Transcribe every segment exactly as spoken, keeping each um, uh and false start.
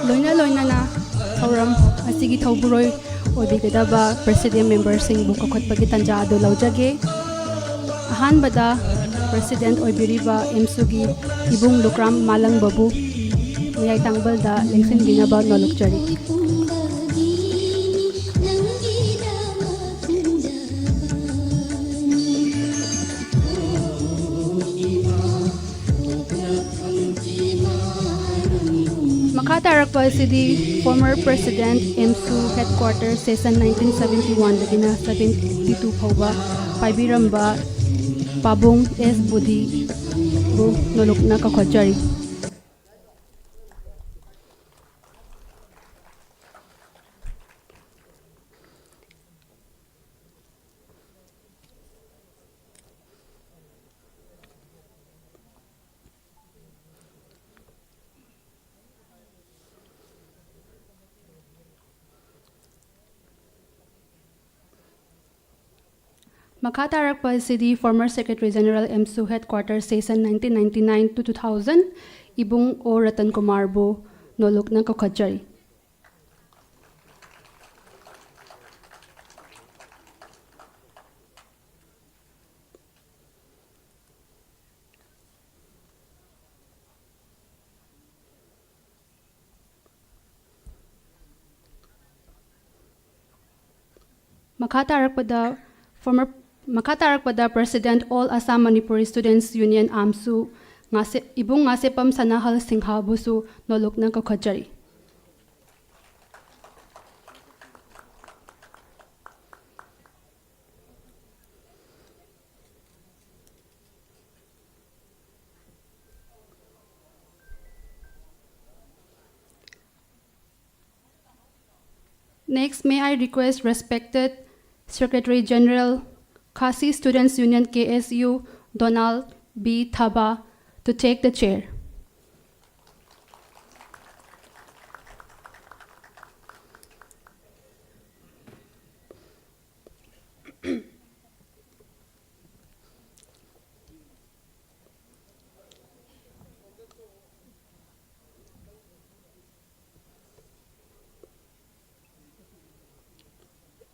ꯂꯣꯏꯅ ꯂꯣꯏꯅꯅ ꯊꯧꯔꯝ ꯑꯁꯤꯒꯤ ꯊꯧꯕꯨꯔꯣꯏ ꯑꯣꯏꯕꯤꯒꯗꯕ president memberꯁꯤꯡꯕꯨ ꯀꯧꯈꯠꯄꯒꯤ ꯇꯥꯟꯖꯥ ꯑꯗꯨ ꯂꯧꯖꯒꯦ꯫ ꯑꯍꯥꯟꯕꯗ president ꯑꯣꯏꯕꯤꯔꯤꯕ ꯑꯦꯝꯁꯨꯒꯤ ꯏꯕꯨꯡ ꯂꯨꯀ꯭ꯔꯥꯝ ꯃꯥꯂꯪꯕꯕꯨ ꯃꯌꯥꯏ ꯇꯥꯡꯕꯜꯗ ꯂꯦꯡꯁꯤꯟꯕꯤꯅꯕ ꯅꯣꯜꯂꯨꯛꯆꯔꯤ꯫ ꯃꯈꯥ ꯇꯥꯔꯛꯄ ꯑꯁꯤꯗꯤ former president ꯑꯦꯝꯁꯨ headquarter session nineteen seventy one ꯗꯒꯤꯅ seventy two ꯐꯥꯎꯕ ꯄꯥꯏꯕꯤꯔꯝꯕ ꯄꯥꯕꯨꯡ ꯑꯦꯁ ꯕꯨꯙꯤꯕꯨ ꯅꯣꯂꯨꯛꯅ ꯀꯧꯈꯠꯆꯔꯤ꯫ ꯃꯈꯥ ꯇꯥꯔꯛꯄ ꯑꯁꯤꯗꯤ former secretary general ꯑꯦꯝꯁꯨ headquarter session nineteen ninety nine to two thousand ꯏꯕꯨꯡ ꯑꯣ ꯔꯇꯟ ꯀꯨꯃꯥꯔꯕꯨ ꯅꯣꯂꯨꯛꯅ ꯀꯧꯈꯠꯆꯔꯤ꯫ ꯃꯈꯥ ꯇꯥꯔꯛꯄꯗ former ꯃꯈꯥ ꯇꯥꯔꯛꯄꯗ president All Assam Manipuri Students Union AMSU ꯉꯥꯁꯦ-, ꯏꯕꯨꯡ Ngasheppam ꯁꯅꯥꯍꯜ ꯁꯤꯡꯍꯕꯨꯁꯨ ꯅꯣꯂꯨꯛꯅ ꯀꯧꯈꯠꯆꯔꯤ꯫ Next, may I request respected Secretary General, Khasi Students Union, K S U, Donald B Thaba, to take the chair.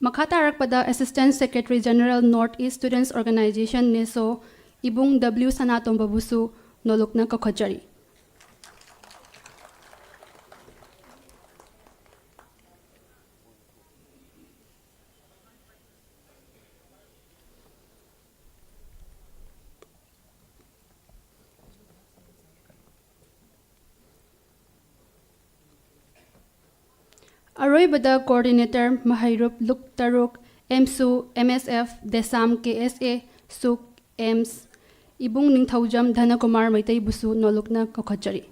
ꯃꯈꯥ ꯇꯥꯔꯛꯄꯗ Assistant Secretary General North East Students Organization, NESO, ꯏꯕꯨꯡ W ꯁꯅꯥꯇꯣꯝꯕꯕꯨꯁꯨ ꯅꯣꯂꯨꯛꯅ ꯀꯧꯈꯠꯆꯔꯤ꯫ ꯑꯔꯣꯏꯕꯗ Coordinator ꯃꯍꯩꯔꯨꯞ ꯂꯨꯞ ꯇꯔꯨꯛ, ꯑꯦꯝꯁꯨ, M ꯑꯦꯁ F, ꯗꯦꯁꯥꯝ, ꯀꯦ ꯑꯦꯁ ꯑꯦ, ꯁꯨꯛ, AIMS, ꯏꯕꯨꯡ ꯅꯤꯡꯊꯧꯖꯝ ꯙꯅꯀꯨꯃꯥꯔ ꯃꯩꯇꯩꯕꯨꯁꯨ ꯅꯣꯂꯨꯛꯅ ꯀꯧꯈꯠꯆꯔꯤ꯫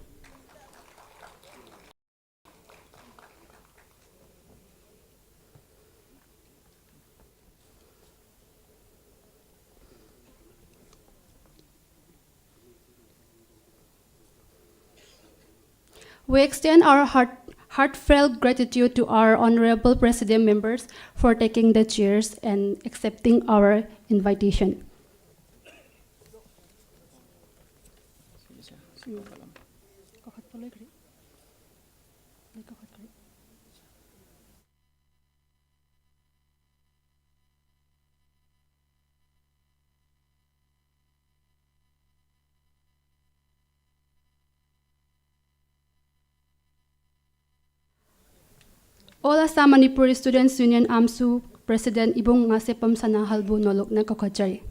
We extend our heart, heartfelt gratitude to our honorable president members for taking the chairs and accepting our invitation. All Assam Manipuri Students Union, AMSU, President ꯏꯕꯨꯡ ꯉꯥꯁꯦꯞꯄꯝ ꯁꯅꯥꯍꯜꯕꯨ ꯅꯣꯂꯨꯛꯅ ꯀꯧꯈꯠꯆꯔꯤ꯫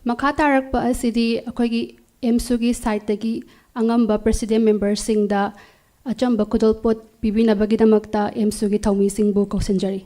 ꯃꯈꯥ ꯇꯥꯔꯛꯄ ꯑꯁꯤꯗꯤ ꯑꯩꯈꯣꯏꯒꯤ ꯑꯦꯝꯁꯨꯒꯤ ꯁꯥꯏꯠꯇꯒꯤ ꯑꯉꯝꯕ president memberꯁꯤꯡꯗ ꯑꯆꯝꯕ ꯈꯨꯗꯣꯜꯄꯣꯠ ꯄꯤꯕꯤꯅꯕꯒꯤꯗꯃꯛꯇ ꯑꯦꯝꯁꯨꯒꯤ ꯊꯧꯃꯤꯁꯤꯡꯕꯨ ꯀꯧꯁꯤꯟꯖꯔꯤ꯫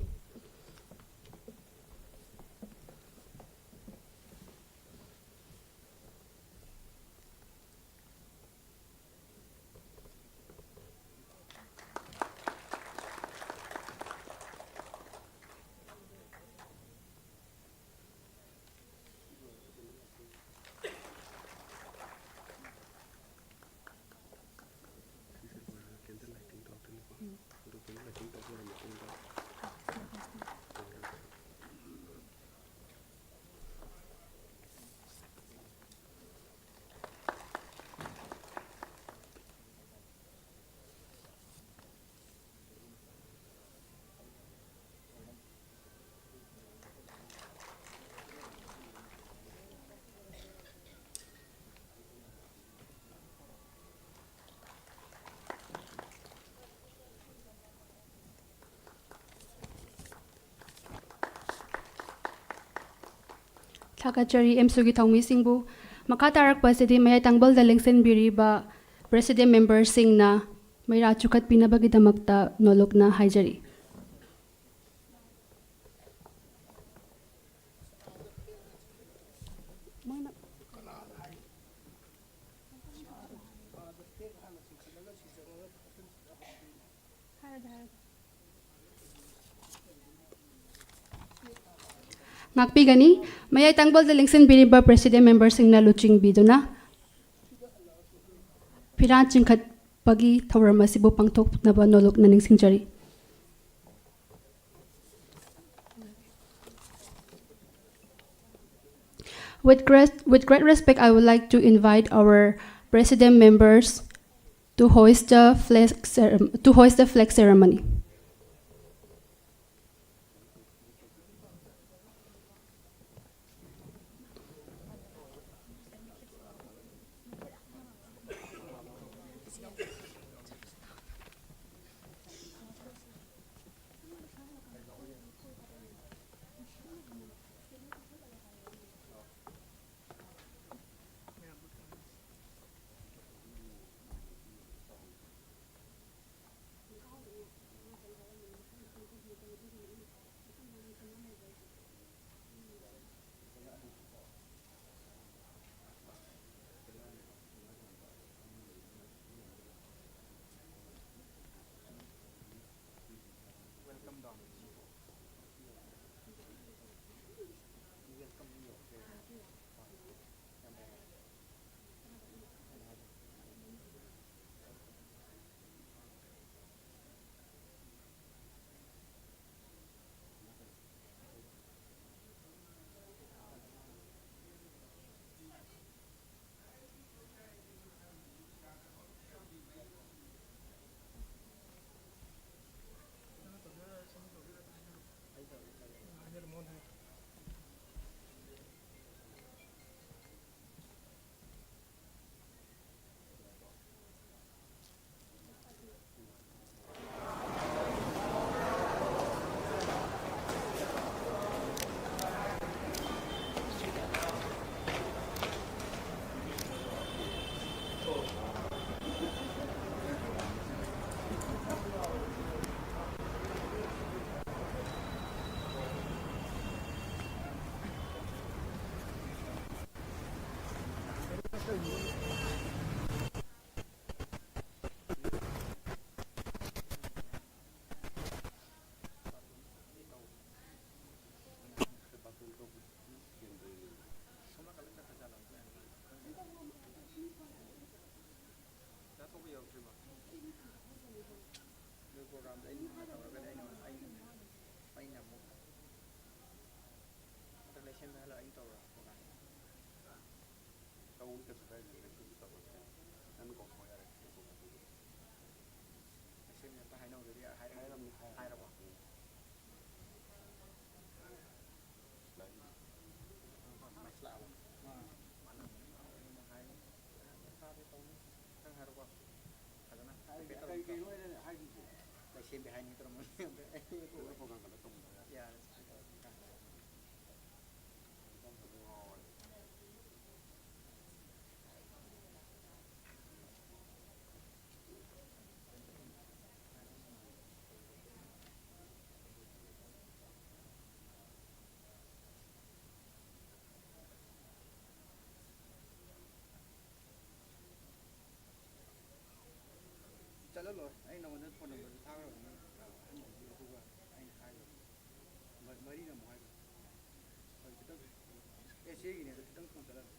ꯊꯥꯒꯠꯆꯔꯤ ꯑꯦꯝꯁꯨꯒꯤ ꯊꯧꯃꯤꯁꯤꯡꯕꯨ꯫ ꯃꯈꯥ ꯇꯥꯔꯛꯄ ꯑꯁꯤꯗꯤ ꯃꯌꯥꯏ ꯇꯥꯡꯕꯜꯗ ꯂꯦꯡꯁꯤꯟꯕꯤꯔꯤꯕ president memberꯁꯤꯡꯅ ꯃꯩꯔꯥ ꯆꯨꯈꯠꯄꯤꯅꯕꯒꯤꯗꯃꯛꯇ ꯅꯣꯂꯨꯛꯅ ꯍꯥꯏꯖꯔꯤ꯫ ꯉꯥꯛꯄꯤꯒꯅꯤ꯫ ꯃꯌꯥꯏ ꯇꯥꯡꯕꯜꯗ ꯂꯦꯡꯁꯤꯟꯕꯤꯔꯤꯕ president memberꯁꯤꯡꯅ ꯂꯨꯆꯤꯡꯕꯤꯗꯨꯅ ꯐꯤꯔꯥꯟ ꯆꯤꯡꯈꯠꯄꯒꯤ ꯊꯧꯔꯝ ꯑꯁꯤꯕꯨ ꯄꯥꯡꯊꯣꯛꯅꯕ ꯅꯣꯂꯨꯛꯅ ꯅꯤꯡꯁꯤꯡꯖꯔꯤ꯫ With great, with great respect, I would like to invite our president members to hoist the flag cere-, to hoist the flag ceremony. ꯆꯥꯊꯣꯛꯄ ꯌꯧꯔꯛꯇ꯭ꯔꯤꯕꯣ? ꯅꯣꯏ ꯄ꯭ꯔꯣꯒ꯭ꯔꯥꯝꯗꯣ ꯑꯩꯅ ꯇꯧꯔꯒꯗꯤ ꯑꯩꯅ, ꯑꯩꯅ, ꯑꯩꯅ ꯑꯃꯨꯛ ꯍꯟꯗꯛ ꯂꯩꯁꯦꯝꯕ ꯍꯜꯂꯛ ꯑꯩꯅ ꯇꯧꯔꯣ ꯄ꯭ꯔꯣꯒ꯭ꯔꯥꯝ꯫ ꯇꯧꯕꯗꯤ ꯀꯩꯁꯨ ꯀꯥꯏꯗꯦ, ꯂꯩꯁꯦꯝꯕ ꯇꯧꯔꯁꯦ꯫ ꯅꯪꯅ ꯀꯧꯊꯣꯛꯑꯣ ꯌꯥꯔꯦ꯫ ꯂꯩꯁꯦꯝꯕ ꯑꯝꯇ ꯍꯥꯏꯅꯧꯗ꯭ꯔꯗꯤ ꯍꯥꯏꯔ-, ꯍꯥꯏꯔꯝꯅꯤ, ꯍꯥꯏꯔꯝꯅꯤ꯫ ꯍꯥꯏꯔꯕꯣ? ꯎꯝ꯫ ꯃꯥꯁꯂꯥꯛꯑꯕ? ꯑꯥ꯫ ꯃꯥꯅ ꯍꯥꯏ꯫ ꯐꯥꯗꯦ ꯇꯧꯅꯤ꯫ ꯅꯪ ꯍꯥꯏꯔꯣꯀꯣ꯫ ꯐꯖꯅ ꯍꯥꯏꯔꯒꯦ꯫ ꯍꯥꯏꯐꯦꯠ ꯀꯩ ꯇꯧꯔꯝꯃꯨꯀꯣ꯫ ꯀꯩꯅꯣ ꯑꯩꯅ ꯍꯥꯏꯈꯤꯒꯦ? ꯂꯩꯁꯦꯝꯕꯤ ꯍꯥꯏꯅꯤ ꯇꯧꯔꯝꯃꯅꯤ꯫ ꯂꯣꯏꯅ ꯄ꯭ꯔꯣꯒ꯭ꯔꯥꯝ ꯀꯟꯗꯛ ꯇꯧꯃꯤꯟꯅꯔꯒ꯫ ꯌꯥꯔꯦ꯫ ꯃꯇꯝ ꯐꯖꯅ ꯉꯥꯎꯔꯦ꯫ ꯆꯠꯍꯜꯂꯣ꯫ ꯑꯩ ꯅꯉꯣꯟꯗ ꯐꯣꯟ ꯅꯝꯕꯔꯁꯨ ꯊꯥꯈ꯭ꯔꯕꯅꯤ, ꯑꯍꯟꯕꯗꯨꯒꯤ, ꯑꯗꯨꯒ ꯑꯩꯅ ꯍꯥꯏꯈ꯭ꯔꯕꯅꯤ꯫ ꯃ-, ꯃꯔꯤꯅ ꯑꯃꯨꯛ ꯍꯥꯏꯈ꯭ꯔꯕꯅꯤ꯫ ꯍꯣꯏ, ꯈꯤꯇꯪ, ꯑꯦ, ꯁꯤꯒꯤꯅꯦ, ꯑꯗꯣ ꯈꯤꯇꯪ ꯊꯨꯅ ꯆꯠꯍꯜꯂꯣ꯫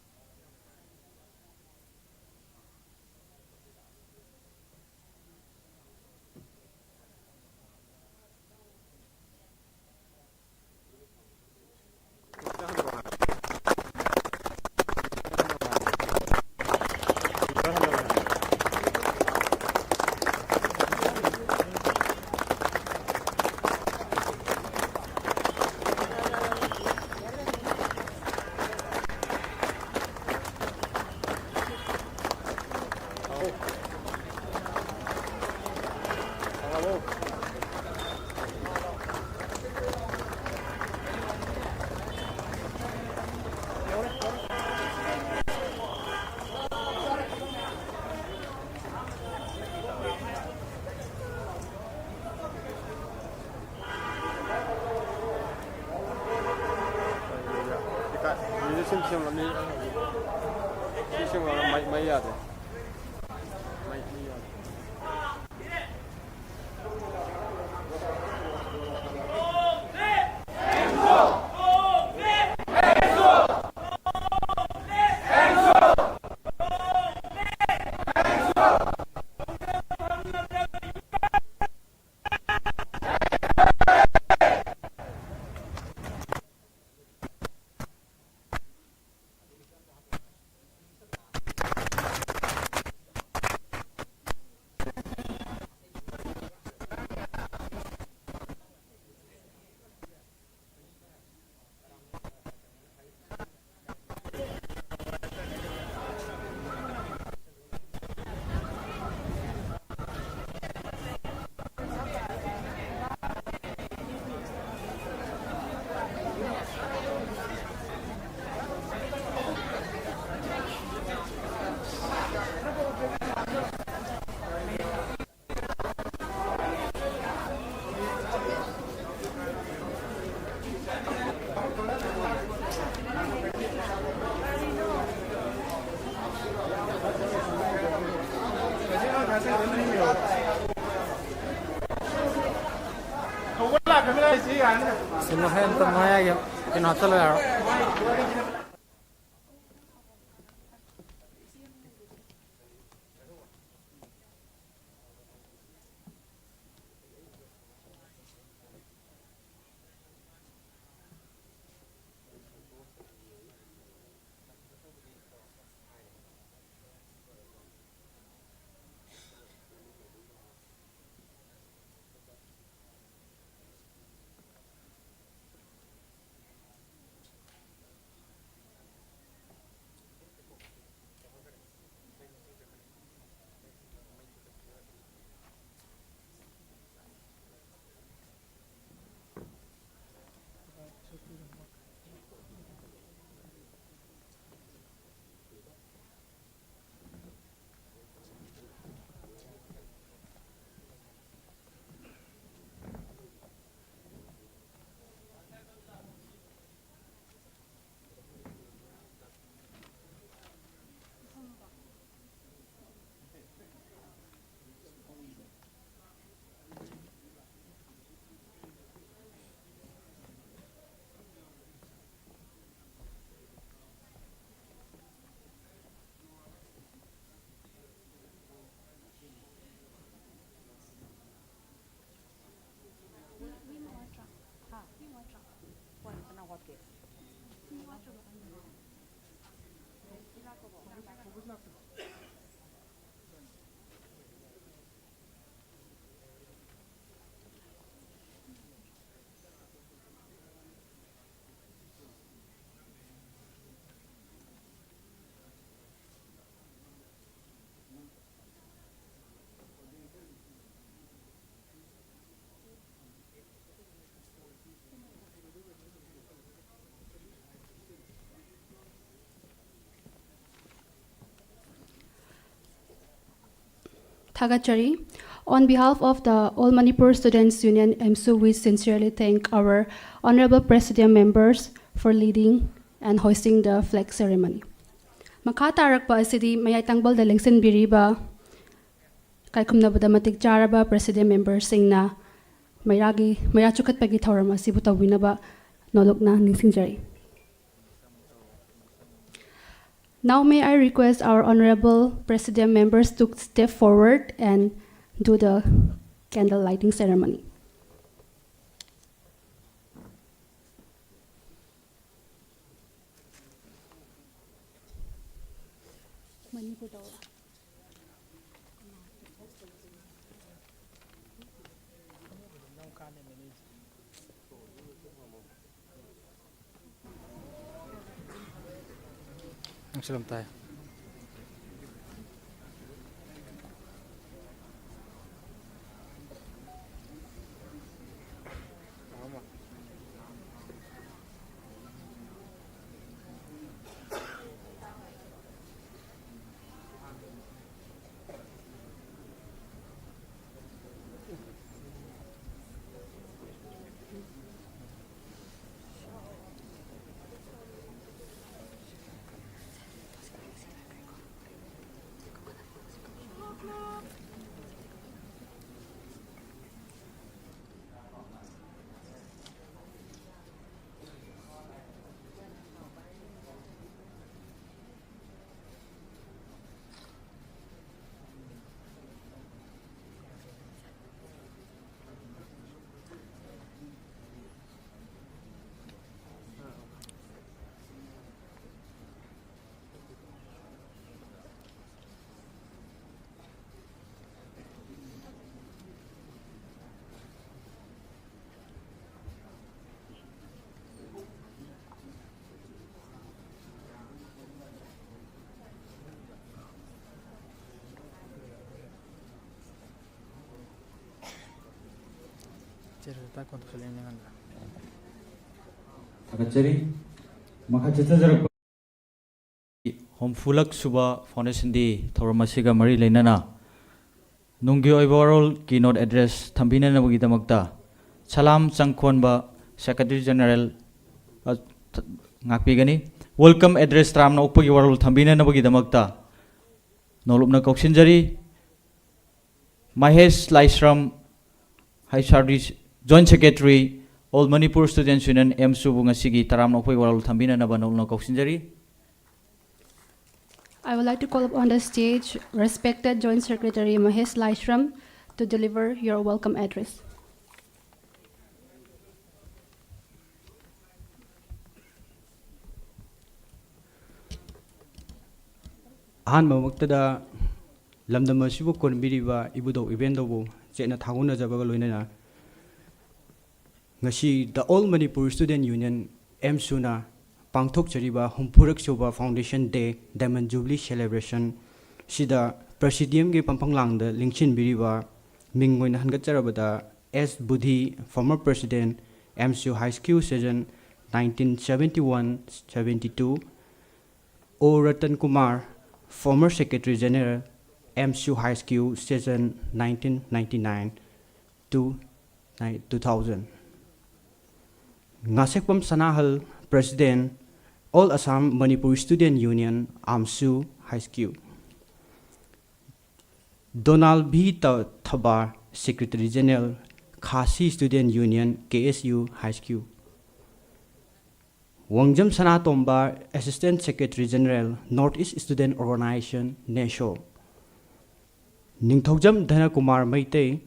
ꯃ꯭ꯌꯨꯖꯤꯛꯁꯤꯌꯥꯟ ꯁꯦꯝꯂꯝꯃꯤ꯫ ꯏꯁꯤꯡ ꯃꯩ, ꯃꯩ ꯌꯥꯗꯦ꯫ ꯃꯩ, ꯃꯩ ꯌꯥꯗꯦ꯫ ꯁꯤꯜꯂꯣ, ꯍꯦ, ꯑꯝꯇ ꯃꯌꯥꯏꯒꯤ ꯀꯩꯅꯣ ꯍꯥꯞꯆꯜꯂꯣ ꯌꯥꯔꯣꯏ꯫ ꯊꯥꯒꯠꯆꯔꯤ꯫ On behalf of the All Manipur Students Union, AMSU, we sincerely thank our honorable presidium members for leading and hosting the flag ceremony. ꯃꯈꯥ ꯇꯥꯔꯛꯄ ꯑꯁꯤꯗꯤ ꯃꯌꯥꯏ ꯇꯪꯕꯜꯗ ꯂꯦꯡꯁꯤꯟꯕꯤꯔꯤꯕ ꯀꯥꯏꯈꯨꯝꯅꯕꯗ ꯃꯇꯤꯛ ꯆꯥꯔꯕ presidium memberꯁꯤꯡꯅ ꯃꯩꯔꯥꯒꯤ, ꯃꯩꯔꯥ ꯆꯨꯈꯠꯄꯒꯤ ꯊꯧꯔꯝ ꯑꯁꯤꯕꯨ ꯇꯧꯕꯤꯅꯕ ꯅꯣꯂꯨꯛꯅ ꯅꯤꯡꯁꯤꯡꯖꯔꯤ꯫ Now may I request our honorable presidium members to step forward and do the candle lighting ceremony. ꯊꯥꯒꯠꯆꯔꯤ꯫ ꯃꯈꯥ ꯆꯠꯊꯖꯔꯛꯄ ꯍꯨꯝꯐꯨꯂꯛ ꯁꯨꯕ Foundation Day ꯊꯧꯔꯝ ꯑꯁꯤꯒ ꯃꯔꯤ ꯂꯩꯅꯅ ꯅꯨꯡꯒꯤ ꯑꯣꯏꯕ ꯋꯥꯔꯣꯜ keynote address ꯊꯝꯕꯤꯅꯅꯕꯒꯤꯗꯃꯛꯇ ꯁꯂꯥꯝ ꯆꯪꯈꯣꯟꯕ Secretary General, ꯑ, ꯊ-, ꯉꯥꯛꯄꯤꯒꯅꯤ꯫ Welcome address ꯇꯔꯥꯝꯅ ꯑꯣꯛꯄꯒꯤ ꯋꯥꯔꯣꯜ ꯊꯝꯕꯤꯅꯅꯕꯒꯤꯗꯃꯛꯇ ꯅꯣꯂꯨꯞꯅ ꯀꯧꯁꯤꯟꯖꯔꯤ꯫ ꯃꯍꯦꯁ ꯂꯥꯏꯁ꯭ꯔꯝ, H R D Joint Secretary, All Manipur Students Union, AMSU ꯕꯨ ꯉꯁꯤꯒꯤ ꯇꯔꯥꯝꯅ ꯑꯣꯛꯄꯒꯤ ꯋꯥꯔꯣꯜ ꯊꯝꯕꯤꯅꯅꯕ ꯅꯣꯂꯨꯞꯅ ꯀꯧꯁꯤꯟꯖꯔꯤ꯫ I would like to call upon the stage respected Joint Secretary Mahesh Laishram to deliver your welcome address. ꯑꯍꯥꯟꯕꯃꯛꯇꯗ ꯂꯝꯗꯝ ꯑꯁꯤꯕꯨ ꯀꯣꯟꯕꯤꯔꯤꯕ ꯏꯕꯨꯙꯧ ꯏꯕꯦꯟꯗꯧꯕꯨ ꯆꯦꯠꯅ ꯊꯥꯒꯣꯟꯅꯖꯕꯒ ꯂꯣꯏꯅꯅ, ꯉꯁꯤ The All Manipur Student Union, AMSU ꯅ ꯄꯥꯡꯊꯣꯛꯆꯔꯤꯕ ꯍꯨꯝꯐꯨꯔꯛ ꯁꯨꯕ Foundation Day Diamond Jubilee Celebration ꯁꯤꯗ Presidium ꯒꯤ ꯐꯝꯐꯝꯂꯥꯡꯗ ꯂꯦꯡꯁꯤꯟꯕꯤꯔꯤꯕ ꯃꯤꯡ ꯑꯣꯏꯅ ꯍꯟꯒꯠꯆꯔꯕꯗ S. Budhi, former President, AMSU High School Session nineteen seventy-one seventy-two, O. Ratan Kumar, former Secretary General, AMSU High School Session nineteen ninety-nine to two thousand. Ngasekpam Sanahal, President, All Assam Manipur Student Union, AMSU High School. Donald B. Ta-, Thabar, Secretary General, Khasi Student Union, K S U High School. Wangjam Sanatomba, Assistant Secretary General, North East Student Organization, NESO. Ningthoujam Dhanakumar Meitei,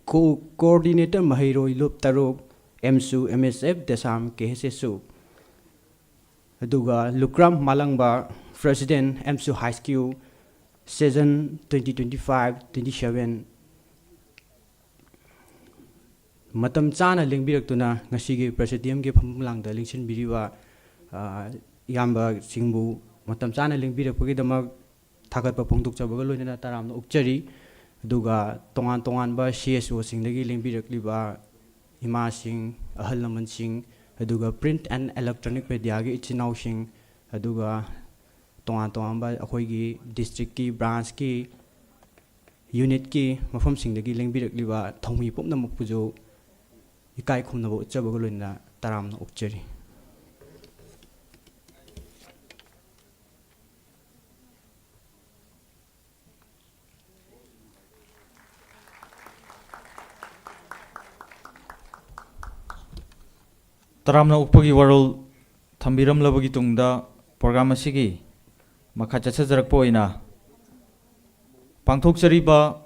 Co-, Coordinator Maheiroi Lup Taruk, AMSU MSF Desam K S S U. ꯑꯗꯨꯒ ꯂꯨꯀ꯭ꯔꯥꯝ ꯃꯥꯂꯪꯕ, President, AMSU High School, Session twenty twenty-five twenty-seven. ꯃꯇꯝ ꯆꯥꯅ ꯂꯦꯡꯕꯤꯔꯛꯇꯨꯅ ꯉꯁꯤꯒꯤ Presidium ꯒꯤ ꯐꯝꯐꯝꯂꯥꯡꯗ ꯂꯦꯡꯁꯤꯟꯕꯤꯔꯤꯕ, ꯑ, ꯏꯌꯥꯝꯕꯁꯤꯡꯕꯨ ꯃꯇꯝ ꯆꯥꯅ ꯂꯦꯡꯕꯤꯔꯛꯄꯒꯤꯗꯃꯛ ꯊꯥꯒꯠꯄ ꯐꯣꯡꯗꯣꯛꯆꯕꯒ ꯂꯣꯏꯅꯅ ꯇꯔꯥꯝꯅ ꯑꯣꯛꯆꯔꯤ꯫ ꯑꯗꯨꯒ ꯇꯣꯉꯥꯟ ꯇꯣꯉꯥꯟꯕ C S O ꯁꯤꯡꯗꯒꯤ ꯂꯦꯡꯕꯤꯔꯛꯂꯤꯕ ꯏꯃꯥꯁꯤꯡ, ꯑꯍꯜ ꯂꯃꯟꯁꯤꯡ, ꯑꯗꯨꯒ print and electronic media ꯒꯤ ꯏꯆꯤꯟ ꯏꯅꯥꯎꯁꯤꯡ, ꯑꯗꯨꯒ ꯇꯣꯉꯥꯟ ꯇꯣꯉꯥꯟꯕ ꯑꯩꯈꯣꯏꯒꯤ district ꯀꯤ branch ꯀꯤ ꯌꯨꯅꯤꯠꯀꯤ ꯃꯐꯝꯁꯤꯡꯗꯒꯤ ꯂꯦꯡꯕꯤꯔꯛꯂꯤꯕ ꯊꯧꯃꯤ ꯄꯨꯝꯅꯃꯛꯄꯨꯁꯨ ꯏꯀꯥꯏ ꯈꯨꯝꯅꯕ ꯎꯠꯆꯕꯒ ꯂꯣꯏꯅꯅ ꯇꯔꯥꯝꯅ ꯑꯣꯛꯆꯔꯤ꯫ ꯇꯔꯥꯝꯅ ꯑꯣꯛꯄꯒꯤ ꯋꯥꯔꯣꯜ ꯊꯝꯕꯤꯔꯝꯂꯕꯒꯤ ꯇꯨꯡꯗ, ꯄ꯭ꯔꯣꯒ꯭ꯔꯥꯝ ꯑꯁꯤꯒꯤ ꯃꯈꯥ ꯆꯠꯊꯖꯔꯛꯄ ꯑꯣꯏꯅ, ꯄꯥꯡꯊꯣꯛꯆꯔꯤꯕ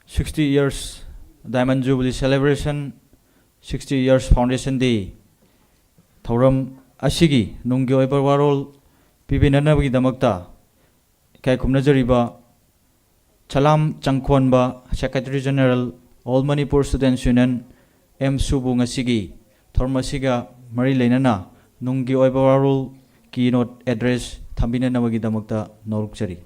sixty years Diamond Jubilee Celebration, sixty years Foundation Day ꯊꯧꯔꯝ ꯑꯁꯤꯒꯤ ꯅꯨꯡꯒꯤ ꯑꯣꯏꯕ ꯋꯥꯔꯣꯜ ꯄꯤꯕꯤꯅꯅꯕꯒꯤꯗꯃꯛꯇ ꯏꯀꯥꯏ ꯈꯨꯝꯅꯖꯔꯤꯕ ꯁꯂꯥꯝ ꯆꯪꯈꯣꯟꯕ, Secretary General, All Manipur Students Union, ꯑꯦꯝꯁꯨꯕꯨ ꯉꯁꯤꯒꯤ ꯊꯧꯔꯝ ꯑꯁꯤꯒ ꯃꯔꯤ ꯂꯩꯅꯅ ꯅꯨꯡꯒꯤ ꯑꯣꯏꯕ ꯋꯥꯔꯣꯜ, keynote address ꯊꯝꯕꯤꯅꯅꯕꯒꯤꯗꯃꯛꯇ ꯅꯧꯔꯛꯆꯔꯤ꯫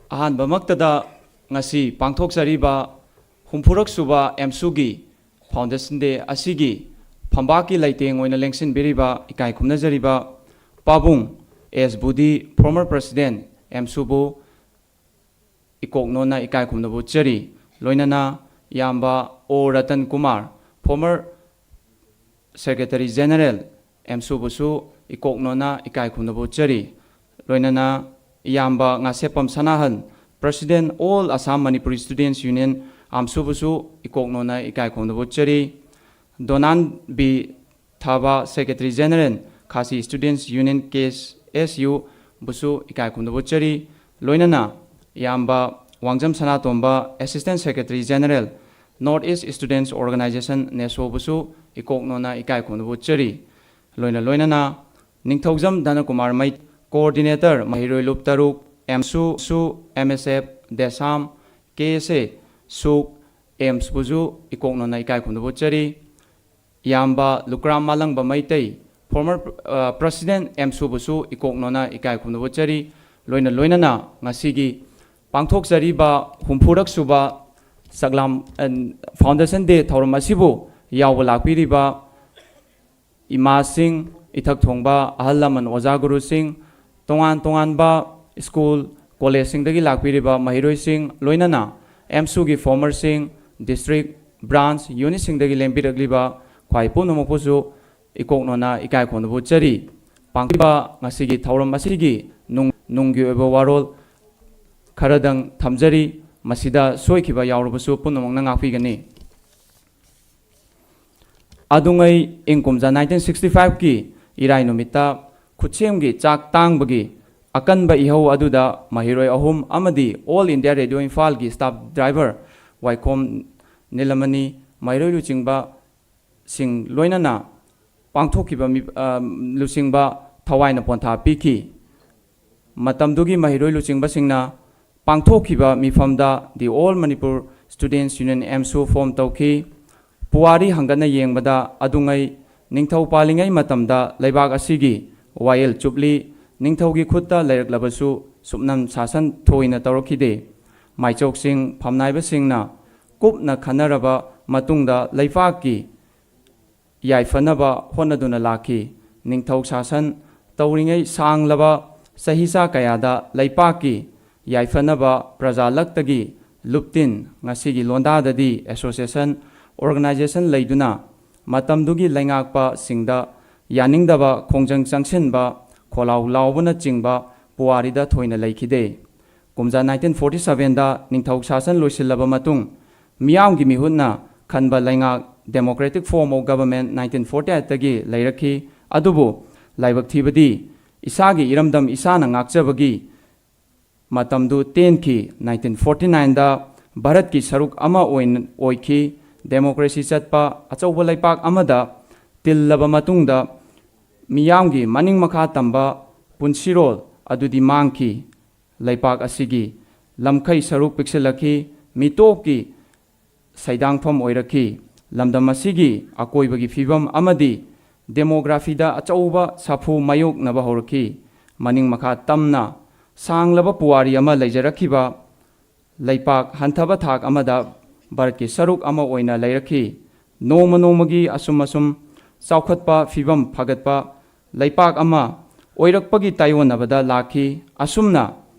ꯑꯍꯥꯟꯕꯃꯛꯇꯗ, ꯉꯁꯤ ꯄꯥꯡꯊꯣꯛꯆꯔꯤꯕ ꯍꯨꯝꯐꯨꯔꯛ ꯁꯨꯕ ꯑꯦꯝꯁꯨꯒꯤ Foundation Day ꯑꯁꯤꯒꯤ ꯐꯝꯕꯥꯛꯀꯤ ꯂꯩꯇꯦꯡ ꯑꯣꯏꯅ ꯂꯦꯡꯁꯤꯟꯕꯤꯔꯤꯕ ꯏꯀꯥꯏ ꯈꯨꯝꯅꯖꯔꯤꯕ ꯄꯥꯕꯨꯡ ꯑꯦꯁ ꯕꯨꯙꯤ, former president, ꯑꯦꯝꯁꯨꯕꯨ ꯏꯀꯣꯛꯅꯣꯅ ꯏꯀꯥꯏ ꯈꯨꯝꯅꯕ ꯎꯠꯆꯔꯤ꯫ ꯂꯣꯏꯅꯅ ꯏꯌꯥꯝꯕ ꯑꯣ Ratan Kumar, former Secretary General, ꯑꯦꯝꯁꯨꯕꯨꯁꯨ ꯏꯀꯣꯛꯅꯣꯅ ꯏꯀꯥꯏ ꯈꯨꯝꯅꯕ ꯎꯠꯆꯔꯤ꯫ ꯂꯣꯏꯅꯅ ꯏꯌꯥꯝꯕ ꯉꯥꯁꯦꯞꯄꯝ ꯁꯅꯥꯍꯟ, President, All Assam Manipuri Students Union, ꯑꯦꯝꯁꯨꯕꯨꯁꯨ ꯏꯀꯣꯛꯅꯣꯅ ꯏꯀꯥꯏ ꯈꯨꯝꯅꯕ ꯎꯠꯆꯔꯤ꯫ ꯗꯣꯅꯥꯟ B Thaba, Secretary General, Khasi Students Union, K S U, ꯕꯨꯁꯨ ꯏꯀꯥꯏ ꯈꯨꯝꯅꯕ ꯎꯠꯆꯔꯤ꯫ ꯂꯣꯏꯅꯅ ꯏꯌꯥꯝꯕ ꯋꯥꯡꯖꯝ ꯁꯅꯥꯇꯣꯝꯕ, Assistant Secretary General, North East Students Organization, ꯅꯦꯁꯣꯕꯨꯁꯨ ꯏꯀꯣꯛꯅꯣꯅ ꯏꯀꯥꯏ ꯈꯨꯝꯅꯕ ꯎꯠꯆꯔꯤ꯫ ꯂꯣꯏꯅ ꯂꯣꯏꯅꯅ ꯅꯤꯡꯊꯧꯖꯝ ꯙꯅꯀꯨꯃꯥꯔ ꯃꯩ, Coordinator, ꯃꯍꯩꯔꯣꯏ ꯂꯨꯞ ꯇꯔꯨꯛ, ꯑꯦꯝꯁꯨ, ꯁꯨ, ꯑꯦꯝ ꯑꯦꯁ ꯑꯦꯐ, ꯗꯦꯁꯥꯝ, ꯀꯦ ꯑꯦꯁ ꯑꯦ, ꯁꯨꯛ, ꯑꯦꯝꯁꯄꯨꯁꯨ ꯏꯀꯣꯛꯅꯣꯅ ꯏꯀꯥꯏ ꯈꯨꯝꯅꯕ ꯎꯠꯆꯔꯤ꯫ ꯏꯌꯥꯝꯕ ꯂꯨꯀ꯭ꯔꯥꯝ ꯃꯥꯂꯪꯕ ꯃꯩꯇꯩ, former, ꯑ, President, ꯑꯦꯝꯁꯨꯕꯨꯁꯨ ꯏꯀꯣꯛꯅꯣꯅ ꯏꯀꯥꯏ ꯈꯨꯝꯅꯕ ꯎꯠꯆꯔꯤ꯫ ꯂꯣꯏꯅ ꯂꯣꯏꯅꯅ ꯉꯁꯤꯒꯤ ꯄꯥꯡꯊꯣꯛꯆꯔꯤꯕ ꯍꯨꯝꯐꯨꯔꯛ ꯁꯨꯕ ꯆꯥꯛꯂꯥꯝ, ꯑ, Foundation Day ꯊꯧꯔꯝ ꯑꯁꯤꯕꯨ ꯌꯥꯎꯕ ꯂꯥꯛꯄꯤꯔꯤꯕ ꯏꯃꯥꯁꯤꯡ, ꯏꯊꯛ ꯊꯣꯡꯕ ꯑꯍꯜ ꯂꯃꯟ, ꯑꯣꯖꯥ ꯒꯨꯔꯨꯁꯤꯡ, ꯇꯣꯉꯥꯟ ꯇꯣꯉꯥꯟꯕ ꯁ꯭ꯀꯨꯜ, ꯀꯣꯂꯦꯖꯁꯤꯡꯗꯒꯤ ꯂꯥꯛꯄꯤꯔꯤꯕ ꯃꯍꯩꯔꯣꯏꯁꯤꯡ, ꯂꯣꯏꯅꯅ ꯑꯦꯝꯁꯨꯒꯤ ꯐꯣꯔꯃꯔꯁꯤꯡ, ꯗꯤꯁꯇ꯭ꯔꯤꯛ, ꯕ꯭ꯔꯥꯟꯆ, ꯌꯨꯅꯤꯠꯁꯤꯡꯗꯒꯤ ꯂꯦꯡꯕꯤꯔꯛꯂꯤꯕ ꯈ꯭ꯋꯥꯏ ꯄꯨꯝꯅꯃꯛꯄꯨꯁꯨ ꯏꯀꯣꯛꯅꯣꯅ ꯏꯀꯥꯏ ꯈꯨꯝꯅꯕ ꯎꯠꯆꯔꯤ꯫ ꯄꯥꯡꯊꯣꯛꯄ ꯉꯁꯤꯒꯤ ꯊꯧꯔꯝ ꯑꯁꯤꯒꯤ ꯅꯨꯡ-, ꯅꯨꯡꯒꯤ ꯑꯣꯏꯕ ꯋꯥꯔꯣꯜ ꯈꯔꯗꯪ ꯊꯝꯖꯔꯤ꯫ ꯃꯁꯤꯗ ꯁꯣꯏꯈꯤꯕ ꯌꯥꯎꯔꯕꯁꯨ ꯄꯨꯝꯅꯃꯛꯅ ꯉꯥꯛꯄꯤꯒꯅꯤ꯫ ꯑꯗꯨꯉꯩ ꯏꯪ ꯀꯨꯝꯖꯥ nineteen sixty five ꯀꯤ ꯏꯔꯥꯏ ꯅꯨꯃꯤꯠꯇ ꯈꯨꯠꯁꯦꯝꯒꯤ ꯆꯥꯛ ꯇꯥꯡꯕꯒꯤ ꯑꯀꯟꯕ ꯏꯍꯧ ꯑꯗꯨꯗ ꯃꯍꯩꯔꯣꯏ ꯑꯍꯨꯝ ꯑꯃꯗꯤ All India Radio ꯏꯝꯐꯥꯜꯒꯤ staff driver ꯋꯥꯏꯈꯣꯝ ꯅꯤꯂꯃꯅꯤ, ꯃꯍꯩꯔꯣꯏ ꯂꯨꯆꯤꯡꯕꯁꯤꯡ ꯂꯣꯏꯅꯅ ꯄꯥꯡꯊꯣꯛꯈꯤꯕ ꯃꯤ-, ꯑ, ꯂꯨꯆꯤꯡꯕ ꯊꯋꯥꯏꯅ ꯄꯣꯟꯊꯥ ꯄꯤꯈꯤ꯫ ꯃꯇꯝꯗꯨꯒꯤ ꯃꯍꯩꯔꯣꯏ ꯂꯨꯆꯤꯡꯕꯁꯤꯡꯅ ꯄꯥꯡꯊꯣꯛꯈꯤꯕ ꯃꯤꯐꯝꯗ The All Manipur Students Union, ꯑꯦꯝꯁꯨ, form ꯇꯧꯈꯤ꯫ ꯄꯨꯋꯥꯔꯤ ꯍꯪꯒꯠꯅ ꯌꯦꯡꯕꯗ ꯑꯗꯨꯉꯩ ꯅꯤꯡꯊꯧ ꯄꯥꯜꯂꯤꯉꯩ ꯃꯇꯝꯗ ꯂꯩꯕꯥꯛ ꯑꯁꯤꯒꯤ ꯋꯥꯌꯦꯜ ꯆꯨꯞꯂꯤ ꯅꯤꯡꯊꯧꯒꯤ ꯈꯨꯠꯇ ꯂꯩꯔꯛꯂꯕꯁꯨ ꯁꯨꯞꯅꯝ ꯁꯥꯁꯟ ꯊꯣꯏꯅ ꯇꯧꯔꯛꯈꯤꯗꯦ꯫ ꯃꯥꯏꯆꯧꯁꯤꯡ ꯐꯝꯅꯥꯏꯕꯁꯤꯡꯅ ꯀꯨꯞꯅ ꯈꯟꯅꯔꯕ ꯃꯇꯨꯡꯗ ꯂꯩꯄꯥꯛꯀꯤ ꯌꯥꯏꯐꯅꯕ ꯍꯣꯠꯅꯗꯨꯅ ꯂꯥꯛꯈꯤ꯫ ꯅꯤꯡꯊꯧ ꯁꯥꯁꯟ ꯇꯧꯔꯤꯉꯩ ꯁꯥꯡꯂꯕ ꯆꯍꯤꯆꯥ ꯀꯌꯥꯗ ꯂꯩꯄꯥꯛꯀꯤ ꯌꯥꯏꯐꯅꯕ ꯄ꯭ꯔꯖꯥ ꯂꯛꯇꯒꯤ ꯂꯨꯞꯇꯤꯟ, ꯉꯁꯤꯒꯤ ꯂꯣꯟꯗꯥꯗꯗꯤ association, organization ꯂꯩꯗꯨꯅ ꯃꯇꯝꯗꯨꯒꯤ ꯂꯩꯉꯥꯛꯄꯁꯤꯡꯗ ꯌꯥꯅꯤꯡꯗꯕ ꯈꯣꯡꯖꯪ ꯆꯪꯁꯤꯟꯕ, ꯈꯣꯜꯂꯥꯎ ꯂꯥꯎꯕꯅꯆꯤꯡꯕ ꯄꯨꯋꯥꯔꯤꯗ ꯊꯣꯏꯅ ꯂꯩꯈꯤꯗꯦ꯫ ꯀꯨꯝꯖꯥ nineteen forty seven ꯗ ꯅꯤꯡꯊꯧ ꯁꯥꯁꯟ ꯂꯣꯏꯁꯤꯜꯂꯕ ꯃꯇꯨꯡ, ꯃꯤꯌꯥꯝꯒꯤ ꯃꯤꯍꯨꯠꯅ ꯈꯟꯕ ꯂꯩꯉꯥꯛ, democratic form of government, nineteen forty eight ꯇꯒꯤ ꯂꯩꯔꯛꯈꯤ꯫ ꯑꯗꯨꯕꯨ ꯂꯥꯏꯕꯛ ꯊꯤꯕꯗꯤ, ꯏꯁꯥꯒꯤ ꯏꯔꯝꯗꯝ ꯏꯁꯥꯅ ꯉꯥꯛꯆꯕꯒꯤ ꯃꯇꯝꯗꯨ ꯇꯦꯟꯈꯤ꯫ Nineteen forty nine ꯗ ꯚꯥꯔꯠꯀꯤ ꯁꯔꯨꯛ ꯑꯃ ꯑꯣꯏꯅ, ꯑꯣꯏꯈꯤ꯫ Democracy ꯆꯠꯄ ꯑꯆꯧꯕ ꯂꯩꯄꯥꯛ ꯑꯃꯗ ꯇꯤꯜꯂꯕ ꯃꯇꯨꯡꯗ, ꯃꯤꯌꯥꯝꯒꯤ ꯃꯅꯤꯡ ꯃꯈꯥ ꯇꯝꯕ ꯄꯨꯟꯁꯤꯔꯣꯜ ꯑꯗꯨꯗꯤ ꯃꯥꯡꯈꯤ꯫ ꯂꯩꯄꯥꯛ ꯑꯁꯤꯒꯤ ꯂꯝꯈꯩ ꯁꯔꯨꯛ ꯄꯤꯛꯁꯤꯜꯂꯛꯈꯤ꯫ ꯃꯤꯇꯣꯞꯀꯤ ꯁꯩꯗꯥꯡꯐꯝ ꯑꯣꯏꯔꯛꯈꯤ꯫ ꯂꯝꯗꯝ ꯑꯁꯤꯒꯤ ꯑꯀꯣꯏꯕꯒꯤ ꯐꯤꯕꯝ ꯑꯃꯗꯤ demography ꯗ ꯑꯆꯧꯕ ꯁꯥꯐꯨ ꯃꯥꯌꯣꯛꯅꯕ ꯍꯧꯔꯛꯈꯤ꯫ ꯃꯅꯤꯡ ꯃꯈꯥ ꯇꯝꯅ ꯁꯥꯡꯂꯕ ꯄꯨꯋꯥꯔꯤ ꯑꯃ ꯂꯩꯖꯔꯛꯈꯤꯕ ꯂꯩꯄꯥꯛ ꯍꯟꯊꯕ ꯊꯥꯛ ꯑꯃꯗ ꯚꯥꯔꯠꯀꯤ ꯁꯔꯨꯛ ꯑꯃ ꯑꯣꯏꯅ ꯂꯩꯔꯛꯈꯤ꯫ ꯅꯣꯡꯃ ꯅꯣꯡꯃꯒꯤ ꯑꯁꯨꯝ ꯑꯁꯨꯝ ꯆꯥꯎꯈꯠꯄ, ꯐꯤꯕꯝ ꯐꯒꯠꯄ ꯂꯩꯄꯥꯛ ꯑꯃ ꯑꯣꯏꯔꯛꯄꯒꯤ ꯇꯥꯏꯑꯣꯟꯅꯕꯗ ꯂꯥꯛꯈꯤ꯫ ꯑꯁꯨꯝꯅ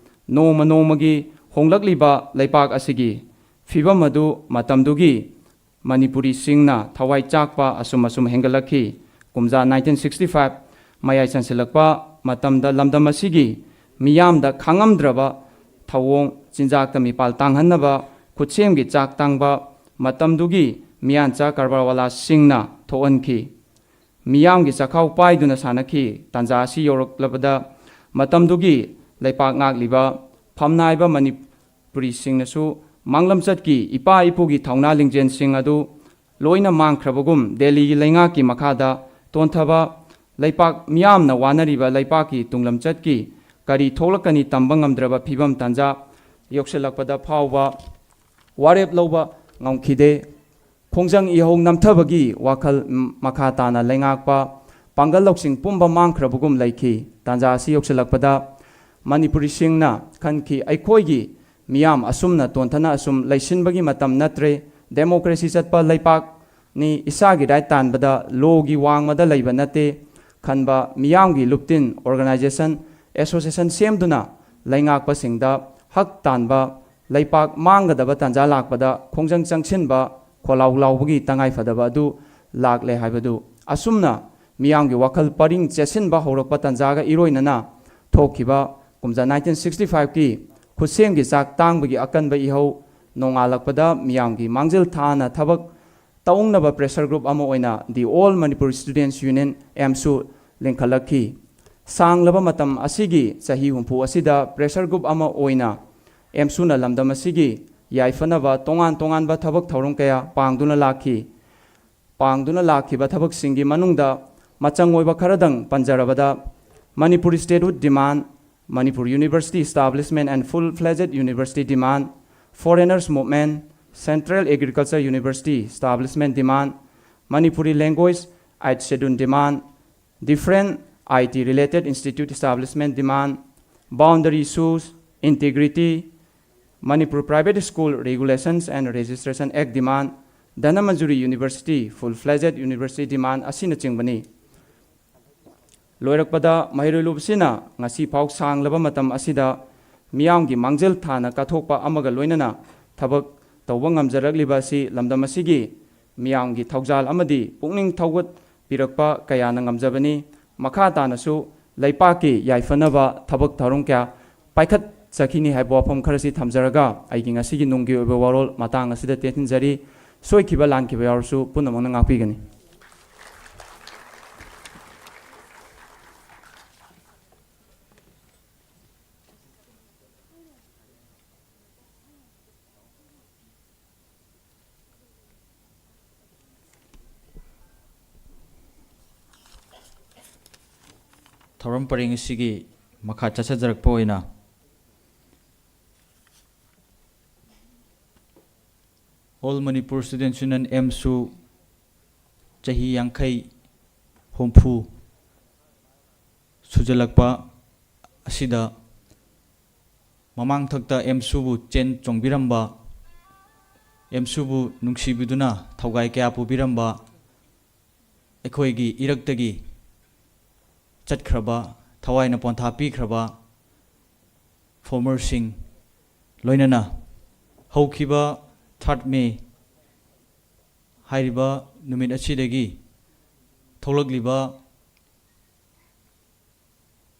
ꯅꯣꯡꯃ ꯅꯣꯡꯃꯒꯤ ꯍꯣꯡꯂꯛꯂꯤꯕ ꯂꯩꯄꯥꯛ ꯑꯁꯤꯒꯤ ꯐꯤꯕꯝ ꯑꯗꯨ ꯃꯇꯝꯗꯨꯒꯤ ꯃꯅꯤꯄꯨꯔꯤꯁꯤꯡꯅ ꯊꯋꯥꯏ ꯆꯥꯛꯄ ꯑꯁꯨꯝ ꯑꯁꯨꯝ ꯍꯦꯟꯒꯠꯂꯛꯈꯤ꯫ ꯀꯨꯝꯖꯥ nineteen sixty five ꯃꯌꯥꯏ ꯆꯟꯁꯤꯜꯂꯛꯄ ꯃꯇꯝꯗ ꯂꯝꯗꯝ ꯑꯁꯤꯒꯤ ꯃꯤꯌꯥꯝꯗ ꯈꯥꯡꯉꯝꯗ꯭ꯔꯕ ꯊꯧꯑꯣꯡ, ꯆꯤꯟꯖꯥꯛꯇ ꯃꯤꯄꯥꯜ ꯇꯥꯡꯍꯟꯅꯕ ꯈꯨꯠꯁꯦꯝꯒꯤ ꯆꯥꯛ ꯇꯥꯡꯕ ꯃꯇꯝꯗꯨꯒꯤ ꯃꯤꯌꯥꯟꯆꯥ ꯀꯔꯕꯥꯔꯋꯥꯂꯥꯁꯤꯡꯅ ꯊꯣꯛꯍꯟꯈꯤ꯫ ꯃꯤꯌꯥꯝꯒꯤ ꯆꯥꯛꯈꯥꯎ ꯄꯥꯏꯗꯨꯅ ꯁꯥꯟꯅꯈꯤ꯫ ꯇꯥꯟꯖꯥ ꯑꯁꯤ ꯌꯧꯔꯛꯂꯕꯗ ꯃꯇꯝꯗꯨꯒꯤ ꯂꯩꯄꯥꯛ ꯉꯥꯛꯂꯤꯕ ꯐꯝꯅꯥꯏꯕ ꯃꯅꯤꯄꯨꯔꯤꯁꯤꯡꯅꯁꯨ ꯃꯥꯡꯂꯝꯆꯠꯀꯤ ꯏꯄꯥ ꯏꯄꯨꯒꯤ ꯊꯧꯅꯥ ꯂꯤꯡꯖꯦꯜꯁꯤꯡ ꯑꯗꯨ ꯂꯣꯏꯅ ꯃꯥꯡꯈ꯭ꯔꯕꯒꯨꯝ, ꯗꯦꯜꯂꯤꯒꯤ ꯂꯩꯉꯥꯛꯀꯤ ꯃꯈꯥꯗ ꯇꯣꯟꯊꯕ ꯂꯩꯄꯥꯛ ꯃꯤꯌꯥꯝꯅ ꯋꯥꯅꯔꯤꯕ ꯂꯩꯄꯥꯛꯀꯤ ꯇꯨꯡꯂꯝꯆꯠꯀꯤ ꯀꯔꯤ ꯊꯣꯛꯂꯛꯀꯅꯤ ꯇꯝꯕ ꯉꯝꯗ꯭ꯔꯕ ꯐꯤꯕꯝ ꯇꯥꯟꯖꯥ ꯌꯧꯁꯤꯜꯂꯛꯄꯗ ꯐꯥꯎꯕ ꯋꯥꯔꯦꯞ ꯂꯧꯕ ꯉꯝꯈꯤꯗꯦ꯫ ꯈꯣꯡꯖꯪ ꯏꯍꯧ ꯅꯝꯊꯕꯒꯤ ꯋꯥꯈꯜ ꯃꯈꯥ ꯇꯥꯅ ꯂꯩꯉꯥꯛꯄ ꯄꯥꯡꯒꯜ ꯂꯧꯁꯤꯡ ꯄꯨꯝꯕ ꯃꯥꯡꯈ꯭ꯔꯕꯒꯨꯝ ꯂꯩꯈꯤ꯫ ꯇꯥꯟꯖꯥ ꯑꯁꯤ ꯌꯧꯁꯤꯜꯂꯛꯄꯗ ꯃꯅꯤꯄꯨꯔꯤꯁꯤꯡꯅ ꯈꯟꯈꯤ, ꯑꯩꯈꯣꯏꯒꯤ ꯃꯤꯌꯥꯝ ꯑꯁꯨꯝꯅ ꯇꯣꯟꯊꯅ ꯑꯁꯨꯝ ꯂꯩꯁꯤꯟꯕꯒꯤ ꯃꯇꯝ ꯅꯠꯇ꯭ꯔꯦ꯫ ꯗꯦꯃꯣꯀ꯭ꯔꯦꯁꯤ ꯆꯠꯄ ꯂꯩꯄꯥꯛꯅꯤ, ꯏꯁꯥꯒꯤ ꯔꯥꯏꯠ ꯇꯥꯟꯕꯗ ꯂꯣꯒꯤ ꯋꯥꯡꯃꯗ ꯂꯩꯕ ꯅꯠꯇꯦ ꯈꯟꯕ ꯃꯤꯌꯥꯝꯒꯤ ꯂꯨꯞꯇꯤꯟ, ꯑꯣꯔꯒꯅꯥꯏꯖꯦꯁꯟ, ꯑꯦꯁꯣꯁꯤꯌꯦꯁꯟ ꯁꯦꯝꯗꯨꯅ ꯂꯩꯉꯥꯛꯄꯁꯤꯡꯗ ꯍꯛ ꯇꯥꯟꯕ, ꯂꯩꯄꯥꯛ ꯃꯥꯡꯒꯗꯕ ꯇꯥꯟꯖꯥ ꯂꯥꯛꯄꯗ ꯈꯣꯡꯖꯪ ꯆꯪꯁꯤꯟꯕ, ꯈꯣꯜꯂꯥꯎ ꯂꯥꯎꯕꯒꯤ ꯇꯉꯥꯏꯐꯗꯕ ꯑꯗꯨ ꯂꯥꯛꯂꯦ ꯍꯥꯏꯕꯗꯨ꯫ ꯑꯁꯨꯝꯅ ꯃꯤꯌꯥꯝꯒꯤ ꯋꯥꯈꯜ ꯄꯔꯤꯡ ꯆꯦꯠꯁꯤꯟꯕ ꯍꯧꯔꯛꯄ ꯇꯥꯟꯖꯥꯒ ꯏꯔꯣꯏꯅꯅ ꯊꯣꯛꯈꯤꯕ ꯀꯨꯝꯖꯥ nineteen sixty five ꯀꯤ ꯈꯨꯠꯁꯦꯝꯒꯤ ꯆꯥꯛ ꯇꯥꯡꯕꯒꯤ ꯑꯀꯟꯕ ꯏꯍꯧ ꯅꯣꯡꯉꯥꯜꯂꯛꯄꯗ ꯃꯤꯌꯥꯝꯒꯤ ꯃꯥꯡꯖꯤꯜ ꯊꯥꯅ ꯊꯕꯛ ꯇꯧꯅꯕ pressure group ꯑꯃ ꯑꯣꯏꯅ The All Manipur Students Union, ꯑꯦꯝꯁꯨ, ꯂꯤꯡꯈꯠꯂꯛꯈꯤ꯫ ꯁꯥꯡꯂꯕ ꯃꯇꯝ ꯑꯁꯤꯒꯤ ꯆꯍꯤ ꯍꯨꯝꯐꯨ ꯑꯁꯤꯗ pressure group ꯑꯃ ꯑꯣꯏꯅ ꯑꯦꯝꯁꯨꯅ ꯂꯝꯗꯝ ꯑꯁꯤꯒꯤ ꯌꯥꯏꯐꯅꯕ ꯇꯣꯉꯥꯟ ꯇꯣꯉꯥꯟꯕ ꯊꯕꯛ ꯊꯧꯔꯝ ꯀꯌꯥ ꯄꯥꯡꯗꯨꯅ ꯂꯥꯛꯈꯤ꯫ ꯄꯥꯡꯗꯨꯅ ꯂꯥꯛꯈꯤꯕ ꯊꯕꯛꯁꯤꯡꯒꯤ ꯃꯅꯨꯡꯗ ꯃꯆꯪ ꯑꯣꯏꯕ ꯈꯔꯗꯪ ꯄꯟꯖꯔꯕꯗ, Manipur Statehood Demand, Manipur University Establishment and Full-Fledged University Demand, Foreigners Movement, Central Agriculture University Establishment Demand, Manipuri Language, Eighth Schedule Demand, different I T related institute establishment demand, Boundary Issues, Integrity, Manipur Private School Regulations and Registration Act Demand, Dhanamanjuri University, Full Fledged University Demand ꯑꯁꯤꯅꯆꯤꯡꯕꯅꯤ꯫ ꯂꯣꯏꯔꯛꯄꯗ, ꯃꯍꯩꯔꯣꯏ ꯂꯨꯞꯁꯤꯅ ꯉꯁꯤ ꯐꯥꯎ ꯁꯥꯡꯂꯕ ꯃꯇꯝ ꯑꯁꯤꯗ ꯃꯤꯌꯥꯝꯒꯤ ꯃꯥꯡꯖꯤꯜ ꯊꯥꯅ ꯀꯠꯊꯣꯛꯄ ꯑꯃꯒ ꯂꯣꯏꯅꯅ ꯊꯕꯛ ꯇꯧꯕ ꯉꯝꯖꯔꯛꯂꯤꯕ ꯑꯁꯤ ꯂꯝꯗꯝ ꯑꯁꯤꯒꯤ ꯃꯤꯌꯥꯝꯒꯤ ꯊꯧꯖꯥꯜ ꯑꯃꯗꯤ ꯄꯨꯛꯅꯤꯡ ꯊꯧꯒꯠꯄꯤꯔꯛꯄ ꯀꯌꯥꯅ ꯉꯝꯖꯕꯅꯤ꯫ ꯃꯈꯥ ꯇꯥꯅꯁꯨ ꯂꯩꯄꯥꯛꯀꯤ ꯌꯥꯏꯐꯅꯕ ꯊꯕꯛ ꯊꯧꯔꯝ ꯀꯌꯥ ꯄꯥꯏꯈꯠꯆꯈꯤꯅꯤ ꯍꯥꯏꯕ ꯋꯥꯐꯝ ꯈꯔꯁꯤ ꯊꯝꯖꯔꯒ, ꯑꯩꯒꯤ ꯉꯁꯤꯒꯤ ꯅꯨꯡꯒꯤ ꯑꯣꯏꯕ ꯋꯥꯔꯣꯜ ꯃꯇꯥꯡ ꯑꯁꯤꯗ ꯇꯦꯟꯁꯤꯟꯖꯔꯤ꯫ ꯁꯣꯏꯈꯤꯕ ꯂꯥꯟꯈꯤꯕ ꯌꯥꯎꯔꯁꯨ ꯄꯨꯝꯅꯃꯛꯅ ꯉꯥꯛꯄꯤꯒꯅꯤ꯫ ꯊꯧꯔꯝ ꯄꯔꯦꯡ ꯑꯁꯤꯒꯤ ꯃꯈꯥ ꯆꯠꯊꯖꯔꯛꯄ ꯑꯣꯏꯅ, All Manipur Students Union, ꯑꯦꯝꯁꯨ, ꯆꯍꯤ ꯌꯥꯡꯈꯩ, ꯍꯨꯝꯐꯨ ꯁꯨꯖꯜꯂꯛꯄ ꯑꯁꯤꯗ ꯃꯃꯥꯡꯊꯛꯇ ꯑꯦꯝꯁꯨꯕꯨ ꯆꯦꯟ ꯆꯣꯡꯕꯤꯔꯝꯕ, ꯑꯦꯝꯁꯨꯕꯨ ꯅꯨꯡꯁꯤꯕꯤꯗꯨꯅ ꯊꯧꯒꯥꯏ ꯀꯌꯥ ꯄꯨꯕꯤꯔꯝꯕ, ꯑꯩꯈꯣꯏꯒꯤ ꯏꯔꯛꯇꯒꯤ ꯆꯠꯈ꯭ꯔꯕ, ꯊꯋꯥꯏꯅ ꯄꯣꯟꯊꯥ ꯄꯤꯈ꯭ꯔꯕ formerꯁꯤꯡ, ꯂꯣꯏꯅꯅ ꯍꯧꯈꯤꯕ third May ꯍꯥꯏꯔꯤꯕ ꯅꯨꯃꯤꯠ ꯑꯁꯤꯗꯒꯤ ꯊꯣꯛꯂꯛꯂꯤꯕ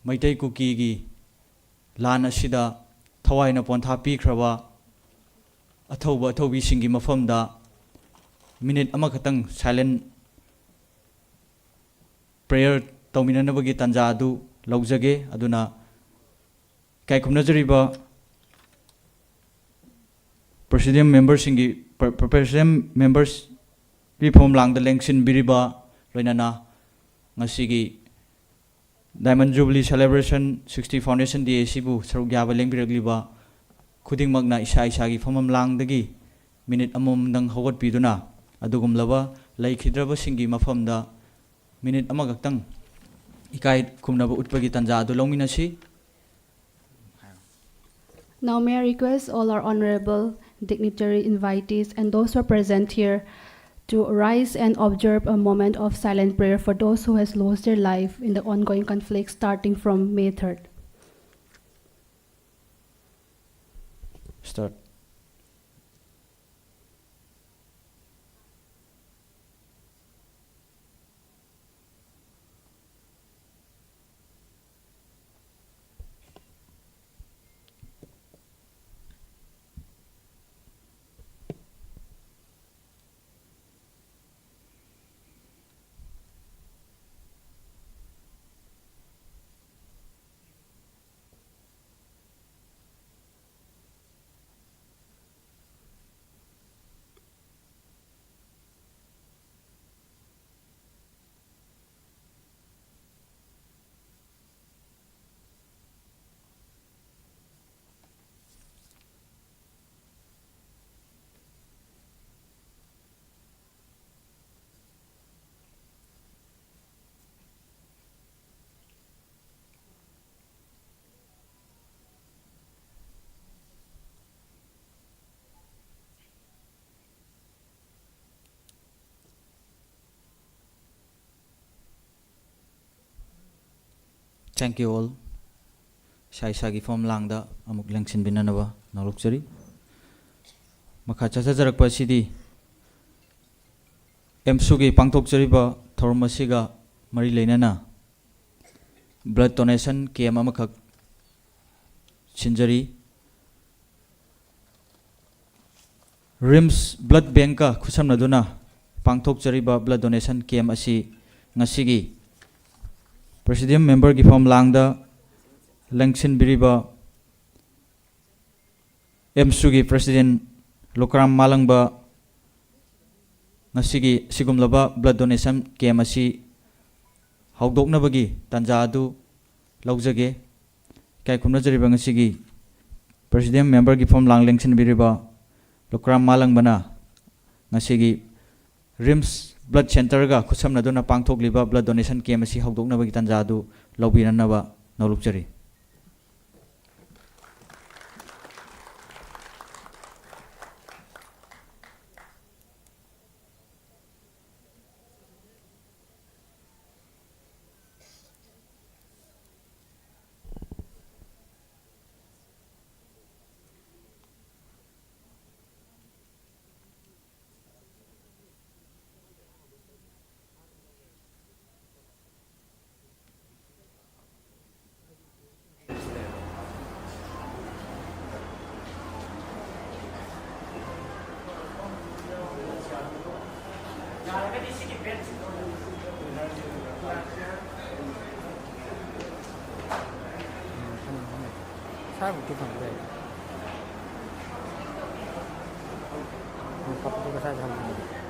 ꯃꯩꯇꯩ ꯀꯨꯀꯤꯒꯤ ꯂꯥꯟ ꯑꯁꯤꯗ ꯊꯋꯥꯏꯅ ꯄꯣꯟꯊꯥ ꯄꯤꯈ꯭ꯔꯕ ꯑꯊꯧꯕ ꯑꯊꯧꯕꯤꯁꯤꯡꯒꯤ ꯃꯐꯝꯗ minute ꯑꯃꯈꯛꯇꯪ silent prayer ꯇꯧꯃꯤꯟꯅꯅꯕꯒꯤ ꯇꯥꯟꯖꯥ ꯑꯗꯨ ꯂꯧꯖꯒꯦ꯫ ꯑꯗꯨꯅ ꯏꯀꯥꯏ ꯈꯨꯝꯅꯖꯔꯤꯕ Presidium memberꯁꯤꯡꯒꯤ, Pre-, Presidium membersꯀꯤ ꯐꯝꯐꯝꯂꯥꯡꯗ ꯂꯦꯡꯁꯤꯟꯕꯤꯔꯤꯕ, ꯂꯣꯏꯅꯅ ꯉꯁꯤꯒꯤ Diamond Jubilee Celebration sixty Foundation Day ꯑꯁꯤꯕꯨ ꯁꯔꯨꯛ ꯌꯥꯕ ꯂꯦꯡꯕꯤꯔꯛꯂꯤꯕ ꯈꯨꯗꯤꯡꯃꯛꯅ ꯏꯁꯥ ꯏꯁꯥꯒꯤ ꯐꯝꯐꯝꯂꯥꯡꯗꯒꯤ minute ꯑꯃꯃꯝꯗꯪ ꯍꯧꯒꯠꯄꯤꯗꯨꯅ, ꯑꯗꯨꯒꯨꯝꯂꯕ ꯂꯩꯈꯤꯗ꯭ꯔꯕꯁꯤꯡꯒꯤ ꯃꯐꯝꯗ minute ꯑꯃꯈꯛꯇꯪ ꯏꯀꯥꯏ ꯈꯨꯝꯅꯕ ꯎꯠꯄꯒꯤ ꯇꯥꯟꯖꯥ ꯑꯗꯨ ꯂꯧꯃꯤꯟꯅꯁꯤ꯫ Now may I request all our honorable dignitary invitees and those who are present here to rise and observe a moment of silent prayer for those who has lost their life in the ongoing conflict starting from May third. Start. Thank you all. ꯏꯁꯥ ꯏꯁꯥꯒꯤ ꯐꯝ ꯂꯥꯡꯗ ꯑꯃꯨꯛ ꯂꯦꯡꯁꯤꯟꯕꯤꯅꯅꯕ ꯅꯥꯎꯂꯣꯛꯆꯔꯤ꯫ ꯃꯈꯥ ꯆꯠꯊꯖꯔꯛꯄ ꯑꯁꯤꯗꯤ ꯑꯦꯝꯁꯨꯒꯤ ꯄꯥꯡꯊꯣꯛꯆꯔꯤꯕ ꯊꯧꯔꯝ ꯑꯁꯤꯒ ꯃꯔꯤ ꯂꯩꯅꯅ blood donation camp ꯑꯃꯈꯛ ꯁꯤꯟꯖꯔꯤ꯫ ꯔꯤꯝꯁ ꯕ꯭ꯂꯗ ꯕꯦꯡꯀ ꯈꯨꯠꯁꯝꯅꯗꯨꯅ ꯄꯥꯡꯊꯣꯛꯆꯔꯤꯕ blood donation camp ꯑꯁꯤ ꯉꯁꯤꯒꯤ ꯄ꯭ꯔꯦꯁꯤꯗꯤꯌꯝ ꯃꯦꯝꯕꯔꯒꯤ ꯐꯝ ꯂꯥꯡꯗ ꯂꯦꯡꯁꯤꯟꯕꯤꯔꯤꯕ ꯑꯦꯝꯁꯨꯒꯤ ꯄ꯭ꯔꯦꯁꯤꯗꯦꯟ ꯂꯨꯀ꯭ꯔꯥꯝ ꯃꯥꯂꯪꯕ ꯉꯁꯤꯒꯤ ꯑꯁꯤꯒꯨꯝꯂꯕ blood donation camp ꯑꯁꯤ ꯍꯧꯗꯣꯛꯅꯕꯒꯤ ꯇꯥꯟꯖꯥ ꯑꯗꯨ ꯂꯧꯖꯒꯦ꯫ ꯏꯀꯥꯏ ꯈꯨꯝꯅꯖꯔꯤꯕ ꯉꯁꯤꯒꯤ ꯄ꯭ꯔꯦꯁꯤꯗꯦꯟ ꯃꯦꯝꯕꯔꯒꯤ ꯐꯝ ꯂꯥꯡ ꯂꯦꯡꯁꯤꯟꯕꯤꯔꯤꯕ ꯂꯨꯀ꯭ꯔꯥꯝ ꯃꯥꯂꯪꯕꯅ ꯉꯁꯤꯒꯤ ꯔꯤꯝꯁ ꯕ꯭ꯂꯗ ꯁꯦꯟꯇꯔꯒ ꯈꯨꯠꯁꯝꯅꯗꯨꯅ ꯄꯥꯡꯊꯣꯛꯂꯤꯕ blood donation camp ꯑꯁꯤ ꯍꯧꯗꯣꯛꯅꯕꯒꯤ ꯇꯥꯟꯖꯥ ꯑꯗꯨ ꯂꯧꯕꯤꯅꯅꯕ ꯅꯧꯂꯨꯛꯆꯔꯤ꯫ ꯁꯥꯃꯨꯛꯇꯤ ꯐꯪꯕ ꯌꯥꯏ꯫ ꯀꯞꯄꯗꯨꯒ ꯁ꯭ꯋꯥꯏꯗ ꯍꯪꯕꯅꯦ꯫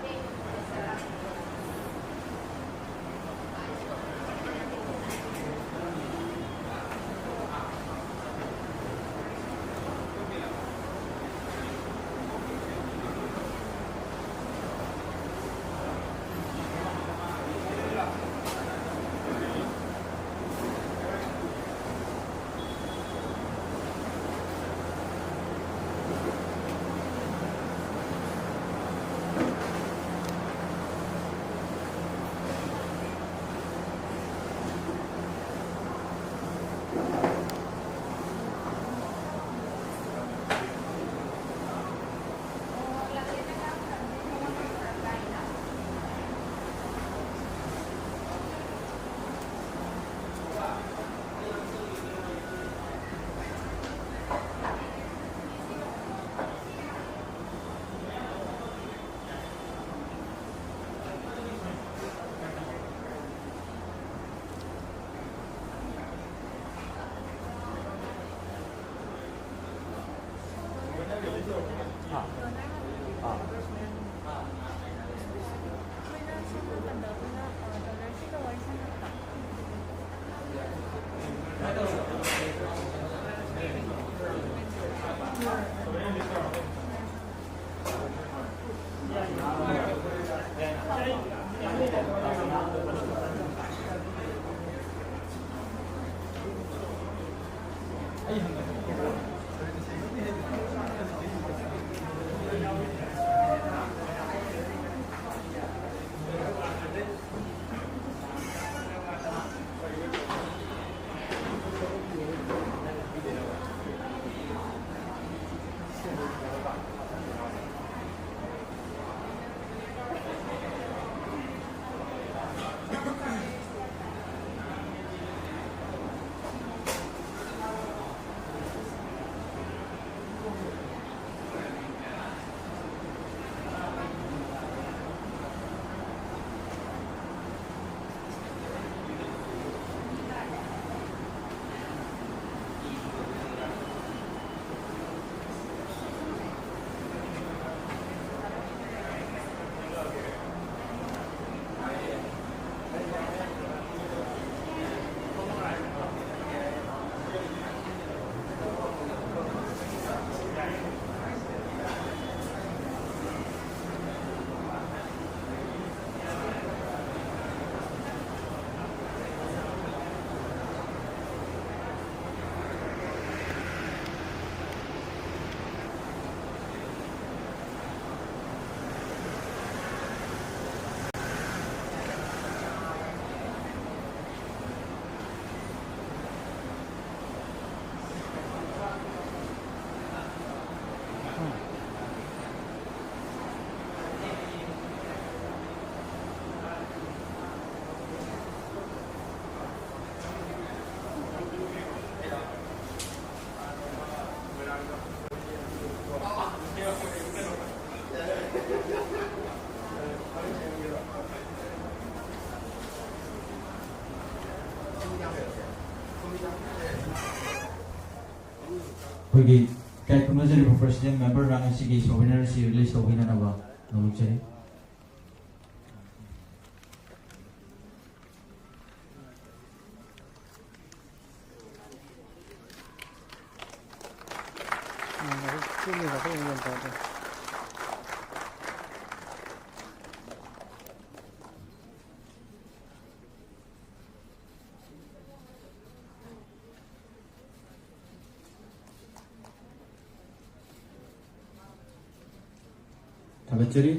ꯑꯩꯈꯣꯏꯒꯤ ꯀꯌꯥ ꯈꯨꯝꯅꯖꯔꯤꯕ president memberꯅ ꯉꯁꯤꯒꯤ souvenir ꯑꯁꯤ release ꯇꯧꯕꯤꯅꯅꯕ ꯅꯣꯡꯂꯨꯛꯆꯔꯤ꯫ ꯊꯥꯒꯠꯆꯔꯤ꯫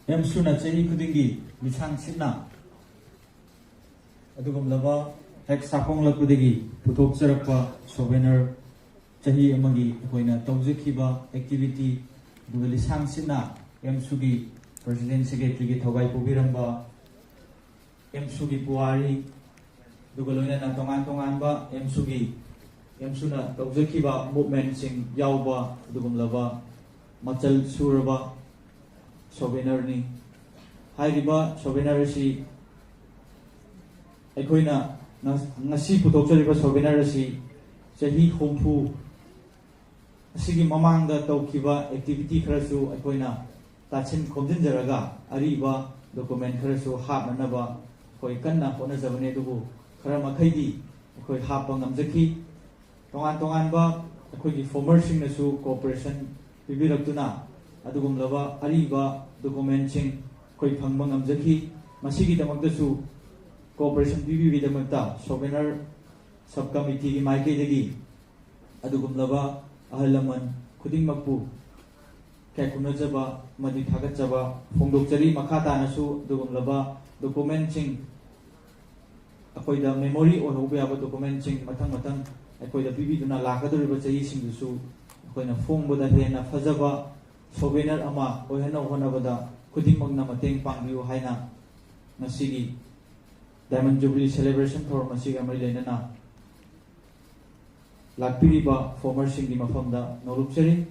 ꯑꯦꯝꯁꯨꯅ ꯆꯍꯤ ꯈꯨꯗꯤꯡꯒꯤ ꯂꯤꯁꯥꯡ ꯁꯤꯠꯅ ꯑꯗꯨꯒꯨꯝꯂꯕ ꯍꯦꯛ ꯁꯥꯐꯣꯡꯂꯛꯄꯗꯒꯤ ꯄꯨꯊꯣꯛꯆꯔꯛꯄ souvenir, ꯆꯍꯤ ꯑꯃꯒꯤ ꯑꯩꯈꯣꯏꯅ ꯇꯧꯖꯈꯤꯕ activity, ꯑꯗꯨꯒ ꯂꯤꯁꯥꯡ ꯁꯤꯠꯅ ꯑꯦꯝꯁꯨꯒꯤ president secretaryꯒꯤ ꯊꯧꯒꯥꯏ ꯄꯨꯕꯤꯔꯝꯕ ꯑꯦꯝꯁꯨꯒꯤ ꯄꯨꯋꯥꯔꯤ, ꯑꯗꯨꯒ ꯂꯣꯏꯅꯅ ꯇꯣꯉꯥꯟ ꯇꯣꯉꯥꯟꯕ ꯑꯦꯝꯁꯨꯒꯤ, ꯑꯦꯝꯁꯨꯅ ꯇꯧꯖꯈꯤꯕ movementꯁꯤꯡ ꯌꯥꯎꯕ ꯑꯗꯨꯒꯨꯝꯂꯕ ꯃꯆꯜ ꯁꯨꯔꯕ souvenirꯅꯤ꯫ ꯍꯥꯏꯔꯤꯕ souvenir ꯑꯁꯤ ꯑꯩꯈꯣꯏꯅ ꯉ-, ꯉꯁꯤ ꯄꯨꯊꯣꯛꯆꯔꯤꯕ souvenir ꯑꯁꯤ ꯆꯍꯤ ꯍꯨꯝꯐꯨ ꯑꯁꯤꯒꯤ ꯃꯃꯥꯡꯗ ꯇꯧꯈꯤꯕ activity ꯈꯔꯁꯨ ꯑꯩꯈꯣꯏꯅ ꯇꯥꯁꯤꯟ ꯈꯣꯝꯖꯤꯟꯖꯔꯒ ꯑꯔꯤꯕ document ꯈꯔꯁꯨ ꯍꯥꯞꯅꯅꯕ ꯑꯩꯈꯣꯏ ꯀꯟꯅ ꯍꯣꯠꯅꯖꯕꯅꯤ, ꯑꯗꯨꯕꯨ ꯈꯔ ꯃꯈꯩꯗꯤ ꯑꯩꯈꯣꯏ ꯍꯥꯞꯄ ꯉꯝꯖꯈꯤ꯫ ꯇꯣꯉꯥꯟ ꯇꯣꯉꯥꯟꯕ ꯑꯩꯈꯣꯏꯒꯤ formerꯁꯤꯡꯅꯁꯨ cooperation ꯄꯤꯕꯤꯔꯛꯇꯨꯅ ꯑꯗꯨꯒꯨꯝꯂꯕ ꯑꯔꯤꯕ documentꯁꯤꯡ ꯑꯩꯈꯣꯏ ꯐꯪꯕ ꯉꯝꯖꯈꯤ꯫ ꯃꯁꯤꯒꯤꯗꯃꯛꯇꯁꯨ cooperation ꯄꯤꯕꯤꯕꯒꯤꯗꯃꯛꯇ souvenir sub committeeꯒꯤ ꯃꯥꯏꯀꯩꯗꯒꯤ ꯑꯗꯨꯒꯨꯝꯂꯕ ꯑꯍꯜ ꯂꯃꯟ ꯈꯨꯗꯤꯡꯃꯛꯄꯨ ꯏꯀꯥꯏ ꯈꯨꯝꯅꯖꯕ ꯑꯃꯗꯤ ꯊꯥꯒꯠꯆꯕ ꯐꯣꯡꯗꯣꯛꯆꯔꯤ꯫ ꯃꯈꯥ ꯇꯥꯅꯁꯨ ꯑꯗꯨꯒꯨꯝꯂꯕ documentꯁꯤꯡ, ꯑꯩꯈꯣꯏꯗ memory ꯑꯣꯏꯍꯧꯕ ꯌꯥꯕ documentꯁꯤꯡ ꯃꯊꯪ ꯃꯊꯪ ꯑꯩꯈꯣꯏꯗ ꯄꯤꯕꯤꯗꯨꯅ ꯂꯥꯛꯀꯗꯧꯔꯤꯕ ꯆꯍꯤꯁꯤꯡꯗꯨꯁꯨ ꯑꯩꯈꯣꯏꯅ ꯐꯣꯡꯕꯗ ꯍꯦꯟꯅ ꯐꯖꯕ souvenir ꯑꯃ ꯑꯣꯏꯍꯟꯅꯕ ꯍꯣꯠꯅꯕꯗ ꯈꯨꯗꯤꯡꯃꯛꯅ ꯃꯇꯦꯡ ꯄꯥꯡꯕꯤꯌꯨ ꯍꯥꯏꯅ ꯉꯁꯤꯒꯤ Diamond Jubilee celebration ꯊꯧꯔꯝ ꯑꯁꯤꯒ ꯃꯔꯤ ꯂꯩꯅꯅ ꯂꯥꯛꯄꯤꯔꯤꯕ formerꯁꯤꯡꯒꯤ ꯃꯐꯝꯗ ꯅꯣꯂꯨꯛꯆꯔꯤ꯫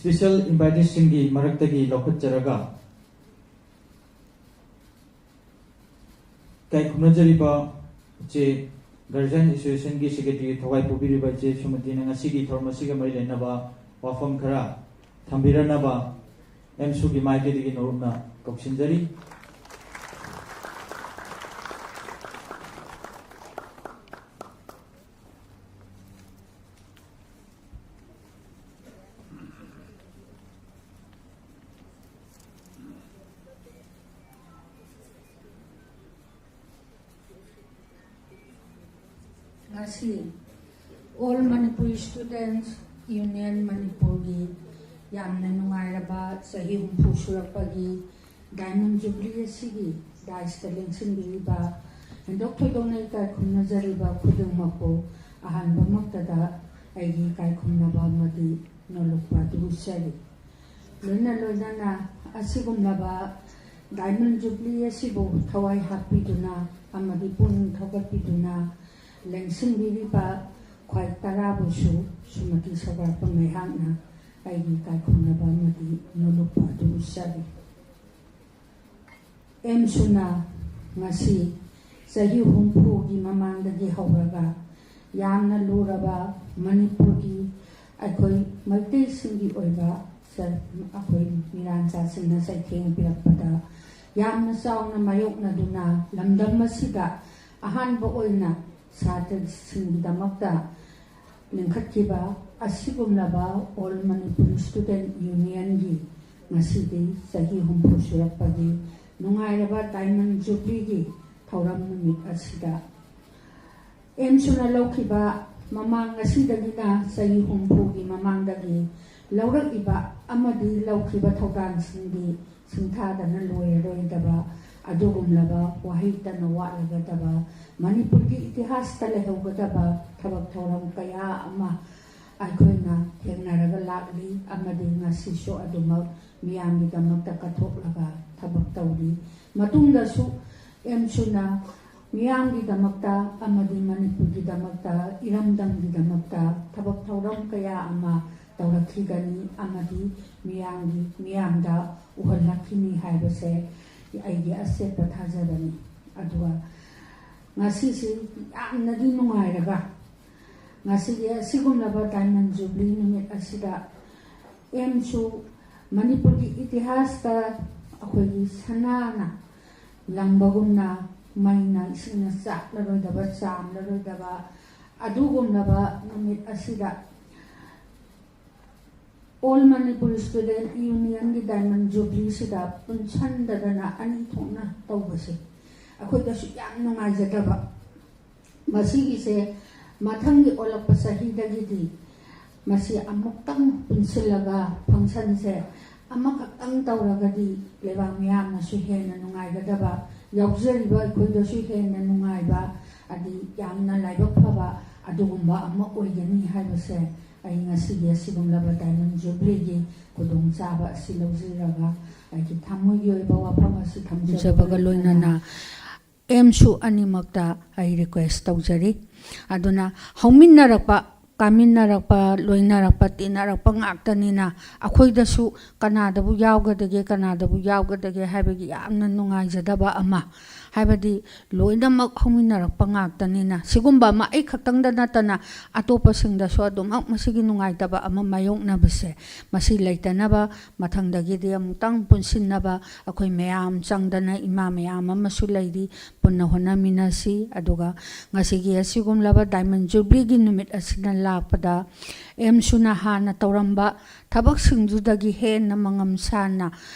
Special inviteesꯁꯤꯡꯒꯤ ꯃꯔꯛꯇꯒꯤ ꯂꯧꯈꯠꯆꯔꯒ, ꯏꯀꯥꯏ ꯈꯨꯝꯅꯖꯔꯤꯕ ꯏꯆꯦ, Guardian Associationꯒꯤ Secretary ꯊꯧꯋꯥꯏ ꯄꯨꯕꯤꯔꯤꯕ ꯏꯆꯦ ꯁꯨꯃꯇꯤꯅ ꯉꯁꯤꯒꯤ ꯊꯧꯔꯝ ꯑꯁꯤꯒ ꯃꯔꯤ ꯂꯩꯅꯕ ꯋꯥꯐꯝ ꯈꯔ ꯊꯝꯕꯤꯔꯅꯕ ꯑꯦꯝꯁꯨꯒꯤ ꯃꯥꯏꯀꯩꯗꯒꯤ ꯅꯧꯔꯨꯞꯅ ꯀꯧꯁꯤꯟꯖꯔꯤ꯫ ꯉꯁꯤ All Manipuri Students Union ꯃꯅꯤꯄꯨꯔꯒꯤ ꯌꯥꯝꯅ ꯅꯨꯡꯉꯥꯏꯔꯕ ꯆꯍꯤ ꯍꯨꯝꯐꯨ ꯁꯨꯔꯛꯄꯒꯤ Diamond Jubilee ꯑꯁꯤꯒꯤ dais ꯇ ꯂꯦꯡꯁꯤꯟꯕꯤꯔꯤꯕ ꯍꯦꯟꯗꯣꯛ ꯊꯣꯏꯗꯣꯛꯅ ꯏꯀꯥꯏ ꯈꯨꯝꯅꯖꯔꯤꯕ ꯈꯨꯗꯤꯡꯃꯛꯄꯨ ꯑꯍꯥꯟꯕꯃꯛꯇꯗ ꯑꯩꯒꯤ ꯏꯀꯥꯏ ꯈꯨꯝꯅꯕ ꯑꯃꯗꯤ ꯅꯣꯂꯨꯛꯄ ꯑꯗꯨ ꯎꯠꯆꯔꯤ꯫ ꯂꯣꯏꯅ ꯂꯣꯏꯅꯅ ꯑꯁꯤꯒꯨꯝꯂꯕ Diamond Jubilee ꯑꯁꯤꯕꯨ ꯊꯋꯥꯏ ꯍꯥꯞꯄꯤꯗꯨꯅ ꯑꯃꯗꯤ ꯄꯨꯛꯅꯤꯡ ꯊꯧꯒꯠꯄꯤꯗꯨꯅ ꯂꯦꯡꯁꯤꯟꯕꯤꯔꯤꯕ ꯈ꯭ꯋꯥꯏ ꯇꯔꯥꯕꯨꯁꯨ ꯁꯨꯃꯇꯤ ꯁꯧꯒꯠꯄ ꯉꯥꯏꯍꯥꯛꯅ ꯑꯩꯒꯤ ꯏꯀꯥꯏ ꯈꯨꯝꯅꯕ ꯑꯃꯗꯤ ꯅꯣꯂꯨꯛꯄ ꯑꯗꯨ ꯎꯠꯆꯔꯤ꯫ ꯑꯦꯝꯁꯨꯅ ꯉꯁꯤ ꯆꯍꯤ ꯍꯨꯝꯐꯨꯒꯤ ꯃꯃꯥꯡꯗꯒꯤ ꯍꯧꯔꯒ ꯌꯥꯝꯅ ꯂꯨꯔꯕ ꯃꯅꯤꯄꯨꯔꯒꯤ ꯑꯩꯈꯣꯏ ꯃꯩꯇꯩꯁꯤꯡꯒꯤ ꯑꯣꯏꯕ ꯆ-, ꯑꯩꯈꯣꯏ ꯃꯤꯔꯥꯟꯆꯥꯁꯤꯡꯅ ꯆꯩꯊꯦꯡ ꯄꯤꯔꯛꯄꯗ ꯌꯥꯝꯅ ꯆꯥꯎꯅ ꯃꯥꯌꯣꯛꯅꯗꯨꯅ ꯂꯝꯗꯝ ꯑꯁꯤꯗ ꯑꯍꯥꯟꯕ ꯑꯣꯏꯅ ꯁꯥꯇ꯭ꯔꯁꯤꯡꯒꯤꯗꯃꯛꯇ ꯂꯤꯡꯈꯠꯈꯤꯕ ꯑꯁꯤꯒꯨꯝꯂꯕ All Manipur Student Union ꯒꯤ ꯉꯁꯤꯗꯤ ꯆꯍꯤ ꯍꯨꯝꯐꯨ ꯁꯨꯔꯛꯄꯒꯤ ꯅꯨꯡꯉꯥꯏꯔꯕ Diamond Jubilee ꯒꯤ ꯊꯧꯔꯝ ꯅꯨꯃꯤꯠ ꯑꯁꯤꯗ ꯑꯦꯝꯁꯨꯅ ꯂꯧꯈꯤꯕ ꯃꯃꯥꯡ ꯑꯁꯤꯗꯒꯤꯅ ꯆꯍꯤ ꯍꯨꯝꯐꯨꯒꯤ ꯃꯃꯥꯡꯗꯒꯤ ꯂꯧꯔꯛꯂꯤꯕ ꯑꯃꯗꯤ ꯂꯧꯈꯤꯕ ꯊꯧꯗꯥꯡꯁꯤꯡꯗꯤ ꯁꯤꯡꯊꯥꯗꯅ ꯂꯣꯏꯔꯔꯣꯏꯗꯕ ꯑꯗꯨꯒꯨꯝꯂꯕ ꯋꯥꯍꯩꯇꯅ ꯋꯥꯠꯂꯒꯗꯕ ꯃꯅꯤꯄꯨꯔꯒꯤ ꯏꯇꯤꯍꯥꯁꯇ ꯂꯩꯍꯧꯒꯗꯕ ꯊꯕꯛ ꯊꯧꯔꯝ ꯀꯌꯥ ꯑꯃ ꯑꯩꯈꯣꯏꯅ ꯊꯦꯡꯅꯔꯒ ꯂꯥꯛꯂꯤ ꯑꯃꯗꯤ ꯉꯁꯤꯁꯨ ꯑꯗꯨꯃꯛ ꯃꯤꯌꯥꯝꯒꯤꯗꯃꯛꯇ ꯀꯠꯊꯣꯛꯂꯒ ꯊꯕꯛ ꯇꯧꯔꯤ꯫ ꯃꯇꯨꯡꯗꯁꯨ ꯑꯦꯝꯁꯨꯅ ꯃꯤꯌꯥꯝꯒꯤꯗꯃꯛꯇ ꯑꯃꯗꯤ ꯃꯅꯤꯄꯨꯔꯒꯤꯗꯃꯛꯇ, ꯏꯔꯝꯗꯝꯒꯤꯗꯃꯛꯇ ꯊꯕꯛ ꯊꯧꯔꯝ ꯀꯌꯥ ꯑꯃ ꯇꯧꯔꯛꯈꯤꯒꯅꯤ ꯑꯃꯗꯤ ꯃꯤꯌꯥꯝꯒꯤ ꯃꯤꯌꯥꯝꯗ ꯎꯍꯜꯂꯛꯈꯤꯅꯤ ꯍꯥꯏꯕꯁꯦ ꯑꯩꯒꯤ ꯑꯆꯦꯠꯄ ꯊꯥꯖꯕꯅꯤ꯫ ꯑꯗꯨꯒ ꯉꯁꯤꯁꯤ ꯌꯥꯝꯅꯗꯤ ꯅꯨꯡꯉꯥꯏꯔꯒ ꯉꯁꯤꯒꯤ ꯑꯁꯤꯒꯨꯝꯂꯕ diamond jubilee ꯅꯨꯃꯤꯠ ꯑꯁꯤꯗ ꯑꯦꯝꯁꯨ ꯃꯅꯤꯄꯨꯔꯒꯤ ꯏꯇꯤꯍꯥꯁꯇ ꯑꯩꯈꯣꯏꯒꯤ ꯁꯅꯥꯅ ꯂꯪꯕꯒꯨꯝꯅ ꯃꯩꯅ ꯏꯁꯤꯡꯅ ꯆꯥꯛꯂꯔꯣꯏꯗꯕ, ꯆꯥꯝꯂꯔꯣꯏꯗꯕ ꯑꯗꯨꯒꯨꯝꯂꯕ ꯅꯨꯃꯤꯠ ꯑꯁꯤꯗ All Manipur Student Unionꯒꯤ diamond jubileeꯁꯤꯗ ꯄꯨꯟꯁꯟꯗꯗꯅ ꯑꯅꯤ ꯊꯣꯛꯅ ꯇꯧꯕꯁꯦ ꯑꯩꯈꯣꯏꯗꯁꯨ ꯌꯥꯝ ꯅꯨꯡꯉꯥꯏꯖꯗꯕ꯫ ꯃꯁꯤꯒꯤꯁꯦ ꯃꯊꯪꯒꯤ ꯑꯣꯜꯂꯛꯄ ꯆꯍꯤꯗꯒꯤꯗꯤ ꯃꯁꯤ ꯑꯃꯨꯛꯇꯪ ꯄꯨꯟꯁꯤꯜꯂꯒ functionꯁꯦ ꯑꯃꯈꯛꯇꯪ ꯇꯧꯔꯒꯗꯤ ꯂꯩꯕꯥꯛ ꯃꯤꯌꯥꯝꯅꯁꯨ ꯍꯦꯟꯅ ꯅꯨꯡꯉꯥꯏꯒꯗꯕ, ꯌꯥꯎꯖꯔꯤꯕ ꯑꯩꯈꯣꯏꯗꯁꯨ ꯍꯦꯟꯅ ꯅꯨꯡꯉꯥꯏꯕ, ꯑꯗꯤ ꯌꯥꯝꯅ ꯂꯥꯏꯕꯛ ꯐꯕ ꯑꯗꯨꯒꯨꯝꯕ ꯑꯃ ꯑꯣꯏꯒꯅꯤ ꯍꯥꯏꯕꯁꯦ ꯑꯩ ꯉꯁꯤꯒꯤ ꯑꯁꯤꯒꯨꯝꯂꯕ diamond jubileeꯒꯤ ꯈꯨꯗꯣꯡꯆꯥꯕ ꯑꯁꯤ ꯂꯧꯖꯔꯒ ꯑꯩꯒꯤ ꯊꯃꯣꯏꯒꯤ ꯑꯣꯏꯕ ꯋꯥꯐꯝ ꯑꯁꯤ ꯊꯝꯖꯕꯒ ꯊꯝꯖꯕꯒ ꯂꯣꯏꯅꯅ ꯂꯣꯏꯅꯅ ꯑꯦꯝꯁꯨ ꯑꯅꯤꯃꯛꯇ ꯑꯩ request ꯇꯧꯖꯔꯤ꯫ ꯑꯗꯨꯅ ꯍꯧꯃꯤꯟꯅꯔꯛꯄ, ꯀꯥꯃꯤꯟꯅꯔꯛꯄ, ꯂꯣꯏꯅꯔꯛꯄ, ꯇꯤꯟꯅꯔꯛꯄ ꯉꯥꯛꯇꯅꯤꯅ ꯑꯩꯈꯣꯏꯗꯁꯨ ꯀꯅꯥꯗꯕꯨ ꯌꯥꯎꯒꯗꯒꯦ, ꯀꯅꯥꯗꯕꯨ ꯌꯥꯎꯒꯗꯒꯦ ꯍꯥꯏꯕꯒꯤ ꯌꯥꯝꯅ ꯅꯨꯡꯉꯥꯏꯖꯗꯕ ꯑꯃ, ꯍꯥꯏꯕꯗꯤ ꯂꯣꯏꯅꯃꯛ ꯍꯧꯃꯤꯟꯅꯔꯛꯄ ꯉꯥꯛꯇꯅꯤꯅ ꯁꯤꯒꯨꯝꯕ ꯑꯃ ꯑꯩ ꯈꯛꯇꯪꯗ ꯅꯠꯇꯅ ꯑꯇꯣꯞꯄꯁꯤꯡꯗꯁꯨ ꯑꯗꯨꯃꯛ ꯃꯁꯤꯒꯤ ꯅꯨꯡꯉꯥꯏꯇꯕ ꯑꯃ ꯃꯥꯌꯣꯛꯅꯕꯁꯦ, ꯃꯁꯤ ꯂꯩꯇꯅꯕ ꯃꯊꯪꯗꯒꯤꯗꯤ ꯑꯃꯨꯛꯇꯪ ꯄꯨꯟꯁꯤꯟꯅꯕ ꯑꯩꯈꯣꯏ ꯃꯌꯥꯝ ꯆꯪꯗꯅ ꯏꯃꯥ ꯃꯌꯥꯝ ꯑꯃꯁꯨ ꯂꯩꯔꯤ, ꯄꯨꯟꯅ ꯍꯣꯠꯅꯃꯤꯟꯅꯁꯤ꯫ ꯑꯗꯨꯒ ꯉꯁꯤꯒꯤ ꯑꯁꯤꯒꯨꯝꯂꯕ diamond jubileeꯒꯤ ꯅꯨꯃꯤꯠ ꯑꯁꯤꯅ ꯂꯥꯛꯄꯗ ꯑꯦꯝꯁꯨꯅ ꯍꯥꯟꯅ ꯇꯧꯔꯝꯕ ꯊꯕꯛꯁꯤꯡꯗꯨꯗꯒꯤ ꯍꯦꯟꯅ ꯃꯉꯝ ꯁꯥꯅ,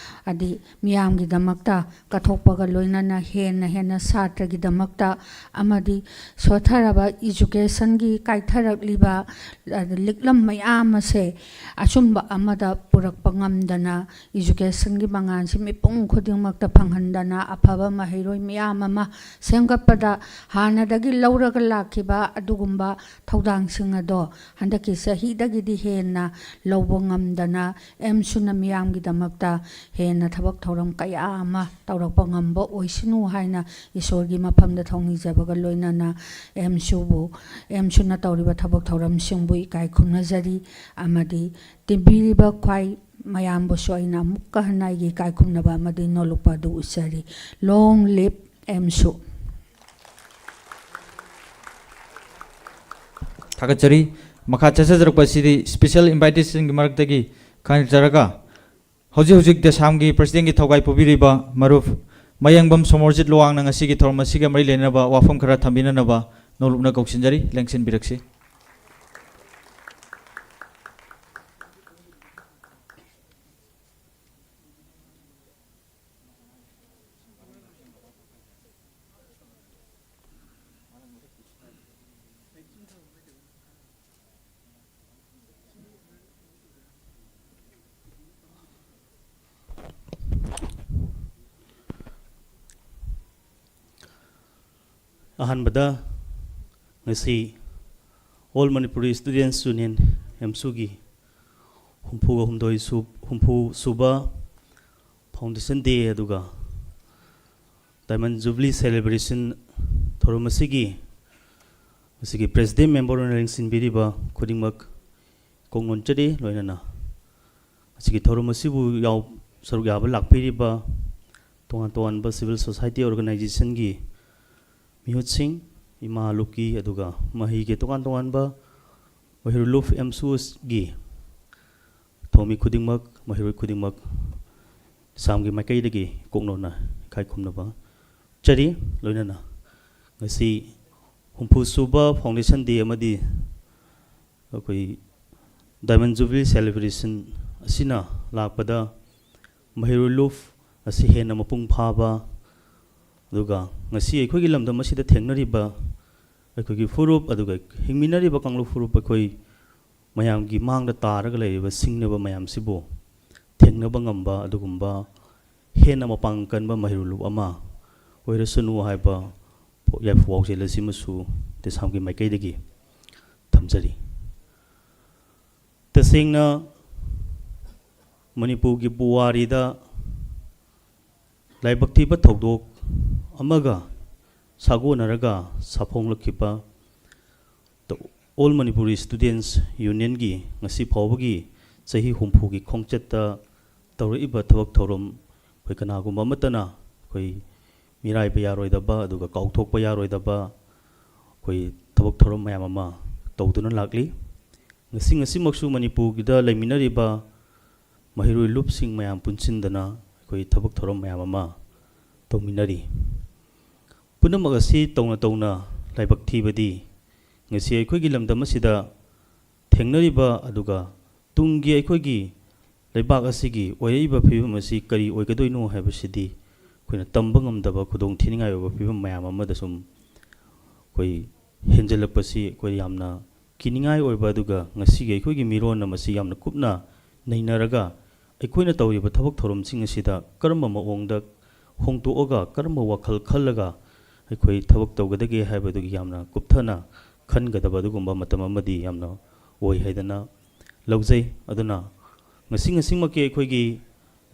ꯍꯥꯏꯗꯤ ꯃꯤꯌꯥꯝꯒꯤꯗꯃꯛꯇ ꯀꯠꯊꯣꯛꯄꯒ ꯂꯣꯏꯅꯅ ꯍꯦꯟꯅ ꯍꯦꯟꯅ ꯁꯥꯇ꯭ꯔꯒꯤꯗꯃꯛꯇ ꯑꯃꯗꯤ ꯁꯣꯠꯊꯔꯕ educationꯒꯤ ꯀꯥꯏꯊꯔꯛꯂꯤꯕ, ꯑꯗ, ꯂꯤꯛꯂꯝ ꯃꯌꯥꯝ ꯑꯁꯦ ꯑꯆꯨꯝꯕ ꯑꯃꯗ ꯄꯨꯔꯛꯄ ꯉꯝꯗꯅ educationꯒꯤ ꯃꯉꯥꯜꯁꯤ ꯃꯤꯄꯨꯝ ꯈꯨꯗꯤꯡꯃꯛꯇ ꯐꯪꯍꯟꯗꯅ ꯑꯐꯕ ꯃꯍꯩꯔꯣꯏ ꯃꯌꯥꯝ ꯑꯃ ꯁꯦꯝꯒꯠꯄꯗ ꯍꯥꯟꯅꯗꯒꯤ ꯂꯧꯔꯒ ꯂꯥꯛꯈꯤꯕ ꯑꯗꯨꯒꯨꯝꯕ ꯊꯧꯗꯥꯡꯁꯤꯡ ꯑꯗꯣ ꯍꯟꯗꯛꯀꯤ ꯆꯍꯤ ꯗꯒꯤꯗꯤ ꯍꯦꯟꯅ ꯂꯧꯕ ꯉꯝꯗꯅ ꯑꯦꯝꯁꯨꯅ ꯃꯤꯌꯥꯝꯒꯤꯗꯃꯛꯇ ꯍꯦꯟꯅ ꯊꯕꯛ ꯊꯧꯔꯝ ꯀꯌꯥ ꯑꯃ ꯇꯧꯔꯛꯄ ꯉꯝꯕ ꯑꯣꯏꯁꯅꯨ ꯍꯥꯏꯅ ꯏꯁꯣꯔꯒꯤ ꯃꯐꯝꯗ ꯊꯧꯅꯤꯖꯕꯒ ꯂꯣꯏꯅꯅ ꯑꯦꯝꯁꯨꯕꯨ, ꯑꯦꯝꯁꯨꯅ ꯇꯧꯔꯤꯕ ꯊꯕꯛ ꯊꯧꯔꯝꯁꯤꯡꯕꯨ ꯏꯀꯥꯏ ꯈꯨꯝꯅꯖꯔꯤ꯫ ꯑꯃꯗꯤ ꯇꯤꯟꯕꯤꯔꯤꯕ ꯈ꯭ꯋꯥꯏ ꯃꯌꯥꯝꯕꯨꯁꯨ ꯑꯩꯅ ꯑꯃꯨꯛꯀ ꯍꯟꯅ ꯑꯩꯒꯤ ꯏꯀꯥꯏ ꯈꯨꯝꯅꯕ ꯑꯃꯗꯤ ꯅꯣꯂꯨꯛꯄ ꯑꯗꯨ ꯎꯠꯆꯔꯤ꯫ Long live ꯑꯦꯝꯁꯨ꯫ ꯊꯥꯒꯠꯆꯔꯤ꯫ ꯃꯈꯥ ꯆꯠꯊꯖꯔꯛꯄ ꯑꯁꯤꯗꯤ special invitees ꯁꯤꯡꯒꯤ ꯃꯔꯛꯇꯒꯤ ꯈꯟꯖꯔꯒ, ꯍꯧꯖꯤꯛ ꯍꯧꯖꯤꯛ ꯗꯦꯁꯥꯝꯒꯤ president ꯀꯤ ꯊꯧꯒꯥꯏ ꯄꯨꯕꯤꯔꯤꯕ ꯃꯔꯨꯞ ꯃꯌꯦꯡꯕꯝ ꯁꯣꯃꯣꯔꯖꯤꯠ ꯂꯨꯋꯥꯡꯅ ꯉꯁꯤꯒꯤ ꯊꯧꯔꯝ ꯑꯁꯤꯒ ꯃꯔꯤ ꯂꯩꯅꯕ ꯋꯥꯐꯝ ꯈꯔ ꯊꯝꯕꯤꯅꯅꯕ ꯅꯣꯂꯨꯛꯅ ꯀꯧꯁꯤꯟꯖꯔꯤ, ꯂꯦꯡꯁꯤꯟꯕꯤꯔꯛꯁꯤ꯫ ꯑꯍꯥꯟꯕꯗ, ꯉꯁꯤ All Manipuri Students Union, ꯑꯦꯝꯁꯨꯒꯤ ꯍꯨꯝꯐꯨꯒ ꯍꯨꯝꯗꯣꯏ ꯁꯨ-, ꯍꯨꯝꯐꯨ ꯁꯨꯕ Foundation Day ꯑꯗꯨꯒ Diamond Jubilee Celebration ꯊꯧꯔꯝ ꯑꯁꯤꯒꯤ ꯉꯁꯤꯒꯤ President Member ꯑꯣꯏꯅ ꯂꯦꯡꯁꯤꯟꯕꯤꯔꯤꯕ ꯈꯨꯗꯤꯡꯃꯛ ꯀꯣꯛ ꯅꯣꯟꯖꯔꯤ꯫ ꯂꯣꯏꯅꯅ ꯉꯁꯤꯒꯤ ꯊꯧꯔꯝ ꯑꯁꯤꯕꯨ ꯌꯥꯎ-, ꯁꯔꯨꯛ ꯌꯥꯕ ꯂꯥꯛꯄꯤꯔꯤꯕ ꯇꯣꯉꯥꯟ ꯇꯣꯉꯥꯟꯕ civil society organization ꯒꯤ ꯃꯤꯍꯨꯠꯁꯤꯡ, ꯏꯃꯥ ꯂꯨꯞꯀꯤ, ꯑꯗꯨꯒ ꯃꯍꯩꯒꯤ ꯇꯣꯉꯥꯟ ꯇꯣꯉꯥꯟꯕ ꯃꯍꯩꯔꯣꯏ ꯂꯨꯞ ꯑꯦꯝꯁꯨꯒꯤ ꯊꯧꯃꯤ ꯈꯨꯗꯤꯡꯃꯛ, ꯃꯍꯩꯔꯣꯏ ꯈꯨꯗꯤꯡꯃꯛ ꯗꯦꯁꯥꯝꯒꯤ ꯃꯥꯏꯀꯩꯗꯒꯤ ꯀꯣꯛꯅꯣꯟꯅ ꯏꯀꯥꯏ ꯈꯨꯝꯅꯕ ꯎꯠꯆꯔꯤ꯫ ꯂꯣꯏꯅꯅ ꯉꯁꯤ ꯍꯨꯝꯐꯨ ꯁꯨꯕ Foundation Day ꯑꯃꯗꯤ ꯑꯩꯈꯣꯏ Diamond Jubilee Celebration ꯑꯁꯤꯅ ꯂꯥꯛꯄꯗ ꯃꯍꯩꯔꯣꯏ ꯂꯨꯞ ꯑꯁꯤ ꯍꯦꯟꯅ ꯃꯄꯨꯡ ꯐꯥꯕ, ꯑꯗꯨꯒ ꯉꯁꯤ ꯑꯩꯈꯣꯏꯒꯤ ꯂꯝꯗꯝ ꯑꯁꯤꯗ ꯊꯦꯡꯅꯔꯤꯕ ꯑꯩꯈꯣꯏꯒꯤ ꯐꯨꯔꯨꯞ, ꯑꯗꯨꯒ ꯍꯤꯡꯃꯤꯟꯅꯔꯤꯕ ꯀꯥꯡꯂꯨꯞ ꯐꯨꯔꯨꯞ, ꯑꯩꯈꯣꯏ ꯃꯌꯥꯝꯒꯤ ꯃꯥꯡꯗ ꯇꯥꯔꯒ ꯂꯩꯔꯤꯕ ꯁꯤꯡꯅꯕ ꯃꯌꯥꯝꯁꯤꯕꯨ ꯊꯦꯡꯅꯕ ꯉꯝꯕ ꯑꯗꯨꯒꯨꯝꯕ ꯍꯦꯟꯅ ꯃꯄꯥꯡꯒꯜ ꯀꯟꯕ ꯃꯍꯩꯔꯣꯏ ꯂꯨꯞ ꯑꯃ ꯑꯣꯏꯔꯁꯅꯨ ꯍꯥꯏꯕ ꯌꯥꯏꯐ ꯄꯥꯎꯖꯦꯜ ꯑꯁꯤꯃꯁꯨ ꯗꯦꯁꯥꯝꯒꯤ ꯃꯥꯏꯀꯩꯗꯒꯤ ꯊꯝꯖꯔꯤ꯫ ꯇꯁꯦꯡꯅ ꯃꯅꯤꯄꯨꯔꯒꯤ ꯄꯨꯋꯥꯔꯤꯗ ꯂꯥꯏꯕꯛ ꯊꯤꯕ ꯊꯧꯗꯣꯛ ꯑꯃꯒ ꯁꯥꯒꯣꯟꯅꯔꯒ ꯁꯥꯐꯣꯡꯂꯛꯈꯤꯕ The All Manipuri Students Unionꯒꯤ ꯉꯁꯤ ꯐꯥꯎꯕꯒꯤ ꯆꯍꯤ ꯍꯨꯝꯐꯨꯒꯤ ꯈꯣꯡꯆꯠꯇ ꯇꯧꯔꯛꯏꯕ ꯊꯕꯛ ꯊꯧꯔꯝ ꯑꯩꯈꯣꯏ ꯀꯅꯥꯒꯨꯝꯕ ꯑꯃꯠꯇꯅ ꯑꯩꯈꯣꯏ ꯃꯤꯔꯥꯏꯕ ꯌꯥꯔꯣꯏꯗꯕ ꯑꯗꯨꯒ ꯀꯥꯎꯊꯣꯛꯄ ꯌꯥꯔꯣꯏꯗꯕ ꯑꯩꯈꯣꯏ ꯊꯕꯛ ꯊꯧꯔꯝ ꯃꯌꯥꯝ ꯑꯃ ꯇꯧꯗꯨꯅ ꯂꯥꯛꯂꯤ꯫ ꯉꯁꯤ ꯉꯁꯤꯃꯛꯁꯨ ꯃꯅꯤꯄꯨꯔꯒꯤꯗ ꯂꯩꯃꯤꯟꯅꯔꯤꯕ ꯃꯍꯩꯔꯣꯏ ꯂꯨꯞꯁꯤꯡ ꯃꯌꯥꯝ ꯄꯨꯟꯁꯤꯟꯗꯅ ꯑꯩꯈꯣꯏ ꯊꯕꯛ ꯊꯧꯔꯝ ꯃꯌꯥꯝ ꯑꯃ ꯇꯧꯃꯤꯟꯅꯔꯤ꯫ ꯄꯨꯝꯅꯃꯛ ꯑꯁꯤ ꯇꯧꯅ ꯇꯧꯅ ꯂꯥꯏꯕꯛ ꯊꯤꯕꯗꯤ ꯉꯁꯤ ꯑꯩꯈꯣꯏꯒꯤ ꯂꯝꯗꯝ ꯑꯁꯤꯗ ꯊꯦꯡꯅꯔꯤꯕ ꯑꯗꯨꯒ ꯇꯨꯡꯒꯤ ꯑꯩꯈꯣꯏꯒꯤ ꯂꯩꯕꯥꯛ ꯑꯁꯤꯒꯤ ꯑꯣꯏꯔꯛꯏꯕ ꯐꯤꯕꯝ ꯑꯁꯤ ꯀꯔꯤ ꯑꯣꯏꯒꯗꯣꯏꯅꯣ ꯍꯥꯏꯕꯁꯤꯗꯤ ꯑꯩꯈꯣꯏꯅ ꯇꯝꯕ ꯉꯝꯗꯕ ꯈꯨꯗꯣꯡ ꯊꯤꯅꯤꯡꯉꯥꯏ ꯑꯣꯏꯕ ꯐꯤꯕꯝ ꯃꯌꯥꯝ ꯑꯃꯗ ꯁꯨꯝ ꯑꯩꯈꯣꯏ ꯍꯦꯟꯖꯜꯂꯛꯄꯁꯤ ꯑꯩꯈꯣꯏ ꯌꯥꯝꯅ ꯀꯤꯅꯤꯡꯉꯥꯏ ꯑꯣꯏꯕ, ꯑꯗꯨꯒ ꯉꯁꯤꯒꯤ ꯑꯩꯈꯣꯏꯒꯤ ꯃꯤꯔꯣꯟ ꯑꯃꯁꯤ ꯌꯥꯝꯅ ꯀꯨꯞꯅ ꯅꯩꯅꯔꯒ ꯑꯩꯈꯣꯏꯅ ꯇꯧꯔꯤꯕ ꯊꯕꯛ ꯊꯧꯔꯝꯁꯤꯡ ꯑꯁꯤꯗ ꯀꯔꯝꯕ ꯃꯑꯣꯡꯗ ꯍꯣꯡꯗꯣꯛꯑꯒ ꯀꯔꯝꯕ ꯋꯥꯈꯜ ꯈꯜꯂꯒ ꯑꯩꯈꯣꯏ ꯊꯕꯛ ꯇꯧꯒꯗꯒꯦ ꯍꯥꯏꯕꯗꯨꯒꯤ ꯌꯥꯝꯅ ꯀꯨꯞꯊꯅ ꯈꯟꯒꯗꯕ ꯑꯗꯨꯒꯨꯝꯕ ꯃꯇꯝ ꯑꯃꯗꯤ ꯌꯥꯝꯅ ꯑꯣꯏ ꯍꯥꯏꯗꯅ ꯂꯧꯖꯩ꯫ ꯑꯗꯨꯅ ꯉꯁꯤ ꯉꯁꯤꯃꯛꯀꯤ ꯑꯩꯈꯣꯏꯒꯤ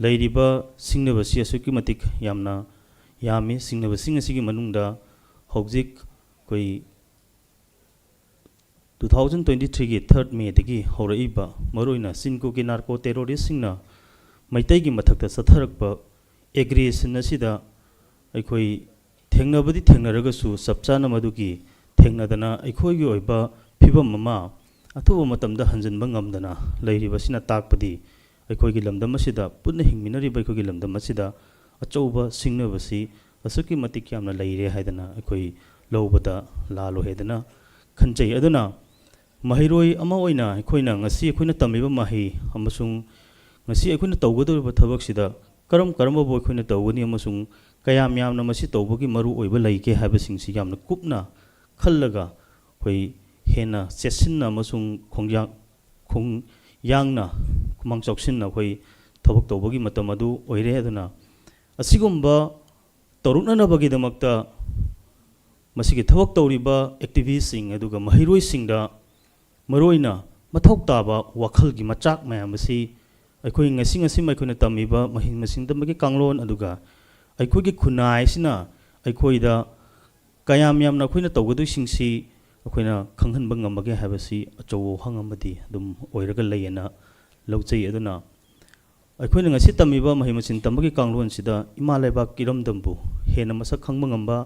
ꯂꯩꯔꯤꯕ ꯁꯤꯡꯅꯕꯁꯤ ꯑꯁꯨꯛꯀꯤ ꯃꯇꯤꯛ ꯌꯥꯝꯅ ꯌꯥꯝꯃꯤ꯫ ꯁꯤꯡꯅꯕꯁꯤꯡ ꯑꯁꯤꯒꯤ ꯃꯅꯨꯡꯗ ꯍꯧꯖꯤꯛ ꯑꯩꯈꯣꯏ two thousand twenty threeꯒꯤ third Mayꯗꯒꯤ ꯍꯧꯔꯛꯏꯕ ꯃꯔꯨꯑꯣꯏꯅ ꯆꯤꯟꯀꯨꯀꯤ narco terroristꯁꯤꯡꯅ ꯃꯩꯇꯩꯒꯤ ꯃꯊꯛꯇ ꯆꯠꯊꯔꯛꯄ aggression ꯑꯁꯤꯗ ꯑꯩꯈꯣꯏ ꯊꯦꯡꯅꯕꯗꯤ ꯊꯦꯡꯅꯔꯒꯁꯨ ꯆꯞ ꯆꯥꯅ ꯃꯗꯨꯒꯤ ꯊꯦꯡꯅꯗꯅ ꯑꯩꯈꯣꯏꯒꯤ ꯑꯣꯏꯕ ꯐꯤꯕꯝ ꯑꯃ ꯑꯊꯨꯕ ꯃꯇꯝꯗ ꯍꯟꯖꯤꯟꯕ ꯉꯝꯗꯅ ꯂꯩꯔꯤꯕꯁꯤꯅ ꯇꯥꯛꯄꯗꯤ ꯑꯩꯈꯣꯏꯒꯤ ꯂꯝꯗꯝ ꯑꯁꯤꯗ, ꯄꯨꯟꯅ ꯍꯤꯡꯃꯤꯟꯅꯔꯤꯕ ꯑꯩꯈꯣꯏꯒꯤ ꯂꯝꯗꯝ ꯑꯁꯤꯗ ꯑꯆꯧꯕ ꯁꯤꯡꯅꯕꯁꯤ ꯑꯁꯨꯛꯀꯤ ꯃꯇꯤꯛ ꯌꯥꯝꯅ ꯂꯩꯔꯦ ꯍꯥꯏꯗꯅ ꯑꯩꯈꯣꯏ ꯂꯧꯕꯗ ꯂꯥꯜꯂꯣꯏ ꯍꯥꯏꯗꯅ ꯈꯟꯖꯩ꯫ ꯑꯗꯨꯅ ꯃꯍꯩꯔꯣꯏ ꯑꯃ ꯑꯣꯏꯅ ꯑꯩꯈꯣꯏꯅ ꯉꯁꯤ ꯑꯩꯈꯣꯏꯅ ꯇꯝꯃꯤꯕ ꯃꯍꯩ ꯑꯃꯁꯨꯡ ꯉꯁꯤ ꯑꯩꯈꯣꯏꯅ ꯇꯧꯒꯗꯧꯔꯤꯕ ꯊꯕꯛꯁꯤꯗ ꯀꯔꯝ ꯀꯔꯝꯕꯕꯨ ꯑꯩꯈꯣꯏꯅ ꯇꯧꯒꯅꯤ ꯑꯃꯁꯨꯡ ꯀꯌꯥꯝ ꯌꯥꯝꯅ ꯃꯁꯤ ꯇꯧꯕꯒꯤ ꯃꯔꯨ ꯑꯣꯏꯕ ꯂꯩꯒꯦ ꯍꯥꯏꯕꯁꯤꯡꯁꯤ ꯌꯥꯝꯅ ꯀꯨꯞꯅ ꯈꯜꯂꯒ ꯑꯩꯈꯣꯏ ꯍꯦꯟꯅ ꯆꯦꯠꯁꯤꯟꯅ ꯑꯃꯁꯨꯡ ꯈꯣꯡꯌꯥꯡ ꯈꯣꯡꯌꯥꯡꯅ, ꯈꯨꯃꯥꯡ ꯆꯥꯎꯁꯤꯟꯅ ꯑꯩꯈꯣꯏ ꯊꯕꯛ ꯇꯧꯕꯒꯤ ꯃꯇꯝ ꯑꯗꯨ ꯑꯣꯏꯔꯦ꯫ ꯑꯗꯨꯅ ꯑꯁꯤꯒꯨꯝꯕ ꯇꯧꯔꯛꯅꯅꯕꯒꯤꯗꯃꯛꯇ ꯃꯁꯤꯒꯤ ꯊꯕꯛ ꯇꯧꯔꯤꯕ activistꯁꯤꯡ ꯑꯗꯨꯒ ꯃꯍꯩꯔꯣꯏꯁꯤꯡꯗ ꯃꯔꯨꯑꯣꯏꯅ ꯃꯊꯧ ꯇꯥꯕ ꯋꯥꯈꯜꯒꯤ ꯃꯆꯥꯛ ꯃꯌꯥꯝ ꯑꯁꯤ ꯑꯩꯈꯣꯏ ꯉꯁꯤ ꯉꯁꯤꯃꯛ ꯑꯩꯈꯣꯏꯅ ꯇꯝꯃꯤꯕ ꯃꯍꯩ ꯃꯁꯤꯡ ꯇꯝꯕꯒꯤ ꯀꯥꯡꯂꯣꯟ, ꯑꯗꯨꯒ ꯑꯩꯈꯣꯏꯒꯤ ꯈꯨꯟꯅꯥꯏ ꯑꯁꯤꯅ ꯑꯩꯈꯣꯏꯗ ꯀꯌꯥꯝ ꯌꯥꯝꯅ ꯑꯩꯈꯣꯏꯅ ꯇꯧꯒꯗꯣꯏꯁꯤꯡꯁꯤ ꯑꯩꯈꯣꯏꯅ ꯈꯪꯍꯟꯕ ꯉꯝꯕꯒꯦ ꯍꯥꯏꯕꯁꯤ ꯑꯆꯧꯕ ꯋꯥꯍꯪ ꯑꯃꯗꯤ ꯑꯗꯨꯝ ꯑꯣꯏꯔꯒ ꯂꯩꯌꯦꯅ ꯂꯧꯖꯩ꯫ ꯑꯗꯨꯅ ꯑꯩꯈꯣꯏꯅ ꯉꯁꯤ ꯇꯝꯃꯤꯕ ꯃꯍꯩ ꯃꯁꯤꯡ ꯇꯝꯕꯒꯤ ꯀꯥꯡꯂꯣꯟꯁꯤꯗ ꯏꯃꯥ ꯂꯩꯕꯥꯛ ꯏꯔꯝꯗꯝꯕꯨ ꯍꯦꯟꯅ ꯃꯁꯛ ꯈꯪꯕ ꯉꯝꯕ,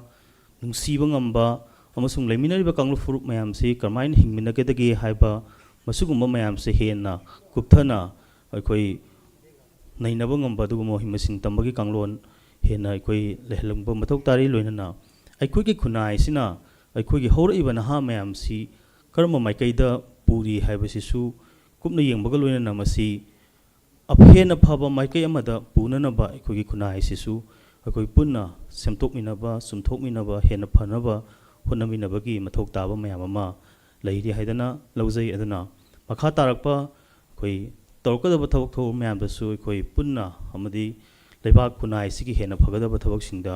ꯅꯨꯡꯁꯤꯕ ꯉꯝꯕ, ꯑꯃꯁꯨꯡ ꯂꯩꯃꯤꯟꯅꯔꯤꯕ ꯀꯥꯡꯂꯨꯞ ꯐꯨꯔꯨꯞ ꯃꯌꯥꯝꯁꯤ ꯀꯔꯝꯍꯥꯏꯅ ꯍꯤꯡꯃꯤꯟꯅꯒꯗꯒꯦ ꯍꯥꯏꯕ, ꯃꯁꯤꯒꯨꯝꯕ ꯃꯌꯥꯝꯁꯦ ꯍꯦꯟꯅ ꯀꯨꯞꯊꯅ ꯑꯩꯈꯣꯏ ꯅꯩꯅꯕ ꯉꯝꯕ ꯑꯗꯨꯒꯨꯝꯕ ꯃꯍꯩ ꯃꯁꯤꯡ ꯇꯝꯕꯒꯤ ꯀꯥꯡꯂꯣꯟ ꯍꯦꯟꯅ ꯑꯩꯈꯣꯏ ꯂꯩꯍꯜꯂꯝꯕ ꯃꯊꯧ ꯇꯥꯔꯤ꯫ ꯂꯣꯏꯅꯅ ꯑꯩꯈꯣꯏꯒꯤ ꯈꯨꯟꯅꯥꯏꯁꯤꯅ ꯑꯩꯈꯣꯏꯒꯤ ꯍꯧꯔꯛꯏꯕ ꯅꯍꯥ ꯃꯌꯥꯝꯁꯤ ꯀꯔꯝꯕ ꯃꯥꯏꯀꯩꯗ ꯄꯨꯔꯤ ꯍꯥꯏꯕꯁꯤꯁꯨ ꯀꯨꯞꯅ ꯌꯦꯡꯕꯒ ꯂꯣꯏꯅꯅ ꯃꯁꯤ ꯑꯐ-, ꯍꯦꯟꯅ ꯐꯕ ꯃꯥꯏꯀꯩ ꯑꯃꯗ ꯄꯨꯅꯅꯕ ꯑꯩꯈꯣꯏꯒꯤ ꯈꯨꯟꯅꯥꯏ ꯑꯁꯤꯁꯨ ꯑꯩꯈꯣꯏ ꯄꯨꯟꯅ ꯁꯦꯝꯗꯣꯛꯃꯤꯟꯅꯕ, ꯆꯨꯝꯊꯣꯛꯃꯤꯟꯅꯕ, ꯍꯦꯟꯅ ꯐꯅꯕ ꯍꯣꯠꯅꯃꯤꯟꯅꯕꯒꯤ ꯃꯊꯧ ꯇꯥꯕ ꯃꯌꯥꯝ ꯑꯃ ꯂꯩꯔꯤ ꯍꯥꯏꯗꯅ ꯂꯧꯖꯩ꯫ ꯑꯗꯨꯅ ꯃꯈꯥ ꯇꯥꯔꯛꯄ ꯑꯩꯈꯣꯏ ꯇꯧꯔꯛꯀꯗꯕ ꯊꯕꯛ ꯊꯧꯔꯝ ꯃꯌꯥꯝꯗꯁꯨ ꯑꯩꯈꯣꯏ ꯄꯨꯟꯅ ꯑꯃꯗꯤ ꯂꯩꯕꯥꯛ ꯈꯨꯟꯅꯥꯏ ꯑꯁꯤꯒꯤ ꯍꯦꯟꯅ ꯐꯒꯗꯕ ꯊꯕꯛꯁꯤꯡꯗ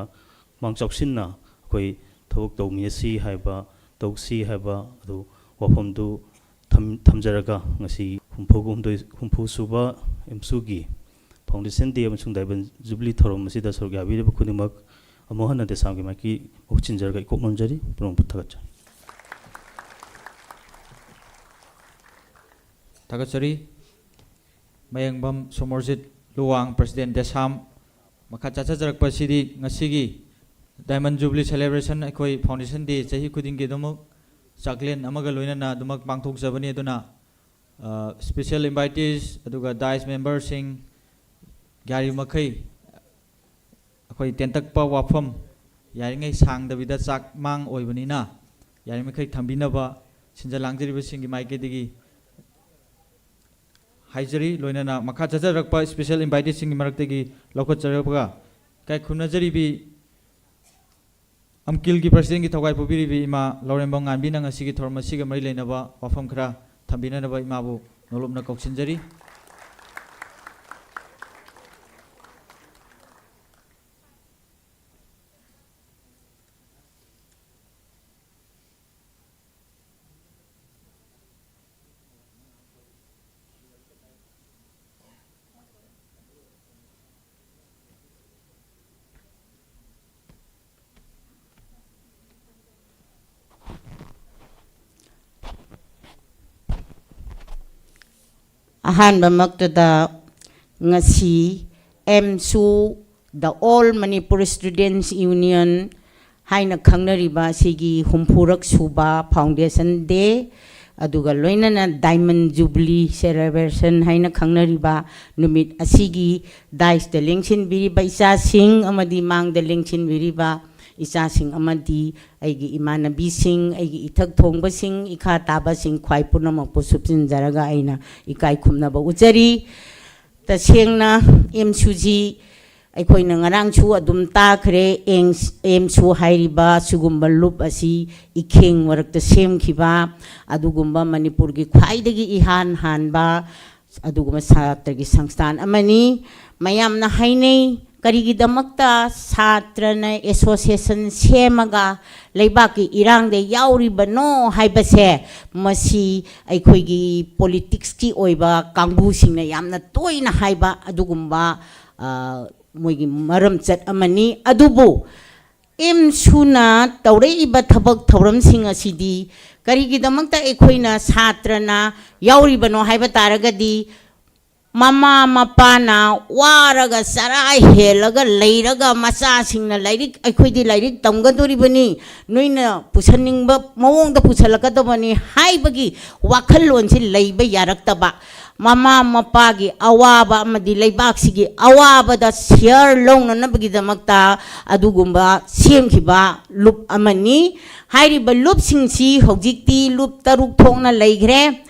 ꯃꯥꯡ ꯆꯥꯎꯁꯤꯟꯅ ꯑꯩꯈꯣꯏ ꯊꯕꯛ ꯇꯧꯃꯤꯟꯅꯁꯤ ꯍꯥꯏꯕ, ꯇꯧꯁꯤ ꯍꯥꯏꯕ ꯑꯗꯨ ꯋꯥꯐꯝꯗꯨ ꯊꯝ-, ꯊꯝꯖꯔꯒ ꯉꯁꯤ ꯍꯨꯝꯐꯨꯒ ꯍꯨꯝꯗꯣꯏ, ꯍꯨꯝꯐꯨ ꯁꯨꯕ ꯏꯝꯁꯨꯒꯤ Foundation Day ꯑꯃꯁꯨꯡ Diamond Jubilee ꯊꯧꯔꯝ ꯑꯁꯤꯗ ꯁꯔꯨꯛ ꯌꯥꯕꯤꯔꯤꯕ ꯈꯨꯗꯤꯡꯃꯛ ꯑꯃꯨꯛ ꯍꯟꯅ ꯗꯦꯁꯥꯝꯒꯤ ꯃꯥꯏꯀꯩ ꯃꯍꯨꯠ ꯁꯤꯟꯖꯔꯒ ꯏꯀꯣꯛ ꯅꯣꯟꯖꯔꯤ꯫ ꯄꯨꯝꯅꯃꯛꯄꯨ ꯊꯥꯒꯠꯆꯔꯤ꯫ ꯊꯥꯒꯠꯆꯔꯤ꯫ ꯃꯌꯦꯡꯕꯝ ꯁꯣꯃꯣꯔꯖꯤꯠ ꯂꯨꯋꯥꯡ, President ꯗꯦꯁꯥꯝ꯫ ꯃꯈꯥ ꯆꯠꯊꯖꯔꯛꯄ ꯑꯁꯤꯗꯤ ꯉꯁꯤꯒꯤ Diamond Jubilee Celebration ꯑꯩꯈꯣꯏ Foundation Day ꯆꯍꯤ ꯈꯨꯗꯤꯡꯒꯤ ꯑꯗꯨꯃꯛ ꯆꯥꯛꯂꯦꯟ ꯑꯃꯒ ꯂꯣꯏꯅꯅ ꯑꯗꯨꯃꯛ ꯄꯥꯡꯊꯣꯛꯆꯕꯅꯤ꯫ ꯑꯗꯨꯅ, ꯑ, special invitees ꯑꯗꯨꯒ dais memberꯁꯤꯡ ꯌꯥꯔꯤꯕꯃꯈꯩ ꯑꯩꯈꯣꯏ ꯇꯦꯟꯇꯛꯄ ꯋꯥꯐꯝ ꯌꯥꯔꯤꯉꯩ ꯁꯥꯡꯗꯕꯤꯗ ꯆꯥꯛ ꯃꯥꯡ ꯑꯣꯏꯕꯅꯤꯅ ꯌꯥꯔꯤꯃꯈꯩ ꯊꯝꯕꯤꯅꯕ ꯁꯤꯟꯖ ꯂꯥꯡꯖꯔꯤꯕꯁꯤꯡꯒꯤ ꯃꯥꯏꯀꯩꯗꯒꯤ ꯍꯥꯏꯖꯔꯤ꯫ ꯂꯣꯏꯅꯅ ꯃꯈꯥ ꯆꯠꯊꯔꯛꯄ special inviteesꯁꯤꯡꯒꯤ ꯃꯔꯛꯇꯒꯤ ꯂꯧꯈꯠꯆꯔꯛꯄꯒ ꯏꯀꯥꯏ ꯈꯨꯝꯅꯖꯔꯤꯕꯤ ꯑꯝꯀꯤꯜꯒꯤ Presidentꯀꯤ ꯊꯧꯒꯥꯏ ꯄꯨꯕꯤꯔꯤꯕꯤ ꯏꯃꯥ ꯂꯧꯔꯦꯝꯕꯝ ꯉꯥꯟꯕꯤꯅ ꯉꯁꯤꯒꯤ ꯊꯧꯔꯝ ꯑꯁꯤꯒ ꯃꯔꯤ ꯂꯩꯅꯕ ꯋꯥꯐꯝ ꯈꯔ ꯊꯝꯕꯤꯅꯅꯕ ꯏꯃꯥꯕꯨ ꯅꯣꯂꯨꯞꯅ ꯀꯧꯁꯤꯟꯖꯔꯤ꯫ ꯑꯍꯥꯟꯕꯃꯛꯇꯗ ꯉꯁꯤ ꯑꯦꯝꯁꯨ, The All Manipur Students Union ꯍꯥꯏꯅ ꯈꯪꯅꯔꯤꯕ ꯑꯁꯤꯒꯤ ꯍꯨꯝꯐꯨꯔꯛ ꯁꯨꯕ Foundation Day, ꯑꯗꯨꯒ ꯂꯣꯏꯅꯅ Diamond Jubilee Celebration ꯍꯥꯏꯅ ꯈꯪꯅꯔꯤꯕ ꯅꯨꯃꯤꯠ ꯑꯁꯤꯒꯤ ꯗꯥꯏꯁꯇ ꯂꯦꯡꯁꯤꯟꯕꯤꯔꯤꯕ ꯏꯆꯥꯁꯤꯡ ꯑꯃꯗꯤ ꯃꯥꯡꯗ ꯂꯦꯡꯁꯤꯟꯕꯤꯔꯤꯕ ꯏꯆꯥꯁꯤꯡ ꯑꯃꯗꯤ ꯑꯩꯒꯤ ꯏꯃꯥꯟꯅꯕꯤꯁꯤꯡ, ꯑꯩꯒꯤ ꯏꯊꯛ ꯊꯣꯡꯕꯁꯤꯡ, ꯏꯈꯥ ꯇꯥꯕꯁꯤꯡ ꯈ꯭ꯋꯥꯏ ꯄꯨꯝꯅꯃꯛꯄꯨ ꯁꯨꯞꯆꯤꯟꯖꯔꯒ ꯑꯩꯅ ꯏꯀꯥꯏ ꯈꯨꯝꯅꯕ ꯎꯠꯆꯔꯤ꯫ ꯇꯁꯦꯡꯅ ꯑꯦꯝꯁꯨꯁꯤ ꯑꯩꯈꯣꯏꯅ ꯉꯔꯥꯡꯁꯨ ꯑꯗꯨꯝ ꯇꯥꯈ꯭ꯔꯦ, ꯑꯦꯝꯁ-, ꯑꯦꯝꯁꯨ ꯍꯥꯏꯔꯤꯕ ꯁꯤꯒꯨꯝꯕ ꯂꯨꯞ ꯑꯁꯤ ꯏꯈꯦꯡ ꯃꯔꯛꯇ ꯁꯦꯝꯈꯤꯕ ꯑꯗꯨꯒꯨꯝꯕ ꯃꯅꯤꯄꯨꯔꯒꯤ ꯈ꯭ꯋꯥꯏꯗꯒꯤ ꯏꯍꯥꯟ ꯍꯥꯟꯕ ꯑꯗꯨꯒꯨꯝꯕ ꯁꯥꯇ꯭ꯔꯒꯤ ꯁꯪꯁꯊꯥꯟ ꯑꯃꯅꯤ꯫ ꯃꯌꯥꯝꯅ ꯍꯥꯏꯅꯩ, "ꯀꯔꯤꯒꯤꯗꯃꯛꯇ ꯁꯥꯇ꯭ꯔꯅ ꯑꯦꯁꯣꯁꯤꯌꯦꯁꯟ ꯁꯦꯝꯃꯒ ꯂꯩꯕꯥꯛꯀꯤ ꯏꯔꯥꯡꯗ ꯌꯥꯎꯔꯤꯕꯅꯣ?" ꯍꯥꯏꯕꯁꯦ, ꯃꯁꯤ ꯑꯩꯈꯣꯏꯒꯤ ꯄꯣꯂꯤꯇꯤꯛꯁꯀꯤ ꯑꯣꯏꯕ ꯀꯥꯡꯕꯨꯁꯤꯡꯅ ꯌꯥꯝꯅ ꯇꯣꯏꯅ ꯍꯥꯏꯕ ꯑꯗꯨꯒꯨꯝꯕ, ꯑ, ꯃꯣꯏꯒꯤ ꯃꯔꯝꯆꯠ ꯑꯃꯅꯤ꯫ ꯑꯗꯨꯕꯨ ꯑꯦꯝꯁꯨꯅ ꯇꯧꯔꯛꯏꯕ ꯊꯕꯛ ꯊꯧꯔꯝꯁꯤꯡ ꯑꯁꯤꯗꯤ ꯀꯔꯤꯒꯤꯗꯃꯛꯇ ꯑꯩꯈꯣꯏꯅ ꯁꯥꯇ꯭ꯔꯅ ꯌꯥꯎꯔꯤꯕꯅꯣ ꯍꯥꯏꯕ ꯇꯥꯔꯒꯗꯤ, ꯃꯃꯥ ꯃꯄꯥꯅ ꯋꯥꯔꯒ ꯆꯔꯥ ꯍꯦꯜꯂꯒ ꯂꯩꯔꯒ ꯃꯆꯥꯁꯤꯡꯅ ꯂꯥꯏꯔꯤꯛ, ꯑꯩꯈꯣꯏꯗꯤ ꯂꯥꯏꯔꯤꯛ ꯇꯝꯒꯗꯣꯔꯤꯕꯅꯤ, ꯅꯣꯏꯅ ꯄꯨꯁꯟꯅꯤꯡꯕ ꯃꯑꯣꯡꯗ ꯄꯨꯁꯜꯂꯛꯀꯗꯕꯅꯤ ꯍꯥꯏꯕꯒꯤ ꯋꯥꯈꯜꯂꯣꯟꯁꯤ ꯂꯩꯕ ꯌꯥꯔꯛꯇꯕ, ꯃꯃꯥ ꯃꯄꯥꯒꯤ ꯑꯋꯥꯕ ꯑꯃꯗꯤ ꯂꯩꯕꯥꯛꯁꯤꯒꯤ ꯑꯋꯥꯕꯗ ꯁꯤꯌꯔ ꯂꯧꯅꯅꯕꯒꯤꯗꯃꯛꯇ ꯑꯗꯨꯒꯨꯝꯕ ꯁꯦꯝꯈꯤꯕ ꯂꯨꯞ ꯑꯃꯅꯤ꯫ ꯍꯥꯏꯔꯤꯕ ꯂꯨꯞꯁꯤꯡꯁꯤ ꯍꯧꯖꯤꯛꯇꯤ ꯂꯨꯞ ꯇꯔꯨꯛ ꯊꯣꯛꯅ ꯂꯩꯈ꯭ꯔꯦ꯫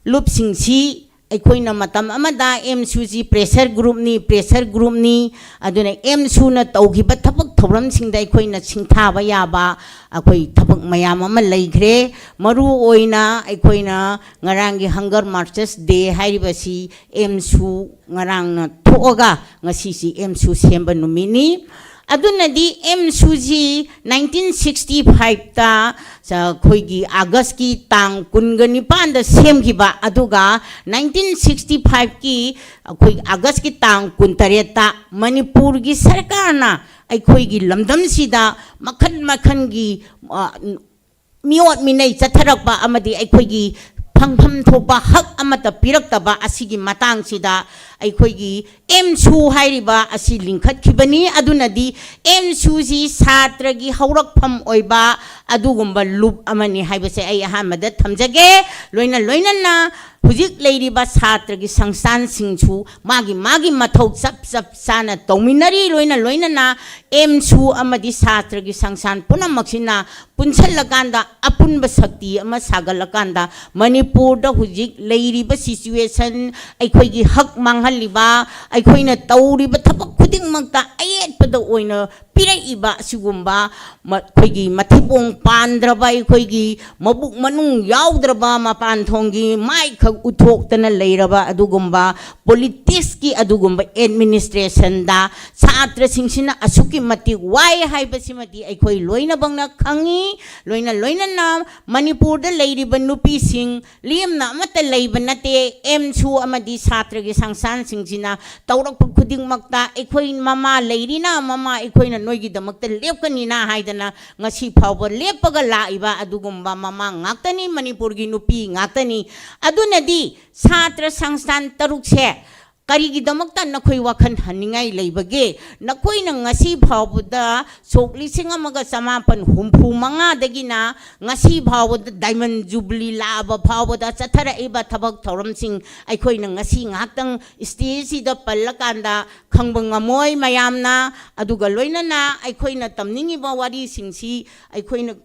ꯂꯨꯞꯁꯤꯡꯁꯤ ꯑꯩꯈꯣꯏꯅ ꯃꯇꯝ ꯑꯃꯗ ꯑꯦꯝꯁꯨꯁꯤ ꯄ꯭ꯔꯦꯁꯔ ꯒ꯭ꯔꯨꯞꯅꯤ, ꯄ꯭ꯔꯦꯁꯔ ꯒ꯭ꯔꯨꯞꯅꯤ, ꯑꯗꯨꯅ ꯑꯦꯝꯁꯨꯅ ꯇꯧꯈꯤꯕ ꯊꯕꯛ ꯊꯧꯔꯝꯁꯤꯡꯗ ꯑꯩꯈꯣꯏꯅ ꯁꯤꯡꯊꯥꯕ ꯌꯥꯕ ꯑꯩꯈꯣꯏ ꯊꯕꯛ ꯃꯌꯥꯝ ꯑꯃ ꯂꯩꯈ꯭ꯔꯦ꯫ ꯃꯔꯨ ꯑꯣꯏꯅ ꯑꯩꯈꯣꯏꯅ ꯉꯔꯥꯡꯒꯤ Hunger Martyrs Day ꯍꯥꯏꯔꯤꯕꯁꯤ ꯑꯦꯝꯁꯨ ꯉꯔꯥꯡꯅ ꯊꯣꯛꯑꯒ ꯉꯁꯤꯁꯤ ꯑꯦꯝꯁꯨ ꯁꯦꯝꯕ ꯅꯨꯃꯤꯠꯅꯤ꯫ ꯑꯗꯨꯅꯗꯤ ꯑꯦꯝꯁꯨꯁꯤ ꯅꯥꯏꯟꯇꯤꯟ ꯁꯤꯛꯁꯇꯤ ꯐꯥꯏꯚꯇ ꯑꯩꯈꯣꯏꯒꯤ ꯑꯥꯒꯁꯀꯤ ꯇꯥꯡ ꯀꯨꯟꯒ ꯅꯤꯄꯥꯟꯗ ꯁꯦꯝꯈꯤꯕ, ꯑꯗꯨꯒ ꯅꯥꯏꯟꯇꯤꯟ ꯁꯤꯛꯁꯇꯤ ꯐꯥꯏꯚꯀꯤ ꯑꯩꯈꯣꯏ ꯑꯥꯒꯁꯀꯤ ꯇꯥꯡ ꯀꯨꯟꯇꯔꯦꯠꯇ ꯃꯅꯤꯄꯨꯔꯒꯤ ꯁꯔꯀꯥꯔꯅ ꯑꯩꯈꯣꯏꯒꯤ ꯂꯝꯗꯝꯁꯤꯗ ꯃꯈꯜ ꯃꯈꯜꯒꯤ, ꯑ, ꯃꯤꯑꯣꯠ ꯃꯤꯅꯩ ꯆꯠꯊꯔꯛꯄ ꯑꯃꯗꯤ ꯑꯩꯈꯣꯏꯒꯤ ꯐꯪꯐꯝ ꯊꯣꯛꯄ ꯍꯛ ꯑꯃꯠꯇ ꯄꯤꯔꯛꯇꯕ ꯑꯁꯤꯒꯤ ꯃꯇꯥꯡꯁꯤꯗ ꯑꯩꯈꯣꯏꯒꯤ ꯑꯦꯝꯁꯨ ꯍꯥꯏꯔꯤꯕ ꯑꯁꯤ ꯂꯤꯡꯈꯠꯈꯤꯕꯅꯤ꯫ ꯑꯗꯨꯅꯗꯤ ꯑꯦꯝꯁꯨꯁꯤ ꯁꯥꯇ꯭ꯔꯒꯤ ꯍꯧꯔꯛꯐꯝ ꯑꯣꯏꯕ ꯑꯗꯨꯒꯨꯝꯕ ꯂꯨꯞ ꯑꯃꯅꯤ ꯍꯥꯏꯕꯁꯦ ꯑꯩ ꯑꯍꯥꯟꯕꯗ ꯊꯝꯖꯒꯦ꯫ ꯂꯣꯏꯅ ꯂꯣꯏꯅꯅ ꯍꯧꯖꯤꯛ ꯂꯩꯔꯤꯕ ꯁꯥꯇ꯭ꯔꯒꯤ ꯁꯪꯁꯊꯥꯟꯁꯤꯡꯁꯨ ꯃꯥꯒꯤ ꯃꯥꯒꯤ ꯃꯊꯧ ꯆꯞ ꯆꯞ ꯆꯥꯅ ꯇꯧꯃꯤꯟꯅꯔꯤ꯫ ꯂꯣꯏꯅ ꯂꯣꯏꯅꯅ ꯑꯦꯝꯁꯨ ꯑꯃꯗꯤ ꯁꯥꯇ꯭ꯔꯒꯤ ꯁꯪꯁꯊꯥꯟ ꯄꯨꯝꯅꯃꯛꯁꯤꯅ ꯄꯨꯟꯁꯤꯜꯂꯀꯥꯟꯗ ꯑꯄꯨꯟꯕ ꯁꯛꯇꯤ ꯑꯃ ꯁꯥꯒꯠꯂꯀꯥꯟꯗ ꯃꯅꯤꯄꯨꯔꯗ ꯍꯧꯖꯤꯛ ꯂꯩꯔꯤꯕ ꯁꯤꯆꯨꯋꯦꯁꯟ, ꯑꯩꯈꯣꯏꯒꯤ ꯍꯛ ꯃꯥꯡꯍꯜꯂꯤꯕ, ꯑꯩꯈꯣꯏꯅ ꯇꯧꯔꯤꯕ ꯊꯕꯛ ꯈꯨꯗꯤꯡꯃꯛꯇ ꯑꯌꯦꯠꯄꯗ ꯑꯣꯏꯅ ꯄꯤꯔꯛꯏꯕ ꯑꯁꯤꯒꯨꯝꯕ ꯃ-, ꯑꯩꯈꯣꯏꯒꯤ ꯃꯊꯤꯕꯣꯡ ꯄꯥꯟꯗ꯭ꯔꯕ, ꯑꯩꯈꯣꯏꯒꯤ ꯃꯕꯨꯛ ꯃꯅꯨꯡ ꯌꯥꯎꯗ꯭ꯔꯕ, ꯃꯄꯥꯟ ꯊꯣꯡꯒꯤ ꯃꯥꯏꯈꯛ ꯎꯠꯊꯣꯛꯇꯅ ꯂꯩꯔꯕ ꯑꯗꯨꯒꯨꯝꯕ ꯄꯣꯂꯤꯇꯤꯛꯁꯀꯤ ꯑꯗꯨꯒꯨꯝꯕ ꯑꯦꯗꯃꯤꯅꯤꯁꯇ꯭ꯔꯦꯁꯟꯗ ꯁꯥꯇ꯭ꯔꯁꯤꯡꯁꯤꯅ ꯑꯁꯨꯛꯀꯤ ꯃꯇꯤꯛ ꯋꯥꯏ ꯍꯥꯏꯕꯁꯤꯃꯗꯤ ꯑꯩꯈꯣꯏ ꯂꯣꯏꯅꯃꯛꯅ ꯈꯪꯉꯤ꯫ ꯂꯣꯏꯅ ꯂꯣꯏꯅꯅ ꯃꯅꯤꯄꯨꯔꯗ ꯂꯩꯔꯤꯕ ꯅꯨꯄꯤꯁꯤꯡ ꯂꯦꯝꯅ ꯑꯃꯠꯇ ꯂꯩꯕ ꯅꯠꯇꯦ꯫ ꯑꯦꯝꯁꯨ ꯑꯃꯗꯤ ꯁꯥꯇ꯭ꯔꯒꯤ ꯁꯪꯁꯊꯥꯟꯁꯤꯡꯁꯤꯅ ꯇꯧꯔꯛꯄ ꯈꯨꯗꯤꯡꯃꯛꯇ ꯑꯩꯈꯣꯏ ꯃꯃꯥ ꯂꯩꯔꯤꯅ, ꯃꯃꯥ ꯑꯩꯈꯣꯏꯅ ꯅꯣꯏꯒꯤꯗꯃꯛꯇ ꯂꯦꯞꯀꯅꯤꯅ ꯍꯥꯏꯗꯅ ꯉꯁꯤ ꯐꯥꯎꯕ ꯂꯦꯞꯄꯒ ꯂꯥꯛꯏꯕ ꯑꯗꯨꯒꯨꯝꯕ ꯃꯃꯥ ꯉꯥꯛꯇꯅꯤ, ꯃꯅꯤꯄꯨꯔꯒꯤ ꯅꯨꯄꯤ ꯉꯥꯛꯇꯅꯤ꯫ ꯑꯗꯨꯅꯗꯤ ꯁꯥꯇ꯭ꯔ ꯁꯪꯁꯊꯥꯟ ꯇꯔꯨꯛꯁꯦ ꯀꯔꯤꯒꯤꯗꯃꯛꯇ ꯅꯈꯣꯏ ꯋꯥꯈꯜ ꯍꯟꯅꯤꯡꯉꯥꯏ ꯂꯩꯕꯒꯦ? ꯅꯈꯣꯏꯅ ꯉꯁꯤ ꯐꯥꯎꯕꯗ ꯁꯣꯛ ꯂꯤꯁꯤꯡ ꯑꯃꯒ ꯆꯃꯥꯄꯟ ꯍꯨꯝꯐꯨ ꯃꯉꯥꯗꯒꯤꯅ ꯉꯁꯤ ꯐꯥꯎꯕꯗ, ꯗꯥꯏꯃꯟ ꯖꯨꯕꯤꯂꯤ ꯂꯥꯛꯑꯕ ꯐꯥꯎꯕꯗ ꯆꯠꯊꯔꯛꯏꯕ ꯊꯕꯛ ꯊꯧꯔꯝꯁꯤꯡ ꯑꯩꯈꯣꯏꯅ ꯉꯁꯤ ꯉꯥꯏꯍꯥꯛꯇꯪ ꯁ꯭ꯇꯦꯖꯁꯤꯗ ꯄꯜꯂꯀꯥꯟꯗ ꯈꯪꯕ ꯉꯝꯃꯣꯏ ꯃꯌꯥꯝꯅ꯫ ꯑꯗꯨꯒ ꯂꯣꯏꯅꯅ ꯑꯩꯈꯣꯏꯅ ꯇꯝꯅꯤꯡꯉꯤꯕ ꯋꯥꯔꯤꯁꯤꯡꯁꯤ ꯑꯩꯈꯣꯏꯅ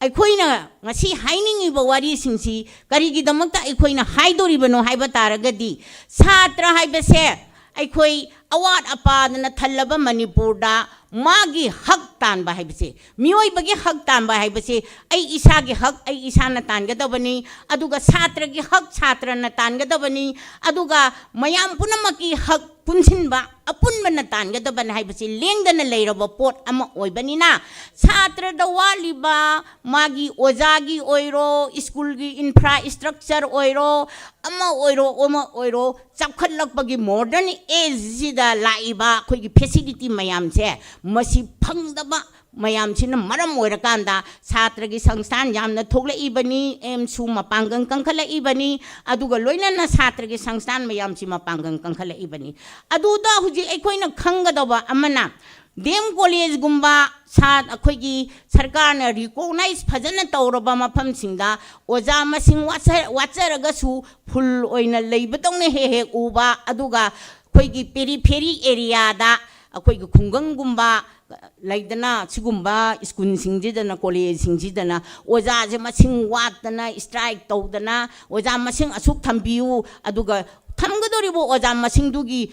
ꯑꯩꯈꯣꯏꯅ ꯉꯁꯤ ꯍꯥꯏꯅꯤꯡꯉꯤꯕ ꯋꯥꯔꯤꯁꯤꯡꯁꯤ ꯀꯔꯤꯒꯤꯗꯃꯛꯇ ꯑꯩꯈꯣꯏꯅ ꯍꯥꯏꯗꯣꯔꯤꯕꯅꯣ ꯍꯥꯏꯕ ꯇꯥꯔꯒꯗꯤ, ꯁꯥꯇ꯭ꯔ ꯍꯥꯏꯕꯁꯦ ꯑꯩꯈꯣꯏ ꯑꯋꯥꯠ ꯑꯄꯥꯗꯅ ꯊꯜꯂꯕ ꯃꯅꯤꯄꯨꯔꯗ ꯃꯥꯒꯤ ꯍꯛ ꯇꯥꯟꯕ ꯍꯥꯏꯕꯁꯦ, ꯃꯤꯑꯣꯏꯕꯒꯤ ꯍꯛ ꯇꯥꯟꯕ ꯍꯥꯏꯕꯁꯦ, ꯑꯩ ꯏꯁꯥꯒꯤ ꯍꯛ ꯑꯩ ꯏꯁꯥꯅ ꯇꯥꯟꯒꯗꯕꯅꯤ, ꯑꯗꯨꯒ ꯁꯥꯇ꯭ꯔꯒꯤ ꯍꯛ ꯁꯥꯇ꯭ꯔꯅ ꯇꯥꯟꯒꯗꯕꯅꯤ, ꯑꯗꯨꯒ ꯃꯌꯥꯝ ꯄꯨꯝꯅꯃꯛꯀꯤ ꯍꯛ ꯄꯨꯟꯁꯤꯟꯕ ꯑꯄꯨꯟꯕꯅ ꯇꯥꯟꯒꯗꯕꯅꯤ ꯍꯥꯏꯕꯁꯤ ꯂꯦꯡꯗꯅ ꯂꯩꯔꯕ ꯄꯣꯠ ꯑꯃ ꯑꯣꯏꯕꯅꯤꯅ, ꯁꯥꯇ꯭ꯔꯗ ꯋꯥꯠꯂꯤꯕ ꯃꯥꯒꯤ ꯑꯣꯖꯥꯒꯤ ꯑꯣꯏꯔꯣ, ꯁ꯭ꯀꯨꯜꯒꯤ ꯏꯟꯐ꯭ꯔꯥ ꯏꯁꯇ꯭ꯔꯛꯆꯔ ꯑꯣꯏꯔꯣ, ꯑꯃ ꯑꯣꯏꯔꯣ, ꯑꯃ ꯑꯣꯏꯔꯣ, ꯆꯥꯎꯈꯠꯂꯛꯄꯒꯤ ꯃꯣꯗꯔꯟ ꯑꯦꯖꯁꯤꯗ ꯂꯥꯛꯏꯕ ꯑꯩꯈꯣꯏꯒꯤ ꯐꯦꯁꯤꯂꯤꯇꯤ ꯃꯌꯥꯝꯁꯦ ꯃꯁꯤ ꯐꯪꯗꯕ, ꯃꯌꯥꯝꯁꯤꯅ ꯃꯔꯝ ꯑꯣꯏꯔꯀꯥꯟꯗ ꯁꯥꯇ꯭ꯔꯒꯤ ꯁꯪꯁꯊꯥꯟ ꯌꯥꯝꯅ ꯊꯣꯛꯂꯛꯏꯕꯅꯤ, ꯑꯦꯝꯁꯨ ꯃꯄꯥꯡꯒꯜ ꯀꯟꯈꯠꯂꯛꯏꯕꯅꯤ, ꯑꯗꯨꯒ ꯂꯣꯏꯅꯅ ꯁꯥꯇ꯭ꯔꯒꯤ ꯁꯪꯁꯊꯥꯟ ꯃꯌꯥꯝꯁꯤ ꯃꯄꯥꯡꯒꯜ ꯀꯟꯈꯠꯂꯛꯏꯕꯅꯤ꯫ ꯑꯗꯨꯗ ꯍꯧꯖꯤꯛ ꯑꯩꯈꯣꯏꯅ ꯈꯪꯒꯗꯧꯕ ꯑꯃꯅ, ꯗꯤ ꯑꯦꯝ ꯀꯣꯂꯦꯖꯒꯨꯝꯕ ꯁꯥ-, ꯑꯩꯈꯣꯏꯒꯤ ꯁꯔꯀꯥꯔꯅ ꯔꯤꯀꯣꯛꯅꯥꯏꯖ ꯐꯖꯅ ꯇꯧꯔꯕ ꯃꯐꯝꯁꯤꯡꯗ ꯑꯣꯖꯥ ꯃꯁꯤꯡ ꯋꯥꯠꯆ-, ꯋꯥꯠꯆꯔꯒꯁꯨ ꯐꯨꯜ ꯑꯣꯏꯅ ꯂꯩꯕꯗꯧꯅ ꯍꯦꯛ ꯍꯦꯛ ꯎꯕ, ꯑꯗꯨꯒ ꯑꯩꯈꯣꯏꯒꯤ ꯄꯦꯔꯤꯐꯦꯔꯤ ꯑꯦꯔꯤꯌꯥꯗ ꯑꯩꯈꯣꯏꯒꯤ ꯈꯨꯡꯒꯪꯒꯨꯝꯕ ꯂꯩꯗꯅ, ꯁꯤꯒꯨꯝꯕ ꯁ꯭ꯀꯨꯜꯁꯤꯡꯁꯤꯗꯅ, ꯀꯣꯂꯦꯖꯁꯤꯡꯁꯤꯗꯅ ꯑꯣꯖꯥꯁꯦ ꯃꯁꯤꯡ ꯋꯥꯠꯇꯅ ꯏꯁꯇ꯭ꯔꯥꯏꯛ ꯇꯧꯗꯅ, "ꯑꯣꯖꯥ ꯃꯁꯤꯡ ꯑꯁꯨꯛ ꯊꯝꯕꯤꯌꯨ", ꯑꯗꯨꯒ ꯊꯝꯒꯗꯧꯔꯤꯕ ꯑꯣꯖꯥ ꯃꯁꯤꯡꯗꯨꯒꯤ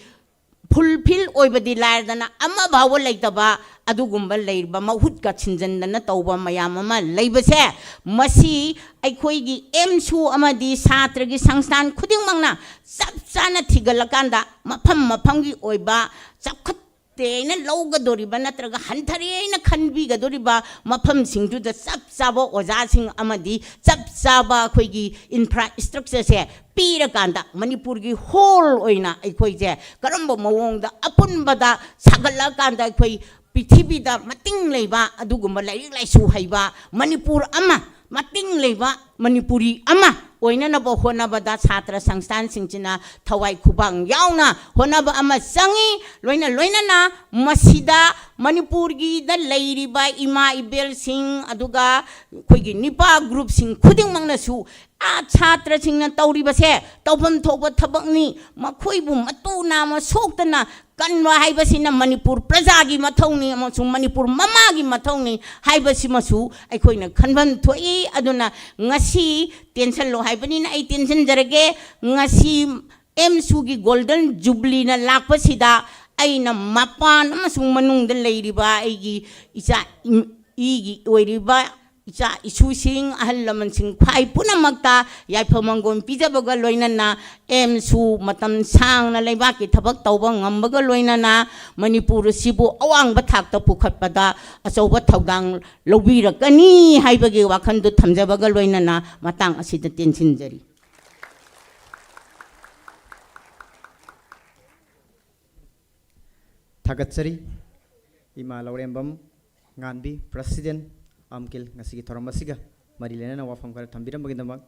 ꯐꯨꯜꯐꯤꯜ ꯑꯣꯏꯕꯗꯤ ꯂꯥꯏꯔꯗꯅ ꯑꯃ ꯐꯥꯎꯕ ꯂꯩꯇꯕ, ꯑꯗꯨꯒꯨꯝꯕ ꯂꯩꯔꯤꯕ ꯃꯍꯨꯠꯀ ꯁꯤꯟꯖꯟꯗꯅ ꯇꯧꯕ ꯃꯌꯥꯝ ꯑꯃ ꯂꯩꯕꯁꯦ, ꯃꯁꯤ ꯑꯩꯈꯣꯏꯒꯤ ꯑꯦꯝꯁꯨ ꯑꯃꯗꯤ ꯁꯥꯇ꯭ꯔꯒꯤ ꯁꯪꯁꯊꯥꯟ ꯈꯨꯗꯤꯡꯃꯛꯅ ꯆꯞ ꯆꯥꯅ ꯊꯤꯒꯠꯂꯀꯥꯟꯗ ꯃꯐꯝ ꯃꯐꯝꯒꯤ ꯑꯣꯏꯕ ꯆꯥꯎꯈꯠꯇꯦ ꯍꯥꯏꯅ ꯂꯧꯒꯗꯧꯔꯤꯕ ꯅꯠꯇ꯭ꯔꯒ ꯍꯟꯊꯔꯦ ꯍꯥꯏꯅ ꯈꯟꯕꯤꯒꯗꯧꯔꯤꯕ ꯃꯐꯝꯁꯤꯡꯗꯨꯗ ꯆꯞ ꯆꯥꯕ ꯑꯣꯖꯥꯁꯤꯡ ꯑꯃꯗꯤ ꯆꯞ ꯆꯥꯕ ꯑꯩꯈꯣꯏꯒꯤ ꯏꯟꯐ꯭ꯔꯥ ꯏꯁꯇ꯭ꯔꯛꯆꯔꯁꯦ ꯄꯤꯔꯀꯥꯟꯗ, ꯃꯅꯤꯄꯨꯔꯒꯤ ꯍꯣꯜ ꯑꯣꯏꯅ ꯑꯩꯈꯣꯏꯁꯦ ꯀꯔꯝꯕ ꯃꯑꯣꯡꯗ ꯑꯄꯨꯟꯕꯗ ꯁꯥꯒꯠꯂꯛꯑꯀꯥꯟꯗ ꯑꯩꯈꯣꯏ ꯄ꯭ꯔꯤꯊꯤꯕꯤꯗ ꯃꯇꯤꯡ ꯂꯩꯕ ꯑꯗꯨꯒꯨꯝꯕ ꯂꯥꯏꯔꯤꯛ ꯂꯥꯏꯁꯨ ꯍꯩꯕ ꯃꯅꯤꯄꯨꯔ ꯑꯃ, ꯃꯇꯤꯡ ꯂꯩꯕ ꯃꯅꯤꯄꯨꯔꯤ ꯑꯃ ꯑꯣꯏꯅꯅꯕ ꯍꯣꯠꯅꯕꯗ ꯁꯥꯇ꯭ꯔ ꯁꯪꯁꯊꯥꯟꯁꯤꯡꯁꯤꯅ ꯊꯋꯥꯏ ꯈꯨꯕꯥꯡ ꯌꯥꯎꯅ ꯍꯣꯠꯅꯕ ꯑꯃ ꯆꯪꯉꯤ꯫ ꯂꯣꯏꯅ ꯂꯣꯏꯅꯅ ꯃꯁꯤꯗ ꯃꯅꯤꯄꯨꯔꯒꯤꯗ ꯂꯩꯔꯤꯕ ꯏꯃꯥ ꯏꯕꯦꯜꯁꯤꯡ, ꯑꯗꯨꯒ ꯑꯩꯈꯣꯏꯒꯤ ꯅꯤꯄꯥ ꯒ꯭ꯔꯨꯞꯁꯤꯡ ꯈꯨꯗꯤꯡꯃꯛꯅꯁꯨ, ꯑꯥ, ꯁꯥꯇ꯭ꯔꯁꯤꯡꯅ ꯇꯧꯔꯤꯕꯁꯦ ꯇꯧꯐꯝ ꯊꯣꯛꯄ ꯊꯕꯛꯅꯤ, ꯃꯈꯣꯏꯕꯨ ꯃꯇꯨ ꯅꯥꯝꯃ ꯁꯣꯛꯇꯅ ꯀꯟꯕ ꯍꯥꯏꯕꯁꯤꯅ ꯃꯅꯤꯄꯨꯔ ꯄ꯭ꯔꯖꯥꯒꯤ ꯃꯊꯧꯅꯤ ꯑꯃꯁꯨꯡ ꯃꯅꯤꯄꯨꯔ ꯃꯃꯥꯒꯤ ꯃꯊꯧꯅꯤ ꯍꯥꯏꯕꯁꯤꯃꯁꯨ ꯑꯩꯈꯣꯏꯅ ꯈꯟꯐꯝ ꯊꯣꯛꯏ꯫ ꯑꯗꯨꯅ ꯉꯁꯤ ꯇꯦꯟꯁꯜꯂꯣ ꯍꯥꯏꯕꯅꯤꯅ ꯑꯩ ꯇꯦꯟꯁꯤꯟꯖꯔꯒꯦ꯫ ꯉꯁꯤ ꯑꯦꯝꯁꯨꯒꯤ ꯒꯣꯜꯗꯟ ꯖꯨꯕ꯭ꯂꯤꯅ ꯂꯥꯛꯄꯁꯤꯗ ꯑꯩꯅ ꯃꯄꯥꯟ ꯑꯃꯁꯨꯡ ꯃꯅꯨꯡꯗ ꯂꯩꯔꯤꯕ ꯑꯩꯒꯤ ꯏꯆꯥ ꯏ-, ꯏꯒꯤ ꯑꯣꯏꯔꯤꯕ ꯏꯆꯥ ꯏꯁꯨꯁꯤꯡ, ꯑꯍꯜ ꯂꯃꯟꯁꯤꯡ ꯈ꯭ꯋꯥꯏ ꯄꯨꯝꯅꯃꯛꯇ ꯌꯥꯏꯐ ꯃꯪꯒꯣꯜ ꯄꯤꯖꯕꯒ ꯂꯣꯏꯅꯅ ꯑꯦꯝꯁꯨ ꯃꯇꯝ ꯁꯥꯡꯅ ꯂꯩꯕꯥꯛꯀꯤ ꯊꯕꯛ ꯇꯧꯕ ꯉꯝꯕꯒ ꯂꯣꯏꯅꯅ ꯃꯅꯤꯄꯨꯔ ꯑꯁꯤꯕꯨ ꯑꯋꯥꯡꯕ ꯊꯥꯛꯇ ꯄꯨꯈꯠꯄꯗ ꯑꯆꯧꯕ ꯊꯧꯗꯥꯡ ꯂꯧꯕꯤꯔꯛꯀꯅꯤ ꯍꯥꯏꯕꯒꯤ ꯋꯥꯈꯜꯗꯨ ꯊꯝꯖꯕꯒ ꯂꯣꯏꯅꯅ ꯃꯇꯥꯡ ꯑꯁꯤꯗ ꯇꯦꯟꯁꯤꯟꯖꯔꯤ꯫ ꯊꯥꯒꯠꯆꯔꯤ ꯏꯃꯥ ꯂꯧꯔꯦꯝꯕꯝ꯫ ꯉꯥꯟꯕꯤ, President, ꯑꯝꯀꯤꯜ, ꯉꯁꯤꯒꯤ ꯊꯧꯔꯝ ꯑꯁꯤꯒ ꯃꯔꯤ ꯂꯩꯅꯅ ꯋꯥꯐꯝ ꯈꯔ ꯊꯝꯕꯤꯔꯝꯕꯒꯤꯗꯃꯛ꯫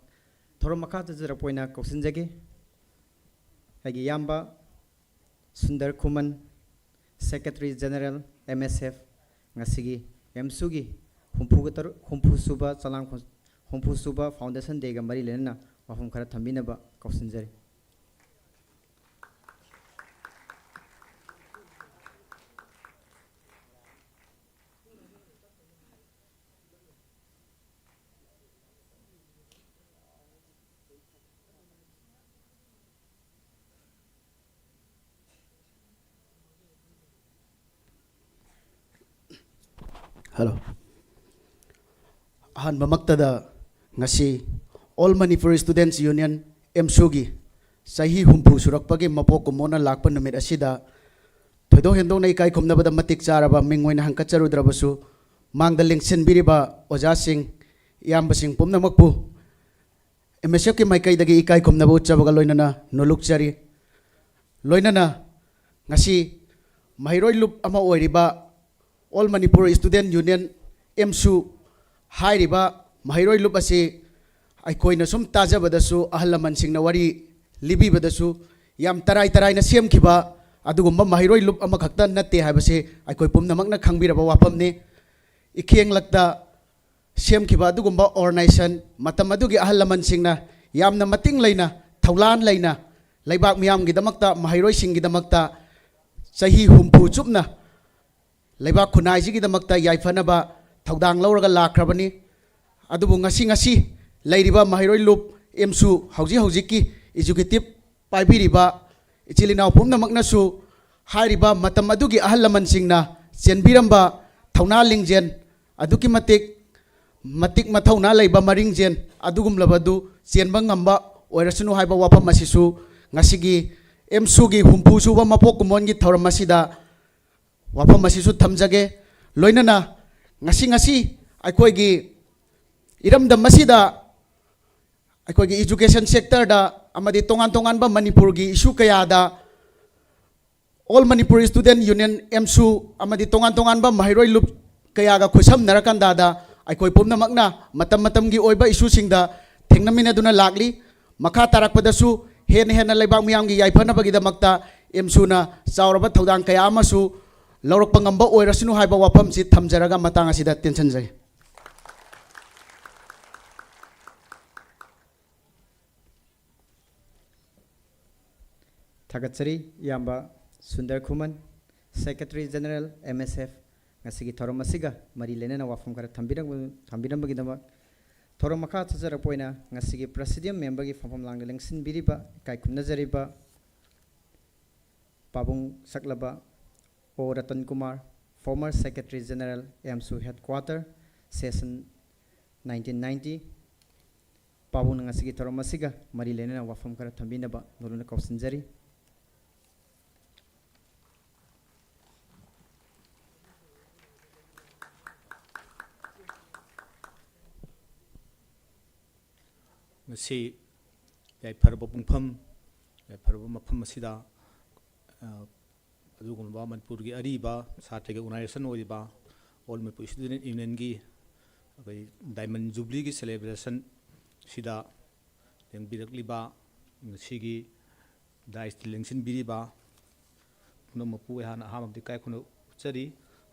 ꯊꯧꯔꯝ ꯃꯈꯥ ꯆꯠꯊꯖꯔꯛꯄ ꯑꯣꯏꯅ ꯀꯧꯁꯤꯟꯖꯒꯦ ꯑꯩꯒꯤ ꯏꯌꯥꯝꯕ ꯁꯨꯟꯗꯔ ꯈꯨꯃꯟ, Secretary General, M S F, ꯉꯁꯤꯒꯤ ꯑꯦꯝꯁꯨꯒꯤ ꯍꯨꯝꯐꯨꯒ ꯇꯔꯨꯛ, ꯍꯨꯝꯐꯨ ꯁꯨꯕ ꯆꯂꯥꯡ ꯈꯣ-, ꯍꯨꯝꯐꯨ ꯁꯨꯕ Foundation Dayꯒ ꯃꯔꯤ ꯂꯩꯅꯅ ꯋꯥꯐꯝ ꯈꯔ ꯊꯝꯕꯤꯅꯕ ꯀꯧꯁꯤꯟꯖꯔꯤ꯫ Hello. ꯑꯍꯥꯟꯕꯃꯛꯇꯗ ꯉꯁꯤ All Manipur Students Union, ꯑꯦꯝꯁꯨꯒꯤ ꯆꯍꯤ ꯍꯨꯝꯐꯨ ꯁꯨꯔꯛꯄꯒꯤ ꯃꯄꯣꯛ ꯀꯨꯝꯑꯣꯟꯅ ꯂꯥꯛꯄ ꯅꯨꯃꯤꯠ ꯑꯁꯤꯗ ꯊꯣꯏꯗꯣꯛ ꯍꯦꯟꯗꯣꯛꯅ ꯏꯀꯥꯏ ꯈꯨꯝꯅꯕꯗ ꯃꯇꯤꯛ ꯆꯥꯔꯕ ꯃꯤꯡ ꯑꯣꯏꯅ ꯍꯪꯀꯠꯆꯔꯨꯗ꯭ꯔꯕꯁꯨ, ꯃꯥꯡꯗ ꯂꯦꯡꯁꯤꯟꯕꯤꯔꯤꯕ ꯑꯣꯖꯥꯁꯤꯡ, ꯏꯌꯥꯝꯕꯁꯤꯡ ꯄꯨꯝꯅꯃꯛꯄꯨ ꯑꯦꯝ ꯑꯦꯁ ꯑꯦꯐꯀꯤ ꯃꯥꯏꯀꯩꯗꯒꯤ ꯏꯀꯥꯏ ꯈꯨꯝꯅꯕ ꯎꯠꯆꯕꯒ ꯂꯣꯏꯅꯅ ꯅꯣꯂꯨꯛꯆꯔꯤ꯫ ꯂꯣꯏꯅꯅ ꯉꯁꯤ ꯃꯍꯩꯔꯣꯏ ꯂꯨꯞ ꯑꯃ ꯑꯣꯏꯔꯤꯕ All Manipur Student Union, ꯑꯦꯝꯁꯨ ꯍꯥꯏꯔꯤꯕ ꯃꯍꯩꯔꯣꯏ ꯂꯨꯞ ꯑꯁꯤ ꯑꯩꯈꯣꯏꯅ ꯁꯨꯝ ꯇꯥꯖꯕꯗꯁꯨ, ꯑꯍꯜ ꯂꯃꯟꯁꯤꯡꯅ ꯋꯥꯔꯤ ꯂꯤꯕꯤꯕꯗꯁꯨ, ꯌꯥꯝ ꯇꯔꯥꯏ ꯇꯔꯥꯏꯅ ꯁꯦꯝꯈꯤꯕ ꯑꯗꯨꯒꯨꯝꯕ ꯃꯍꯩꯔꯣꯏ ꯂꯨꯞ ꯑꯃꯈꯛꯇ ꯅꯠꯇꯦ ꯍꯥꯏꯕꯁꯤ ꯑꯩꯈꯣꯏ ꯄꯨꯝꯅꯃꯛꯅ ꯈꯪꯕꯤꯔꯕ ꯋꯥꯐꯝꯅꯤ꯫ ꯏꯈꯦꯡꯂꯛꯇ ꯁꯦꯝꯈꯤꯕ ꯑꯗꯨꯒꯨꯝꯕ organization, ꯃꯇꯝ ꯑꯗꯨꯒꯤ ꯑꯍꯜ ꯂꯃꯟꯁꯤꯡꯅ ꯌꯥꯝꯅ ꯃꯇꯤꯡ ꯂꯩꯅ, ꯊꯧꯂꯥꯟ ꯂꯩꯅ, ꯂꯩꯕꯥꯛ ꯃꯤꯌꯥꯝꯒꯤꯗꯃꯛꯇ, ꯃꯍꯩꯔꯣꯏꯁꯤꯡꯒꯤꯗꯃꯛꯇ ꯆꯍꯤ ꯍꯨꯝꯐꯨ ꯆꯨꯞꯅ ꯂꯩꯕꯥꯛ ꯈꯨꯟꯅꯥꯏꯁꯤꯒꯤꯗꯃꯛꯇ ꯌꯥꯏꯐꯅꯕ ꯊꯧꯗꯥꯡ ꯂꯧꯔꯒ ꯂꯥꯛꯈ꯭ꯔꯕꯅꯤ꯫ ꯑꯗꯨꯕꯨ ꯉꯁꯤ, ꯉꯁꯤ ꯂꯩꯔꯤꯕ ꯃꯍꯩꯔꯣꯏ ꯂꯨꯞ ꯑꯦꯝꯁꯨ ꯍꯧꯖꯤꯛ ꯍꯧꯖꯤꯛꯀꯤ executive ꯄꯥꯏꯕꯤꯔꯤꯕ ꯏꯆꯤꯜ ꯏꯅꯥꯎ ꯄꯨꯝꯅꯃꯛꯅꯁꯨ ꯍꯥꯏꯔꯤꯕ ꯃꯇꯝ ꯑꯗꯨꯒꯤ ꯑꯍꯜ ꯂꯃꯟꯁꯤꯡꯅ ꯆꯦꯟꯕꯤꯔꯝꯕ ꯊꯧꯅꯥ ꯂꯤꯡꯖꯦꯜ, ꯑꯗꯨꯛꯀꯤ ꯃꯇꯤꯛ, ꯃꯇꯤꯛ ꯃꯊꯧꯅꯥ ꯂꯩꯕ ꯃꯔꯤꯡꯖꯦꯜ ꯑꯗꯨꯒꯨꯝꯂꯕꯗꯨ ꯆꯦꯟꯕ ꯉꯝꯕ ꯑꯣꯏꯔꯁꯅꯨ ꯍꯥꯏꯕ ꯋꯥꯐꯝ ꯑꯁꯤꯁꯨ ꯉꯁꯤꯒꯤ ꯑꯦꯝꯁꯨꯒꯤ ꯍꯨꯝꯐꯨ ꯁꯨꯕ ꯃꯄꯣꯛ ꯀꯨꯝꯑꯣꯟꯒꯤ ꯊꯧꯔꯝ ꯑꯁꯤꯗ ꯋꯥꯐꯝ ꯑꯁꯤꯁꯨ ꯊꯝꯖꯒꯦ꯫ ꯂꯣꯏꯅꯅ ꯉꯁꯤ, ꯉꯁꯤ ꯑꯩꯈꯣꯏꯒꯤ ꯏꯔꯝꯗꯝ ꯑꯁꯤꯗ ꯑꯩꯈꯣꯏꯒꯤ education sectorꯗ ꯑꯃꯗꯤ ꯇꯣꯉꯥꯟ ꯇꯣꯉꯥꯟꯕ ꯃꯅꯤꯄꯨꯔꯒꯤ issue ꯀꯌꯥꯗ All Manipur Student Union, ꯑꯦꯝꯁꯨ, ꯑꯃꯗꯤ ꯇꯣꯉꯥꯟ ꯇꯣꯉꯥꯟꯕ ꯃꯍꯩꯔꯣꯏ ꯂꯨꯞ ꯀꯌꯥꯒ ꯈꯨꯠꯁꯝꯅꯔꯀꯥꯟꯗꯗ ꯑꯩꯈꯣꯏ ꯄꯨꯝꯅꯃꯛꯅ ꯃꯇꯝ ꯃꯇꯝꯒꯤ ꯑꯣꯏꯕ ꯏꯁꯨꯁꯤꯡꯗ ꯊꯦꯡꯅꯃꯤꯟꯅꯗꯨꯅ ꯂꯥꯛꯂꯤ꯫ ꯃꯈꯥ ꯇꯥꯔꯛꯄꯗꯁꯨ ꯍꯦꯟꯅ ꯍꯦꯟꯅ ꯂꯩꯕꯥꯛ ꯃꯤꯌꯥꯝꯒꯤ ꯌꯥꯏꯐꯅꯕꯒꯤꯗꯃꯛꯇ ꯑꯦꯝꯁꯨꯅ ꯆꯥꯎꯔꯕ ꯊꯧꯗꯥꯡ ꯀꯌꯥ ꯑꯃꯁꯨ ꯂꯧꯔꯛꯄ ꯉꯝꯕ ꯑꯣꯏꯔꯁꯅꯨ ꯍꯥꯏꯕ ꯋꯥꯐꯝꯁꯤ ꯊꯝꯖꯔꯒ ꯃꯇꯥꯡ ꯑꯁꯤꯗ ꯇꯦꯟꯁꯤꯟꯖꯒꯦ꯫ ꯊꯥꯒꯠꯆꯔꯤ ꯏꯌꯥꯝꯕ ꯁꯨꯟꯗꯔ ꯈꯨꯃꯟ, Secretary General, M S F, ꯉꯁꯤꯒꯤ ꯊꯧꯔꯝ ꯑꯁꯤꯒ ꯃꯔꯤ ꯂꯩꯅꯅ ꯋꯥꯐꯝ ꯈꯔ ꯊꯝꯕꯤꯔꯝꯕ-, ꯊꯝꯕꯤꯔꯝꯕꯒꯤꯗꯃꯛ꯫ ꯊꯧꯔꯝ ꯃꯈꯥ ꯆꯠꯆꯔꯛꯄ ꯑꯣꯏꯅ ꯉꯁꯤꯒꯤ Presidium Memberꯒꯤ ꯐꯝꯐꯝ ꯂꯥꯡꯗ ꯂꯦꯡꯁꯤꯟꯕꯤꯔꯤꯕ, ꯏꯀꯥꯏ ꯈꯨꯝꯅꯖꯔꯤꯕ ꯄꯥꯕꯨꯡ ꯁꯛꯂꯕ ꯑꯣ Ratan Kumar, former Secretary General, ꯑꯦꯝꯁꯨ Headquarter, Session nineteen ninety, ꯄꯥꯕꯨꯡꯅ ꯉꯁꯤꯒꯤ ꯊꯧꯔꯝ ꯑꯁꯤꯒ ꯃꯔꯤ ꯂꯩꯅꯅ ꯋꯥꯐꯝ ꯈꯔ ꯊꯝꯕꯤꯅꯕ ꯅꯣꯂꯨꯛꯅ ꯀꯧꯁꯤꯟꯖꯔꯤ꯫ ꯉꯁꯤ ꯌꯥꯏꯐꯔꯕ ꯄꯨꯡꯐꯝ, ꯌꯥꯏꯐꯔꯕ ꯃꯐꯝ ꯑꯁꯤꯗ, ꯑ, ꯑꯗꯨꯒꯨꯝꯂꯕ ꯃꯅꯤꯄꯨꯔꯒꯤ ꯑꯔꯤꯕ ꯁꯥꯇ꯭ꯔꯒꯤ organization ꯑꯣꯏꯔꯤꯕ All Manipur Student Unionꯒꯤ ꯑꯩꯈꯣꯏ Diamond Jubileeꯒꯤ celebration ꯁꯤꯗ ꯂꯦꯡꯕꯤꯔꯛꯂꯤꯕ, ꯉꯁꯤꯒꯤ daisꯇ ꯂꯦꯡꯁꯤꯟꯕꯤꯔꯤꯕ ꯄꯨꯝꯅꯃꯛꯄꯨ ꯑꯩꯍꯥꯛꯅ ꯑꯍꯥꯟꯕꯗ ꯏꯀꯥꯏ ꯈꯨꯝꯅꯕ ꯎꯠꯆꯔꯤ꯫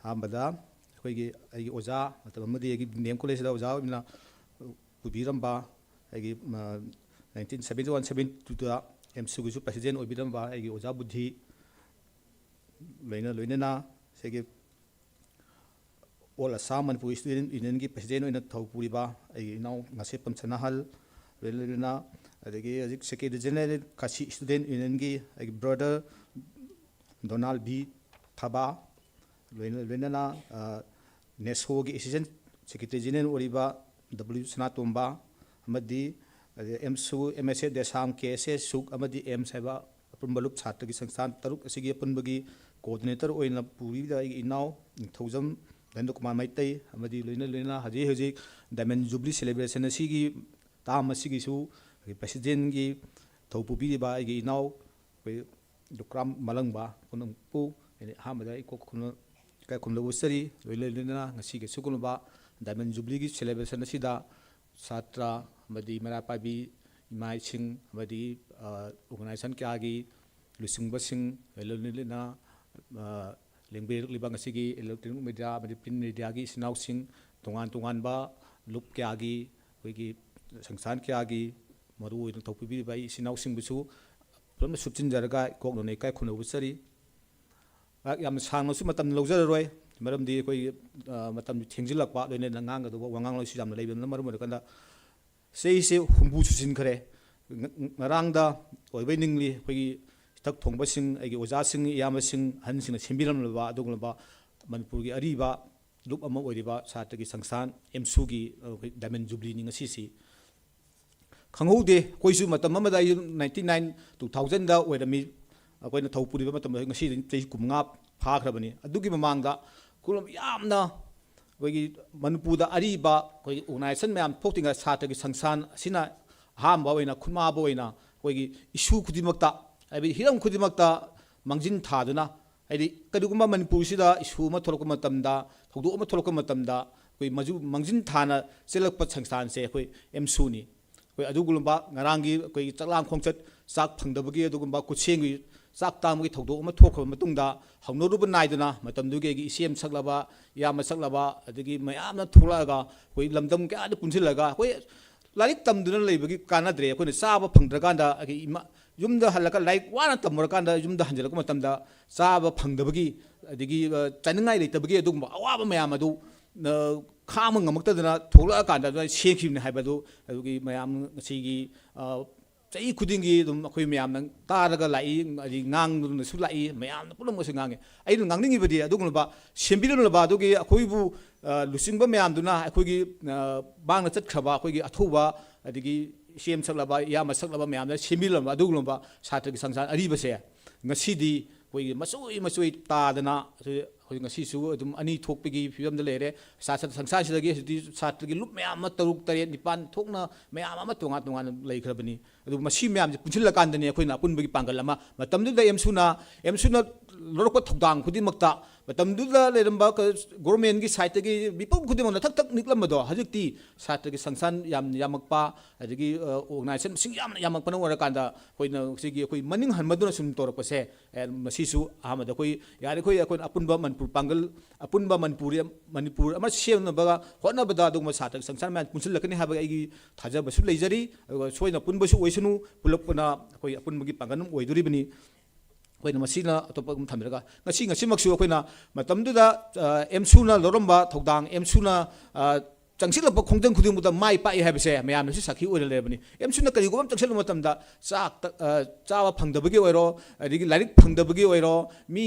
ꯑꯍꯥꯟꯕꯗ ꯑꯩꯈꯣꯏꯒꯤ, ꯑꯩꯒꯤ ꯑꯣꯖꯥ, ꯃꯇꯝ ꯑꯃꯗꯤ ꯑꯩꯒꯤ D M Collegeꯇ ꯑꯣꯖꯥ ꯑꯣꯏꯅ ꯄꯨꯕꯤꯔꯝꯕ, ꯑꯩꯒꯤ, ꯑ, nineteen seventy one seventy twoꯗ ꯑꯦꯝꯁꯨꯒꯤꯁꯨ President ꯑꯣꯏꯕꯤꯔꯝꯕ ꯑꯩꯒꯤ ꯑꯣꯖꯥ ꯕꯨꯙꯤ, ꯂꯣꯏꯅ ꯂꯣꯏꯅꯅ ꯉꯁꯥꯏꯒꯤ All Assam Manipur Student Unionꯒꯤ President ꯑꯣꯏꯅ ꯊꯧ ꯄꯨꯔꯤꯕ ꯑꯩꯒꯤ ꯏꯅꯥꯎ ꯉꯥꯁꯦꯞꯄꯝ ꯁꯅꯥꯍꯜ, ꯂꯣꯏꯅ ꯂꯣꯏꯅꯅ, ꯑꯗꯒꯤ ꯍꯧꯖꯤꯛ Secretary General ꯈꯥꯁꯤ Student Unionꯒꯤ ꯑꯩꯒꯤ brother ꯗꯣꯅꯥꯜ ꯚꯤ ꯊꯕꯥ, ꯂꯣꯏꯅ ꯂꯣꯏꯅꯅ, ꯑ, ꯅꯦꯁꯣꯒꯤ Assistant Secretary General ꯑꯣꯏꯔꯤꯕ W ꯁꯅꯥꯇꯣꯝꯕ ꯑꯃꯗꯤ ꯑꯗꯩ ꯑꯦꯝꯁꯨ, M S A ꯗꯦꯁꯥꯝ, K S A ꯁꯨꯛ ꯑꯃꯗꯤ ꯑꯦꯝꯁ ꯍꯥꯏꯕ ꯑꯄꯨꯟꯕ ꯂꯨꯞ ꯁꯥꯇ꯭ꯔꯒꯤ ꯁꯪꯁꯊꯥꯟ ꯇꯔꯨꯛ ꯑꯁꯤꯒꯤ ꯑꯄꯨꯟꯕꯒꯤ coordinator ꯑꯣꯏꯅ ꯄꯨꯔꯤꯕ ꯑꯩꯒꯤ ꯏꯅꯥꯎ ꯅꯤꯡꯊꯧꯖꯝ ꯗꯟꯗ ꯀꯨꯃꯥꯔ ꯃꯩꯇꯩ ꯑꯃꯗꯤ ꯂꯣꯏꯅ ꯂꯣꯏꯅꯅ ꯍꯧꯖꯤꯛ ꯍꯧꯖꯤꯛ Diamond Jubilee celebration ꯑꯁꯤꯒꯤ term ꯑꯁꯤꯒꯤꯁꯨ ꯑꯩꯈꯣꯏ Presidentꯒꯤ ꯊꯧ ꯄꯨꯕꯤꯔꯤꯕ ꯑꯩꯒꯤ ꯏꯅꯥꯎ ꯑꯩꯈꯣꯏ ꯗꯨꯀ꯭ꯔꯥꯝ ꯃꯂꯪꯕ ꯄꯨꯝꯅꯃꯛꯄꯨ ꯑꯩꯅ ꯑꯍꯥꯟꯕꯗ ꯏꯀꯣꯛ ꯈꯨꯝꯅ ꯏꯀꯥꯏ ꯈꯨꯝꯅꯕ ꯎꯠꯆꯔꯤ꯫ ꯂꯣꯏ ꯂꯣꯏꯅꯅ ꯉꯁꯤꯒꯤ ꯑꯁꯤꯒꯨꯝꯂꯕ Diamond Jubilee ꯒꯤ celebration ꯑꯁꯤꯗ ꯁꯥꯇ꯭ꯔ ꯑꯃꯗꯤ ꯃꯩꯔꯥ ꯄꯥꯏꯕꯤ ꯏꯃꯥ ꯏꯁꯤꯡ ꯑꯃꯗꯤ, ꯑ, organization ꯀꯌꯥꯒꯤ ꯂꯨꯆꯤꯡꯕꯁꯤꯡ, ꯂꯣꯏ ꯂꯣꯏꯅꯅ, ꯑ, ꯂꯦꯡꯕꯤꯔꯛꯂꯤꯕ ꯉꯁꯤꯒꯤ electronic media ꯑꯃꯗꯤ print media ꯒꯤ ꯏꯆꯤꯟ ꯏꯅꯥꯎꯁꯤꯡ, ꯇꯣꯉꯥꯟ ꯇꯣꯉꯥꯟꯕ ꯂꯨꯞ ꯀꯌꯥꯒꯤ, ꯑꯩꯈꯣꯏꯒꯤ ꯁꯪꯁꯊꯥꯟ ꯀꯌꯥꯒꯤ ꯃꯔꯨ ꯑꯣꯏꯅ ꯊꯧ ꯄꯨꯕꯤꯔꯤꯕ ꯑꯩ ꯏꯆꯤꯟ ꯏꯅꯥꯎꯁꯤꯡꯕꯨꯁꯨ ꯄꯨꯂꯞꯅ ꯁꯨꯞꯆꯤꯟꯖꯔꯒ ꯏꯀꯣꯛ ꯅꯣꯟꯅ ꯏꯀꯥꯏ ꯈꯨꯝꯅꯕ ꯎꯠꯆꯔꯤ꯫ ꯉꯥꯏꯍꯥꯛ ꯌꯥꯝꯅ ꯁꯥꯡꯅꯁꯨ ꯃꯇꯝ ꯂꯧꯖꯔꯔꯣꯏ, ꯃꯔꯝꯗꯤ ꯑꯩꯈꯣꯏꯒꯤ, ꯑ, ꯃꯇꯝꯁꯨ ꯊꯦꯡꯖꯤꯜꯂꯛꯄ, ꯂꯣꯏꯅꯅ ꯉꯥꯡꯒꯗꯧꯕ ꯋꯥꯉꯥꯡꯂꯣꯏꯁꯨ ꯌꯥꯝꯅ ꯂꯩꯕꯅ ꯃꯔꯝ ꯑꯣꯏꯔꯀꯥꯟꯗ ꯆꯍꯤꯁꯦ ꯍꯨꯝꯐꯨ ꯁꯨꯖꯤꯟꯈ꯭ꯔꯦ꯫ ꯉ-, ꯉ-, ꯉꯔꯥꯡꯗ ꯑꯣꯏꯕꯩ ꯅꯤꯡꯂꯤ ꯑꯩꯈꯣꯏꯒꯤ ꯏꯊꯛ ꯊꯣꯡꯕꯁꯤꯡ, ꯑꯩꯒꯤ ꯑꯣꯖꯥꯁꯤꯡ, ꯏꯌꯥꯝꯕꯁꯤꯡ, ꯑꯍꯟꯁꯤꯡꯅ ꯁꯦꯝꯕꯤꯔꯝꯂꯕ ꯑꯗꯨꯒꯨꯝꯂꯕ ꯃꯅꯤꯄꯨꯔꯒꯤ ꯑꯔꯤꯕ ꯂꯨꯞ ꯑꯃ ꯑꯣꯏꯔꯤꯕ ꯁꯥꯇ꯭ꯔꯒꯤ ꯁꯪꯁꯊꯥꯟ ꯑꯦꯝꯁꯨꯒꯤ, ꯑ, ꯑꯩꯈꯣꯏ Diamond Jubilee ꯅꯤ ꯉꯁꯤꯁꯤ꯫ ꯈꯪꯍꯧꯗꯦ, ꯑꯩꯈꯣꯏꯁꯨ ꯃꯇꯝ ꯑꯃꯗ ꯑꯩ ninety nine, two thousand ꯗ ꯑꯣꯏꯔꯝꯃꯤ, ꯑꯩꯈꯣꯏꯅ ꯊꯧ ꯄꯨꯔꯤꯕ ꯃꯇꯝꯗ ꯉꯁꯤꯗꯤ ꯆꯍꯤ ꯀꯨꯟꯃꯉꯥ ꯐꯥꯈ꯭ꯔꯕꯅꯤ꯫ ꯑꯗꯨꯒꯤ ꯃꯃꯥꯡꯗ ꯈꯨꯂꯝ ꯌꯥꯝꯅ ꯑꯩꯈꯣꯏꯒꯤ ꯃꯅꯤꯄꯨꯔꯗ ꯑꯔꯤꯕ ꯑꯩꯈꯣꯏꯒꯤ organization ꯃꯌꯥꯝ ꯊꯣꯛꯇ꯭ꯔꯤꯉꯩ ꯁꯥꯇ꯭ꯔꯒꯤ ꯁꯪꯁꯊꯥꯟ ꯑꯁꯤꯅ ꯑꯍꯥꯟꯕ ꯑꯣꯏꯅ, ꯈꯨꯠꯃꯥꯕ ꯑꯣꯏꯅ ꯑꯩꯈꯣꯏꯒꯤ issue ꯈꯨꯗꯤꯡꯃꯛꯇ, ꯍꯥꯏꯕꯗꯤ ꯍꯤꯔꯝ ꯈꯨꯗꯤꯡꯃꯛꯇ ꯃꯥꯡꯖꯤꯟ ꯊꯥꯗꯨꯅ, ꯍꯥꯏꯗꯤ ꯀꯔꯤꯒꯨꯝꯕ ꯃꯅꯤꯄꯨꯔꯁꯤꯗ issue ꯑꯃ ꯊꯣꯛꯂꯛꯄ ꯃꯇꯝꯗ, ꯊꯧꯗꯣꯛ ꯑꯃ ꯊꯣꯛꯂꯛꯄ ꯃꯇꯝꯗ ꯑꯩꯈꯣꯏ ꯃꯖꯨ-, ꯃꯥꯡꯖꯤꯟ ꯊꯥꯅ ꯆꯦꯜꯂꯛꯄ ꯁꯪꯁꯊꯥꯟꯁꯦ ꯑꯩꯈꯣꯏ ꯑꯦꯝꯁꯨꯅꯤ꯫ ꯑꯩꯈꯣꯏ ꯑꯗꯨꯒꯨꯝꯕ ꯉꯔꯥꯡꯒꯤ ꯑꯩꯈꯣꯏꯒꯤ ꯆꯥꯛꯂꯥꯡ ꯈꯣꯡꯆꯠ, ꯆꯥꯛ ꯐꯪꯗꯕꯒꯤ ꯑꯗꯨꯒꯨꯝꯕ ꯈꯨꯠꯁꯦꯝꯒꯤ ꯆꯥꯛ ꯇꯥꯡꯕꯒꯤ ꯊꯧꯗꯣꯛ ꯑꯃ ꯊꯣꯛꯈ꯭ꯔꯕ ꯃꯇꯨꯡꯗ, ꯍꯧꯅꯔꯨꯕ ꯅꯥꯏꯗꯅ ꯃꯇꯝꯗꯨꯒꯤ ꯑꯩꯒꯤ ꯏꯆꯦ ꯑꯃ ꯁꯛꯂꯕ, ꯏꯌꯥꯝꯕ ꯁꯛꯂꯕ, ꯑꯗꯒꯤ ꯃꯌꯥꯝꯅ ꯊꯣꯛꯂꯛꯑꯒ ꯑꯩꯈꯣꯏ ꯂꯝꯗꯝ ꯀꯌꯥꯗ ꯄꯨꯟꯁꯤꯜꯂꯒ ꯑꯩꯈꯣꯏ ꯂꯥꯏꯔꯤꯛ ꯇꯝꯗꯨꯅ ꯂꯩꯕꯒꯤ ꯀꯥꯟꯅꯗ꯭ꯔꯦ꯫ ꯑꯩꯈꯣꯏꯅ ꯆꯥꯕ ꯐꯪꯗ꯭ꯔꯀꯥꯟꯗ ꯑꯩꯒꯤ ꯏꯃꯥ, ꯌꯨꯝꯗ ꯍꯜꯂꯒ ꯂꯥꯏꯔꯤꯛ ꯋꯥꯅ ꯇꯝꯃꯨꯔꯀꯥꯟꯗ ꯌꯨꯝꯗ ꯍꯟꯖꯤꯜꯂꯛꯄ ꯃꯇꯝꯗ ꯆꯥꯕ ꯐꯪꯗꯕꯒꯤ, ꯑꯗꯒꯤ, ꯑ, ꯆꯥꯅꯤꯡꯉꯥꯏ ꯂꯩꯇꯕꯒꯤ ꯑꯗꯨꯒꯨꯝꯕ ꯑꯋꯥꯕ ꯃꯌꯥꯝ ꯑꯗꯨ, ꯑ, ꯈꯥꯡꯕ ꯉꯝꯃꯛꯇꯗꯅ ꯊꯣꯛꯂꯛꯑꯀꯥꯟꯗ ꯑꯗꯨꯃꯥꯏꯅ ꯁꯦꯝꯈꯤꯕꯅꯤ ꯍꯥꯏꯕꯗꯨ ꯑꯗꯨꯒꯤ ꯃꯌꯥꯝ ꯉꯁꯤꯒꯤ, ꯑ, ꯆꯍꯤ ꯈꯨꯗꯤꯡꯒꯤ ꯑꯗꯨꯝ ꯑꯩꯈꯣꯏ ꯃꯌꯥꯝꯅ ꯇꯥꯔꯒ ꯂꯥꯛꯏ, ꯑꯗꯒꯤ ꯉꯥꯡꯗꯨꯅꯁꯨ ꯂꯥꯛꯏ, ꯃꯌꯥꯝꯅ ꯄꯨꯝꯅꯃꯛꯁꯨ ꯉꯥꯡꯉꯤ꯫ ꯑꯩꯅ ꯉꯥꯡꯅꯤꯡꯉꯤꯕꯗꯤ ꯑꯗꯨꯒꯨꯝꯂꯕ ꯁꯦꯝꯕꯤꯔꯝꯂꯕ ꯑꯗꯨꯒꯤ ꯑꯩꯈꯣꯏꯕꯨ, ꯑ, ꯂꯨꯆꯤꯡꯕ ꯃꯌꯥꯝꯗꯨꯅ ꯑꯩꯈꯣꯏꯒꯤ, ꯑ, ꯃꯥꯡꯗ ꯆꯠꯈ꯭ꯔꯕ ꯑꯩꯈꯣꯏꯒꯤ ꯑꯊꯧꯕ, ꯑꯗꯒꯤ ꯏꯆꯦ ꯑꯃ ꯁꯛꯂꯕ, ꯏꯌꯥꯝꯕ ꯁꯛꯂꯕ ꯃꯌꯥꯝꯗ ꯁꯦꯝꯕꯤꯔꯝꯕ ꯑꯗꯨꯒꯨꯝꯂꯕ ꯁꯥꯇ꯭ꯔꯒꯤ ꯁꯪꯁꯊꯥꯟ ꯑꯔꯤꯕꯁꯦ ꯉꯁꯤꯗꯤ ꯑꯩꯈꯣꯏꯒꯤ ꯃꯆꯣꯏ ꯃꯆꯣꯏ ꯇꯥꯗꯅ ꯑꯩꯈꯣꯏ ꯉꯁꯤꯁꯨ ꯑꯗꯨꯝ ꯑꯅꯤ ꯊꯣꯛꯄꯒꯤ ꯐꯤꯕꯝꯗ ꯂꯩꯔꯦ꯫ ꯁꯥꯇ꯭ꯔ ꯁꯪꯁꯊꯥꯟꯁꯤꯗꯒꯤ ꯍꯧꯖꯤꯛꯇꯤ ꯁꯥꯇ꯭ꯔꯒꯤ ꯂꯨꯞ ꯃꯌꯥꯝ ꯑꯃ ꯇꯔꯨꯛ, ꯇꯔꯦꯠ, ꯅꯤꯄꯥꯟ ꯊꯣꯛꯅ ꯃꯌꯥꯝ ꯑꯃ ꯇꯣꯉꯥꯟ ꯇꯣꯉꯥꯟꯅ ꯂꯩꯈ꯭ꯔꯕꯅꯤ꯫ ꯑꯗꯨ ꯃꯁꯤ ꯃꯌꯥꯝꯁꯦ ꯄꯨꯟꯁꯤꯜꯂꯀꯥꯟꯗꯅꯤ ꯑꯩꯈꯣꯏꯅ ꯑꯄꯨꯟꯕꯒꯤ ꯄꯥꯡꯒꯜ ꯑꯃ, ꯃꯇꯝꯗꯨꯗ ꯑꯦꯝꯁꯨꯅ, ꯑꯦꯝꯁꯨꯅ ꯂꯧꯔꯛꯄ ꯊꯧꯗꯥꯡ ꯈꯨꯗꯤꯡꯃꯛꯇ ꯃꯇꯝꯗꯨꯗ ꯂꯩꯔꯝꯕ ꯒꯣꯔꯃꯦꯟꯒꯤ ꯁꯥꯏꯠꯇꯒꯤ ꯃꯤꯄꯨꯝ ꯈꯨꯗꯤꯡꯃꯛꯅ ꯊꯛ ꯊꯛ ꯅꯤꯛꯂꯝꯕꯗꯣ, ꯍꯧꯖꯤꯛꯇꯤ ꯁꯥꯇ꯭ꯔꯒꯤ ꯁꯪꯁꯊꯥꯟ ꯌꯥꯝ ꯌꯥꯝꯃꯛꯄ, ꯑꯗꯒꯤ ꯑꯣꯔꯒꯅꯥꯏꯖꯦꯁꯟ ꯃꯁꯤꯡ ꯌꯥꯝꯅ ꯌꯥꯝꯃꯛꯄꯅ ꯑꯣꯏꯔꯀꯥꯟꯗ ꯑꯩꯈꯣꯏꯅ ꯁꯤꯒꯤ ꯑꯩꯈꯣꯏ ꯃꯅꯤꯡ ꯍꯟꯕꯗꯨꯅ ꯁꯨꯝ ꯇꯧꯔꯛꯄꯁꯦ, ꯃꯁꯤꯁꯨ ꯑꯍꯥꯟꯕꯗ ꯑꯩꯈꯣꯏ ꯌꯥꯔꯤꯈꯣꯏ ꯑꯩꯈꯣꯏꯅ ꯑꯄꯨꯟꯕ ꯃꯅꯤꯄꯨꯔ ꯄꯥꯡꯒꯜ, ꯑꯄꯨꯟꯕ ꯃꯅꯤꯄꯨꯔꯤ, ꯃꯅꯤꯄꯨꯔ ꯑꯃ ꯁꯦꯝꯅꯕ ꯍꯣꯠꯅꯕꯗ ꯑꯗꯨꯒꯨꯝꯕ ꯁꯥꯇ꯭ꯔꯒꯤ ꯁꯪꯁꯊꯥꯟ ꯃꯌꯥꯝ ꯄꯨꯟꯁꯤꯜꯂꯛꯀꯅꯤ ꯍꯥꯏꯕꯒꯤ ꯑꯩꯒꯤ ꯊꯥꯖꯕꯁꯨ ꯂꯩꯖꯔꯤ꯫ ꯑꯗꯨꯒ ꯁꯣꯏꯗꯅ ꯄꯨꯟꯕꯁꯨ ꯑꯣꯏꯁꯅꯨ, ꯄꯨꯂꯞꯄꯅ ꯑꯩꯈꯣꯏ ꯑꯄꯨꯟꯕꯒꯤ ꯄꯥꯡꯒꯜ ꯑꯃ ꯑꯣꯏꯗꯣꯔꯤꯕꯅꯤ꯫ ꯑꯩꯈꯣꯏꯅ ꯃꯁꯤꯅ ꯑꯇꯣꯞꯄ ꯑꯃ ꯊꯝꯖꯔꯒ, ꯉꯁꯤ ꯉꯁꯤꯃꯛꯁꯨ ꯑꯩꯈꯣꯏꯅ ꯃꯇꯝꯗꯨꯗ ꯑꯦꯝꯁꯨꯅ ꯂꯧꯔꯝꯕ ꯊꯧꯗꯥꯡ, ꯑꯦꯝꯁꯨꯅ ꯆꯪꯁꯤꯜꯂꯛꯄ ꯈꯣꯡꯖꯪ ꯈꯨꯗꯤꯡꯃꯛꯇ ꯃꯥꯏ ꯄꯥꯛꯏ ꯍꯥꯏꯕꯁꯦ ꯃꯌꯥꯝꯅꯁꯨ ꯁꯥꯈꯤ ꯑꯣꯏꯅ ꯂꯩꯔꯕꯅꯤ꯫ ꯑꯦꯝꯁꯨꯅ ꯀꯔꯤꯒꯨꯝꯕ ꯑꯃ ꯆꯪꯁꯤꯜꯂꯨꯕ ꯃꯇꯝꯗ ꯆꯥꯛ ꯆꯥꯕ ꯐꯪꯗꯕꯒꯤ ꯑꯣꯏꯔꯣ, ꯑꯗꯒꯤ ꯂꯥꯏꯔꯤꯛ ꯐꯪꯗꯕꯒꯤ ꯑꯣꯏꯔꯣ, ꯃꯤ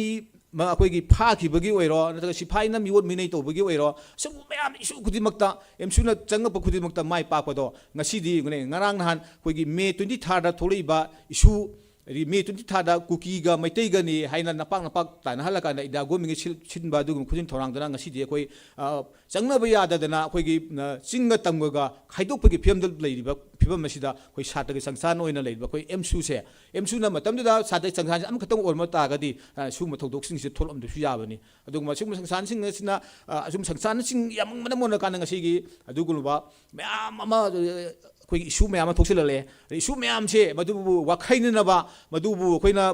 ꯑꯩꯈꯣꯏꯒꯤ ꯐꯥꯈꯤꯕꯒꯤ ꯑꯣꯏꯔꯣ, ꯅꯠꯇ꯭ꯔꯒ ꯁꯤꯐꯥꯏꯅ ꯃꯤꯑꯣꯠ ꯃꯤꯅꯩ ꯇꯧꯕꯒꯤ ꯑꯣꯏꯔꯣ, ꯁꯤꯒꯨꯝꯕ ꯃꯌꯥꯝ ꯏꯁꯨ ꯈꯨꯗꯤꯡꯃꯛꯇ ꯑꯦꯝꯁꯨꯅ ꯆꯪꯉꯛꯄ ꯈꯨꯗꯤꯡꯃꯛꯇ ꯃꯥꯏ ꯄꯥꯛꯄꯗꯣ ꯉꯁꯤꯗꯤ ꯌꯦꯡꯉꯨꯅꯦ, ꯉꯔꯥꯡ ꯅꯍꯥꯟ ꯑꯩꯈꯣꯏꯒꯤ ꯃꯦ ꯇ꯭ꯋꯦꯟꯇꯤ ꯊꯥꯔꯗ ꯊꯣꯛꯂꯛꯏꯕ ꯏꯁꯨ, ꯍꯥꯏꯗꯤ ꯃꯦ ꯇ꯭ꯋꯦꯟꯇꯤ ꯊꯥꯔꯗ ꯀꯨꯀꯤꯒ ꯃꯩꯇꯩꯒꯅꯤ ꯍꯥꯏꯅ ꯅꯄꯥꯛ ꯅꯄꯥꯛ ꯇꯥꯟꯅꯍꯜꯂꯀꯥꯟꯗ ꯏꯟꯗꯤꯌꯥ ꯒꯣꯔꯃꯦꯟꯒꯤ ꯁꯤꯟꯕ ꯑꯗꯨꯒꯨꯝꯕ ꯈꯨꯖꯤꯟ ꯊꯧꯔꯥꯡꯗꯨꯅ ꯉꯁꯤꯗꯤ ꯑꯩꯈꯣꯏ ꯆꯪꯅꯕ ꯌꯥꯗꯗꯅ ꯑꯩꯈꯣꯏꯒꯤ ꯆꯤꯡꯒ ꯇꯝꯒꯒ ꯈꯥꯏꯗꯣꯛꯄꯒꯤ ꯐꯤꯕꯝꯗ ꯂꯩꯔꯤꯕ ꯐꯤꯕꯝ ꯑꯁꯤꯗ ꯑꯩꯈꯣꯏ ꯁꯥꯇ꯭ꯔꯒꯤ ꯁꯪꯁꯊꯥꯟ ꯑꯣꯏꯅ ꯂꯩꯔꯤꯕ ꯑꯩꯈꯣꯏ ꯑꯦꯝꯁꯨꯁꯦ, ꯑꯦꯝꯁꯨꯅ ꯃꯇꯝꯗꯨꯗ ꯁꯥꯇ꯭ꯔꯒꯤ ꯁꯪꯁꯊꯥꯟꯁꯦ ꯑꯃꯈꯛꯇꯪ ꯑꯣꯏꯔꯝꯕ ꯇꯥꯔꯒꯗꯤ ꯁꯤꯒꯨꯝꯕ ꯊꯧꯗꯣꯛꯁꯤꯡꯁꯦ ꯊꯣꯛꯂꯝꯗꯕꯁꯨ ꯌꯥꯕꯅꯤ꯫ ꯑꯗꯨꯒꯨꯝꯕ ꯁꯤꯒꯨꯝꯕ ꯁꯪꯁꯊꯥꯟꯁꯤꯡ ꯑꯁꯤꯅ ꯑꯁꯨꯝ ꯁꯪꯁꯊꯥꯟꯁꯤꯡ ꯌꯥꯝꯃꯟꯕꯅ ꯃꯔꯝ ꯑꯣꯏꯔꯀꯥꯟꯗ ꯉꯁꯤꯒꯤ ꯑꯗꯨꯒꯨꯝꯂꯕ ꯃꯌꯥꯝ ꯑꯃ ꯑꯩꯈꯣꯏꯒꯤ ꯏꯁꯨ ꯃꯌꯥꯝ ꯑꯃ ꯊꯣꯛꯆꯤꯜꯂꯛꯂꯦ꯫ ꯑꯗ ꯏꯁꯨ ꯃꯌꯥꯝꯁꯦ ꯃꯗꯨꯕꯨ ꯋꯥꯈꯩꯅꯅꯕ, ꯃꯗꯨꯕꯨ ꯑꯩꯈꯣꯏꯅ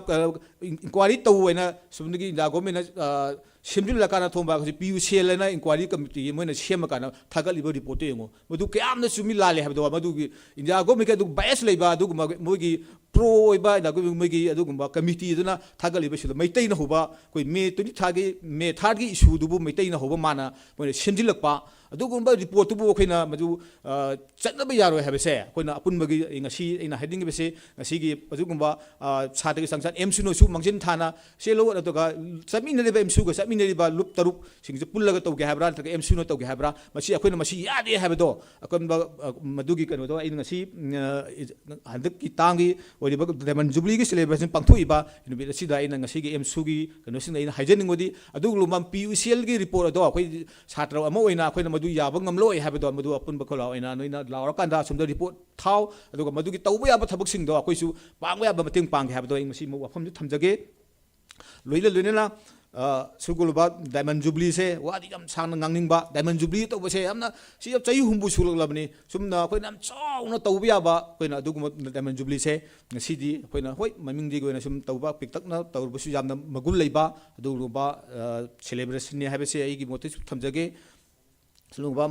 ꯏꯟꯀ꯭ꯋꯥꯏꯔꯤ ꯇꯧ ꯍꯥꯏꯅ ꯁꯣꯝꯗꯒꯤ ꯏꯟꯗꯤꯌꯥ ꯒꯣꯔꯃꯦꯟꯅ ꯁꯦꯝꯖꯤꯜꯂꯀꯥꯟꯗ ꯊꯣꯡꯕ ꯍꯧꯖꯤꯛ ꯄꯤ ꯌꯨ ꯁꯤ ꯑꯦꯜ ꯍꯥꯏꯅ ꯏꯟꯀ꯭ꯋꯥꯏꯔꯤ ꯀꯃꯤꯇꯤ ꯃꯣꯏꯅ ꯁꯦꯝꯃꯀꯥꯟꯗ ꯊꯥꯒꯠꯂꯤꯕ ꯔꯤꯄꯣꯔꯠꯇꯨ ꯌꯦꯡꯉꯨ꯫ ꯃꯗꯨ ꯀꯌꯥꯝꯅ ꯆꯨꯝꯃꯤ ꯂꯥꯜꯂꯤ ꯍꯥꯏꯕꯗꯣ, ꯃꯗꯨꯒꯤ ꯏꯟꯗꯤꯌꯥ ꯒꯣꯔꯃꯦꯟꯒꯤ ꯑꯗꯨ ꯕꯥꯏꯁ ꯂꯩꯕ ꯑꯗꯨꯒꯨꯝꯕ ꯃꯣꯏꯒꯤ ꯄ꯭ꯔꯣ ꯑꯣꯏꯕ ꯏꯟꯗꯤꯌꯥ ꯒꯣꯔꯃꯦꯟ ꯃꯣꯏꯒꯤ ꯑꯗꯨꯒꯨꯝꯕ ꯀꯃꯤꯇꯤ ꯑꯗꯨꯅ ꯊꯥꯒꯠꯂꯤꯕꯁꯤꯗ ꯃꯩꯇꯩꯅ ꯍꯧꯕ ꯑꯩꯈꯣꯏ ꯃꯦ ꯇ꯭ꯋꯦꯟꯇꯤ ꯊꯥꯔꯒꯤ, ꯃꯦ ꯊꯥꯔꯠꯀꯤ ꯏꯁꯨꯗꯨꯕꯨ ꯃꯩꯇꯩꯅ ꯍꯧꯕ ꯃꯥꯅ ꯃꯣꯏꯅ ꯁꯦꯝꯖꯤꯜꯂꯛꯄ ꯑꯗꯨꯒꯨꯝꯕ ꯔꯤꯄꯣꯔꯠꯇꯨꯕꯨ ꯑꯩꯈꯣꯏꯅ ꯃꯗꯨ ꯆꯠꯅꯕ ꯌꯥꯔꯣꯏ ꯍꯥꯏꯕꯁꯦ ꯑꯩꯈꯣꯏꯅ ꯑꯄꯨꯟꯕꯒꯤ ꯉꯁꯤ ꯑꯩꯅ ꯍꯥꯏꯅꯤꯡꯉꯤꯕꯁꯦ, ꯉꯁꯤꯒꯤ ꯑꯗꯨꯒꯨꯝꯕ ꯁꯥꯇ꯭ꯔꯒꯤ ꯁꯪꯁꯊꯥꯟ ꯑꯦꯝꯁꯨꯅꯁꯨ ꯃꯥꯡꯖꯤꯟ ꯊꯥꯅ ꯁꯦꯜꯂꯨ, ꯑꯗꯨꯒ ꯆꯠꯃꯤꯟꯅꯔꯤꯕ ꯑꯦꯝꯁꯨꯒ ꯆꯠꯃꯤꯟꯅꯔꯤꯕ ꯂꯨꯞ ꯇꯔꯨꯛꯁꯤꯡꯁꯦ ꯄꯨꯜꯂꯒ ꯇꯧꯒꯦ ꯍꯥꯏꯕ꯭ꯔꯥ, ꯅꯠꯇ꯭ꯔꯒ ꯑꯦꯝꯁꯨꯅ ꯇꯧꯒꯦ ꯍꯥꯏꯕ꯭ꯔꯥ, ꯃꯁꯤ ꯑꯩꯈꯣꯏꯅ ꯃꯁꯤ ꯌꯥꯗꯦ ꯍꯥꯏꯕꯗꯣ ꯑꯀꯟꯕ ꯃꯗꯨꯒꯤ ꯀꯩꯅꯣꯗꯣ ꯑꯩꯅ ꯉꯁꯤ ꯍꯟꯗꯛꯀꯤ ꯇꯥꯡꯒꯤ ꯑꯣꯏꯔꯤꯕ ꯗꯥꯏꯃꯟ ꯖꯨꯕꯤꯂꯤꯒꯤ ꯁꯦꯂꯦꯕ꯭ꯔꯦꯁꯟ ꯄꯥꯡꯊꯣꯛꯏꯕ ꯅꯨꯃꯤꯠ ꯑꯁꯤꯗ ꯑꯩꯅ ꯉꯁꯤꯒꯤ ꯑꯦꯝꯁꯨꯒꯤ ꯀꯩꯅꯣꯁꯤꯡꯗ ꯑꯩꯅ ꯍꯥꯏꯖꯅꯤꯡꯕꯗꯤ, ꯑꯗꯨꯒꯨꯝꯕ ꯄꯤ ꯌꯨ ꯁꯤ ꯑꯦꯜꯒꯤ ꯔꯤꯄꯣꯔꯠ ꯑꯗꯣ ꯑꯩꯈꯣꯏ ꯁꯥꯇ꯭ꯔ ꯑꯃ ꯑꯣꯏꯅ ꯑꯩꯈꯣꯏꯅ ꯃꯗꯨ ꯌꯥꯕ ꯉꯝꯂꯣꯏ ꯍꯥꯏꯕꯗꯣ ꯃꯗꯨ ꯑꯄꯨꯟꯕ ꯈꯨꯜꯂꯥꯎ ꯑꯣꯏꯅ ꯅꯣꯏꯅ ꯂꯥꯎꯔꯀꯥꯟꯗ ꯑꯁꯣꯝꯗ ꯔꯤꯄꯣꯔꯠ ꯊꯥꯎ, ꯑꯗꯨꯒ ꯃꯗꯨꯒꯤ ꯇꯧꯕ ꯌꯥꯕ ꯊꯕꯛꯁꯤꯡꯗꯣ ꯑꯩꯈꯣꯏꯁꯨ ꯄꯥꯡꯕ ꯌꯥꯕ ꯃꯇꯦꯡ ꯄꯥꯡꯒꯦ ꯍꯥꯏꯕꯗꯣ ꯑꯩ ꯉꯁꯤꯃꯛ ꯋꯥꯐꯝꯁꯤ ꯊꯝꯖꯒꯦ꯫ ꯂꯣꯏꯅ ꯂꯣꯏꯅꯅ, ꯑ, ꯁꯤꯒꯨꯝꯂꯕ ꯗꯥꯏꯃꯟ ꯖꯨꯕ꯭ꯂꯤꯁꯦ ꯋꯥꯗꯤ ꯌꯥꯝ ꯁꯥꯡꯅ ꯉꯥꯡꯅꯤꯡꯕ, ꯗꯥꯏꯃꯟ ꯖꯨꯕ꯭ꯂꯤ ꯇꯧꯕꯁꯦ ꯌꯥꯝꯅ, ꯁꯤ ꯆꯍꯤ ꯍꯨꯝꯐꯨ ꯁꯨꯔꯛꯂꯕꯅꯤ꯫ ꯁꯨꯝꯅ ꯑꯩꯈꯣꯏꯅ ꯌꯥꯝ ꯆꯥꯎꯅ ꯇꯧꯕ ꯌꯥꯕ ꯑꯩꯈꯣꯏꯅ ꯑꯗꯨꯒꯨꯝꯕ ꯗꯥꯏꯃꯟ ꯖꯨꯕ꯭ꯂꯤꯁꯦ ꯉꯁꯤꯗꯤ ꯑꯩꯈꯣꯏꯅ, ꯍꯣꯏ, ꯃꯃꯤꯡꯗꯤ ꯑꯣꯏꯅ ꯁꯨꯝ ꯇꯧꯕ, ꯄꯤꯛꯇꯛꯅ ꯇꯧꯔꯕꯁꯨ ꯌꯥꯝꯅ ꯃꯒꯨꯟ ꯂꯩꯕ ꯑꯗꯨꯒꯨꯝꯂꯕ, ꯑ, ꯁꯦꯂꯦꯕ꯭ꯔꯦꯁꯟꯅꯤ ꯍꯥꯏꯕꯁꯦ ꯑꯩꯒꯤ ꯃꯣꯠꯇꯁꯨ ꯊꯝꯖꯒꯦ꯫ ꯁꯤꯒꯨꯝꯕ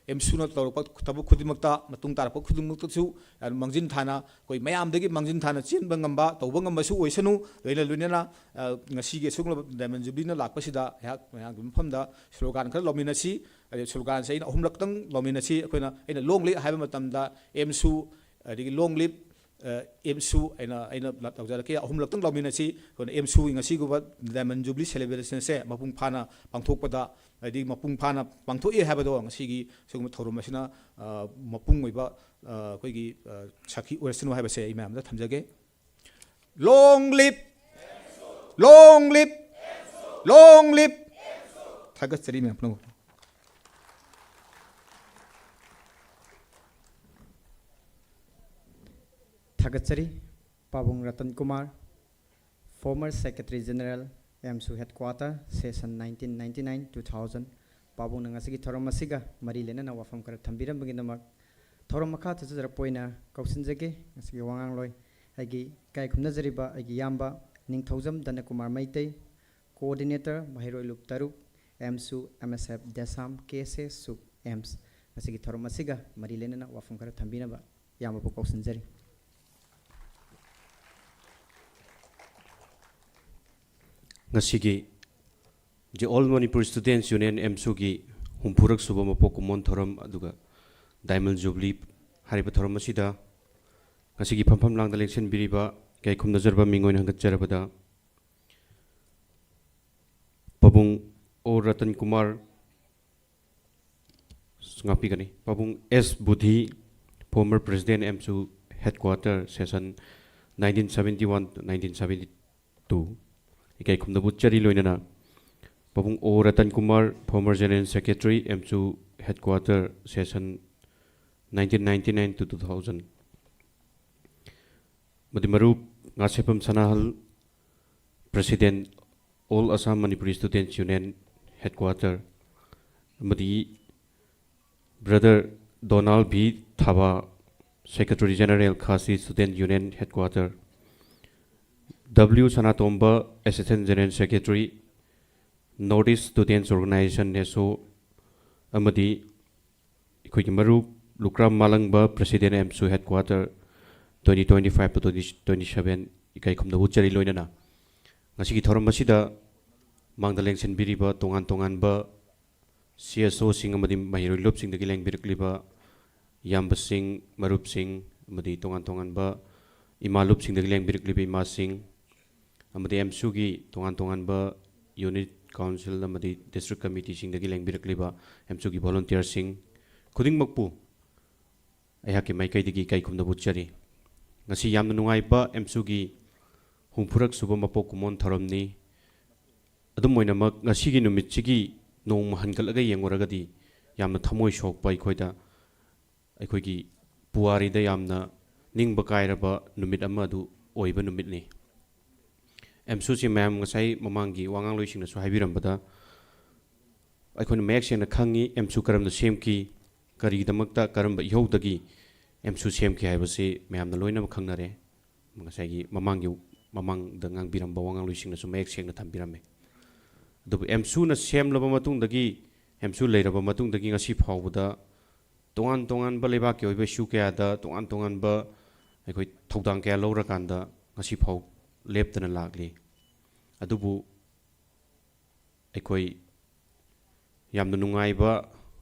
ꯑꯦꯝꯁꯨꯅ ꯇꯧꯔꯛꯄ ꯊꯕꯛ ꯈꯨꯗꯤꯡꯃꯛꯇ, ꯃꯇꯨꯡ ꯇꯥꯔꯛꯄ ꯈꯨꯗꯤꯡꯃꯛꯇꯁꯨ ꯌꯥꯝꯅ ꯃꯥꯡꯖꯤꯟ ꯊꯥꯅ, ꯑꯩꯈꯣꯏ ꯃꯌꯥꯝꯗꯒꯤ ꯃꯥꯡꯖꯤꯟ ꯊꯥꯅ ꯆꯦꯟꯕ ꯉꯝꯕ, ꯇꯧꯕ ꯉꯝꯕꯁꯨ ꯑꯣꯏꯁꯅꯨ꯫ ꯂꯣꯏꯅ ꯂꯣꯏꯅꯅ, ꯑ, ꯉꯁꯤꯒꯤ ꯑꯁꯤꯒꯨꯝꯂꯕ ꯗꯥꯏꯃꯟ ꯖꯨꯕ꯭ꯂꯤꯅ ꯂꯥꯛꯄꯁꯤꯗ ꯑꯩꯍꯥꯛ ꯃꯌꯥꯝꯒꯤ ꯃꯐꯝꯗ ꯁ꯭ꯂꯣꯒꯥꯟ ꯈꯔ ꯂꯧꯃꯤꯟꯅꯁꯤ꯫ ꯑꯗꯩ ꯁ꯭ꯂꯣꯒꯥꯟꯁꯦ ꯑꯩꯅ ꯑꯍꯨꯝꯂꯛꯇꯪ ꯂꯧꯃꯤꯟꯅꯁꯤ꯫ ꯑꯩꯈꯣꯏꯅ, ꯑꯩꯅ "ꯂꯣꯡ ꯂꯤꯞ" ꯍꯥꯏꯕ ꯃꯇꯝꯗ ꯑꯦꯝꯁꯨ, ꯑꯗꯒꯤ "ꯂꯣꯡ ꯂꯤꯞ, ꯑ, ꯑꯦꯝꯁꯨ" ꯑꯩꯅ, ꯑꯩꯅ ꯇꯧꯖꯔꯛꯀꯦ꯫ ꯑꯍꯨꯝꯂꯛꯇꯪ ꯂꯧꯃꯤꯟꯅꯁꯤ꯫ ꯑꯩꯈꯣꯏꯅ ꯑꯦꯝꯁꯨꯒꯤ ꯉꯁꯤꯒꯨꯝꯕ ꯗꯥꯏꯃꯟ ꯖꯨꯕ꯭ꯂꯤ ꯁꯦꯂꯦꯕ꯭ꯔꯦꯁꯟꯁꯦ ꯃꯄꯨꯡ ꯐꯥꯅ ꯄꯥꯡꯊꯣꯛꯄꯗ, ꯍꯥꯏꯗꯤ ꯃꯄꯨꯡ ꯐꯥꯅ ꯄꯥꯡꯊꯣꯛꯑꯦ ꯍꯥꯏꯕꯗꯣ ꯉꯁꯤꯒꯤ ꯁꯤꯒꯨꯝꯕ ꯊꯧꯔꯝ ꯑꯁꯤꯅ, ꯑ, ꯃꯄꯨꯡ ꯑꯣꯏꯕ, ꯑ, ꯑꯩꯈꯣꯏꯒꯤ, ꯑ, ꯁꯥꯈꯤ ꯑꯣꯏꯔꯁꯅꯨ ꯍꯥꯏꯕꯁꯦ ꯑꯩ ꯃꯌꯥꯝꯗ ꯊꯝꯖꯒꯦ꯫ "ꯂꯣꯡ ꯂꯤꯞ! ꯂꯣꯡ ꯂꯤꯞ! ꯂꯣꯡ ꯂꯤꯞ!" ꯊꯥꯒꯠꯆꯔꯤ ꯃꯌꯥꯝ ꯄꯨꯝꯅꯃꯛ꯫ ꯊꯥꯒꯠꯆꯔꯤ꯫ ꯄꯥꯕꯨꯡ Ratan Kumar, former Secretary General, ꯑꯦꯝꯁꯨ Headquarter, session nineteen ninety-nine two thousand꯫ ꯄꯥꯕꯨꯡꯅ ꯉꯁꯤꯒꯤ ꯊꯧꯔꯝ ꯑꯁꯤꯒ ꯃꯔꯤ ꯂꯩꯅꯅ ꯋꯥꯐꯝ ꯈꯔ ꯊꯝꯕꯤꯔꯝꯕꯒꯤꯗꯃꯛ꯫ ꯊꯧꯔꯝ ꯃꯈꯥ ꯆꯠꯊꯖꯔꯛꯄ ꯑꯣꯏꯅ ꯀꯧꯁꯤꯟꯖꯒꯦ ꯉꯁꯤꯒꯤ ꯋꯥꯉꯥꯡꯂꯣꯏ, ꯑꯩꯒꯤ ꯏꯀꯥꯏ ꯈꯨꯝꯅꯖꯔꯤꯕ ꯑꯩꯒꯤ ꯏꯌꯥꯝꯕ ꯅꯤꯡꯊꯧꯖꯝ ꯗꯅꯀꯨꯃꯥꯔ ꯃꯩꯇꯩ, Coordinator, ꯃꯍꯩꯔꯣꯏ ꯂꯨꯞ ꯇꯔꯨꯛ, ꯑꯦꯝꯁꯨ, ꯑꯦꯝ ꯑꯦꯁ ꯑꯦꯐ, ꯗꯦꯁꯥꯝ, ꯀꯦ ꯑꯦꯁ ꯑꯦ, ꯁꯨꯛ, ꯑꯦꯝꯁ꯫ ꯉꯁꯤꯒꯤ ꯊꯧꯔꯝ ꯑꯁꯤꯒ ꯃꯔꯤ ꯂꯩꯅꯅ ꯋꯥꯐꯝ ꯈꯔ ꯊꯝꯕꯤꯅꯕ ꯏꯌꯥꯝꯕꯕꯨ ꯀꯧꯁꯤꯟꯖꯔꯤ꯫ ꯉꯁꯤꯒꯤ The All Manipur Students Union, ꯑꯦꯝꯁꯨꯒꯤ ꯍꯨꯝꯐꯨꯔꯛ ꯁꯨꯕ ꯃꯄꯣꯛ ꯀꯨꯝꯑꯣꯟ ꯊꯧꯔꯝ ꯑꯗꯨꯒ ꯗꯥꯏꯃꯟ ꯖꯨꯕ꯭ꯂꯤ ꯍꯥꯏꯔꯤꯕ ꯊꯧꯔꯝ ꯑꯁꯤꯗ ꯉꯁꯤꯒꯤ ꯐꯝꯐꯝ ꯂꯥꯡꯗ ꯂꯦꯡꯁꯤꯟꯕꯤꯔꯤꯕ ꯏꯀꯥꯏ ꯈꯨꯝꯅꯖꯔꯕ ꯃꯤꯡ ꯑꯣꯏꯅ ꯍꯪꯒꯠꯆꯔꯕꯗ ꯄꯥꯕꯨꯡ ꯑꯣ ꯔꯇꯟ ꯀꯨꯃꯥꯔ ꯉꯥꯛꯄꯤꯒꯅꯤ꯫ ꯄꯥꯕꯨꯡ ꯑꯦꯁ ꯕꯨꯙꯤ, former President, ꯑꯦꯝꯁꯨ Headquarter, session nineteen seventy one to nineteen seventy two, ꯏꯀꯥꯏ ꯈꯨꯝꯅꯕ ꯎꯠꯆꯔꯤ꯫ ꯂꯣꯏꯅꯅ ꯄꯥꯕꯨꯡ ꯑꯣ Ratan Kumar, former General Secretary, ꯑꯦꯝꯁꯨ Headquarter, session nineteen ninety nine to two thousand꯫ ꯑꯃꯗꯤ ꯃꯔꯨꯞ Ngasheppam ꯁꯅꯥꯍꯜ, President, All Assam Manipuri Students Union Headquarter, ꯑꯃꯗꯤ Brother Donald B Thaba, Secretary General, Khasi Student Union Headquarter, W Sanatomba, Assistant General Secretary, North East Students Organization, NESO, ꯑꯃꯗꯤ ꯑꯩꯈꯣꯏꯒꯤ ꯃꯔꯨꯞ ꯂꯨꯀ꯭ꯔꯥꯝ ꯃꯥꯂꯪꯕ, President, AMSU Headquarter, twenty twenty-five to twenty twenty-seven, ꯏꯀꯥꯏ ꯈꯨꯝꯅꯕ ꯎꯠꯆꯔꯤ꯫ ꯂꯣꯏꯅꯅ ꯉꯁꯤꯒꯤ ꯊꯧꯔꯝ ꯑꯁꯤꯗ ꯃꯥꯡꯗ ꯂꯦꯡꯁꯤꯟꯕꯤꯔꯤꯕ ꯇꯣꯉꯥꯟ ꯇꯣꯉꯥꯟꯕ CSOꯁꯤꯡ ꯑꯃꯗꯤ ꯃꯍꯩꯔꯣꯏ ꯂꯨꯞꯁꯤꯡꯗꯒꯤ ꯂꯦꯡꯕꯤꯔꯛꯂꯤꯕ ꯏꯌꯥꯝꯕꯁꯤꯡ, ꯃꯔꯨꯞꯁꯤꯡ, ꯑꯃꯗꯤ ꯇꯣꯉꯥꯟ ꯇꯣꯉꯥꯟꯕ ꯏꯃꯥ ꯂꯨꯞꯁꯤꯡꯗꯒꯤ ꯂꯦꯡꯕꯤꯔꯛꯂꯤꯕ ꯏꯃꯥꯁꯤꯡ, ꯑꯃꯗꯤ AMSUꯒꯤ ꯇꯣꯉꯥꯟ ꯇꯣꯉꯥꯟꯕ unit, council ꯑꯃꯗꯤ district committeeꯁꯤꯡꯗꯒꯤ ꯂꯦꯡꯕꯤꯔꯛꯂꯤꯕ AMSUꯒꯤ volunteerꯁꯤꯡ ꯈꯨꯗꯤꯡꯃꯛꯄꯨ ꯑꯩꯍꯥꯛꯀꯤ ꯃꯥꯏꯀꯩꯗꯒꯤ ꯏꯀꯥꯏ ꯈꯨꯝꯅꯕ ꯎꯠꯆꯔꯤ꯫ ꯉꯁꯤ ꯌꯥꯝꯅ ꯅꯨꯡꯉꯥꯏꯕ AMSUꯒꯤ ꯍꯨꯝꯐꯨꯔꯛ ꯁꯨꯕ ꯃꯄꯣꯛ ꯀꯨꯝꯑꯣꯟ ꯊꯧꯔꯝꯅꯤ꯫ ꯑꯗꯨꯝ ꯑꯣꯏꯅꯃꯛ, ꯉꯁꯤꯒꯤ ꯅꯨꯃꯤꯠꯁꯤꯒꯤ ꯅꯣꯡꯃ ꯍꯟꯒꯠꯂꯒ ꯌꯦꯡꯉꯨꯔꯒꯗꯤ ꯌꯥꯝꯅ ꯊꯃꯣꯏ ꯁꯣꯛꯄ, ꯑꯩꯈꯣꯏꯗ, ꯑꯩꯈꯣꯏꯒꯤ ꯄꯨꯋꯥꯔꯤꯗ ꯌꯥꯝꯅ ꯅꯤꯡꯕ ꯀꯥꯏꯔꯕ ꯅꯨꯃꯤꯠ ꯑꯃ ꯑꯗꯨ ꯑꯣꯏꯕ ꯅꯨꯃꯤꯠꯅꯤ꯫ AMSUꯁꯤ ꯃꯌꯥꯝ ꯉꯁꯥꯏ ꯃꯃꯥꯡꯒꯤ ꯋꯥꯉꯥꯡꯂꯣꯏꯁꯤꯡꯅꯁꯨ ꯍꯥꯏꯕꯤꯔꯝꯕꯗ ꯑꯩꯈꯣꯏꯅ ꯃꯌꯦꯛ ꯁꯦꯡꯅ ꯈꯪꯉꯤ, AMSU ꯀꯔꯝꯅ ꯁꯦꯝꯈꯤ, ꯀꯔꯤꯒꯤꯗꯃꯛꯇ, ꯀꯔꯝꯕ ꯏꯍꯧꯗꯒꯤ AMSU ꯁꯦꯝꯈꯤ ꯍꯥꯏꯕꯁꯤ ꯃꯌꯥꯝꯅ ꯂꯣꯏꯅꯃꯛ ꯈꯪꯅꯔꯦ꯫ ꯉꯁꯥꯏꯒꯤ ꯃꯃꯥꯡꯒꯤ, ꯃꯃꯥꯡꯗ ꯉꯥꯡꯕꯤꯔꯝꯕ ꯋꯥꯉꯥꯡꯂꯣꯏꯁꯤꯡꯅꯁꯨ ꯃꯌꯦꯛ ꯁꯦꯡꯅ ꯊꯝꯕꯤꯔꯝꯃꯦ꯫ ꯑꯗꯨꯕꯨ AMSUꯅ ꯁꯦꯝꯂꯕ ꯃꯇꯨꯡꯗꯒꯤ, AMSU ꯂꯩꯔꯕ ꯃꯇꯨꯡꯗꯒꯤ ꯉꯁꯤ ꯐꯥꯎꯕꯗ ꯇꯣꯉꯥꯟ ꯇꯣꯉꯥꯟꯕ ꯂꯩꯕꯥꯛꯀꯤ ꯑꯣꯏꯕ issue ꯀꯌꯥꯗ ꯇꯣꯉꯥꯟ ꯇꯣꯉꯥꯟꯕ ꯑꯩꯈꯣꯏ ꯊꯧꯗꯥꯡ ꯀꯌꯥ ꯂꯧꯔꯀꯥꯟꯗ ꯉꯁꯤ ꯐꯥꯎ ꯂꯦꯞꯇꯅ ꯂꯥꯛꯂꯤ꯫ ꯑꯗꯨꯕꯨ ꯑꯩꯈꯣꯏ ꯌꯥꯝꯅ ꯅꯨꯡꯉꯥꯏꯕ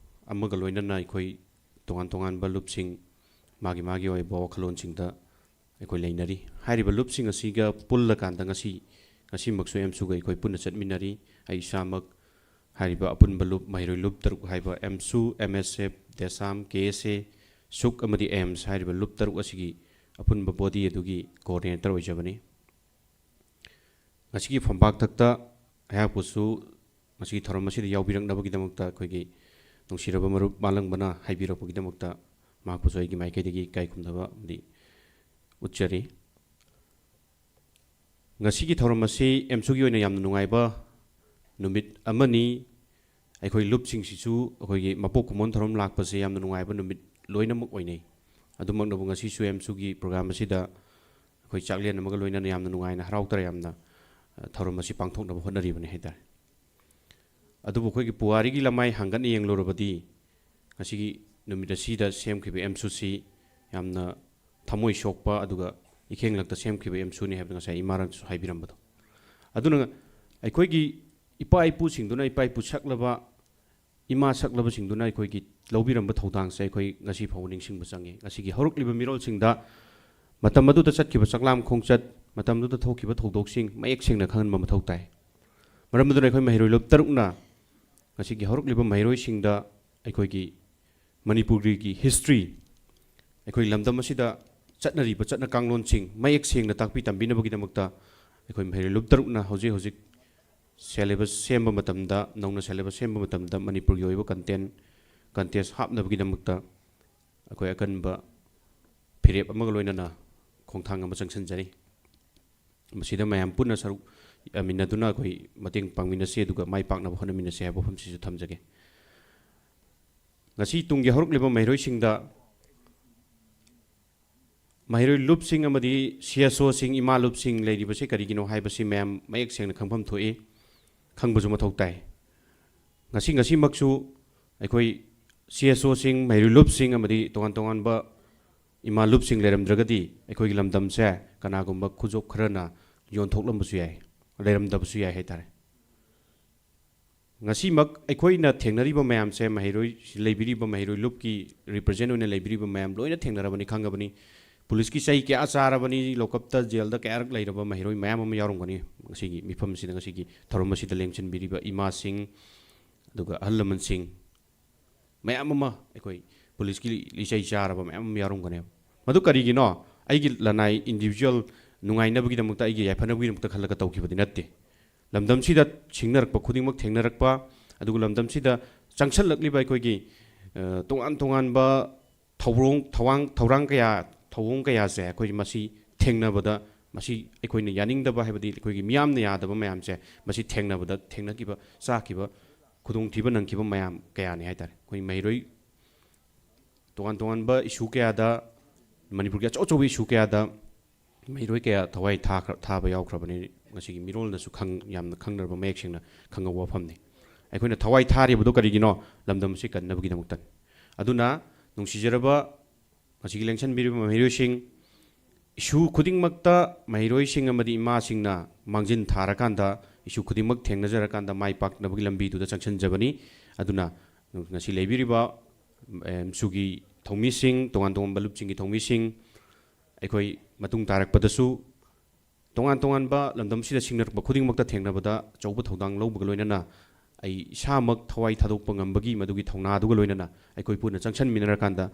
ꯑꯃꯒ ꯂꯣꯏꯅꯅ ꯑꯩꯈꯣꯏ ꯇꯣꯉꯥꯟ ꯇꯣꯉꯥꯟꯕ ꯂꯨꯞꯁꯤꯡ ꯃꯥꯒꯤ ꯃꯥꯒꯤ ꯑꯣꯏꯕ ꯋꯥꯈꯜꯂꯣꯟꯁꯤꯡꯗ ꯑꯩꯈꯣꯏ ꯂꯩꯅꯔꯤ꯫ ꯍꯥꯏꯔꯤꯕ ꯂꯨꯞꯁꯤꯡ ꯑꯁꯤꯒ ꯄꯨꯜꯂꯀꯥꯟꯗ ꯉꯁꯤ, ꯉꯁꯤꯃꯛꯁꯨ AMSUꯒ ꯑꯩꯈꯣꯏ ꯄꯨꯟꯅ ꯆꯠꯃꯤꯟꯅꯔꯤ꯫ ꯑꯩ ꯏꯁꯥꯃꯛ ꯍꯥꯏꯔꯤꯕ ꯑꯄꯨꯟꯕ ꯂꯨꯞ, ꯃꯍꯩꯔꯣꯏ ꯂꯨꯞ ꯇꯔꯨꯛ ꯍꯥꯏꯕ AMSU, MSF, DESAM, KSA, ꯁꯨꯛ ꯑꯃꯗꯤ AIMS ꯍꯥꯏꯔꯤꯕ ꯂꯨꯞ ꯇꯔꯨꯛ ꯑꯁꯤꯒꯤ ꯑꯄꯨꯟꯕ body ꯑꯗꯨꯒꯤ coordinator ꯑꯣꯏꯖꯕꯅꯤ꯫ ꯉꯁꯤꯒꯤ ꯐꯝꯄꯥꯛꯊꯛꯇ ꯑꯩꯍꯥꯛꯄꯨꯁꯨ ꯉꯁꯤꯒꯤ ꯊꯧꯔꯝ ꯑꯁꯤꯗ ꯌꯥꯎꯕꯤꯔꯛꯅꯕꯒꯤꯗꯃꯛꯇ ꯑꯩꯈꯣꯏꯒꯤ ꯅꯨꯡꯁꯤꯔꯕ ꯃꯔꯨꯞ ꯃꯥꯂꯪꯕꯅ ꯍꯥꯏꯕꯤꯔꯛꯄꯒꯤꯗꯃꯛꯇ ꯃꯍꯥꯛꯄꯨꯁꯨ ꯑꯩꯒꯤ ꯃꯥꯏꯀꯩꯗꯒꯤ ꯏꯀꯥꯏ ꯈꯨꯝꯅꯕ ꯑꯃꯗꯤ ꯎꯠꯆꯔꯤ꯫ ꯉꯁꯤꯒꯤ ꯊꯧꯔꯝ ꯑꯁꯤ ꯑꯦꯝꯁꯨꯒꯤ ꯑꯣꯏꯅ ꯌꯥꯝꯅ ꯅꯨꯡꯉꯥꯏꯕ ꯅꯨꯃꯤꯠ ꯑꯃꯅꯤ꯫ ꯑꯩꯈꯣꯏ ꯂꯨꯞꯁꯤꯡꯁꯤꯁꯨ ꯑꯩꯈꯣꯏꯒꯤ ꯃꯄꯣꯛ ꯀꯨꯝꯑꯣꯟ ꯊꯧꯔꯝ ꯂꯥꯛꯄꯁꯦ ꯌꯥꯝꯅ ꯅꯨꯡꯉꯥꯏꯕ ꯅꯨꯃꯤꯠ ꯂꯣꯏꯅꯃꯛ ꯑꯣꯏꯅꯩ꯫ ꯑꯗꯨꯃꯛꯅꯕꯨ ꯉꯁꯤꯁꯨ ꯑꯦꯝꯁꯨꯒꯤ ꯄ꯭ꯔꯣꯒ꯭ꯔꯥꯝ ꯑꯁꯤꯗ ꯑꯩꯈꯣꯏ ꯆꯥꯛꯂꯦꯟ ꯑꯃꯒ ꯂꯣꯏꯅꯅ ꯌꯥꯝꯅ ꯅꯨꯡꯉꯥꯏꯅ, ꯍꯔꯥꯎ ꯇꯌꯥꯝꯅ, ꯑ, ꯊꯧꯔꯝ ꯑꯁꯤ ꯄꯥꯡꯊꯣꯛꯅꯕ ꯍꯣꯠꯅꯔꯤꯕꯅꯤ ꯍꯥꯏꯇꯥꯔꯦ꯫ ꯑꯗꯨꯕꯨ ꯑꯩꯈꯣꯏꯒꯤ ꯄꯨꯋꯥꯔꯤꯒꯤ ꯂꯃꯥꯏ ꯍꯥꯡꯒꯠꯅ ꯌꯦꯡꯂꯨꯔꯕꯗꯤ, ꯉꯁꯤꯒꯤ ꯅꯨꯃꯤꯠ ꯑꯁꯤꯗ ꯁꯦꯝꯈꯤꯕ ꯑꯦꯝꯁꯨꯁꯤ ꯌꯥꯝꯅ ꯊꯃꯣꯏ ꯁꯣꯛꯄ ꯑꯗꯨꯒ ꯏꯈꯦꯡꯂꯛꯇ ꯁꯦꯝꯈꯤꯕ ꯑꯦꯝꯁꯨꯅꯤ ꯍꯥꯏꯕꯗꯨ ꯉꯁꯥꯏ ꯏꯃꯥꯅꯁꯨ ꯍꯥꯏꯕꯤꯔꯝꯕꯗꯣ꯫ ꯑꯗꯨꯅ ꯑꯩꯈꯣꯏꯒꯤ ꯏꯄꯥ ꯏꯄꯨꯁꯤꯡꯗꯨꯅ, ꯏꯄꯥ ꯏꯄꯨ ꯁꯛꯂꯕ, ꯏꯃꯥ ꯁꯛꯂꯕꯁꯤꯡꯗꯨꯅ ꯑꯩꯈꯣꯏꯒꯤ ꯂꯧꯕꯤꯔꯝꯕ ꯊꯧꯗꯥꯡꯁꯦ ꯑꯩꯈꯣꯏ ꯉꯁꯤ ꯐꯥꯎꯕ ꯅꯤꯡꯁꯤꯡꯕ ꯆꯪꯉꯤ꯫ ꯉꯁꯤꯒꯤ ꯍꯧꯔꯛꯂꯤꯕ ꯃꯤꯔꯣꯜꯁꯤꯡꯗ ꯃꯇꯝ ꯑꯗꯨꯗ ꯆꯠꯈꯤꯕ ꯆꯥꯛꯂꯥꯝ ꯈꯣꯡꯆꯠ, ꯃꯇꯝꯗꯨꯗ ꯊꯣꯛꯈꯤꯕ ꯊꯧꯗꯣꯛꯁꯤꯡ ꯃꯌꯦꯛ ꯁꯦꯡꯅ ꯈꯪꯍꯟꯕ ꯃꯊꯧ ꯇꯥꯏ꯫ ꯃꯔꯝ ꯑꯗꯨꯅ ꯑꯩꯈꯣꯏ ꯃꯍꯩꯔꯣꯏ ꯂꯨꯞ ꯇꯔꯨꯛꯅ ꯉꯁꯤꯒꯤ ꯍꯧꯔꯛꯂꯤꯕ ꯃꯍꯩꯔꯣꯏꯁꯤꯡꯗ ꯑꯩꯈꯣꯏꯒꯤ ꯃꯅꯤꯄꯨꯔꯒꯤ ꯍꯤꯁꯇ꯭ꯔꯤ, ꯑꯩꯈꯣꯏ ꯂꯝꯗꯝ ꯑꯁꯤꯗ ꯆꯠꯅꯔꯤꯕ ꯆꯠꯅ ꯀꯥꯡꯂꯣꯟꯁꯤꯡ ꯃꯌꯦꯛ ꯁꯦꯡꯅ ꯇꯥꯛꯄꯤ ꯇꯝꯕꯤꯅꯕꯒꯤꯗꯃꯛꯇ ꯑꯩꯈꯣꯏ ꯃꯍꯩꯔꯣꯏ ꯂꯨꯞ ꯇꯔꯨꯛꯅ ꯍꯧꯖꯤꯛ ꯍꯧꯖꯤꯛ ꯁꯦꯂꯦꯕꯁ ꯁꯦꯝꯕ ꯃꯇꯝꯗ, ꯅꯧꯅ ꯁꯦꯂꯦꯕꯁ ꯁꯦꯝꯕ ꯃꯇꯝꯗ ꯃꯅꯤꯄꯨꯔꯒꯤ ꯑꯣꯏꯕ ꯀꯟꯇꯦꯟ, ꯀꯟꯇꯦꯁ ꯍꯥꯞꯅꯕꯒꯤꯗꯃꯛꯇ ꯑꯩꯈꯣꯏ ꯑꯀꯟꯕ ꯐꯤꯔꯦꯞ ꯑꯃꯒ ꯂꯣꯏꯅꯅ ꯈꯣꯡꯊꯥꯡ ꯑꯃ ꯆꯪꯁꯤꯟꯖꯔꯤ꯫ ꯃꯁꯤꯗ ꯃꯌꯥꯝ ꯄꯨꯟꯅ ꯁꯔꯨꯛ ꯌꯥꯃꯤꯟꯅꯗꯨꯅ ꯑꯩꯈꯣꯏ ꯃꯇꯦꯡ ꯄꯥꯡꯃꯤꯟꯅꯁꯤ, ꯑꯗꯨꯒ ꯃꯥꯏ ꯄꯥꯛꯅꯕ ꯍꯣꯠꯅꯃꯤꯟꯅꯁꯤ ꯍꯥꯏꯕ ꯋꯥꯐꯝꯁꯤꯁꯨ ꯊꯝꯖꯒꯦ꯫ ꯉꯁꯤ ꯇꯨꯡꯒꯤ ꯍꯧꯔꯛꯂꯤꯕ ꯃꯍꯩꯔꯣꯏꯁꯤꯡꯗ ꯃꯍꯩꯔꯣꯏ ꯂꯨꯞꯁꯤꯡ ꯑꯃꯗꯤ ꯁꯤ ꯑꯦꯁ ꯑꯣꯁꯤꯡ, ꯏꯃꯥ ꯂꯨꯞꯁꯤꯡ ꯂꯩꯔꯤꯕꯁꯤ ꯀꯔꯤꯒꯤꯅꯣ ꯍꯥꯏꯕꯁꯤ ꯃꯌꯥꯝ ꯃꯌꯦꯛ ꯁꯦꯡꯅ ꯈꯪꯐꯝ ꯊꯣꯛꯏ, ꯈꯪꯕꯁꯨ ꯃꯊꯧ ꯇꯥꯏ꯫ ꯉꯁꯤ, ꯉꯁꯤꯃꯛꯁꯨ ꯑꯩꯈꯣꯏ ꯁꯤ ꯑꯦꯁ ꯑꯣꯁꯤꯡ, ꯃꯍꯩꯔꯣꯏ ꯂꯨꯞꯁꯤꯡ ꯑꯃꯗꯤ ꯇꯣꯉꯥꯟ ꯇꯣꯉꯥꯟꯕ ꯏꯃꯥ ꯂꯨꯞꯁꯤꯡ ꯂꯩꯔꯝꯗ꯭ꯔꯒꯗꯤ ꯑꯩꯈꯣꯏꯒꯤ ꯂꯝꯗꯝꯁꯦ ꯀꯅꯥꯒꯨꯝꯕ ꯈꯨꯖꯣꯞ ꯈꯔꯅ ꯌꯣꯟꯊꯣꯛꯂꯝꯕꯁꯨ ꯌꯥꯏ, ꯂꯩꯔꯝꯗꯕꯁꯨ ꯌꯥꯏ ꯍꯥꯏꯇꯥꯔꯦ꯫ ꯉꯁꯤꯃꯛ ꯑꯩꯈꯣꯏꯅ ꯊꯦꯡꯅꯔꯤꯕ ꯃꯌꯥꯝꯁꯦ, ꯃꯍꯩꯔꯣꯏ ꯂꯩꯕꯤꯔꯤꯕ, ꯃꯍꯩꯔꯣꯏ ꯂꯨꯞꯀꯤ ꯔꯤꯄ꯭ꯔꯖꯦꯟ ꯑꯣꯏꯅ ꯂꯩꯕꯤꯔꯤꯕ ꯃꯌꯥꯝ ꯂꯣꯏꯅ ꯊꯦꯡꯅꯔꯕꯅꯤ, ꯈꯪꯉꯕꯅꯤ꯫ ꯄꯨꯂꯤꯁꯀꯤ ꯆꯩ ꯀꯌꯥ ꯆꯥꯔꯕꯅꯤ, ꯂꯣꯀꯞꯇ, ꯖꯦꯜꯗ ꯀꯌꯥꯔꯛ ꯂꯩꯔꯕ ꯃꯍꯩꯔꯣꯏ ꯃꯌꯥꯝ ꯑꯃ ꯌꯥꯎꯔꯝꯒꯅꯤ꯫ ꯉꯁꯤꯒꯤ ꯃꯤꯐꯝꯁꯤꯗ, ꯉꯁꯤꯒꯤ ꯊꯧꯔꯝ ꯑꯁꯤꯗ ꯂꯦꯡꯁꯤꯟꯕꯤꯔꯤꯕ ꯏꯃꯥꯁꯤꯡ, ꯑꯗꯨꯒ ꯑꯍꯜ ꯂꯃꯟꯁꯤꯡ ꯃꯌꯥꯝ ꯑꯃ, ꯑꯩꯈꯣꯏ ꯄꯨꯂꯤꯁꯀꯤ ꯂꯤꯆꯩ ꯆꯥꯔꯕ ꯃꯌꯥꯝ ꯑꯃ ꯌꯥꯎꯔꯝꯒꯅꯦꯕ꯫ ꯃꯗꯨ ꯀꯔꯤꯒꯤꯅꯣ? ꯑꯩꯒꯤ ꯂꯅꯥꯏ, ꯏꯟꯗꯤꯕꯤꯖꯨꯋꯦꯜ ꯅꯨꯡꯉꯥꯏꯅꯕꯒꯤꯗꯃꯛꯇ, ꯑꯩꯒꯤ ꯌꯥꯏꯐꯅꯕꯒꯤꯗꯃꯛꯇ ꯈꯜꯂꯒ ꯇꯧꯈꯤꯕꯗꯤ ꯅꯠꯇꯦ꯫ ꯂꯝꯗꯝꯁꯤꯗ ꯁꯤꯡꯅꯔꯛꯄ ꯈꯨꯗꯤꯡꯃꯛ ꯊꯦꯡꯅꯔꯛꯄ, ꯑꯗꯨꯒ ꯂꯝꯗꯝꯁꯤꯗ ꯆꯪꯁꯜꯂꯛꯂꯤꯕ ꯑꯩꯈꯣꯏꯒꯤ, ꯑ, ꯇꯣꯉꯥꯟ ꯇꯣꯉꯥꯟꯕ ꯊꯧꯔꯣꯡ, ꯊꯧꯋꯥꯡ-, ꯊꯧꯔꯥꯡ ꯀꯌꯥ, ꯊꯧꯑꯣꯡ ꯀꯌꯥꯁꯦ ꯑꯩꯈꯣꯏ ꯃꯁꯤ ꯊꯦꯡꯅꯕꯗ ꯃꯁꯤ ꯑꯩꯈꯣꯏꯅ ꯌꯥꯅꯤꯡꯗꯕ, ꯍꯥꯏꯕꯗꯤ ꯑꯩꯈꯣꯏꯒꯤ ꯃꯤꯌꯥꯝꯅ ꯌꯥꯗꯕ ꯃꯌꯥꯝꯁꯦ, ꯃꯁꯤ ꯊꯦꯡꯅꯕꯗ ꯊꯦꯡꯅꯈꯤꯕ, ꯆꯥꯈꯤꯕ, ꯈꯨꯗꯣꯡꯊꯤꯕ ꯅꯪꯈꯤꯕ ꯃꯌꯥꯝ ꯀꯌꯥꯅꯤ ꯍꯥꯏꯇꯥꯔꯦ꯫ ꯑꯩꯈꯣꯏ ꯃꯍꯩꯔꯣꯏ ꯇꯣꯉꯥꯟ ꯇꯣꯉꯥꯟꯕ issue ꯀꯌꯥꯗ, ꯃꯅꯤꯄꯨꯔꯒꯤ ꯑꯆꯧ ꯑꯆꯧꯕ issue ꯀꯌꯥꯗ ꯃꯍꯩꯔꯣꯏ ꯀꯌꯥ ꯊꯋꯥꯏ ꯊꯥꯈ꯭ꯔ-, ꯊꯥꯕ ꯌꯥꯎꯈ꯭ꯔꯕꯅꯤ꯫ ꯉꯁꯤꯒꯤ ꯃꯤꯔꯣꯜꯅꯁꯨ ꯈꯪ-, ꯌꯥꯝꯅ ꯈꯪꯅꯔꯕ, ꯃꯌꯦꯛ ꯁꯦꯡꯅ ꯈꯪꯍꯧꯕ ꯋꯥꯐꯝꯅꯤ꯫ ꯑꯩꯈꯣꯏꯅ ꯊꯋꯥꯏ ꯊꯥꯔꯤꯕꯗꯣ ꯀꯔꯤꯒꯤꯅꯣ? ꯂꯝꯗꯝ ꯑꯁꯤ ꯀꯟꯅꯕꯒꯤꯗꯃꯛꯇꯅꯤ꯫ ꯑꯗꯨꯅ ꯅꯨꯡꯁꯤꯖꯔꯕ ꯉꯁꯤꯒꯤ ꯂꯦꯡꯁꯟꯕꯤꯔꯤꯕ ꯃꯍꯩꯔꯣꯏꯁꯤꯡ, issue ꯈꯨꯗꯤꯡꯃꯛꯇ ꯃꯍꯩꯔꯣꯏꯁꯤꯡ ꯑꯃꯗꯤ ꯏꯃꯥꯁꯤꯡꯅ ꯃꯥꯡꯖꯤꯟ ꯊꯥꯔꯀꯥꯟꯗ, issue ꯈꯨꯗꯤꯡꯃꯛ ꯊꯦꯡꯅꯖꯔꯀꯥꯟꯗ ꯃꯥꯏ ꯄꯥꯛꯅꯕꯒꯤ ꯂꯝꯕꯤꯗꯨꯗ ꯆꯪꯁꯤꯟꯖꯕꯅꯤ꯫ ꯑꯗꯨꯅ ꯉꯁꯤ ꯂꯩꯕꯤꯔꯤꯕ ꯑꯦꯝꯁꯨꯒꯤ ꯊꯧꯃꯤꯁꯤꯡ, ꯇꯣꯉꯥꯟ ꯇꯣꯉꯥꯟꯕ ꯂꯨꯞꯁꯤꯡꯒꯤ ꯊꯧꯃꯤꯁꯤꯡ, ꯑꯩꯈꯣꯏ ꯃꯇꯨꯡ ꯇꯥꯔꯛꯄꯗꯁꯨ ꯇꯣꯉꯥꯟ ꯇꯣꯉꯥꯟꯕ ꯂꯝꯗꯝꯁꯤꯗ ꯁꯤꯡꯅꯔꯛꯄ ꯈꯨꯗꯤꯡꯃꯛꯇ ꯊꯦꯡꯅꯕꯗ ꯑꯆꯧꯕ ꯊꯧꯗꯥꯡ ꯂꯧꯕꯒ ꯂꯣꯏꯅꯅ ꯑꯩ ꯏꯁꯥꯃꯛ ꯊꯋꯥꯏ ꯊꯥꯗꯣꯛꯄ ꯉꯝꯕꯒꯤ ꯃꯗꯨꯒꯤ ꯊꯧꯅꯥꯗꯨꯒ ꯂꯣꯏꯅꯅ ꯑꯩꯈꯣꯏ ꯄꯨꯟꯅ ꯆꯪꯁꯟꯃꯤꯟꯅꯔꯀꯥꯟꯗ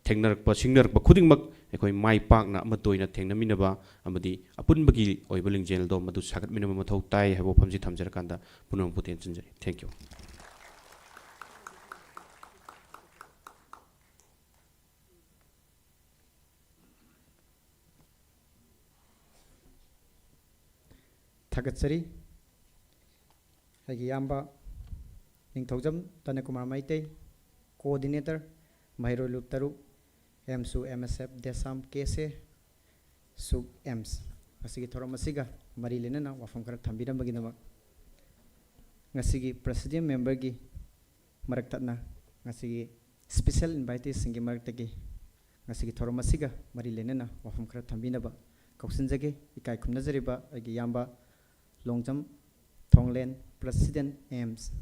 ꯊꯦꯡꯅꯔꯛꯄ, ꯁꯤꯡꯅꯔꯛꯄ ꯈꯨꯗꯤꯡꯃꯛ ꯑꯩꯈꯣꯏ ꯃꯥꯏ ꯄꯥꯛꯅ ꯑꯃꯠꯇ ꯑꯣꯏꯅ ꯊꯦꯡꯅꯃꯤꯟꯅꯕ ꯑꯃꯗꯤ ꯑꯄꯨꯟꯕꯒꯤ ꯑꯣꯏꯕ ꯂꯤꯡꯖꯦꯜꯗꯣ ꯃꯗꯨ ꯁꯥꯒꯠꯃꯤꯟꯅꯕ ꯃꯊꯧ ꯇꯥꯏ ꯍꯥꯏꯕ ꯋꯥꯐꯝꯁꯤ ꯊꯝꯖꯔꯀꯥꯟꯗ ꯄꯨꯝꯅꯃꯛꯄꯨ ꯇꯦꯟꯁꯤꯟꯖꯔꯤ꯫ Thank you꯫ ꯊꯥꯒꯠꯆꯔꯤ꯫ ꯑꯩꯒꯤ ꯏꯌꯥꯝꯕ ꯅꯤꯡꯊꯧꯖꯝ ꯇꯅꯀꯨꯃꯥꯔ ꯃꯩꯇꯩ, Coordinator, ꯃꯍꯩꯔꯣꯏ ꯂꯨꯞ ꯇꯔꯨꯛ, ꯑꯦꯝꯁꯨ, ꯑꯦꯝ ꯑꯦꯁ ꯑꯦꯐ, ꯗꯦꯁꯥꯝ, ꯀꯦ ꯑꯦꯁ ꯑꯦ, ꯁꯨꯛ, ꯑꯦꯝꯁ꯫ ꯉꯁꯤꯒꯤ ꯊꯧꯔꯝ ꯑꯁꯤꯒ ꯃꯔꯤ ꯂꯩꯅꯅ ꯋꯥꯐꯝ ꯈꯔ ꯊꯝꯕꯤꯔꯝꯕꯒꯤꯗꯃꯛ꯫ ꯉꯁꯤꯒꯤ President Memberꯒꯤ ꯃꯔꯛ ꯊꯠꯅ ꯉꯁꯤꯒꯤ special inviteeꯁꯤꯡꯒꯤ ꯃꯔꯛꯇꯒꯤ ꯉꯁꯤꯒꯤ ꯊꯧꯔꯝ ꯑꯁꯤꯒ ꯃꯔꯤ ꯂꯩꯅꯅ ꯋꯥꯐꯝ ꯈꯔ ꯊꯝꯕꯤꯅꯕ ꯀꯧꯁꯤꯟꯖꯒꯦ꯫ ꯏꯀꯥꯏ ꯈꯨꯝꯅꯖꯔꯤꯕ ꯑꯩꯒꯤ ꯏꯌꯥꯝꯕ ꯂꯣꯡꯖꯝ ꯊꯣꯡꯂꯦꯟ, President, ꯑꯦꯝꯁ꯫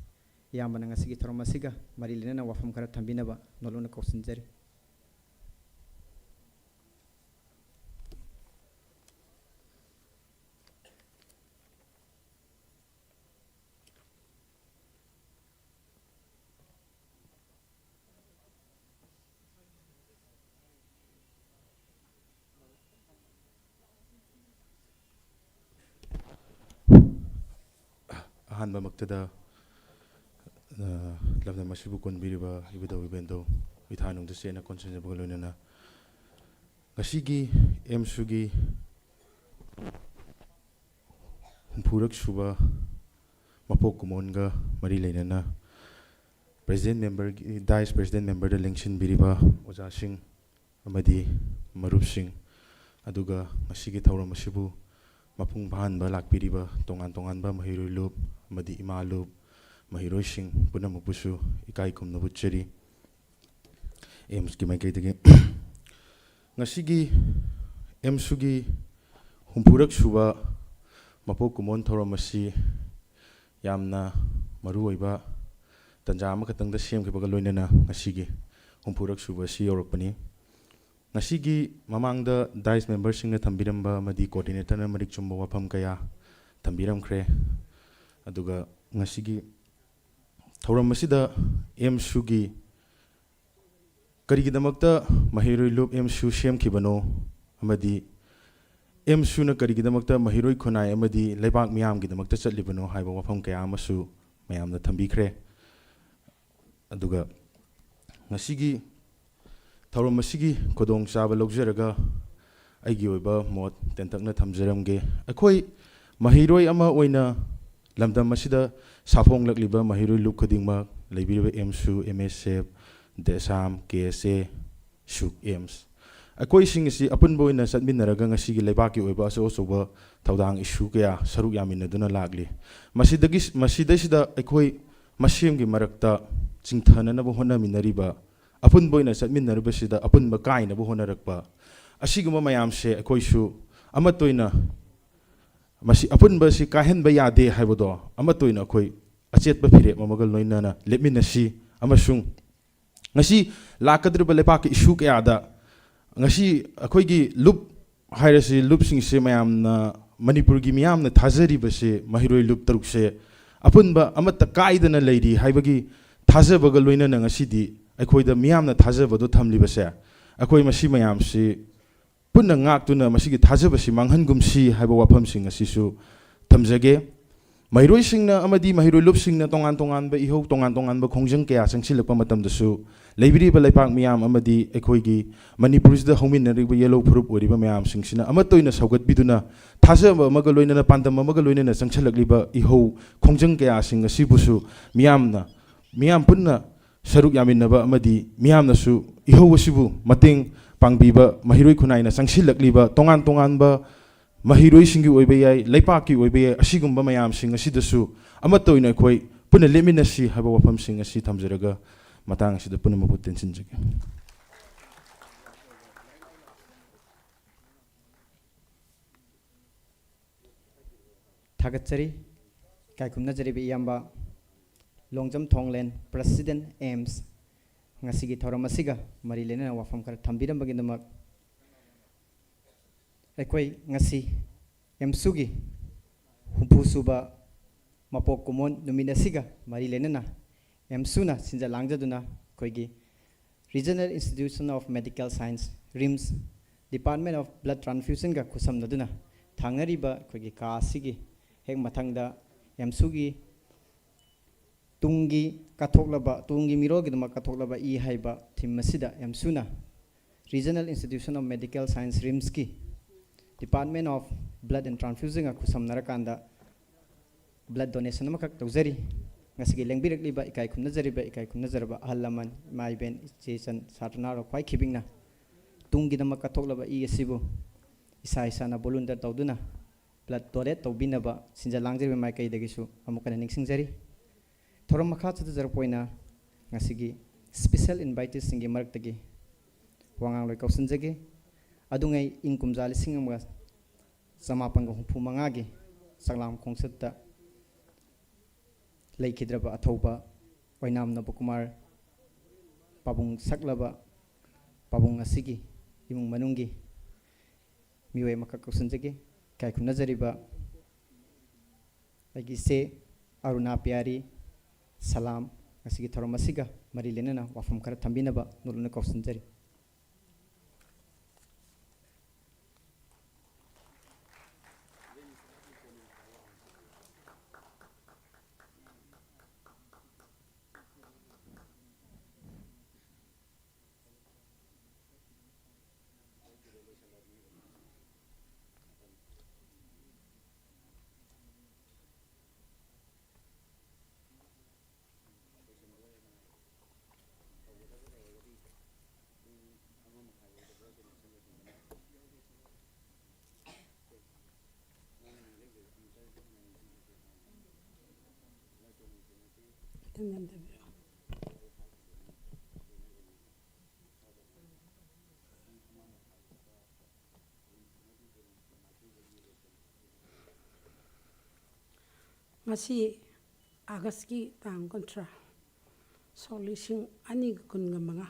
ꯏꯌꯥꯝꯕꯅ ꯉꯁꯤꯒꯤ ꯊꯧꯔꯝ ꯑꯁꯤꯒ ꯃꯔꯤ ꯂꯩꯅꯅ ꯋꯥꯐꯝ ꯈꯔ ꯊꯝꯕꯤꯅꯕ ꯅꯣꯂꯨꯛꯅ ꯀꯧꯁꯤꯟꯖꯔꯤ꯫ ꯑꯍꯥꯟꯕꯃꯛꯇꯗ, ꯑ, ꯂꯝꯗꯝ ꯑꯁꯤꯕꯨ ꯀꯣꯟꯕꯤꯔꯤꯕ ꯏꯕꯨꯙꯧ ꯏꯕꯦꯟꯗꯧ ꯏꯊꯥꯅꯨꯡꯗ ꯆꯦꯠꯅ ꯀꯣꯟꯁꯤꯟꯖꯕꯒ ꯂꯣꯏꯅꯅ ꯉꯁꯤꯒꯤ ꯑꯦꯝꯁꯨꯒꯤ ꯍꯨꯝꯐꯨꯔꯛ ꯁꯨꯕ ꯃꯄꯣꯛ ꯀꯨꯝꯑꯣꯟꯒ ꯃꯔꯤ ꯂꯩꯅꯅ president memberꯒꯤ, dais president memberꯗ ꯂꯦꯡꯁꯤꯟꯕꯤꯔꯤꯕ ꯑꯣꯖꯥꯁꯤꯡ ꯑꯃꯗꯤ ꯃꯔꯨꯞꯁꯤꯡ, ꯑꯗꯨꯒ ꯉꯁꯤꯒꯤ ꯊꯧꯔꯝ ꯑꯁꯤꯕꯨ ꯃꯄꯨꯡ ꯐꯥꯍꯟꯕ ꯂꯥꯛꯄꯤꯔꯤꯕ ꯇꯣꯉꯥꯟ ꯇꯣꯉꯥꯟꯕ ꯃꯍꯩꯔꯣꯏ ꯂꯨꯞ ꯑꯃꯗꯤ ꯏꯃꯥ ꯂꯨꯞ, ꯃꯍꯩꯔꯣꯏꯁꯤꯡ ꯄꯨꯝꯅꯃꯛꯄꯨꯁꯨ ꯏꯀꯥꯏ ꯈꯨꯝꯅꯕ ꯎꯠꯆꯔꯤ꯫ ꯑꯦꯝꯁꯀꯤ ꯃꯥꯏꯀꯩꯗꯒꯤ ꯉꯁꯤꯒꯤ ꯑꯦꯝꯁꯨꯒꯤ ꯍꯨꯝꯐꯨꯔꯛ ꯁꯨꯕ ꯃꯄꯣꯛ ꯀꯨꯝꯑꯣꯟ ꯊꯧꯔꯝ ꯑꯁꯤ ꯌꯥꯝꯅ ꯃꯔꯨꯑꯣꯏꯕ ꯇꯥꯟꯖꯥ ꯑꯃꯈꯛꯇꯪꯗ ꯁꯦꯝꯈꯤꯕꯒ ꯂꯣꯏꯅꯅ ꯉꯁꯤꯒꯤ ꯍꯨꯝꯐꯨꯔꯛ ꯁꯨꯕ ꯑꯁꯤ ꯌꯧꯔꯛꯄꯅꯤ꯫ ꯉꯁꯤꯒꯤ ꯃꯃꯥꯡꯗ dais memberꯁꯤꯡꯅ ꯊꯝꯕꯤꯔꯝꯕ ꯑꯃꯗꯤ coordinatorꯅ ꯃꯔꯤꯛ ꯆꯨꯝꯕ ꯋꯥꯐꯝ ꯀꯌꯥ ꯊꯝꯕꯤꯔꯝꯈ꯭ꯔꯦ꯫ ꯑꯗꯨꯒ ꯉꯁꯤꯒꯤ ꯊꯧꯔꯝ ꯑꯁꯤꯗ ꯑꯦꯝꯁꯨꯒꯤ ꯀꯔꯤꯒꯤꯗꯃꯛꯇ ꯃꯍꯩꯔꯣꯏ ꯂꯨꯞ ꯑꯦꯝꯁꯨ ꯁꯦꯝꯈꯤꯕꯅꯣ ꯑꯃꯗꯤ ꯑꯦꯝꯁꯨꯅ ꯀꯔꯤꯒꯤꯗꯃꯛꯇ ꯃꯍꯩꯔꯣꯏ ꯈꯨꯟꯅꯥꯏ ꯑꯃꯗꯤ ꯂꯩꯕꯥꯛ ꯃꯤꯌꯥꯝꯒꯤꯗꯃꯛꯇ ꯆꯠꯂꯤꯕꯅꯣ ꯍꯥꯏꯕ ꯋꯥꯐꯝ ꯀꯌꯥ ꯑꯃꯁꯨ ꯃꯌꯥꯝꯅ ꯊꯝꯕꯤꯈ꯭ꯔꯦ꯫ ꯑꯗꯨꯒ ꯉꯁꯤꯒꯤ ꯊꯧꯔꯝ ꯑꯁꯤꯒꯤ ꯈꯨꯗꯣꯡꯆꯥꯕ ꯂꯧꯖꯔꯒ ꯑꯩꯒꯤ ꯑꯣꯏꯕ ꯃꯣꯠ ꯇꯦꯟꯇꯛꯅ ꯊꯝꯖꯔꯝꯒꯦ꯫ ꯑꯩꯈꯣꯏ ꯃꯍꯩꯔꯣꯏ ꯑꯃ ꯑꯣꯏꯅ ꯂꯝꯗꯝ ꯑꯁꯤꯗ ꯁꯥꯐꯣꯡꯂꯛꯂꯤꯕ ꯃꯍꯩꯔꯣꯏ ꯂꯨꯞ ꯈꯨꯗꯤꯡꯃꯛ, ꯂꯩꯕꯤꯔꯤꯕ ꯑꯦꯝꯁꯨ, ꯑꯦꯝ ꯑꯦꯁ ꯑꯦꯐ, ꯗꯦꯁꯥꯝ, ꯀꯦ ꯑꯦꯁ ꯑꯦ, ꯁꯨꯛ, ꯑꯦꯝꯁ, ꯑꯩꯈꯣꯏꯁꯤꯡ ꯑꯁꯤ ꯑꯄꯨꯟꯕ ꯑꯣꯏꯅ ꯆꯠꯃꯤꯟꯅꯔꯒ ꯉꯁꯤꯒꯤ ꯂꯩꯕꯥꯛꯀꯤ ꯑꯣꯏꯕ ꯑꯆꯧ ꯑꯆꯧꯕ ꯊꯧꯗꯥꯡ ꯏꯁꯨ ꯀꯌꯥ ꯁꯔꯨꯛ ꯌꯥꯃꯤꯟꯅꯗꯨꯅ ꯂꯥꯛꯂꯤ꯫ ꯃꯁꯤꯗꯒꯤ, ꯃꯁꯤꯗꯩꯁꯤꯗ ꯑꯩꯈꯣꯏ ꯃꯁꯦꯝꯒꯤ ꯃꯔꯛꯇ ꯆꯤꯡꯊꯅꯅꯕ ꯍꯣꯠꯅꯃꯤꯟꯅꯔꯤꯕ, ꯑꯄꯨꯟꯕ ꯑꯣꯏꯅ ꯆꯠꯃꯤꯟꯅꯔꯤꯕꯁꯤꯗ ꯑꯄꯨꯟꯕ ꯀꯥꯏꯅꯕ ꯍꯣꯠꯅꯔꯛꯄ, ꯑꯁꯤꯒꯨꯝꯕ ꯃꯌꯥꯝꯁꯦ ꯑꯩꯈꯣꯏꯁꯨ ꯑꯃꯠꯇ ꯑꯣꯏꯅ ꯃꯁꯤ ꯑꯄꯨꯟꯕ ꯑꯁꯤ ꯀꯥꯏꯍꯟꯕ ꯌꯥꯗꯦ ꯍꯥꯏꯕꯗꯣ ꯑꯃꯠꯇ ꯑꯣꯏꯅ ꯑꯩꯈꯣꯏ ꯑꯆꯦꯠꯄ ꯐꯤꯔꯦꯞ ꯑꯃꯒ ꯂꯣꯏꯅꯅ ꯂꯦꯞꯃꯤꯟꯅꯁꯤ꯫ ꯑꯃꯁꯨꯡ ꯉꯁꯤ ꯂꯥꯛꯀꯗꯧꯔꯤꯕ ꯂꯩꯕꯥꯛꯀꯤ ꯏꯁꯨ ꯀꯌꯥꯗ ꯉꯁꯤ ꯑꯩꯈꯣꯏꯒꯤ ꯂꯨꯞ ꯍꯥꯏꯔꯁꯤ, ꯂꯨꯞꯁꯤꯡꯁꯦ ꯃꯌꯥꯝꯅ, ꯃꯅꯤꯄꯨꯔꯒꯤ ꯃꯤꯌꯥꯝꯅ ꯊꯥꯖꯔꯤꯕꯁꯦ, ꯃꯍꯩꯔꯣꯏ ꯂꯨꯞ ꯇꯔꯨꯛꯁꯦ ꯑꯄꯨꯟꯕ ꯑꯃꯠꯇ ꯀꯥꯏꯗꯅ ꯂꯩꯔꯤ ꯍꯥꯏꯕꯒꯤ ꯊꯥꯖꯕꯒ ꯂꯣꯏꯅꯅ ꯉꯁꯤꯗꯤ ꯑꯩꯈꯣꯏꯗ ꯃꯤꯌꯥꯝꯅ ꯊꯥꯖꯕꯗꯣ ꯊꯝꯂꯤꯕꯁꯦ, ꯑꯩꯈꯣꯏ ꯃꯁꯤ ꯃꯌꯥꯝꯁꯤ ꯄꯨꯟꯅ ꯉꯥꯛꯇꯨꯅ ꯃꯁꯤꯒꯤ ꯊꯥꯖꯕꯁꯤ ꯃꯥꯡꯍꯟꯒꯨꯝꯁꯤ ꯍꯥꯏꯕ ꯋꯥꯐꯝꯁꯤꯡ ꯑꯁꯤꯁꯨ ꯊꯝꯖꯒꯦ꯫ ꯃꯍꯩꯔꯣꯏꯁꯤꯡꯅ ꯑꯃꯗꯤ ꯃꯍꯩꯔꯣꯏ ꯂꯨꯞꯁꯤꯡꯅ ꯇꯣꯉꯥꯟ ꯇꯣꯉꯥꯟꯕ ꯏꯍꯧ, ꯇꯣꯉꯥꯟ ꯇꯣꯉꯥꯟꯕ ꯈꯣꯡꯖꯪ ꯀꯌꯥ ꯆꯪꯁꯤꯜꯂꯛꯄ ꯃꯇꯝꯗꯁꯨ, ꯂꯩꯕꯤꯔꯤꯕ ꯂꯩꯄꯥꯛ ꯃꯤꯌꯥꯝ ꯑꯃꯗꯤ ꯑꯩꯈꯣꯏꯒꯤ ꯃꯅꯤꯄꯨꯔꯁꯤꯗ ꯍꯧꯃꯤꯟꯅꯔꯤꯕ ꯌꯦꯜꯍꯧ ꯐꯨꯔꯨꯞ ꯑꯣꯏꯔꯤꯕ ꯃꯌꯥꯝꯁꯤꯡꯁꯤꯅ ꯑꯃꯠꯇ ꯑꯣꯏꯅ ꯁꯧꯒꯠꯄꯤꯗꯨꯅ, ꯊꯥꯖꯕ ꯑꯃꯒ ꯂꯣꯏꯅꯅ, ꯄꯥꯟꯗꯝ ꯑꯃꯒ ꯂꯣꯏꯅꯅ ꯆꯪꯁꯤꯜꯂꯛꯂꯤꯕ ꯏꯍꯧ ꯈꯣꯡꯖꯪ ꯀꯌꯥꯁꯤꯡ ꯑꯁꯤꯕꯨꯁꯨ ꯃꯤꯌꯥꯝꯅ, ꯃꯤꯌꯥꯝ ꯄꯨꯟꯅ ꯁꯔꯨꯛ ꯌꯥꯃꯤꯟꯅꯕ ꯑꯃꯗꯤ ꯃꯤꯌꯥꯝꯅꯁꯨ ꯏꯍꯧ ꯑꯁꯤꯕꯨ ꯃꯇꯦꯡ ꯄꯥꯡꯕꯤꯕ, ꯃꯍꯩꯔꯣꯏ ꯈꯨꯟꯅꯥꯏꯅ ꯆꯪꯁꯤꯜꯂꯛꯂꯤꯕ ꯇꯣꯉꯥꯟ ꯇꯣꯉꯥꯟꯕ ꯃꯍꯩꯔꯣꯏꯁꯤꯡꯒꯤ ꯑꯣꯏꯕ ꯌꯥꯏ, ꯂꯩꯄꯥꯛꯀꯤ ꯑꯣꯏꯕ ꯌꯥꯏ, ꯑꯁꯤꯒꯨꯝꯕ ꯃꯌꯥꯝꯁꯤꯡ ꯑꯁꯤꯗꯁꯨ ꯑꯃꯠꯇ ꯑꯣꯏꯅ ꯑꯩꯈꯣꯏ ꯄꯨꯟꯅ ꯂꯦꯞꯃꯤꯟꯅꯁꯤ ꯍꯥꯏꯕ ꯋꯥꯐꯝꯁꯤꯡ ꯑꯁꯤ ꯊꯝꯖꯔꯒ ꯃꯇꯥꯡ ꯑꯁꯤꯗ ꯄꯨꯝꯅꯃꯛꯄꯨ ꯇꯦꯟꯁꯤꯟꯖꯒꯦ꯫ ꯊꯥꯒꯠꯆꯔꯤ꯫ ꯏꯀꯥꯏ ꯈꯨꯝꯅꯖꯔꯤꯕ ꯏꯌꯥꯝꯕ ꯂꯣꯡꯖꯝ ꯊꯣꯡꯂꯦꯟ, President, AIMS, ꯉꯁꯤꯒꯤ ꯊꯧꯔꯝ ꯑꯁꯤꯒ ꯃꯔꯤ ꯂꯩꯅꯅ ꯋꯥꯐꯝ ꯈꯔ ꯊꯝꯕꯤꯔꯝꯕꯒꯤꯗꯃꯛ꯫ ꯑꯩꯈꯣꯏ ꯉꯁꯤ AMSUꯒꯤ ꯍꯨꯝꯐꯨ ꯁꯨꯕ ꯃꯄꯣꯛ ꯀꯨꯝꯑꯣꯟ ꯅꯨꯃꯤꯠ ꯑꯁꯤꯒ ꯃꯔꯤ ꯂꯩꯅꯅ AMSUꯅ ꯁꯤꯟꯖ ꯂꯥꯡꯖꯗꯨꯅ ꯑꯩꯈꯣꯏꯒꯤ Regional Institution of Medical Science, RIMS, Department of Blood Transfusionꯒ ꯈꯨꯠꯁꯝꯅꯗꯨꯅ ꯊꯥꯡꯅꯔꯤꯕ ꯑꯩꯈꯣꯏꯒꯤ ꯀꯥ ꯑꯁꯤꯒꯤ ꯍꯦꯛ ꯃꯊꯪꯗ AMSUꯒꯤ ꯇꯨꯡꯒꯤ ꯀꯠꯊꯣꯛꯂꯕ, ꯇꯨꯡꯒꯤ ꯃꯤꯔꯣꯜꯒꯤꯗꯃꯛ ꯀꯠꯊꯣꯛꯂꯕ ꯏ ꯍꯥꯏꯕ theme ꯑꯁꯤꯗ AMSUꯅ Regional Institution of Medical Science, RIMSꯀꯤ Department of Blood and Transfusionꯒ ꯈꯨꯠꯁꯝꯅꯔꯀꯥꯟꯗ blood donation ꯑꯃꯈꯛ ꯇꯧꯖꯔꯤ꯫ ꯉꯁꯤꯒꯤ ꯂꯦꯡꯕꯤꯔꯛꯂꯤꯕ, ꯏꯀꯥꯏ ꯈꯨꯝꯅꯖꯔꯤꯕ, ꯏꯀꯥꯏ ꯈꯨꯝꯅꯖꯔꯕ ꯑꯍꯜ ꯂꯃꯟ, ꯏꯃꯥ ꯏꯕꯦꯟ, ꯏꯆꯦ ꯏꯆꯟ, ꯁꯥꯇ꯭ꯔ ꯅꯍꯥꯔꯣꯜ ꯈ꯭ꯋꯥꯏ ꯈꯤꯕꯤꯛꯅ ꯇꯨꯡꯒꯤꯗꯃꯛ ꯀꯠꯊꯣꯛꯂꯕ ꯏ ꯑꯁꯤꯕꯨ ꯏꯁꯥ ꯏꯁꯥꯅ volunteer ꯇꯧꯗꯨꯅ blood donate ꯇꯧꯕꯤꯅꯕ ꯁꯤꯟꯖ ꯂꯥꯡꯖꯔꯤꯕ ꯃꯥꯏꯀꯩꯗꯒꯤꯁꯨ ꯑꯃꯨꯛ ꯍꯟꯅ ꯅꯤꯡꯁꯤꯡꯖꯔꯤ꯫ ꯊꯧꯔꯝ ꯃꯈꯥ ꯆꯠꯊꯖꯔꯛꯄ ꯑꯣꯏꯅ ꯉꯁꯤꯒꯤ special inviteeꯁꯤꯡꯒꯤ ꯃꯔꯛꯇꯒꯤ ꯋꯥꯉꯥꯡꯂꯣꯏ ꯀꯧꯁꯤꯟꯖꯒꯦ꯫ ꯑꯗꯨꯉꯩ ꯏꯪ ꯀꯨꯝꯖꯥ ꯂꯤꯁꯤꯡ ꯑꯃꯒ ꯆꯃꯥꯄꯟꯒ ꯍꯨꯝꯐꯨ ꯃꯉꯥꯒꯤ ꯆꯥꯛꯂꯥꯝ ꯈꯣꯡꯆꯠꯇ ꯂꯩꯈꯤꯗ꯭ꯔꯕ ꯑꯊꯧꯕ ꯑꯣꯏꯅꯥꯝ ꯅꯕꯀꯨꯃꯥꯔ ꯄꯥꯕꯨꯡ ꯁꯛꯂꯕ ꯄꯥꯕꯨꯡ ꯑꯁꯤꯒꯤ ꯏꯃꯨꯡ ꯃꯅꯨꯡꯒꯤ ꯃꯤꯑꯣꯏ ꯑꯃꯈꯛ ꯀꯧꯁꯤꯟꯖꯒꯦ꯫ ꯏꯀꯥꯏ ꯈꯨꯝꯅꯖꯔꯤꯕ ꯑꯩꯒꯤ ꯏꯆꯦ ꯑꯔꯨꯅꯥ ꯄꯤꯌꯥꯔꯤ ꯁꯂꯥꯝ, ꯉꯁꯤꯒꯤ ꯊꯧꯔꯝ ꯑꯁꯤꯒ ꯃꯔꯤ ꯂꯩꯅꯅ ꯋꯥꯐꯝ ꯈꯔ ꯊꯝꯕꯤꯅꯕ ꯅꯣꯂꯨꯛꯅ ꯀꯧꯁꯤꯟꯖꯔꯤ꯫ ꯉꯁꯤ ꯑꯥꯒꯁꯀꯤ ꯇꯥꯡ ꯀꯨꯟꯊ꯭ꯔꯥ, ꯁꯣꯛ ꯂꯤꯁꯤꯡ ꯑꯅꯤꯒ ꯀꯨꯟꯒ ꯃꯉꯥ꯫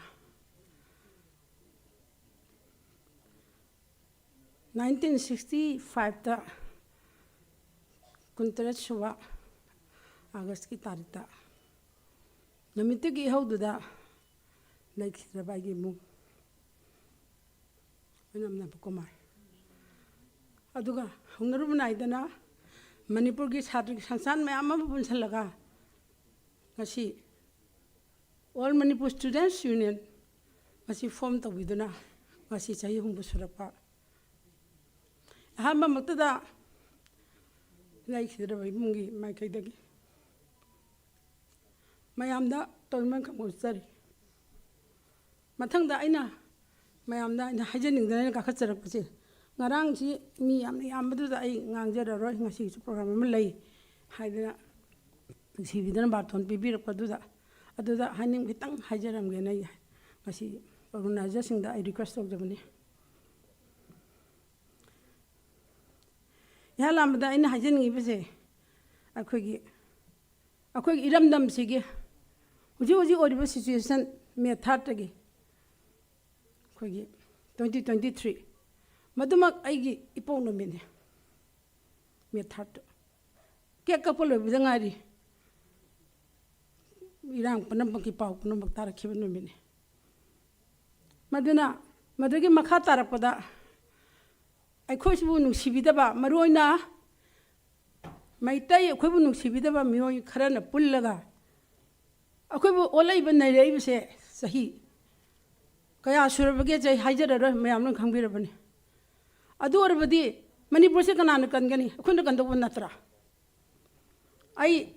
Nineteen sixty fiveꯇ, ꯀꯨꯟꯇꯔꯦꯠ ꯁꯨꯕ ꯑꯥꯒꯁꯀꯤ ꯇꯥꯔꯤꯛꯇ, ꯅꯨꯃꯤꯠꯇꯨꯒꯤ ꯏꯍꯧꯗꯨꯗ ꯂꯩꯈꯤꯗ꯭ꯔꯕ ꯑꯩꯒꯤ ꯏꯃꯨꯡ, ꯑꯣꯏꯅꯥꯝ ꯅꯕꯀꯨꯃꯥꯔ, ꯑꯗꯨꯒ ꯍꯧꯅꯔꯨꯕ ꯅꯥꯏꯗꯅ ꯃꯅꯤꯄꯨꯔꯒꯤ ꯁꯥꯇ꯭ꯔꯒꯤ ꯁꯪꯁꯊꯥꯟ ꯃꯌꯥꯝ ꯑꯃ ꯄꯨꯟꯁꯤꯜꯂꯒ ꯉꯁꯤ All Manipur Students Union ꯃꯁꯤ form ꯇꯧꯕꯤꯗꯨꯅ ꯉꯁꯤ ꯆꯍꯤ ꯍꯨꯝꯐꯨ ꯁꯨꯔꯛꯄ꯫ ꯑꯍꯥꯟꯕꯃꯛꯇꯗ ꯂꯩꯈꯤꯗ꯭ꯔꯕ ꯏꯃꯨꯡꯒꯤ ꯃꯥꯏꯀꯩꯗꯒꯤ ꯃꯌꯥꯝꯗ ꯇꯧꯔꯤꯃꯟ ꯈꯪꯕ ꯎꯠꯆꯔꯤ꯫ ꯃꯊꯪꯗ ꯑꯩꯅ ꯃꯌꯥꯝꯗ ꯑꯩꯅ ꯍꯥꯏꯖꯅꯤꯡꯗꯅ ꯑꯩꯅ ꯀꯥꯈꯠꯆꯔꯛꯄꯁꯦ, ꯉꯔꯥꯡꯁꯤ ꯃꯤ ꯌꯥꯝꯅ ꯌꯥꯝꯕꯗꯨꯗ ꯑꯩ ꯉꯥꯡꯖꯔꯔꯣꯏ, ꯉꯁꯤꯒꯤꯁꯨ program ꯑꯃ ꯂꯩ ꯍꯥꯏꯗꯅ ꯅꯨꯡꯁꯤꯕꯤꯗꯅ ꯕꯥꯔꯇꯣꯟ ꯄꯤꯕꯤꯔꯛꯄꯗꯨꯗ, ꯑꯗꯨꯗ ꯍꯥꯏꯅꯤꯡ ꯈꯤꯇꯪ ꯍꯥꯏꯖꯔꯝꯒꯦꯅ ꯑꯩ ꯉꯁꯤ organizerꯁꯤꯡꯗ ꯑꯩ request ꯇꯧꯖꯕꯅꯤ꯫ ꯏꯍꯥꯟ ꯍꯥꯟꯕꯗ ꯑꯩꯅ ꯍꯥꯏꯖꯅꯤꯡꯉꯤꯕꯁꯦ, ꯑꯩꯈꯣꯏꯒꯤ, ꯑꯩꯈꯣꯏꯒꯤ ꯏꯔꯝꯗꯝꯁꯤꯒꯤ ꯍꯧꯖꯤꯛ ꯍꯧꯖꯤꯛ ꯑꯣꯏꯔꯤꯕ situation, May thirdꯇꯒꯤ ꯑꯩꯈꯣꯏꯒꯤ twenty twenty three, ꯃꯗꯨꯃꯛ ꯑꯩꯒꯤ ꯏꯄꯣꯛ ꯅꯨꯃꯤꯠꯅꯤ, May third꯫ Cake ꯀꯛꯄ ꯂꯣꯏꯕꯗ ꯉꯥꯏꯔꯤ, ꯏꯔꯥꯡ ꯄꯨꯝꯅꯃꯛꯀꯤ ꯄꯥꯎ ꯄꯨꯝꯅꯃꯛ ꯇꯥꯔꯛꯈꯤꯕ ꯅꯨꯃꯤꯠꯅꯤ꯫ ꯃꯗꯨꯅ ꯃꯗꯨꯒꯤ ꯃꯈꯥ ꯇꯥꯔꯛꯄꯗ ꯑꯩꯈꯣꯏꯁꯤꯕꯨ ꯅꯨꯡꯁꯤꯕꯤꯗꯕ, ꯃꯔꯨ ꯑꯣꯏꯅ ꯃꯩꯇꯩ ꯑꯩꯈꯣꯏꯕꯨ ꯅꯨꯡꯁꯤꯕꯤꯗꯕ ꯃꯤꯑꯣꯏ ꯈꯔꯅ ꯄꯨꯜꯂꯒ ꯑꯩꯈꯣꯏꯕꯨ ꯑꯣꯠꯂꯛꯏꯕ, ꯅꯩꯔꯛꯏꯕꯁꯦ ꯆꯍꯤ ꯀꯌꯥ ꯁꯨꯔꯕꯒꯦꯁꯦ ꯑꯩ ꯍꯥꯏꯖꯔꯔꯣꯏ, ꯃꯌꯥꯝ ꯂꯣꯏ ꯈꯪꯕꯤꯔꯕꯅꯤ꯫ ꯑꯗꯨ ꯑꯣꯏꯔꯕꯗꯤ ꯃꯅꯤꯄꯨꯔꯁꯦ ꯀꯅꯥꯅ ꯀꯟꯒꯅꯤ? ꯑꯩꯈꯣꯏꯅ ꯀꯟꯗꯧꯕ ꯅꯠꯇ꯭ꯔꯥ? ꯑꯩ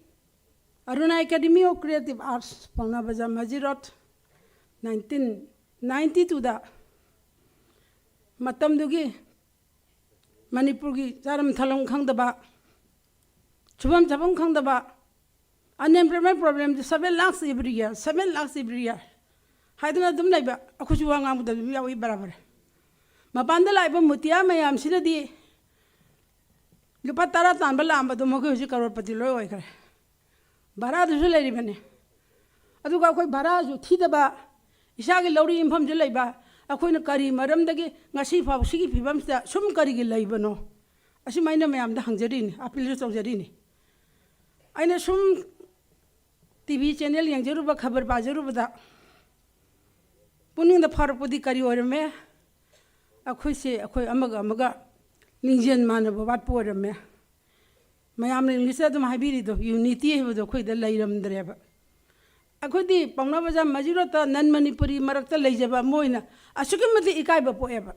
Aruna Academy of Creative Arts, ꯄꯥꯎꯅꯥ ꯕꯖꯥꯔ, ꯃꯖꯤ ꯔꯣꯗ, nineteen ninety twoꯗ, ꯃꯇꯝꯗꯨꯒꯤ ꯃꯅꯤꯄꯨꯔꯒꯤ ꯆꯥꯔꯝ ꯊꯛꯂꯝ ꯈꯪꯗꯕ, ꯁꯨꯐꯝ ꯆꯥꯐꯝ ꯈꯪꯗꯕ, Unemployment problemꯗꯤ seven lakhs every year, seven lakhs every year ꯍꯥꯏꯗꯅ ꯑꯗꯨꯝ ꯂꯩꯕ, ꯑꯩꯈꯣꯏꯁꯨ ꯋꯥ ꯉꯥꯡꯕꯗ ꯑꯗꯨꯝ ꯌꯥꯎꯏ ꯕꯔꯥꯕꯔ꯫ ꯃꯄꯥꯟꯗ ꯂꯥꯛꯏꯕ ꯃꯨꯇꯤꯌꯥ ꯃꯌꯥꯝꯁꯤꯅꯗꯤ ꯂꯨꯄꯥ ꯇꯔꯥ ꯇꯥꯟꯕ ꯂꯥꯛꯑꯝꯕꯗꯣ ꯃꯈꯣꯏ ꯍꯧꯖꯤꯛ ꯀꯔꯣꯔꯄꯇꯤ ꯂꯣꯏ ꯑꯣꯏꯈ꯭ꯔꯦ꯫ ꯚꯔꯥꯗꯨꯁꯨ ꯂꯩꯔꯤꯕꯅꯤ꯫ ꯑꯗꯨꯒ ꯑꯩꯈꯣꯏ ꯚꯔꯥꯁꯨ ꯊꯤꯗꯕ, ꯏꯁꯥꯒꯤ ꯂꯧꯔꯤ ꯌꯨꯝꯐꯝꯁꯨ ꯂꯩꯕ, ꯑꯩꯈꯣꯏꯅ ꯀꯔꯤ ꯃꯔꯝꯗꯒꯤ ꯉꯁꯤ ꯐꯥꯎ ꯁꯤꯒꯤ ꯐꯤꯕꯝꯁꯤꯗ ꯁꯨꯝ ꯀꯔꯤꯒꯤ ꯂꯩꯕꯅꯣ? ꯑꯁꯨꯝ ꯑꯩꯅ ꯃꯌꯥꯝꯗ ꯍꯪꯖꯔꯤꯅꯤ, ꯑꯄꯤꯜꯁꯨ ꯇꯧꯖꯔꯤꯅꯤ꯫ ꯑꯩꯅ ꯁꯨꯝ ꯇꯤ ꯚꯤ ꯆꯦꯅꯦꯜ ꯌꯦꯡꯖꯔꯨꯕ, ꯈꯕꯔ ꯄꯥꯖꯔꯨꯕꯗ ꯄꯨꯛꯅꯤꯡꯗ ꯐꯥꯎꯔꯛꯄꯗꯤ ꯀꯔꯤ ꯑꯣꯏꯔꯝꯃꯦ? ꯑꯩꯈꯣꯏꯁꯦ, ꯑꯩꯈꯣꯏ ꯑꯃꯒ ꯑꯃꯒ ꯂꯤꯡꯖꯦꯜ ꯃꯥꯟꯅꯕ ꯋꯥꯠꯄ ꯑꯣꯏꯔꯝꯃꯦ꯫ ꯃꯌꯥꯝꯅ ꯏꯪꯂꯤꯁꯇ ꯑꯗꯨꯝ ꯍꯥꯏꯕꯤꯔꯤꯗꯣ, ꯌꯨꯅꯤꯇꯤ ꯍꯥꯏꯕꯗꯣ ꯑꯩꯈꯣꯏꯗ ꯂꯩꯔꯝꯗ꯭ꯔꯦꯕ꯫ ꯑꯩꯈꯣꯏꯗꯤ ꯄꯥꯎꯅꯥ ꯕꯖꯥꯔ ꯃꯖꯤꯔꯣꯠꯇ ꯅꯟ ꯃꯅꯤꯄꯨꯔꯤ ꯃꯔꯛꯇ ꯂꯩꯖꯕ ꯑꯃ ꯑꯣꯏꯅ ꯑꯁꯨꯛꯀꯤ ꯃꯇꯤꯛ ꯏꯀꯥꯏꯕ ꯄꯣꯛꯑꯦꯕ꯫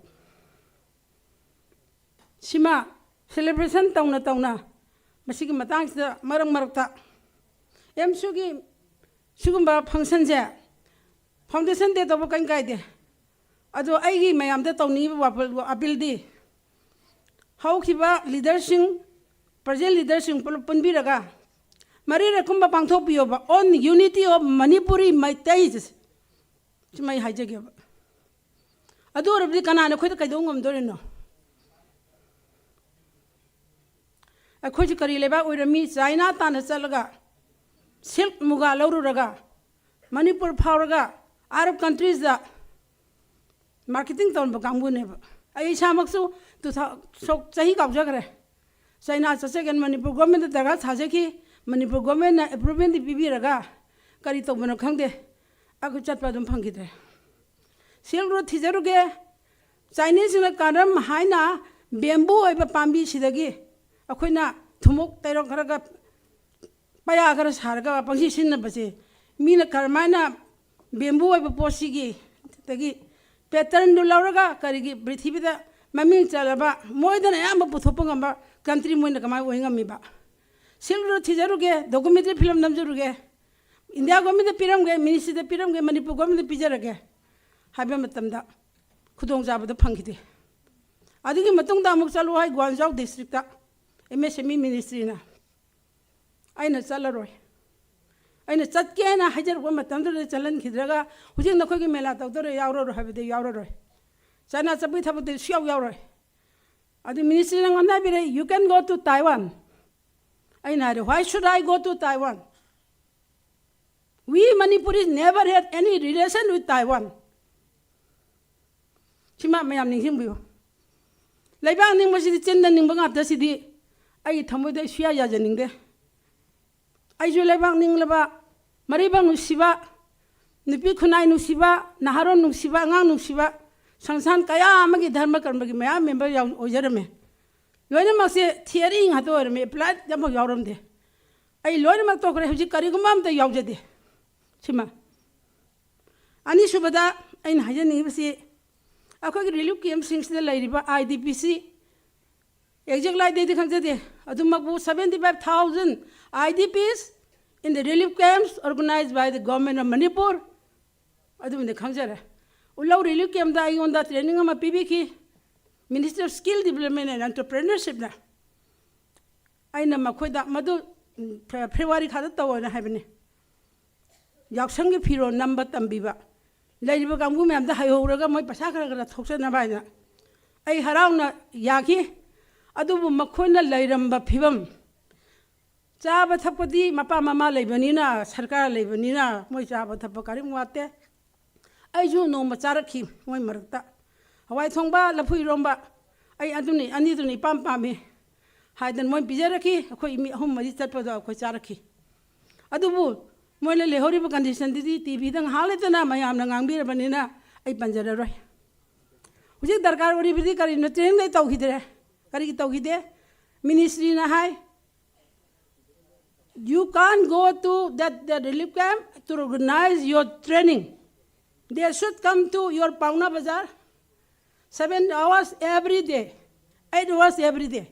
ꯁꯤꯃ ꯁꯦꯂꯦꯕ꯭ꯔꯦꯁꯟ ꯇꯧꯅ ꯇꯧꯅ ꯃꯁꯤꯒꯤ ꯃꯇꯥꯡꯁꯤꯗ ꯃꯔꯛ ꯃꯔꯛꯇ ꯑꯦꯝꯁꯨꯒꯤ ꯁꯤꯒꯨꯝꯕ ꯐꯪꯁꯟꯁꯦ ꯐꯥꯎꯟꯗꯦꯁꯟ ꯗꯦ ꯇꯧꯕ ꯀꯔꯤꯝ ꯀꯥꯏꯗꯦ꯫ ꯑꯗꯣ ꯑꯩꯒꯤ ꯃꯌꯥꯝꯗ ꯇꯧꯅꯤꯡꯉꯤꯕ ꯋꯥꯐꯜ, ꯑꯄꯤꯜꯗꯤ ꯍꯧꯈꯤꯕ ꯂꯤꯗꯔꯁꯤꯡ, ꯄ꯭ꯔꯖꯦꯟ ꯂꯤꯗꯔꯁꯤꯡ ꯄꯨꯂꯞ ꯄꯨꯟꯕꯤꯔꯒ ꯃꯔꯤꯔꯛꯀꯨꯝꯕ ꯄꯥꯡꯊꯣꯛꯄꯤꯌꯣꯕ, on unity of Manipuri Meiteis꯫ ꯁꯤꯃ ꯑꯩ ꯍꯥꯏꯖꯒꯦꯕ꯫ ꯑꯗꯨ ꯑꯣꯏꯔꯕꯗꯤ ꯀꯅꯥꯅ ꯑꯩꯈꯣꯏꯗ ꯀꯩꯗꯧ ꯉꯝꯗꯣꯔꯤꯅꯣ? ꯑꯩꯈꯣꯏꯁꯨ ꯀꯔꯤ ꯂꯩꯕꯥꯛ ꯑꯣꯏꯔꯝꯃꯤ? ꯆꯥꯏꯅꯥ ꯇꯥꯟꯅ ꯆꯠꯂꯒ, ꯁꯤꯜꯛ ꯃꯨꯒꯥ ꯂꯧꯔꯨꯔꯒ, ꯃꯅꯤꯄꯨꯔ ꯐꯥꯎꯔꯒ, ꯑꯥꯔꯕ ꯀꯟꯇ꯭ꯔꯤꯁꯇ ꯃꯥꯔꯀꯦꯇꯤꯡ ꯇꯧꯔꯝꯕ ꯀꯥꯡꯕꯨꯅꯦꯕ꯫ ꯑꯩ ꯏꯁꯥꯃꯛꯁꯨ ꯇꯨ ꯊꯥꯎ-, ꯁꯣꯛ-, ꯆꯍꯤ ꯀꯥꯎꯖꯈ꯭ꯔꯦ꯫ ꯆꯥꯏꯅꯥ ꯆꯠꯆꯒꯦꯅ ꯃꯅꯤꯄꯨꯔ ꯒꯣꯔꯃꯦꯟꯗ ꯗꯔꯈꯥꯁ ꯊꯥꯖꯈꯤ꯫ ꯃꯅꯤꯄꯨꯔ ꯒꯣꯔꯃꯦꯟꯅ ꯑꯦꯄ꯭ꯔꯨꯚꯦꯜꯗꯤ ꯄꯤꯕꯤꯔꯒ ꯀꯔꯤ ꯇꯧꯕꯅꯣ ꯈꯪꯗꯦ, ꯑꯩꯈꯣꯏ ꯆꯠꯄ ꯑꯗꯨꯝ ꯐꯪꯈꯤꯗ꯭ꯔꯦ꯫ Silk route ꯊꯤꯖꯔꯨꯒꯦ꯫ ꯆꯥꯏꯅꯤꯁꯁꯤꯡꯅ ꯀꯔꯝ ꯍꯥꯏꯅ ꯕꯦꯝꯕꯨ ꯑꯣꯏꯕ ꯄꯥꯝꯕꯤꯁꯤꯗꯒꯤ ꯑꯩꯈꯣꯏꯅ ꯊꯨꯝꯃꯣꯛ ꯇꯩꯔꯣꯛ ꯈꯔꯒ ꯄꯩꯌꯥ ꯈꯔ ꯁꯥꯔꯒ ꯄꯪꯁꯤ ꯁꯤꯖꯤꯟꯅꯕꯁꯦ, ꯃꯤꯅ ꯀꯔꯝꯍꯥꯏꯅ ꯕꯦꯝꯕꯨ ꯑꯣꯏꯕ ꯄꯣꯠꯁꯤꯒꯤ, ꯑꯗꯒꯤ ꯄꯦꯇꯔꯟꯗꯨ ꯂꯧꯔꯒ ꯀꯔꯤꯒꯤ ꯄ꯭ꯔꯤꯊꯤꯕꯤꯗ ꯃꯃꯤꯡ ꯆꯠꯂꯕ, ꯃꯣꯏꯗꯅ ꯑꯌꯥꯝꯕ ꯄꯨꯊꯣꯛꯄ ꯉꯝꯕ ꯀꯟꯇ꯭ꯔꯤ ꯃꯣꯏꯅ ꯀꯃꯥꯏꯅ ꯑꯣꯏ ꯉꯝꯃꯤꯕ? ꯁꯤꯜꯛ ꯔꯨꯠ ꯊꯤꯖꯔꯨꯒꯦ, ꯗꯣꯀꯨꯃꯦꯟꯇꯔꯤ ꯐꯤꯂꯝ ꯅꯝꯖꯔꯨꯒꯦ, ꯏꯟꯗꯤꯌꯥ ꯒꯣꯔꯃꯦꯟꯗ ꯄꯤꯔꯝꯒꯦ, ꯃꯤꯅꯤꯁꯇ꯭ꯔꯤꯗ ꯄꯤꯔꯝꯒꯦ, ꯃꯅꯤꯄꯨꯔ ꯒꯣꯔꯃꯦꯟꯗ ꯄꯤꯖꯔꯒꯦ ꯍꯥꯏꯕ ꯃꯇꯝꯗ ꯈꯨꯗꯣꯡꯆꯥꯕꯗꯣ ꯐꯪꯈꯤꯗꯦ꯫ ꯑꯗꯨꯒꯤ ꯃꯇꯨꯡꯗ ꯑꯃꯨꯛ ꯆꯠꯂꯨ ꯍꯥꯏ Guangzhou district M S M E ꯃꯤꯅꯤꯁꯇ꯭ꯔꯤꯅ꯫ ꯑꯩꯅ ꯆꯠꯂꯔꯣꯏ꯫ ꯑꯩꯅ ꯆꯠꯀꯦꯅ ꯍꯥꯏꯖꯔꯛꯄ ꯃꯇꯝꯗꯨꯗ ꯆꯠꯍꯟꯈꯤꯗ꯭ꯔꯒ, "ꯍꯧꯖꯤꯛ ꯅꯈꯣꯏꯒꯤ ꯃꯦꯂꯥ ꯇꯧꯗꯣꯔꯦ, ꯌꯥꯎꯔꯔꯣꯏ" ꯍꯥꯏꯕꯗꯤ ꯌꯥꯎꯔꯔꯣꯏ꯫ ꯆꯥꯏꯅꯥ ꯆꯠꯄꯒꯤ ꯊꯕꯛꯇꯤ ꯁꯨꯡꯌꯥꯎ ꯌꯥꯎꯔꯣꯏ꯫ ꯑꯗꯨ ꯃꯤꯅꯤꯁꯇ꯭ꯔꯤꯅ ꯉꯥꯡꯅꯕꯤꯔꯦ, "You can go to Taiwan." ꯑꯩꯅ ꯍꯥꯏꯔꯦ, "Why should I go to Taiwan? We Manipuris never had any relation with Taiwan." ꯁꯤꯃ ꯃꯌꯥꯝ ꯅꯤꯡꯁꯤꯡꯕꯤꯌꯨ꯫ ꯂꯩꯕꯥꯛ ꯅꯤꯡꯕꯁꯤꯗꯤ ꯆꯤꯟꯗ ꯅꯤꯡꯕ ꯉꯥꯛꯇꯁꯤꯗꯤ ꯑꯩꯒꯤ ꯊꯃꯣꯏꯗ ꯑꯩ ꯁꯨꯌꯥ ꯌꯥꯖꯅꯤꯡꯗꯦ꯫ ꯑꯩꯁꯨ ꯂꯩꯕꯥꯛ ꯅꯤꯡꯂꯕ, ꯃꯔꯩꯕꯥꯛ ꯅꯨꯡꯁꯤꯕ, ꯅꯨꯄꯤ ꯈꯨꯟꯅꯥꯏ ꯅꯨꯡꯁꯤꯕ, ꯅꯍꯥꯔꯣꯜ ꯅꯨꯡꯁꯤꯕ, ꯑꯉꯥꯡ ꯅꯨꯡꯁꯤꯕ, ꯁꯪꯁꯊꯥꯟ ꯀꯌꯥ ꯑꯃꯒꯤ ꯙꯔꯃ ꯀꯔꯃꯒꯤ ꯃꯌꯥꯝ ꯃꯦꯝꯕꯔ ꯌꯥꯎ-, ꯑꯣꯏꯖꯔꯝꯃꯦ꯫ ꯂꯣꯏꯅꯃꯛꯁꯦ ꯊꯤꯑꯣꯔꯤ ꯉꯥꯛꯇ ꯑꯣꯏꯔꯝꯃꯦ, ꯑꯦꯄ꯭ꯂꯥꯏꯠ ꯑꯃꯐꯥꯎ ꯌꯥꯎꯔꯝꯗꯦ꯫ ꯑꯩ ꯂꯣꯏꯅꯃꯛ ꯇꯣꯛꯈ꯭ꯔꯦ, ꯍꯧꯖꯤꯛ ꯀꯔꯤꯒꯨꯝꯕ ꯑꯝꯇ ꯌꯥꯎꯖꯗꯦ꯫ ꯁꯤꯃ꯫ ꯑꯅꯤꯁꯨꯕꯗ ꯑꯩꯅ ꯍꯥꯏꯖꯅꯤꯡꯉꯤꯕꯁꯤ, ꯑꯩꯈꯣꯏꯒꯤ ꯔꯤꯂꯤꯐ ꯀꯦꯝꯞꯁꯤꯡꯁꯤꯗ ꯂꯩꯔꯤꯕ ꯑꯥꯏ ꯗꯤ ꯄꯤꯁꯤ, ꯑꯦꯛꯖꯦꯛ ꯂꯥꯏꯗꯩꯗꯤ ꯈꯪꯖꯗꯦ, ꯑꯗꯨꯃꯛꯄꯨ seventy five thousand I D Ps in the relief camps organized by the Government of Manipur, ꯑꯗꯨꯃꯗꯤ ꯈꯪꯖꯔꯦ꯫ ꯎꯂꯧ ꯔꯤꯂꯤꯐ ꯀꯦꯝꯞꯇ ꯑꯩꯉꯣꯟꯗ ꯇ꯭ꯔꯦꯅꯤꯡ ꯑꯃ ꯄꯤꯕꯤꯈꯤ, Ministry of Skill Development and Entrepreneurshipꯅ꯫ ꯑꯩꯅ ꯃꯈꯣꯏꯗ ꯃꯗꯨ, ꯎꯝ, ꯐꯦ-, ꯐꯦꯕ꯭ꯔꯨꯋꯥꯔꯤ ꯊꯥꯗ ꯇꯧꯑꯣꯅ ꯍꯥꯏꯕꯅꯤ꯫ ꯌꯥꯎꯁꯪꯒꯤ ꯐꯤꯔꯣꯜ ꯅꯝꯕ ꯇꯝꯕꯤꯕ, ꯂꯩꯔꯤꯕ ꯀꯥꯡꯕꯨ ꯃꯌꯥꯝꯗ ꯍꯩꯍꯧꯔꯒ ꯃꯣꯏ ꯄꯩꯁꯥ ꯈꯔ ꯈꯔ ꯊꯣꯛꯆꯅꯕ ꯍꯥꯏꯅ ꯑꯩ ꯍꯔꯥꯎꯅ ꯌꯥꯈꯤ꯫ ꯑꯗꯨꯕꯨ ꯃꯈꯣꯏꯅ ꯂꯩꯔꯝꯕ ꯐꯤꯕꯝ, ꯆꯥꯕ ꯊꯛꯄꯗꯤ ꯃꯄꯥ ꯃꯃꯥ ꯂꯩꯕꯅꯤꯅ, ꯁꯔꯀꯥꯔ ꯂꯩꯕꯅꯤꯅ ꯃꯣꯏ ꯆꯥꯕ ꯊꯛꯄ ꯀꯔꯤꯝ ꯋꯥꯠꯇꯦ꯫ ꯑꯩꯁꯨ ꯅꯣꯡꯃ ꯆꯥꯔꯛꯈꯤ ꯃꯣꯏ ꯃꯔꯛꯇ꯫ ꯍꯋꯥꯏ ꯊꯣꯡꯕ, ꯂꯐꯨ ꯏꯔꯣꯝꯕ, ꯑꯩ ꯑꯗꯨꯅꯤ, ꯑꯅꯤꯗꯨꯅ ꯏꯄꯥꯝ ꯄꯥꯝꯃꯤ ꯍꯥꯏꯗꯅ ꯃꯣꯏ ꯄꯤꯖꯔꯛꯈꯤ꯫ ꯑꯩꯈꯣꯏ ꯃꯤ ꯑꯍꯨꯝ ꯃꯔꯤ ꯆꯠꯄꯗꯣ ꯑꯩꯈꯣꯏ ꯆꯥꯔꯛꯈꯤ꯫ ꯑꯗꯨꯕꯨ ꯃꯣꯏꯅ ꯂꯩꯍꯧꯔꯤꯕ ꯀꯟꯗꯤꯁꯟꯗꯨꯗꯤ ꯇꯤ ꯚꯤꯗ ꯉꯥꯏꯍꯥꯛ ꯂꯩꯇꯅ ꯃꯌꯥꯝꯅ ꯉꯥꯡꯕꯤꯔꯕꯅꯤꯅ ꯑꯩ ꯄꯟꯖꯔꯔꯣꯏ꯫ ꯍꯧꯖꯤꯛ ꯗꯔꯀꯥꯔ ꯑꯣꯏꯔꯤꯕꯗꯤ ꯀꯔꯤꯅꯣ? ꯇ꯭ꯔꯦꯅꯤꯡꯗ ꯇꯧꯈꯤꯗ꯭ꯔꯦ꯫ ꯀꯔꯤꯒꯤ ꯇꯧꯈꯤꯗꯦ? ꯃꯤꯅꯤꯁꯇ꯭ꯔꯤꯅ ꯍꯥꯏ, "You can't go to that, that relief camp to organize your training. They should come to your Paona Bazar, seven hours every day, eight hours every day."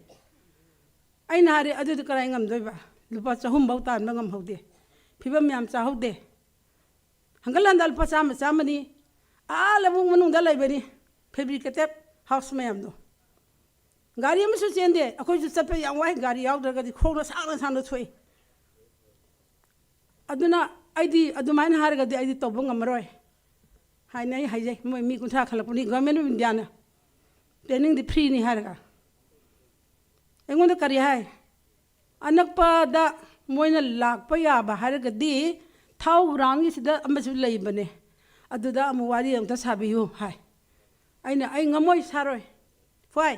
ꯑꯩꯅ ꯍꯥꯏꯔꯦ, "ꯑꯗꯨꯗꯤ ꯀꯔꯥꯏ ꯉꯝꯗꯣꯏꯕ? ꯂꯨꯄꯥ ꯆꯍꯨꯝ ꯐꯥꯎ ꯇꯥꯟꯕ ꯉꯝꯍꯧꯗꯦ, ꯐꯤꯕꯝ ꯌꯥꯝ ꯆꯥꯍꯧꯗꯦ꯫ ꯍꯪꯒꯠ ꯍꯟꯗ ꯂꯨꯄꯥ ꯆꯥꯝꯃ, ꯆꯥꯝꯃꯅꯤ, ꯑꯥ ꯂꯧꯕꯨꯛ ꯃꯅꯨꯡꯗ ꯂꯩꯕꯅꯤ, fabricated house ꯃꯌꯥꯝꯗꯣ꯫ ꯒꯥꯔꯤ ꯑꯃꯁꯨ ꯆꯦꯟꯗꯦ, ꯑꯩꯈꯣꯏꯁꯨ ꯆꯠꯄ ꯌꯥꯝ ꯋꯥꯏ, ꯒꯥꯔꯤ ꯌꯥꯎꯗ꯭ꯔꯒꯗꯤ ꯈꯣꯡꯅ ꯁꯥꯡꯅ ꯁꯥꯡꯅ ꯊꯣꯛꯏ꯫ ꯑꯗꯨꯅ ꯑꯩꯗꯤ ꯑꯗꯨꯃꯥꯏꯅ ꯍꯥꯏꯔꯒꯗꯤ ꯑꯩꯗꯤ ꯇꯧꯕ ꯉꯝꯃꯔꯣꯏ ꯍꯥꯏꯅ ꯑꯩ ꯍꯥꯏꯖꯩ꯫ ꯃꯣꯏ ꯃꯤ ꯀꯨꯟꯊ꯭ꯔꯥ ꯈꯜꯂꯛꯄꯅꯤ, Government of Indiaꯅ trainingꯗꯤ freeꯅꯤ ꯍꯥꯏꯔꯒ꯫ ꯑꯩꯉꯣꯟꯗ ꯀꯔꯤ ꯍꯥꯏ? ꯑꯅꯛꯄꯗ ꯃꯣꯏꯅ ꯂꯥꯛꯄ ꯌꯥꯕ ꯍꯥꯏꯔꯒꯗꯤ ꯊꯥꯎ groundꯒꯤꯁꯤꯗ ꯑꯃꯁꯨ ꯂꯩꯕꯅꯦ, ꯑꯗꯨꯗ ꯑꯃꯨꯛ ꯋꯥꯔꯤ ꯑꯃꯨꯛꯇ ꯁꯥꯕꯤꯌꯨ ꯍꯥꯏ꯫ ꯑꯩꯅ, "ꯑꯩ ꯉꯝꯃꯣꯏ, ꯁꯥꯔꯣꯏ꯫ ꯍꯣꯏ,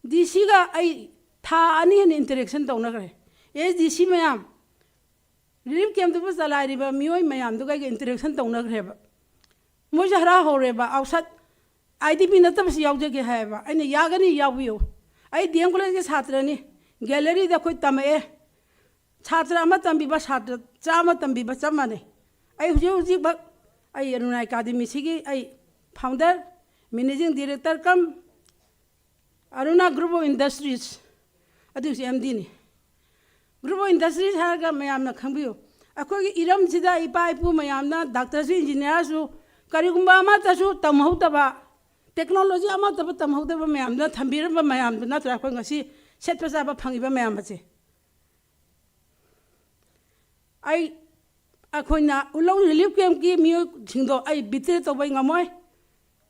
ꯗꯤ ꯁꯤꯒ ꯑꯩ ꯊꯥ ꯑꯅꯤ ꯍꯦꯟꯅ interaction ꯇꯧꯅꯈ꯭ꯔꯦ꯫ ꯑꯦꯁ ꯗꯤ ꯁꯤ ꯃꯌꯥꯝ, relief campꯇꯨꯕꯨ ꯆꯂꯥꯏꯔꯤꯕ ꯃꯤꯑꯣꯏ ꯃꯌꯥꯝꯗꯨꯒ ꯑꯩꯒ interaction ꯇꯧꯅꯈ꯭ꯔꯦꯕ꯫ ꯃꯣꯏꯁꯨ ꯍꯔꯥꯎ ꯍꯧꯔꯦꯕ, "ꯑꯥꯎꯠꯁꯥꯏꯠ ꯑꯥꯏ ꯗꯤ ꯄꯤ ꯅꯠꯇꯕꯁꯨ ꯌꯥꯎꯖꯒꯦ" ꯍꯥꯏꯌꯦꯕ꯫ ꯑꯩꯅ, "ꯌꯥꯒꯅꯤ, ꯌꯥꯎꯕꯤꯌꯨ꯫ ꯑꯩ ꯗꯤ ꯑꯦꯝ ꯀꯣꯂꯦꯖꯀꯤ ꯁꯥꯇ꯭ꯔꯅꯤ, ꯒꯦꯂꯔꯤꯗ ꯑꯩꯈꯣꯏ ꯇꯝꯃꯛꯑꯦ꯫ ꯁꯥꯇ꯭ꯔ ꯑꯃ ꯇꯝꯕꯤꯕ, ꯁꯥꯇ꯭ꯔ ꯆꯥꯝꯃ ꯇꯝꯕꯤꯕ ꯆꯞ ꯃꯥꯟꯅꯩ"꯫ ꯑꯩ ꯍꯧꯖꯤꯛ ꯍꯧꯖꯤꯛꯃꯛ ꯑꯩ ꯑꯔꯨꯅꯥ ꯑꯦꯀꯥꯗꯃꯤꯁꯤꯒꯤ ꯑꯩ founder, managing director cum Aruna Group of Industries, ꯑꯗꯨꯒꯤꯁꯨ ꯑꯦꯝ ꯗꯤꯅꯤ꯫ Group of Industries ꯍꯥꯏꯔꯒ ꯃꯌꯥꯝꯅ ꯈꯪꯕꯤꯌꯨ, ꯑꯩꯈꯣꯏꯒꯤ ꯏꯔꯝꯁꯤꯗ ꯏꯄꯥ ꯏꯄꯨ ꯃꯌꯥꯝꯅ ꯗꯥꯛꯇꯔꯁꯨ, ꯏꯟꯖꯤꯅꯤꯌꯥꯔꯁꯨ, ꯀꯔꯤꯒꯨꯝꯕ ꯑꯃꯠꯇꯁꯨ ꯇꯝꯍꯧꯗꯕ, ꯇꯦꯛꯅꯣꯂꯣꯖꯤ ꯑꯃꯠꯇꯕꯨ ꯇꯝꯍꯧꯗꯕ ꯃꯌꯥꯝꯗꯨꯅ ꯊꯝꯕꯤꯔꯝꯕ ꯃꯌꯥꯝꯗꯨ ꯅꯠꯇ꯭ꯔꯥ ꯑꯩꯈꯣꯏ ꯉꯁꯤ ꯁꯦꯠꯄ ꯆꯥꯕ ꯐꯪꯉꯤꯕ ꯃꯌꯥꯝ ꯑꯁꯦ? ꯑꯩ, ꯑꯩꯈꯣꯏꯅ ꯎꯂꯧ relief campꯀꯤ ꯃꯤꯑꯣꯏꯁꯤꯡꯗꯣ ꯑꯩ betray ꯇꯧꯕ ꯑꯩ ꯉꯝꯃꯣꯏ꯫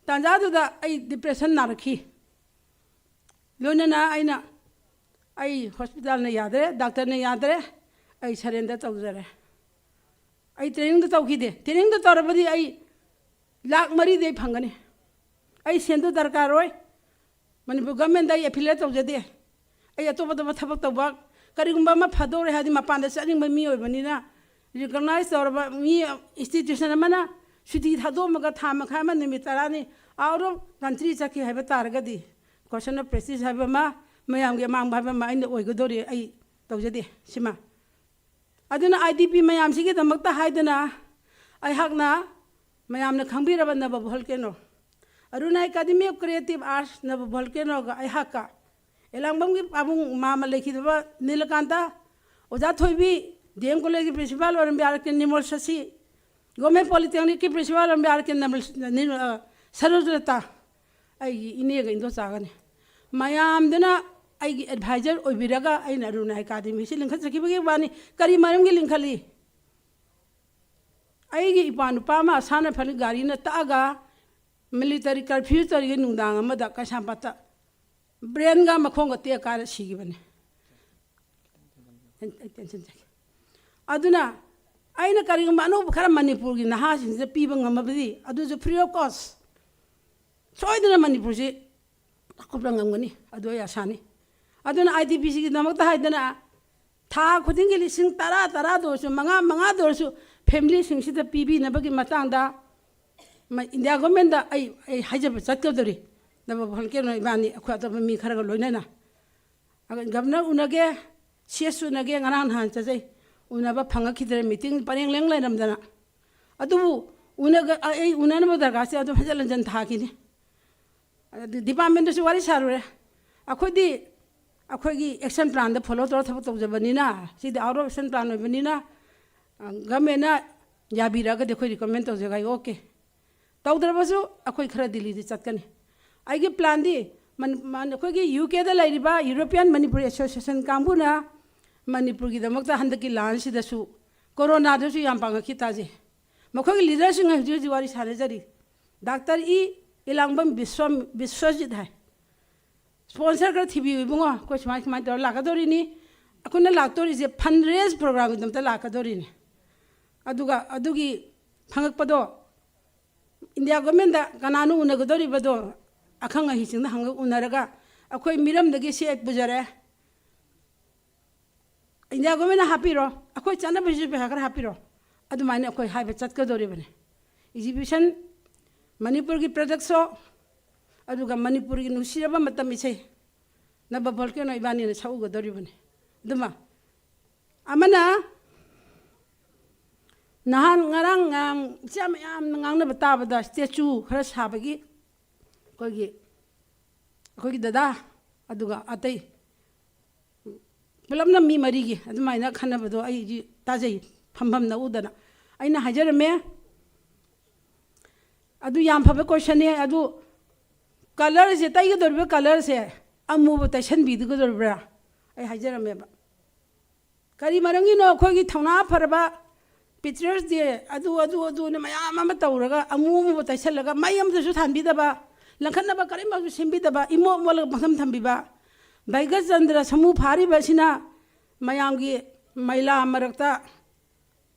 ꯇꯥꯟꯖꯥꯗꯨꯗ ꯑꯩ depression ꯅꯥꯔꯛꯈꯤ꯫ ꯂꯣꯏꯅꯅ ꯑꯩꯅ, "ꯑꯩ hospitalꯅ ꯌꯥꯗ꯭ꯔꯦ, ꯗꯥꯛꯇꯔꯅ ꯌꯥꯗ꯭ꯔꯦ, ꯑꯩ surrender ꯇꯧꯖꯔꯦ"꯫ ꯑꯩ trainingꯗ ꯇꯧꯈꯤꯗꯦ꯫ Trainingꯗ ꯇꯧꯔꯕꯗꯤ ꯑꯩ ꯂꯥꯛ ꯃꯔꯤꯗꯤ ꯑꯩ ꯐꯪꯒꯅꯤ꯫ ꯑꯩ ꯁꯦꯟꯗꯣ ꯗꯔꯀꯥꯔ ꯑꯣꯏ꯫ ꯃꯅꯤꯄꯨꯔ governmentꯗ ꯑꯩ affiliate ꯇꯧꯖꯗꯦ꯫ ꯑꯩ ꯑꯇꯣꯞ ꯑꯇꯣꯞꯄ ꯊꯕꯛ ꯇꯧꯕ, ꯀꯔꯤꯒꯨꯝꯕ ꯑꯃ ꯐꯗꯧꯔꯦ ꯍꯥꯏꯔꯗꯤ ꯃꯄꯥꯟꯗ ꯆꯠꯅꯤꯡꯕ ꯃꯤ ꯑꯣꯏꯕꯅꯤꯅ, recognize ꯇꯧꯔꯕ ꯃꯤ, institution ꯑꯃꯅ ꯁꯨꯇꯤ ꯊꯥꯗꯣꯛꯑꯝꯃꯒ ꯊꯥ ꯃꯈꯥꯏ ꯑꯃ, ꯅꯨꯃꯤꯠ ꯇꯔꯥꯅꯤ out of country ꯆꯠꯈꯤ ꯍꯥꯏꯕ ꯇꯥꯔꯒꯗꯤ, question of prestige ꯍꯥꯏꯕ ꯑꯃ, ꯃꯌꯥꯝꯒꯤ ꯑꯃꯥꯡꯕ ꯍꯥꯏꯕ ꯑꯃ ꯑꯩꯅ ꯑꯣꯏꯒꯗꯧꯔꯤ꯫ ꯑꯩ ꯇꯧꯖꯗꯦ ꯁꯤꯃ꯫ ꯑꯗꯨꯅ ꯑꯥꯏ ꯗꯤ ꯄꯤ ꯃꯌꯥꯝꯁꯤꯒꯤꯗꯃꯛꯇ ꯍꯥꯏꯗꯨꯅ ꯑꯩꯍꯥꯛꯅ ꯃꯌꯥꯝꯅ ꯈꯪꯕꯤꯔꯕ ꯅꯕ volcano, Aruna Academy of Creative Arts ꯅꯕ ꯚꯣꯜꯀꯦꯅꯣꯒ ꯑꯩꯍꯥꯛꯀ ꯑꯦꯂꯥꯡꯕꯝꯒꯤ ꯄꯥꯕꯨꯡ ꯃꯥꯃ ꯂꯩꯈꯤꯗꯕ ꯅꯤꯂꯀꯥꯟꯇ, ꯑꯣꯖꯥ ꯊꯣꯏꯕꯤ, ꯗꯤ ꯑꯦꯝ ꯀꯣꯂꯦꯖꯀꯤ principal ꯑꯣꯏꯔꯝꯕ ꯑꯥꯔ ꯀꯦ ꯅꯤꯔꯃꯜ ꯁꯁꯤ, government polytechnicꯀꯤ principal ꯑꯣꯏꯔꯝꯕ ꯑꯥꯔ ꯀꯦ ꯅꯤꯔꯃꯜ, ꯅꯤꯔ-, ꯑ, ꯁꯔꯣꯖꯂꯇꯥ, ꯑꯩꯒꯤ ꯏꯅꯦꯒ ꯏꯟꯗꯣꯆꯥꯒꯅꯤ꯫ ꯃꯌꯥꯝꯗꯨꯅ ꯑꯩꯒꯤ advisor ꯑꯣꯏꯕꯤꯔꯒ ꯑꯩꯅ ꯑꯔꯨꯅꯥ Academyꯁꯤ ꯂꯤꯡꯈꯠꯆꯈꯤꯕꯒꯤ ꯋꯥꯅꯤ꯫ ꯀꯔꯤ ꯃꯔꯝꯒꯤ ꯂꯤꯡꯈꯠꯂꯤ? ꯑꯩꯒꯤ ꯏꯄꯥ ꯅꯨꯄꯥ ꯑꯃ ꯑꯁꯥꯅ ꯐꯅꯤ ꯒꯥꯔꯤꯅ ꯇꯛꯑꯒ ꯃꯤꯂꯤꯇꯔꯤ ꯀꯔꯐ꯭ꯌꯨ ꯇꯧꯔꯤꯉꯩ ꯅꯨꯡꯗꯥꯡ ꯑꯃꯗ ꯀꯩꯁꯥꯝꯄꯥꯠꯇ ꯕ꯭ꯔꯦꯟꯒ ꯃꯈꯣꯡꯒ ꯇꯦꯛ ꯀꯥꯏꯔ ꯁꯤꯈꯤꯕꯅꯤ꯫ ꯑꯩ ꯇꯦꯟꯁꯟ ꯆꯠꯈꯤ꯫ ꯑꯗꯨꯅ ꯑꯩꯅ ꯀꯔꯤꯒꯨꯝꯕ ꯑꯅꯧꯕ ꯈꯔ ꯃꯅꯤꯄꯨꯔꯒꯤ ꯅꯍꯥꯁꯤꯡꯁꯤꯗ ꯄꯤꯕ ꯉꯝꯃꯕꯗꯤ, ꯑꯗꯨꯁꯨ free of cost, ꯁꯣꯏꯗꯅ ꯃꯅꯤꯄꯨꯔꯁꯤ ꯆꯥꯎꯈꯠꯄ ꯉꯝꯒꯅꯤ꯫ ꯑꯗꯨ ꯑꯩ ꯑꯁꯥꯅꯤ꯫ ꯑꯗꯨꯅ IDPꯁꯤꯒꯤꯗꯃꯛꯇ ꯍꯥꯏꯗꯅ ꯊꯥ ꯈꯨꯗꯤꯡꯒꯤ ꯂꯤꯁꯤꯡ ꯇꯔꯥ, ꯇꯔꯥꯗ ꯑꯣꯏꯔꯁꯨ, ꯃꯉꯥ, ꯃꯉꯥꯗ ꯑꯣꯏꯔꯁꯨ, ꯐꯦꯃꯤꯂꯤꯁꯤꯡꯁꯤꯗ ꯄꯤꯕꯤꯅꯕꯒꯤ ꯃꯇꯥꯡꯗ ꯃ-, ꯏꯟꯗꯤꯌꯥ ꯒꯣꯔꯃꯦꯟꯗ ꯑꯩ, ꯑꯩ ꯍꯥꯏꯖꯕ ꯆꯠꯀꯗꯧꯔꯤ꯫ ꯅꯕ ꯚꯣꯂꯟꯇꯤꯌꯔ ꯏꯕꯥꯅꯤ, ꯑꯩꯈꯣꯏ ꯑꯇꯣꯞꯄ ꯃꯤ ꯈꯔꯒ ꯂꯣꯏꯅꯅ꯫ ꯑꯗ ꯒꯕꯔꯅꯔ ꯎꯅꯒꯦ, CS ꯎꯅꯒꯦ, ꯉꯔꯥꯡ ꯅꯍꯥꯟ ꯆꯠꯆꯩ, ꯎꯅꯕ ꯐꯪꯉꯛꯈꯤꯗ꯭ꯔꯦ, ꯃꯤꯇꯤꯡ ꯄꯔꯦꯡ ꯂꯦꯡ ꯂꯩꯔꯝꯗꯅ꯫ ꯑꯗꯨꯕꯨ ꯎꯅꯒ-, ꯑꯩ ꯎꯅꯅꯕ ꯗꯔꯀꯥꯔꯁꯦ ꯑꯗꯨꯝ ꯍꯟꯖꯤꯟ ꯍꯟꯖꯤꯟ ꯊꯥꯈꯤꯅꯤ꯫ ꯑꯗꯨ ꯗꯤꯄꯥꯔꯠꯃꯦꯟꯗꯁꯨ ꯋꯥꯔꯤ ꯁꯥꯔꯨꯔꯦ꯫ ꯑꯩꯈꯣꯏꯗꯤ ꯑꯩꯈꯣꯏꯒꯤ action planꯗ follow ꯇꯧꯔ ꯊꯕꯛ ꯇꯧꯖꯕꯅꯤꯅ, ꯁꯤꯗꯤ out of action plan ꯑꯣꯏꯕꯅꯤꯅ, ꯑ, ꯒꯚꯔꯟꯃꯦꯟꯅ ꯌꯥꯕꯤꯔꯛꯑꯒꯗꯤ ꯑꯩꯈꯣꯏ recommend ꯇꯧꯖꯒꯦ, okay꯫ ꯇꯧꯗ꯭ꯔꯕꯁꯨ ꯑꯩꯈꯣꯏ ꯈꯔ ꯗꯤꯜꯂꯤꯗ ꯆꯠꯀꯅꯤ꯫ ꯑꯩꯒꯤ planꯗꯤ ꯃꯅꯤ-, ꯃꯅꯤ-, ꯑꯩꯈꯣꯏꯒꯤ UKꯗ ꯂꯩꯔꯤꯕ European Manipuri Association ꯀꯥꯡꯕꯨꯅ ꯃꯅꯤꯄꯨꯔꯒꯤꯗꯃꯛꯇ ꯍꯟꯗꯛꯀꯤ ꯂꯥꯟꯁꯤꯗꯁꯨ, ꯀꯣꯔꯣꯅꯥꯗꯁꯨ ꯌꯥꯝ ꯄꯥꯡꯉꯛꯈꯤ ꯇꯥꯖꯩ꯫ ꯃꯈꯣꯏꯒꯤ leaderꯁꯤꯡ ꯍꯧꯖꯤꯛ ꯍꯧꯖꯤꯛ ꯋꯥꯔꯤ ꯁꯥꯟꯅꯖꯔꯤ꯫ ꯗꯥꯛꯇꯔ ꯏ ꯏꯂꯥꯡꯕꯝ ꯕꯤꯁ꯭ꯋ-, ꯕꯤꯁ꯭ꯋꯖꯤꯠ ꯍꯥꯏ꯫ Sponsor ꯈꯔ ꯊꯤꯕꯤꯌꯨ ꯏꯕꯨꯡꯉꯣ, ꯑꯩꯈꯣꯏ ꯁꯨꯃꯥꯏ ꯁꯨꯃꯥꯏꯅ ꯇꯧꯔ ꯂꯥꯛꯀꯗꯧꯔꯤꯅꯤ꯫ ꯑꯩꯈꯣꯏꯅ ꯂꯥꯛꯇꯧꯔꯤꯁꯦ fund raise programꯒꯤꯗꯃꯛꯇ ꯂꯥꯛꯀꯗꯧꯔꯤꯅꯤ꯫ ꯑꯗꯨꯒ ꯑꯗꯨꯒꯤ ꯐꯪꯉꯛꯄꯗꯣ ꯏꯟꯗꯤꯌꯥ ꯒꯣꯔꯃꯦꯟꯗ ꯀꯅꯥꯅꯣ ꯎꯅꯒꯗꯧꯔꯤꯕꯗꯣ, ꯑꯈꯪ ꯑꯍꯩꯁꯤꯡꯗ ꯍꯪꯉ ꯎꯅꯔꯒ ꯑꯩꯈꯣꯏ ꯃꯤꯔꯝꯗꯒꯤ ꯁꯤ ꯑꯩ ꯄꯨꯖꯔꯛꯑꯦ꯫ ꯏꯟꯗꯤꯌꯥ ꯒꯣꯔꯃꯦꯟꯅ ꯍꯥꯞꯄꯤꯔꯣ, ꯑꯩꯈꯣꯏ ꯆꯠꯅꯕꯁꯤꯁꯨ ꯄꯩꯁꯥ ꯈꯔ ꯍꯥꯞꯄꯤꯔꯣ꯫ ꯑꯗꯨꯃꯥꯏꯅ ꯑꯩꯈꯣꯏ ꯍꯥꯏꯕ ꯆꯠꯀꯗꯧꯔꯤꯕꯅꯤ꯫ Exhibition, ꯃꯅꯤꯄꯨꯔꯒꯤ product show, ꯑꯗꯨꯒ ꯃꯅꯤꯄꯨꯔꯒꯤ ꯅꯨꯡꯁꯤꯔꯕ ꯃꯇꯝ ꯏꯁꯩ ꯅꯕ ꯚꯣꯜꯀꯦꯅꯣ ꯏꯕꯥꯅꯤꯅ ꯁꯛꯎꯒꯗꯧꯔꯤꯕꯅꯤ꯫ ꯑꯗꯨꯃ ꯑꯃꯅ ꯅꯍꯥꯟ ꯉꯔꯥꯡ ꯉꯔꯥꯡ ꯏꯆꯥ ꯃꯌꯥꯝꯅ ꯉꯥꯡꯅꯕ ꯇꯥꯕꯗ statue ꯈꯔ ꯁꯥꯕꯒꯤ ꯑꯩꯈꯣꯏꯒꯤ, ꯑꯩꯈꯣꯏꯒꯤ ꯗꯗꯥ ꯑꯗꯨꯒ ꯑꯇꯩ ꯄꯨꯂꯞꯅ ꯃꯤ ꯃꯔꯤꯒꯤ ꯑꯗꯨꯃꯥꯏꯅ ꯈꯟꯅꯕꯗꯣ ꯑꯩꯗꯤ ꯇꯥꯖꯩ, ꯐꯝꯐꯝ ꯅꯛꯎꯗꯅ꯫ ꯑꯩꯅ ꯍꯥꯏꯖꯔꯝꯃꯦ, ꯑꯗꯨ ꯌꯥꯝ ꯐꯕ questionꯅꯦ꯫ ꯑꯗꯨ colourꯁꯦ, ꯇꯩꯒꯗꯧꯔꯤꯕ colourꯁꯦ ꯑꯃꯨꯕ ꯇꯩꯁꯟꯕꯤꯒꯗꯧꯔꯤꯕ꯭ꯔꯥ? ꯑꯩ ꯍꯥꯏꯖꯔꯝꯃꯦꯕ꯫ ꯀꯔꯤ ꯃꯔꯝꯒꯤꯅꯣ ꯑꯩꯈꯣꯏꯒꯤ ꯊꯧꯅꯥ ꯐꯔꯕ ꯇꯤꯆꯔꯁ ꯗꯦ, ꯑꯗꯨ ꯑꯗꯨ ꯑꯗꯨꯅ ꯃꯌꯥꯝ ꯑꯃ ꯇꯧꯔꯒ, ꯑꯃꯨ ꯑꯃꯨꯕ ꯇꯩꯁꯜꯂꯒ, ꯃꯩ ꯑꯃꯇꯁꯨ ꯊꯥꯟꯕꯤꯗꯕ, ꯂꯪꯈꯠꯅꯕ ꯀꯔꯤꯝꯐꯥꯎꯁꯨ ꯁꯦꯝꯕꯤꯗꯕ, ꯏꯃꯣꯠ ꯃꯣꯠꯂꯒ ꯄꯪꯊꯝ ꯊꯝꯕꯤꯕ, ꯚꯥꯏꯒꯁꯆꯟꯗ꯭ꯔ ꯁꯃꯨ ꯐꯥꯔꯤꯕ ꯑꯁꯤꯅ ꯃꯌꯥꯝꯒꯤ ꯃꯩꯂꯥ ꯃꯔꯛꯇ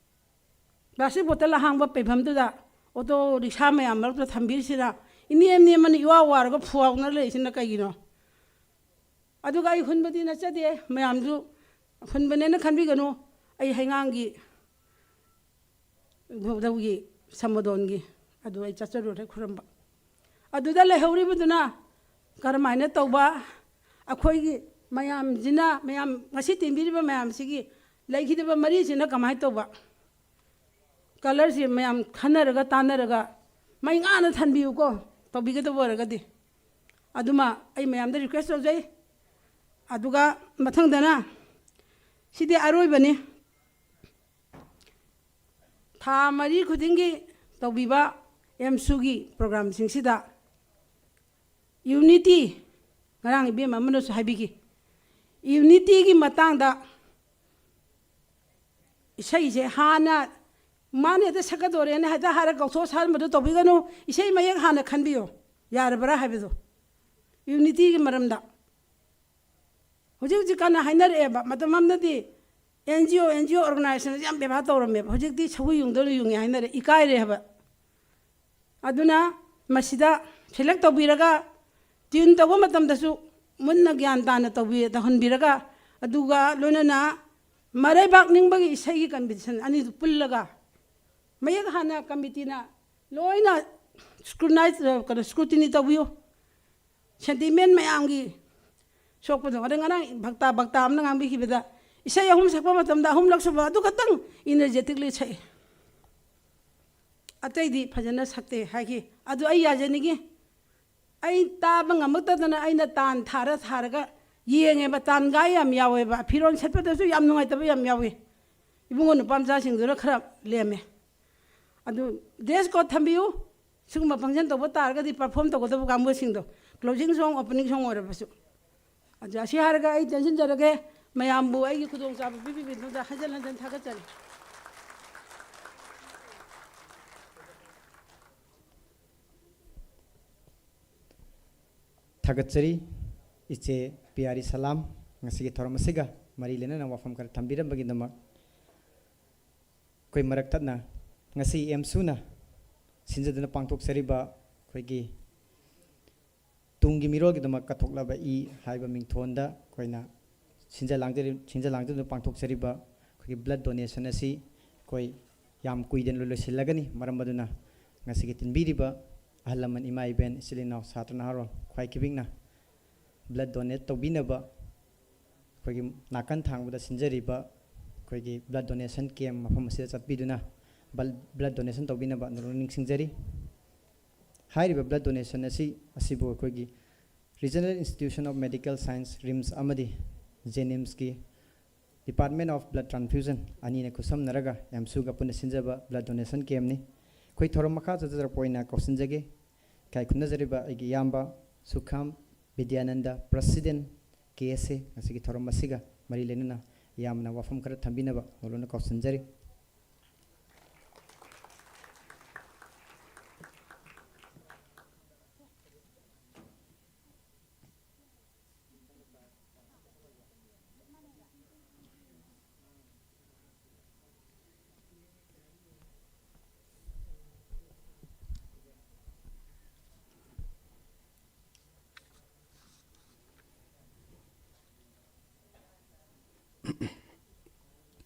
ꯄ꯭ꯂꯥꯁꯇꯤꯛ ꯕꯣꯇꯜ ꯑꯍꯥꯡꯕ ꯄꯩꯐꯝꯗꯨꯗ ꯑꯣꯇꯣ ꯔꯤꯛꯁꯥ ꯃꯌꯥꯝ ꯃꯔꯛꯇ ꯊꯝꯕꯤꯔꯤꯁꯤꯅ, ꯏꯅꯦꯝ ꯅꯦꯝꯃꯅ ꯏꯋꯥ ꯋꯥꯔꯒ ꯐꯨꯋꯥꯎꯅ ꯂꯩꯔꯤꯁꯤꯅ ꯀꯩꯒꯤꯅꯣ? ꯑꯗꯨꯒ ꯑꯩ ꯍꯨꯟꯕꯗꯤ ꯅꯠꯆꯗꯦ, ꯃꯌꯥꯝꯁꯨ ꯍꯨꯟꯕꯅꯦꯅ ꯈꯟꯕꯤꯒꯅꯨ꯫ ꯑꯩ ꯍꯩꯉꯥꯡꯒꯤ ꯏꯕꯨꯙꯧꯒꯤ ꯁꯃꯗꯣꯟꯒꯤ ꯑꯗꯨ ꯑꯩ ꯆꯠꯆꯔꯨꯔꯦ ꯈꯨꯔꯨꯝꯕ꯫ ꯑꯗꯨꯗ ꯂꯩꯍꯧꯔꯤꯕꯗꯨꯅ ꯀꯔꯝꯍꯥꯏꯅ ꯇꯧꯕ? ꯑꯩꯈꯣꯏꯒꯤ ꯃꯌꯥꯝꯁꯤꯅ, ꯃꯌꯥꯝ ꯉꯁꯤ ꯇꯤꯟꯕꯤꯔꯤꯕ ꯃꯌꯥꯝꯁꯤꯒꯤ ꯂꯩꯈꯤꯗꯕ ꯃꯔꯤꯁꯤꯅ ꯀꯃꯥꯏꯅ ꯇꯧꯕ? ꯀꯂꯔꯁꯤ ꯃꯌꯥꯝ ꯈꯟꯅꯔꯒ ꯇꯥꯟꯅꯔꯒ ꯃꯩ ꯉꯥꯅ ꯊꯥꯟꯕꯤꯌꯨꯀꯣ, ꯇꯧꯕꯤꯒꯗꯕ ꯑꯣꯏꯔꯒꯗꯤ꯫ ꯑꯗꯨꯃ ꯑꯩ ꯃꯌꯥꯝꯗ ꯔꯤꯀ꯭ꯋꯦꯁ ꯇꯧꯖꯩ꯫ ꯑꯗꯨꯒ ꯃꯊꯪꯗꯅ, ꯁꯤꯗꯤ ꯑꯔꯣꯏꯕꯅꯤ, ꯊꯥ ꯃꯔꯤ ꯈꯨꯗꯤꯡꯒꯤ ꯇꯧꯕꯤꯕ ꯑꯦꯝꯁꯨꯒꯤ ꯄ꯭ꯔꯣꯒ꯭ꯔꯥꯝꯁꯤꯡꯁꯤꯗ ꯌꯨꯅꯤꯇꯤ, ꯉꯔꯥꯡ ꯏꯕꯦꯝ ꯑꯃꯅꯁꯨ ꯍꯥꯏꯕꯤꯈꯤ, ꯌꯨꯅꯤꯇꯤꯒꯤ ꯃꯇꯥꯡꯗ ꯏꯁꯩꯁꯦ ꯍꯥꯟꯅ ꯃꯥꯅ ꯍꯦꯛꯇ ꯁꯛꯀꯗꯣꯔꯦꯅ ꯍꯦꯛꯇ ꯍꯥꯏꯔꯒ ꯀꯧꯊꯣꯛꯑ ꯁꯛꯍꯟꯕꯗꯣ ꯇꯧꯕꯤꯒꯅꯨ꯫ ꯏꯁꯩ ꯃꯌꯦꯛ ꯍꯥꯟꯅ ꯈꯟꯕꯤꯌꯨ, ꯌꯥꯔꯕ꯭ꯔꯥ ꯍꯥꯏꯕꯗꯣ, ꯌꯨꯅꯤꯇꯤꯒꯤ ꯃꯔꯝꯗ꯫ ꯍꯧꯖꯤꯛ ꯍꯧꯖꯤꯛ ꯀꯟꯅ ꯍꯥꯏꯅꯔꯛꯑꯦꯕ꯫ ꯃꯇꯝ ꯑꯃꯗꯗꯤ and G O, and G O ꯑꯣꯔꯒꯅꯥꯏꯖꯦꯁꯟꯁꯦ ꯌꯥꯝ ꯕꯦꯕꯥꯔ ꯇꯧꯔꯝꯃꯦꯕ꯫ ꯍꯧꯖꯤꯛꯇꯤ ꯁꯒꯨ ꯌꯨꯡꯗꯧꯅ ꯌꯨꯡꯉꯦ ꯍꯥꯏꯅꯔꯦ, ꯏꯀꯥꯏꯔꯦ ꯍꯥꯏꯕ꯫ ꯑꯗꯨꯅ ꯃꯁꯤꯗ ꯁꯦꯂꯦꯛ ꯇꯧꯕꯤꯔꯒ, ꯇ꯭ꯌꯨꯟ ꯇꯧꯕ ꯃꯇꯝꯗꯁꯨ ꯃꯨꯟꯅ ꯒ꯭ꯌꯥꯟ ꯇꯥꯅ ꯇꯧꯕꯤ-, ꯇꯧꯍꯟꯕꯤꯔꯒ, ꯑꯗꯨꯒ ꯂꯣꯏꯅꯅ ꯃꯔꯩꯕꯥꯛ ꯅꯤꯡꯕꯒꯤ ꯏꯁꯩꯒꯤ ꯀꯝꯄꯤꯇꯤꯁꯟ ꯑꯅꯤꯗꯨ ꯄꯨꯜꯂꯒ, ꯃꯌꯦꯛ ꯍꯥꯟꯅ ꯀꯃꯤꯇꯤꯅ ꯂꯣꯏꯅ ꯁ꯭ꯀ꯭ꯔꯨꯇꯤꯅꯥꯏꯖ, ꯀꯩꯅꯣ, ꯁ꯭ꯀ꯭ꯔꯨꯇꯤꯅꯤ ꯇꯧꯕꯤꯌꯨ꯫ ꯁꯦꯟꯇꯤꯃꯦꯟ ꯃꯌꯥꯝꯒꯤ ꯁꯣꯛꯄꯗꯣ꯫ ꯑꯗꯩ ꯉꯔꯥꯡ ꯚꯛꯇꯥ, ꯚꯛꯇꯥ ꯑꯃꯅ ꯉꯥꯡꯕꯤꯈꯤꯕꯗ, ꯏꯁꯩ ꯑꯍꯨꯝ ꯁꯛꯄ ꯃꯇꯝꯗ ꯑꯍꯨꯝꯂꯛ ꯁꯨꯕ ꯑꯗꯨ ꯈꯛꯇꯪ ꯏꯅꯔꯖꯦꯇꯤꯛꯂꯤ ꯁꯛꯏ, ꯑꯇꯩꯗꯤ ꯐꯖꯅ ꯁꯛꯇꯦ ꯍꯥꯏꯈꯤ꯫ ꯑꯗꯨ ꯑꯩ ꯌꯥꯖꯅꯤꯡꯉꯤ꯫ ꯑꯩ ꯇꯥꯕ ꯉꯝꯃꯛꯇꯗꯅ ꯑꯩꯅ ꯇꯥꯟ ꯊꯥꯔ ꯊꯥꯔꯒ ꯌꯦꯡꯉꯦꯕ꯫ ꯇꯥꯟꯒꯥꯏ ꯌꯥꯝ ꯌꯥꯎꯋꯦꯕ, ꯐꯤꯔꯣꯜ ꯁꯦꯠꯄꯗꯁꯨ ꯌꯥꯝ ꯅꯨꯡꯉꯥꯏꯇꯕ ꯌꯥꯝ ꯌꯥꯎꯋꯤ꯫ ꯏꯕꯨꯡꯉꯣ ꯅꯨꯄꯥ ꯃꯆꯥꯁꯤꯡꯗꯨꯅ ꯈꯔ ꯂꯦꯝꯃꯦ꯫ ꯑꯗꯨ ꯗ꯭ꯔꯦꯁ ꯀꯣꯗ ꯊꯝꯕꯤꯌꯨ꯫ ꯁꯤꯒꯨꯝꯕ ꯐꯪꯁꯟ ꯇꯧꯕ ꯇꯥꯔꯒꯗꯤ ꯄꯔꯐꯣꯔꯝ ꯇꯧꯒꯗꯕ ꯀꯥꯡꯕꯨꯁꯤꯡꯗꯣ, ꯀ꯭ꯂꯣꯖꯤꯡ ꯁꯣꯡ, ꯑꯣꯄꯅꯤꯡ ꯁꯣꯡ ꯑꯣꯏꯔꯕꯁꯨ꯫ ꯑꯗꯨ ꯑꯁꯤ ꯍꯥꯏꯔꯒ ꯑꯩ ꯇꯦꯟꯁꯤꯟꯖꯔꯒꯦ꯫ ꯃꯌꯥꯝꯕꯨ ꯑꯩꯒꯤ ꯈꯨꯗꯣꯡꯆꯥꯕ ꯄꯤꯕꯤꯕꯒꯤꯗꯃꯛꯇ ꯍꯟꯖꯤꯟ ꯍꯟꯖꯤꯟ ꯊꯥꯒꯠꯆꯔꯤ꯫ ꯊꯥꯒꯠꯆꯔꯤ꯫ ꯏꯆꯦ ꯄꯤꯌꯥꯔꯤ ꯁꯂꯥꯝ, ꯉꯁꯤꯒꯤ ꯊꯧꯔꯝ ꯑꯁꯤꯒ ꯃꯔꯤ ꯂꯩꯅꯅ ꯋꯥꯐꯝ ꯈꯔ ꯊꯝꯕꯤꯔꯝꯕꯒꯤꯗꯃꯛ꯫ ꯑꯩꯈꯣꯏ ꯃꯔꯛ ꯊꯠꯅ ꯉꯁꯤ ꯑꯦꯝꯁꯨꯅ ꯁꯤꯟꯖꯗꯨꯅ ꯄꯥꯡꯊꯣꯛꯆꯔꯤꯕ ꯑꯩꯈꯣꯏꯒꯤ ꯇꯨꯡꯒꯤ ꯃꯤꯔꯣꯜꯒꯤꯗꯃꯛ ꯀꯠꯊꯣꯛꯂꯕ ꯏ ꯍꯥꯏꯕ ꯃꯤꯡꯊꯣꯟꯗ ꯑꯩꯈꯣꯏꯅ ꯁꯤꯟꯖ ꯂꯥꯡꯖꯔꯤ-, ꯁꯤꯟꯖ ꯂꯥꯡꯖꯗꯨꯅ ꯄꯥꯡꯊꯣꯛꯆꯔꯤꯕ ꯑꯩꯈꯣꯏꯒꯤ blood donation ꯑꯁꯤ ꯑꯩꯈꯣꯏ ꯌꯥꯝ ꯀꯨꯏꯗꯅ ꯂꯣꯏꯁꯤꯜꯂꯒꯅꯤ꯫ ꯃꯔꯝ ꯑꯗꯨꯅ ꯉꯁꯤꯒꯤ ꯇꯤꯟꯕꯤꯔꯤꯕ ꯑꯍꯜ ꯂꯃꯟ, ꯏꯃꯥ ꯏꯕꯦꯟ, ꯏꯆꯤꯜ ꯏꯅꯥꯎ, ꯁꯥꯇ꯭ꯔ ꯅꯍꯥꯔꯣꯜ ꯈ꯭ꯋꯥꯏ ꯈꯤꯕꯤꯛꯅ blood donate ꯇꯧꯕꯤꯅꯕ ꯑꯩꯈꯣꯏꯒꯤ ꯅꯥꯀꯟ ꯊꯥꯡꯕꯗ ꯁꯤꯟꯖꯔꯤꯕ ꯑꯩꯈꯣꯏꯒꯤ blood donation camp ꯃꯐꯝ ꯑꯁꯤꯗ ꯆꯠꯄꯤꯗꯨꯅ ꯕꯜ-, blood donation ꯇꯧꯕꯤꯅꯕ ꯅꯣꯂꯨꯛꯅ ꯅꯤꯡꯁꯤꯡꯖꯔꯤ꯫ ꯍꯥꯏꯔꯤꯕ blood donation ꯑꯁꯤ, ꯑꯁꯤꯕꯨ ꯑꯩꯈꯣꯏꯒꯤ Regional Institute of Medical Science, RIMS, ꯑꯃꯗꯤ ꯖꯦꯅꯤꯝꯁꯀꯤ Department of Blood Transfusion ꯑꯅꯤꯅ ꯈꯨꯠꯁꯝꯅꯔꯒ ꯑꯦꯝꯁꯨꯒ ꯄꯨꯟꯅ ꯁꯤꯟꯖꯕ blood donation campꯅꯤ꯫ ꯑꯩꯈꯣꯏ ꯊꯧꯔꯝ ꯃꯈꯥ ꯆꯠꯊꯖꯔꯛꯄ ꯑꯣꯏꯅ ꯀꯧꯁꯤꯟꯖꯒꯦ꯫ ꯏꯀꯥꯏ ꯈꯨꯝꯅꯖꯔꯤꯕ ꯑꯩꯒꯤ ꯏꯌꯥꯝꯕ ꯁꯨꯈꯥꯝ ꯕꯤꯗ꯭ꯌꯥꯅꯟꯗ, President, ꯀꯦ ꯑꯦꯁ ꯑꯦ, ꯉꯁꯤꯒꯤ ꯊꯧꯔꯝ ꯑꯁꯤꯒ ꯃꯔꯤ ꯂꯩꯅꯅ ꯌꯥꯝꯅ ꯋꯥꯐꯝ ꯈꯔ ꯊꯝꯕꯤꯅꯕ ꯅꯣꯂꯨꯛꯅ ꯀꯧꯁꯤꯟꯖꯔꯤ꯫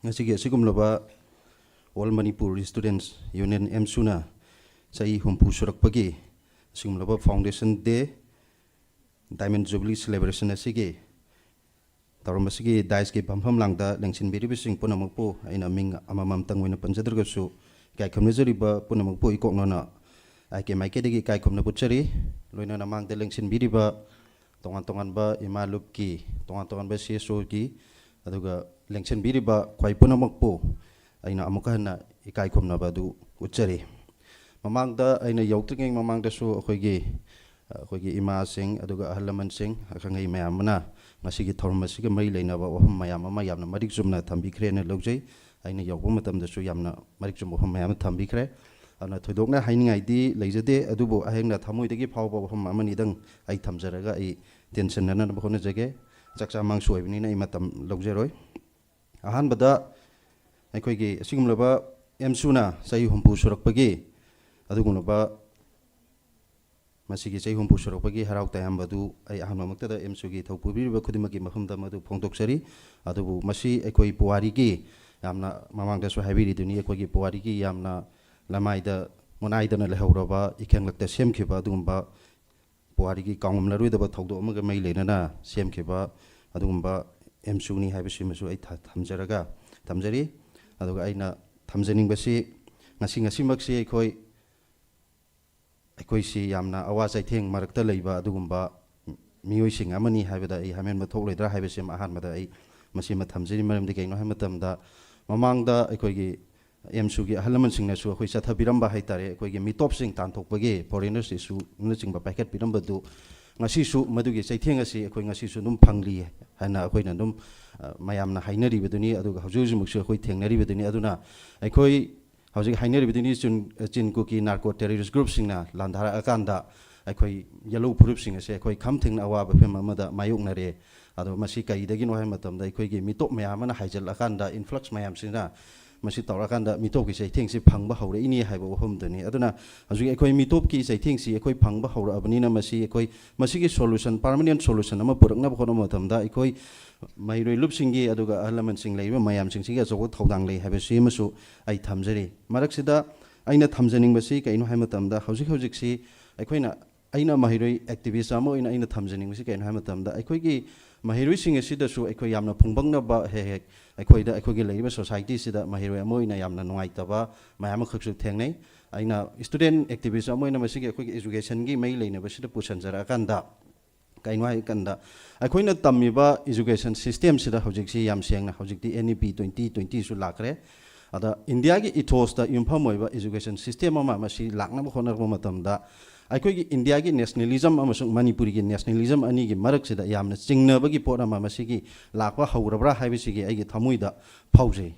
ꯉꯁꯤꯒꯤ ꯑꯁꯤꯒꯨꯝꯂꯕ All Manipur Students Union, ꯑꯦꯝꯁꯨꯅ ꯆꯍꯤ ꯍꯨꯝꯐꯨ ꯁꯨꯔꯛꯄꯒꯤ ꯑꯁꯤꯒꯨꯝꯂꯕ Foundation Day, Diamond Jubilee Celebration ꯑꯁꯤꯒꯤ ꯊꯧꯔꯝ ꯑꯁꯤꯒꯤ dais ꯀꯤ ꯐꯝꯐꯝ ꯂꯥꯡꯗ ꯂꯦꯡꯁꯤꯟꯕꯤꯔꯤꯕꯁꯤꯡ ꯄꯨꯝꯅꯃꯛꯄꯨ ꯑꯩꯅ ꯃꯤꯡ ꯑꯃꯃꯝꯇꯪ ꯑꯣꯏꯅ ꯄꯟꯖꯗ꯭ꯔꯒꯁꯨ, ꯏꯀꯥꯏ ꯈꯨꯝꯅꯖꯔꯤꯕ ꯄꯨꯝꯅꯃꯛꯄꯨ ꯏꯀꯣꯛꯅꯅ ꯑꯥꯏ ꯀꯦ ꯃꯥꯏꯀꯩꯗꯒꯤ ꯏꯀꯥꯏ ꯈꯨꯝꯅꯕ ꯎꯠꯆꯔꯤ꯫ ꯂꯣꯏꯅꯅ ꯃꯥꯡꯗ ꯂꯦꯡꯁꯤꯟꯕꯤꯔꯤꯕ ꯇꯣꯉꯥꯟ ꯇꯣꯉꯥꯟꯕ ꯏꯃꯥ ꯂꯨꯞꯀꯤ, ꯇꯣꯉꯥꯟ ꯇꯣꯉꯥꯟꯕ ꯁꯤ ꯑꯦꯁ ꯑꯣꯒꯤ, ꯑꯗꯨꯒ ꯂꯦꯡꯁꯤꯟꯕꯤꯔꯤꯕ ꯈ꯭ꯋꯥꯏ ꯄꯨꯝꯅꯃꯛꯄꯨ ꯑꯩꯅ ꯑꯃꯨꯛꯀ ꯍꯟꯅ ꯏꯀꯥꯏ ꯈꯨꯝꯅꯕ ꯑꯗꯨ ꯎꯠꯆꯔꯤ꯫ ꯃꯃꯥꯡꯗ, ꯑꯩꯅ ꯌꯧꯗ꯭ꯔꯤꯉꯩ ꯃꯃꯥꯡꯗꯁꯨ ꯑꯩꯈꯣꯏꯒꯤ, ꯑꯩꯈꯣꯏꯒꯤ ꯏꯃꯥꯁꯤꯡ, ꯑꯗꯨꯒ ꯑꯍꯜ ꯂꯃꯟꯁꯤꯡ, ꯑꯈꯪ ꯑꯍꯩ ꯃꯌꯥꯝ ꯑꯃꯅ ꯉꯁꯤꯒꯤ ꯊꯧꯔꯝ ꯑꯁꯤꯒ ꯃꯔꯤ ꯂꯩꯅꯕ ꯋꯥꯐꯝ ꯃꯌꯥꯝ ꯑꯃ ꯌꯥꯝꯅ ꯃꯔꯤꯛ ꯆꯨꯝꯅ ꯊꯝꯕꯤꯈ꯭ꯔꯦꯅ ꯂꯧꯖꯩ꯫ ꯑꯩꯅ ꯌꯧꯕ ꯃꯇꯝꯗꯁꯨ ꯌꯥꯝꯅ ꯃꯔꯤꯛ ꯆꯨꯝꯕ ꯋꯥꯐꯝ ꯃꯌꯥꯝ ꯑꯃ ꯊꯝꯕꯤꯈ꯭ꯔꯦ꯫ ꯑꯗꯨꯅ ꯊꯣꯏꯗꯣꯛꯅ ꯍꯥꯏꯅꯤꯡꯉꯥꯏꯗꯤ ꯂꯩꯖꯗꯦ, ꯑꯗꯨꯕꯨ ꯑꯍꯦꯛꯅ ꯊꯃꯣꯏꯗꯒꯤ ꯐꯥꯎꯕ ꯋꯥꯐꯝ ꯑꯃꯅꯤꯗꯪ ꯑꯩ ꯊꯝꯖꯔꯒ ꯑꯩ ꯇꯦꯟꯁꯤꯟꯅꯅꯕ ꯍꯣꯠꯅꯖꯒꯦ꯫ ꯆꯥꯛꯆꯥ ꯃꯥꯡꯁꯨ ꯑꯣꯏꯕꯅꯤꯅ ꯑꯩ ꯃꯇꯝ ꯂꯧꯖꯔꯣꯏ꯫ ꯑꯍꯥꯟꯕꯗ ꯑꯩꯈꯣꯏꯒꯤ ꯑꯁꯤꯒꯨꯝꯂꯕ ꯑꯦꯝꯁꯨꯅ ꯆꯍꯤ ꯍꯨꯝꯐꯨ ꯁꯨꯔꯛꯄꯒꯤ ꯑꯗꯨꯒꯨꯝꯂꯕ ꯃꯁꯤꯒꯤ ꯆꯍꯤ ꯍꯨꯝꯐꯨ ꯁꯨꯔꯛꯄꯒꯤ ꯍꯔꯥꯎ ꯇꯌꯥꯝꯕꯗꯨ ꯑꯩ ꯑꯍꯥꯟꯕꯃꯛꯇꯗ ꯑꯦꯝꯁꯨꯒꯤ ꯊꯧ ꯄꯨꯕꯤꯔꯤꯕ ꯈꯨꯗꯤꯡꯃꯛꯀꯤ ꯃꯐꯝꯗ ꯃꯗꯨ ꯐꯣꯡꯗꯣꯛꯆꯔꯤ꯫ ꯑꯗꯨꯕꯨ ꯃꯁꯤ ꯑꯩꯈꯣꯏ ꯄꯨꯋꯥꯔꯤꯒꯤ, ꯌꯥꯝꯅ ꯃꯃꯥꯡꯗꯁꯨ ꯍꯥꯏꯕꯤꯔꯤꯗꯨꯅꯤ, ꯑꯩꯈꯣꯏꯒꯤ ꯄꯨꯋꯥꯔꯤꯒꯤ ꯌꯥꯝꯅ ꯂꯃꯥꯏꯗ ꯃꯨꯅꯥꯏꯗꯅ ꯂꯩꯍꯧꯔꯕ, ꯏꯀꯪꯂꯛꯇ ꯁꯦꯝꯈꯤꯕ ꯑꯗꯨꯒꯨꯝꯕ ꯄꯨꯋꯥꯔꯤꯒꯤ ꯀꯥꯎꯉꯝꯂꯔꯣꯏꯗꯕ ꯊꯧꯗꯣꯛ ꯑꯃꯒ ꯃꯔꯤ ꯂꯩꯅꯅ ꯁꯦꯝꯈꯤꯕ ꯑꯗꯨꯒꯨꯝꯕ ꯑꯦꯝꯁꯨꯅꯤ ꯍꯥꯏꯕꯁꯤꯃꯁꯨ ꯑꯩ ꯊ-, ꯊꯝꯖꯔꯒ, ꯊꯝꯖꯔꯤ꯫ ꯑꯗꯨꯒ ꯑꯩꯅ ꯊꯝꯖꯅꯤꯡꯕꯁꯤ, ꯉꯁꯤ, ꯉꯁꯤꯃꯛꯁꯤ ꯑꯩꯈꯣꯏ ꯑꯩꯈꯣꯏꯁꯤ ꯌꯥꯝꯅ ꯑꯋꯥ ꯆꯩꯊꯦꯡ ꯃꯔꯛꯇ ꯂꯩꯕ ꯑꯗꯨꯒꯨꯝꯕ ꯃꯤꯑꯣꯏꯁꯤꯡ ꯑꯃꯅꯤ ꯍꯥꯏꯕꯗ ꯑꯩ ꯍꯥꯏꯃꯟꯕ ꯊꯣꯛꯂꯣꯏꯗ꯭ꯔꯥ ꯍꯥꯏꯕꯁꯤꯃ ꯑꯍꯥꯟꯕꯗ ꯑꯩ ꯃꯁꯤꯃ ꯊꯝꯖꯔꯤ꯫ ꯃꯔꯝꯗꯤ ꯀꯩꯅꯣ ꯍꯥꯏꯕ ꯃꯇꯝꯗ, ꯃꯃꯥꯡꯗ ꯑꯩꯈꯣꯏꯒꯤ ꯑꯦꯝꯁꯨꯒꯤ ꯑꯍꯜ ꯂꯃꯟꯁꯤꯡꯅꯁꯨ ꯑꯩꯈꯣꯏ ꯆꯠꯊꯕꯤꯔꯝꯕ ꯍꯥꯏ ꯇꯥꯔꯦ, ꯑꯩꯈꯣꯏꯒꯤ ꯃꯤꯇꯣꯞꯁꯤꯡ ꯇꯥꯟꯊꯣꯛꯄꯒꯤ foreigners issue ꯅꯆꯤꯡꯕ ꯄꯥꯏꯈꯠꯄꯤꯔꯝꯕꯗꯨ, ꯉꯁꯤꯁꯨ ꯃꯗꯨꯒꯤ ꯆꯩꯊꯦꯡ ꯑꯁꯤ ꯑꯩꯈꯣꯏ ꯉꯁꯤꯁꯨ ꯑꯗꯨꯝ ꯐꯪꯂꯤ ꯍꯥꯏꯅ ꯑꯩꯈꯣꯏꯅ ꯑꯗꯨꯝ, ꯑ, ꯃꯌꯥꯝꯅ ꯍꯥꯏꯅꯔꯤꯕꯗꯨꯅꯤ꯫ ꯑꯗꯨꯒ ꯍꯧꯖꯤꯛ ꯍꯧꯖꯤꯛꯃꯛꯁꯨ ꯑꯩꯈꯣꯏ ꯊꯦꯡꯅꯔꯤꯕꯗꯨꯅꯤ꯫ ꯑꯗꯨꯅ ꯑꯩꯈꯣꯏ ꯍꯧꯖꯤꯛ ꯍꯥꯏꯅꯔꯤꯕꯗꯨꯅꯤ, ꯆꯤꯟ, ꯆꯤꯟ ꯀꯨꯀꯤ narco terrorist groupꯁꯤꯡꯅ ꯂꯥꯟꯗꯥꯔꯛꯑꯀꯥꯟꯗ ꯑꯩꯈꯣꯏ ꯌꯦꯜꯂꯧ ꯐꯨꯔꯨꯞꯁꯤꯡ ꯑꯁꯦ ꯑꯩꯈꯣꯏ ꯈꯝ ꯊꯦꯡꯅ ꯑꯋꯥꯕ ꯐꯤꯕꯝ ꯑꯃꯗ ꯃꯥꯌꯣꯛꯅꯔꯦ꯫ ꯑꯗꯣ ꯃꯁꯤ ꯀꯔꯤꯗꯒꯤꯅꯣ ꯍꯥꯏꯕ ꯃꯇꯝꯗ, ꯑꯩꯈꯣꯏꯒꯤ ꯃꯤꯇꯣꯞ ꯃꯌꯥꯝ ꯑꯃꯅ ꯍꯥꯏꯖꯤꯜꯂꯛꯑꯀꯥꯟꯗ, influx ꯃꯌꯥꯝꯁꯤꯅ ꯃꯁꯤ ꯇꯧꯔꯛꯑꯀꯥꯟꯗ ꯃꯤꯇꯣꯞꯀꯤ ꯆꯩꯊꯦꯡꯁꯤ ꯐꯪꯕ ꯍꯧꯔꯛꯏꯅꯤ ꯍꯥꯏꯕ ꯋꯥꯐꯝꯗꯨꯅꯤ꯫ ꯑꯗꯨꯅ ꯍꯧꯖꯤꯛ ꯑꯩꯈꯣꯏ ꯃꯤꯇꯣꯞꯀꯤ ꯆꯩꯊꯦꯡꯁꯤ ꯑꯩꯈꯣꯏ ꯐꯪꯕ ꯍꯧꯔꯛꯑꯕꯅꯤꯅ, ꯃꯁꯤ ꯑꯩꯈꯣꯏ ꯃꯁꯤꯒꯤ solution, permanent solution ꯑꯃ ꯄꯨꯔꯛꯅꯕ ꯍꯣꯠꯅꯕ ꯃꯇꯝꯗ, ꯑꯩꯈꯣꯏ ꯃꯍꯩꯔꯣꯏ ꯂꯨꯞꯁꯤꯡꯒꯤ ꯑꯗꯨꯒ ꯑꯍꯜ ꯂꯃꯟꯁꯤꯡ ꯂꯩꯔꯤꯕ ꯃꯌꯥꯝꯁꯤꯡꯁꯤꯒꯤ ꯑꯆꯧꯕ ꯊꯧꯗꯥꯡ ꯂꯩ ꯍꯥꯏꯕꯁꯤ ꯑꯃꯁꯨ ꯑꯩ ꯊꯝꯖꯔꯤ꯫ ꯃꯔꯛꯁꯤꯗ ꯑꯩꯅ ꯊꯝꯖꯅꯤꯡꯕꯁꯤ ꯀꯩꯅꯣ ꯍꯥꯏꯕ ꯃꯇꯝꯗ, ꯍꯧꯖꯤꯛ ꯍꯧꯖꯤꯛꯁꯤ ꯑꯩꯈꯣꯏꯅ, ꯑꯩꯅ ꯃꯍꯩꯔꯣꯏ activist ꯑꯃ ꯑꯣꯏꯅ ꯑꯩꯅ ꯊꯝꯖꯅꯤꯡꯕꯁꯤ ꯀꯩꯅꯣ ꯍꯥꯏꯕ ꯃꯇꯝꯗ, ꯑꯩꯈꯣꯏꯒꯤ ꯃꯍꯩꯔꯣꯏꯁꯤꯡ ꯑꯁꯤꯗꯁꯨ ꯑꯩꯈꯣꯏ ꯌꯥꯝꯅ ꯐꯣꯡꯕꯪꯅꯕ ꯍꯦꯛ ꯍꯦꯛ ꯑꯩꯈꯣꯏꯗ, ꯑꯩꯈꯣꯏꯒꯤ ꯂꯩꯔꯤꯕ societyꯁꯤꯗ ꯃꯍꯩꯔꯣꯏ ꯑꯃ ꯑꯣꯏꯅ ꯌꯥꯝꯅ ꯅꯨꯡꯉꯥꯏꯇꯕ ꯃꯌꯥꯝ ꯑꯃꯈꯛꯁꯨ ꯊꯦꯡꯅꯩ꯫ ꯑꯩꯅ student activist ꯑꯃ ꯑꯣꯏꯅ ꯃꯁꯤꯒꯤ ꯑꯩꯈꯣꯏꯒꯤ educationꯒꯤ ꯃꯔꯤ ꯂꯩꯅꯕꯁꯤꯗ ꯄꯨꯁꯤꯟꯖꯔꯛꯑꯀꯥꯟꯗ, ꯀꯩꯅꯣ ꯍꯥꯏꯀꯥꯟꯗ, ꯑꯩꯈꯣꯏꯅ ꯇꯝꯃꯤꯕ education systemꯁꯤꯗ ꯍꯧꯖꯤꯛꯁꯤ ꯌꯥꯝ ꯁꯦꯡꯅ ꯍꯧꯖꯤꯛꯇꯤ NEP twenty twentyꯁꯨ ꯂꯥꯛꯈ꯭ꯔꯦ꯫ ꯑꯗ ꯏꯟꯗꯤꯌꯥꯒꯤ ethosꯇ ꯌꯨꯝꯐꯝ ꯑꯣꯏꯕ education system ꯑꯃ ꯃꯁꯤ ꯂꯥꯛꯅꯕ ꯍꯣꯠꯅꯔꯛꯄ ꯃꯇꯝꯗ, ꯑꯩꯈꯣꯏꯒꯤ ꯏꯟꯗꯤꯌꯥꯒꯤ nationalism ꯑꯃꯁꯨꯡ ꯃꯅꯤꯄꯨꯔꯤꯒꯤ nationalism ꯑꯅꯤꯒꯤ ꯃꯔꯛꯁꯤꯗ ꯌꯥꯝꯅ ꯆꯤꯡꯅꯕꯒꯤ ꯄꯣꯠ ꯑꯃ ꯃꯁꯤꯒꯤ ꯂꯥꯛꯄ ꯍꯧꯔꯕ꯭ꯔꯥ ꯍꯥꯏꯕꯁꯤꯒꯤ ꯑꯩꯒꯤ ꯊꯃꯣꯏꯗ ꯐꯥꯎꯖꯩ꯫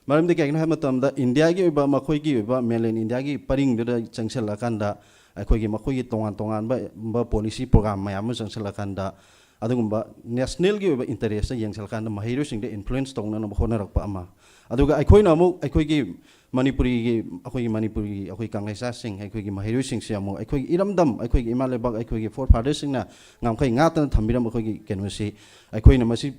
ꯃꯔꯝꯗꯤ ꯀꯩꯒꯤꯅꯣ ꯍꯥꯏꯕ ꯃꯇꯝꯗ, ꯏꯟꯗꯤꯌꯥꯒꯤ ꯑꯣꯏꯕ, ꯃꯈꯣꯏꯒꯤ ꯑꯣꯏꯕ mainland ꯏꯟꯗꯤꯌꯥꯒꯤ ꯄꯔꯤꯡꯗꯨꯗ ꯆꯪꯁꯤꯜꯂꯀꯥꯟꯗ, ꯑꯩꯈꯣꯏꯒꯤ, ꯃꯈꯣꯏꯒꯤ ꯇꯣꯉꯥꯟ ꯇꯣꯉꯥꯟꯕ policy program ꯃꯌꯥꯝ ꯑꯃ ꯆꯪꯁꯤꯜꯂꯀꯥꯟꯗ, ꯑꯗꯨꯒꯨꯝꯕ national ꯒꯤ ꯑꯣꯏꯕ interest ꯇ ꯌꯦꯡꯁꯤꯜꯂꯀꯥꯟꯗ ꯃꯍꯩꯔꯣꯏꯁꯤꯡꯗ influence ꯇꯧꯅꯅꯕ ꯍꯣꯠꯅꯔꯛꯄ ꯑꯃ, ꯑꯗꯨꯒ ꯑꯩꯈꯣꯏꯅ ꯑꯃꯨꯛ ꯑꯩꯈꯣꯏꯒꯤ ꯃꯅꯤꯄꯨꯔꯤꯒꯤ, ꯑꯩꯈꯣꯏꯒꯤ ꯃꯅꯤꯄꯨꯔꯒꯤ, ꯑꯩꯈꯣꯏ ꯀꯪꯂꯩꯆꯥꯁꯤꯡ, ꯑꯩꯈꯣꯏꯒꯤ ꯃꯍꯩꯔꯣꯏꯁꯤꯡꯁꯦ ꯑꯃꯨꯛ ꯑꯩꯈꯣꯏꯒꯤ ꯏꯔꯝꯗꯝ, ꯑꯩꯈꯣꯏꯒꯤ ꯏꯃꯥ ꯂꯩꯕꯥꯛ, ꯑꯩꯈꯣꯏꯒꯤ forefather ꯁꯤꯡꯅ ꯉꯝꯈꯩ ꯉꯥꯛꯇꯅ ꯊꯝꯕꯤꯔꯝꯕ ꯑꯩꯈꯣꯏꯒꯤ ꯀꯩꯅꯣꯁꯤ ꯑꯩꯈꯣꯏꯅ ꯃꯁꯤ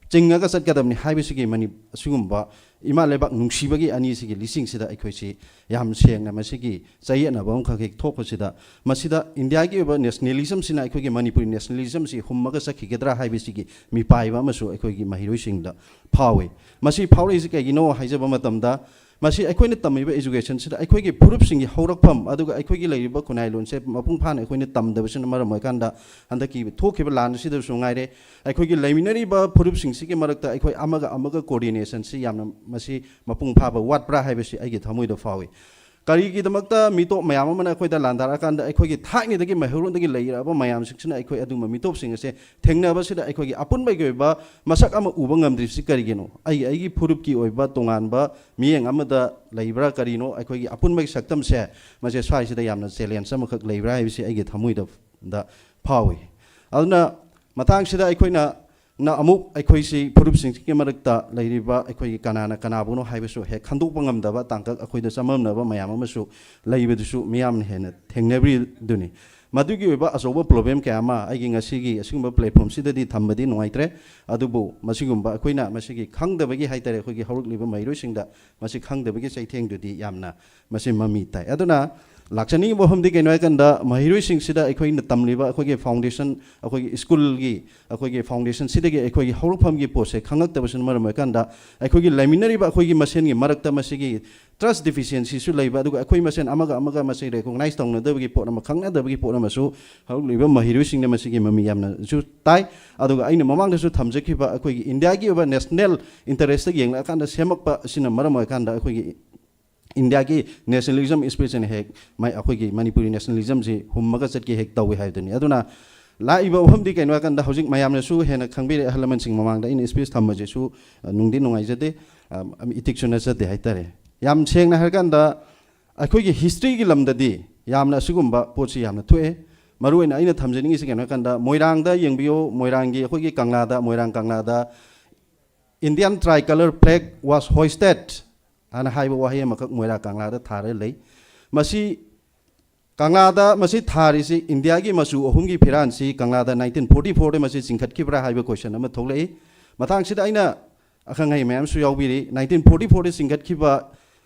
ꯆꯤꯡꯉꯒ ꯆꯠꯀꯗꯕꯅꯤ ꯍꯥꯏꯕꯁꯤꯒꯤ ꯃꯅꯤ-, ꯑꯁꯤꯒꯨꯝꯕ ꯏꯃꯥ ꯂꯩꯕꯥꯛ ꯅꯨꯡꯁꯤꯕꯒꯤ ꯑꯅꯤꯁꯤꯒꯤ ꯂꯤꯁꯤꯡꯁꯤꯗ ꯑꯩꯈꯣꯏꯁꯤ ꯌꯥꯝ ꯁꯦꯡꯅ ꯃꯁꯤꯒꯤ ꯆꯌꯦꯠꯅꯕ ꯑꯃꯈꯛ ꯍꯦꯛ ꯊꯣꯛꯄꯁꯤꯗ, ꯃꯁꯤꯗ ꯏꯟꯗꯤꯌꯥꯒꯤ ꯑꯣꯏꯕ nationalism ꯁꯤꯅ ꯑꯩꯈꯣꯏꯒꯤ ꯃꯅꯤꯄꯨꯔꯤ nationalism ꯁꯤ ꯍꯨꯝꯃꯒ ꯆꯠꯈꯤꯒꯗ꯭ꯔꯥ ꯍꯥꯏꯕꯁꯤꯒꯤ ꯃꯤꯄꯥꯏꯕ ꯑꯃꯁꯨ ꯑꯩꯈꯣꯏꯒꯤ ꯃꯍꯩꯔꯣꯏꯁꯤꯡꯗ ꯐꯥꯎꯏ꯫ ꯃꯁꯤ ꯐꯥꯎꯔꯛꯏꯁꯤ ꯀꯩꯒꯤꯅꯣ ꯍꯥꯏꯖꯕ ꯃꯇꯝꯗ, ꯃꯁꯤ ꯑꯩꯈꯣꯏꯅ ꯇꯝꯃꯤꯕ education ꯁꯤꯗ ꯑꯩꯈꯣꯏꯒꯤ ꯐꯨꯔꯨꯞꯁꯤꯡꯒꯤ ꯍꯧꯔꯛꯐꯝ, ꯑꯗꯨꯒ ꯑꯩꯈꯣꯏꯒꯤ ꯂꯩꯔꯤꯕ ꯈꯨꯟꯅꯥꯏ ꯂꯣꯟꯁꯦ ꯃꯄꯨꯡ ꯐꯥꯅ ꯑꯩꯈꯣꯏꯅ ꯇꯝꯗꯕꯁꯤꯅ ꯃꯔꯝ ꯑꯣꯏꯔꯀꯥꯟꯗ, ꯍꯟꯗꯛꯀꯤ ꯊꯣꯛꯈꯤꯕ ꯂꯥꯟ ꯑꯁꯤꯗꯁꯨ ꯉꯥꯏꯔꯦ, ꯑꯩꯈꯣꯏꯒꯤ ꯂꯩꯃꯤꯟꯅꯔꯤꯕ ꯐꯨꯔꯨꯞꯁꯤꯡꯁꯤꯒꯤ ꯃꯔꯛꯇ ꯑꯩꯈꯣꯏ ꯑꯃꯒ ꯑꯃꯒ coordination ꯁꯤ ꯌꯥꯝꯅ, ꯃꯁꯤ ꯃꯄꯨꯡ ꯐꯥꯕ ꯋꯥꯠꯄ꯭ꯔꯥ ꯍꯥꯏꯕꯁꯤ ꯑꯩꯒꯤ ꯊꯃꯣꯏꯗ ꯐꯥꯎꯏ꯫ ꯀꯔꯤꯒꯤꯗꯃꯛꯇ ꯃꯤꯇꯣꯞ ꯃꯌꯥꯝ ꯑꯃꯅ ꯑꯩꯈꯣꯏꯗ ꯂꯥꯟꯗꯥꯔꯛꯑꯀꯥꯟꯗ, ꯑꯩꯈꯣꯏꯒꯤ ꯊꯥꯏꯅꯗꯒꯤ ꯃꯩꯍꯧꯔꯣꯟꯗꯒꯤ ꯂꯩꯔꯛꯑꯕ ꯃꯌꯥꯝꯁꯤꯡꯁꯤꯅ ꯑꯩꯈꯣꯏ ꯑꯗꯨꯒꯨꯝꯕ ꯃꯤꯇꯣꯞꯁꯤꯡ ꯑꯁꯦ ꯊꯦꯡꯅꯕꯁꯤꯗ ꯑꯩꯈꯣꯏꯒꯤ ꯑꯄꯨꯟꯕꯒꯤ ꯑꯣꯏꯕ ꯃꯁꯛ ꯑꯃ ꯎꯕ ꯉꯝꯗ꯭ꯔꯤꯕꯁꯤ ꯀꯔꯤꯒꯤꯅꯣ? ꯑꯩꯒꯤ, ꯑꯩꯒꯤ ꯐꯨꯔꯨꯞꯀꯤ ꯑꯣꯏꯕ ꯇꯣꯉꯥꯟꯕ ꯃꯤꯠꯌꯦꯡ ꯑꯃꯗ ꯂꯩꯕ꯭ꯔꯥ ꯀꯔꯤꯅꯣ? ꯑꯩꯈꯣꯏꯒꯤ ꯑꯄꯨꯟꯕꯒꯤ ꯁꯛꯇꯝꯁꯦ, ꯃꯁꯦ ꯁ꯭ꯋꯥꯏꯁꯤꯗ ꯌꯥꯝꯅ challenge ꯑꯃꯈꯛ ꯂꯩꯕ꯭ꯔꯥ ꯍꯥꯏꯕꯁꯤ ꯑꯩꯒꯤ ꯊꯃꯣꯏꯗ, ꯗ ꯐꯥꯎꯏ꯫ ꯑꯗꯨꯅ ꯃꯇꯥꯡꯁꯤꯗ ꯑꯩꯈꯣꯏꯅ ꯅ ꯑꯃꯨꯛ ꯑꯩꯈꯣꯏꯁꯤ ꯐꯨꯔꯨꯞꯁꯤꯡꯁꯤꯒꯤ ꯃꯔꯛꯇ ꯂꯩꯔꯤꯕ ꯑꯩꯈꯣꯏꯒꯤ ꯀꯅꯥꯅ ꯀꯅꯥꯕꯨꯅꯣ ꯍꯥꯏꯕꯁꯨ ꯍꯦꯛ ꯈꯟꯗꯣꯛꯄ ꯉꯝꯗꯕ ꯇꯥꯡꯀꯛ, ꯑꯩꯈꯣꯏꯗ ꯆꯃꯝꯅꯕ ꯃꯌꯥꯝ ꯑꯃꯁꯨ ꯂꯩꯕꯗꯨꯁꯨ ꯃꯤꯌꯥꯝꯅ ꯍꯦꯟꯅ ꯊꯦꯡꯅꯕꯤꯗꯨꯅꯤ꯫ ꯃꯗꯨꯒꯤ ꯑꯣꯏꯕ ꯑꯆꯧꯕ problem ꯀꯌꯥ ꯑꯃ ꯑꯩꯒꯤ ꯉꯁꯤꯒꯤ ꯑꯁꯤꯒꯨꯝꯕ platform ꯁꯤꯗꯗꯤ ꯊꯝꯕꯗꯤ ꯅꯨꯡꯉꯥꯏꯇ꯭ꯔꯦ꯫ ꯑꯗꯨꯕꯨ ꯃꯁꯤꯒꯨꯝꯕ ꯑꯩꯈꯣꯏꯅ ꯃꯁꯤꯒꯤ ꯈꯪꯗꯕꯒꯤ ꯍꯥꯏꯇꯥꯔꯦ, ꯑꯩꯈꯣꯏꯒꯤ ꯍꯧꯔꯛꯂꯤꯕ ꯃꯍꯩꯔꯣꯏꯁꯤꯡꯗ ꯃꯁꯤ ꯈꯪꯗꯕꯒꯤ ꯆꯩꯊꯦꯡꯗꯨꯗꯤ ꯌꯥꯝꯅ ꯃꯁꯤ ꯃꯃꯤ ꯇꯥꯏ꯫ ꯑꯗꯨꯅ ꯂꯥꯛꯆꯅꯤꯡꯉꯤꯕ ꯋꯥꯐꯝꯗꯤ ꯀꯩꯅꯣ ꯍꯥꯏꯀꯥꯟꯗ, ꯃꯍꯩꯔꯣꯏꯁꯤꯡꯁꯤꯗ ꯑꯩꯈꯣꯏꯅ ꯇꯝꯂꯤꯕ ꯑꯩꯈꯣꯏꯒꯤ foundation, ꯑꯩꯈꯣꯏꯒꯤ school ꯒꯤ, ꯑꯩꯈꯣꯏꯒꯤ foundation ꯁꯤꯗꯒꯤ ꯑꯩꯈꯣꯏꯒꯤ ꯍꯧꯔꯛꯐꯝꯒꯤ ꯄꯣꯠꯁꯦ ꯈꯪꯉꯛꯇꯕꯁꯤꯅ ꯃꯔꯝ ꯑꯣꯏꯔꯀꯥꯟꯗ, ꯑꯩꯈꯣꯏꯒꯤ ꯂꯩꯃꯤꯟꯅꯔꯤꯕ ꯑꯩꯈꯣꯏꯒꯤ ꯃꯁꯦꯟꯒꯤ ꯃꯔꯛꯇ ꯃꯁꯤꯒꯤ trust deficiency ꯁꯨ ꯂꯩꯕ, ꯑꯗꯨꯒ ꯑꯩꯈꯣꯏ ꯃꯁꯦꯟ ꯑꯃꯒ ꯑꯃꯒ ꯃꯁꯤ recognize ꯇꯧꯅꯗꯕꯒꯤ ꯄꯣꯠ ꯑꯃ, ꯈꯪꯅꯗꯕꯒꯤ ꯄꯣꯠ ꯑꯃꯁꯨ ꯍꯧꯔꯛꯂꯤꯕ ꯃꯍꯩꯔꯣꯏꯁꯤꯡꯗ ꯃꯁꯤꯒꯤ ꯃꯃꯤ ꯌꯥꯝꯅꯁꯨ ꯇꯥꯏ꯫ ꯑꯗꯨꯒ ꯑꯩꯅ ꯃꯃꯥꯡꯗꯁꯨ ꯊꯝꯖꯈꯤꯕ, ꯑꯩꯈꯣꯏꯒꯤ ꯏꯟꯗꯤꯌꯥꯒꯤ ꯑꯣꯏꯕ national interest ꯇ ꯌꯦꯡꯂꯛꯑꯀꯥꯟꯗ ꯁꯦꯝꯃꯛꯄ ꯑꯁꯤꯅ ꯃꯔꯝ ꯑꯣꯏꯔꯀꯥꯟꯗ, ꯑꯩꯈꯣꯏꯒꯤ ꯏꯟꯗꯤꯌꯥꯒꯤ nationalism spirit ꯁꯤꯅ ꯍꯦꯛ ꯃ-, ꯑꯩꯈꯣꯏꯒꯤ ꯃꯅꯤꯄꯨꯔꯤ nationalism ꯁꯤ ꯍꯨꯝꯃꯒ ꯆꯠꯀꯦ ꯍꯦꯛ ꯇꯧꯏ ꯍꯥꯏꯕꯗꯨꯅꯤ꯫ ꯑꯗꯨꯅ ꯂꯥꯛꯏꯕ ꯋꯥꯐꯝꯗꯤ ꯀꯩꯅꯣ ꯍꯥꯏꯀꯥꯟꯗ, ꯍꯧꯖꯤꯛ ꯃꯌꯥꯝꯅꯁꯨ ꯍꯦꯟꯅ ꯈꯪꯕꯤꯔꯦ, ꯑꯍꯜ ꯂꯃꯟꯁꯤꯡ ꯃꯃꯥꯡꯗ ꯑꯩꯅ ꯁ꯭ꯄꯤꯆ ꯊꯝꯕꯁꯤꯁꯨ, ꯑ, ꯅꯨꯡꯗꯤ ꯅꯨꯡꯉꯥꯏꯖꯗꯦ, ꯑ, ꯏꯇꯤꯛꯁꯨ ꯅꯠꯆꯗꯦ ꯍꯥꯏꯇꯥꯔꯦ꯫ ꯌꯥꯝ ꯁꯦꯡꯅ ꯍꯥꯏꯔꯀꯥꯟꯗ, ꯑꯩꯈꯣꯏꯒꯤ ꯍꯤꯁꯇ꯭ꯔꯤꯒꯤ ꯂꯝꯗꯗꯤ ꯌꯥꯝꯅ ꯑꯁꯤꯒꯨꯝꯕ ꯄꯣꯠꯁꯤ ꯌꯥꯝꯅ ꯊꯣꯛꯑꯦ꯫ ꯃꯔꯨꯑꯣꯏꯅ ꯑꯩꯅ ꯊꯝꯖꯅꯤꯡꯉꯤꯁꯤ ꯀꯩꯅꯣ ꯍꯥꯏꯀꯥꯟꯗ, ꯃꯣꯏꯔꯥꯡꯗ ꯌꯦꯡꯕꯤꯌꯨ, ꯃꯣꯏꯔꯥꯡꯒꯤ, ꯑꯩꯈꯣꯏꯒꯤ ꯀꯪꯂꯥꯗ, ꯃꯣꯏꯔꯥꯡ ꯀꯪꯂꯥꯗ "Indian tricolor flag was hoisted" ꯍꯥꯏꯅ ꯍꯥꯏꯕ ꯋꯥꯍꯩ ꯑꯃꯈꯛ ꯃꯣꯏꯔꯥꯡ ꯀꯪꯂꯥꯗ ꯊꯥꯔꯒ ꯂꯩ꯫ ꯃꯁꯤ ꯀꯪꯂꯥꯗ ꯃꯁꯤ ꯊꯥꯔꯤꯁꯤ, ꯏꯟꯗꯤꯌꯥꯒꯤ ꯃꯆꯨ ꯑꯍꯨꯝꯒꯤ ꯐꯤꯔꯥꯟꯁꯤ ꯀꯪꯂꯥꯗ ꯅꯥꯏꯟꯇꯤꯟ ꯐꯣꯔꯇꯤ ꯐꯣꯔꯗ ꯃꯁꯤ ꯆꯤꯡꯈꯠꯈꯤꯕ꯭ꯔꯥ ꯍꯥꯏꯕ ꯀꯣꯏꯁꯟ ꯑꯃ ꯊꯣꯛꯂꯛꯏ꯫ ꯃꯇꯥꯡꯁꯤꯗ ꯑꯩꯅ ꯑꯈꯪ ꯑꯍꯩ ꯃꯌꯥꯝꯁꯨ ꯌꯥꯎꯕꯤꯔꯤ꯫ ꯅꯥꯏꯟꯇꯤꯟ ꯐꯣꯔꯇꯤ ꯐꯣꯔꯗ ꯆꯤꯡꯈꯠꯈꯤꯕ,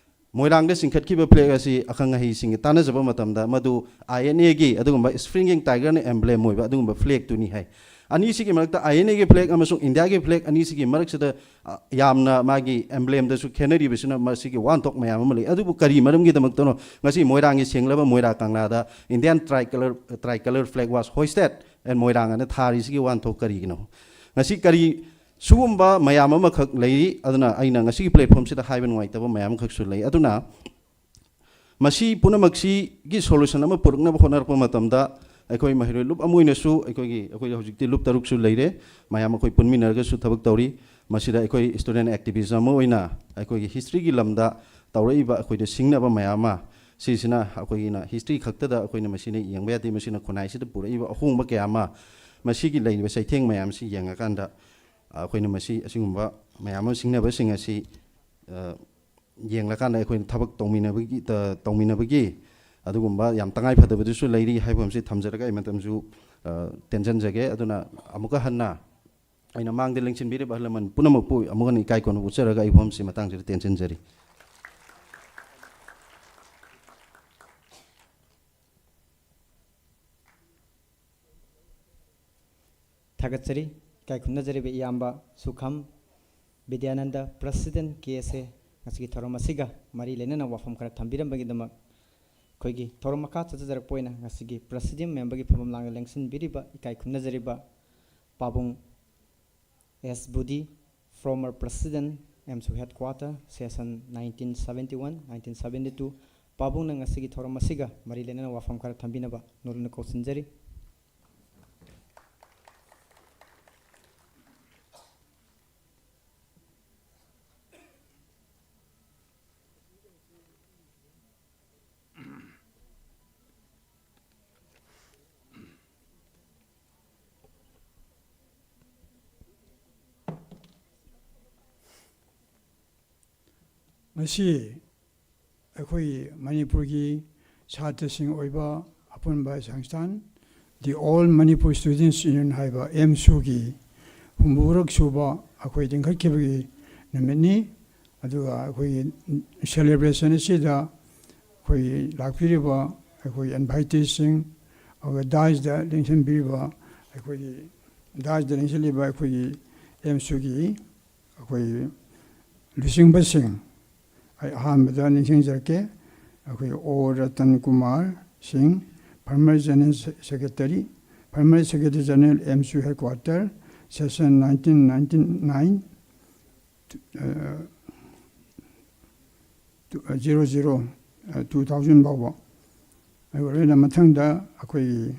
ꯃꯣꯏꯔꯥꯡꯗ ꯆꯤꯡꯈꯠꯈꯤꯕ ꯐ꯭ꯂꯦꯒ ꯑꯁꯤ ꯑꯈꯪ ꯑꯍꯩꯁꯤꯡꯒ ꯇꯥꯟꯅꯖꯕ ꯃꯇꯝꯗ, ꯃꯗꯨ ꯑꯥꯏ ꯑꯦꯟ ꯑꯦꯒꯤ ꯑꯗꯨꯒꯨꯝꯕ ꯁ꯭ꯄ꯭ꯔꯤꯡꯒꯤꯡ ꯇꯥꯏꯒꯔꯅ ꯑꯦꯝꯕ꯭ꯂꯦꯝ ꯑꯣꯏꯕ ꯑꯗꯨꯒꯨꯝꯕ ꯐ꯭ꯂꯦꯒꯇꯨꯅꯤ ꯍꯥꯏ꯫ ꯑꯅꯤꯁꯤꯒꯤ ꯃꯔꯛꯇ, ꯑꯥꯏ ꯑꯦꯟ ꯑꯦꯒꯤ ꯐ꯭ꯂꯦꯒ ꯑꯃꯁꯨꯡ ꯏꯟꯗꯤꯌꯥꯒꯤ ꯐ꯭ꯂꯦꯒ ꯑꯅꯤꯁꯤꯒꯤ ꯃꯔꯛꯁꯤꯗ, ꯑ, ꯌꯥꯝꯅ ꯃꯥꯒꯤ ꯑꯦꯝꯕ꯭ꯂꯦꯝꯗꯁꯨ ꯈꯦꯠꯅꯔꯤꯕꯁꯤꯅ ꯃꯁꯤꯒꯤ ꯋꯥꯍꯟꯊꯣꯛ ꯃꯌꯥꯝ ꯑꯃ ꯂꯩ꯫ ꯑꯗꯨꯕꯨ ꯀꯔꯤ ꯃꯔꯝꯒꯤꯗꯃꯛꯇꯅꯣ ꯉꯁꯤ ꯃꯣꯏꯔꯥꯡꯒꯤ ꯁꯦꯡꯂꯕ ꯃꯣꯏꯔꯥꯡ ꯀꯪꯂꯥꯗ "Indian tricolor, tricolor flag was hoisted and Moirang" ꯑꯅ ꯊꯥꯔꯤꯁꯤꯒꯤ ꯋꯥꯍꯟꯊꯣꯛ ꯀꯔꯤꯒꯤꯅꯣ? ꯉꯁꯤ ꯀꯔꯤ, ꯁꯤꯒꯨꯝꯕ ꯃꯌꯥꯝ ꯑꯃꯈꯛ ꯂꯩꯔꯤ꯫ ꯑꯗꯨꯅ ꯑꯩꯅ ꯉꯁꯤꯒꯤ ꯄ꯭ꯂꯦꯠꯐꯣꯝꯁꯤꯗ ꯍꯥꯏꯕ ꯅꯨꯡꯉꯥꯏꯇꯕ ꯃꯌꯥꯝ ꯑꯃꯈꯛꯁꯨ ꯂꯩ꯫ ꯑꯗꯨꯅ ꯃꯁꯤ ꯄꯨꯝꯅꯃꯛꯁꯤꯒꯤ ꯁꯣꯂꯨꯁꯟ ꯑꯃ ꯄꯨꯔꯛꯅꯕ ꯍꯣꯠꯅꯔꯛꯄ ꯃꯇꯝꯗ, ꯑꯩꯈꯣꯏ ꯃꯍꯩꯔꯣꯏ ꯂꯨꯞ ꯑꯃ ꯑꯣꯏꯅꯁꯨ, ꯑꯩꯈꯣꯏꯒꯤ, ꯑꯩꯈꯣꯏ ꯍꯧꯖꯤꯛꯇꯤ ꯂꯨꯞ ꯇꯔꯨꯛꯁꯨ ꯂꯩꯔꯦ, ꯃꯌꯥꯝ ꯑꯩꯈꯣꯏ ꯄꯨꯟꯃꯤꯟꯅꯔꯒꯁꯨ ꯊꯕꯛ ꯇꯧꯔꯤ꯫ ꯃꯁꯤꯗ ꯑꯩꯈꯣꯏ ꯁ꯭ꯇꯨꯗꯦꯟ ꯑꯦꯛꯇꯤꯚꯤꯖꯝ ꯑꯃ ꯑꯣꯏꯅ ꯑꯩꯈꯣꯏꯒꯤ ꯍꯤꯁꯇ꯭ꯔꯤꯒꯤ ꯂꯝꯗ ꯇꯧꯔꯛꯏꯕ ꯑꯩꯈꯣꯏꯗ ꯁꯤꯡꯅꯕ ꯃꯌꯥꯝ ꯑꯃ, ꯁꯤꯁꯤꯅ ꯑꯩꯈꯣꯏꯒꯤꯅ ꯍꯤꯁꯇ꯭ꯔꯤ ꯈꯛꯇꯗ ꯑꯩꯈꯣꯏꯅ ꯃꯁꯤꯅ ꯌꯦꯡꯕ ꯌꯥꯗꯦ, ꯃꯁꯤꯅ ꯈꯨꯟꯅꯥꯏꯁꯤꯗ ꯄꯨꯔꯛꯏꯕ ꯑꯍꯣꯡꯕ ꯀꯌꯥ ꯑꯃ, ꯃꯁꯤꯒꯤ ꯂꯩꯔꯤꯕ ꯆꯩꯊꯦꯡ ꯃꯌꯥꯝꯁꯤ ꯌꯦꯡꯉꯀꯥꯟꯗ, ꯑꯩꯈꯣꯏꯅ ꯃꯁꯤ ꯑꯁꯤꯒꯨꯝꯕ ꯃꯌꯥꯝ ꯑꯃ ꯁꯤꯡꯅꯕꯁꯤꯡ ꯑꯁꯤ, ꯑ, ꯌꯦꯡꯂꯀꯥꯟꯗ ꯑꯩꯈꯣꯏꯅ ꯊꯕꯛ ꯇꯧꯃꯤꯟꯅꯕꯒꯤ, ꯇ-, ꯇꯧꯃꯤꯟꯅꯕꯒꯤ ꯑꯗꯨꯒꯨꯝꯕ ꯌꯥꯝ ꯇꯉꯥꯏ ꯐꯗꯕꯗꯨꯁꯨ ꯂꯩꯔꯤ ꯍꯥꯏꯕ ꯑꯃꯁꯤ ꯊꯝꯖꯔꯒ ꯑꯩ ꯃꯇꯝꯁꯨ, ꯑ, ꯇꯦꯟꯖꯟꯖꯒꯦ꯫ ꯑꯗꯨꯅ ꯑꯃꯨꯛꯀ ꯍꯟꯅ ꯑꯩꯅ ꯃꯥꯡꯗ ꯂꯦꯡꯁꯤꯟꯕꯤꯔꯤꯕ ꯑꯍꯜ ꯂꯃꯟ ꯄꯨꯝꯅꯃꯛꯄꯨ ꯑꯃꯨꯛ ꯍꯟꯅ ꯏꯀꯥꯏ ꯈꯨꯝꯅꯕ ꯎꯠꯆꯔꯒ ꯑꯩ ꯋꯥꯐꯝꯁꯤ ꯃꯇꯥꯡꯁꯤꯗ ꯇꯦꯟꯁꯤꯟꯖꯔꯤ꯫ ꯊꯥꯒꯠꯆꯔꯤ꯫ ꯏꯀꯥꯏ ꯈꯨꯝꯅꯖꯔꯤꯕ ꯏꯌꯥꯝꯕ ꯁꯨꯈꯝ ꯕꯤꯗ꯭ꯌꯥꯅꯟꯗ, ꯄ꯭ꯔꯁꯤꯗꯦꯟ ꯀꯦ ꯑꯦꯁ ꯑꯦ, ꯉꯁꯤꯒꯤ ꯊꯧꯔꯝ ꯑꯁꯤꯒ ꯃꯔꯤ ꯂꯩꯅꯅ ꯋꯥꯐꯝ ꯈꯔ ꯊꯝꯕꯤꯔꯝꯕꯒꯤꯗꯃꯛ꯫ ꯑꯩꯈꯣꯏꯒꯤ ꯊꯧꯔꯝ ꯃꯈꯥ ꯆꯠꯊꯖꯔꯛꯄ ꯑꯣꯏꯅ ꯉꯁꯤꯒꯤ ꯄ꯭ꯔꯁꯤꯗꯤꯌꯝ ꯃꯦꯝꯕꯔꯒꯤ ꯐꯝꯐꯝ ꯂꯥꯡꯗ ꯂꯦꯡꯁꯤꯟꯕꯤꯔꯤꯕ ꯏꯀꯥꯏ ꯈꯨꯝꯅꯖꯔꯤꯕ ꯄꯥꯕꯨꯡ ꯑꯦꯁ ꯕꯨꯗꯤ, former president, ꯑꯦꯝꯁꯨ headquarter, session nineteen seventy one, nineteen seventy two, ꯄꯥꯕꯨꯡꯅ ꯉꯁꯤꯒꯤ ꯊꯧꯔꯝ ꯑꯁꯤꯒ ꯃꯔꯤ ꯂꯩꯅꯅ ꯋꯥꯐꯝ ꯈꯔ ꯊꯝꯕꯤꯅꯕ ꯅꯣꯂꯨꯛꯅ ꯀꯧꯁꯤꯟꯖꯔꯤ꯫ ꯉꯁꯤ ꯑꯩꯈꯣꯏ ꯃꯅꯤꯄꯨꯔꯒꯤ ꯁꯥꯇ꯭ꯔꯁꯤꯡ ꯑꯣꯏꯕ ꯑꯄꯨꯟꯕ ꯁꯪꯁꯊꯥꯟ, The All Manipur Students Union ꯍꯥꯏꯕ, ꯑꯦꯝꯁꯨꯒꯤ ꯍꯨꯝꯐꯨꯔꯛ ꯁꯨꯕ ꯑꯩꯈꯣꯏ ꯂꯤꯡꯈꯠꯈꯤꯕꯒꯤ ꯅꯨꯃꯤꯠꯅꯤ꯫ ꯑꯗꯨꯒ ꯑꯩꯈꯣꯏꯒꯤ celebration ꯑꯁꯤꯗ ꯑꯩꯈꯣꯏꯒꯤ ꯂꯥꯛꯄꯤꯔꯤꯕ ꯑꯩꯈꯣꯏ inviteeꯁꯤꯡ, ꯑꯗꯨꯒ daisꯇ ꯂꯦꯡꯁꯤꯟꯕꯤꯔꯤꯕ ꯑꯩꯈꯣꯏꯒꯤ, daisꯇ ꯂꯦꯡꯁꯤꯜꯂꯤꯕ ꯑꯩꯈꯣꯏꯒꯤ ꯑꯦꯝꯁꯨꯒꯤ ꯑꯩꯈꯣꯏ ꯂꯨꯆꯤꯡꯕꯁꯤꯡ, ꯑꯩ ꯑꯍꯥꯟꯕꯗ ꯅꯤꯡꯁꯤꯡꯖꯔꯛꯀꯦ꯫ ꯑꯩꯈꯣꯏ ꯑꯣ ꯔꯇꯟ ꯀꯨꯃꯥꯔ ꯁꯤꯡ, former General Secretary, former Secretary General, ꯑꯦꯝꯁꯨ Headquarter, session nineteen ninety-nine, ꯑ, ꯇꯨ-, ꯑ, zero zero, ꯑ, two thousand ꯐꯥꯎꯕ꯫ ꯑꯗꯨꯒ ꯂꯣꯏꯅ ꯃꯊꯪꯗ ꯑꯩꯈꯣꯏꯒꯤ,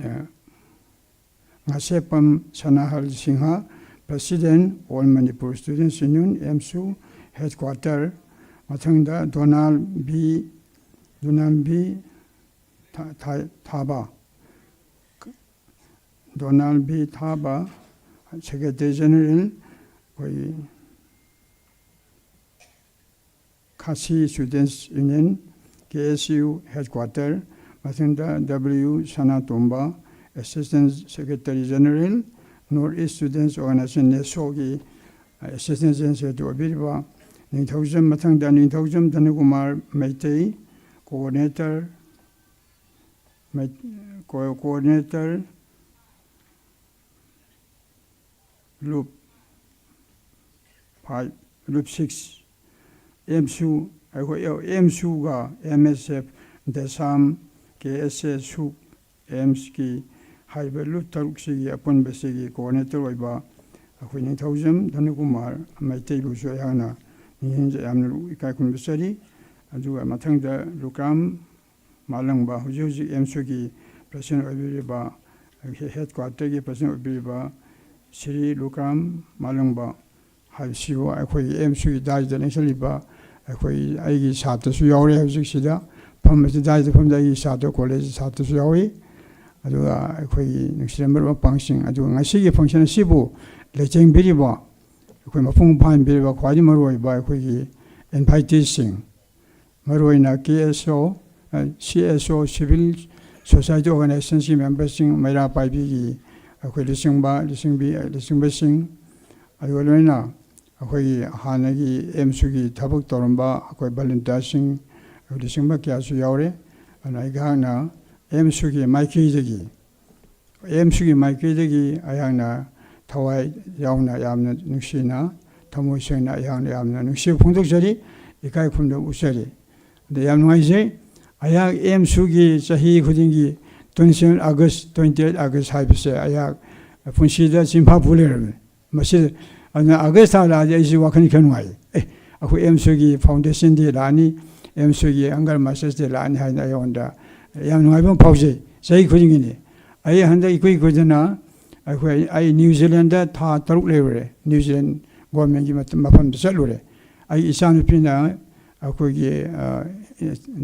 ꯑ, Ngasheppam Sanahal Singh, President, All Manipur Students Union, AMSU Headquarter꯫ ꯃꯊꯪꯗ ꯗꯣꯅꯥꯜ ꯕꯤ, ꯗꯣꯅꯥꯜ ꯕꯤ ꯊꯥ-, ꯊꯥ-, Thaba, Donal B Thaba, Secretary General, ꯑꯩꯈꯣꯏꯒꯤ Khasi Students Union, K S U Headquarter, ꯃꯊꯪꯗ W Sanatomba, Assistant Secretary General, North East Students Organization, ꯅꯦꯁꯣꯒꯤ Assistant General Secretary ꯑꯣꯏꯕꯤꯔꯤꯕ ꯅꯤꯡꯊꯧꯖꯝ, ꯃꯊꯪꯗ ꯅꯤꯡꯊꯧꯖꯝ ꯙꯅꯀꯨꯃꯥꯔ ꯃꯩꯇꯩ, Coordinator, ꯃꯩ-, Co-, Coordinator, ꯂꯨꯞ five, ꯂꯨꯞ six, ꯑꯦꯝꯁꯨ, ꯑꯩꯈꯣꯏ ꯑꯦꯝꯁꯨꯒ ꯑꯦꯝ ꯑꯦꯁ ꯑꯦꯐ, ꯗꯦꯁꯥꯝ, ꯀꯦ ꯑꯦꯁ ꯑꯦ, ꯁꯨꯛ, ꯑꯦꯝꯁꯀꯤ ꯍꯥꯏꯔꯤꯕ ꯂꯨꯞ ꯇꯔꯨꯛꯁꯤꯒꯤ ꯑꯄꯨꯟꯕꯁꯤꯒꯤ Coordinator ꯑꯣꯏꯕ ꯑꯩꯈꯣꯏ ꯅꯤꯡꯊꯧꯖꯝ ꯙꯅꯀꯨꯃꯥꯔ ꯃꯩꯇꯩꯕꯨꯁꯨ ꯑꯩꯍꯥꯛꯅ ꯅꯤꯡꯁꯤꯡꯖ-, ꯌꯥꯝꯅ ꯏꯀꯥꯏ ꯈꯨꯝꯅꯖꯔꯤ꯫ ꯑꯗꯨꯒ ꯃꯊꯪꯗ ꯂꯨꯀ꯭ꯔꯥꯝ ꯃꯥꯂꯪꯕ, ꯍꯧꯖꯤꯛ ꯍꯧꯖꯤꯛ ꯑꯦꯝꯁꯨꯒꯤ President ꯑꯣꯏꯕꯤꯔꯤꯕ, Headquarterꯒꯤ President ꯑꯣꯏꯕꯤꯔꯤꯕ ꯁ꯭ꯔꯤ ꯂꯨꯀ꯭ꯔꯥꯝ ꯃꯥꯂꯪꯕ ꯍꯥꯏꯕꯁꯤꯕꯨ ꯑꯩꯈꯣꯏꯒꯤ ꯑꯦꯝꯁꯨꯒꯤ daisꯇ ꯂꯦꯡꯁꯤꯜꯂꯤꯕ ꯑꯩꯈꯣꯏ, ꯑꯩꯒꯤ ꯁꯥꯇ꯭ꯔꯁꯨ ꯌꯥꯎꯔꯦ ꯍꯧꯖꯤꯛꯁꯤꯗ, ꯐꯝꯕꯁꯤ daisꯇ ꯐꯝꯕꯗ ꯑꯩꯒꯤ ꯁꯥꯇ꯭ꯔ, college ꯁꯥꯇ꯭ꯔꯁꯨ ꯌꯥꯎꯏ꯫ ꯑꯗꯨꯒ ꯑꯩꯈꯣꯏꯒꯤ ꯅꯨꯡꯁꯤꯔꯝꯕ ꯃꯔꯨꯞ ꯃꯄꯥꯡꯁꯤꯡ, ꯑꯗꯨꯒ ꯉꯁꯤꯒꯤ function ꯑꯁꯤꯕꯨ ꯂꯩꯇꯦꯡꯕꯤꯔꯤꯕ ꯑꯩꯈꯣꯏ ꯃꯄꯨꯡ ꯐꯥꯍꯟꯕꯤꯔꯤꯕ ꯈ꯭ꯋꯥꯏꯗꯒꯤ ꯃꯔꯨꯑꯣꯏꯕ ꯑꯩꯈꯣꯏꯒꯤ inviteeꯁꯤꯡ, ꯃꯔꯨꯑꯣꯏꯅ ꯀꯦ ꯑꯦꯁ ꯑꯣ, ꯁꯤ ꯑꯦꯁ ꯑꯣ, civil society organizationꯁꯤꯡ memberꯁꯤꯡ, ꯃꯩꯔꯥ ꯄꯥꯏꯕꯤꯒꯤ ꯑꯩꯈꯣꯏ ꯂꯨꯆꯤꯡꯕ, ꯂꯨꯆꯤꯡꯕꯤ, ꯂꯨꯆꯤꯡꯕꯁꯤꯡ, ꯑꯗꯨꯒ ꯂꯣꯏꯅ ꯑꯩꯈꯣꯏꯒꯤ ꯍꯥꯟꯅꯒꯤ ꯑꯦꯝꯁꯨꯒꯤ ꯊꯕꯛ ꯇꯧꯔꯝꯕ ꯑꯩꯈꯣꯏ volunteerꯁꯤꯡ, ꯑꯩꯈꯣꯏ ꯂꯨꯆꯤꯡꯕ ꯀꯌꯥꯁꯨ ꯌꯥꯎꯔꯦ꯫ ꯑꯗꯨꯅ ꯑꯩꯍꯥꯛꯅ ꯑꯦꯝꯁꯨꯒꯤ ꯃꯥꯏꯀꯩꯗꯒꯤ, ꯑꯦꯝꯁꯨꯒꯤ ꯃꯥꯏꯀꯩꯗꯒꯤ ꯑꯩꯍꯥꯛꯅ ꯊꯋꯥꯏ ꯌꯥꯎꯅ, ꯌꯥꯝꯅ ꯅꯨꯡꯁꯤꯅ, ꯊꯃꯣꯏ ꯁꯦꯡꯅ ꯑꯩꯍꯥꯛꯅ ꯌꯥꯝꯅ ꯅꯨꯡꯁꯤꯕ ꯐꯣꯡꯗꯣꯛꯆꯔꯤ, ꯏꯀꯥꯏ ꯈꯨꯝꯅꯕ ꯎꯠꯆꯔꯤ꯫ ꯑꯗ ꯌꯥꯝ ꯅꯨꯡꯉꯥꯏꯖꯩ꯫ ꯑꯩꯍꯥꯛ ꯑꯦꯝꯁꯨꯒꯤ ꯆꯍꯤ ꯈꯨꯗꯤꯡꯒꯤ twenty seven August, twenty eight August ꯍꯥꯏꯕꯁꯦ ꯑꯩꯍꯥꯛ ꯄꯨꯟꯁꯤꯗ ꯆꯤꯟꯐꯥ ꯄꯨ ꯂꯩꯔꯕꯅꯤ꯫ ꯃꯁꯤ, ꯑꯗꯨꯅ ꯑꯥꯒꯁ ꯊꯥ ꯂꯥꯛꯑꯗꯤ ꯑꯩꯁꯤ ꯋꯥꯈꯜ ꯈꯔ ꯅꯨꯡꯉꯥꯏ꯫ ꯑꯦ, ꯑꯩꯈꯣꯏ ꯑꯦꯝꯁꯨꯒꯤ foundation day ꯂꯥꯛꯑꯅꯤ, ꯑꯦꯝꯁꯨꯒꯤ younger masters day ꯂꯥꯛꯑꯅꯤ ꯍꯥꯏꯅ ꯑꯩꯉꯣꯟꯗ ꯌꯥꯝ ꯅꯨꯡꯉꯥꯏꯕ ꯑꯃ ꯐꯥꯎꯖꯩ꯫ ꯆꯍꯤ ꯈꯨꯗꯤꯡꯒꯤꯅꯤ꯫ ꯑꯩ ꯍꯟꯗꯛ ꯏꯀꯨꯏ ꯀꯨꯏꯗꯅ ꯑꯩꯈꯣꯏ, ꯑꯩ ꯅ꯭ꯌꯨ ꯖꯤꯂꯦꯟꯗ ꯊꯥ ꯇꯔꯨꯛ ꯂꯩꯔꯨꯔꯦ, ꯅ꯭ꯌꯨ ꯖꯤꯂꯦꯟ ꯒꯣꯔꯃꯦꯟꯒꯤ ꯃꯐꯝꯗ ꯆꯠꯂꯨꯔꯦ꯫ ꯑꯩ ꯏꯆꯥꯅꯨꯄꯤꯅ ꯑꯩꯈꯣꯏꯒꯤ, ꯑ,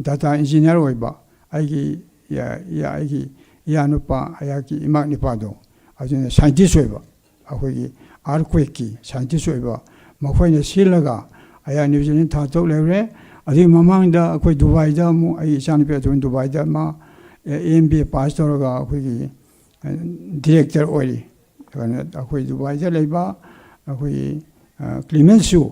data engineer ꯑꯣꯏꯕ, ꯑꯩꯒꯤ, ꯏꯌꯥ-, ꯏꯌꯥ-, ꯑꯩꯒꯤ ꯏꯌꯥꯅꯨꯄꯥ, ꯑꯩꯍꯥꯛꯀꯤ ꯏꯃꯥ ꯅꯨꯄꯥꯗꯣ, ꯑꯗꯨꯅ scientist ꯑꯣꯏꯕ, ꯑꯩꯈꯣꯏꯒꯤ earthquakeꯀꯤ scientist ꯑꯣꯏꯕ, ꯃꯈꯣꯏꯅ ꯁꯤꯜꯂꯒ ꯑꯩꯍꯥꯛ ꯅ꯭ꯌꯨ ꯖꯤꯂꯦꯟ ꯊꯥ ꯇꯔꯨꯛ ꯂꯩꯔꯨꯔꯦ꯫ ꯑꯗꯨꯒꯤ ꯃꯃꯥꯡꯗ ꯑꯩꯈꯣꯏ ꯗꯨꯕꯥꯏꯗ ꯑꯃꯨꯛ ꯑꯩ ꯏꯆꯥꯅꯨꯄꯤ ꯑꯗꯨꯝ ꯗꯨꯕꯥꯏꯗ ꯃꯥ, ꯑꯦ, ꯑꯦꯝ ꯕꯤ ꯑꯦ ꯄꯥꯁ ꯇꯧꯔꯒ ꯑꯩꯈꯣꯏꯒꯤ, ꯑ, ꯗꯤꯔꯦꯛꯇꯔ ꯑꯣꯏꯔꯤ꯫ ꯑꯗꯨꯅ ꯑꯩꯈꯣꯏ ꯗꯨꯕꯥꯏꯗ ꯂꯩꯕ ꯑꯩꯈꯣꯏꯒꯤ, ꯑ, ꯀ꯭ꯂꯤꯃꯦꯟꯁꯨ,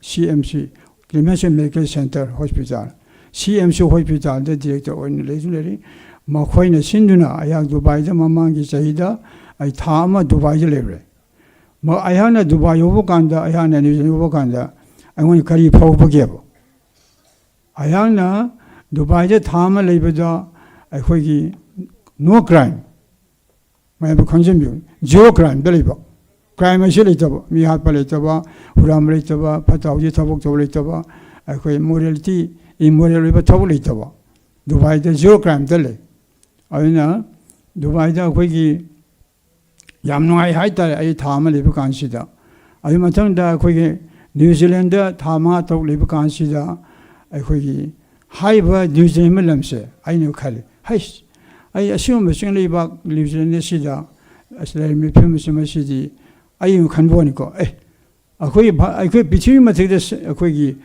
ꯁꯤ ꯑꯦꯝ ꯁꯤ, ꯀ꯭ꯂꯤꯃꯦꯟꯁꯨ medical centre hospital, C M C ꯍꯣꯁꯄꯤꯇꯥꯜꯗ ꯗꯤꯔꯦꯛꯇꯔ ꯑꯣꯏꯅ ꯂꯩꯁꯨ ꯂꯩꯔꯤ꯫ ꯃꯈꯣꯏꯅ ꯁꯤꯟꯗꯨꯅ ꯑꯩꯍꯥꯛ ꯗꯨꯕꯥꯏꯗ ꯃꯃꯥꯡꯒꯤ ꯆꯍꯤꯗ ꯑꯩ ꯊꯥ ꯑꯃ ꯗꯨꯕꯥꯏꯗ ꯂꯩꯔꯨꯔꯦ꯫ ꯃ-, ꯑꯩꯍꯥꯛꯅ ꯗꯨꯕꯥꯏ ꯌꯧꯕ ꯀꯥꯟꯗ, ꯑꯩꯍꯥꯛꯅ ꯅ꯭ꯌꯨ ꯖꯤꯂꯦꯟ ꯌꯧꯕ ꯀꯥꯟꯗ ꯑꯩꯉꯣꯟꯗ ꯀꯔꯤ ꯐꯥꯎꯕꯒꯦꯕ? ꯑꯩꯍꯥꯛꯅ ꯗꯨꯕꯥꯏꯗ ꯊꯥ ꯑꯃ ꯂꯩꯕꯗ ꯑꯩꯈꯣꯏꯒꯤ no crime, ꯃꯌꯥꯝ ꯈꯪꯖꯤꯟꯕꯤꯌꯨ, zero crimeꯗ ꯂꯩꯕ, crime ꯑꯁꯤ ꯂꯩꯇꯕ, ꯃꯤ ꯍꯥꯠꯄ ꯂꯩꯇꯕ, ꯍꯨꯔꯥꯟꯕ ꯂꯩꯇꯕ, ꯐꯠꯇ ꯍꯥꯎꯗꯤ ꯊꯕꯛ ꯇꯧꯕ ꯂꯩꯇꯕ, ꯑꯩꯈꯣꯏ morality, immoral ꯑꯣꯏꯕ ꯊꯕꯛ ꯂꯩꯇꯕ, ꯗꯨꯕꯥꯏꯗ zero crimeꯗ ꯂꯩ꯫ ꯑꯗꯨꯅ ꯗꯨꯕꯥꯏꯗ ꯑꯩꯈꯣꯏꯒꯤ ꯌꯥꯝ ꯅꯨꯡꯉꯥꯏ ꯍꯥꯏꯇꯥꯔꯦ, ꯑꯩ ꯊꯥ ꯑꯃ ꯂꯩꯕ ꯀꯥꯟꯁꯤꯗ꯫ ꯑꯗꯨ ꯃꯊꯪꯗ ꯑꯩꯈꯣꯏꯒꯤ ꯅ꯭ꯌꯨ ꯖꯤꯂꯦꯟꯗ ꯊꯥ ꯃꯉꯥ ꯇꯔꯨꯛ ꯂꯩꯕ ꯀꯥꯟꯁꯤꯗ ꯑꯩꯈꯣꯏꯒꯤ ꯍꯥꯏꯔꯤꯕ ꯅ꯭ꯌꯨ ꯖꯤꯂꯦꯟ ꯂꯝꯁꯦ ꯑꯩꯅ ꯈꯜꯂꯤ, "ꯍꯩꯁ, ꯑꯩ ꯑꯁꯤꯒꯨꯝꯕ ꯆꯤꯡ ꯂꯩꯕꯥꯛ ꯅ꯭ꯌꯨ ꯖꯤꯂꯦꯟ ꯑꯁꯤꯗ ꯑꯁ ꯂꯩꯔꯝꯃꯤ ꯐꯤꯕꯝ ꯑꯁꯤ, ꯃꯁꯤꯗꯤ," ꯑꯩꯅ ꯈꯟꯕ ꯋꯥꯅꯤꯀꯣ, "ꯑꯦ, ꯑꯩꯈꯣꯏ ꯚ- ꯑꯩꯈꯣꯏ ꯄ꯭ꯔꯤꯊꯤꯕꯤ ꯃꯊꯛꯇ ꯁ- ꯑꯩꯈꯣꯏꯒꯤ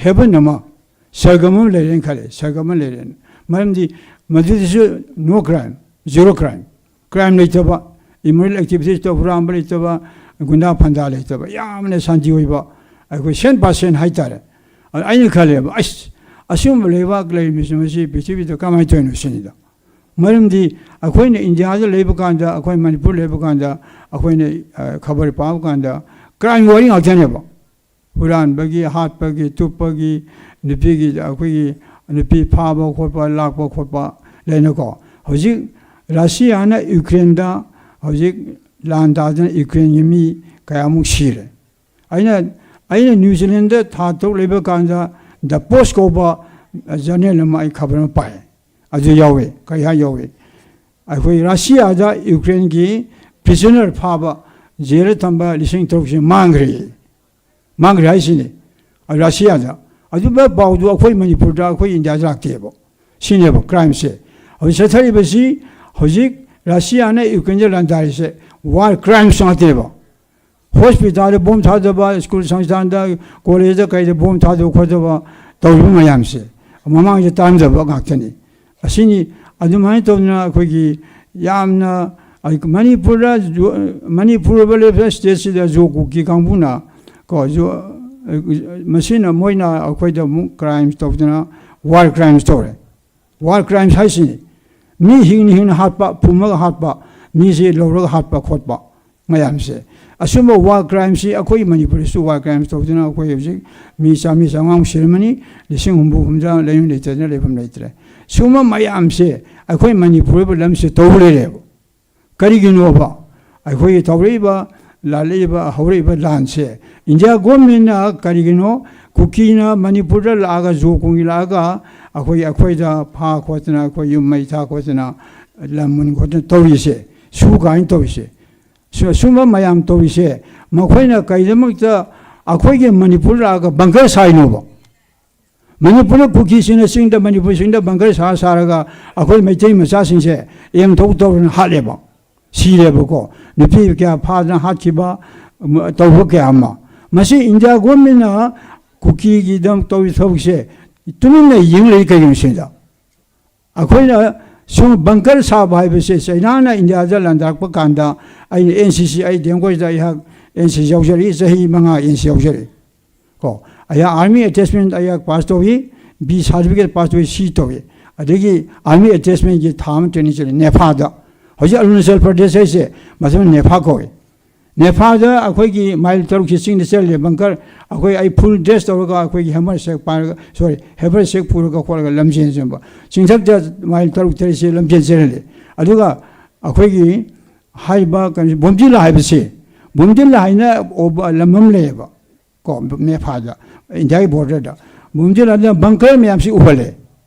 ꯍꯦꯕꯟ ꯑꯃ, ꯁꯔꯒꯝ ꯑꯃ ꯂꯩꯔꯦꯅ ꯈꯜꯂꯦ꯫ ꯁꯔꯒꯝ ꯑꯃ ꯂꯩꯔꯦꯅ, ꯃꯔꯝꯗꯤ ꯃꯗꯨꯗꯁꯨ no crime, zero crime, crime ꯂꯩꯇꯕ, immoral activities ꯇꯧꯕ, ꯍꯨꯔꯥꯟꯕ ꯂꯩꯇꯕ, ꯒꯨꯟꯗꯥ ꯐꯟꯗꯥ ꯂꯩꯇꯕ, ꯌꯥꯝꯅ ꯁꯥꯟꯇꯤ ꯑꯣꯏꯕ, ꯑꯩꯈꯣꯏ ꯁꯦꯟ ꯄꯥꯔꯁꯦꯟ ꯍꯥꯏꯇꯥꯔꯦ꯫ ꯑꯗ ꯑꯩꯅ ꯈꯜꯂꯦꯕ, ꯑꯁ, ꯑꯁꯤꯒꯨꯝꯕ ꯂꯩꯕꯥꯛ ꯂꯩꯔꯤꯕꯁꯤ ꯃꯁꯤ ꯄ꯭ꯔꯤꯊꯤꯕꯤꯗ ꯀꯃꯥꯏꯅ ꯇꯧꯔꯤꯅꯣ ꯁꯤꯅꯤꯗ꯫ ꯃꯔꯝꯗꯤ ꯑꯩꯈꯣꯏꯅ ꯏꯟꯗꯤꯌꯥꯗ ꯂꯩꯕ ꯀꯥꯟꯗ, ꯑꯩꯈꯣꯏ ꯃꯅꯤꯄꯨꯔ ꯂꯩꯕ ꯀꯥꯟꯗ, ꯑꯩꯈꯣꯏꯅ ꯑ, ꯈꯕꯔ ꯄꯥꯕ ꯀꯥꯟꯗ crime ꯋꯥꯔꯤ ꯉꯥꯛꯇꯅꯦꯕ꯫ ꯍꯨꯔꯥꯟꯕꯒꯤ, ꯍꯥꯠꯄꯒꯤ, ꯇꯨꯞꯄꯒꯤ, ꯅꯨꯄꯤꯒꯤ, ꯑꯩꯈꯣꯏꯒꯤ ꯅꯨꯄꯤ ꯐꯥꯕ ꯈꯣꯠꯄ, ꯂꯥꯛꯄ ꯈꯣꯠꯄ ꯂꯩꯅꯀꯣ꯫ ꯍꯧꯖꯤꯛ ꯔꯁꯤꯌꯥꯅ ꯌꯨꯀ꯭ꯔꯦꯟꯗ ꯍꯧꯖꯤꯛ ꯂꯥꯟ ꯇꯥꯗꯅ ꯌꯨꯀ꯭ꯔꯦꯟꯒꯤ ꯃꯤ ꯀꯌꯥꯃꯨꯛ ꯁꯤꯔꯦ꯫ ꯑꯩꯅ ꯑꯩꯅ ꯅ꯭ꯌꯨ ꯖꯤꯂꯦꯟꯗ ꯊꯥ ꯇꯔꯨꯛ ꯂꯩꯕ ꯀꯥꯟꯗ ꯗ ꯄꯣꯁ ꯀꯧꯕ ꯖꯔꯅꯦꯜ ꯑꯃ, ꯑꯩ ꯈꯕꯔ ꯑꯃ ꯄꯥꯏ꯫ ꯑꯗꯨ ꯌꯥꯎꯋꯦ꯫ ꯀꯔꯤ ꯍꯥꯏ ꯌꯥꯎꯋꯦ? ꯑꯩꯈꯣꯏ ꯔꯁꯤꯌꯥꯗ ꯌꯨꯀ꯭ꯔꯦꯟꯒꯤ ꯄ꯭ꯔꯤꯖꯅꯔ ꯐꯥꯕ, ꯖꯦꯜꯗ ꯊꯝꯕ ꯂꯤꯁꯤꯡ ꯇꯔꯨꯛꯁꯦ ꯃꯥꯡꯈ꯭ꯔꯦ꯫ ꯃꯥꯡꯈ꯭ꯔꯦ ꯍꯥꯏꯁꯤꯅꯤ꯫ ꯔꯁꯤꯌꯥꯗ꯫ ꯑꯗꯨꯝꯕ ꯄꯥꯎꯗꯨ ꯑꯩꯈꯣꯏ ꯃꯅꯤꯄꯨꯔꯗ, ꯑꯩꯈꯣꯏ ꯏꯟꯗꯤꯌꯥꯗ ꯂꯥꯛꯇꯦꯕ꯫ ꯁꯤꯅꯦꯕ ꯀ꯭ꯔꯥꯏꯝꯁꯦ꯫ ꯍꯧꯖꯤꯛ ꯆꯠꯊꯔꯤꯕꯁꯤ, ꯍꯧꯖꯤꯛ ꯔꯁꯤꯌꯥꯅ ꯌꯨꯀ꯭ꯔꯦꯟꯗ ꯂꯥꯟꯗꯥꯔꯤꯁꯦ ꯋꯥꯔ ꯀ꯭ꯔꯥꯏꯝꯁ ꯉꯥꯛꯇꯅꯦꯕ꯫ ꯍꯣꯁꯄꯤꯇꯥꯜꯗ ꯕꯣꯝ ꯊꯥꯗꯕ, ꯁ꯭ꯀꯨꯜ ꯁꯪꯁꯊꯥꯟꯗ, ꯀꯣꯂꯦꯖꯇ ꯀꯩꯗ ꯕꯣꯝ ꯊꯥꯗꯕ ꯈꯣꯠꯇꯕ ꯇꯧꯔꯤꯕ ꯃꯌꯥꯝꯁꯦ ꯃꯃꯥꯡꯗ ꯇꯥꯔꯝꯗꯕ ꯉꯥꯛꯇꯅꯤ꯫ ꯑꯁꯤꯅꯤ꯫ ꯑꯗꯨꯃꯥꯏꯅ ꯇꯧꯗꯅ ꯑꯩꯈꯣꯏꯒꯤ ꯌꯥꯝꯅ, ꯑꯩ-, ꯃꯅꯤꯄꯨꯔꯗ ꯖꯣ-, ꯃꯅꯤꯄꯨꯔ ꯑꯣꯏꯕ ꯂꯩꯕ ꯁ꯭ꯇꯦꯠꯁꯤꯗ ꯖꯣ ꯀꯨꯀꯤ ꯀꯥꯡꯕꯨꯅ ꯀꯣ, ꯖꯣ-, ꯃꯁꯤꯅ, ꯃꯣꯏꯅ ꯑꯩꯈꯣꯏꯗ ꯑꯃꯨꯛ ꯀ꯭ꯔꯥꯏꯝ ꯇꯧꯗꯅ ꯋꯥꯔ ꯀ꯭ꯔꯥꯏꯝꯁ ꯇꯧꯔꯦ꯫ ꯋꯥꯔ ꯀ꯭ꯔꯥꯏꯝꯁ ꯍꯥꯏꯁꯤꯅꯤ꯫ ꯃꯤ ꯍꯤꯡꯅ ꯍꯤꯡꯅ ꯍꯥꯠꯄ, ꯐꯨꯝꯃꯒ ꯍꯥꯠꯄ, ꯃꯤꯁꯦ ꯂꯧꯔꯒ ꯍꯥꯠꯄ ꯈꯣꯠꯄ ꯃꯌꯥꯝꯁꯦ꯫ ꯑꯁꯨꯝꯕ ꯋꯥꯔ ꯀ꯭ꯔꯥꯏꯝꯁꯤ ꯑꯩꯈꯣꯏ ꯃꯅꯤꯄꯨꯔꯗꯁꯨ ꯋꯥꯔ ꯀ꯭ꯔꯥꯏꯝꯁ ꯇꯧꯗꯨꯅ ꯑꯩꯈꯣꯏ ꯍꯧꯖꯤꯛ ꯃꯤ ꯆꯥꯝꯃꯔꯤ ꯆꯥꯝꯃꯉꯥꯃꯨꯛ ꯁꯤꯔꯝꯃꯅꯤ, ꯂꯤꯁꯤꯡ ꯍꯨꯝꯐꯨ ꯍꯨꯝꯗ꯭ꯔꯥ ꯂꯩꯐꯝ ꯂꯩꯇꯗꯅ ꯂꯩꯐꯝ ꯂꯩꯇ꯭ꯔꯦ꯫ ꯁꯨꯝꯕ ꯃꯌꯥꯝꯁꯦ ꯑꯩꯈꯣꯏ ꯃꯅꯤꯄꯨꯔ ꯑꯣꯏꯕ ꯂꯝꯁꯤꯗ ꯇꯧ ꯂꯩꯔꯦꯕ꯫ ꯀꯔꯤꯒꯤꯅꯣꯕ? ꯑꯩꯈꯣꯏꯒꯤ ꯇꯧꯔꯛꯏꯕ, ꯂꯥꯜꯂꯛꯏꯕ, ꯍꯧꯔꯛꯏꯕ ꯂꯥꯟꯁꯦ ꯏꯟꯗꯤꯌꯥ ꯒꯣꯔꯃꯦꯟꯅ ꯀꯔꯤꯒꯤꯅꯣ ꯀꯨꯀꯤꯅ ꯃꯅꯤꯄꯨꯔꯗ ꯂꯥꯛꯑꯒ, ꯖꯣ ꯀꯨꯀꯤ ꯂꯥꯛꯑꯒ ꯑꯩꯈꯣꯏ, ꯑꯩꯈꯣꯏꯗ ꯐꯥ ꯈꯣꯠꯇꯅ, ꯑꯩꯈꯣꯏ ꯌꯨꯝ ꯃꯩ ꯊꯥ ꯈꯣꯠꯇꯅ, ꯂꯝ ꯃꯨꯟ ꯈꯣꯠꯇꯅ ꯇꯧꯔꯤꯁꯦ, ꯁꯨ ꯀꯥꯏꯅ ꯇꯧꯔꯤꯁꯦ, ꯁꯨ-, ꯁꯨꯝꯕ ꯃꯌꯥꯝ ꯇꯧꯔꯤꯁꯦ, ꯃꯈꯣꯏꯅ ꯀꯩꯗꯃꯛꯇ ꯑꯩꯈꯣꯏꯒꯤ ꯃꯅꯤꯄꯨꯔ ꯂꯥꯛꯑꯒ ꯕꯪꯀꯔ ꯁꯥꯏꯅꯣꯕ? ꯃꯅꯤꯄꯨꯔꯗ ꯀꯨꯀꯤꯁꯤꯡꯅ ꯆꯤꯡꯗ, ꯃꯅꯤꯄꯨꯔ ꯆꯤꯡꯗ ꯕꯪꯀꯔ ꯁꯥ ꯁꯥꯔꯒ ꯑꯩꯈꯣꯏ ꯃꯩꯇꯩ ꯃꯆꯥꯁꯤꯡꯁꯦ ꯑꯦꯝ ꯇꯧ ꯇꯧꯗꯅ ꯍꯥꯠꯂꯦꯕ, ꯁꯤꯔꯦꯕꯀꯣ꯫ ꯅꯨꯄꯤ ꯀꯌꯥ ꯐꯥꯗꯅ ꯍꯥꯠꯈꯤꯕ, ꯇꯧꯕ ꯀꯌꯥ ꯑꯃ꯫ ꯃꯁꯤ ꯏꯟꯗꯤꯌꯥ ꯒꯣꯔꯃꯦꯟꯅ ꯀꯨꯀꯤꯒꯤꯗꯃꯛ ꯇꯧꯔꯤꯕ ꯊꯕꯛꯁꯦ ꯇꯨꯃꯤꯟꯅ ꯌꯦꯡ ꯂꯩ ꯀꯩꯒꯤꯅꯣ ꯁꯤꯗ? ꯑꯩꯈꯣꯏꯅ ꯁꯨꯝ ꯕꯪꯀꯔ ꯁꯥꯕ ꯍꯥꯏꯕꯁꯦ ꯆꯩꯅꯥꯅ ꯏꯟꯗꯤꯌꯥꯗ ꯂꯥꯟꯗꯥꯔꯛꯄ ꯀꯥꯟꯗ ꯑꯩꯅ ꯑꯦꯟ ꯁꯤ ꯁꯤ, ꯑꯩ ꯗꯦꯝꯀꯣꯁꯤꯗ ꯑꯩꯍꯥꯛ ꯑꯦꯟ ꯁꯤ ꯁꯤ ꯌꯥꯎꯖꯔꯛꯏ, ꯆꯍꯤ ꯃꯉꯥ ꯑꯦꯟ ꯁꯤ ꯁꯤ ꯌꯥꯎꯖꯔꯛꯏ꯫ ꯀꯣ, ꯑꯩꯍꯥꯛ ꯑꯥꯔꯃꯤ ꯑꯦꯇꯦꯆꯃꯦꯟ ꯑꯩꯍꯥꯛ ꯄꯥꯁ ꯇꯧꯏ, ꯕꯤ ꯁꯥꯔꯇꯤꯐꯤꯀꯦꯠ ꯄꯥꯁ ꯇꯧꯏ, ꯁꯤ ꯇꯧꯏ꯫ ꯑꯗꯒꯤ ꯑꯥꯔꯃꯤ ꯑꯦꯇꯦꯆꯃꯦꯟꯒꯤ ꯊꯥ ꯑꯃ ꯇ꯭ꯔꯦꯅꯤꯡ ꯆꯠꯂꯤ ꯅꯦꯐꯥꯗ, ꯍꯧꯖꯤꯛ ꯑꯔꯨꯅꯥꯆꯜ ꯄ꯭ꯔꯗꯦꯁ ꯍꯥꯏꯁꯦ, ꯃꯁꯤꯃ ꯅꯦꯐꯥ ꯀꯧꯏ꯫ ꯅꯦꯐꯥꯗ ꯑꯩꯈꯣꯏꯒꯤ ꯃꯥꯏꯜ ꯇꯔꯨꯛꯁꯤ ꯆꯤꯡꯗ ꯆꯦꯜꯂꯦ, ꯕꯪꯀꯔ꯫ ꯑꯩꯈꯣꯏ, ꯑꯩ ꯐꯨꯜ ꯗ꯭ꯔꯦꯁ ꯇꯧꯔꯒ ꯑꯩꯈꯣꯏꯒꯤ ꯍꯦꯃꯔ ꯁꯦꯛ ꯄꯥꯏꯔꯒ, ꯁꯣꯔꯤ, ꯍꯦꯃꯔ ꯁꯦꯛ ꯄꯨꯔꯒ ꯈꯣꯠꯂꯒ ꯂꯝꯖꯦꯟ ꯆꯦꯟꯕ꯫ ꯆꯤꯡꯊꯛꯇ ꯃꯥꯏꯜ ꯇꯔꯨꯛ ꯇꯔꯦꯠꯁꯤ ꯂꯝꯖꯦꯟ ꯆꯦꯜꯍꯜꯂꯤ꯫ ꯑꯗꯨꯒ ꯑꯩꯈꯣꯏꯒꯤ ꯍꯥꯏꯔꯤꯕ ꯀꯩꯅꯣ ꯕꯣꯝꯗꯤꯜꯂꯥ ꯍꯥꯏꯕꯁꯤ, ꯕꯣꯝꯗꯤꯜꯂꯥ ꯍꯥꯏꯅ ꯑꯣꯕ-, ꯂꯝ ꯑꯃ ꯂꯩꯌꯦꯕ, ꯀꯣ, ꯅꯦꯐꯥꯗ, ꯏꯟꯗꯤꯌꯥꯒꯤ ꯕꯣꯔꯗꯔꯗ꯫ ꯕꯣꯝꯗꯤꯜꯂꯥꯗ ꯕꯪꯀꯔ ꯃꯌꯥꯝꯁꯤ ꯎꯍꯜꯂꯦ꯫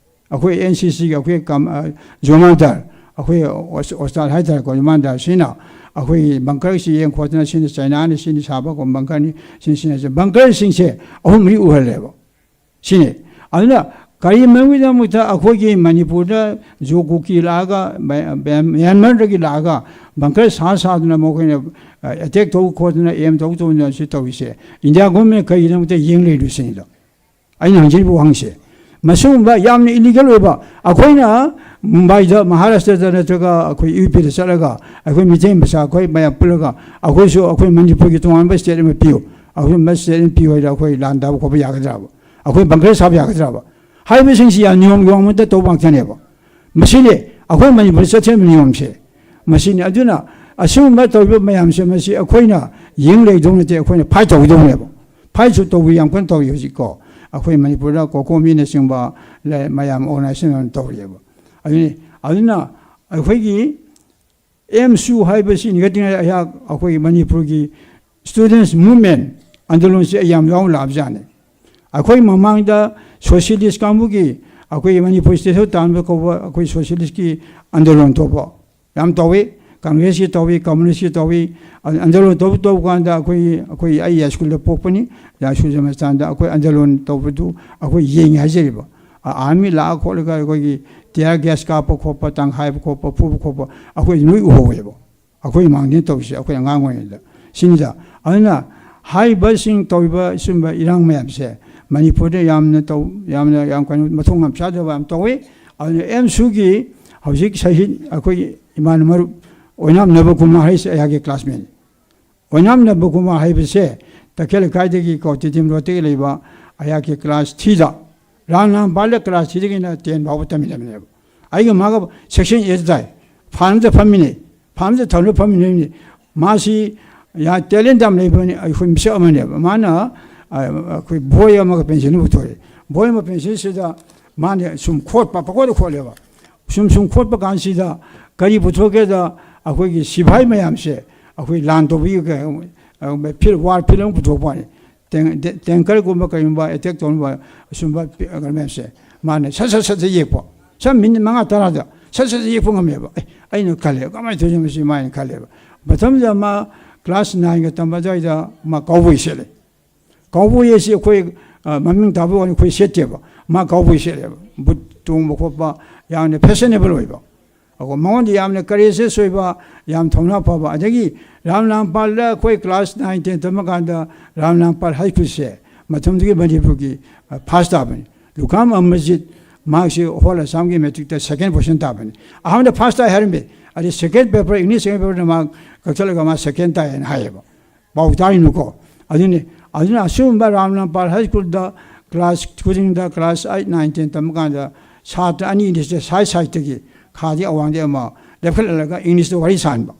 ꯑꯩꯈꯣꯏ ꯑꯦꯟ ꯁꯤ ꯁꯤꯒꯤ ꯑꯩꯈꯣꯏ ꯀꯝ-, ꯑ, ꯖꯣꯃꯥꯟꯗꯥꯔ, ꯑꯩꯈꯣꯏ ꯑꯣꯁ-, ꯑꯣꯁꯇꯥꯜ ꯍꯥꯏꯇꯥꯔꯦꯀꯣ, ꯖꯣꯃꯥꯟꯗꯥꯔꯁꯤꯅ ꯑꯩꯈꯣꯏꯒꯤ ꯕꯪꯀꯔꯁꯤ ꯌꯦꯡ ꯈꯣꯠꯇꯅ, ꯁꯤꯅ ꯆꯩꯅꯥꯅꯤ, ꯁꯤꯅ ꯁꯥꯕ ꯀꯣ ꯕꯪꯀꯔꯅꯤ, ꯁꯤ-, ꯁꯤꯅ ꯕꯪꯀꯔꯁꯤꯡꯁꯦ ꯑꯍꯨꯝ ꯃꯔꯤ ꯎꯍꯜꯂꯦꯕ꯫ ꯁꯤꯅꯤ꯫ ꯑꯗꯨꯅ ꯀꯔꯤ ꯃꯔꯝꯒꯤꯗꯃꯛꯇ ꯑꯩꯈꯣꯏꯒꯤ ꯃꯅꯤꯄꯨꯔꯗ ꯖꯣ ꯀꯨꯀꯤ ꯂꯥꯛꯑꯒ, ꯃꯌꯥ-, ꯃꯌꯥ-, ꯃ꯭ꯌꯥꯟꯃꯥꯔꯗꯒꯤ ꯂꯥꯛꯑꯒ ꯕꯪꯀꯔ ꯁꯥ ꯁꯥꯗꯅ ꯃꯈꯣꯏꯅ, ꯑ, ꯑꯦꯇꯦꯛ ꯇꯧ ꯈꯣꯠꯇꯅ, ꯑꯦꯝ ꯇꯧ ꯇꯧꯗꯅ ꯁꯤ ꯇꯧꯔꯤꯁꯦ? ꯏꯟꯗꯤꯌꯥ ꯒꯣꯔꯃꯦꯟꯅ ꯀꯔꯤꯒꯤꯗꯃꯛꯇ ꯌꯦꯡ ꯂꯩꯔꯤꯕꯁꯤꯅꯤꯗ ꯑꯩꯅ ꯍꯪꯖꯔꯤꯕ ꯋꯥꯍꯪꯁꯦ꯫ ꯃꯁꯤꯒꯨꯝꯕ ꯌꯥꯝꯅ ꯏꯂꯤꯒꯦꯜ ꯑꯣꯏꯕ, ꯑꯩꯈꯣꯏꯅ ꯃꯨꯝꯕꯥꯏꯗ, ꯃꯍꯥꯔꯥꯁꯇ꯭ꯔꯗ ꯅꯠꯇ꯭ꯔꯒ ꯑꯩꯈꯣꯏ ꯌꯨ ꯄꯤꯗ ꯆꯠꯂꯒ ꯑꯩꯈꯣꯏ ꯃꯤꯇꯩ ꯃꯆꯥ ꯑꯩꯈꯣꯏ ꯃꯌꯥꯝ ꯄꯨꯜꯂꯒ ꯑꯩꯈꯣꯏꯁꯨ ꯑꯩꯈꯣꯏ ꯃꯅꯤꯄꯨꯔꯒꯤ ꯇꯣꯉꯥꯟꯕ ꯁ꯭ꯇꯦꯠ ꯑꯃ ꯄꯤꯌꯨ, ꯑꯩꯈꯣꯏ ꯁ꯭ꯇꯦꯠ ꯑꯃ ꯄꯤꯌꯨ ꯍꯥꯏꯗ ꯑꯩꯈꯣꯏ ꯂꯥꯟ ꯇꯥꯕ ꯈꯣꯠꯄ ꯌꯥꯒꯗ꯭ꯔꯕ? ꯑꯩꯈꯣꯏ ꯕꯪꯀꯔ ꯁꯥꯕ ꯌꯥꯒꯗ꯭ꯔꯕ? ꯍꯥꯏꯔꯤꯕꯁꯤꯡꯁꯤ ꯌꯥꯝ ꯅꯤꯌꯣꯝꯒꯤ ꯋꯥꯡꯃꯗ ꯇꯧꯕ ꯉꯥꯛꯇꯅꯦꯕ꯫ ꯃꯁꯤꯅꯤ ꯑꯩꯈꯣꯏ ꯃꯅꯤꯄꯨꯔꯗ ꯆꯠꯊꯔꯤꯕ ꯅꯤꯌꯣꯝꯁꯦ꯫ ꯃꯁꯤꯅꯤ꯫ ꯑꯗꯨꯅ ꯑꯁꯤꯒꯨꯝꯕ ꯇꯧꯔꯤꯕ ꯃꯌꯥꯝꯁꯦ ꯃꯁꯤ ꯑꯩꯈꯣꯏꯅ ꯌꯦꯡ ꯂꯩꯗꯧ ꯅꯠꯇꯦ, ꯑꯩꯈꯣꯏꯅ ꯐꯥꯏꯠ ꯇꯧꯒꯗꯧꯅꯦꯕ꯫ ꯐꯥꯏꯠꯁꯨ ꯇꯧꯕ ꯌꯥꯝ ꯀꯟꯅ ꯇꯧꯔꯤ ꯍꯧꯖꯤꯛꯀꯣ꯫ ꯑꯩꯈꯣꯏ ꯃꯅꯤꯄꯨꯔꯗ ꯀꯣꯀꯣꯃꯤꯅꯆꯤꯡꯕ ꯂꯩ, ꯃꯌꯥꯝ ꯑꯣꯔꯒꯅꯥꯏꯖꯦꯁꯟ ꯑꯃ ꯇꯧꯔꯤꯑꯕ꯫ ꯑꯗꯨꯅꯤ, ꯑꯗꯨꯅ ꯑꯩꯈꯣꯏꯒꯤ ꯑꯦꯝꯁꯨ ꯍꯥꯏꯕꯁꯤ ꯅꯤꯡꯈꯠꯇ꯭ꯔꯤꯉꯩꯗ ꯑꯩꯍꯥꯛ ꯑꯩꯈꯣꯏꯒꯤ ꯃꯅꯤꯄꯨꯔꯒꯤ ꯁ꯭ꯇꯨꯗꯦꯟꯁ ꯃꯨꯚꯃꯦꯟ ꯑꯟꯗꯣꯂꯟꯁꯤ ꯑꯩ ꯌꯥꯝ ꯌꯥꯎꯅ ꯂꯥꯛꯑꯕꯖꯥꯠꯅꯤ꯫ ꯑꯩꯈꯣꯏ ꯃꯃꯥꯡꯗ ꯁꯣꯁꯤꯌꯦꯂꯤꯁ ꯀꯥꯡꯕꯨꯒꯤ ꯑꯩꯈꯣꯏꯒꯤ ꯃꯅꯤꯄꯨꯔ ꯁ꯭ꯇꯦꯠ ꯇꯥꯟꯕ ꯀꯧꯕ ꯑꯩꯈꯣꯏ ꯁꯣꯁꯤꯌꯦꯂꯤꯁꯀꯤ ꯑꯟꯗꯣꯂꯟ ꯊꯣꯛꯄ ꯌꯥꯝ ꯇꯧꯏ, ꯀꯪꯒ꯭ꯔꯦꯁꯀꯤ ꯇꯧꯏ, ꯀꯝꯃꯨꯅꯤꯁꯀꯤ ꯇꯧꯏ꯫ ꯑꯟꯗꯣꯂꯟ ꯇꯧꯕ ꯇꯧꯕ ꯀꯥꯟꯗ ꯑꯩꯈꯣꯏ, ꯑꯩꯈꯣꯏ ꯑꯩ ꯌꯥꯏ ꯁ꯭ꯀꯨꯜꯗ ꯄꯣꯛꯄꯅꯤ, ꯌꯥꯏ ꯁ꯭ꯀꯨꯜ ꯃꯇꯝꯗ ꯑꯩꯈꯣꯏ ꯑꯟꯗꯣꯂꯟ ꯇꯧꯕꯗꯨ ꯑꯩꯈꯣꯏ ꯌꯦꯡꯉꯤ ꯍꯥꯏꯖꯔꯤꯕ꯫ ꯑ-, ꯑꯥꯔꯃꯤ ꯂꯥꯛꯑ ꯈꯣꯠꯂꯒ ꯑꯩꯈꯣꯏꯒꯤ ꯇꯤꯌꯥꯔ ꯒ꯭ꯌꯥꯁ ꯀꯥꯞꯄ ꯈꯣꯠꯄ, ꯇꯪꯈꯥꯏꯕ ꯈꯣꯠꯄ, ꯐꯨꯕ ꯈꯣꯠꯄ ꯑꯩꯈꯣꯏ ꯂꯣꯏ ꯎꯍꯧꯋꯦꯕ꯫ ꯑꯩꯈꯣꯏ ꯃꯥꯡꯗꯤꯅ ꯇꯧꯔꯤꯁꯦ ꯑꯩꯈꯣꯏ ꯑꯉꯥꯡ ꯑꯣꯏꯔꯤꯉꯩꯗ꯫ ꯁꯤꯅꯤꯗ꯫ ꯑꯗꯨꯅ ꯍꯥꯏꯔꯤꯕꯁꯤꯡ ꯇꯧꯔꯤꯕ ꯁꯨꯝꯕ ꯏꯔꯥꯡ ꯃꯌꯥꯝꯁꯦ ꯃꯅꯤꯄꯨꯔꯗ ꯌꯥꯝꯅ ꯇꯧ, ꯌꯥꯝꯅ, ꯌꯥꯝ ꯀꯩꯅꯣ, ꯃꯊꯣꯡ ꯌꯥꯝ ꯆꯥꯗꯕ ꯌꯥꯝ ꯇꯧꯏ꯫ ꯑꯗꯨꯅ ꯑꯦꯝꯁꯨꯒꯤ ꯍꯧꯖꯤꯛ ꯁꯍꯤꯗ ꯑꯩꯈꯣꯏꯒꯤ ꯏꯃꯥꯅ ꯃꯔꯨꯞ ꯑꯣꯏꯅꯥꯝ ꯅꯕꯀꯨꯃꯥꯔ ꯍꯥꯏꯁꯦ ꯑꯩꯍꯥꯛꯀꯤ ꯀ꯭ꯂꯥꯁꯃꯦꯠꯅꯤ꯫ ꯑꯣꯏꯅꯥꯝ ꯅꯕꯀꯨꯃꯥꯔ ꯍꯥꯏꯕꯁꯦ ꯇꯈꯦꯜ ꯂꯩꯀꯥꯏꯗꯒꯤ ꯀꯣ ꯇꯤꯗꯤꯝ ꯔꯣꯗꯇꯒꯤ ꯂꯩꯕ ꯑꯩꯍꯥꯛꯀꯤ ꯀ꯭ꯂꯥꯁ ꯊ꯭ꯔꯤꯗ ꯔꯥꯝ ꯅꯥꯝꯄꯥꯜꯗ ꯀ꯭ꯂꯥꯁ ꯊ꯭ꯔꯤꯗꯒꯤꯅ ꯇꯦꯟ ꯐꯥꯎꯕ ꯇꯝꯃꯤꯟꯅꯕꯅꯦꯕ꯫ ꯑꯩꯒ ꯃꯥꯒ ꯁꯦꯛꯁꯟ ꯑꯦꯠ ꯇꯥꯏ, ꯐꯥꯔꯝꯗ ꯐꯝꯃꯤꯟꯅꯩ, ꯐꯥꯔꯝꯗ ꯊꯧꯅ ꯐꯝꯃꯤꯟꯅꯩ꯫ ꯃꯥꯁꯤ ꯌꯥ ꯇꯦꯂꯦꯟ ꯌꯥꯝ ꯂꯩꯕꯅꯤ, ꯑꯩꯈꯣꯏ ꯃꯤꯁꯛ ꯑꯃꯅꯦꯕ꯫ ꯃꯥꯅ ꯑꯩꯈꯣꯏ ꯕꯣꯏ ꯑꯃꯒ ꯄꯦꯟꯁꯤꯜ ꯑꯃ ꯄꯨꯊꯣꯔꯛꯑꯦ꯫ ꯕꯣꯏ ꯑꯃ ꯄꯦꯟꯁꯤꯜꯁꯤꯗ ꯃꯥꯅ ꯁꯨꯝ ꯈꯣꯠꯄ, ꯄꯪꯈꯣꯠꯇ ꯈꯣꯠꯂꯦꯕ꯫ ꯁꯨꯝ ꯁꯨꯝ ꯈꯣꯠꯄ ꯀꯥꯟꯁꯤꯗ ꯀꯔꯤ ꯄꯨꯊꯣꯛꯀꯦꯗ, ꯑꯩꯈꯣꯏꯒꯤ ꯁꯤꯐꯥꯏ ꯃꯌꯥꯝꯁꯦ ꯑꯩꯈꯣꯏ ꯂꯥꯟ ꯇꯧꯕꯒꯤ ꯐꯤꯜ, ꯋꯥꯔ ꯐꯤꯜ ꯑꯃ ꯄꯨꯊꯣꯛꯄ ꯋꯥꯅꯤ꯫ ꯇꯦꯡ-, ꯇꯦ-, ꯇꯦꯡꯀꯔꯒꯨꯝꯕ ꯀꯔꯤꯒꯨꯝꯕ ꯑꯦꯇꯦꯛ ꯇꯧꯅꯕ ꯁꯨꯝꯕ ꯄꯤ-, ꯀꯩꯅꯣ ꯃꯌꯥꯝꯁꯦ ꯃꯥꯅ ꯁꯠ ꯁꯠ ꯁꯠ ꯁꯠ ꯌꯦꯛꯄ꯫ ꯁꯝ ꯃꯤꯅꯤꯠ ꯃꯉꯥ ꯇꯔꯥꯗ ꯁꯠ ꯁꯠ ꯁꯠ ꯌꯦꯛꯄ ꯉꯝꯃꯦꯕ꯫ ꯑꯦ, ꯑꯩꯅ ꯈꯜꯂꯦ, "ꯀꯃꯥꯏꯅ ꯇꯧꯔꯤꯅꯣ ꯃꯁꯤ?" ꯃꯥꯏꯅ ꯈꯜꯂꯦꯕ꯫ ꯃꯇꯝꯗꯨꯗ ꯃꯥ ꯀ꯭ꯂꯥꯁ ꯅꯥꯏꯟꯒ ꯇꯝꯕ ꯑꯗꯨꯋꯥꯏꯗ ꯃꯥ ꯀꯥꯎꯕꯣꯏ ꯁꯦꯠꯂꯦ꯫ ꯀꯥꯎꯕꯣꯏ ꯑꯁꯤ ꯑꯩꯈꯣꯏ, ꯑ, ꯃꯃꯤꯡ ꯇꯥꯕ ꯋꯥꯅꯤ, ꯑꯩꯈꯣꯏ ꯁꯦꯠꯇꯦꯕ꯫ ꯃꯥ ꯀꯥꯎꯕꯣꯏ ꯁꯦꯠꯂꯦꯕ꯫ ꯕꯨꯠ ꯇꯣꯡꯕ ꯈꯣꯠꯄ ꯌꯥꯝꯅ ꯐꯦꯁꯟꯅꯦꯕꯜ ꯑꯣꯏꯕ꯫ ꯑꯩꯈꯣꯏ ꯃꯉꯣꯟꯗ ꯌꯥꯝꯅ ꯀꯔꯦꯖꯦꯁ ꯑꯣꯏꯕ, ꯌꯥꯝ ꯊꯧꯅꯥ ꯐꯕ꯫ ꯑꯗꯒꯤ ꯔꯥꯝ ꯅꯥꯝꯄꯥꯜꯗ ꯑꯩꯈꯣꯏ ꯀ꯭ꯂꯥꯁ ꯅꯥꯏꯟ ꯇꯦꯟ ꯇꯝꯃꯀꯥꯟꯗ ꯔꯥꯝ ꯅꯥꯝꯄꯥꯜ ꯍꯥꯏ ꯁ꯭ꯀꯨꯜꯁꯦ ꯃꯇꯝꯗꯨꯒꯤ ꯃꯅꯤꯄꯨꯔꯒꯤ, ꯑ, ꯐꯥꯔꯁ ꯇꯥꯕꯅꯤ꯫ ꯂꯨꯈꯥꯝ ꯑꯃꯔꯖꯤꯠ, ꯃꯍꯥꯛꯁꯤ ꯍꯣꯜ ꯑꯁꯥꯝꯒꯤ ꯃꯦꯇ꯭ꯔꯤꯛꯇ ꯁꯦꯀꯦꯟ ꯄꯣꯖꯤꯁꯟ ꯇꯥꯕꯅꯤ꯫ ꯑꯍꯥꯟꯕꯗ ꯐꯥꯔꯁ ꯇꯥꯏ ꯍꯥꯏꯔꯝꯃꯦ꯫ ꯑꯗꯩ ꯁꯦꯀꯦꯟ ꯄꯦꯄꯔ, ꯏꯪꯂꯤꯁ ꯁꯦꯀꯦꯟ ꯄꯦꯄꯔꯗ ꯃꯥ ꯀꯛꯊꯠꯂꯒ ꯃꯥ ꯁꯦꯀꯦꯟ ꯇꯥꯏ ꯍꯥꯏꯅ ꯍꯥꯏꯌꯦꯕ꯫ ꯄꯥꯎ ꯇꯥꯔꯤꯅꯨꯀꯣ꯫ ꯑꯗꯨꯅꯤ, ꯑꯗꯨꯅ ꯑꯁꯤꯒꯨꯝꯕ ꯔꯥꯝ ꯅꯥꯝꯄꯥꯜ ꯍꯥꯏ ꯁ꯭ꯀꯨꯜꯗ ꯀ꯭ꯂꯥꯁ ꯈꯨꯗꯤꯡꯗ ꯀ꯭ꯂꯥꯁ ꯑꯩꯠ, ꯅꯥꯏꯟ, ꯇꯦꯟ ꯇꯝꯕ ꯀꯥꯟꯗ ꯁꯥꯇ꯭ꯔ ꯑꯅꯤ ꯑꯅꯤꯁꯦ ꯁꯥꯏꯠ ꯁꯥꯏꯠꯇꯒꯤ, ꯈꯥꯗꯤ ꯑꯋꯥꯡꯗꯤ ꯑꯃ ꯂꯦꯞꯈꯠꯍꯜꯂꯒ ꯏꯪꯂꯤꯁꯇ ꯋꯥꯔꯤ ꯁꯥꯍꯟꯕ꯫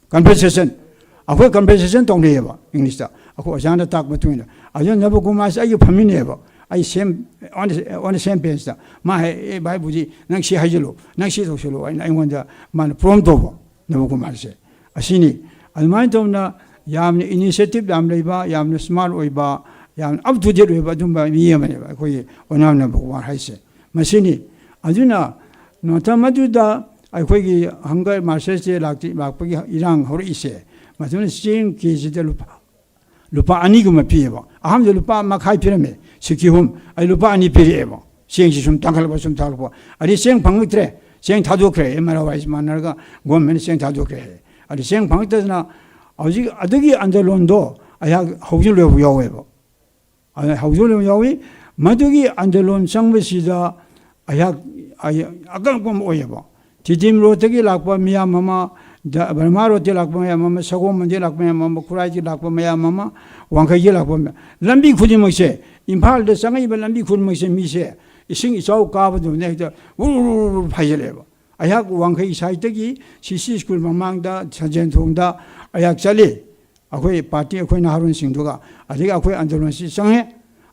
ꯀꯟꯚꯔꯁꯦꯁꯟ, ꯑꯩꯈꯣꯏ ꯀꯟꯚꯔꯁꯦꯁꯟ ꯇꯧꯅꯩꯌꯦꯕ ꯏꯪꯂꯤꯁꯇ, ꯑꯩꯈꯣꯏ ꯑꯣꯖꯥꯅ ꯇꯥꯛꯄ ꯃꯇꯨꯡ ꯏꯟꯅ꯫ ꯑꯗꯨꯅ ꯅꯕꯀꯨꯃꯥꯔꯁꯦ ꯑꯩꯒ ꯐꯝꯃꯤꯟꯅꯩꯌꯦꯕ, ꯑꯩ ꯁꯦꯝ, on the, on the same benchꯇ꯫ ꯃꯥ ꯍꯥꯏ, "ꯑꯦ ꯚꯥꯏ ꯕꯨꯖꯤ, ꯅꯪ ꯁꯤ ꯍꯥꯏꯖꯤꯜꯂꯨ, ꯅꯪ ꯁꯤ ꯇꯧꯁꯤꯜꯂꯨ" ꯍꯥꯏꯅ ꯑꯩꯉꯣꯟꯗ ꯃꯥꯅ ꯄ꯭ꯔꯣꯝ ꯇꯧꯕ꯫ ꯅꯕꯀꯨꯃꯥꯔꯁꯦ ꯑꯁꯤꯅꯤ꯫ ꯑꯗꯨꯃꯥꯏꯅ ꯇꯧꯅ ꯌꯥꯝꯅ ꯏꯅꯤꯁꯤꯌꯦꯇꯤꯚ ꯌꯥꯝ ꯂꯩꯕ, ꯌꯥꯝꯅ ꯁ꯭ꯃꯥꯔꯠ ꯑꯣꯏꯕ, ꯌꯥꯝꯅ ꯑꯞ ꯇꯨ ꯗꯦꯠ ꯑꯣꯏꯕ ꯑꯗꯨꯝꯕ ꯃꯤ ꯑꯃꯅꯦꯕ ꯑꯩꯈꯣꯏꯒꯤ ꯑꯣꯏꯅꯥꯝ ꯅꯕꯀꯨꯃꯥꯔ ꯍꯥꯏꯁꯦ꯫ ꯃꯁꯤꯅꯤ꯫ ꯑꯗꯨꯅ ꯃꯇꯝ ꯑꯗꯨꯗ ꯑꯩꯈꯣꯏꯒꯤ ꯍꯪꯒꯔ ꯃꯥꯔꯁꯦꯁꯁꯦ ꯂꯥꯛꯇꯤ-, ꯂꯥꯛꯄꯒꯤ ꯏꯔꯥꯡ ꯍꯧꯔꯛꯏꯁꯦ, ꯃꯇꯝꯗꯨꯗ ꯆꯦꯡ ꯀꯦ ꯖꯤꯗ ꯂꯨꯄꯥ, ꯂꯨꯄꯥ ꯑꯅꯤꯒꯨꯝꯕ ꯄꯤꯌꯦꯕ꯫ ꯑꯍꯥꯟꯕꯗ ꯂꯨꯄꯥ ꯃꯈꯥꯏ ꯄꯤꯔꯝꯃꯦ, ꯁꯤꯀꯤ ꯑꯍꯨꯝ, ꯑꯩ ꯂꯨꯄꯥ ꯑꯅꯤ ꯄꯤꯔꯛꯑꯦꯕ꯫ ꯆꯦꯡꯁꯤ ꯁꯨꯝ ꯇꯥꯡꯈꯠꯂꯛꯄ, ꯁꯨꯝ ꯇꯥꯡꯈꯠꯂꯛꯄ꯫ ꯑꯗꯩ ꯆꯦꯡ ꯐꯪꯉꯛꯇ꯭ꯔꯦ, ꯆꯦꯡ ꯊꯥꯗꯣꯛꯈ꯭ꯔꯦ, ꯑꯦꯝ ꯑꯥꯔ ꯑꯣ ꯋꯥꯏ ꯃꯥꯟꯅꯔꯒ ꯒꯣꯔꯃꯦꯟꯅ ꯆꯦꯡ ꯊꯥꯗꯣꯛꯈ꯭ꯔꯦ ꯍꯥꯏꯌꯦ꯫ ꯑꯗꯩ ꯆꯦꯡ ꯐꯪꯉꯛꯇꯗꯅ ꯍꯧꯖꯤꯛ ꯑꯗꯨꯒꯤ ꯑꯟꯗꯂꯣꯟꯗꯣ ꯑꯩꯍꯥꯛ ꯍꯧꯖꯤꯜꯂꯨꯕ ꯌꯥꯎꯋꯦꯕ꯫ ꯑꯗꯨꯅ ꯍꯧꯖꯤꯜꯂꯨꯕ ꯌꯥꯎꯏ꯫ ꯃꯗꯨꯒꯤ ꯑꯟꯗꯣꯂꯣꯟ ꯆꯪꯕꯁꯤꯗ ꯑꯩꯍꯥꯛ, ꯑꯩ ꯑꯀꯛꯅꯕ ꯑꯃ ꯑꯣꯏꯌꯦꯕ꯫ ꯇꯤꯗꯤꯝ ꯔꯣꯗꯇꯒꯤ ꯂꯥꯛꯄ ꯃꯌꯥꯝ ꯑꯃ, ꯗ-, ꯕꯔꯃꯥ ꯔꯣꯗꯇꯒꯤ ꯂꯥꯛꯄ ꯃꯌꯥꯝ ꯑꯃ, ꯁꯒꯣꯜꯕꯟꯗꯒꯤ ꯂꯥꯛꯄ ꯃꯌꯥꯝ ꯑꯃ, ꯈꯨꯔꯥꯏꯗꯒꯤ ꯂꯥꯛꯄ ꯃꯌꯥꯝ ꯑꯃ, ꯋꯥꯡꯈꯩꯗꯒꯤ ꯂꯥꯛꯄ ꯃꯌꯥꯝ, ꯂꯝꯕꯤ ꯈꯨꯗꯤꯡꯃꯛꯁꯦ, ꯏꯝꯐꯥꯜꯗ ꯆꯪꯉꯛꯏꯕ ꯂꯝꯕꯤ ꯈꯨꯗꯤꯡꯃꯛꯁꯦ ꯃꯤꯁꯦ ꯏꯁꯤꯡ ꯏꯆꯥꯎ ꯀꯥꯕꯗꯧꯅ ꯍꯦꯛꯇ ꯎꯔꯨ ꯎꯔꯨ ꯎꯔꯨ ꯐꯥꯏꯖꯤꯜꯂꯛꯑꯦꯕ꯫ ꯑꯩꯍꯥꯛ ꯋꯥꯡꯈꯩ ꯁꯥꯏꯠꯇꯒꯤ ꯁꯤ ꯁꯤ ꯁ꯭ꯀꯨꯜ ꯃꯃꯥꯡꯗ ꯁꯟꯖꯦꯟ ꯊꯣꯡꯗ ꯑꯩꯍꯥꯛ ꯆꯠꯂꯤ꯫ ꯑꯩꯈꯣꯏ ꯄꯥꯔꯇꯤ, ꯑꯩꯈꯣꯏ ꯅꯍꯥꯔꯣꯜꯁꯤꯡꯗꯨꯒ, ꯑꯗꯒꯤ ꯑꯩꯈꯣꯏ ꯑꯟꯗꯣꯂꯟꯁꯤ ꯆꯪꯉꯦ꯫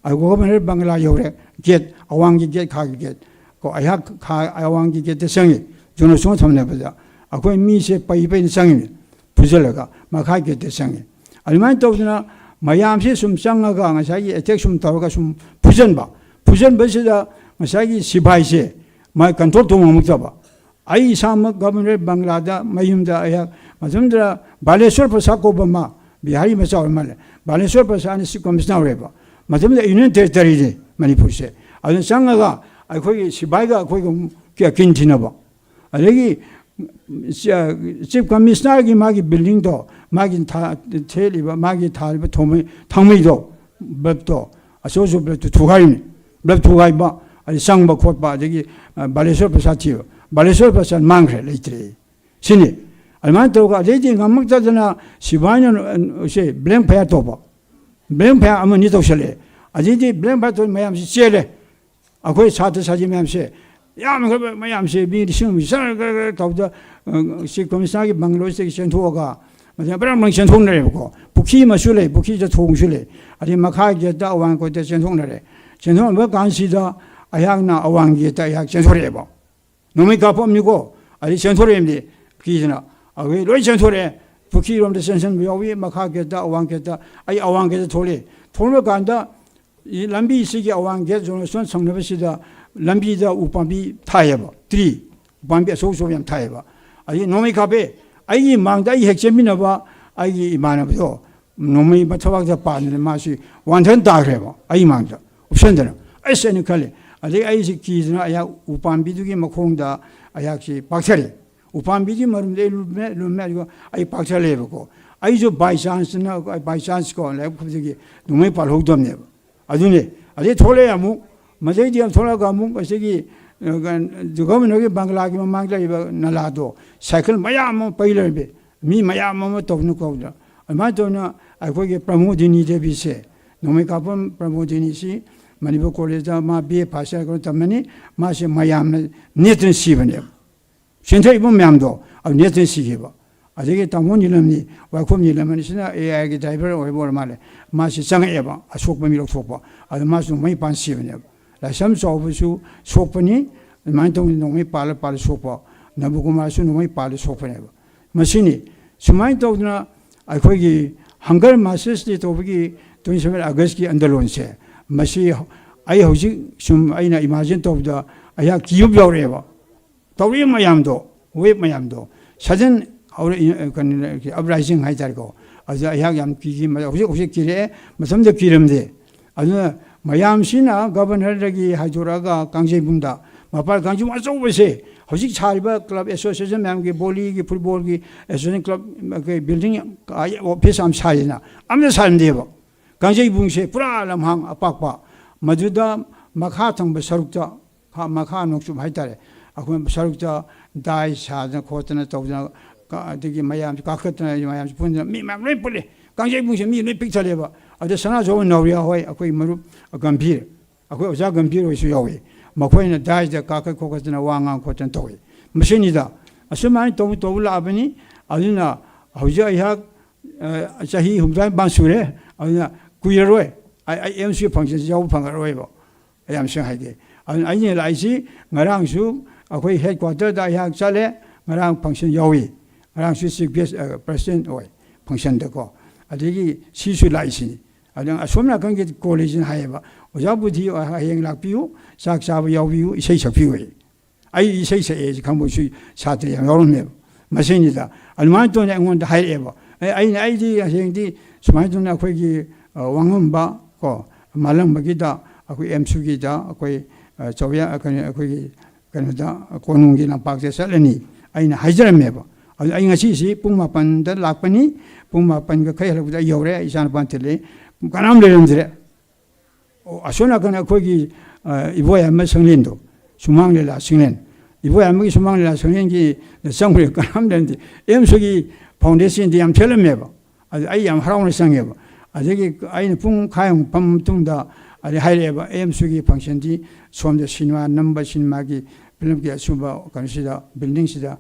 ꯑꯗꯨꯒ ꯒꯣꯚꯔꯅꯔ ꯕꯪꯒꯂꯥ ꯌꯧꯔꯦ, ꯒꯦꯠ, ꯑꯋꯥꯡꯒꯤ ꯒꯦꯠ, ꯈꯥꯒꯤ ꯒꯦꯠ ꯀꯣ, ꯑꯩꯍꯥꯛ ꯈꯥ, ꯑꯋꯥꯡꯒꯤ ꯒꯦꯠꯇ ꯆꯪꯉꯤ꯫ ꯖꯣꯅꯣꯁ ꯁꯣꯡ ꯊꯝꯅꯕꯗ ꯑꯩꯈꯣꯏ ꯃꯤꯁꯦ ꯄꯩ ꯄꯩꯅ ꯆꯪꯉꯤ, ꯐꯨꯖꯜꯂꯒ ꯃꯈꯥ ꯒꯦꯠꯇ ꯆꯪꯉꯤ꯫ ꯑꯗꯨꯃꯥꯏꯅ ꯇꯧꯗꯅ ꯃꯌꯥꯝꯁꯦ ꯁꯨꯝ ꯆꯪꯉꯒ ꯉꯁꯥꯏꯒꯤ ꯑꯦꯇꯦꯛ ꯁꯨꯝ ꯇꯧꯔꯒ ꯁꯨꯝ ꯐꯨꯖꯟꯕ, ꯐꯨꯖꯟꯕꯁꯤꯗ ꯉꯁꯥꯏꯒꯤ ꯁꯤꯐꯥꯏꯁꯦ ꯃꯥ ꯀꯟꯇ꯭ꯔꯣꯜ ꯇꯧ ꯉꯝꯃꯛꯇꯕ꯫ ꯑꯩ ꯏꯁꯥꯃꯛ ꯒꯚꯔꯅꯔ ꯕꯪꯒꯂꯥꯗ ꯃꯌꯨꯝꯗ ꯑꯩꯍꯥꯛ ꯃꯇꯝꯗꯨꯗ ꯕꯥꯂꯦꯁꯣꯔ ꯄ꯭ꯔꯁꯥꯗ ꯀꯧꯕ ꯑꯃ, ꯕꯤꯍꯥꯔꯤ ꯃꯆꯥ ꯑꯣꯏꯔ ꯃꯥꯜꯂꯦ, ꯕꯥꯂꯦꯁꯣꯔ ꯄ꯭ꯔꯁꯥꯗꯅ ꯆꯤꯐ ꯀꯃꯤꯁꯅꯔ ꯑꯣꯏꯔꯦꯕ꯫ ꯃꯇꯝꯗꯨꯗ ꯌꯨꯅꯤꯌꯟ ꯇꯦꯔꯤꯇꯣꯔꯤꯅꯤ ꯃꯅꯤꯄꯨꯔꯁꯦ꯫ ꯑꯗꯨꯅ ꯆꯪꯉꯒ ꯑꯩꯈꯣꯏꯒꯤ ꯁꯤꯐꯥꯏꯒ ꯑꯩꯈꯣꯏꯒ ꯑꯃꯨꯛ ꯀꯤ-, ꯀꯤꯟ ꯊꯤꯅꯕ꯫ ꯑꯗꯒꯤ ꯆ-, ꯆꯤꯐ ꯀꯃꯤꯁꯅꯔꯒꯤ ꯃꯥꯒꯤ ꯕꯤꯜꯗꯤꯡꯗꯣ, ꯃꯥꯒꯤ ꯊꯥ-, ꯊꯦꯠꯂꯤꯕ, ꯃꯥꯒꯤ ꯊꯥꯜꯂꯤꯕ ꯊꯣꯡꯃꯩ-, ꯊꯥꯡꯃꯩꯗꯣ, ꯕꯜꯕꯇꯣ, ꯑꯆꯧ ꯑꯆꯧꯕ ꯕꯜꯕꯇꯨ ꯊꯨꯒꯥꯏꯔꯤꯅꯤ꯫ ꯕꯜꯕ ꯊꯨꯒꯥꯏꯕ, ꯑꯗꯩ ꯆꯪꯕ ꯈꯣꯠꯄ, ꯑꯗꯒꯤ, ꯑ, ꯕꯥꯂꯦꯁꯣꯔ ꯄ꯭ꯔꯁꯥꯗ ꯊꯤꯕ꯫ ꯕꯥꯂꯦꯁꯣꯔ ꯄ꯭ꯔꯁꯥꯗ ꯃꯥꯡꯈ꯭ꯔꯦ, ꯂꯩꯇ꯭ꯔꯦ꯫ ꯁꯤꯅꯤ꯫ ꯑꯗꯨꯃꯥꯏꯅ ꯇꯧꯔꯒ ꯑꯗꯩꯗꯤ ꯉꯝꯃꯛꯇꯗꯅ ꯁꯤꯐꯥꯏꯅ, ꯑ, ꯁꯦ ꯕ꯭ꯂꯦꯡ ꯐꯌꯥꯔ ꯇꯧꯕ꯫ ꯕ꯭ꯂꯦꯡ ꯐꯌꯥꯔ ꯑꯃꯅꯤ ꯇꯧꯁꯜꯂꯛꯑꯦ꯫ ꯑꯗꯩꯗꯤ ꯕ꯭ꯂꯦꯡ ꯐꯌꯥꯔ ꯇꯧꯔ ꯃꯌꯥꯝꯁꯤ ꯆꯦꯜꯂꯦ꯫ ꯑꯩꯈꯣꯏ ꯁꯥꯇ꯭ꯔ ꯁꯥꯇ꯭ꯔꯤ ꯃꯌꯥꯝꯁꯦ, ꯌꯥꯝꯈ꯭ꯔꯕ ꯃꯌꯥꯝꯁꯦ, ꯃꯤ ꯂꯤꯁꯤꯡ ꯑꯃ ꯆꯪ ꯒꯔ ꯒꯔ ꯇꯧꯕꯗ, ꯑ, ꯆꯤꯐ ꯀꯃꯤꯁꯅꯔꯒꯤ ꯕꯪꯒꯂꯣꯁꯤꯗꯒꯤ ꯆꯦꯟꯊꯣꯛꯑꯒ, ꯃꯁꯤ ꯕ꯭ꯔꯪ ꯕ꯭ꯔꯪ ꯆꯦꯟꯊꯣꯛꯅꯔꯦꯕꯀꯣ꯫ ꯄꯨꯈ꯭ꯔꯤ ꯑꯃꯁꯨ ꯂꯩ, ꯄꯨꯈ꯭ꯔꯤꯗ ꯊꯣꯡꯁꯨ ꯂꯩ꯫ ꯑꯗꯩ ꯃꯈꯥꯒꯤꯗ ꯑꯋꯥꯡ ꯀꯣꯏꯗ ꯆꯦꯟꯊꯣꯛꯅꯔꯦ꯫ ꯆꯦꯟꯊꯣꯛꯅꯕ ꯀꯥꯟꯁꯤꯗ ꯑꯩꯍꯥꯛꯅ ꯑꯋꯥꯡꯒꯤꯗ ꯑꯩꯍꯥꯛ ꯆꯦꯟꯊꯣꯔꯛꯑꯦꯕ꯫ ꯅꯣꯡꯃꯩ ꯀꯥꯞꯄꯝꯅꯤꯀꯣ꯫ ꯑꯗꯩ ꯆꯦꯟꯊꯣꯔꯛꯏꯕꯅꯤ ꯀꯤꯗꯅ꯫ ꯑꯩꯈꯣꯏ ꯂꯣꯏ ꯆꯦꯟꯊꯣꯔꯛꯑꯦ꯫ ꯄꯨꯈ꯭ꯔꯤꯔꯣꯝꯗ ꯆꯦꯟꯁꯤꯟꯕ ꯌꯥꯎꯏ, ꯃꯈꯥ ꯒꯦꯠꯇ, ꯑꯋꯥꯡ ꯒꯦꯠꯇ꯫ ꯑꯩ ꯑꯋꯥꯡ ꯒꯦꯠꯇ ꯊꯣꯛꯂꯛꯑꯦ꯫ ꯊꯣꯛꯂꯛꯄ ꯀꯥꯟꯗ ꯂꯝꯕꯤꯁꯤꯒꯤ ꯑꯋꯥꯡ ꯒꯦꯠ ꯖꯣꯅꯣꯁꯇꯣꯟ ꯁꯪꯅꯕꯁꯤꯗ ꯂꯝꯕꯤꯗ ꯎꯄꯥꯝꯕꯤ ꯊꯥꯏꯌꯦꯕ, ꯇ꯭ꯔꯤ, ꯎꯄꯥꯝꯕꯤ ꯑꯆꯧ ꯑꯆꯧꯕ ꯌꯥꯝ ꯊꯥꯏꯌꯦꯕ꯫ ꯑꯗꯩ ꯅꯣꯡꯃꯩ ꯀꯥꯞꯄꯦ꯫ ꯑꯩꯒꯤ ꯃꯥꯡꯗ ꯑꯩ ꯍꯦꯛ ꯆꯦꯟꯃꯤꯟꯅꯕ ꯑꯩꯒꯤ ꯏꯃꯥꯟꯅꯕꯗꯣ ꯅꯣꯡꯃꯩ ꯃꯊꯕꯥꯛꯇ ꯄꯥꯟꯗꯅ ꯃꯥꯁꯤ ꯋꯥꯟꯊꯅ ꯇꯥꯈ꯭ꯔꯦꯕ ꯑꯩ ꯃꯥꯡꯗ ꯎꯞꯁꯟꯗꯅ꯫ ꯑꯁ ꯑꯩꯅ ꯈꯜꯂꯦ꯫ ꯑꯗꯩ ꯑꯩꯁꯤ ꯀꯤꯗꯅ ꯑꯩꯍꯥꯛ ꯎꯄꯥꯝꯕꯤꯗꯨꯒꯤ ꯃꯈꯣꯡꯗ ꯑꯩꯍꯥꯛꯁꯤ ꯄꯥꯛꯊꯔꯦ꯫ ꯎꯄꯥꯝꯕꯤꯒꯤ ꯃꯔꯨꯝꯗ ꯑꯩ ꯂꯨꯝꯃꯦ, ꯂꯨꯝꯃꯦ, ꯑꯗꯨꯒ ꯑꯩ ꯄꯥꯛꯊꯔꯛꯑꯦꯕꯀꯣ꯫ ꯑꯩꯁꯨ ꯕꯥꯏ ꯆꯥꯟꯁꯅ, ꯕꯥꯏ ꯆꯥꯟꯁ ꯀꯣ ꯂꯥꯏꯕꯛ ꯐꯕꯗꯒꯤ ꯅꯣꯡꯃꯩ ꯄꯥꯜꯍꯧꯗꯕꯅꯦꯕ꯫ ꯑꯗꯨꯅꯦ꯫ ꯑꯗꯩ ꯊꯣꯛꯂꯛꯑꯦ ꯑꯃꯨꯛ, ꯃꯗꯩꯗꯤ ꯑꯃꯨꯛ ꯊꯣꯛꯂꯛꯑꯒ ꯑꯃꯨꯛ ꯑꯁꯤꯒꯤ ꯒꯣꯚꯔꯅꯔꯒꯤ ꯕꯪꯒ꯭ꯂꯥꯒꯤ ꯃꯃꯥꯡꯗ ꯂꯩꯔꯤꯕ ꯅꯂꯥꯗꯣ ꯁꯥꯏꯀꯜ ꯃꯌꯥꯝ ꯑꯃ ꯄꯩ ꯂꯩꯔꯝꯃꯦ꯫ ꯃꯤ ꯃꯌꯥꯝ ꯑꯃ ꯇꯧꯗꯅ ꯀꯧꯗꯅ꯫ ꯑꯗꯨꯃꯥꯏꯅ ꯇꯧꯗꯅ ꯑꯩꯈꯣꯏꯒꯤ ꯄ꯭ꯔꯃꯣꯗꯤꯅꯤ ꯗꯦꯕꯤꯁꯦ, ꯅꯣꯡꯃꯩ ꯀꯥꯞꯐꯝ ꯄ꯭ꯔꯃꯣꯗꯤꯅꯤꯁꯤ ꯃꯅꯤꯄꯨꯔ ꯀꯣꯂꯦꯖꯇ ꯃꯥ ꯕꯤ ꯑꯦ ꯐꯥꯔꯁ ꯏꯌꯥꯔ ꯇꯝꯃꯅꯤ꯫ ꯃꯥꯁꯦ ꯃꯌꯥꯝꯅ ꯅꯦꯠꯇꯅ ꯁꯤꯕꯅꯦꯕ꯫ ꯆꯦꯟꯊꯔꯛꯏꯕ ꯃꯌꯥꯝꯗꯣ ꯑꯗꯨ ꯅꯦꯠꯇꯅ ꯁꯤꯈꯤꯕ꯫ ꯑꯗꯒꯤ ꯇꯥꯃꯣ ꯅꯤꯂꯝꯅꯤ, ꯋꯥꯏꯈꯣꯝ ꯅꯤꯂꯝꯅꯤꯁꯤꯅ ꯑꯦ ꯑꯥꯏꯒꯤ ꯗ꯭ꯔꯥꯏꯚꯔ ꯑꯣꯏꯕ ꯑꯣꯏꯔ ꯃꯥꯜꯂꯦ꯫ ꯃꯥꯁꯤ ꯆꯪꯉꯛꯑꯦꯕ, ꯑꯁꯣꯛꯄ ꯃꯤ ꯂꯧꯊꯣꯛꯄ꯫ ꯑꯗ ꯃꯥꯁꯨ ꯅꯣꯡꯃꯩ ꯄꯥꯟ ꯁꯤꯕꯅꯦꯕ꯫ ꯂꯥꯏꯁ꯭ꯔꯝ ꯆꯥꯎꯕꯁꯨ ꯁꯣꯛꯄꯅꯤ, ꯑꯗꯨꯃꯥꯏꯅ ꯇꯧꯗꯅ ꯅꯣꯡꯃꯩ ꯄꯥꯜꯂ ꯄꯥꯜꯂ ꯁꯣꯛꯄ, ꯅꯕꯀꯨꯃꯥꯔꯁꯨ ꯅꯣꯡꯃꯩ ꯄꯥꯜꯂ ꯁꯣꯛꯄꯅꯦꯕ꯫ ꯃꯁꯤꯅꯤ꯫ ꯁꯨꯃꯥꯏꯅ ꯇꯧꯗꯅ ꯑꯩꯈꯣꯏꯒꯤ ꯍꯪꯒꯔ ꯃꯥꯔꯆꯦꯁ ꯗꯦ ꯇꯧꯕꯒꯤ ꯇ꯭ꯋꯦꯟꯇꯤ ꯁꯚꯦꯟ ꯑꯥꯒꯁꯀꯤ ꯑꯟꯗꯣꯂꯣꯟꯁꯦ, ꯃꯁꯤ ꯑꯩ ꯍꯧꯖꯤꯛ ꯁꯨꯝ ꯑꯩꯅ ꯏꯃꯥꯖꯤꯟ ꯇꯧꯕꯗ ꯑꯩꯍꯥꯛ ꯀꯤꯕ ꯌꯥꯎꯔꯛꯑꯦꯕ꯫ ꯇꯧꯔꯛꯏꯕ ꯃꯌꯥꯝꯗꯣ, ꯋꯦꯕ ꯃꯌꯥꯝꯗꯣ, ꯁꯗꯟ ꯍꯧꯔꯛꯏ, ꯀꯩꯅꯣ, ꯑꯞꯔꯥꯏꯖꯤꯡ ꯍꯥꯏꯇꯥꯔꯦꯀꯣ꯫ ꯑꯗꯨꯗ ꯑꯩꯍꯥꯛ ꯌꯥꯝ ꯀꯤꯈꯤ꯫ ꯍꯧꯖꯤꯛ ꯍꯧꯖꯤꯛ ꯀꯤꯔꯛꯑꯦ, ꯃꯇꯝꯗ ꯀꯤꯔꯝꯗꯦ꯫ ꯑꯗꯨꯅ ꯃꯌꯥꯝꯁꯤꯅ ꯒꯕꯔꯅꯔꯗꯒꯤ ꯍꯥꯏꯗꯣꯔꯛꯑꯒ ꯀꯥꯡꯖꯩꯕꯨꯡꯗ, ꯃꯄꯥꯜ ꯀꯥꯡꯖꯩꯕꯨꯡ ꯑꯆꯧꯕꯁꯦ, ꯍꯧꯖꯤꯛ ꯁꯥꯔꯤꯕ ꯀ꯭ꯂꯕ ꯑꯦꯁꯣꯁꯤꯌꯦꯁꯟ ꯃꯌꯥꯝꯒꯤ, ꯚꯣꯂꯤꯒꯤ, ꯐꯨꯠꯕꯣꯜꯒꯤ ꯑꯦꯁꯣꯁꯤꯌꯦꯁꯟ ꯀ꯭ꯂꯕ, ꯀꯩ, ꯕꯤꯜꯗꯤꯡ, ꯑꯣꯐꯤꯁ ꯌꯥꯝ ꯁꯥꯔꯤꯗꯅ, ꯑꯝꯇ ꯁꯥꯔꯝꯗꯦꯕ꯫ ꯀꯥꯡꯖꯩꯕꯨꯡꯁꯦ ꯄꯨꯔꯥ ꯂꯝꯍꯥꯡ ꯑꯄꯥꯛꯄ, ꯃꯗꯨꯗ ꯃꯈꯥ ꯊꯪꯕ ꯁꯔꯨꯛꯇ, ꯈꯥ-, ꯃꯈꯥ ꯅꯣꯡꯆꯨꯞ ꯍꯥꯏꯇꯥꯔꯦ, ꯑꯩꯈꯣꯏ ꯁꯔꯨꯛꯇ ꯗꯥꯏ ꯁꯥꯗꯅ ꯈꯣꯠꯇꯅ ꯇꯧꯗꯅ, ꯀ-, ꯑꯗꯒꯤ ꯃꯌꯥꯝꯁꯦ ꯀꯥꯈꯠꯇꯅ, ꯃꯌꯥꯝꯁꯦ ꯄꯨꯟꯗꯅ, ꯃꯤ ꯃꯌꯥꯝ ꯂꯣꯏ ꯄꯨꯜꯂꯦ꯫ ꯀꯥꯡꯖꯩꯕꯨꯡꯁꯦ ꯃꯤ ꯂꯣꯏ ꯄꯤꯛ ꯊꯜꯂꯦꯕ꯫ ꯑꯗ ꯁꯅꯥꯖꯥꯎꯕ ꯅꯥꯎꯔꯤꯌꯥ ꯍꯣꯏ, ꯑꯩꯈꯣꯏ ꯃꯔꯨꯞ ꯒꯝꯚꯤꯔ, ꯑꯩꯈꯣꯏ ꯑꯣꯖꯥ ꯒꯝꯚꯤꯔ ꯍꯣꯏꯁꯨ ꯌꯥꯎꯏ꯫ ꯃꯈꯣꯏꯅ ꯗꯥꯏꯁꯇ ꯀꯥꯈꯠ ꯈꯣꯠꯀꯠꯇꯅ ꯋꯥ ꯉꯥꯡ ꯈꯣꯠꯇꯅ ꯇꯧꯏ꯫ ꯃꯁꯤꯅꯤꯗ꯫ ꯑꯁꯨꯃꯥꯏꯅ ꯇꯧ ꯇꯧ ꯂꯥꯛꯑꯕꯅꯤ꯫ ꯑꯗꯨꯅ ꯍꯧꯖꯤꯛ ꯑꯩꯍꯥꯛ, ꯑ, ꯆꯍꯤ ꯍꯨꯝꯐꯨꯇꯔꯥ ꯅꯤꯄꯥꯟ ꯁꯨꯔꯦ꯫ ꯑꯗꯨꯅ ꯀꯨꯏꯔꯔꯣꯏ꯫ ꯑꯩ, ꯑꯩ ꯑꯦꯝ ꯁꯤ ꯐꯪꯁꯟꯁꯤ ꯌꯥꯎꯕ ꯐꯪꯉꯔꯣꯏꯕ꯫ ꯑꯩ ꯌꯥꯝ ꯁꯦꯡꯅ ꯍꯥꯏꯒꯦ꯫ ꯑꯗꯨꯅ ꯑꯩꯅ ꯂꯥꯛꯏꯁꯤ ꯉꯔꯥꯡꯁꯨ ꯑꯩꯈꯣꯏ ꯍꯦꯗ ꯀ꯭ꯋꯥꯇꯔꯗ ꯑꯩꯍꯥꯛ ꯆꯠꯂꯦ꯫ ꯉꯔꯥꯡ ꯐꯪꯁꯟ ꯌꯥꯎꯏ꯫ ꯉꯔꯥꯡꯁꯨ ꯆꯤꯐ ꯒꯦꯁ, ꯑ, ꯄ꯭ꯔꯁꯤꯗꯦꯟ ꯑꯣꯏ ꯐꯪꯁꯟꯗꯀꯣ꯫ ꯑꯗꯒꯤ ꯁꯤꯁꯨ ꯂꯥꯛꯏꯁꯤꯅꯤ꯫ ꯑꯗꯨꯅ ꯑꯁꯣꯝ ꯅꯥꯀꯟꯒꯤ ꯀꯣꯂꯦꯖꯅ ꯍꯥꯏꯌꯦꯕ, "ꯑꯣꯖꯥ ꯕꯨꯙꯤ ꯍꯌꯦꯡ ꯂꯥꯛꯄꯤꯌꯨ, ꯆꯥꯛ ꯆꯥꯕ ꯌꯥꯎꯕꯤꯌꯨ, ꯏꯁꯩ ꯁꯛꯄꯤꯌꯨ" ꯍꯥꯏ꯫ ꯑꯩ ꯏꯁꯩ ꯁꯛꯑꯦ ꯍꯥꯏꯁꯦ ꯈꯪꯕꯁꯨ ꯁꯥꯇ꯭ꯔ ꯌꯥꯝ ꯌꯥꯎꯔꯝꯃꯦꯕ꯫ ꯃꯁꯤꯅꯤꯗ꯫ ꯑꯗꯨꯃꯥꯏꯅ ꯇꯧꯗꯅ ꯑꯩꯉꯣꯟꯗ ꯍꯥꯏꯔꯛꯑꯦꯕ꯫ ꯑꯩ-, ꯑꯩꯅ, "ꯑꯩꯗꯤ ꯍꯌꯦꯡꯗꯤ ꯁꯨꯃꯥꯏꯅ ꯇꯧꯗꯅ ꯑꯩꯈꯣꯏꯒꯤ, ꯑ, ꯋꯥꯉꯝꯕ ꯀꯣ, ꯃꯥꯂꯪꯕꯒꯤꯗ ꯑꯩꯈꯣꯏ ꯑꯦꯝꯁꯨꯒꯤꯗ ꯑꯩꯈꯣꯏ, ꯑ, ꯆꯧꯌꯥ-, ꯀꯩꯅꯣ, ꯑꯩꯈꯣꯏꯒꯤ ꯀꯩꯅꯣꯗ, ꯀꯣꯅꯨꯡꯒꯤ ꯂꯝꯄꯥꯛꯇ ꯆꯠꯂꯅꯤ" ꯑꯩꯅ ꯍꯥꯏꯖꯔꯝꯃꯦꯕ꯫ ꯑꯗꯨ ꯑꯩ ꯉꯁꯤꯁꯤ ꯄꯨꯡ ꯃꯥꯄꯟꯗ ꯂꯥꯛꯄꯅꯤ꯫ ꯄꯨꯡ ꯃꯥꯄꯟꯒ ꯈꯔ ꯍꯦꯜꯂꯛꯄꯗ ꯑꯩ ꯌꯧꯔꯦ꯫ ꯏꯆꯥꯅꯨꯄꯥ ꯊꯤꯜꯂꯦ꯫ ꯀꯅꯥꯝ ꯂꯩꯔꯝꯗ꯭ꯔꯦ꯫ ꯑꯣ, ꯑꯁꯣꯝ ꯅꯥꯀꯟ ꯑꯩꯈꯣꯏꯒꯤ, ꯑ, ꯏꯕꯣꯌꯥꯏꯃ ꯁꯪꯂꯦꯟꯗꯣ, ꯁꯨꯃꯥꯡ ꯂꯤꯂꯥ ꯁꯪꯂꯦꯟ, ꯏꯕꯣꯌꯥꯏꯃꯒꯤ ꯁꯨꯃꯥꯡ ꯂꯤꯂꯥ ꯁꯪꯂꯦꯟꯒꯤ ꯆꯪꯉꯨꯔꯦ꯫ ꯀꯅꯥꯝ ꯂꯩꯔꯝꯗꯦ꯫ ꯑꯦꯝꯁꯀꯤ ꯐꯥꯎꯟꯗꯦꯁꯟꯗꯤ ꯌꯥꯝ ꯊꯦꯠꯂꯝꯃꯦꯕ꯫ ꯑꯗꯨ ꯑꯩ ꯌꯥꯝ ꯍꯔꯥꯎꯅ ꯆꯪꯉꯦꯕ꯫ ꯑꯗꯒꯤ ꯑꯩꯅ ꯄꯨꯡ ꯈꯥꯏꯃꯨꯛ ꯐꯝ ꯃꯇꯨꯡꯗ ꯑꯗꯩ ꯍꯥꯏꯔꯛꯑꯦꯕ, "ꯑꯦꯝꯁꯀꯤ ꯐꯪꯁꯟꯗꯤ ꯁꯣꯝꯗ ꯁꯤꯅꯦꯃꯥ ꯅꯝꯕ, ꯁꯤꯅꯦꯃꯥꯒꯤ ꯐꯤꯂꯝꯒꯤ ꯑꯁꯨꯝꯕ ꯀꯩꯅꯣꯁꯤꯗ, ꯕꯤꯜꯗꯤꯡꯁꯤꯗ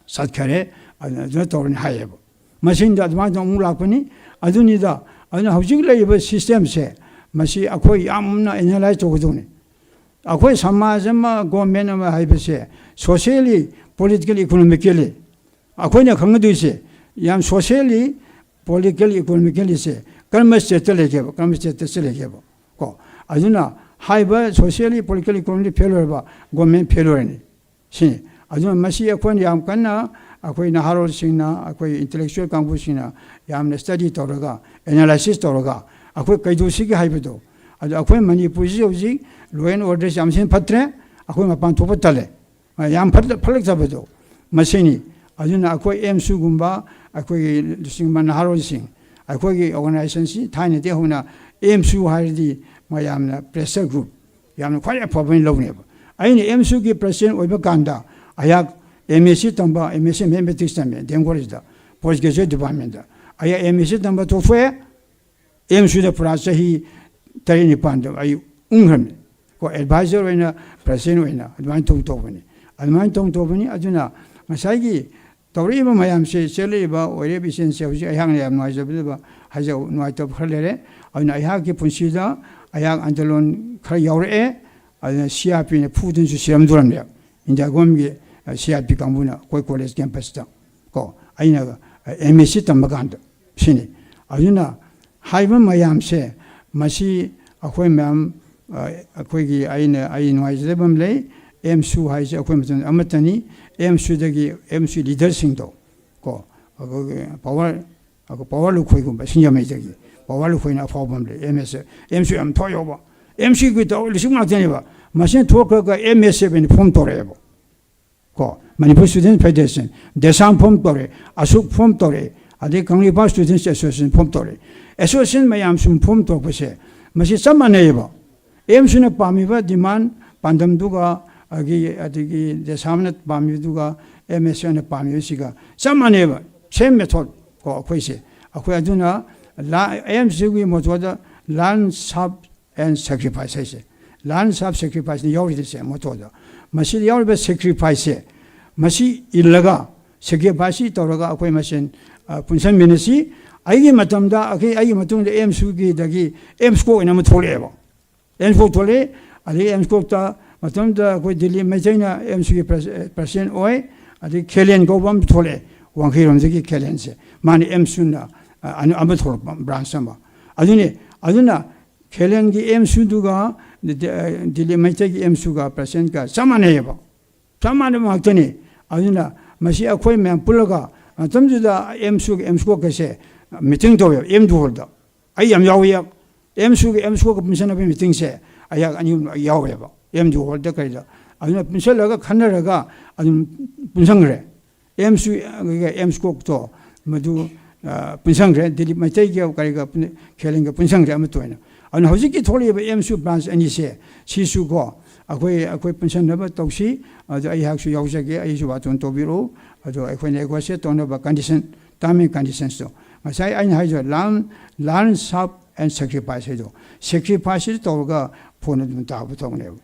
ꯆꯠꯈꯔꯦ, ꯑꯗꯨꯅ ꯑꯗꯨꯅ ꯇꯧꯔꯅꯤ" ꯍꯥꯏꯌꯦꯕ꯫ ꯃꯁꯤꯡꯗ ꯑꯗꯨꯃꯥꯏꯅ ꯇꯧꯅ ꯑꯃꯨꯛ ꯂꯥꯛꯄꯅꯤ꯫ ꯑꯗꯨꯅꯤꯗ, ꯑꯗꯨꯅ ꯍꯧꯖꯤꯛ ꯂꯩꯔꯤꯕ ꯁꯤꯁꯇꯦꯝꯁꯦ, ꯃꯁꯤ ꯑꯩꯈꯣꯏ ꯌꯥꯝꯅ ꯑꯦꯅꯥꯂꯥꯏꯁ ꯇꯧꯒꯗꯧꯅꯤ꯫ ꯑꯩꯈꯣꯏ ꯁꯃꯥꯖ ꯑꯃ, ꯒꯣꯔꯃꯦꯟ ꯑꯃ ꯍꯥꯏꯕꯁꯦ socially, politically, economically ꯑꯩꯈꯣꯏꯅ ꯈꯪꯒꯗꯣꯏꯁꯦ ꯌꯥꯝ socially, politically, economically ꯁꯦ ꯀꯔꯝꯕ ꯁ꯭ꯇꯦꯠꯇ ꯂꯩꯒꯦꯕ, ꯀꯔꯝꯕ ꯁ꯭ꯇꯦꯠꯇ ꯂꯩꯒꯦꯕ ꯀꯣ꯫ ꯑꯗꯨꯅ ꯍꯥꯏꯔꯤꯕ socially, politically, economically ꯐꯦꯜ ꯑꯣꯏꯔꯕ ꯒꯣꯔꯃꯦꯟ ꯐꯦꯜ ꯑꯣꯏꯔꯅꯤ ꯁꯤꯅꯤ꯫ ꯑꯗꯨꯅ ꯃꯁꯤ ꯑꯩꯈꯣꯏꯅ ꯌꯥꯝ ꯀꯟꯅ, ꯑꯩꯈꯣꯏ ꯅꯍꯥꯔꯣꯜꯁꯤꯡꯅ, ꯑꯩꯈꯣꯏ ꯏꯟꯇꯦꯂꯦꯛꯆꯨꯋꯦꯜ ꯀꯥꯡꯕꯨꯁꯤꯡꯅ ꯌꯥꯝꯅ ꯁ꯭ꯇꯗꯤ ꯇꯧꯔꯒ, ꯑꯦꯅꯥꯂꯥꯏꯁꯤꯁ ꯇꯧꯔꯒ ꯑꯩꯈꯣꯏ ꯀꯩꯗꯧꯁꯤꯒꯦ ꯍꯥꯏꯕꯗꯣ꯫ ꯑꯗꯣ ꯑꯩꯈꯣꯏ ꯃꯅꯤꯄꯨꯔꯁꯤ ꯍꯧꯖꯤꯛ law and order ꯁꯤ ꯌꯥꯝ ꯊꯤꯅ ꯐꯠꯇ꯭ꯔꯦ꯫ ꯑꯩꯈꯣꯏ ꯃꯄꯥꯟ ꯊꯣꯛꯄ ꯇꯜꯂꯦ꯫ ꯌꯥꯝ ꯐꯠꯇ-, ꯐꯠꯂꯛꯇꯕꯗꯣ ꯃꯁꯤꯅꯤ꯫ ꯑꯗꯨꯅ ꯑꯩꯈꯣꯏ ꯑꯦꯝꯁꯨꯒꯨꯝꯕ, ꯑꯩꯈꯣꯏꯒꯤ ꯂꯨꯆꯤꯡꯕ ꯅꯍꯥꯔꯣꯜꯁꯤꯡ, ꯑꯩꯈꯣꯏꯒꯤ ꯑꯣꯔꯒꯅꯥꯏꯖꯦꯁꯟꯁꯤ ꯊꯥꯏꯅꯗꯒꯤ ꯍꯧꯅ ꯑꯦꯝꯁꯨ ꯍꯥꯏꯔꯗꯤ ꯃꯌꯥꯝꯅ pressure group, ꯌꯥꯝꯅ ꯈ꯭ꯋꯥꯏꯗꯒꯤ ꯑꯐꯕ ꯑꯣꯏꯅ ꯂꯧꯅꯦꯕ꯫ ꯑꯩꯅ ꯑꯦꯝꯁꯨꯒꯤ president ꯑꯣꯏꯕ ꯀꯥꯟꯗ ꯑꯩꯍꯥꯛ M S C ꯇꯝꯕ, M S C Mathematics ꯇꯝꯃꯦ D M College ꯇ, post graduate department ꯇ꯫ ꯑꯩꯍꯥꯛ M S C ꯇꯝꯕ ꯇꯣꯛꯊꯣꯛꯑꯦ꯫ ꯑꯦꯝꯁꯨꯗ ꯄꯨꯔꯥ ꯆꯍꯤ ꯇꯔꯦꯠ ꯅꯤꯄꯥꯟꯗ ꯑꯩ ꯎꯪꯈ꯭ꯔꯕꯅꯤ꯫ ꯀꯣ, advisor ꯑꯣꯏꯅ, president ꯑꯣꯏꯅ ꯑꯗꯨꯃꯥꯏꯅ ꯇꯧ ꯇꯧꯕꯅꯤ꯫ ꯑꯗꯨꯃꯥꯏꯅ ꯇꯧ ꯇꯧꯕꯅꯤ꯫ ꯑꯗꯨꯅ ꯉꯁꯥꯏꯒꯤ ꯇꯧꯔꯛꯏꯕ ꯃꯌꯥꯝꯁꯦ, ꯆꯦꯜꯂꯛꯏꯕ ꯑꯣꯏꯔꯛꯏꯕ ꯏꯆꯦꯜꯁꯦ ꯍꯧꯖꯤꯛ ꯑꯩꯍꯥꯛꯅ ꯌꯥꯝ ꯅꯨꯡꯉꯥꯏꯖꯕꯤꯗꯕ ꯍꯥꯏꯖ-, ꯅꯨꯡꯉꯥꯏꯇꯕ ꯈꯔ ꯂꯩꯔꯦ꯫ ꯑꯗꯨꯅ ꯑꯩꯍꯥꯛꯀꯤ ꯄꯨꯟꯁꯤꯗ ꯑꯩꯍꯥꯛ ꯑꯟꯗꯣꯂꯟ ꯈꯔ ꯌꯥꯎꯔꯛꯑꯦ꯫ ꯑꯗꯨꯅ C R P ꯅ ꯐꯨꯗꯅꯁꯨ ꯁꯤꯔꯝꯗꯣꯔꯝꯃꯦꯕ꯫ ꯏꯟꯗꯤꯌꯥ ꯒꯣꯔꯃꯦꯟꯒꯤ, ꯑ, C R P ꯀꯥꯡꯕꯨꯅ ꯑꯩꯈꯣꯏ ꯀꯣꯂꯦꯖ ꯀꯦꯝꯄꯁꯇ꯫ ꯀꯣ, ꯑꯩꯅ, ꯑ, M S C ꯇꯝꯕ ꯀꯥꯟꯗ ꯁꯤꯅꯤ꯫ ꯑꯗꯨꯅ ꯍꯥꯏꯕ ꯃꯌꯥꯝꯁꯦ, ꯃꯁꯤ ꯑꯩꯈꯣꯏ ꯃꯌꯥꯝ, ꯑ, ꯑꯩꯈꯣꯏꯒꯤ, ꯑꯩꯅ, ꯑꯩ ꯅꯨꯡꯉꯥꯏꯖꯗꯕ ꯑꯃ ꯂꯩ꯫ ꯑꯦꯝꯁꯨ ꯍꯥꯏꯁꯦ ꯑꯩꯈꯣꯏ ꯃꯇꯝꯗ ꯑꯃꯠꯇꯅꯤ꯫ ꯑꯦꯝꯁꯨꯗꯒꯤ, ꯑꯦꯝꯁꯨ ꯂꯤꯗꯔꯁꯤꯡꯗꯣ, ꯀꯣ, ꯑꯩꯈꯣꯏꯒꯤ ꯄꯋꯥꯔ, ꯑꯩꯈꯣꯏ ꯄꯋꯥꯔ ꯂꯨꯈꯣꯏꯒꯨꯝꯕ, ꯁꯤꯡꯖꯃꯩꯗꯒꯤ ꯄꯋꯥꯔ ꯂꯨꯈꯣꯏꯅ ꯑꯐꯥꯎꯕ ꯑꯃ ꯂꯩ꯫ ꯑꯦꯝ ꯑꯦꯁ ꯑꯦꯐ, ꯑꯦꯝꯁꯨ ꯌꯥꯝ ꯊꯋꯥꯏ ꯌꯥꯎꯕ꯫ ꯑꯦꯝꯁꯨꯒꯤ ꯇꯧ ꯂꯤꯁꯤꯡ ꯉꯥꯛꯇꯅꯦꯕ꯫ ꯃꯁꯤꯅ ꯊꯣꯛꯈ꯭ꯔꯒ ꯑꯦꯝ ꯑꯦꯁ ꯑꯦꯐ ꯑꯅ ꯐꯣꯝ ꯇꯧꯔꯛꯑꯦꯕ꯫ ꯀꯣ, ꯃꯅꯤꯄꯨꯔ ꯁ꯭ꯇꯨꯗꯦꯟ ꯐꯦꯗꯦꯔꯦꯁꯟ, ꯗꯦꯁꯥꯝ ꯐꯣꯝ ꯇꯧꯔꯦ, ꯑꯁꯨꯛ ꯐꯣꯝ ꯇꯧꯔꯦ, ꯑꯗꯩ ꯀꯪꯂꯩꯄꯥꯛ ꯁ꯭ꯇꯨꯗꯦꯟꯁ ꯑꯦꯁꯣꯁꯤꯌꯦꯁꯟ ꯐꯣꯝ ꯇꯧꯔꯦ꯫ ꯑꯦꯁꯣꯁꯤꯌꯦꯁꯟ ꯃꯌꯥꯝ ꯁꯨꯝ ꯐꯣꯝ ꯇꯧꯔꯛꯄꯁꯦ, ꯃꯁꯤ ꯆꯞ ꯃꯥꯟꯅꯩꯌꯦꯕ꯫ ꯑꯦꯝꯁꯨꯅ ꯄꯥꯝꯃꯤꯕ ꯗꯤꯃꯥꯟ ꯄꯥꯟꯗꯝꯗꯨꯒ, ꯑꯗꯒꯤ, ꯑꯗꯒꯤ ꯗꯦꯁꯥꯝꯅ ꯄꯥꯝꯃꯤꯕꯗꯨꯒ, ꯑꯦꯝ ꯑꯦꯁ ꯑꯦꯅ ꯄꯥꯝꯃꯤꯕꯁꯤꯒ ꯆꯞ ꯃꯥꯟꯅꯩꯌꯦꯕ꯫ ꯁꯦꯝ ꯃꯦꯊꯣꯗ ꯀꯣ, ꯑꯩꯈꯣꯏꯁꯦ꯫ ꯑꯩꯈꯣꯏ ꯑꯗꯨꯅ ꯂꯥ-, ꯑꯦꯝꯁꯤꯒꯤ ꯃꯣꯇꯣꯗ "Learn, Serve and Sacrifice" ꯍꯥꯏꯁꯦ꯫ "Learn, Serve, Sacrificeꯅ" ꯌꯥꯎꯔꯤꯁꯦ ꯃꯣꯇꯣꯗ꯫ ꯃꯁꯤꯗ ꯌꯥꯎꯔꯤꯕ ꯁꯦꯀ꯭ꯔꯤꯐꯥꯏꯁꯁꯦ, ꯃꯁꯤ ꯏꯜꯂꯒ, ꯁꯦꯀ꯭ꯔꯤꯐꯥꯏꯁꯁꯤ ꯇꯧꯔꯒ ꯑꯩꯈꯣꯏ ꯃꯁꯦꯟ, ꯑ, ꯄꯨꯟꯁꯟꯃꯤꯟꯅꯁꯤ꯫ ꯑꯩꯒꯤ ꯃꯇꯝꯗ, ꯑꯩꯈꯣꯏ, ꯑꯩꯒꯤ ꯃꯇꯨꯡꯗ ꯑꯦꯝꯁꯨꯒꯤꯗꯒꯤ ꯑꯦꯝꯁꯀꯣꯛ ꯑꯅ ꯑꯃ ꯊꯣꯛꯂꯛꯑꯦꯕ꯫ ꯑꯦꯝꯁꯀꯣꯛ ꯊꯣꯛꯂꯛꯑꯦ꯫ ꯑꯗꯒꯤ ꯑꯦꯝꯁꯀꯣꯛꯇ ꯃꯇꯝꯗꯨꯗ ꯑꯩꯈꯣꯏ ꯗꯤꯂꯤꯠ ꯃꯩꯇꯩꯅ ꯑꯦꯝꯁꯨꯒꯤ ꯄ꯭ꯔꯁ-, ꯄ꯭ꯔꯁꯤꯗꯦꯟ ꯑꯣꯏ꯫ ꯑꯗꯒꯤ ꯈꯦꯂꯦꯟ ꯀꯧꯕ ꯑꯃ ꯊꯣꯛꯂꯛꯑꯦ, ꯋꯥꯡꯈꯩꯔꯣꯝꯗꯒꯤ ꯈꯦꯂꯦꯟꯁꯦ꯫ ꯃꯥꯅ ꯑꯦꯝꯁꯨꯅ, ꯑ, ꯑꯅ-, ꯑꯃ ꯊꯣꯛꯂꯛꯄ, ꯕ꯭ꯔꯥꯟꯁ ꯑꯃ꯫ ꯑꯗꯨꯅꯤ, ꯑꯗꯨꯅ ꯈꯦꯂꯦꯟꯒꯤ ꯑꯦꯝꯁꯨꯗꯨꯒ ꯗꯤ-, ꯑ, ꯗꯤꯂꯤꯠ ꯃꯩꯇꯩꯒꯤ ꯑꯦꯝꯁꯨꯒ ꯄ꯭ꯔꯁꯤꯗꯦꯟꯒ ꯆꯞ ꯃꯥꯟꯅꯩꯌꯦꯕ꯫ ꯆꯞ ꯃꯥꯟꯅꯕ ꯉꯥꯛꯇꯅꯤ꯫ ꯑꯗꯨꯅ ꯃꯁꯤ ꯑꯩꯈꯣꯏ ꯃꯌꯥꯝ ꯄꯨꯜꯂꯒ, ꯃꯇꯝꯗꯨꯗ ꯑꯦꯝꯁꯨꯒꯤ ꯑꯦꯝꯁꯀꯣꯛꯀꯁꯦ ꯃꯤꯇꯤꯡ ꯇꯧꯋꯦꯕ ꯑꯦꯝ ꯗꯨ ꯍꯣꯜꯗ꯫ ꯑꯩ ꯌꯥꯝ ꯌꯥꯎꯏ꯫ ꯑꯦꯝꯁꯨꯒꯤ ꯑꯦꯝꯁꯀꯣꯛꯀ ꯄꯨꯟꯁꯤꯟꯅꯕ ꯃꯤꯇꯤꯡꯁꯦ ꯑꯩꯍꯥꯛ ꯑꯅꯤ ꯑꯍꯨꯝ ꯌꯥꯎꯋꯦꯕ, ꯑꯦꯝ ꯗꯨ ꯍꯣꯜꯗ ꯀꯩꯗ꯫ ꯑꯗꯨꯅ ꯄꯨꯟꯁꯤꯜꯂꯒ ꯈꯟꯅꯔꯒ ꯑꯗꯨꯝ ꯄꯨꯟꯁꯟꯈ꯭ꯔꯦ꯫ ꯑꯦꯝꯁꯨ, ꯑꯦꯝꯁꯀꯣꯛꯇꯣ ꯃꯗꯨ, ꯑ, ꯄꯨꯟꯁꯟꯈ꯭ꯔꯦ꯫ ꯗꯤꯂꯤꯠ ꯃꯩꯇꯩꯒ ꯀꯔꯤꯒ ꯄꯨꯟ-, ꯈꯦꯂꯦꯟꯒ ꯄꯨꯟꯁꯟꯈ꯭ꯔꯦ ꯑꯃꯠꯇ ꯑꯣꯏꯅ꯫ ꯑꯗꯨꯅ ꯍꯧꯖꯤꯛꯀꯤ ꯊꯣꯛꯂꯛꯏꯕ ꯑꯦꯝꯁꯨ ꯕ꯭ꯔꯥꯟꯁ ꯑꯅꯤꯁꯦ, ꯁꯤꯁꯨ ꯀꯣ, ꯑꯩꯈꯣꯏ, ꯑꯩꯈꯣꯏ ꯄꯨꯟꯁꯟꯅꯕ ꯇꯧꯁꯤ꯫ ꯑꯗꯨ ꯑꯩꯍꯥꯛꯁꯨ ꯌꯥꯎꯖꯒꯦ, ꯑꯩꯁꯨ ꯕꯥꯇꯣꯟ ꯇꯧꯕꯤꯔꯛꯎ꯫ ꯑꯗꯣ ꯑꯩꯈꯣꯏ negotiate ꯇꯧꯅꯕ condition, term and conditionsꯇꯣ ꯉꯁꯥꯏ ꯑꯩꯅ ꯍꯥꯏꯖ "Learn, Learn, Serve and Sacrifice" ꯍꯥꯏꯗꯣ, sacrificeꯁꯤ ꯇꯧꯔꯒ ꯐꯣꯟ ꯑꯗꯨꯝ ꯇꯥꯕ ꯇꯧꯅꯦꯕ꯫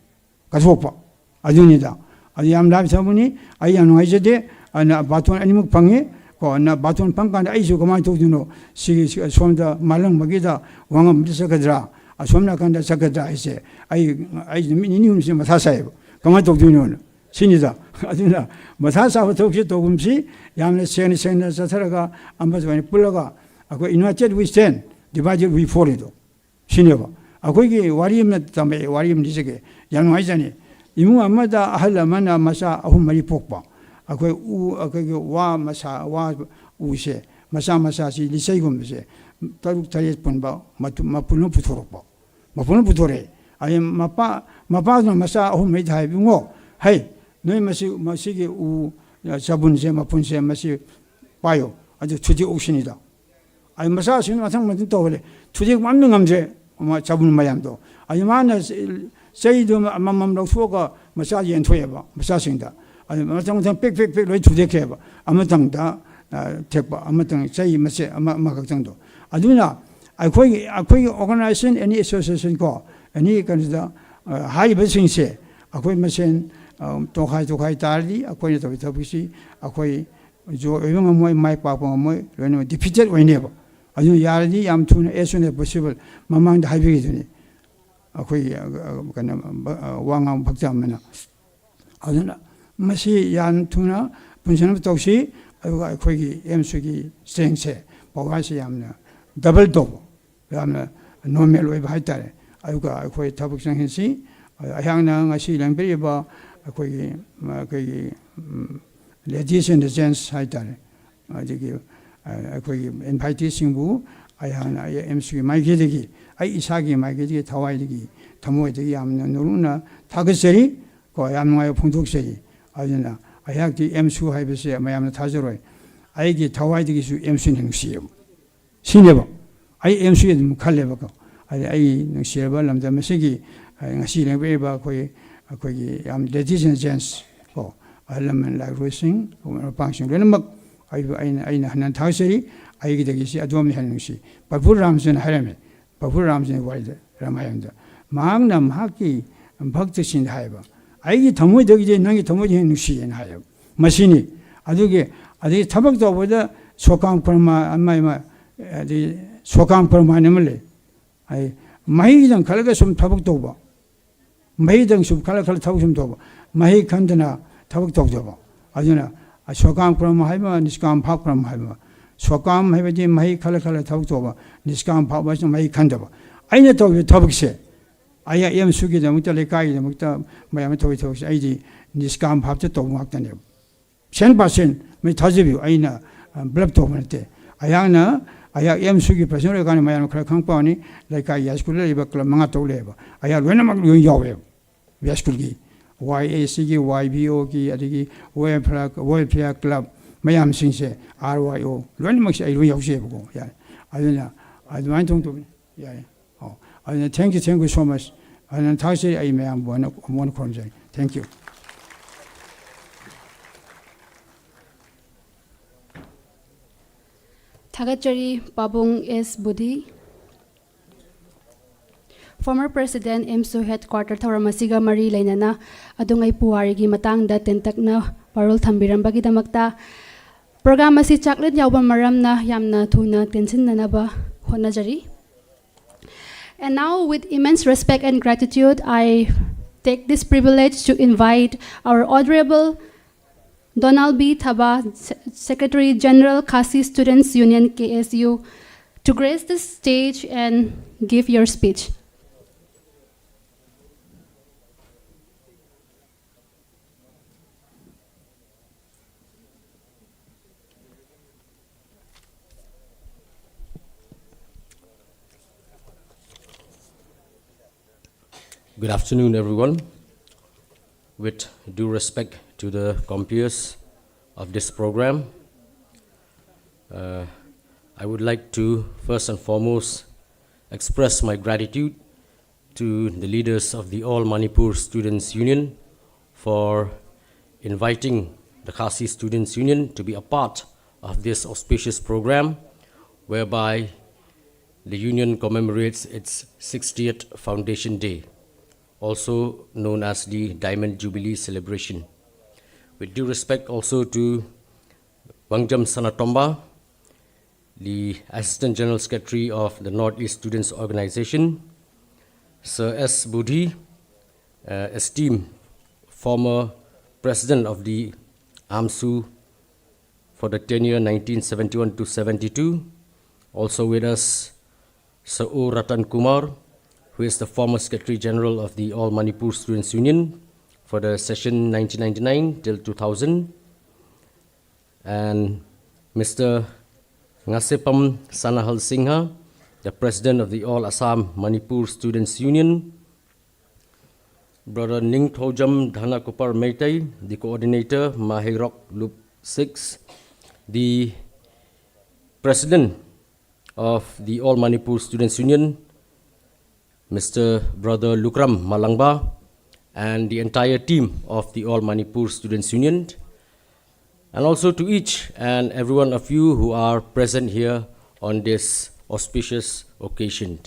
ꯀꯠꯊꯣꯛꯄ꯫ ꯑꯗꯨꯅꯤꯗ꯫ ꯑꯗꯨ ꯌꯥꯝ ꯂꯥꯏꯕ ꯊꯕꯛꯅꯤ꯫ ꯑꯩ ꯌꯥꯝ ꯅꯨꯡꯉꯥꯏꯖꯗꯦ꯫ ꯑꯗꯨꯅ ꯕꯥꯇꯣꯟ ꯑꯅꯤꯃꯛ ꯐꯪꯉꯤ꯫ ꯀꯣ, ꯑꯗꯨꯅ ꯕꯥꯇꯣꯟ ꯐꯪꯀꯥꯟꯗ ꯑꯩꯁꯨ ꯀꯃꯥꯏꯅ ꯇꯧꯗꯣꯏꯅꯣ? ꯁꯤꯒꯤ, ꯁꯤ-, ꯁꯣꯝꯗ ꯃꯥꯂꯪꯕꯒꯤꯗ ꯋꯥꯉꯝꯕꯗ ꯆꯠꯀꯗ꯭ꯔꯥ? ꯑꯁꯣꯝ ꯅꯥꯀꯟꯗ ꯆꯠꯀꯗ꯭ꯔꯥ ꯍꯥꯏꯁꯦ ꯑꯩ, ꯑꯩ ꯅꯨꯃꯤꯠ ꯅꯤꯅꯤ ꯍꯨꯝꯅꯤꯁꯦ ꯃꯊꯥ ꯁꯥꯏꯌꯦꯕ꯫ ꯀꯃꯥꯏꯅ ꯇꯧꯗꯣꯏꯅꯣꯅ? ꯁꯤꯅꯤꯗ꯫ ꯑꯗꯨꯅ ꯃꯊꯥ ꯁꯥꯕ ꯊꯕꯛꯁꯦ ꯇꯧꯒꯨꯝꯁꯤ꯫ ꯌꯥꯝꯅ ꯁꯦꯡꯅ, ꯁꯦꯡꯅ ꯆꯠꯊꯔꯒ ꯑꯃꯁꯨ ꯑꯣꯏꯅ ꯄꯨꯜꯂꯒ ꯑꯩꯈꯣꯏ "United we stand, divided we fall" ꯍꯥꯏꯗꯣ꯫ ꯁꯤꯅꯦꯕ꯫ ꯑꯩꯈꯣꯏꯒꯤ ꯋꯥꯔꯤ ꯑꯃ ꯇꯝꯃꯛꯑꯦ, ꯋꯥꯔꯤ ꯑꯃ ꯂꯤꯖꯒꯦ꯫ ꯌꯥꯝ ꯅꯨꯡꯉꯥꯏꯖꯅꯤ꯫ ꯏꯃꯨꯡ ꯑꯃꯗ ꯑꯍꯜ ꯑꯃꯅ ꯃꯆꯥ ꯑꯍꯨꯝ ꯃꯔꯤ ꯄꯣꯛꯄ꯫ ꯑꯩꯈꯣꯏ ꯎ, ꯑꯩꯈꯣꯏꯒꯤ ꯋꯥ ꯃꯁꯥ, ꯋꯥ ꯎꯁꯦ, ꯃꯆꯥ ꯃꯆꯥꯁꯤ ꯂꯤꯆꯩꯒꯨꯝꯕꯁꯦ ꯇꯔꯨꯛ ꯇꯔꯦꯠ ꯄꯨꯟꯕ ꯃꯇꯨ-, ꯃꯄꯨꯟ ꯑꯃ ꯄꯨꯊꯣꯔꯛꯄ꯫ ꯃꯄꯨꯟ ꯑꯃ ꯄꯨꯊꯣꯔꯛꯑꯦ꯫ ꯑꯗꯩ ꯃꯄꯥ, ꯃꯄꯥꯗꯨꯅ ꯃꯆꯥ ꯑꯍꯨꯝ ꯃꯔꯤꯗ ꯍꯥꯏꯕ, "ꯏꯕꯨꯡꯉꯣ, ꯍꯩ, ꯅꯣꯏ ꯃꯁꯤ, ꯃꯁꯤꯒꯤ ꯎ, ꯆꯕꯨꯟꯁꯦ, ꯃꯄꯨꯟꯁꯦ, ꯃꯁꯤ ꯄꯥꯏꯌꯣ, ꯑꯗꯨ ꯊꯨꯗꯦꯛꯎ ꯁꯤꯅꯤꯗ꯫ ꯑꯩ ꯃꯆꯥꯁꯤꯡ ꯃꯊꯪ ꯃꯊꯪ ꯇꯧꯍꯜꯂꯦ꯫ ꯊꯨꯗꯦꯛ ꯃꯥꯡꯗ ꯉꯝꯗ꯭ꯔꯦ꯫ ꯑꯃ ꯆꯕꯨꯟ ꯃꯌꯥꯝꯗꯣ, ꯑꯗꯨ ꯃꯥꯅ ꯆꯩꯗꯣ ꯑꯃꯃꯝ ꯂꯧꯊꯣꯛꯑꯒ ꯃꯆꯥ ꯌꯦꯟꯊꯣꯛꯑꯦꯕ, ꯃꯆꯥꯁꯤꯡꯗ꯫ ꯑꯗꯨ ꯃꯊꯪ ꯃꯊꯪ ꯄꯦꯛ ꯄꯦꯛ ꯄꯦꯛ ꯂꯣꯏ ꯊꯨꯗꯦꯛꯈ꯭ꯔꯦꯕ꯫ ꯑꯃꯇꯪꯗ, ꯑ, ꯊꯦꯛꯄ, ꯑꯃꯇꯪ ꯆꯩ ꯃꯆꯦꯠ ꯑꯃ, ꯑꯃꯈꯛꯇꯪꯗꯣ꯫ ꯑꯗꯨꯅ ꯑꯩꯈꯣꯏꯒꯤ, ꯑꯩꯈꯣꯏꯒꯤ organization, any association ꯀꯣ, any ꯀꯩꯅꯣꯗ, ꯑ, ꯍꯥꯏꯔꯤꯕꯁꯤꯡꯁꯦ ꯑꯩꯈꯣꯏ ꯃꯁꯦꯟ, ꯑ, ꯇꯣꯈꯥꯏ ꯇꯣꯈꯥꯏ ꯇꯥꯔꯗꯤ ꯑꯩꯈꯣꯏꯅ ꯇꯧꯔꯤ ꯊꯕꯛꯁꯤ ꯑꯩꯈꯣꯏ ꯖꯣꯏ ꯑꯣꯏꯕ ꯉꯝꯃꯣꯏ, ꯃꯥꯏ ꯄꯥꯛꯄ ꯉꯝꯃꯣꯏ, ꯂꯣꯏꯅꯃꯛ defeated ꯑꯣꯏꯅꯦꯕ꯫ ꯑꯗꯨꯅ ꯌꯥꯔꯗꯤ ꯌꯥꯝ ꯊꯨꯅ, as soon as possible, ꯃꯃꯥꯡꯗ ꯍꯥꯏꯕꯤꯈꯤꯗꯨꯅꯤ ꯑꯩꯈꯣꯏꯒꯤ, ꯑ, ꯑ, ꯀꯩꯅꯣ, ꯕ-, ꯑ, ꯋꯥ ꯉꯥꯡꯕ ꯚꯛꯇ ꯑꯃꯅ꯫ ꯑꯗꯨꯅ ꯃꯁꯤ ꯌꯥꯝ ꯊꯨꯅ ꯄꯨꯟꯁꯤꯟꯅꯕ ꯇꯧꯁꯤ꯫ ꯑꯗꯨꯒ ꯑꯩꯈꯣꯏꯒꯤ ꯑꯦꯝꯁꯨꯒꯤ strengthꯁꯦ, powerꯁꯦ ꯌꯥꯝꯅ double ꯇꯧꯕ, ꯌꯥꯝꯅ normal ꯑꯣꯏꯕ ꯍꯥꯏꯇꯥꯔꯦ꯫ ꯑꯗꯨꯒ ꯑꯩꯈꯣꯏ ꯊꯕꯛ ꯆꯪꯁꯤꯟꯁꯤ꯫ ꯑꯩꯍꯥꯛꯅ ꯉꯁꯤ ꯂꯦꯡꯕꯤꯔꯤꯕ ꯑꯩꯈꯣꯏꯒꯤ, ꯑꯩꯈꯣꯏꯒꯤ, ꯎꯝ, ladies and gents ꯍꯥꯏꯇꯥꯔꯦ, ꯑꯗꯒꯤ, ꯑ, ꯑꯩꯈꯣꯏꯒꯤ inviteeꯁꯤꯡꯕꯨ ꯑꯩꯍꯥꯛꯅ ꯑꯩ ꯑꯦꯝꯁꯨꯒꯤ ꯃꯥꯏꯀꯩꯗꯒꯤ, ꯑꯩ ꯏꯁꯥꯒꯤ ꯃꯥꯏꯀꯩꯗꯒꯤ, ꯊꯋꯥꯏꯗꯒꯤ, ꯊꯃꯣꯏꯗꯒꯤ ꯌꯥꯝꯅ ꯅꯧꯅ ꯊꯥꯒꯠꯆꯔꯤ ꯀꯣ, ꯌꯥꯝ ꯅꯨꯡꯉꯥꯏꯕ ꯐꯣꯡꯗꯣꯛꯆꯔꯤ꯫ ꯑꯗꯨꯅ ꯑꯩꯍꯥꯛꯇꯤ ꯑꯦꯝꯁꯨ ꯍꯥꯏꯕꯁꯦ ꯃꯌꯥꯝꯅ ꯊꯥꯖꯔꯣꯏ꯫ ꯑꯩꯒꯤ ꯊꯋꯥꯏꯗꯒꯤꯁꯨ ꯑꯦꯝꯁꯨꯅ ꯅꯨꯡꯁꯤꯌꯦꯕ꯫ ꯁꯤꯅꯦꯕ꯫ ꯑꯩ ꯑꯦꯝꯁꯨ ꯑꯗꯨꯝ ꯈꯜꯂꯦꯕꯀꯣ꯫ ꯑꯗꯩ ꯑꯩ ꯅꯨꯡꯁꯤꯔꯕ ꯂꯝꯗꯝ ꯑꯁꯤꯒꯤ, ꯑ, ꯉꯁꯤ ꯂꯦꯡꯕꯤꯔꯤꯕ ꯑꯩꯈꯣꯏ, ꯑꯩꯈꯣꯏꯒꯤ ꯌꯥꯝ ladies and gents ꯀꯣ, ꯑꯍꯜ ꯂꯃꯟ, ꯂꯥꯏꯔꯣꯏꯁꯤꯡ, ꯃꯔꯨꯞ ꯃꯄꯥꯡꯁꯤꯡ ꯂꯣꯏꯅꯃꯛ ꯑꯩꯕꯨ, ꯑꯩꯅ, ꯑꯩꯅ ꯍꯟꯅ ꯊꯥꯒꯠꯆꯔꯤ꯫ ꯑꯩꯒꯤꯗꯒꯤ ꯁꯤ ꯑꯗꯣꯝꯅ ꯍꯦꯟꯅ ꯅꯨꯡꯁꯤ꯫ ꯄ꯭ꯔꯚꯨ ꯔꯥꯝꯆꯟꯗ꯭ꯔ ꯍꯥꯏꯔꯝꯃꯦ꯫ ꯄ꯭ꯔꯚꯨ ꯔꯥꯝꯆꯟꯗ꯭ꯔ ꯋꯥꯔꯤꯗ ꯔꯥꯃꯥꯌꯟꯗ ꯃꯍꯥꯛꯅ ꯃꯍꯥꯛꯀꯤ ꯚꯛꯇꯁꯤꯡꯗ ꯍꯥꯏꯕ, "ꯑꯩꯒꯤ ꯊꯃꯣꯏꯗꯒꯤꯗꯤ ꯅꯪꯒꯤ ꯊꯃꯣꯏꯗ ꯍꯦꯟꯅ ꯅꯨꯡꯁꯤꯌꯦꯅ" ꯍꯥꯏꯌꯦꯕ꯫ ꯃꯁꯤꯅꯤ꯫ ꯑꯗꯨꯒꯤ, ꯑꯗꯒꯤ ꯊꯕꯛ ꯇꯧꯕꯗ ꯁꯣꯀꯥꯝ ꯀꯔꯃ ꯑꯃ, ꯑꯃ, ꯑꯗꯩ ꯁꯣꯀꯥꯝ ꯀꯔꯃ ꯍꯥꯏꯅ ꯑꯃ ꯂꯩ꯫ ꯑꯩ ꯃꯍꯩꯗꯪ ꯈꯜꯂꯒ ꯁꯨꯝ ꯊꯕꯛ ꯇꯧꯕ, ꯃꯍꯩꯗꯪ ꯁꯨꯝ ꯈꯜꯂ ꯈꯜꯂ ꯊꯕꯛ ꯁꯨꯝ ꯇꯧꯕ, ꯃꯍꯩ ꯈꯟꯗꯅ ꯊꯕꯛ ꯇꯧꯗꯕ꯫ ꯑꯗꯨꯅ ꯁꯣꯀꯥꯝ ꯀ꯭ꯔꯃ ꯍꯥꯏꯕ, ꯅꯤꯁꯀꯥꯝ ꯚꯥꯕ ꯀ꯭ꯔꯃ ꯍꯥꯏꯕ꯫ ꯁꯣꯀꯥꯝ ꯍꯥꯏꯕꯗꯤ ꯃꯍꯩ ꯈꯜꯂ ꯈꯜꯂ ꯊꯕꯛ ꯇꯧꯕ, ꯅꯤꯁꯀꯥꯝ ꯚꯥꯕ ꯍꯥꯏꯁꯤꯅ ꯃꯍꯩ ꯈꯟꯗꯕ꯫ ꯑꯩꯅ ꯇꯧꯔꯤꯕ ꯊꯕꯛꯁꯦ, ꯑꯩ ꯑꯦꯝꯁꯨꯒꯤꯗꯃꯛꯇ, ꯂꯩꯀꯥꯏꯒꯤꯗꯃꯛꯇ ꯃꯌꯥꯝ ꯑꯃ ꯇꯧꯔꯤ ꯊꯕꯛꯁꯦ, ꯑꯩꯗꯤ ꯅꯤꯁꯀꯥꯝ ꯚꯥꯕꯇ ꯇꯧꯕ ꯉꯥꯛꯇꯅꯦꯕ꯫ ꯁꯦꯟ ꯄꯥꯔꯁꯦꯟ ꯃꯩ ꯊꯥꯖꯕꯤꯌꯨ, ꯑꯩꯅ, ꯑ, ꯕ꯭ꯂꯞ ꯇꯧꯕ ꯅꯠꯇꯦ꯫ ꯑꯩꯍꯥꯛꯅ, ꯑꯩꯍꯥꯛ ꯑꯦꯝꯁꯨꯒꯤ ꯄ꯭ꯔꯁꯤꯗꯦꯟ ꯑꯣꯏꯔꯀꯥꯟꯗ ꯃꯌꯥꯝꯅ ꯈꯔ ꯈꯪꯕ ꯄꯥꯎꯅꯤ, ꯂꯩꯀꯥꯏꯒꯤ ꯍꯥꯏ ꯁ꯭ꯀꯨꯜꯗ ꯂꯩꯕ ꯀ꯭ꯂꯕ ꯃꯉꯥ ꯇꯔꯨꯛ ꯂꯩꯌꯦꯕ, ꯑꯩꯍꯥꯛ ꯂꯣꯏꯅꯃꯛ ꯂꯣꯏ ꯌꯥꯎꯋꯦꯕ꯫ ꯍꯥꯏ ꯁ꯭ꯀꯨꯜꯒꯤ ꯋꯥꯏ ꯑꯦ ꯁꯤꯒꯤ, ꯋꯥꯏ ꯚꯤ ꯑꯣꯒꯤ, ꯑꯗꯒꯤ ꯋꯦꯜꯐꯤꯌꯥꯔ, ꯋꯦꯜꯐꯤꯌꯥꯔ ꯀ꯭ꯂꯕ ꯃꯌꯥꯝꯁꯤꯡꯁꯦ, ꯑꯥꯔ ꯋꯥꯏ ꯑꯣ, ꯂꯣꯏꯅꯃꯛꯁꯦ ꯑꯩ ꯂꯣꯏ ꯌꯥꯎꯖꯩꯕꯀꯣ꯫ ꯌꯥꯔꯦ, ꯑꯗꯨꯅ ꯑꯗꯨꯃꯥꯏꯅ ꯇꯧꯗꯧꯕꯅꯤ꯫ ꯌꯥꯔꯦ꯫ ꯑꯣ, ꯑꯗꯨꯅ thank you, thank you so much. ꯑꯗꯨꯅ ꯊꯥꯒꯠꯆꯔꯤ, ꯑꯩ ꯃꯌꯥꯝꯕꯨ ꯑꯩꯅ ꯑꯃꯨꯛ ꯍꯟꯅ ꯈꯨꯔꯨꯝꯖꯔꯤ꯫ Thank you. ꯊꯥꯒꯠꯆꯔꯤ ꯄꯥꯕꯨꯡ ꯑꯦꯁ ꯕꯨꯙꯤ꯫ Former President ꯑꯦꯝꯁꯨ headquarter ꯊꯧꯔꯝ ꯑꯁꯤꯒ ꯃꯔꯤ ꯂꯩꯅꯅ ꯑꯗꯨꯉꯩ ꯄꯨꯋꯥꯔꯤꯒꯤ ꯃꯇꯥꯡꯗ ꯇꯦꯟꯇꯛꯅ ꯋꯥꯔꯣꯜ ꯊꯝꯕꯤꯔꯝꯕꯒꯤꯗꯃꯛꯇ꯫ Program ꯑꯁꯤ ꯆꯥꯛꯂꯦꯟ ꯌꯥꯎꯕ ꯃꯔꯝꯅ ꯌꯥꯝꯅ ꯊꯨꯅ ꯇꯦꯟꯁꯤꯟꯅꯅꯕ ꯍꯣꯠꯅꯖꯔꯤ꯫ And now, with immense respect and gratitude, I take this privilege to invite our Honorable Donald B Thaba, Se- Secretary General, Khasi Students Union, K S U, to grace the stage and give your speech. Good afternoon, everyone. With due respect to the compeers of this program, uh, I would like to first and foremost express my gratitude to the leaders of the All Manipur Students Union for inviting the Khasi Students Union to be a part of this auspicious program, whereby the union commemorates its sixtieth foundation day, also known as the Diamond Jubilee celebration. With due respect also to Wangjam Sanatomba, the Assistant General Secretary of the Northeast Students Organization, Sir S Budhi, uh, esteemed former President of the AMSU for the tenure nineteen seventy-one to seventy-two. Also with us, Sir O Ratan Kumar, who is the former Secretary General of the All Manipur Students Union for the session nineteen ninety-nine till two thousand, and Mister Ngasepam Sanahal Singha, the President of the All Assam Manipur Students Union, Brother Ningthojam Dhanakupar Meitei, the coordinator, Maheirok Loop six, the president of the All Manipur Students Union, Mister Brother Lukram Malangba, and the entire team of the All Manipur Students Union, and also to each and every one of you who are present here on this auspicious occasion.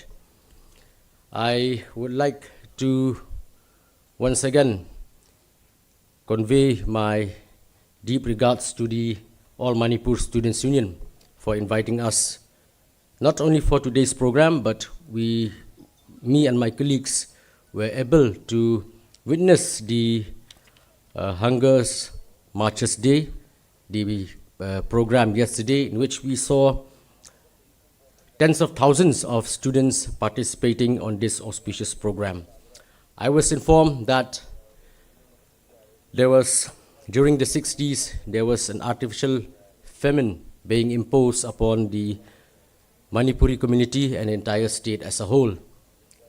I would like to once again convey my deep regards to the All Manipur Students Union for inviting us, not only for today's program, but we, me and my colleagues, were able to witness the uh, Hungers Marches Day, the uh, program yesterday, in which we saw tens of thousands of students participating on this auspicious program. I was informed that there was, during the sixties, there was an artificial famine being imposed upon the Manipuri community and entire state as a whole,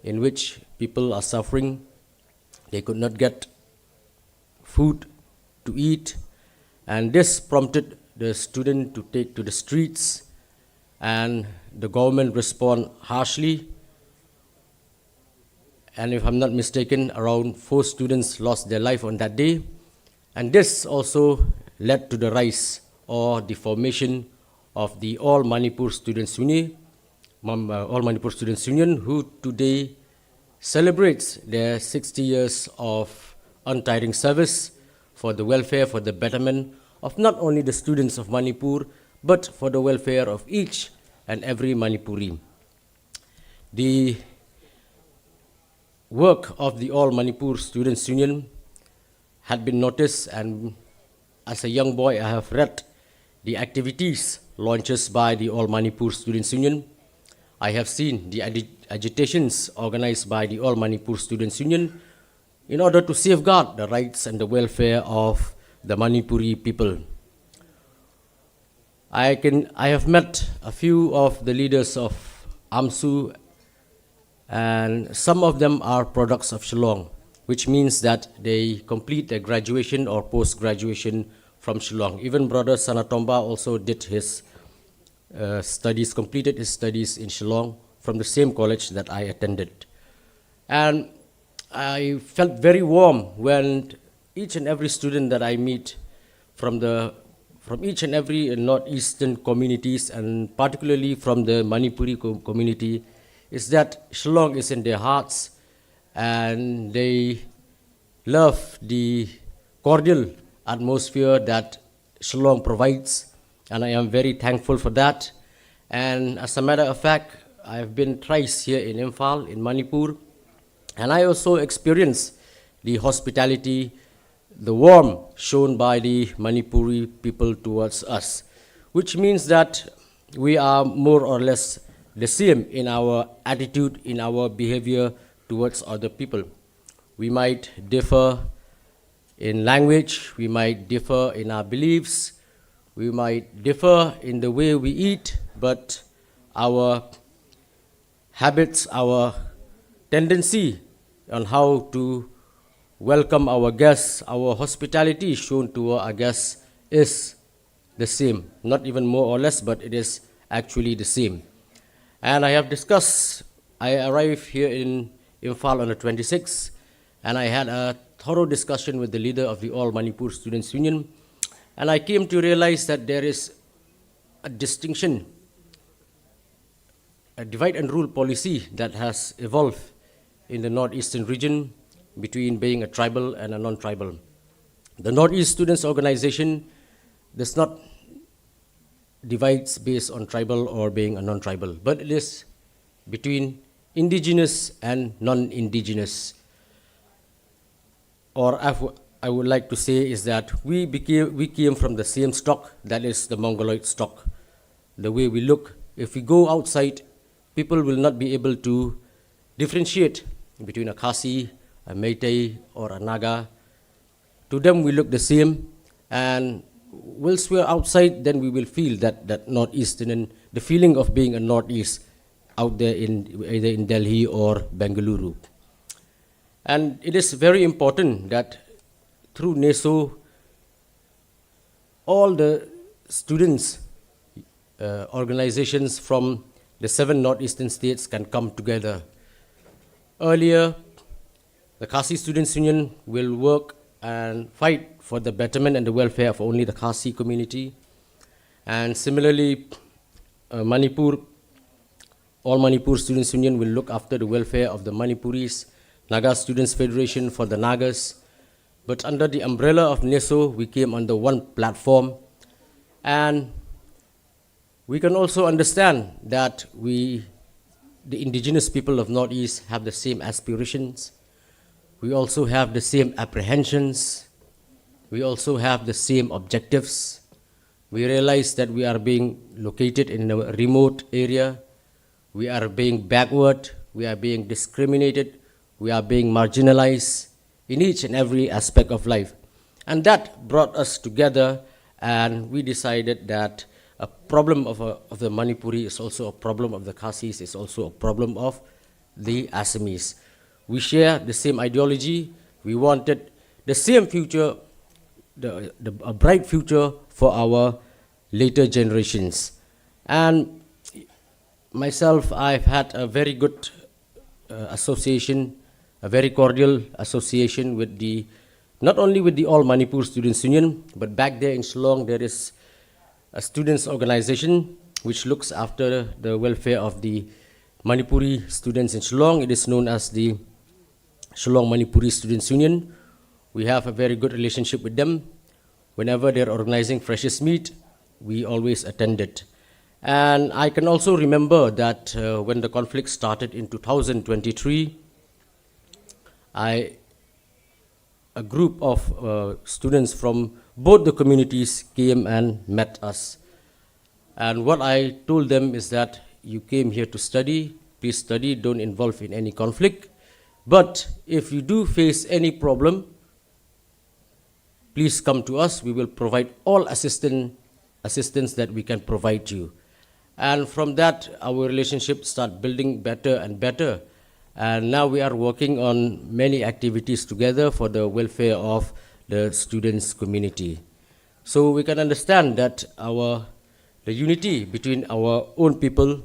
in which people are suffering. They could not get food to eat, and this prompted the student to take to the streets, and the government respond harshly. And if I'm not mistaken, around four students lost their life on that day. And this also led to the rise or the formation of the All Manipur Students Union, Mam- uh, All Manipur Students Union, who today celebrates their sixty years of untiring service for the welfare, for the betterment of not only the students of Manipur, but for the welfare of each and every Manipuri. The work of the All Manipur Students Union had been noticed, and as a young boy, I have read the activities launches by the All Manipur Students Union. I have seen the agi- agitations organized by the All Manipur Students Union in order to safeguard the rights and the welfare of the Manipuri people. I can I have met a few of the leaders of AMSU, and some of them are products of Shillong. which means that they complete their graduation or post-graduation from Shillong. Even Brother Sanatomba also did his uh, studies, completed his studies in Shillong from the same college that I attended. And I felt very warm when each and every student that I meet from the from each and every northeastern communities, and particularly from the Manipuri co- community, is that Shillong is in their hearts, and they love the cordial atmosphere that Shillong provides, and I am very thankful for that. And as a matter of fact, I have been thrice here in Imphal, in Manipur, and I also experienced the hospitality, the warmth shown by the Manipuri people towards us, which means that we are more or less the same in our attitude, in our behavior towards other people. We might differ in language, we might differ in our beliefs, we might differ in the way we eat, but our habits, our tendency on how to welcome our guests, our hospitality shown to our guests is the same. Not even more or less, but it is actually the same. And I have discussed, I arrived here in Imphal on the twenty-sixth, and I had a thorough discussion with the leader of the All Manipur Students Union, and I came to realize that there is a distinction, a divide and rule policy that has evolved in the northeastern region between being a tribal and a non-tribal. The Northeast Students Organization does not divides based on tribal or being a non-tribal, but it is between indigenous and non-indigenous. Or I w- I would like to say is that we became we came from the same stock, that is the Mongoloid stock. The way we look, if we go outside, people will not be able to differentiate between a Khasi, a Meitei, or a Naga. To them, we look the same, and whilst we're outside, then we will feel that that northeastern, the feeling of being a northeast out there in either in Delhi or Bengaluru. And it is very important that through NESO, all the students, uh, organizations from the seven northeastern states can come together. Earlier, the Khasi Students' Union will work and fight for the betterment and the welfare of only the Khasi community. And similarly, uh, Manipur, All Manipur Students' Union will look after the welfare of the Manipuris. Naga Students' Federation for the Nagas. But under the umbrella of NESO, we came under one platform. And we can also understand that we, the indigenous people of Northeast, have the same aspirations. We also have the same apprehensions. We also have the same objectives. We realize that we are being located in a remote area. We are being backward. We are being discriminated. We are being marginalized in each and every aspect of life. And that brought us together, and we decided that a problem of, a, of the Manipuri is also a problem of the Khasis, is also a problem of the Assamese. We share the same ideology. We wanted the same future, the, the, a bright future for our later generations. And myself, I've had a very good, uh, association, a very cordial association with the, not only with the All Manipur Students' Union, but back there in Shillong, there is a students' organization which looks after the welfare of the Manipuri students in Shillong. It is known as the Shillong Manipuri Students' Union. We have a very good relationship with them. Whenever they're organizing freshers' meet, we always attend it. And I can also remember that, uh, when the conflict started in two thousand twenty-three, I, a group of, uh, students from both the communities came and met us. And what I told them is that you came here to study, please study, don't involve in any conflict. But if you do face any problem, please come to us. We will provide all assistant, assistance that we can provide you. And from that, our relationship start building better and better. And now we are working on many activities together for the welfare of the students' community. So we can understand that our, the unity between our own people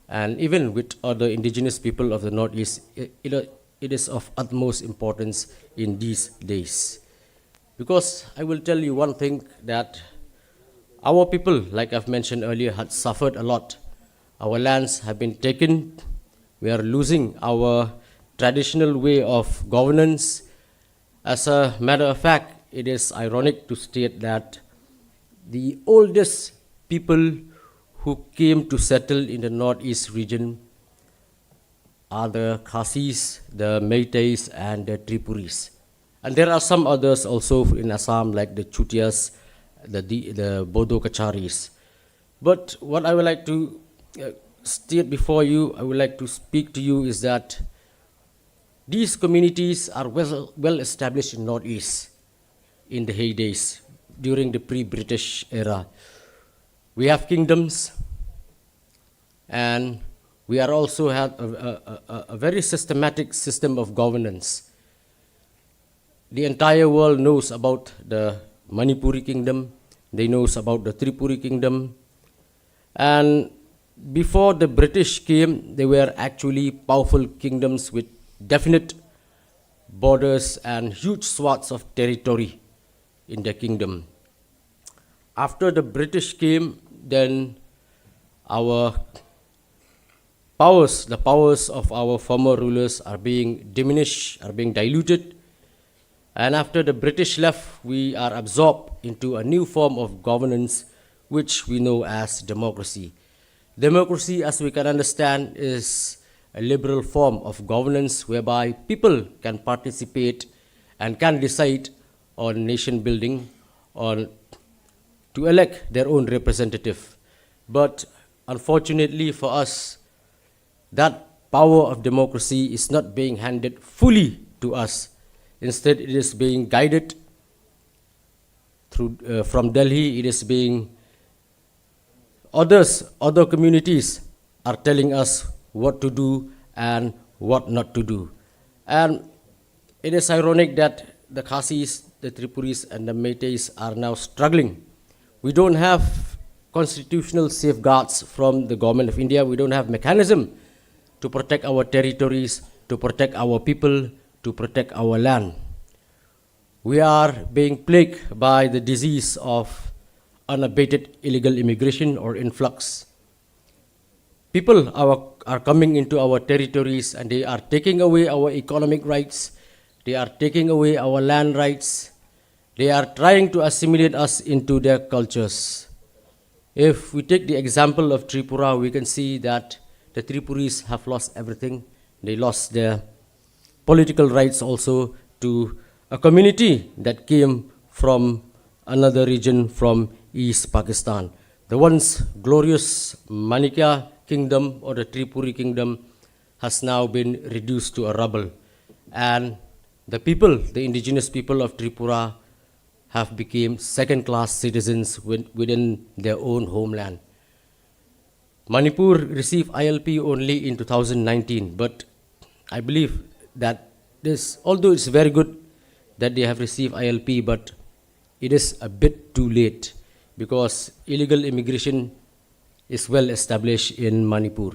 and even with other indigenous people of the Northeast, it, it, it is of utmost importance in these days. Because I will tell you one thing, that our people, like I've mentioned earlier, had suffered a lot. Our lands have been taken. We are losing our traditional way of governance. As a matter of fact, it is ironic to state that the oldest people who came to settle in the Northeast region are the Khasis, the Meiteis, and the Tripuris. And there are some others also in Assam, like the Chutias, the, the, the Bodo Kacharis. But what I would like to uh, state before you, I would like to speak to you, is that these communities are well, well established in Northeast in the heydays during the pre-British era. We have kingdoms, and we are also have a, a, a, a very systematic system of governance. The entire world knows about the Manipuri kingdom. They knows about the Tripuri kingdom. And before the British came, they were actually powerful kingdoms with definite borders and huge swaths of territory in their kingdom. After the British came, then our powers, the powers of our former rulers are being diminished, are being diluted. And after the British left, we are absorbed into a new form of governance, which we know as democracy. Democracy, as we can understand, is a liberal form of governance whereby people can participate and can decide on nation building, on to elect their own representative. But unfortunately for us, that power of democracy is not being handed fully to us. Instead, it is being guided through uh, from Delhi. It is being others, other communities are telling us what to do and what not to do. And it is ironic that the Khasis, the Tripuris, and the Meiteis are now struggling. We don't have constitutional safeguards from the Government of India. We don't have mechanism to protect our territories, to protect our people, to protect our land. We are being plagued by the disease of unabated illegal immigration or influx. People are, are coming into our territories and they are taking away our economic rights, they are taking away our land rights, they are trying to assimilate us into their cultures. If we take the example of Tripura, we can see that the Tripuris have lost everything. They lost their political rights also to a community that came from another region from East Pakistan. The once glorious Manikya kingdom or the Tripuri kingdom has now been reduced to a rubble. And the people, the indigenous people of Tripura, have become second-class citizens within their own homeland. Manipur received I L P only in two thousand nineteen, but I believe that this, although it's very good that they have received I L P, but it is a bit too late because illegal immigration is well established in Manipur.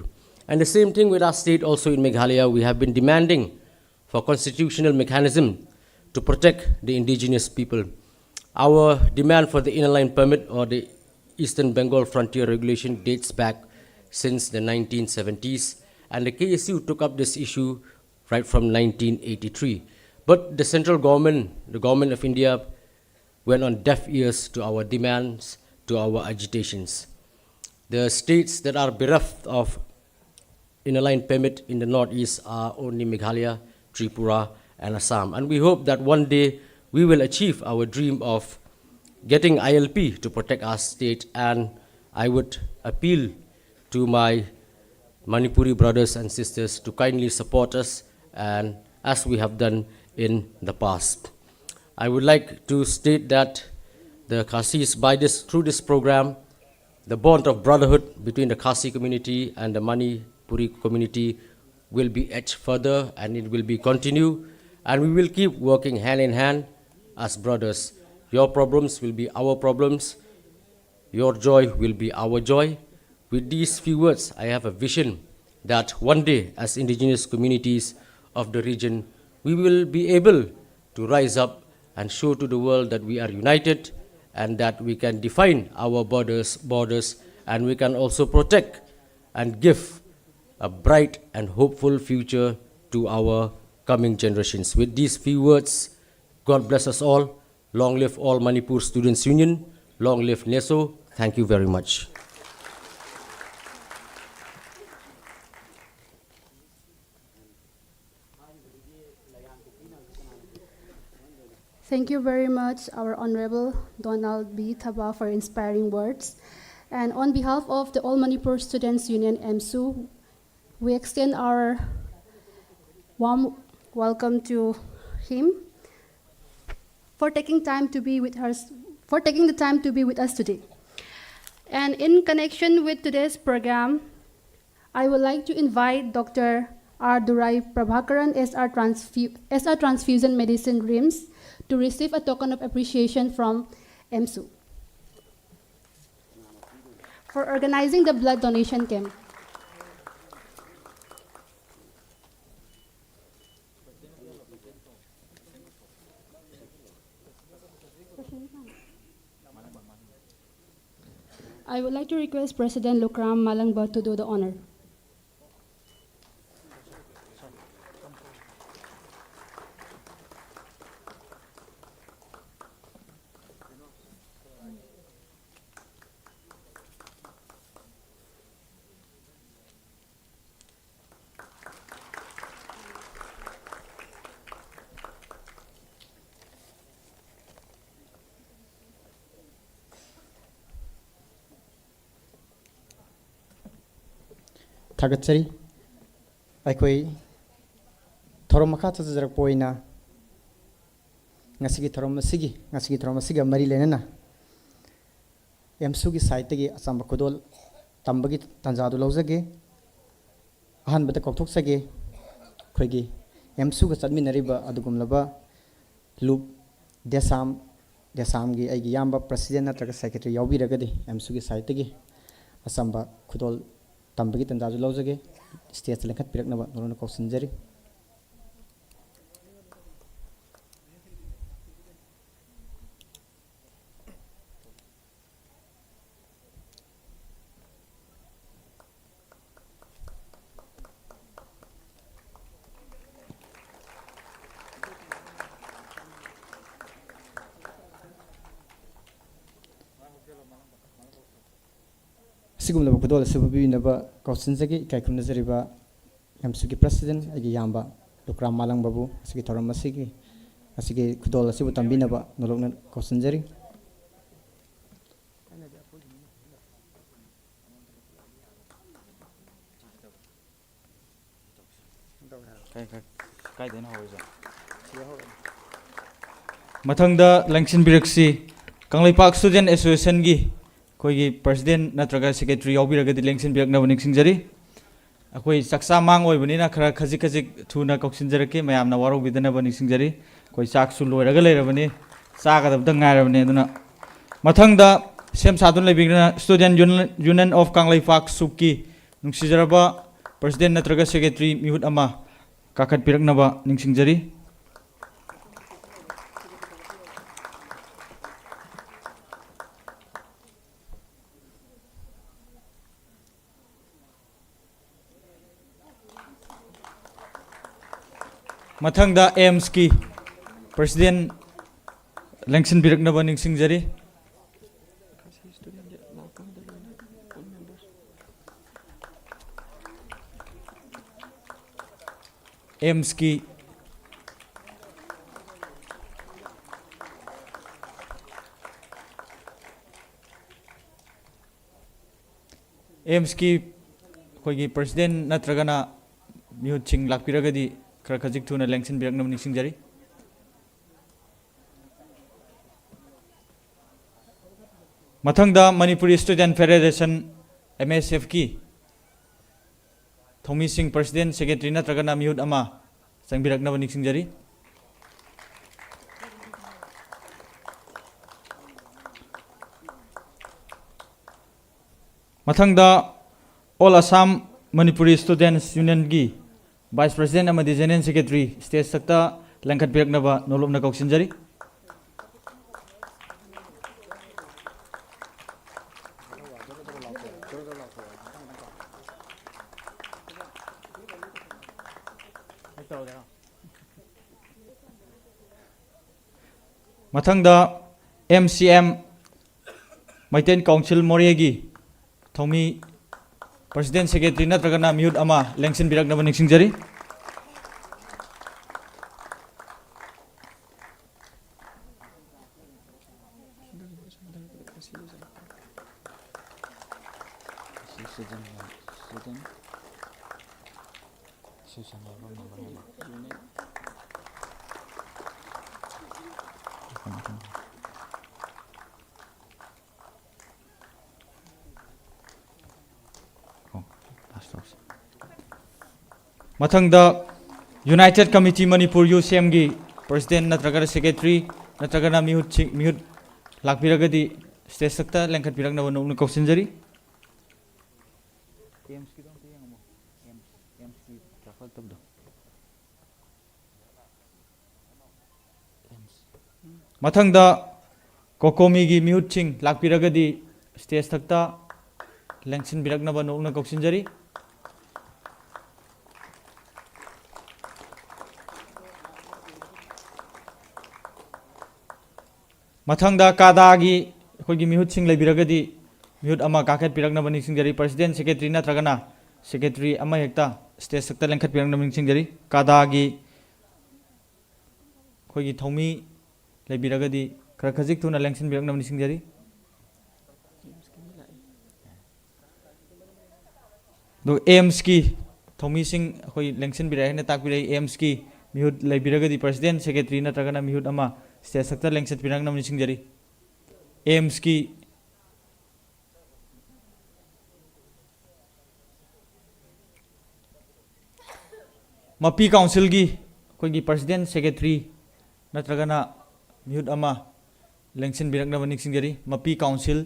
And the same thing with our state also in Meghalaya. We have been demanding for constitutional mechanism to protect the indigenous people. Our demand for the Inner Line Permit or the Eastern Bengal Frontier Regulation dates back since the nineteen seventies, and the K S U took up this issue right from nineteen eighty-three. But the central government, the government of India, went on deaf ears to our demands, to our agitations. The states that are bereft of Inner Line Permit in the Northeast are only Meghalaya, Tripura, and Assam. And we hope that one day we will achieve our dream of getting I L P to protect our state. And I would appeal to my Manipuri brothers and sisters to kindly support us, and as we have done in the past. I would like to state that the Khasis, by this, through this program, the bond of brotherhood between the Khasi community and the Manipuri community will be edged further and it will be continued. And we will keep working hand in hand as brothers. Your problems will be our problems. Your joy will be our joy. With these few words, I have a vision that one day, as indigenous communities of the region, we will be able to rise up and show to the world that we are united and that we can define our borders, borders, and we can also protect and give a bright and hopeful future to our coming generations. With these few words, God bless us all. Long live All Manipur Students Union. Long live NESO. Thank you very much. Thank you very much, our Honorable Donald B Thaba, for inspiring words. And on behalf of the All Manipur Students Union, AMSU, we extend our warm welcome to him for taking time to be with us, for taking the time to be with us today. And in connection with today's program, I would like to invite Doctor R Durai Prabhakaran, S R, Transfu- S R Transfusion Medicine, RIMS, to receive a token of appreciation from AMSU for organizing the blood donation camp. I would like to request President Lukram Malangba to do the honor. ꯊꯥꯒꯠꯆꯔꯤ꯫ ꯑꯩꯈꯣꯏ ꯊꯧꯔꯝ ꯃꯈꯥ ꯆꯠꯊꯖꯔꯛꯄ ꯑꯣꯏꯅ ꯉꯁꯤꯒꯤ ꯊꯧꯔꯝ ꯑꯁꯤꯒꯤ, ꯉꯁꯤꯒꯤ ꯊꯧꯔꯝ ꯑꯁꯤꯒ ꯃꯔꯤ ꯂꯩꯅꯅ ꯑꯦꯝꯁꯨꯒꯤ ꯁꯥꯏꯠꯇꯒꯤ ꯑꯆꯝꯕ ꯈꯨꯗꯣꯜ ꯇꯝꯕꯒꯤ ꯇꯥꯟꯖꯥꯗꯨ ꯂꯧꯖꯒꯦ꯫ ꯑꯍꯥꯟꯕꯗ ꯀꯧꯊꯣꯛꯆꯒꯦ, ꯑꯩꯈꯣꯏꯒꯤ ꯑꯦꯝꯁꯨꯒ ꯆꯠꯃꯤꯟꯅꯔꯤꯕ ꯑꯗꯨꯒꯨꯝꯂꯕ ꯂꯨꯞ ꯗꯦꯁꯥꯝ, ꯗꯦꯁꯥꯝꯒꯤ ꯑꯩꯒꯤ ꯏꯌꯥꯝꯕ ꯄ꯭ꯔꯁꯤꯗꯦꯟ ꯅꯠꯇ꯭ꯔꯒ ꯁꯦꯀ꯭ꯔꯦꯇꯔꯤ ꯌꯥꯎꯕꯤꯔꯒꯗꯤ ꯑꯦꯝꯁꯨꯒꯤ ꯁꯥꯏꯠꯇꯒꯤ ꯑꯆꯝꯕ ꯈꯨꯗꯣꯜ ꯇꯝꯕꯒꯤ ꯇꯥꯟꯖꯥꯁꯨ ꯂꯧꯖꯒꯦ꯫ ꯁ꯭ꯇꯦꯖꯇ ꯂꯦꯡꯈꯠꯄꯤꯔꯛꯅꯕ ꯅꯣꯂꯨꯛꯅ ꯀꯧꯁꯤꯟꯖꯔꯤ꯫ ꯑꯁꯤꯒꯨꯝꯂꯕ ꯈꯨꯗꯣꯜ ꯑꯁꯤꯕꯨ ꯄꯤꯕꯤꯅꯕ ꯀꯧꯁꯤꯟꯖꯒꯦ꯫ ꯏꯀꯥꯏ ꯈꯨꯝꯅꯖꯔꯤꯕ ꯑꯦꯝꯁꯨꯒꯤ ꯄ꯭ꯔꯁꯤꯗꯦꯟ, ꯑꯩꯒꯤ ꯏꯌꯥꯝꯕ ꯂꯨꯀ꯭ꯔꯥꯝ ꯃꯥꯂꯪꯕꯕꯨ ꯉꯁꯤꯒꯤ ꯊꯧꯔꯝ ꯑꯁꯤꯒꯤ, ꯉꯁꯤꯒꯤ ꯈꯨꯗꯣꯜ ꯑꯁꯤꯕꯨ ꯇꯝꯕꯤꯅꯕ ꯅꯣꯂꯨꯛꯅ ꯀꯧꯁꯤꯟꯖꯔꯤ꯫ ꯀꯥꯏ-, ꯀꯥꯏ-, ꯀꯥꯏꯗꯩꯅꯣ ꯍꯧꯔꯤꯁꯦ? ꯃꯊꯪꯗ ꯂꯦꯡꯁꯤꯟꯕꯤꯔꯛꯁꯤ, ꯀꯪꯂꯩꯄꯥꯛ ꯁ꯭ꯇꯨꯗꯦꯟ ꯑꯦꯁꯣꯁꯤꯌꯦꯁꯟꯒꯤ ꯑꯩꯈꯣꯏꯒꯤ ꯄ꯭ꯔꯁꯤꯗꯦꯟ ꯅꯠꯇ꯭ꯔꯒ ꯁꯦꯀ꯭ꯔꯦꯇꯔꯤ ꯌꯥꯎꯕꯤꯔꯒꯗꯤ ꯂꯦꯡꯁꯤꯟꯕꯤꯔꯛꯅꯕ ꯅꯤꯡꯁꯤꯡꯖꯔꯤ꯫ ꯑꯩꯈꯣꯏ ꯆꯥꯛꯆꯥ ꯃꯥꯡ ꯑꯣꯏꯕꯅꯤꯅ ꯈꯔ ꯈꯖꯤꯛ ꯈꯖꯤꯛ ꯊꯨꯅ ꯀꯧꯁꯤꯟꯖꯔꯛꯀꯦ, ꯃꯌꯥꯝꯅ ꯋꯥꯔꯧꯕꯤꯗꯅꯕ ꯅꯤꯡꯁꯤꯡꯖꯔꯤ꯫ ꯑꯩꯈꯣꯏ ꯆꯥꯛꯁꯨ ꯂꯣꯏꯔꯒ ꯂꯩꯔꯕꯅꯤ, ꯆꯥꯒꯗꯕꯗ ꯉꯥꯏꯔꯕꯅꯤ꯫ ꯑꯗꯨꯅ ꯃꯊꯪꯗ ꯁꯦꯝ ꯁꯥꯗꯨꯅ ꯂꯩꯕꯤꯔꯤꯅ Student Union, Union of Kangleipak ꯁꯨꯞꯀꯤ ꯅꯨꯡꯁꯤꯖꯔꯕ ꯄ꯭ꯔꯁꯤꯗꯦꯟ ꯅꯠꯇ꯭ꯔꯒ ꯁꯦꯀ꯭ꯔꯦꯇꯔꯤ ꯃꯤꯍꯨꯠ ꯑꯃ ꯀꯥꯈꯠꯄꯤꯔꯛꯅꯕ ꯅꯤꯡꯁꯤꯡꯖꯔꯤ꯫ ꯃꯊꯪꯗ ꯑꯦꯝꯁꯀꯤ ꯄ꯭ꯔꯁꯤꯗꯦꯟ ꯂꯦꯡꯁꯤꯟꯕꯤꯔꯛꯅꯕ ꯅꯤꯡꯁꯤꯡꯖꯔꯤ꯫ ꯑꯦꯝꯁꯀꯤ ꯑꯦꯝꯁꯀꯤ ꯑꯩꯈꯣꯏꯒꯤ ꯄ꯭ꯔꯁꯤꯗꯦꯟ ꯅꯠꯇ꯭ꯔꯒꯅ ꯃꯤꯍꯨꯠꯁꯤꯡ ꯂꯥꯛꯄꯤꯔꯒꯗꯤ ꯈꯔ ꯈꯖꯤꯛ ꯊꯨꯅ ꯂꯦꯡꯁꯤꯟꯕꯤꯔꯛꯅꯕ ꯅꯤꯡꯁꯤꯡꯖꯔꯤ꯫ ꯃꯊꯪꯗ ꯃꯅꯤꯄꯨꯔꯤ ꯁ꯭ꯇꯨꯗꯦꯟ ꯐꯦꯗꯦꯔꯦꯁꯟ, ꯑꯦꯝ ꯑꯦꯁ ꯑꯦꯐꯀꯤ ꯊꯧꯃꯤꯁꯤꯡ president, secretary ꯅꯠꯇ꯭ꯔꯒꯅ ꯃꯤꯍꯨꯠ ꯑꯃ ꯆꯪꯕꯤꯔꯛꯅꯕ ꯅꯤꯡꯁꯤꯡꯖꯔꯤ꯫ ꯃꯊꯪꯗ All Assam Manipuri Students Unionꯒꯤ vice president ꯑꯃꯗꯤ general secretary stage ꯃꯊꯛꯇ ꯂꯦꯡꯈꯠꯄꯤꯔꯛꯅꯕ ꯅꯣꯂꯨꯛꯅ ꯀꯧꯁꯤꯟꯖꯔꯤ꯫ ꯃꯊꯪꯗ M C M Meitei council ꯃꯣꯔꯦꯒꯤ ꯊꯧꯃꯤ president, secretary ꯅꯠꯇ꯭ꯔꯒꯅ ꯃꯤꯍꯨꯠ ꯑꯃ ꯂꯦꯡꯁꯤꯟꯕꯤꯔꯛꯅꯕ ꯅꯤꯡꯁꯤꯡꯖꯔꯤ꯫ ꯃꯊꯪꯗ United Committee Manipur UCMꯒꯤ president ꯅꯠꯇ꯭ꯔꯒꯅ secretary ꯅꯠꯇ꯭ꯔꯒꯅ ꯃꯤꯍꯨꯠꯁꯤꯡ, ꯃꯤꯍꯨꯠ ꯂꯥꯛꯄꯤꯔꯒꯗꯤ stage ꯃꯊꯛꯇ ꯂꯦꯡꯈꯠꯄꯤꯔꯛꯅꯕ ꯅꯣꯂꯨꯛꯅ ꯀꯧꯁꯤꯟꯖꯔꯤ꯫ ꯃꯊꯪꯗ COCOMIꯒꯤ ꯃꯤꯍꯨꯠꯁꯤꯡ ꯂꯥꯛꯄꯤꯔꯒꯗꯤ stage ꯃꯊꯛꯇ ꯂꯦꯡꯁꯤꯟꯕꯤꯔꯛꯅꯕ ꯅꯣꯂꯨꯛꯅ ꯀꯧꯁꯤꯟꯖꯔꯤ꯫ ꯃꯊꯪꯗ CADAꯒꯤ ꯑꯩꯈꯣꯏꯒꯤ ꯃꯤꯍꯨꯠꯁꯤꯡ ꯂꯩꯕꯤꯔꯒꯗꯤ ꯃꯤꯍꯨꯠ ꯑꯃ ꯀꯥꯈꯠꯄꯤꯔꯛꯅꯕ ꯅꯤꯡꯁꯤꯡꯖꯔꯤ꯫ President, secretary ꯅꯠꯇ꯭ꯔꯒꯅ secretary ꯑꯃ ꯍꯦꯛꯇ stage ꯃꯊꯛꯇ ꯂꯦꯡꯈꯠꯄꯤꯔꯛꯅꯕ ꯅꯤꯡꯁꯤꯡꯖꯔꯤ꯫ CADAꯒꯤ ꯑꯩꯈꯣꯏꯒꯤ ꯊꯧꯃꯤ ꯂꯩꯕꯤꯔꯒꯗꯤ ꯈꯔ ꯈꯖꯤꯛ ꯊꯨꯅ ꯂꯦꯡꯁꯤꯟꯕꯤꯔꯛꯅꯕ ꯅꯤꯡꯁꯤꯡꯖꯔꯤ꯫ ꯑꯗꯨꯒ AIIMSꯀꯤ ꯊꯧꯃꯤꯁꯤꯡ ꯑꯩꯈꯣꯏ ꯂꯦꯡꯁꯤꯟꯕꯤꯔꯛꯑꯦ ꯍꯥꯏꯅ ꯇꯥꯛꯄꯤꯔꯛꯏ꯫ AIIMSꯀꯤ ꯃꯤꯍꯨꯠ ꯂꯩꯕꯤꯔꯒꯗꯤ president, secretary ꯅꯠꯇ꯭ꯔꯒꯅ ꯃꯤꯍꯨꯠ ꯑꯃ stage ꯃꯊꯛꯇ ꯂꯦꯡꯁꯤꯟꯕꯤꯔꯛꯅꯕ ꯅꯤꯡꯁꯤꯡꯖꯔꯤ꯫ AIIMSꯀꯤ ꯃꯄꯤ ꯀꯥꯎꯟꯁꯤꯜꯒꯤ ꯑꯩꯈꯣꯏꯒꯤ ꯄ꯭ꯔꯁꯤꯗꯦꯟ, ꯁꯦꯀ꯭ꯔꯦꯇꯔꯤ ꯅꯠꯇ꯭ꯔꯒꯅ ꯃꯤꯍꯨꯠ ꯑꯃ ꯂꯦꯡꯁꯤꯟꯕꯤꯔꯛꯅꯕ ꯅꯤꯡꯁꯤꯡꯖꯔꯤ꯫ ꯃꯄꯤ ꯀꯥꯎꯟꯁꯤꯜ,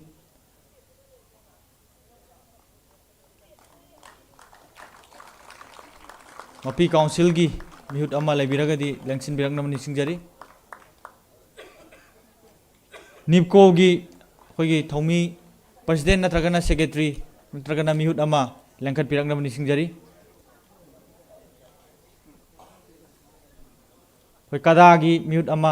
ꯃꯄꯤ ꯀꯥꯎꯟꯁꯤꯜꯒꯤ ꯃꯤꯍꯨꯠ ꯑꯃ ꯂꯩꯕꯤꯔꯒꯗꯤ ꯂꯦꯡꯁꯤꯟꯕꯤꯔꯛꯅꯕ ꯅꯤꯡꯁꯤꯡꯖꯔꯤ꯫ ꯅꯤꯞꯀꯣꯒꯤ ꯑꯩꯈꯣꯏꯒꯤ ꯊꯧꯃꯤ ꯄ꯭ꯔꯁꯤꯗꯦꯟ ꯅꯠꯇ꯭ꯔꯒꯅ ꯁꯦꯀ꯭ꯔꯦꯇꯔꯤ ꯅꯠꯇ꯭ꯔꯒꯅ ꯃꯤꯍꯨꯠ ꯑꯃ ꯂꯦꯡꯈꯠꯄꯤꯔꯛꯅꯕ ꯅꯤꯡꯁꯤꯡꯖꯔꯤ꯫ ꯑꯩꯈꯣꯏ ꯀꯗꯥꯒꯤ ꯃꯤꯍꯨꯠ ꯑꯃ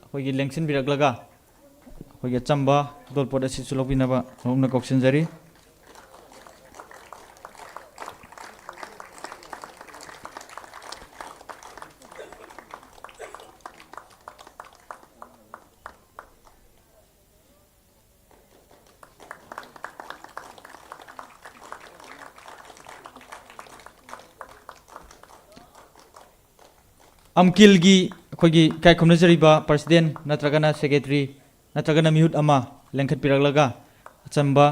ꯑꯩꯈꯣꯏꯒꯤ ꯂꯦꯡꯁꯤꯟꯕꯤꯔꯛꯂꯒ ꯑꯩꯈꯣꯏꯒꯤ ꯑꯆꯝꯕ ꯈꯨꯗꯣꯜꯄꯣꯠ ꯑꯁꯤꯁꯨ ꯂꯧꯕꯤꯅꯕ ꯅꯣꯂꯨꯛꯅ ꯀꯧꯁꯤꯟꯖꯔꯤ꯫ ꯑꯝꯀꯤꯜꯒꯤ ꯑꯩꯈꯣꯏꯒꯤ ꯏꯀꯥꯏ ꯈꯨꯝꯅꯖꯔꯤꯕ ꯄ꯭ꯔꯁꯤꯗꯦꯟ ꯅꯠꯇ꯭ꯔꯒꯅ ꯁꯦꯀ꯭ꯔꯦꯇꯔꯤ ꯅꯠꯇ꯭ꯔꯒꯅ ꯃꯤꯍꯨꯠ ꯑꯃ ꯂꯦꯡꯈꯠꯄꯤꯔꯛꯂꯒ ꯑꯆꯝꯕ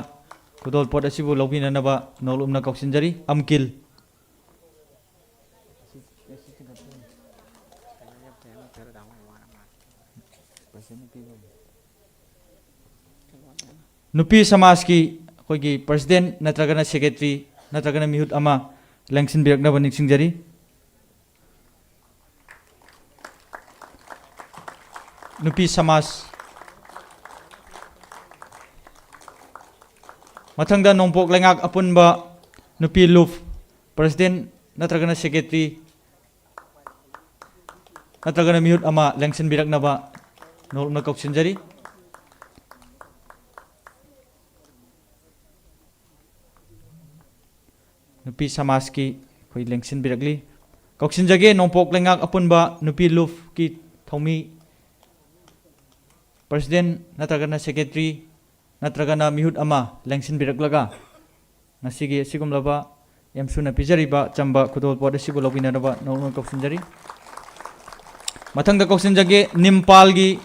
ꯈꯨꯗꯣꯜꯄꯣꯠ ꯑꯁꯤꯕꯨ ꯂꯧꯕꯤꯅꯅꯕ ꯅꯣꯂꯨꯛꯅ ꯀꯧꯁꯤꯟꯖꯔꯤ꯫ ꯑꯝꯀꯤꯜ꯫ ꯅꯨꯄꯤ ꯁꯃꯥꯖꯀꯤ ꯑꯩꯈꯣꯏꯒꯤ ꯄ꯭ꯔꯁꯤꯗꯦꯟ ꯅꯠꯇ꯭ꯔꯒꯅ ꯁꯦꯀ꯭ꯔꯦꯇꯔꯤ ꯅꯠꯇ꯭ꯔꯒꯅ ꯃꯤꯍꯨꯠ ꯑꯃ ꯂꯦꯡꯁꯤꯟꯕꯤꯔꯛꯅꯕ ꯅꯤꯡꯁꯤꯡꯖꯔꯤ꯫ ꯅꯨꯄꯤ ꯁꯃꯥꯖ꯫ ꯃꯊꯪꯗ ꯅꯣꯡꯄꯣꯛ ꯂꯩꯉꯥꯛ ꯑꯄꯨꯟꯕ ꯅꯨꯄꯤ ꯂꯨꯞ ꯄ꯭ꯔꯁꯤꯗꯦꯟ ꯅꯠꯇ꯭ꯔꯒꯅ ꯁꯦꯀ꯭ꯔꯦꯇꯔꯤ ꯅꯠꯇ꯭ꯔꯒꯅ ꯃꯤꯍꯨꯠ ꯑꯃ ꯂꯦꯡꯁꯤꯟꯕꯤꯔꯛꯅꯕ ꯅꯣꯂꯨꯛꯅ ꯀꯧꯁꯤꯟꯖꯔꯤ꯫ ꯅꯨꯄꯤ ꯁꯃꯥꯖꯀꯤ ꯑꯩꯈꯣꯏ ꯂꯦꯡꯁꯤꯟꯕꯤꯔꯛꯂꯤ꯫ ꯀꯧꯁꯤꯟꯖꯒꯦ, ꯅꯣꯡꯄꯣꯛ ꯂꯩꯉꯥꯛ ꯑꯄꯨꯟꯕ ꯅꯨꯄꯤ ꯂꯨꯞꯀꯤ ꯊꯧꯃꯤ ꯄ꯭ꯔꯁꯤꯗꯦꯟ ꯅꯠꯇ꯭ꯔꯒꯅ ꯁꯦꯀ꯭ꯔꯦꯇꯔꯤ ꯅꯠꯇ꯭ꯔꯒꯅ ꯃꯤꯍꯨꯠ ꯑꯃ ꯂꯦꯡꯁꯤꯟꯕꯤꯔꯛꯂꯒ ꯉꯁꯤꯒꯤ ꯑꯁꯤꯒꯨꯝꯂꯕ ꯑꯦꯝꯁꯨꯅ ꯄꯤꯖꯔꯤꯕ ꯑꯆꯝꯕ ꯈꯨꯗꯣꯜꯄꯣꯠ ꯑꯁꯤꯕꯨ ꯂꯧꯕꯤꯅꯅꯕ ꯅꯣꯂꯨꯛꯅ ꯀꯧꯁꯤꯟꯖꯔꯤ꯫ ꯃꯊꯪꯗ ꯀꯧꯁꯤꯟꯖꯒꯦ, ꯅꯤꯝꯄꯥꯜꯒꯤ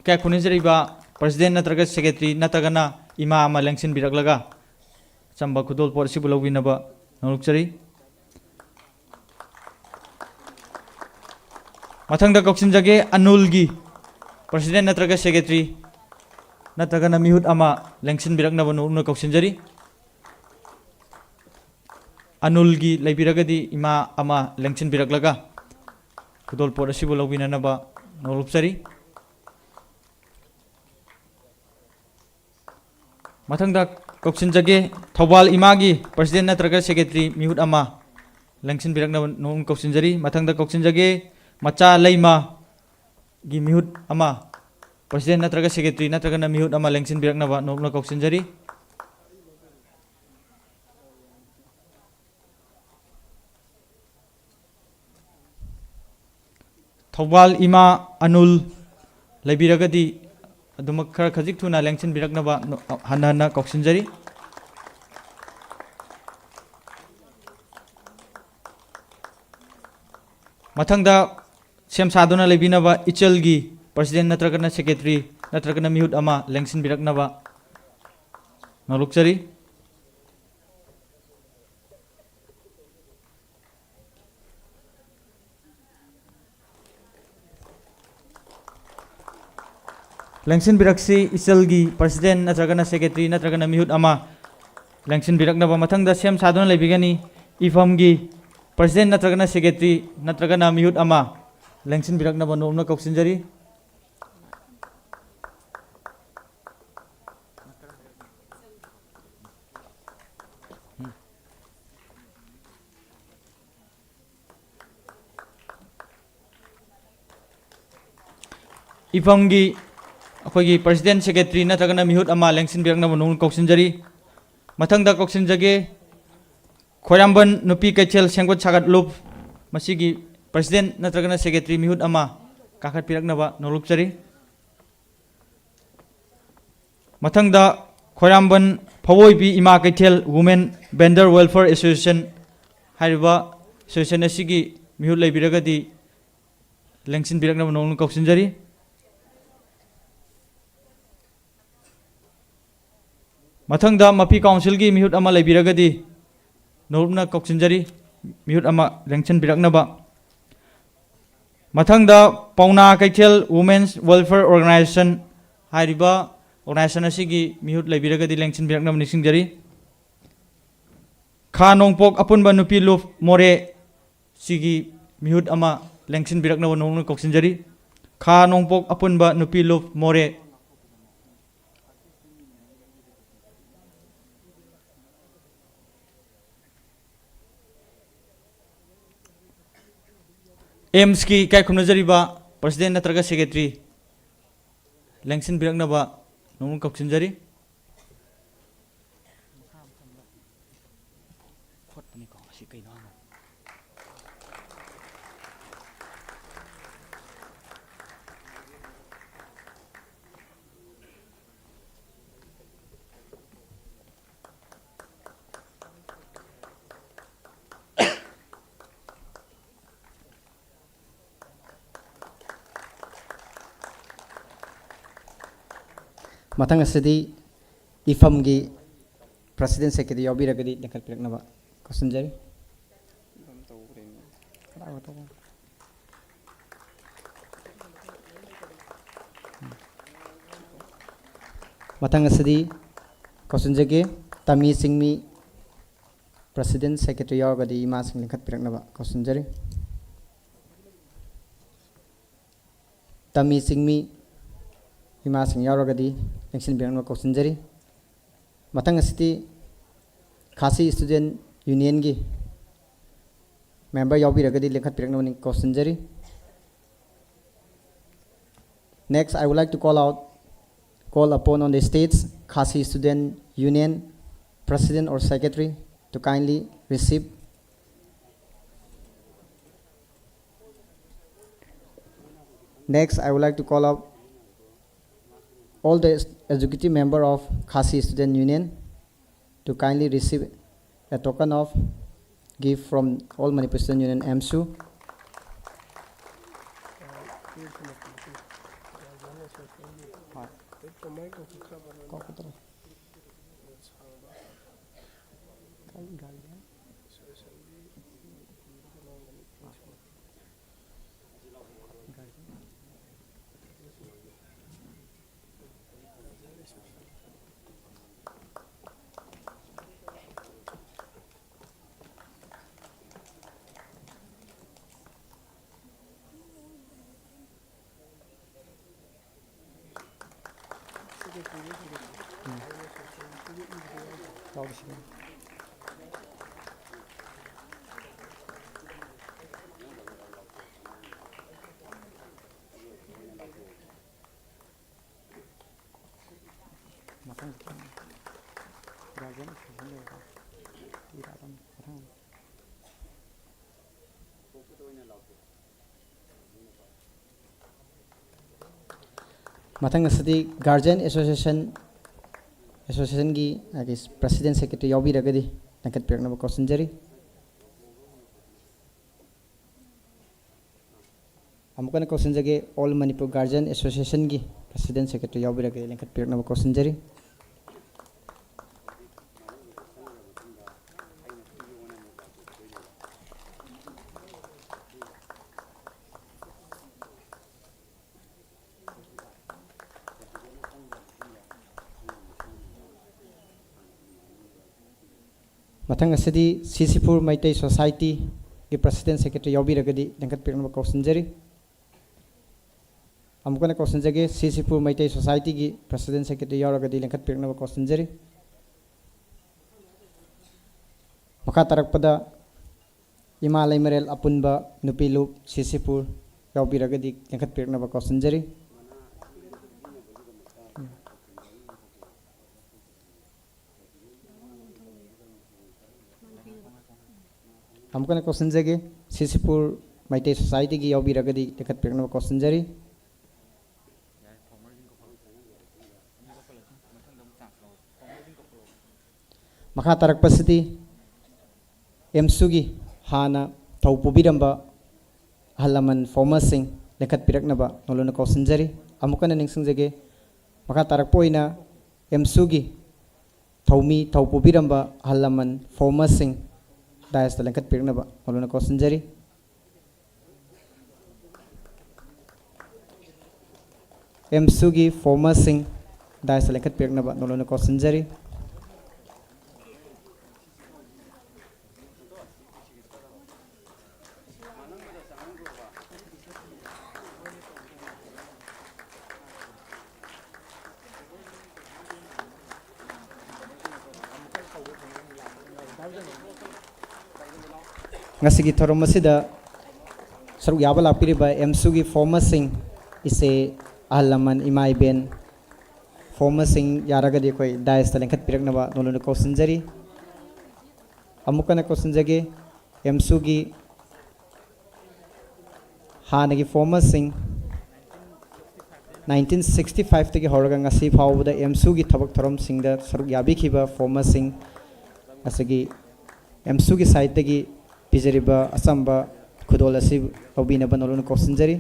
ꯏꯀꯥꯏ ꯈꯨꯝꯅꯖꯔꯤꯕ ꯄ꯭ꯔꯁꯤꯗꯦꯟ ꯅꯠꯇ꯭ꯔꯒ ꯁꯦꯀ꯭ꯔꯦꯇꯔꯤ ꯅꯠꯇ꯭ꯔꯒꯅ ꯏꯃꯥ ꯑꯃ ꯂꯦꯡꯁꯤꯟꯕꯤꯔꯛꯂꯒ ꯑꯆꯝꯕ ꯈꯨꯗꯣꯜꯄꯣꯠ ꯑꯁꯤꯕꯨ ꯂꯧꯕꯤꯅꯕ ꯅꯣꯂꯨꯛꯆꯔꯤ꯫ ꯃꯊꯪꯗ ꯀꯧꯁꯤꯟꯖꯒꯦ ꯑꯅꯨꯜꯒꯤ president ꯅꯠꯇ꯭ꯔꯒ secretary ꯅꯠꯇ꯭ꯔꯒꯅ ꯃꯤꯍꯨꯠ ꯑꯃ ꯂꯦꯡꯁꯤꯟꯕꯤꯔꯛꯅꯕ ꯅꯣꯛꯅ ꯀꯧꯁꯤꯟꯖꯔꯤ꯫ ꯑꯅꯨꯜꯒꯤ ꯂꯩꯕꯤꯔꯒꯗꯤ ꯏꯃꯥ ꯑꯃ ꯂꯦꯡꯁꯤꯟꯕꯤꯔꯛꯂꯒ ꯈꯨꯗꯣꯜꯄꯣꯠ ꯑꯁꯤꯕꯨ ꯂꯧꯕꯤꯅꯅꯕ ꯅꯣꯛꯂꯨꯞꯆꯔꯤ꯫ ꯃꯊꯪꯗ ꯀꯧꯁꯤꯟꯖꯒꯦ ꯊꯧꯕꯥꯜ ꯏꯃꯥꯒꯤ president ꯅꯠꯇ꯭ꯔꯒ secretary ꯃꯤꯍꯨꯠ ꯑꯃ ꯂꯦꯡꯁꯤꯟꯕꯤꯔꯛꯅꯕ ꯅꯣꯛꯅ ꯀꯧꯁꯤꯟꯖꯔꯤ꯫ ꯃꯊꯪꯗ ꯀꯧꯁꯤꯟꯖꯒꯦ ꯃꯆꯥ ꯂꯩꯃꯒꯤ ꯃꯤꯍꯨꯠ ꯑꯃ president ꯅꯠꯇ꯭ꯔꯒ secretary ꯅꯠꯇ꯭ꯔꯒꯅ ꯃꯤꯍꯨꯠ ꯑꯃ ꯂꯦꯡꯁꯤꯟꯕꯤꯔꯛꯅꯕ ꯅꯣꯛꯅ ꯀꯧꯁꯤꯟꯖꯔꯤ꯫ ꯊꯧꯕꯥꯜ ꯏꯃꯥ ꯑꯅꯨꯜ ꯂꯩꯕꯤꯔꯒꯗꯤ ꯑꯗꯨꯃꯛ ꯈꯔ ꯈꯖꯤꯛ ꯊꯨꯅ ꯂꯦꯡꯁꯤꯟꯕꯤꯔꯛꯅꯕ ꯍꯟꯅ ꯍꯟꯅ ꯀꯧꯁꯤꯟꯖꯔꯤ꯫ ꯃꯊꯪꯗ ꯁꯦꯝ ꯁꯥꯗꯨꯅ ꯂꯩꯕꯤꯅꯕ ꯏꯆꯜꯒꯤ president ꯅꯠꯇ꯭ꯔꯒꯅ secretary ꯅꯠꯇ꯭ꯔꯒꯅ ꯃꯤꯍꯨꯠ ꯑꯃ ꯂꯦꯡꯁꯤꯟꯕꯤꯔꯛꯅꯕ ꯅꯣꯛꯂꯨꯛꯆꯔꯤ꯫ ꯂꯦꯡꯁꯤꯟꯕꯤꯔꯛꯁꯤ ꯏꯆꯜꯒꯤ president ꯅꯠꯇ꯭ꯔꯒꯅ secretary ꯅꯠꯇ꯭ꯔꯒꯅ ꯃꯤꯍꯨꯠ ꯑꯃ ꯂꯦꯡꯁꯤꯟꯕꯤꯔꯛꯅꯕ꯫ ꯃꯊꯪꯗ ꯁꯦꯝ ꯁꯥꯗꯨꯅ ꯂꯩꯕꯤꯒꯅꯤ ꯏꯐꯝꯒꯤ president ꯅꯠꯇ꯭ꯔꯒꯅ secretary ꯅꯠꯇ꯭ꯔꯒꯅ ꯃꯤꯍꯨꯠ ꯑꯃ ꯂꯦꯡꯁꯤꯟꯕꯤꯔꯛꯅꯕ ꯅꯣꯛꯅ ꯀꯧꯁꯤꯟꯖꯔꯤ꯫ ꯏꯐꯝꯒꯤ ꯑꯩꯈꯣꯏꯒꯤ president secretary ꯅꯠꯇ꯭ꯔꯒꯅ ꯃꯤꯍꯨꯠ ꯑꯃ ꯂꯦꯡꯁꯤꯟꯕꯤꯔꯛꯅꯕ ꯅꯣꯛꯅ ꯀꯧꯁꯤꯟꯖꯔꯤ꯫ ꯃꯊꯪꯗ ꯀꯧꯁꯤꯟꯖꯒꯦ ꯈ꯭ꯋꯥꯏꯔꯝꯕꯟ ꯅꯨꯄꯤ ꯀꯩꯊꯦꯜ ꯁꯦꯝꯒꯠ ꯁꯥꯒꯠꯂꯨꯞ, ꯃꯁꯤꯒꯤ president ꯅꯠꯇ꯭ꯔꯒꯅ secretary ꯃꯤꯍꯨꯠ ꯑꯃ ꯀꯥꯈꯠꯄꯤꯔꯛꯅꯕ ꯅꯣꯛꯂꯨꯛꯆꯔꯤ꯫ ꯃꯊꯪꯗ ꯈ꯭ꯋꯥꯏꯔꯝꯕꯟ ꯐꯋꯣꯏꯕꯤ ꯏꯃꯥ ꯀꯩꯊꯦꯜ Women Vendor Welfare Association ꯍꯥꯏꯔꯤꯕ association ꯑꯁꯤꯒꯤ ꯃꯤꯍꯨꯠ ꯂꯩꯕꯤꯔꯒꯗꯤ ꯂꯦꯡꯁꯤꯟꯕꯤꯔꯛꯅꯕ ꯅꯣꯛꯅ ꯀꯧꯁꯤꯟꯖꯔꯤ꯫ ꯃꯊꯪꯗ ꯃꯄꯤ councilꯒꯤ ꯃꯤꯍꯨꯠ ꯑꯃ ꯂꯩꯕꯤꯔꯒꯗꯤ ꯅꯣꯛꯂꯨꯞꯅ ꯀꯧꯁꯤꯟꯖꯔꯤ, ꯃꯤꯍꯨꯠ ꯑꯃ ꯂꯦꯡꯁꯤꯟꯕꯤꯔꯛꯅꯕ꯫ ꯃꯊꯪꯗ ꯄꯥꯎꯅꯥ ꯀꯩꯊꯦꯜ Women's Welfare Organization ꯍꯥꯏꯔꯤꯕ organization ꯑꯁꯤꯒꯤ ꯃꯤꯍꯨꯠ ꯂꯩꯕꯤꯔꯒꯗꯤ ꯂꯦꯡꯁꯤꯟꯕꯤꯔꯛꯅꯕ ꯅꯤꯡꯁꯤꯡꯖꯔꯤ꯫ ꯈꯥ ꯅꯣꯡꯄꯣꯛ ꯑꯄꯨꯟꯕ ꯅꯨꯄꯤ ꯂꯨꯞ ꯃꯣꯔꯦ ꯁꯤꯒꯤ ꯃꯤꯍꯨꯠ ꯑꯃ ꯂꯦꯡꯁꯤꯟꯕꯤꯔꯛꯅꯕ ꯅꯧꯅ ꯀꯧꯁꯤꯟꯖꯔꯤ꯫ ꯈꯥ ꯅꯣꯡꯄꯣꯛ ꯑꯄꯨꯟꯕ ꯅꯨꯄꯤ ꯂꯨꯞ ꯃꯣꯔꯦ꯫ ꯑꯦꯝꯁꯀꯤ ꯏꯀꯥꯏ ꯈꯨꯝꯅꯖꯔꯤꯕ president ꯅꯠꯇ꯭ꯔꯒ secretary ꯂꯦꯡꯁꯤꯟꯕꯤꯔꯛꯅꯕ ꯅꯧꯅ ꯀꯧꯁꯤꯟꯖꯔꯤ꯫ ꯈꯣꯠꯄꯅꯤꯀꯣ, ꯑꯁꯤ ꯀꯩꯅꯣ ꯍꯥꯏꯕ꯫ ꯃꯊꯪ ꯑꯁꯤꯗꯤ ꯏꯐꯝꯒꯤ president secretary ꯌꯥꯎꯕꯤꯔꯒꯗꯤ ꯂꯦꯡꯈꯠꯄꯤꯔꯛꯅꯕ ꯀꯧꯁꯤꯟꯖꯔꯤ꯫ ꯃꯊꯪ ꯑꯁꯤꯗꯤ ꯀꯧꯁꯤꯟꯖꯒꯦ, ꯇꯝꯃꯤ ꯆꯤꯡꯃꯤ president secretary ꯌꯥꯎꯔꯒꯗꯤ ꯏꯃꯥꯁꯤꯡ ꯂꯤꯡꯈꯠꯄꯤꯔꯛꯅꯕ ꯀꯧꯁꯤꯟꯖꯔꯤ꯫ ꯇꯝꯃꯤ ꯆꯤꯡꯃꯤ ꯏꯃꯥꯁꯤꯡ ꯌꯥꯎꯔꯒꯗꯤ ꯂꯦꯡꯁꯤꯟꯕꯤꯔꯛꯅꯕ ꯀꯧꯁꯤꯟꯖꯔꯤ꯫ ꯃꯊꯪ ꯑꯁꯤꯗꯤ ꯈꯥꯁꯤ student unionꯒꯤ member ꯌꯥꯎꯕꯤꯔꯒꯗꯤ ꯂꯦꯡꯈꯠꯄꯤꯔꯛꯅꯕ ꯀꯧꯁꯤꯟꯖꯔꯤ꯫ Next, I would like to call out, call upon on the stage Khasi Student Union President or Secretary to kindly receive. Next, I would like to call up all the executive member of Khasi Student Union to kindly receive a token of gift from All Manipur Student Union, AMSU. ꯎꯝ꯫ ꯌꯥꯎꯔꯤꯁꯤꯅꯤ꯫ ꯃꯊꯪ ꯒꯥꯔꯖꯤꯌꯟ association ꯂꯩꯔꯦꯀꯣ꯫ ꯄꯤꯔꯛꯑꯗꯝꯅꯤ ꯃꯊꯪ꯫ ꯃꯊꯪ ꯑꯁꯤꯗꯤ ꯒꯥꯔꯖꯤꯌꯟ association, ꯑꯦꯁꯣꯁꯤꯌꯦꯁꯟꯒꯤ ꯃꯥꯒꯤ president secretary ꯌꯥꯎꯕꯤꯔꯒꯗꯤ ꯂꯦꯡꯈꯠꯄꯤꯔꯛꯅꯕ ꯀꯧꯁꯤꯟꯖꯔꯤ꯫ ꯑꯃꯨꯛꯀ ꯍꯟꯅ ꯀꯧꯁꯤꯟꯖꯒꯦ, all Manipur ꯒꯥꯔꯖꯤꯌꯟ ꯑꯦꯁꯣꯁꯤꯌꯦꯁꯟꯒꯤ president secretary ꯌꯥꯎꯕꯤꯔꯒꯗꯤ ꯂꯦꯡꯈꯠꯄꯤꯔꯛꯅꯕ ꯀꯧꯁꯤꯟꯖꯔꯤ꯫ ꯃꯊꯪ ꯑꯁꯤꯗꯤ ꯁꯤꯁꯤꯄꯨꯔ ꯃꯩꯇꯩ ꯁꯣꯁꯥꯏꯇꯤꯒꯤ ꯄ꯭ꯔꯁꯤꯗꯦꯟ ꯁꯦꯀ꯭ꯔꯦꯇꯔꯤ ꯌꯥꯎꯕꯤꯔꯒꯗꯤ ꯂꯦꯡꯈꯠꯄꯤꯔꯛꯅꯕ ꯀꯧꯁꯤꯟꯖꯔꯤ꯫ ꯑꯃꯨꯛꯀ ꯍꯟꯅ ꯀꯧꯁꯤꯟꯖꯒꯦ, ꯁꯤꯁꯤꯄꯨꯔ ꯃꯩꯇꯩ ꯁꯣꯁꯥꯏꯇꯤꯒꯤ ꯄ꯭ꯔꯁꯤꯗꯦꯟ ꯁꯦꯀ꯭ꯔꯦꯇꯔꯤ ꯌꯥꯎꯔꯒꯗꯤ ꯂꯦꯡꯈꯠꯄꯤꯔꯛꯅꯕ ꯀꯧꯁꯤꯟꯖꯔꯤ꯫ ꯃꯈꯥ ꯇꯥꯔꯛꯄꯗ ꯏꯃꯥ ꯂꯩꯃꯔꯦꯜ ꯑꯄꯨꯟꯕ ꯅꯨꯄꯤ ꯂꯨꯞ ꯁꯤꯁꯤꯄꯨꯔ ꯌꯥꯎꯕꯤꯔꯒꯗꯤ ꯂꯦꯡꯈꯠꯄꯤꯔꯛꯅꯕ ꯀꯧꯁꯤꯟꯖꯔꯤ꯫ ꯑꯃꯨꯛꯀ ꯍꯟꯅ ꯀꯧꯁꯤꯟꯖꯒꯦ, ꯁꯤꯁꯤꯄꯨꯔ ꯃꯩꯇꯩ ꯁꯣꯁꯥꯏꯇꯤꯒꯤ ꯌꯥꯎꯕꯤꯔꯒꯗꯤ ꯂꯦꯡꯈꯠꯄꯤꯔꯛꯅꯕ ꯀꯧꯁꯤꯟꯖꯔꯤ꯫ ꯃꯈꯥ ꯇꯥꯔꯛꯄꯁꯤꯗꯤ ꯑꯦꯝꯁꯨꯒꯤ ꯍꯥꯟꯅ ꯊꯧ ꯄꯨꯕꯤꯔꯝꯕ ꯑꯍꯜ ꯂꯃꯟ ꯐꯣꯔꯃꯔꯁꯤꯡ ꯂꯦꯡꯈꯠꯄꯤꯔꯛꯅꯕ ꯅꯣꯂꯨꯛꯅ ꯀꯧꯁꯤꯟꯖꯔꯤ꯫ ꯑꯃꯨꯛ ꯍꯟꯅ ꯅꯤꯡꯁꯤꯡꯖꯒꯦ, ꯃꯈꯥ ꯇꯥꯔꯛꯄ ꯑꯣꯏꯅ ꯑꯦꯝꯁꯨꯒꯤ ꯊꯧꯃꯤ ꯊꯧ ꯄꯨꯕꯤꯔꯝꯕ ꯑꯍꯜ ꯂꯃꯟ ꯐꯣꯔꯃꯔꯁꯤꯡ ꯗꯥꯏꯁꯇ ꯂꯦꯡꯈꯠꯄꯤꯔꯛꯅꯕ ꯅꯣꯂꯨꯛꯅ ꯀꯧꯁꯤꯟꯖꯔꯤ꯫ ꯑꯦꯝꯁꯨꯒꯤ ꯐꯣꯔꯃꯔꯁꯤꯡ ꯗꯥꯏꯁꯇ ꯂꯦꯡꯈꯠꯄꯤꯔꯛꯅꯕ ꯅꯣꯂꯨꯛꯅ ꯀꯧꯁꯤꯟꯖꯔꯤ꯫ ꯉꯁꯤꯒꯤ ꯊꯧꯔꯝ ꯑꯁꯤꯗ ꯁꯔꯨꯛ ꯌꯥꯕ ꯂꯥꯛꯄꯤꯔꯤꯕ ꯑꯦꯝꯁꯨꯒꯤ ꯐꯣꯔꯃꯔꯁꯤꯡ, ꯏꯆꯦ, ꯑꯍꯜ ꯂꯃꯟ, ꯏꯃꯥ ꯏꯕꯦꯟ, ꯐꯣꯔꯃꯔꯁꯤꯡ ꯌꯥꯔꯒꯗꯤ ꯑꯩꯈꯣꯏ ꯗꯥꯏꯁꯇ ꯂꯦꯡꯈꯠꯄꯤꯔꯛꯅꯕ ꯅꯣꯂꯨꯛꯅ ꯀꯧꯁꯤꯟꯖꯔꯤ꯫ ꯑꯃꯨꯛ ꯍꯟꯅ ꯀꯧꯁꯤꯟꯖꯒꯦ, ꯑꯦꯝꯁꯨꯒꯤ ꯍꯥꯟꯅꯒꯤ ꯐꯣꯔꯃꯔꯁꯤꯡ, ꯅꯥꯏꯟꯇꯤꯟ ꯁꯤꯛꯁꯇꯤ ꯐꯥꯏꯚꯇꯒꯤ ꯍꯧꯔꯒ ꯉꯁꯤ ꯐꯥꯎꯕꯗ ꯑꯦꯝꯁꯨꯒꯤ ꯊꯕꯛ ꯊꯧꯔꯝꯁꯤꯡꯗ ꯁꯔꯨꯛ ꯌꯥꯕꯤꯈꯤꯕ ꯐꯣꯔꯃꯔꯁꯤꯡ, ꯉꯁꯤꯒꯤ ꯑꯦꯝꯁꯨꯒꯤ ꯁꯥꯏꯠꯇꯒꯤ ꯄꯤꯖꯔꯤꯕ ꯑꯆꯝꯕ ꯈꯨꯗꯣꯜ ꯑꯁꯤ ꯂꯧꯕꯤꯅꯕ ꯅꯣꯂꯨꯛꯅ ꯀꯧꯁꯤꯟꯖꯔꯤ꯫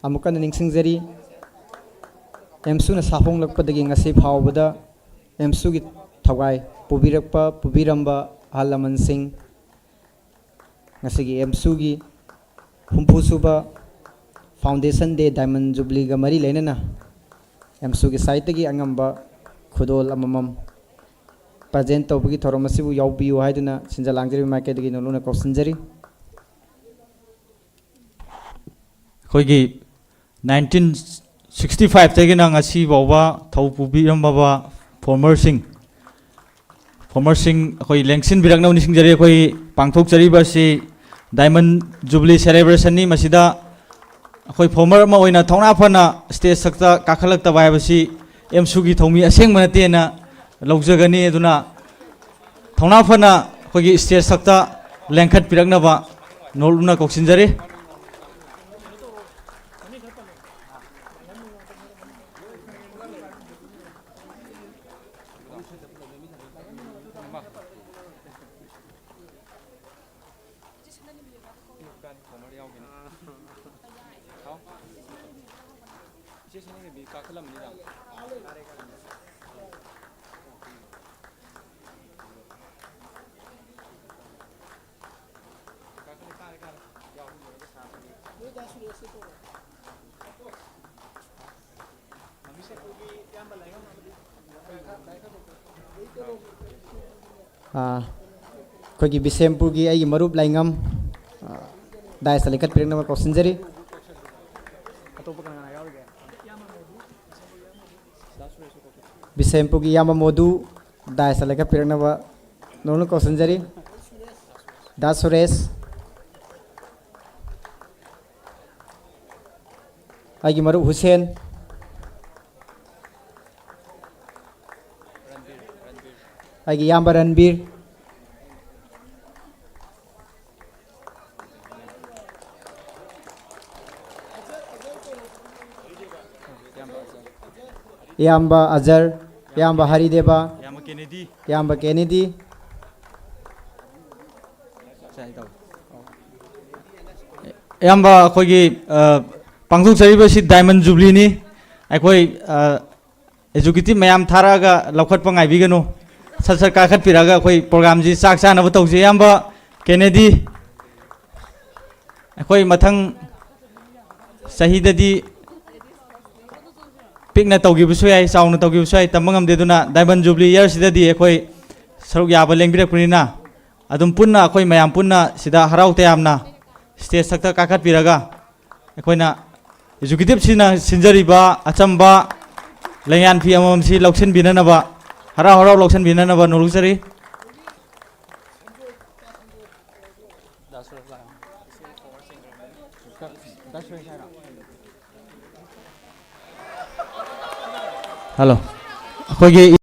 ꯑꯃꯨꯛ ꯍꯟꯅ ꯅꯤꯡꯁꯤꯡꯖꯔꯤ, ꯑꯦꯝꯁꯨꯅ ꯁꯥꯐꯣꯡꯂꯛꯄꯗꯒꯤ ꯉꯁꯤ ꯐꯥꯎꯕꯗ ꯑꯦꯝꯁꯨꯒꯤ ꯊꯧꯒꯥꯏ ꯄꯨꯕꯤꯔꯛꯄ, ꯄꯨꯕꯤꯔꯝꯕ ꯑꯍꯜ ꯂꯃꯟꯁꯤꯡ, ꯉꯁꯤꯒꯤ ꯑꯦꯝꯁꯨꯒꯤ ꯍꯨꯝꯐꯨ ꯁꯨꯕ Foundation Day Diamond Jubilee ꯒ ꯃꯔꯤ ꯂꯩꯅꯅ ꯑꯦꯝꯁꯨꯒꯤ ꯁꯥꯏꯠꯇꯒꯤ ꯑꯉꯝꯕ ꯈꯨꯗꯣꯜ ꯑꯃꯃꯝ present ꯇꯧꯕꯒꯤ ꯊꯧꯔꯝ ꯑꯁꯤꯕꯨ ꯌꯥꯎꯕꯤꯌꯨ ꯍꯥꯏꯗꯨꯅ ꯁꯤꯟꯖ ꯂꯥꯡꯖꯔꯤꯕ ꯃꯥꯏꯀꯩꯗꯒꯤ ꯅꯣꯂꯨꯛꯅ ꯀꯧꯁꯤꯟꯖꯔꯤ꯫ ꯑꯩꯈꯣꯏꯒꯤ ꯅꯥꯏꯟꯇꯤꯟ ꯁꯤꯛꯁꯇꯤ ꯐꯥꯏꯚꯇꯒꯤꯅ ꯉꯁꯤ ꯐꯥꯎꯕ ꯊꯧ ꯄꯨꯕꯤꯔꯝꯃꯕ ꯐꯣꯔꯃꯔꯁꯤꯡ, ꯐꯣꯔꯃꯔꯁꯤꯡ ꯑꯩꯈꯣꯏ ꯂꯦꯡꯁꯤꯟꯕꯤꯔꯛꯅꯕ ꯅꯤꯡꯁꯤꯡꯖꯔꯤ꯫ ꯑꯩꯈꯣꯏ ꯄꯥꯡꯊꯣꯛꯆꯔꯤꯕ ꯑꯁꯤ Diamond Jubilee Celebration ꯅꯤ꯫ ꯃꯁꯤꯗ ꯑꯩꯈꯣꯏ ꯐꯣꯔꯃꯔ ꯑꯃ ꯑꯣꯏꯅ ꯊꯧꯅꯥ ꯐꯅ ꯁ꯭ꯇꯦꯖ ꯊꯛꯇ ꯀꯥꯈꯠꯂꯛꯇꯕ ꯍꯥꯏꯕꯁꯤ ꯑꯦꯝꯁꯨꯒꯤ ꯊꯧꯃꯤ ꯑꯁꯦꯡꯕ ꯅꯠꯇꯦꯅ ꯂꯧꯖꯒꯅꯤ꯫ ꯑꯗꯨꯅ ꯊꯧꯅꯥ ꯐꯅ ꯑꯩꯈꯣꯏꯒꯤ ꯁ꯭ꯇꯦꯖ ꯊꯛꯇ ꯂꯦꯡꯈꯠꯄꯤꯔꯛꯅꯕ ꯅꯣꯂꯨꯛꯅ ꯀꯧꯁꯤꯟꯖꯔꯤ꯫ ꯑꯥ, ꯑꯩꯈꯣꯏꯒꯤ ꯕꯤꯁꯦꯝꯄꯨꯔꯒꯤ ꯑꯩꯒꯤ ꯃꯔꯨꯞ ꯂꯥꯏꯉꯝ, ꯑꯥ, dais ꯇ ꯂꯦꯡꯈꯠꯄꯤꯔꯛꯅꯕ ꯀꯧꯁꯤꯟꯖꯔꯤ꯫ ꯕꯤꯁꯦꯝꯄꯨꯔꯒꯤ ꯏꯌꯥꯝꯕ ꯃꯣꯗꯨ, dais ꯇ ꯂꯦꯡꯈꯠꯄꯤꯔꯛꯅꯕ ꯅꯧꯅ ꯀꯧꯁꯤꯟꯖꯔꯤ꯫ ꯗꯥ ꯁꯨꯔꯦꯁ, ꯑꯩꯒꯤ ꯃꯔꯨꯞ ꯍꯨꯁꯦꯟ, ꯑꯩꯒꯤ ꯏꯌꯥꯝꯕ ꯔꯟꯕꯤꯔ, ꯏꯌꯥꯝꯕ ꯑꯖꯔ, ꯏꯌꯥꯝꯕ ꯍꯔꯤꯗꯦꯕ, ꯏꯌꯥꯝꯕ ꯀꯦꯅꯦꯗꯤ, ꯏꯌꯥꯝꯕ ꯀꯦꯅꯦꯗꯤ꯫ ꯏꯌꯥꯝꯕ, ꯑꯩꯈꯣꯏꯒꯤ, ꯑ, ꯄꯥꯡꯊꯣꯛꯆꯔꯤꯕꯁꯤ diamond jubilee ꯅꯤ꯫ ꯑꯩꯈꯣꯏ, ꯑ, executive ꯃꯌꯥꯝ ꯊꯥꯔꯛꯑꯒ ꯂꯧꯈꯠꯄ ꯉꯥꯏꯕꯤꯒꯅꯨ꯫ ꯁꯠ ꯁꯠ ꯀꯥꯈꯠꯄꯤꯔꯛꯑꯒ ꯑꯩꯈꯣꯏ program ꯁꯤ ꯆꯥꯛ ꯆꯥꯅꯕ ꯇꯧꯁꯤ꯫ ꯏꯌꯥꯝꯕ ꯀꯦꯅꯦꯗꯤ, ꯑꯩꯈꯣꯏ ꯃꯊꯪ ꯆꯍꯤꯗꯗꯤ ꯄꯤꯛꯅ ꯇꯧꯈꯤꯕꯁꯨ ꯌꯥꯏ, ꯆꯥꯎꯅ ꯇꯧꯈꯤꯕꯁꯨ ꯌꯥꯏ, ꯇꯝꯕ ꯉꯝꯗꯦ꯫ ꯑꯗꯨꯅ diamond jubilee year ꯁꯤꯗꯗꯤ ꯑꯩꯈꯣꯏ ꯁꯔꯨꯛ ꯌꯥꯕ ꯂꯦꯡꯕꯤꯔꯛꯄꯅꯤꯅ, ꯑꯗꯨꯝ ꯄꯨꯟꯅ ꯑꯩꯈꯣꯏ ꯃꯌꯥꯝ ꯄꯨꯟꯅ ꯁꯤꯗ ꯍꯔꯥꯎ ꯇꯌꯥꯝꯅ stage ꯊꯛꯇ ꯀꯥꯈꯠꯄꯤꯔꯒ ꯑꯩꯈꯣꯏꯅ executive ꯁꯤꯅ ꯁꯤꯟꯖꯔꯤꯕ ꯑꯆꯝꯕ ꯂꯦꯡꯌꯥꯟ ꯐꯤ ꯑꯃꯃꯝꯁꯤ ꯂꯧꯁꯤꯟꯕꯤꯅꯅꯕ, ꯍꯔꯥꯎ ꯍꯔꯥꯎ ꯂꯧꯁꯤꯟꯕꯤꯅꯅꯕ ꯅꯣꯂꯨꯛꯆꯔꯤ꯫ Hello, ꯑꯩꯈꯣꯏꯒꯤ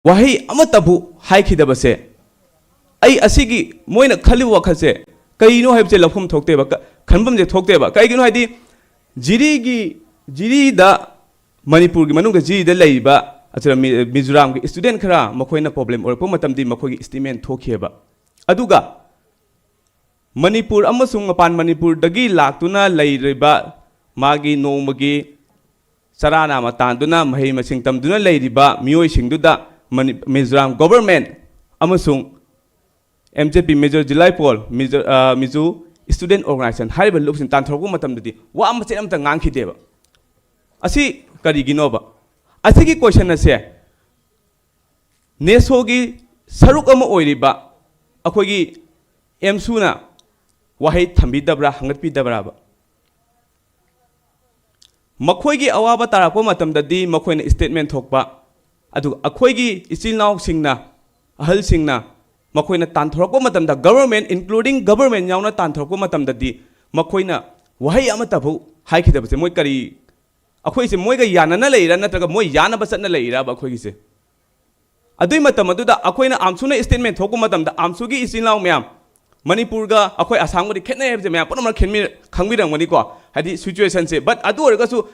ꯋꯥꯍꯩ ꯑꯃꯠꯇꯕꯨ ꯍꯥꯏꯈꯤꯗꯕꯁꯦ, ꯑꯩ ꯑꯁꯤꯒꯤ ꯃꯣꯏꯅ ꯈꯜꯂꯤꯕ ꯋꯥꯈꯜꯁꯦ ꯀꯔꯤꯅꯣ ꯍꯥꯏꯕꯁꯦ ꯂꯧꯐꯝ ꯊꯣꯛꯇꯦꯕ, ꯈꯟꯐꯝꯁꯦ ꯊꯣꯛꯇꯦꯕ꯫ ꯀꯩꯒꯤꯅꯣ ꯍꯥꯏꯗꯤ ꯖꯤꯔꯤꯒꯤ ꯖꯤꯔꯤꯗ, ꯃꯅꯤꯄꯨꯔꯒꯤ ꯃꯅꯨꯡꯗ ꯖꯤꯔꯤꯗ ꯂꯩꯔꯤꯕ ꯑꯁꯤꯗ ꯃꯤꯖꯣꯔꯥꯝꯒꯤ ꯏꯁꯇꯨꯗꯦꯟ ꯈꯔ ꯃꯈꯣꯏꯅ ꯄ꯭ꯔꯣꯕ꯭ꯂꯦꯝ ꯑꯣꯏꯔꯛꯄ ꯃꯇꯝꯗꯤ ꯃꯈꯣꯏꯒꯤ ꯏꯁꯇꯦꯠꯃꯦꯟ ꯊꯣꯛꯈꯤꯑꯕ꯫ ꯑꯗꯨꯒ ꯃꯅꯤꯄꯨꯔ ꯑꯃꯁꯨꯡ ꯃꯄꯥꯟ ꯃꯅꯤꯄꯨꯔꯗꯒꯤ ꯂꯥꯛꯇꯨꯅ ꯂꯩꯔꯤꯕ ꯃꯥꯒꯤ ꯅꯣꯡꯃꯒꯤ ꯆꯔꯥ ꯅꯥꯝꯃ ꯇꯥꯟꯗꯨꯅ ꯃꯍꯩ ꯃꯁꯤꯡ ꯇꯝꯗꯨꯅ ꯂꯩꯔꯤꯕ ꯃꯤꯑꯣꯏꯁꯤꯡꯗꯨꯗ ꯃꯤꯖꯣꯔꯥꯝ ꯒꯣꯚꯔꯟꯃꯦꯟ ꯑꯃꯁꯨꯡ ꯑꯦꯝ ꯖꯦ ꯄꯤ, ꯃꯤꯖꯣ ꯖꯤꯂꯥꯏꯄꯣꯜ, ꯃꯤꯖꯣ ꯃꯤꯖꯣ ꯏꯁꯇꯨꯗꯦꯟ ꯑꯣꯔꯒꯅꯥꯏꯖꯦꯁꯟ ꯍꯥꯏꯔꯤꯕ ꯂꯨꯞꯁꯤꯡ ꯇꯥꯟꯊꯣꯔꯛꯄ ꯃꯇꯝꯗꯗꯤ ꯋꯥ ꯃꯆꯦꯠ ꯑꯃꯇ ꯉꯥꯡꯈꯤꯗꯦꯕ꯫ ꯑꯁꯤ ꯀꯔꯤꯒꯤꯅꯣꯕ? ꯑꯁꯤꯒꯤ ꯀꯣꯏꯁꯟ ꯑꯁꯦ ꯅꯦꯁꯣꯒꯤ ꯁꯔꯨꯛ ꯑꯃ ꯑꯣꯏꯔꯤꯕ ꯑꯩꯈꯣꯏꯒꯤ ꯑꯦꯝꯁꯨꯅ ꯋꯥꯍꯩ ꯊꯝꯕꯤꯗꯕ꯭ꯔꯥ, ꯍꯪꯒꯠꯄꯤꯗꯕ꯭ꯔꯥꯕ? ꯃꯈꯣꯏꯒꯤ ꯑꯋꯥꯕ ꯇꯥꯔꯛꯄ ꯃꯇꯝꯗꯗꯤ ꯃꯈꯣꯏꯅ ꯏꯁꯇꯦꯠꯃꯦꯟ ꯊꯣꯛꯄ, ꯑꯗꯨꯒ ꯑꯩꯈꯣꯏꯒꯤ ꯏꯆꯤꯜ ꯏꯅꯥꯎꯁꯤꯡꯅ, ꯑꯍꯜꯁꯤꯡꯅ ꯃꯈꯣꯏꯅ ꯇꯥꯟꯊꯣꯔꯛꯄ ꯃꯇꯝꯗ, ꯒꯕꯔꯃꯦꯟ, ꯏꯟꯀ꯭ꯂꯨꯗꯤꯡ ꯒꯕꯔꯃꯦꯟ ꯌꯥꯎꯅ ꯇꯥꯟꯊꯣꯔꯛꯄ ꯃꯇꯝꯗꯗꯤ ꯃꯈꯣꯏꯅ ꯋꯥꯍꯩ ꯑꯃꯠꯇꯐꯥꯎ ꯍꯥꯏꯈꯤꯗꯕꯁꯦ ꯃꯣꯏ ꯀꯔꯤ, ꯑꯩꯈꯣꯏꯁꯦ ꯃꯣꯏꯒ ꯌꯥꯅꯅ ꯂꯩꯔꯤꯔꯥ ꯅꯠꯇ꯭ꯔꯒ ꯃꯣꯏ ꯌꯥꯅꯕ ꯆꯠꯅ ꯂꯩꯔꯤꯔꯕ ꯑꯩꯈꯣꯏꯒꯤꯁꯦ? ꯑꯗꯨꯏ ꯃꯇꯝ ꯑꯗꯨꯗ ꯑꯩꯈꯣꯏꯅ ꯑꯥꯝꯁꯨꯅ ꯏꯁꯇꯦꯠꯃꯦꯟ ꯊꯣꯛꯄ ꯃꯇꯝꯗ ꯑꯥꯝꯁꯨꯒꯤ ꯏꯆꯤꯜ ꯏꯅꯥꯎ ꯃꯌꯥꯝ, ꯃꯅꯤꯄꯨꯔꯒ ꯑꯩꯈꯣꯏ ꯑꯁꯥꯝꯒꯗꯤ ꯈꯦꯠꯅꯩ ꯍꯥꯏꯕꯁꯦ ꯃꯌꯥꯝ ꯄꯨꯝꯅꯃꯛ ꯈꯪꯕꯤꯔꯝꯒꯅꯤꯀꯣ, ꯍꯥꯏꯗꯤ ꯁꯤꯆꯨꯋꯦꯁꯟꯁꯦ꯫ ꯕꯠ ꯑꯗꯨ ꯑꯣꯏꯔꯒꯁꯨ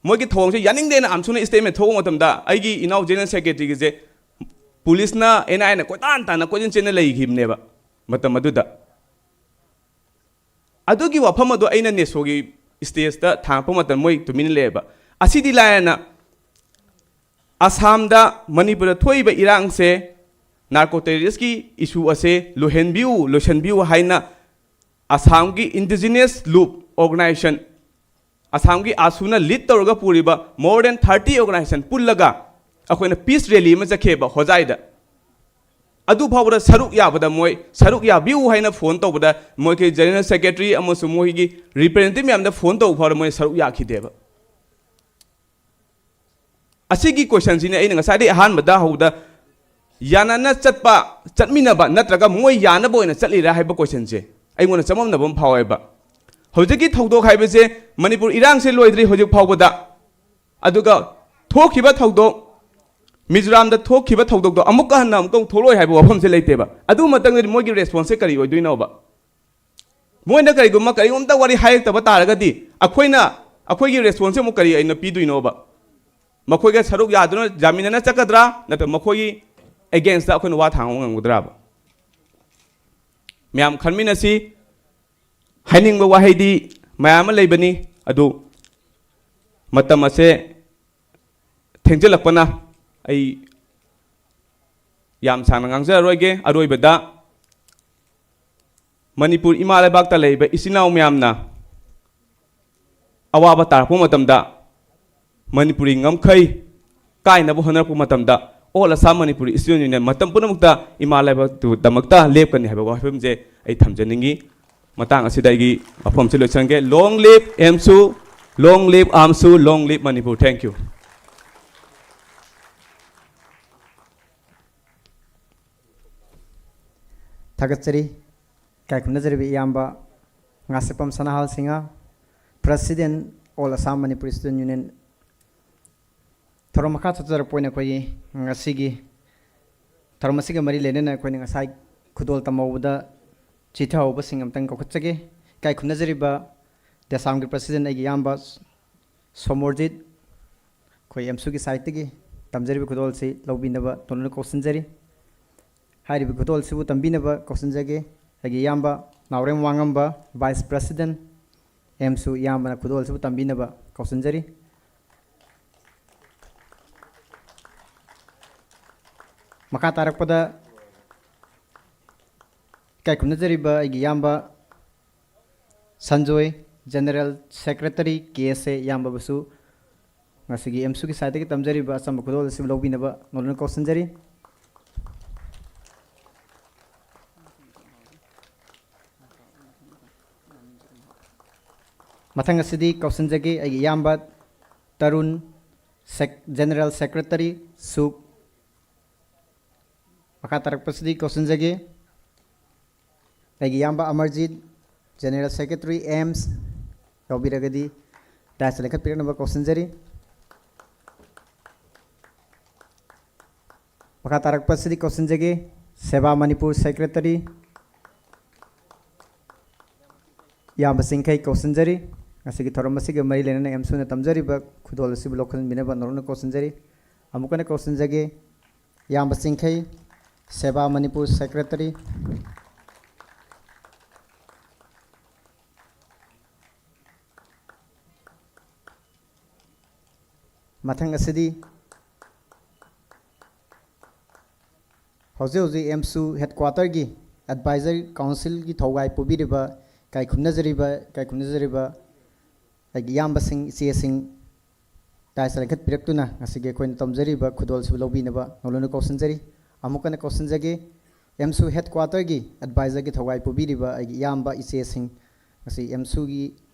ꯃꯣꯏꯒꯤ ꯊꯧꯑꯣꯡꯁꯦ ꯌꯥꯅꯤꯡꯗꯦꯅ ꯑꯥꯝꯁꯨꯅ ꯏꯁꯇꯦꯠꯃꯦꯟ ꯊꯣꯛꯄ ꯃꯇꯝꯗ ꯑꯩꯒꯤ ꯏꯅꯥꯎ ꯖꯦꯅꯔꯦꯜ ꯁꯦꯀ꯭ꯔꯦꯇꯔꯤꯒꯤꯁꯦ ꯄꯨꯂꯤꯁꯅ, ꯑꯦꯟ ꯑꯥꯏ ꯑꯦꯅ ꯀꯣꯏꯇꯥꯟ ꯇꯥꯟꯅ ꯀꯣꯏꯆꯦꯟ ꯆꯦꯟꯅ ꯂꯩꯈꯤꯕꯅꯦꯕ ꯃꯇꯝ ꯑꯗꯨꯗ꯫ ꯑꯗꯨꯒꯤ ꯋꯥꯐꯝ ꯑꯗꯨ ꯑꯩꯅ ꯅꯦꯁꯣꯒꯤ ꯏꯁꯇꯦꯖꯇ ꯊꯥꯡꯉꯛꯄ ꯃꯇꯝꯗ ꯃꯣꯏ ꯇꯨꯃꯤꯟꯅ ꯂꯩꯌꯦꯕ꯫ ꯑꯁꯤꯗꯤ ꯂꯥꯏꯔꯅ ꯑꯁꯥꯝꯗ, ꯃꯅꯤꯄꯨꯔꯗ ꯊꯣꯛꯏꯕ ꯏꯔꯥꯡꯁꯦ, ꯅꯥꯔꯀꯣ ꯇꯦꯔꯣꯔꯤꯁꯀꯤ ꯏꯁꯨ ꯑꯁꯦ ꯂꯣꯏꯍꯟꯕꯤꯌꯨ, ꯂꯣꯏꯁꯤꯟꯕꯤꯌꯨ ꯍꯥꯏꯅ ꯑꯁꯥꯝꯒꯤ ꯏꯟꯗꯤꯖꯤꯅꯁ ꯂꯨꯞ ꯑꯣꯔꯒꯅꯥꯏꯖꯦꯁꯟ, ꯑꯁꯥꯝꯒꯤ ꯑꯥꯁꯨꯅ ꯂꯤꯗ ꯇꯧꯔꯒ ꯄꯨꯔꯤꯕ more than thirty organization ꯄꯨꯜꯂꯒ ꯑꯩꯈꯣꯏꯅ ꯄꯤꯁ ꯔꯦꯂꯤ ꯑꯃ ꯆꯠꯈꯤꯑꯕ ꯍꯣꯖꯥꯏꯗ꯫ ꯑꯗꯨ ꯐꯥꯎꯕꯗ ꯁꯔꯨꯛ ꯌꯥꯕꯗ ꯃꯣꯏ ꯁꯔꯨꯛ ꯌꯥꯕꯤꯌꯨ ꯍꯥꯏꯅ ꯐꯣꯟ ꯇꯧꯕꯗ ꯃꯣꯏꯒꯤ ꯖꯦꯅꯔꯦꯜ ꯁꯦꯀ꯭ꯔꯦꯇꯔꯤ ꯑꯃꯁꯨꯡ ꯃꯣꯏꯒꯤ ꯔꯤꯄ꯭ꯔꯖꯦꯟꯇꯦꯇꯤꯚ ꯃꯌꯥꯝꯗ ꯐꯣꯟ ꯇꯧꯕ ꯐꯥꯎꯗ ꯃꯣꯏ ꯁꯔꯨꯛ ꯌꯥꯈꯤꯗꯦꯕ꯫ ꯑꯁꯤꯒꯤ ꯀꯣꯏꯁꯟꯁꯤꯅꯤ ꯑꯩꯅ ꯉꯁꯥꯏꯗꯒꯤ ꯑꯍꯥꯟꯕꯗ ꯍꯧꯕꯗ ꯌꯥꯅꯅ ꯆꯠꯄ, ꯆꯠꯃꯤꯟꯅꯕ ꯅꯠꯇ꯭ꯔꯒ ꯃꯣꯏ ꯌꯥꯅꯕ ꯑꯣꯏꯅ ꯆꯠꯂꯤꯔꯥ ꯍꯥꯏꯕ ꯀꯣꯏꯁꯟꯁꯦ ꯑꯩꯉꯣꯟꯗ ꯆꯃꯝꯅꯕ ꯑꯃ ꯐꯥꯎꯋꯦꯕ꯫ ꯍꯧꯖꯤꯛꯀꯤ ꯊꯧꯗꯣꯛ ꯍꯥꯏꯕꯁꯦ ꯃꯅꯤꯄꯨꯔ ꯏꯔꯥꯡꯁꯦ ꯂꯣꯏꯗ꯭ꯔꯤ ꯍꯧꯖꯤꯛ ꯐꯥꯎꯕꯗ꯫ ꯑꯗꯨꯒ ꯊꯣꯛꯈꯤꯕ ꯊꯧꯗꯣꯛ, ꯃꯤꯖꯣꯔꯥꯝꯗ ꯊꯣꯛꯈꯤꯕ ꯊꯧꯗꯣꯛꯇꯣ ꯑꯃꯨꯛꯀ ꯍꯟꯅ ꯑꯃꯨꯛꯇ ꯑꯃꯨꯛ ꯊꯣꯛꯂꯛꯑꯣꯏ ꯍꯥꯏꯕ ꯋꯥꯐꯝꯁꯦ ꯂꯩꯇꯦꯕ꯫ ꯑꯗꯨ ꯃꯇꯝꯗꯗꯤ ꯃꯣꯏꯒꯤ ꯔꯦꯁꯄꯣꯟꯁꯁꯦ ꯀꯔꯤ ꯑꯣꯏꯗꯣꯏꯅꯣꯕ? ꯃꯣꯏꯅ ꯀꯔꯤꯒꯨꯝꯕ ꯀꯔꯤꯒꯨꯝꯇ ꯋꯥꯔꯤ ꯍꯥꯏꯔꯛꯇꯕ ꯇꯥꯔꯒꯗꯤ, ꯑꯩꯈꯣꯏꯅ, ꯑꯩꯈꯣꯏꯒꯤ ꯔꯦꯁꯄꯣꯟꯁꯁꯦ ꯑꯃꯨꯛ ꯀꯔꯤ ꯑꯣꯏꯅ ꯄꯤꯗꯣꯏꯅꯣꯕ? ꯃꯈꯣꯏꯒ ꯁꯔꯨꯛ ꯌꯥꯗꯨꯅ ꯌꯥꯃꯤꯟꯅꯅ ꯆꯠꯀꯗ꯭ꯔꯥ, ꯅꯠꯇ꯭ꯔꯒ ꯃꯈꯣꯏꯒꯤ ꯑꯦꯒꯦꯟꯁꯇ ꯑꯩꯈꯣꯏꯅ ꯋꯥ ꯊꯥꯡꯕ ꯉꯝꯒꯗ꯭ꯔꯥꯕ? ꯃꯌꯥꯝ ꯈꯟꯃꯤꯟꯅꯁꯤ꯫ ꯍꯥꯏꯅꯤꯡꯕ ꯋꯥꯍꯩꯗꯤ ꯃꯌꯥꯝ ꯑꯃ ꯂꯩꯕꯅꯤ, ꯑꯗꯨ ꯃꯇꯝ ꯑꯁꯦ ꯊꯦꯡꯖꯤꯜꯂꯛꯄꯅ ꯑꯩ ꯌꯥꯝ ꯁꯥꯡꯅ ꯉꯥꯡꯖꯔꯔꯣꯏꯒꯦ꯫ ꯑꯔꯣꯏꯕꯗ, ꯃꯅꯤꯄꯨꯔ ꯏꯃꯥ ꯂꯩꯕꯥꯛꯇ ꯂꯩꯔꯤꯕ ꯏꯆꯤꯟ ꯏꯅꯥꯎ ꯃꯌꯥꯝꯅ ꯑꯋꯥꯕ ꯇꯥꯔꯛꯄ ꯃꯇꯝꯗ, ꯃꯅꯤꯄꯨꯔꯤ ꯉꯝꯈꯩ ꯀꯥꯏꯅꯕ ꯍꯣꯠꯅꯔꯛꯄ ꯃꯇꯝꯗ, All Assam Manipuri Student Union ꯃꯇꯝ ꯄꯨꯝꯅꯃꯛꯇ ꯏꯃꯥ ꯂꯩꯕꯥꯛꯇꯨꯗꯃꯛꯇ ꯂꯦꯞꯀꯅꯤ ꯍꯥꯏꯕ ꯋꯥꯐꯝꯁꯦ ꯑꯩ ꯊꯝꯖꯅꯤꯡꯉꯤ꯫ ꯃꯇꯥꯡ ꯑꯁꯤꯗ ꯑꯩꯒꯤ ꯋꯥꯐꯝꯁꯤ ꯂꯣꯏꯁꯤꯟꯒꯦ꯫ Long live AMSU, long live AMSU, long live Manipur. Thank you. ꯊꯥꯒꯠꯆꯔꯤ꯫ ꯏꯀꯥꯏ ꯈꯨꯝꯅꯖꯔꯤꯕ ꯏꯌꯥꯝꯕ Ngasheppam ꯁꯅꯥꯍꯥꯜ Singh, President, All Assam Manipuri Student Union꯫ ꯊꯧꯔꯝ ꯃꯈꯥ ꯆꯠꯊꯔꯛꯄ ꯑꯣꯏꯅ ꯑꯩꯈꯣꯏꯒꯤ ꯉꯁꯤꯒꯤ ꯊꯧꯔꯝ ꯑꯁꯤꯒ ꯃꯔꯤ ꯂꯩꯅꯅ ꯑꯩꯈꯣꯏꯅ ꯉꯁꯥꯏ ꯈꯨꯗꯣꯜ ꯇꯝꯍꯧꯕꯗ ꯆꯤꯊꯍꯧꯕꯁꯤꯡ ꯑꯃꯇꯪ ꯀꯧꯈꯠꯆꯒꯦ꯫ ꯏꯀꯥꯏ ꯈꯨꯝꯅꯖꯔꯤꯕ ꯗꯦꯁꯥꯝꯒꯤ President ꯑꯩꯒꯤ ꯏꯌꯥꯝꯕ ꯁꯣꯃꯣꯔꯖꯤꯠ, ꯑꯩꯈꯣꯏ AMSUꯒꯤ ꯁꯥꯏꯠꯇꯒꯤ ꯇꯝꯖꯔꯤꯕ ꯈꯨꯗꯣꯜꯁꯤ ꯂꯧꯕꯤꯅꯕ ꯇꯣꯟꯅ ꯀꯧꯁꯤꯟꯖꯔꯤ꯫ ꯍꯥꯏꯔꯤꯕ ꯈꯨꯗꯣꯜꯁꯤꯕꯨ ꯇꯝꯕꯤꯅꯕ ꯀꯧꯁꯤꯟꯖꯒꯦ꯫ ꯑꯩꯒꯤ ꯏꯌꯥꯝꯕ ꯅꯥꯎꯔꯦꯝ ꯋꯥꯉꯝꯕ, Vice President, AMSU, ꯏꯌꯥꯝꯕꯅ ꯈꯨꯗꯣꯜꯁꯤꯕꯨ ꯇꯝꯕꯤꯅꯕ ꯀꯧꯁꯤꯟꯖꯔꯤ꯫ ꯃꯈꯥ ꯇꯥꯔꯛꯄꯗ ꯏꯀꯥꯏ ꯈꯨꯝꯅꯖꯔꯤꯕ ꯑꯩꯒꯤ ꯏꯌꯥꯝꯕ ꯁꯟꯖꯣꯏ, General Secretary, KSA, ꯏꯌꯥꯝꯕꯕꯨꯁꯨ ꯉꯁꯤꯒꯤ AMSUꯒꯤ ꯁꯥꯏꯠꯇꯒꯤ ꯇꯝꯖꯔꯤꯕ ꯑꯆꯝꯕ ꯈꯨꯗꯣꯜ ꯑꯁꯤꯕꯨ ꯂꯧꯕꯤꯅꯕ ꯅꯣꯂꯨꯛꯅ ꯀꯧꯁꯤꯟꯖꯔꯤ꯫ ꯃꯊꯪ ꯑꯁꯤꯗꯤ ꯀꯧꯁꯤꯟꯖꯒꯦ ꯑꯩꯒꯤ ꯏꯌꯥꯝꯕ Tarun, Sec-, General Secretary, SUB꯫ ꯃꯈꯥ ꯇꯥꯔꯛꯄꯁꯤꯗꯤ ꯀꯧꯁꯤꯟꯖꯒꯦ ꯑꯩꯒꯤ ꯏꯌꯥꯝꯕ Amarjeet, General Secretary, AMSU, ꯌꯥꯎꯕꯤꯔꯒꯗꯤ dais ꯂꯦꯡꯈꯠꯄꯤꯔꯛꯅꯕ ꯀꯧꯁꯤꯟꯖꯔꯤ꯫ ꯃꯈꯥ ꯇꯥꯔꯛꯄ ꯑꯁꯤꯗꯤ ꯀꯧꯁꯤꯟꯖꯒꯦ, ꯁꯦꯕꯥ ꯃꯅꯤꯄꯨꯔ ꯁꯦꯀ꯭ꯔꯦꯇꯔꯤ ꯏꯌꯥꯝꯕ ꯆꯤꯡꯈꯩ ꯀꯧꯁꯤꯟꯖꯔꯤ꯫ ꯉꯁꯤꯒꯤ ꯊꯧꯔꯝ ꯑꯁꯤꯒ ꯃꯔꯤ ꯂꯩꯅꯅ ꯑꯦꯝꯁꯨꯅ ꯇꯝꯖꯔꯤꯕ ꯈꯨꯗꯣꯜ ꯑꯁꯤꯕꯨ ꯂꯧꯈꯠꯃꯤꯟꯅꯕ ꯅꯧꯅ ꯀꯧꯁꯤꯟꯖꯔꯤ꯫ ꯑꯃꯨꯛꯀ ꯍꯟꯅ ꯀꯧꯁꯤꯟꯖꯒꯦ, ꯏꯌꯥꯝꯕ ꯆꯤꯡꯈꯩ, ꯁꯦꯕꯥ ꯃꯅꯤꯄꯨꯔ ꯁꯦꯀ꯭ꯔꯦꯇꯔꯤ꯫ ꯃꯊꯪ ꯑꯁꯤꯗꯤ ꯍꯧꯖꯤꯛ ꯍꯧꯖꯤꯛ ꯑꯦꯝꯁꯨ ꯍꯦꯗꯀ꯭ꯋꯥꯇꯔꯒꯤ ꯑꯦꯗꯚꯥꯏꯖꯔ ꯀꯥꯎꯟꯁꯤꯜꯒꯤ ꯊꯧꯒꯥꯏ ꯄꯨꯕꯤꯔꯤꯕ, ꯏꯀꯥꯏ ꯈꯨꯝꯅꯖꯔꯤꯕ, ꯏꯀꯥꯏ ꯈꯨꯝꯅꯖꯔꯤꯕ ꯑꯩꯒꯤ ꯏꯌꯥꯝꯕꯁꯤꯡ, ꯏꯆꯦꯁꯤꯡ, ꯇꯥꯏꯁ ꯂꯦꯡꯈꯠꯄꯤꯔꯛꯇꯨꯅ ꯉꯁꯤꯒꯤ ꯑꯩꯈꯣꯏꯅ ꯇꯝꯖꯔꯤꯕ ꯈꯨꯗꯣꯜꯁꯤꯕꯨ ꯂꯧꯕꯤꯅꯕ ꯅꯧꯅ ꯀꯧꯁꯤꯟꯖꯔꯤ꯫ ꯑꯃꯨꯛ ꯍꯟꯅ ꯀꯧꯁꯤꯟꯖꯒꯦ, ꯑꯦꯝꯁꯨ ꯍꯦꯗꯀ꯭ꯋꯥꯇꯔꯒꯤ ꯑꯦꯗꯚꯥꯏꯖꯔꯒꯤ ꯊꯧꯒꯥꯏ ꯄꯨꯕꯤꯔꯤꯕ ꯑꯩꯒꯤ ꯏꯌꯥꯝꯕ ꯏꯆꯦꯁꯤꯡ, ꯉꯁꯤ ꯑꯦꯝꯁꯨꯒꯤ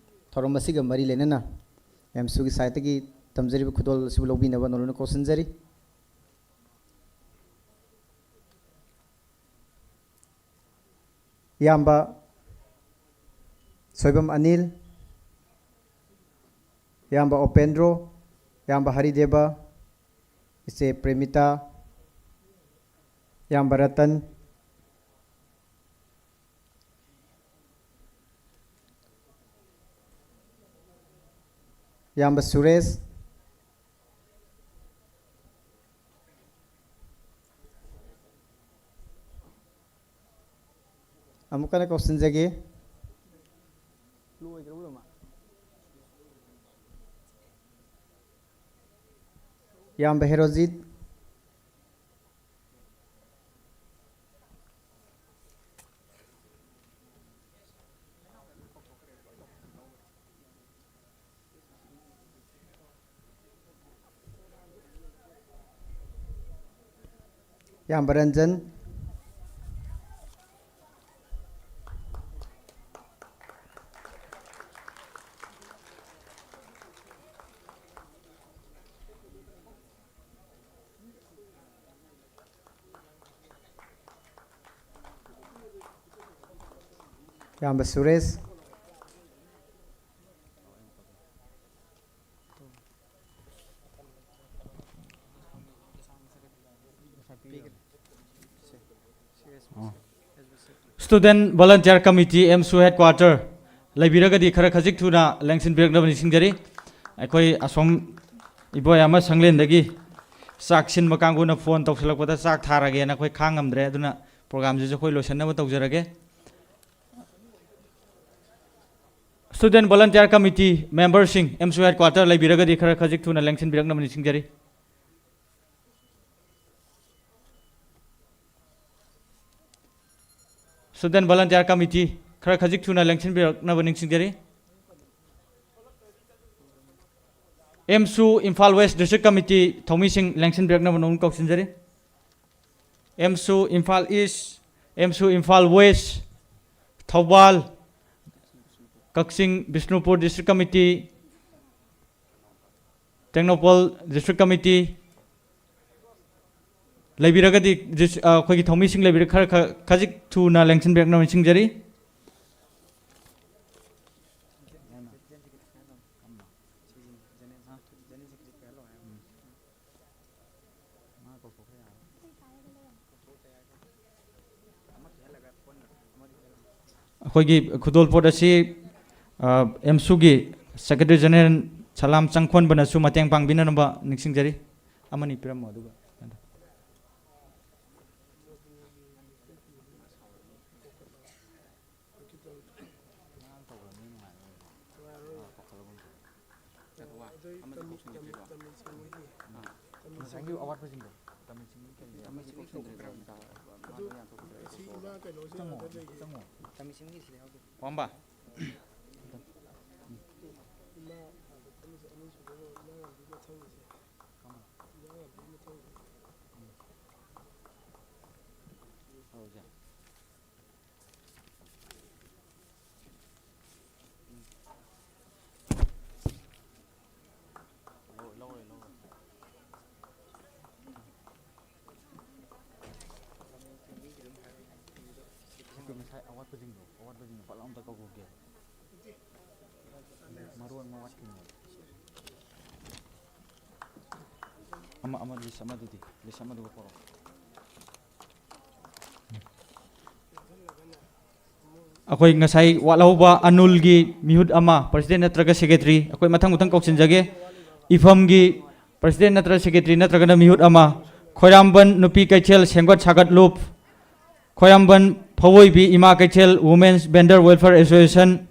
ꯊꯧꯔꯝ ꯑꯁꯤꯒ ꯃꯔꯤ ꯂꯩꯅꯅ ꯑꯦꯝꯁꯨꯒꯤ ꯁꯥꯏꯠꯇꯒꯤ ꯇꯝꯖꯔꯤꯕ ꯈꯨꯗꯣꯜ ꯑꯁꯤꯕꯨ ꯂꯧꯕꯤꯅꯕ ꯅꯧꯅ ꯀꯧꯁꯤꯟꯖꯔꯤ꯫ ꯏꯌꯥꯝꯕ ꯁꯣꯏꯕꯝ ꯑꯅꯤꯜ, ꯏꯌꯥꯝꯕ ꯎꯄꯦꯟꯗ꯭ꯔꯣ, ꯏꯌꯥꯝꯕ ꯍꯔꯤꯗꯦꯕ, ꯏꯆꯦ ꯄ꯭ꯔꯦꯃꯤꯇꯥ, ꯏꯌꯥꯝꯕ ꯔꯇꯟ, ꯏꯌꯥꯝꯕ ꯁꯨꯔꯦꯁ, ꯑꯃꯨꯛ ꯍꯟꯅ ꯀꯧꯁꯤꯟꯖꯒꯦ꯫ ꯏꯌꯥꯝꯕ ꯍꯦꯔꯣꯖꯤꯠ, ꯏꯌꯥꯝꯕ ꯔꯟꯖꯟ, ꯏꯌꯥꯝꯕ Suresh, Student Volunteer Committee, ꯑꯦꯝꯁꯨ Headquarter ꯂꯩꯕꯤꯔꯒꯗꯤ ꯈꯔ ꯈꯖꯤꯛ ꯊꯨꯅ ꯂꯦꯡꯁꯤꯟꯕꯤꯔꯛꯅꯕ ꯅꯤꯡꯁꯤꯡꯖꯔꯤ꯫ ꯑꯩꯈꯣꯏ ꯑꯁꯣꯝ ꯏꯕꯣꯌꯥꯝ ꯁꯪꯂꯦꯟꯗꯒꯤ ꯆꯥꯛ ꯁꯤꯟꯕ ꯀꯥꯡꯕꯨꯅ ꯐꯣꯟ ꯇꯧꯁꯤꯜꯂꯛꯄꯗ ꯆꯥꯛ ꯊꯥꯔꯒꯦꯅ ꯑꯩꯈꯣꯏ ꯈꯥꯡꯉꯝꯗ꯭ꯔꯦ꯫ ꯑꯗꯨꯅ ꯄ꯭ꯔꯣꯒ꯭ꯔꯥꯝꯁꯤꯁꯨ ꯑꯩꯈꯣꯏ ꯂꯣꯏꯁꯤꯟꯅꯕ ꯇꯧꯖꯔꯒꯦ꯫ Student Volunteer Committee memberꯁꯤꯡ ꯑꯦꯝꯁꯨ Headquarter ꯂꯩꯕꯤꯔꯒꯗꯤ ꯈꯔ ꯈꯖꯤꯛ ꯊꯨꯅ ꯂꯦꯡꯁꯤꯟꯕꯤꯔꯛꯅꯕ ꯅꯤꯡꯁꯤꯡꯖꯔꯤ꯫ Student Volunteer Committee ꯈꯔ ꯈꯖꯤꯛ ꯊꯨꯅ ꯂꯦꯡꯁꯤꯟꯕꯤꯔꯛꯅꯕ ꯅꯤꯡꯁꯤꯡꯖꯔꯤ꯫ ꯑꯦꯝꯁꯨ ꯏꯝꯐꯥꯜ West District Committee ꯊꯧꯃꯤꯁꯤꯡ ꯂꯦꯡꯁꯤꯟꯕꯤꯔꯛꯅꯕ ꯅꯣꯡ ꯀꯧꯁꯤꯟꯖꯔꯤ꯫ AMSU Imphal East, AMSU Imphal West, Thoubal, Kakching, Bishnupur District Committee, Tengnoupal District Committee ꯂꯩꯕꯤꯔꯒꯗꯤ, ꯗꯤꯁ-, ꯑ, ꯑꯩꯈꯣꯏꯒꯤ ꯊꯧꯃꯤꯁꯤꯡ ꯂꯩꯕꯤꯔ-, ꯈꯔ, ꯈꯔ ꯈꯖꯤꯛ ꯊꯨꯅ ꯂꯦꯡꯁꯤꯟꯕꯤꯔꯛꯅꯕ ꯅꯤꯡꯁꯤꯡꯖꯔꯤ꯫ ꯑꯩꯈꯣꯏꯒꯤ ꯈꯨꯗꯣꯜꯄꯣꯠ ꯑꯁꯤ, ꯑ, ꯑꯦꯝꯁꯨꯒꯤ Secretary General ꯁꯂꯥꯝ ꯆꯪꯈꯣꯟꯕꯅꯁꯨ ꯃꯇꯦꯡ ꯄꯥꯡꯕꯤꯅꯅꯕ ꯅꯤꯡꯁꯤꯡꯖꯔꯤ꯫ ꯑꯃꯅꯤ ꯄꯤꯔꯝꯃꯣ ꯑꯗꯨꯒ꯫ ꯉꯁꯥꯏꯒꯤ ꯑꯋꯥꯠꯄꯁꯤꯡꯗꯣ ꯇꯝꯕꯤꯁꯤꯡꯒꯤ ꯀꯔꯤ ꯑꯃꯁꯤ ꯂꯧꯁꯤꯟꯗ꯭ꯔꯦ꯫ ꯆꯪꯉꯣ, ꯆꯪꯉꯣ꯫ ꯋꯥꯝꯕ꯫ ꯉꯁꯥꯏ ꯑꯋꯥꯠꯄꯁꯤꯡꯗꯣ, ꯑꯋꯥꯠꯄꯁꯤꯡꯗꯣ ꯄꯠ ꯂꯥꯎ ꯑꯝꯇ ꯀꯧꯊꯣꯛꯀꯦ꯫ ꯃꯔꯣꯟ ꯑꯃ ꯋꯥꯠꯈꯤꯕꯅꯦ꯫ ꯑꯃ, ꯑꯃ list ꯑꯃꯗꯨꯗꯤ, list ꯑꯃꯗꯨꯒ ꯄꯣꯔꯛꯑꯣ꯫ ꯑꯩꯈꯣꯏ ꯉꯁꯥꯏ ꯋꯥꯠꯍꯧꯕ ꯑꯅꯨꯜꯒꯤ ꯃꯤꯍꯨꯠ ꯑꯃ, ꯄ꯭ꯔꯁꯤꯗꯦꯟ ꯅꯠꯇ꯭ꯔꯒ ꯁꯦꯀ꯭ꯔꯦꯇꯔꯤ, ꯑꯩꯈꯣꯏ ꯃꯊꯪ ꯃꯊꯪ ꯀꯧꯁꯤꯟꯖꯒꯦ꯫ ꯏꯐꯝꯒꯤ ꯄ꯭ꯔꯁꯤꯗꯦꯟ ꯅꯠꯇ꯭ꯔꯒ ꯁꯦꯀ꯭ꯔꯦꯇꯔꯤ ꯅꯠꯇ꯭ꯔꯒꯅ ꯃꯤꯍꯨꯠ ꯑꯃ, ꯈꯣꯏꯔꯥꯝꯕꯟ ꯅꯨꯄꯤ ꯀꯩꯊꯦꯜ ꯁꯦꯝꯒꯠ ꯁꯥꯒꯠ ꯂꯨꯞ, ꯈꯣꯏꯔꯥꯝꯕꯟ ꯐꯧꯑꯣꯏꯕꯤ ꯏꯃꯥ ꯀꯩꯊꯦꯜ Women's Vendor Welfare Association,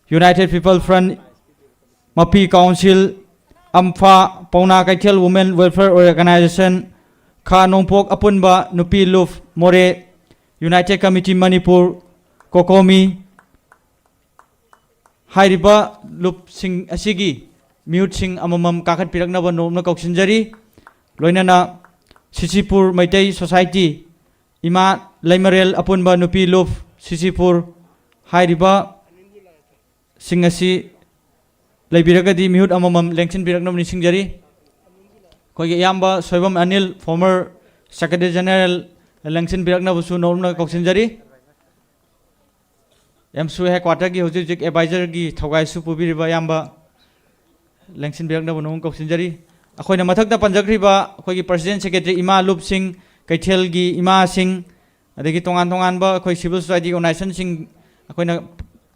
United People Front, ꯃꯄꯤ ꯀꯥꯎꯟꯁꯤꯜ, ꯑꯝꯐꯥ, ꯄꯥꯎꯅꯥ ꯀꯩꯊꯦꯜ Women Welfare Organization, ꯈꯥ ꯅꯣꯡꯄꯣꯛ ꯑꯄꯨꯟꯕ ꯅꯨꯄꯤ ꯂꯨꯞ, ꯃꯣꯔꯦ, United Committee ꯃꯅꯤꯄꯨꯔ, ꯀꯣꯀꯣꯃꯤ, ꯍꯥꯏꯔꯤꯕ ꯂꯨꯞꯁꯤꯡ ꯑꯁꯤꯒꯤ ꯃꯤꯍꯨꯠꯁꯤꯡ ꯑꯃꯃꯝ ꯀꯥꯈꯠꯄꯤꯔꯛꯅꯕ ꯅꯣꯝꯅ ꯀꯧꯁꯤꯟꯖꯔꯤ꯫ ꯂꯣꯏꯅꯅ ꯁꯤꯁꯤꯄꯨꯔ ꯃꯩꯇꯩ ꯁꯣꯁꯥꯏꯇꯤ, ꯏꯃꯥ ꯂꯩꯃꯔꯦꯜ ꯑꯄꯨꯟꯕ ꯅꯨꯄꯤ ꯂꯨꯞ, ꯁꯤꯁꯤꯄꯨꯔ ꯍꯥꯏꯔꯤꯕ ꯁꯤꯡ ꯑꯁꯤ ꯂꯩꯕꯤꯔꯒꯗꯤ ꯃꯤꯍꯨꯠ ꯑꯃꯃꯝ ꯂꯦꯡꯁꯤꯟꯕꯤꯔꯛꯅꯕ ꯅꯤꯡꯁꯤꯡꯖꯔꯤ꯫ ꯑꯩꯈꯣꯏꯒꯤ ꯏꯌꯥꯝꯕ Soibam Anil, former Secretary General, ꯂꯦꯡꯁꯤꯟꯕꯤꯔꯛꯅꯕꯁꯨ ꯅꯣꯝꯅ ꯀꯧꯁꯤꯟꯖꯔꯤ꯫ ꯑꯦꯝꯁꯨ headquarterꯒꯤ ꯍꯧꯖꯤꯛ ꯍꯧꯖꯤꯛ advisorꯒꯤ ꯊꯧꯒꯥꯏꯁꯨ ꯄꯨꯕꯤꯔꯤꯕ ꯏꯌꯥꯝꯕ ꯂꯦꯡꯁꯤꯟꯕꯤꯔꯛꯅꯕ ꯅꯣꯝꯅ ꯀꯧꯁꯤꯟꯖꯔꯤ꯫ ꯑꯩꯈꯣꯏꯅ ꯃꯊꯛꯇ ꯄꯟꯖꯈ꯭ꯔꯤꯕ ꯑꯩꯈꯣꯏꯒꯤ president secretary ꯏꯃꯥ ꯂꯨꯞꯁꯤꯡ, ꯀꯩꯊꯦꯜꯒꯤ ꯏꯃꯥꯁꯤꯡ, ꯑꯗꯒꯤ ꯇꯣꯉꯥꯟ ꯇꯣꯉꯥꯟꯕ ꯑꯩꯈꯣꯏ civil society organizationꯁꯤꯡ, ꯑꯩꯈꯣꯏꯅ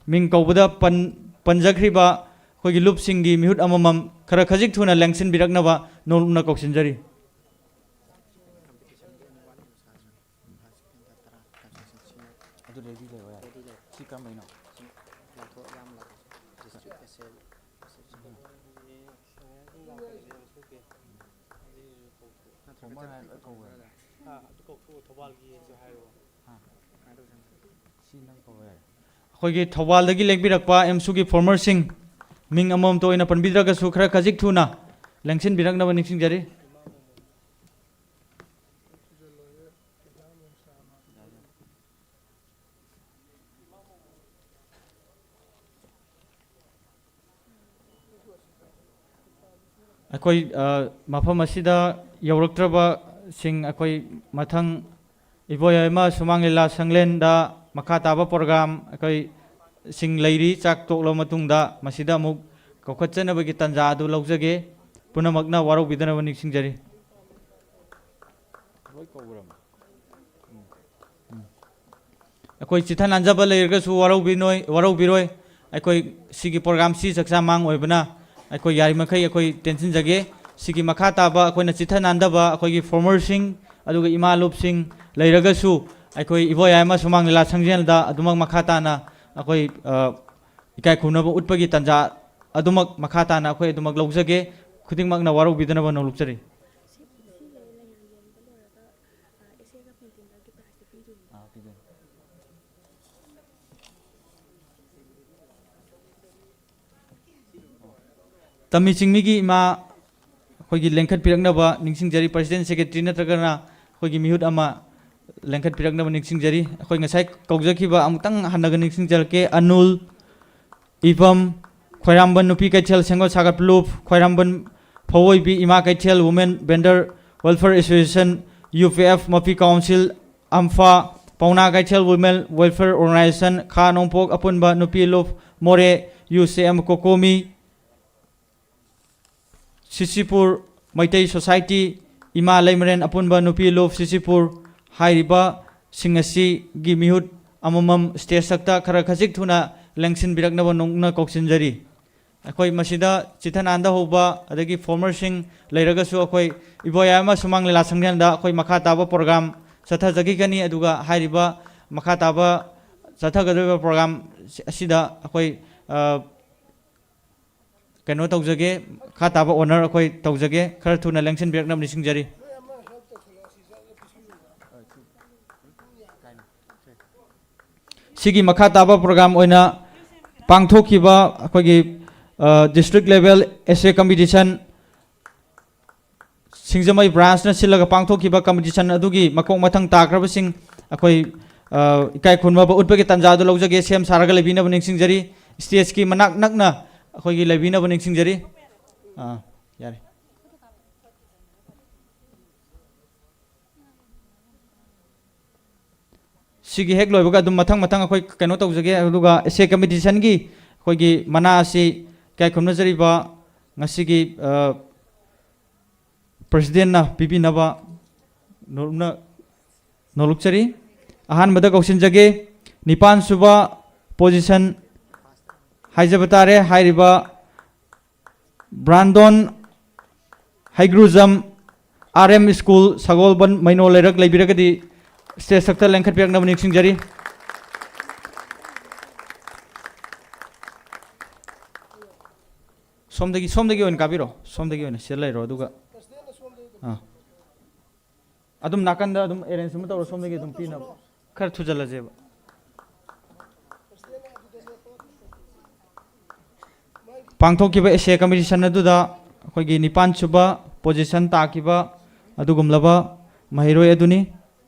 ꯃꯤꯡ ꯀꯧꯕꯗ ꯄꯟ-, ꯄꯟꯖꯈ꯭ꯔꯤꯕ ꯑꯩꯈꯣꯏꯒꯤ ꯂꯨꯞꯁꯤꯡꯒꯤ ꯃꯤꯍꯨꯠ ꯑꯃꯃꯝ ꯈꯔ ꯈꯖꯤꯛ ꯊꯨꯅ ꯂꯦꯡꯁꯤꯟꯕꯤꯔꯛꯅꯕ ꯅꯣꯝꯅ ꯀꯧꯁꯤꯟꯖꯔꯤ꯫ ꯑꯗꯨ ready ꯂꯩꯔꯣ ꯌꯥꯔꯦ꯫ ꯁꯤ ꯀꯔꯝꯕꯩꯅꯣ? ꯂꯥꯎꯊꯣꯛ, ꯌꯥꯝ ꯂꯥꯎꯊꯣꯛ꯫ District S L, S L C꯫ ꯅꯠꯇ꯭ꯔꯒ ꯐꯣꯔꯃꯔ ꯍꯥꯏꯅ ꯂꯣꯏ ꯀꯧꯕ ꯌꯥꯔꯦ꯫ ꯑꯥ, ꯑꯗꯨ ꯀꯧꯊꯣꯛꯑꯣ, ꯊꯧꯕꯥꯜꯒꯤ ꯑꯗꯨ ꯍꯥꯏꯔꯣ꯫ ꯁꯤ ꯅꯪ ꯀꯧꯕ ꯌꯥꯔꯦ꯫ ꯑꯩꯈꯣꯏꯒꯤ ꯊꯧꯕꯥꯜꯗꯒꯤ ꯂꯦꯡꯕꯤꯔꯛꯄ ꯑꯦꯝꯁꯨꯒꯤ formerꯁꯤꯡ ꯃꯤꯡ ꯑꯃꯃꯝꯇ ꯑꯣꯏꯅ ꯄꯟꯕꯤꯗ꯭ꯔꯒꯁꯨ ꯈꯔ ꯈꯖꯤꯛ ꯊꯨꯅ ꯂꯦꯡꯁꯤꯟꯕꯤꯔꯛꯅꯕ ꯅꯤꯡꯁꯤꯡꯖꯔꯤ꯫ ꯑꯩꯈꯣꯏ, ꯑ, ꯃꯐꯝ ꯑꯁꯤꯗ ꯌꯧꯔꯛꯇ꯭ꯔꯕꯁꯤꯡ ꯑꯩꯈꯣꯏ ꯃꯊꯪ ꯏꯕꯣꯌꯥꯏꯃ ꯁꯨꯃꯥꯡ ꯂꯤꯂꯥ ꯁꯪꯂꯦꯟꯗ ꯃꯈꯥ ꯇꯥꯕ program ꯑꯩꯈꯣꯏ ꯁꯤꯡ ꯂꯩꯔꯤ꯫ ꯆꯥꯛ ꯇꯣꯛꯂꯕ ꯃꯇꯨꯡꯗ ꯃꯁꯤꯗ ꯑꯃꯨꯛ ꯀꯧꯈꯠꯆꯅꯕꯒꯤ ꯇꯥꯟꯖꯥ ꯑꯗꯨ ꯂꯧꯖꯒꯦ꯫ ꯄꯨꯝꯅꯃꯛꯅ ꯋꯥꯔꯧꯕꯤꯗꯅꯕ ꯅꯤꯡꯁꯤꯡꯖꯔꯤ꯫ ꯂꯣꯏ ꯀꯧꯈ꯭ꯔꯕ? ꯎꯝ꯫ ꯎꯝ꯫ ꯑꯩꯈꯣꯏ ꯆꯤꯊ ꯅꯥꯟꯖꯕ ꯂꯩꯔꯒꯁꯨ ꯋꯥꯔꯧꯕꯤꯅꯣꯏ, ꯋꯥꯔꯧꯕꯤꯔꯣꯏ꯫ ꯑꯩꯈꯣꯏ ꯁꯤꯒꯤ ꯄ꯭ꯔꯣꯒ꯭ꯔꯥꯝꯁꯤ ꯆꯥꯛꯆꯥ ꯃꯥꯡ ꯑꯣꯏꯕꯅ ꯑꯩꯈꯣꯏ ꯌꯥꯔꯤꯃꯈꯩ ꯑꯩꯈꯣꯏ ꯇꯦꯟꯁꯤꯟꯖꯒꯦ꯫ ꯁꯤꯒꯤ ꯃꯈꯥ ꯇꯥꯕ ꯑꯩꯈꯣꯏꯅ ꯆꯤꯊ ꯅꯥꯟꯗꯕ ꯑꯩꯈꯣꯏꯒꯤ ꯐꯣꯔꯃꯔꯁꯤꯡ, ꯑꯗꯨꯒ ꯏꯃꯥ ꯂꯨꯞꯁꯤꯡ ꯂꯩꯔꯒꯁꯨ, ꯑꯩꯈꯣꯏ ꯏꯕꯣꯌꯥꯏꯃ ꯁꯨꯃꯥꯡ ꯂꯤꯂꯥ ꯁꯪꯖꯦꯜꯗ ꯑꯗꯨꯃꯛ ꯃꯈꯥ ꯇꯥꯅ ꯑꯩꯈꯣꯏ, ꯑ, ꯏꯀꯥꯏ ꯈꯨꯝꯅꯕ ꯎꯠꯄꯒꯤ ꯇꯥꯟꯖꯥ ꯑꯗꯨꯃꯛ ꯃꯈꯥ ꯇꯥꯅ ꯑꯩꯈꯣꯏ ꯑꯗꯨꯃꯛ ꯂꯧꯖꯒꯦ꯫ ꯈꯨꯗꯤꯡꯃꯛꯅ ꯋꯥꯔꯧꯕꯤꯗꯅꯕ ꯅꯣꯂꯨꯛꯆꯔꯤ꯫ ꯇꯝꯃꯤ ꯆꯤꯡꯃꯤꯒꯤ ꯏꯃꯥ ꯑꯩꯈꯣꯏꯒꯤ ꯂꯦꯡꯈꯠꯄꯤꯔꯛꯅꯕ ꯅꯤꯡꯁꯤꯡꯖꯔꯤ꯫ ꯄ꯭ꯔꯁꯤꯗꯦꯟ ꯁꯦꯀ꯭ꯔꯦꯇꯔꯤ ꯅꯠꯇ꯭ꯔꯒꯅ ꯑꯩꯈꯣꯏꯒꯤ ꯃꯤꯍꯨꯠ ꯑꯃ ꯂꯦꯡꯈꯠꯄꯤꯔꯛꯅꯕ ꯅꯤꯡꯁꯤꯡꯖꯔꯤ꯫ ꯑꯩꯈꯣꯏ ꯉꯁꯥꯏ ꯀꯧꯖꯈꯤꯕ ꯑꯃꯨꯛꯇꯪ ꯍꯟꯅꯒ ꯅꯤꯡꯁꯤꯡꯖꯔꯛꯀꯦ꯫ ꯑꯅꯨꯜ, ꯏꯕꯝ, ꯈ꯭ꯋꯥꯏꯔꯝꯕꯟ ꯅꯨꯄꯤ ꯀꯩꯊꯦꯜ ꯁꯦꯝꯒꯠ ꯁꯥꯒꯠ ꯂꯨꯞ, ꯈ꯭ꯋꯥꯏꯔꯝꯕꯟ ꯐꯧꯑꯣꯏꯕꯤ Ima Keithel women vendor welfare association, U P F ꯃꯄꯤ ꯀꯥꯎꯟꯁꯤꯜ, ꯑꯝꯐꯥ, ꯄꯥꯎꯅꯥ ꯀꯩꯊꯦꯜ ꯋꯨꯃꯦꯟ ꯋꯦꯜꯐꯤꯌꯔ ꯑꯣꯔꯒꯅꯥꯏꯖꯦꯁꯟ, ꯈꯥ ꯅꯣꯡꯄꯣꯛ ꯑꯄꯨꯟꯕ ꯅꯨꯄꯤ ꯂꯨꯞ, ꯃꯣꯔꯦ, ꯌꯨ ꯁꯤ ꯑꯦꯝ ꯀꯣꯀꯣꯃꯤ, ꯁꯤꯁꯤꯄꯨꯔ ꯃꯩꯇꯩ ꯁꯣꯁꯥꯏꯇꯤ, ꯏꯃꯥ ꯂꯩꯃꯔꯦꯟ ꯑꯄꯨꯟꯕ ꯅꯨꯄꯤ ꯂꯨꯞ ꯁꯤꯁꯤꯄꯨꯔ ꯍꯥꯏꯔꯤꯕꯁꯤꯡ ꯑꯁꯤꯒꯤ ꯃꯤꯍꯨꯠ ꯑꯃꯃꯝ ꯁ꯭ꯇꯦꯖ ꯊꯛꯇ ꯈꯔ ꯈꯖꯤꯛ ꯊꯨꯅ ꯂꯦꯡꯁꯤꯟꯕꯤꯔꯛꯅꯕ ꯅꯣꯛꯅ ꯀꯧꯁꯤꯟꯖꯔꯤ꯫ ꯑꯩꯈꯣꯏ ꯃꯁꯤꯗ ꯆꯤꯊ ꯅꯥꯟꯗ ꯍꯧꯕ ꯑꯗꯒꯤ ꯐꯣꯔꯃꯔꯁꯤꯡ ꯂꯩꯔꯒꯁꯨ ꯑꯩꯈꯣꯏ ꯏꯕꯣꯌꯥꯏꯃ ꯁꯨꯃꯥꯡ ꯂꯤꯂꯥ ꯁꯪꯂꯦꯟꯗ ꯑꯩꯈꯣꯏ ꯃꯈꯥ ꯇꯥꯕ ꯄ꯭ꯔꯣꯒ꯭ꯔꯥꯝ ꯆꯠꯊꯖꯈꯤꯒꯅꯤ꯫ ꯑꯗꯨꯒ ꯍꯥꯏꯔꯤꯕ ꯃꯈꯥ ꯇꯥꯕ ꯆꯠꯊꯒꯗꯧꯔꯤꯕ ꯄ꯭ꯔꯣꯒ꯭ꯔꯥꯝ ꯑꯁꯤꯗ ꯑꯩꯈꯣꯏ, ꯑ, ꯀꯩꯅꯣ ꯇꯧꯖꯒꯦ, ꯃꯈꯥ ꯇꯥꯕ ꯑꯣꯅꯔ ꯑꯩꯈꯣꯏ ꯇꯧꯖꯒꯦ꯫ ꯈꯔ ꯊꯨꯅ ꯂꯦꯡꯁꯤꯟꯕꯤꯔꯛꯅꯕ ꯅꯤꯡꯁꯤꯡꯖꯔꯤ꯫ ꯁꯤꯒꯤ ꯃꯈꯥ ꯇꯥꯕ ꯄ꯭ꯔꯣꯒ꯭ꯔꯥꯝ ꯑꯣꯏꯅ ꯄꯥꯡꯊꯣꯛꯈꯤꯕ ꯑꯩꯈꯣꯏꯒꯤ, ꯑ, ꯗꯤꯁꯇ꯭ꯔꯤꯛ ꯂꯦꯚꯦꯜ ꯑꯦꯁꯦ ꯀꯝꯄꯤꯇꯤꯁꯟ, ꯁꯤꯡꯖꯃꯩ ꯕ꯭ꯔꯥꯟꯁꯅ ꯁꯤꯜꯂꯒ ꯄꯥꯡꯊꯣꯛꯈꯤꯕ ꯀꯝꯄꯤꯇꯤꯁꯟ ꯑꯗꯨꯒꯤ ꯃꯀꯣꯛ ꯃꯊꯪ ꯇꯥꯈ꯭ꯔꯕꯁꯤꯡ ꯑꯩꯈꯣꯏ, ꯑ, ꯏꯀꯥꯏ ꯈꯨꯝꯅꯕ ꯎꯠꯄꯒꯤ ꯇꯥꯟꯖꯥ ꯑꯗꯨ ꯂꯧꯖꯒꯦ꯫ ꯁꯦꯝ ꯁꯥꯔꯒ ꯂꯩꯕꯤꯅꯕ ꯅꯤꯡꯁꯤꯡꯖꯔꯤ꯫ ꯁ꯭ꯇꯦꯖꯀꯤ ꯃꯅꯥꯛ ꯅꯛꯅ ꯑꯩꯈꯣꯏꯒꯤ ꯂꯩꯕꯤꯅꯕ ꯅꯤꯡꯁꯤꯡꯖꯔꯤ꯫ ꯑ, ꯌꯥꯔꯦ꯫ ꯁꯤꯒꯤ ꯍꯦꯛ ꯂꯣꯏꯕꯒ ꯑꯗꯨꯝ ꯃꯊꯪ ꯃꯊꯪ ꯑꯩꯈꯣꯏ ꯀꯩꯅꯣ ꯇꯧꯖꯒꯦ꯫ ꯑꯗꯨꯒ ꯑꯦꯁꯦ ꯀꯝꯄꯤꯇꯤꯁꯟꯒꯤ ꯑꯩꯈꯣꯏꯒꯤ ꯃꯅꯥ ꯑꯁꯤ ꯏꯀꯥꯏ ꯈꯨꯝꯅꯖꯔꯤꯕ ꯉꯁꯤꯒꯤ, ꯑ, ꯄ꯭ꯔꯁꯤꯗꯦꯟꯅ ꯄꯤꯕꯤꯅꯕ ꯅꯣꯂꯨꯛꯅ-, ꯅꯣꯂꯨꯛꯆꯔꯤ꯫ ꯑꯍꯥꯟꯕꯗ ꯀꯧꯁꯤꯟꯖꯒꯦ ꯅꯤꯄꯥꯟ ꯁꯨꯕ position ꯍꯥꯏꯖꯕ ꯇꯥꯔꯦ꯫ ꯍꯥꯏꯔꯤꯕ ꯕ꯭ꯔꯥꯟꯗꯣꯟ ꯍꯩꯒ꯭ꯔꯨꯖꯝ, R M School, ꯁꯒꯣꯜꯕꯟ, ꯃꯩꯅꯣ ꯂꯩꯔꯛ ꯂꯩꯕꯤꯔꯒꯗꯤ stage ꯊꯛꯇ ꯂꯦꯡꯈꯠꯄꯤꯔꯛꯅꯕ ꯅꯤꯡꯁꯤꯡꯖꯔꯤ꯫ ꯁꯣꯝꯗꯒꯤ, ꯁꯣꯝꯗꯒꯤ ꯑꯣꯏꯅ ꯀꯥꯕꯤꯔꯣ, ꯁꯣꯝꯗꯒꯤ ꯑꯣꯏꯅ ꯁꯤꯗ ꯂꯩꯔꯣ, ꯑꯗꯨꯒ ꯑꯥ꯫ ꯑꯗꯨꯝ ꯅꯥꯀꯟꯗ ꯑꯗꯨꯝ arrange ꯑꯃ ꯇꯧꯔꯣ, ꯁꯣꯝꯗꯒꯤ ꯑꯗꯨꯝ ꯄꯤꯅꯕ꯫ ꯈꯔ ꯊꯨꯖꯜꯂꯁꯦꯕ꯫ ꯄꯥꯡꯊꯣꯛꯈꯤꯕ essay competition ꯑꯗꯨꯗ ꯑꯩꯈꯣꯏꯒꯤ ꯅꯤꯄꯥꯟ ꯁꯨꯕ position ꯇꯥꯈꯤꯕ ꯑꯗꯨꯒꯨꯝꯂꯕ ꯃꯍꯩꯔꯣꯏ ꯑꯗꯨꯅꯤ꯫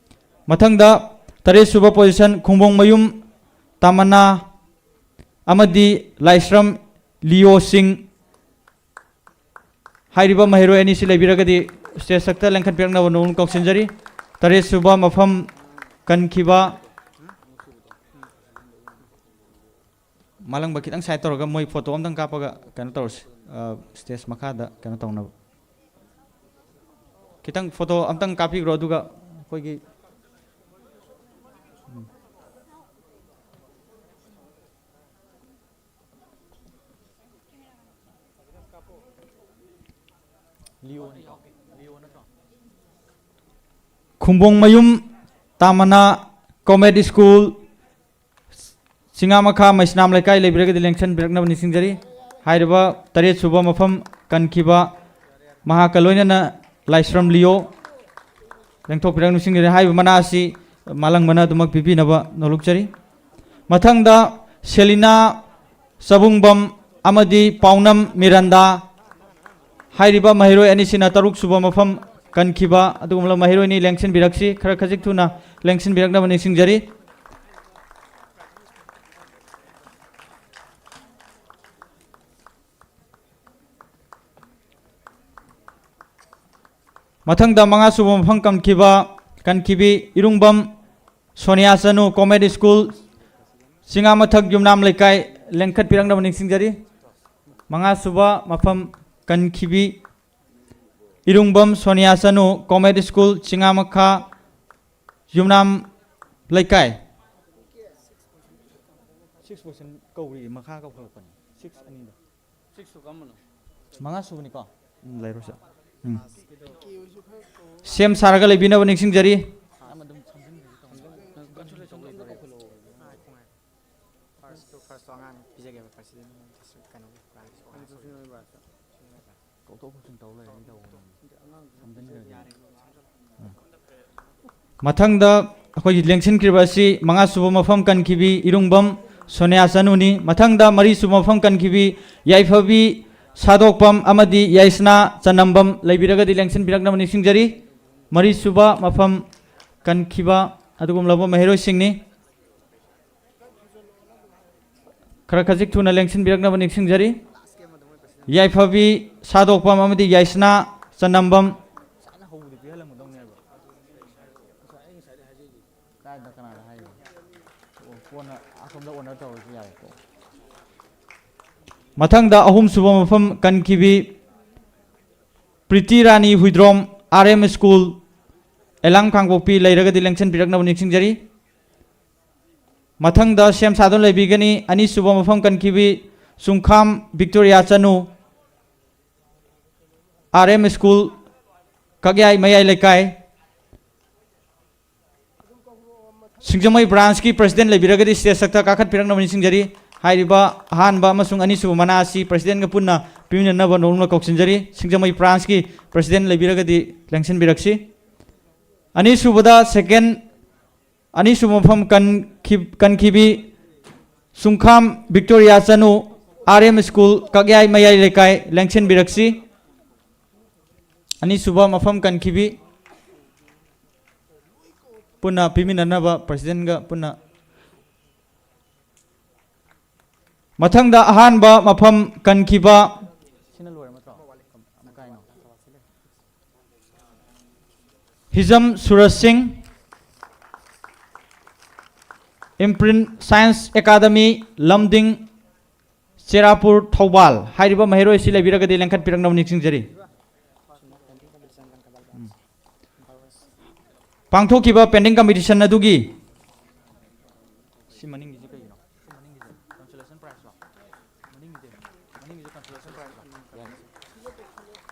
ꯃꯊꯪꯗ ꯇꯔꯦꯠ ꯁꯨꯕ position ꯈꯣꯡꯕꯣꯡꯃꯌꯨꯝ ꯇꯥꯃꯅꯥ ꯑꯃꯗꯤ ꯂꯥꯏꯁ꯭ꯔꯝ ꯂꯤꯑꯣ ꯁꯤꯡ꯫ ꯍꯥꯏꯔꯤꯕ ꯃꯍꯩꯔꯣꯏ ꯑꯅꯤꯁꯤ ꯂꯩꯕꯤꯔꯒꯗꯤ stage ꯊꯛꯇ ꯂꯦꯡꯈꯠꯄꯤꯔꯛꯅꯕ ꯅꯣꯡ ꯀꯧꯁꯤꯟꯖꯔꯤ꯫ ꯇꯔꯦꯠ ꯁꯨꯕ ꯃꯐꯝ ꯀꯟꯈꯤꯕ, ꯃꯥꯂꯪꯕ ꯈꯤꯇꯪ side ꯇꯧꯔꯒ ꯃꯣꯏ photo ꯑꯝꯇꯪ ꯀꯥꯞꯄꯒ ꯀꯩꯅꯣ ꯇꯧꯔꯁꯤ, ꯑ, stage ꯃꯈꯥꯗ ꯀꯩꯅꯣ ꯇꯧꯅꯕ꯫ ꯈꯤꯇꯪ photo ꯑꯝꯇꯪ ꯀꯥꯞꯄꯤꯈ꯭ꯔꯣ, ꯑꯗꯨꯒ ꯑꯩꯈꯣꯏꯒꯤ, ꯎꯝ꯫ ꯈꯨꯝꯕꯣꯡꯃꯌꯨꯝ ꯇꯥꯃꯅꯥ Comet School, ꯆꯤꯉꯥꯃꯈꯥ ꯃꯩꯁꯅꯥꯝ ꯂꯩꯀꯥꯏ ꯂꯩꯕꯤꯔꯒꯗꯤ ꯂꯦꯡꯁꯟꯕꯤꯔꯛꯅꯕ ꯅꯤꯡꯁꯤꯡꯖꯔꯤ꯫ ꯍꯥꯏꯔꯤꯕ ꯇꯔꯦꯠ ꯁꯨꯕ ꯃꯐꯝ ꯀꯟꯈꯤꯕ ꯃꯍꯥꯛꯀ ꯂꯣꯏꯅꯅ ꯂꯥꯏꯁ꯭ꯔꯝ ꯂꯤꯑꯣ ꯂꯦꯡꯊꯣꯛꯄꯤꯔꯛꯅꯕ ꯅꯤꯡꯁꯤꯡꯖꯔꯤ꯫ ꯍꯥꯏꯔꯤꯕ ꯃꯅꯥ ꯑꯁꯤ ꯃꯥꯂꯪꯕꯅ ꯑꯗꯨꯃꯛ ꯄꯤꯕꯤꯅꯕ ꯅꯣꯜꯂꯨꯛꯆꯔꯤ꯫ ꯃꯊꯪꯗ ꯁꯦꯂꯤꯅꯥ ꯆꯕꯨꯡꯕꯝ ꯑꯃꯗꯤ ꯄꯥꯎꯅꯝ ꯃꯤꯔꯟꯗꯥ꯫ ꯍꯥꯏꯔꯤꯕ ꯃꯍꯩꯔꯣꯏ ꯑꯅꯤꯁꯤꯅ ꯇꯔꯨꯛ ꯁꯨꯕ ꯃꯐꯝ ꯀꯟꯈꯤꯕ ꯑꯗꯨꯒꯨꯝꯂꯕ ꯃꯍꯩꯔꯣꯏꯅꯤ꯫ ꯂꯦꯡꯁꯤꯟꯕꯤꯔꯛꯁꯤ, ꯈꯔ ꯈꯖꯤꯛ ꯊꯨꯅ ꯂꯦꯡꯁꯤꯟꯕꯤꯔꯛꯅꯕ ꯅꯤꯡꯁꯤꯡꯖꯔꯤ꯫ ꯃꯊꯪꯗ ꯃꯉꯥ ꯁꯨꯕ ꯃꯐꯝ ꯀꯟꯈꯤꯕ, ꯀꯟꯈꯤꯕꯤ ꯏꯔꯨꯡꯕꯝ ꯁꯣꯅꯤꯌꯥ ꯆꯅꯨ, Comet School, ꯆꯤꯉꯥꯃꯊꯛ ꯌꯨꯝꯅꯥꯝ ꯂꯩꯀꯥꯏ, ꯂꯦꯡꯈꯠꯄꯤꯔꯛꯅꯕ ꯅꯤꯡꯁꯤꯡꯖꯔꯤ꯫ ꯃꯉꯥ ꯁꯨꯕ ꯃꯐꯝ ꯀꯟꯈꯤꯕꯤ ꯏꯔꯨꯡꯕꯝ ꯁꯣꯅꯤꯌꯥ ꯆꯅꯨ, Comet School, ꯆꯤꯉꯥꯃꯈꯥ ꯌꯨꯝꯅꯥꯝ ꯂꯩꯀꯥꯏ꯫ ꯁꯤꯛꯁ ꯄꯣꯖꯤꯁꯟ ꯀꯧꯔꯤ, ꯃꯈꯥ ꯀꯧꯈꯠꯂꯛꯄꯅꯤ, ꯁꯤꯛꯁ ꯑꯅꯤꯗꯣ꯫ ꯃꯉꯥ ꯁꯨꯕꯅꯤꯀꯣ? ꯎꯝ, ꯂꯩꯔꯣ ꯁꯤꯗ꯫ ꯎꯝ꯫ ꯁꯦꯝ ꯁꯥꯔꯒ ꯂꯩꯕꯤꯅꯕ ꯅꯤꯡꯁꯤꯡꯖꯔꯤ꯫ ꯃꯊꯪꯗ ꯑꯩꯈꯣꯏꯒꯤ ꯂꯦꯡꯁꯤꯟꯈ꯭ꯔꯤꯕ ꯑꯁꯤ ꯃꯉꯥ ꯁꯨꯕ ꯃꯐꯝ ꯀꯟꯈꯤꯕꯤ ꯏꯔꯨꯡꯕꯝ ꯁꯣꯅꯤꯌꯥ ꯆꯅꯨꯅꯤ꯫ ꯃꯊꯪꯗ ꯃꯔꯤ ꯁꯨꯕ ꯃꯐꯝ ꯀꯟꯈꯤꯕꯤ ꯌꯥꯏꯐꯕꯤ ꯁꯥꯗꯣꯛꯄꯝ ꯑꯃꯗꯤ ꯌꯥꯏꯁꯅꯥ ꯆꯅꯝꯕꯝ ꯂꯩꯕꯤꯔꯒꯗꯤ ꯂꯦꯡꯁꯤꯟꯕꯤꯔꯛꯅꯕ ꯅꯤꯡꯁꯤꯡꯖꯔꯤ꯫ ꯃꯔꯤ ꯁꯨꯕ ꯃꯐꯝ ꯀꯟꯈꯤꯕ ꯑꯗꯨꯒꯨꯝꯂꯕ ꯃꯍꯩꯔꯣꯏꯁꯤꯡꯅꯤ꯫ ꯈꯔ ꯈꯖꯤꯛ ꯊꯨꯅ ꯂꯦꯡꯁꯤꯟꯕꯤꯔꯛꯅꯕ ꯅꯤꯡꯁꯤꯡꯖꯔꯤ꯫ ꯌꯥꯏꯐꯕꯤ ꯁꯥꯗꯣꯛꯄꯝ ꯑꯃꯗꯤ ꯌꯥꯏꯁꯅꯥ ꯆꯅꯝꯕꯝ꯫ ꯃꯊꯪꯗ ꯑꯍꯨꯝꯁꯨꯕ ꯃꯐꯝ ꯀꯟꯈꯤꯕꯤ ꯄ꯭ꯔꯤꯇꯤ ꯔꯥꯅꯤ ꯍꯨꯏꯗ꯭ꯔꯣꯝ, ꯑꯥꯔ ꯑꯦꯝ ꯁ꯭ꯀꯨꯜ, ꯑꯦꯂꯥꯡ ꯀꯥꯡꯄꯣꯛꯄꯤ ꯂꯩꯔꯒꯗꯤ ꯂꯦꯡꯁꯤꯟꯕꯤꯔꯛꯅꯕ ꯅꯤꯡꯁꯤꯡꯖꯔꯤ꯫ ꯃꯊꯪꯗ ꯁꯦꯝ ꯁꯥꯗꯨꯅ ꯂꯩꯕꯤꯒꯅꯤ ꯑꯅꯤꯁꯨꯕ ꯃꯐꯝ ꯀꯟꯈꯤꯕꯤ ꯆꯨꯡꯈꯥꯝ ꯕꯤꯛꯇꯣꯔꯤꯌꯥ ꯆꯅꯨ, ꯑꯥꯔ ꯑꯦꯝ ꯁ꯭ꯀꯨꯜ, ꯀꯛꯌꯥꯏ ꯃꯌꯥꯏ ꯂꯩꯀꯥꯏ꯫ ꯁꯤꯡꯖꯃꯩ ꯕ꯭ꯔꯥꯟꯁꯀꯤ ꯄ꯭ꯔꯁꯤꯗꯦꯟ ꯂꯩꯕꯤꯔꯒꯗꯤ ꯁ꯭ꯇꯦꯖ ꯁꯛꯇ ꯀꯥꯈꯠꯄꯤꯔꯛꯅꯕ ꯅꯤꯡꯁꯤꯡꯖꯔꯤ꯫ ꯍꯥꯏꯔꯤꯕ ꯑꯍꯥꯟꯕ ꯑꯃꯁꯨꯡ ꯑꯅꯤꯁꯨꯕ ꯃꯅꯥ ꯑꯁꯤ ꯄ꯭ꯔꯁꯤꯗꯦꯟꯒ ꯄꯨꯟꯅ ꯄꯤꯃꯤꯟꯅꯅꯕ ꯅꯣꯡꯅ ꯀꯧꯁꯤꯟꯖꯔꯤ꯫ ꯁꯤꯡꯖꯃꯩ ꯕ꯭ꯔꯥꯟꯁꯀꯤ ꯄ꯭ꯔꯁꯤꯗꯦꯟ ꯂꯩꯕꯤꯔꯒꯗꯤ ꯂꯦꯡꯁꯤꯟꯕꯤꯔꯛꯁꯤ꯫ ꯑꯅꯤꯁꯨꯕꯗ ꯁꯦꯀꯦꯟ, ꯑꯅꯤꯁꯨꯕ ꯃꯐꯝ ꯀꯟꯈꯤ-, ꯀꯟꯈꯤꯕꯤ ꯁꯨꯡꯈꯥꯝ ꯕꯤꯛꯇꯣꯔꯤꯌꯥ ꯆꯅꯨ, ꯑꯥꯔ ꯑꯦꯝ ꯁ꯭ꯀꯨꯜ, ꯀꯛꯌꯥꯏ ꯃꯌꯥꯏ ꯂꯩꯀꯥꯏ, ꯂꯦꯡꯁꯤꯟꯕꯤꯔꯛꯁꯤ꯫ ꯑꯅꯤꯁꯨꯕ ꯃꯐꯝ ꯀꯟꯈꯤꯕꯤ ꯄꯨꯟꯅ ꯄꯤꯃꯤꯟꯅꯅꯕ ꯄ꯭ꯔꯁꯤꯗꯦꯟꯒ ꯄꯨꯟꯅ꯫ ꯃꯊꯪꯗ ꯑꯍꯥꯟꯕ ꯃꯐꯝ ꯀꯟꯈꯤꯕ ꯁꯤꯅ ꯂꯣꯏꯔ ꯅꯠꯇ꯭ꯔꯣ? ꯀꯥꯏꯅꯣ? ꯍꯤꯖꯝ ꯁꯨꯔꯖ ꯁꯤꯡ, ꯏꯝꯄ꯭ꯔꯤꯟ ꯁꯥꯏꯟꯁ ꯑꯦꯀꯥꯗꯃꯤ, ꯂꯝꯗꯤꯡ, ꯆꯦꯔꯥꯄꯨꯔ, ꯊꯧꯕꯥꯜ꯫ ꯍꯥꯏꯔꯤꯕ ꯃꯍꯩꯔꯣꯏ ꯑꯁꯤ ꯂꯩꯕꯤꯔꯒꯗꯤ ꯂꯦꯡꯈꯠꯄꯤꯔꯛꯅꯕ ꯅꯤꯡꯁꯤꯡꯖꯔꯤ꯫ ꯎꯝ꯫ ꯄꯥꯡꯊꯣꯛꯈꯤꯕ ꯄꯦꯟꯗꯤꯡ ꯀꯝꯄꯤꯇꯤꯁꯟ ꯑꯗꯨꯒꯤ ꯁꯤ ꯃꯅꯤꯡꯒꯤꯁꯤ ꯀꯩꯒꯤꯅꯣ?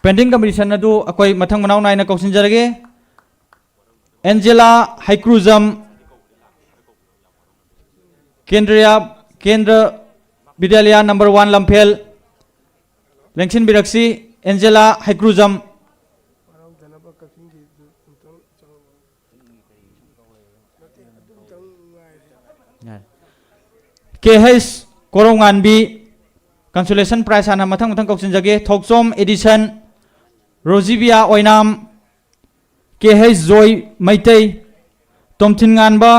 Pending competition ꯑꯗꯨ ꯑꯩꯈꯣꯏ ꯃꯊꯪ ꯃꯅꯥꯎ ꯅꯥꯏꯅ ꯀꯧꯁꯤꯟꯖꯔꯒꯦ꯫ ꯑꯦꯟꯖꯦꯂꯥ ꯍꯩꯀ꯭ꯔꯨꯖꯝ, ꯀꯦꯟꯗ꯭ꯔꯤꯌꯥ, ꯀꯦꯟꯗ꯭ꯔ ꯕꯤꯗ꯭ꯌꯥꯂꯌꯥ ꯅꯝꯕꯔ ꯋꯥꯟ ꯂꯝꯐꯦꯜ, ꯂꯦꯡꯁꯤꯟꯕꯤꯔꯛꯁꯤ꯫ ꯑꯦꯟꯖꯦꯂꯥ ꯍꯩꯀ꯭ꯔꯨꯖꯝ꯫ ꯀꯦ ꯍꯩꯁ ꯀꯣꯔꯧꯉꯥꯟꯕꯤ꯫ Consolation prize ꯍꯥꯟꯅ ꯃꯊꯪ ꯃꯊꯪ ꯀꯧꯁꯤꯟꯖꯒꯦ꯫ ꯊꯣꯛꯆꯣꯝ ꯑꯦꯗꯤꯁꯟ, ꯔꯣꯖꯤꯕꯤꯌꯥ ꯑꯣꯏꯅꯥꯝ, ꯀꯦ ꯍꯩꯁ ꯖꯣꯏ ꯃꯩꯇꯩ, ꯇꯣꯝꯊꯤꯟꯉꯥꯟꯕ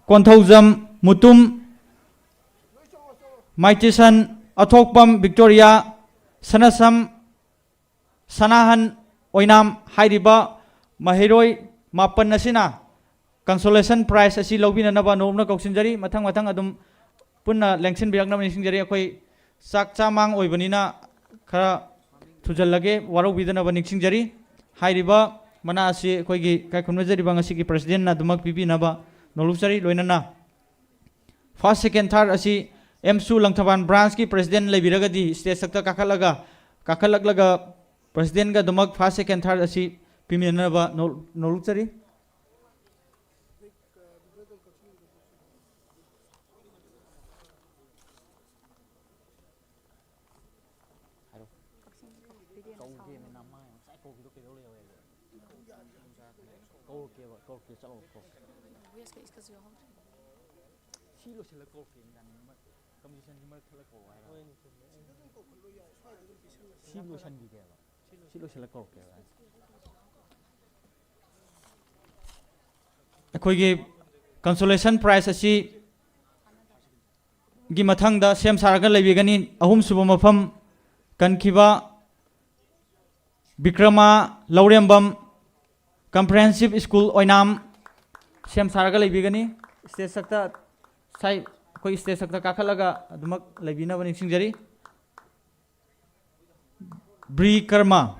ꯀꯣꯟꯊꯧꯖꯝ ꯃꯨꯇꯨꯝ, ꯃꯥꯏꯇꯤꯁꯟ ꯑꯊꯣꯛꯄꯝ ꯕꯤꯛꯇꯣꯔꯤꯌꯥ, ꯁꯅꯁꯝ ꯁꯅꯥꯍꯟ ꯑꯣꯏꯅꯥꯝ ꯍꯥꯏꯔꯤꯕ ꯃꯍꯩꯔꯣꯏ ꯃꯥꯄꯟ ꯑꯁꯤꯅ consolation prize ꯑꯁꯤ ꯂꯧꯕꯤꯅꯅꯕ ꯅꯣꯂꯨꯛꯅ ꯀꯧꯁꯤꯟꯖꯔꯤ꯫ ꯃꯊꯪ ꯃꯊꯪ ꯑꯗꯨꯝ ꯄꯨꯟꯅ ꯂꯦꯡꯁꯤꯟꯕꯤꯔꯛꯅꯕ ꯅꯤꯡꯁꯤꯡꯖꯔꯤ꯫ ꯑꯩꯈꯣꯏ ꯆꯥꯛ ꯆꯥꯃꯥꯡ ꯑꯣꯏꯕꯅꯤꯅ ꯈꯔ ꯊꯨꯖꯜꯂꯒꯦ, ꯋꯥꯔꯧꯕꯤꯗꯅꯕ ꯅꯤꯡꯁꯤꯡꯖꯔꯤ꯫ ꯍꯥꯏꯔꯤꯕ ꯃꯅꯥ ꯑꯁꯤ ꯑꯩꯈꯣꯏꯒꯤ ꯏꯀꯥꯏ ꯈꯨꯝꯅꯖꯔꯤꯕ ꯉꯁꯤꯒꯤ presidentꯅ ꯑꯗꯨꯃꯛ ꯄꯤꯕꯤꯅꯕ ꯅꯣꯂꯨꯛꯆꯔꯤ꯫ ꯂꯣꯏꯅꯅ first, second, third ꯑꯁꯤ ꯑꯦꯝꯁꯨ ꯂꯪꯊꯕꯥꯜ branchꯀꯤ president ꯂꯩꯕꯤꯔꯒꯗꯤ stage ꯁꯛꯇ ꯀꯥꯈꯠꯂꯒ, ꯀꯥꯈꯠꯂꯛꯂꯒ presidentꯒ ꯑꯗꯨꯃꯛ first, second, third ꯑꯁꯤ ꯄꯤꯃꯤꯟꯅꯅꯕ ꯅꯣ-, ꯅꯣꯂꯨꯛꯆꯔꯤ꯫ ꯍꯥꯏꯔꯣ꯫ ꯀꯧꯒꯦꯃꯤ ꯅꯃꯥꯏ, ꯉꯁꯥꯏ ꯀꯧꯈꯤꯗꯣ ꯀꯩꯗꯧ ꯂꯩꯍꯧꯋꯦ? ꯀꯧꯔꯛꯀꯦꯕ, ꯀꯧꯔꯛꯀꯦ, ꯆꯠꯂꯣ, ꯀꯧꯔꯛꯀꯦ꯫ ꯁꯤ ꯂꯣꯏꯁꯤꯜꯂ ꯀꯧꯔꯛꯀꯦ, ꯃꯦꯗꯥꯝ꯫ Competitionꯁꯤ ꯃꯔꯛ ꯊꯠꯂ ꯀꯧꯔꯛꯑꯣ ꯍꯥꯏꯔꯣ? ꯁꯤ ꯂꯣꯏꯁꯤꯟꯈꯤꯒꯦꯕ꯫ ꯁꯤ ꯂꯣꯏꯁꯤꯜꯂ ꯀꯧꯔꯛꯀꯦꯕ꯫ ꯑꯩꯈꯣꯏꯒꯤ consolation prize ꯑꯁꯤ ꯒꯤ ꯃꯊꯪꯗ ꯁꯦꯝ ꯁꯥꯔꯒ ꯂꯩꯕꯤꯒꯅꯤ꯫ ꯑꯍꯨꯝꯁꯨꯕ ꯃꯐꯝ ꯀꯟꯈꯤꯕ ꯕꯤꯀ꯭ꯔꯃꯥ ꯂꯧꯔꯦꯝꯕꯝ, Comprehensive School ꯑꯣꯏꯅꯥꯝ, ꯁꯦꯝ ꯁꯥꯔꯒ ꯂꯩꯕꯤꯒꯅꯤ꯫ Stage ꯁꯛꯇ ꯁꯥꯏ-, ꯑꯩꯈꯣꯏ stage ꯁꯛꯇ ꯀꯥꯈꯠꯂꯒ ꯑꯗꯨꯃꯛ ꯂꯩꯕꯤꯅꯕ ꯅꯤꯡꯁꯤꯡꯖꯔꯤ꯫ ꯕ꯭ꯔꯤ ꯀꯔꯃ꯫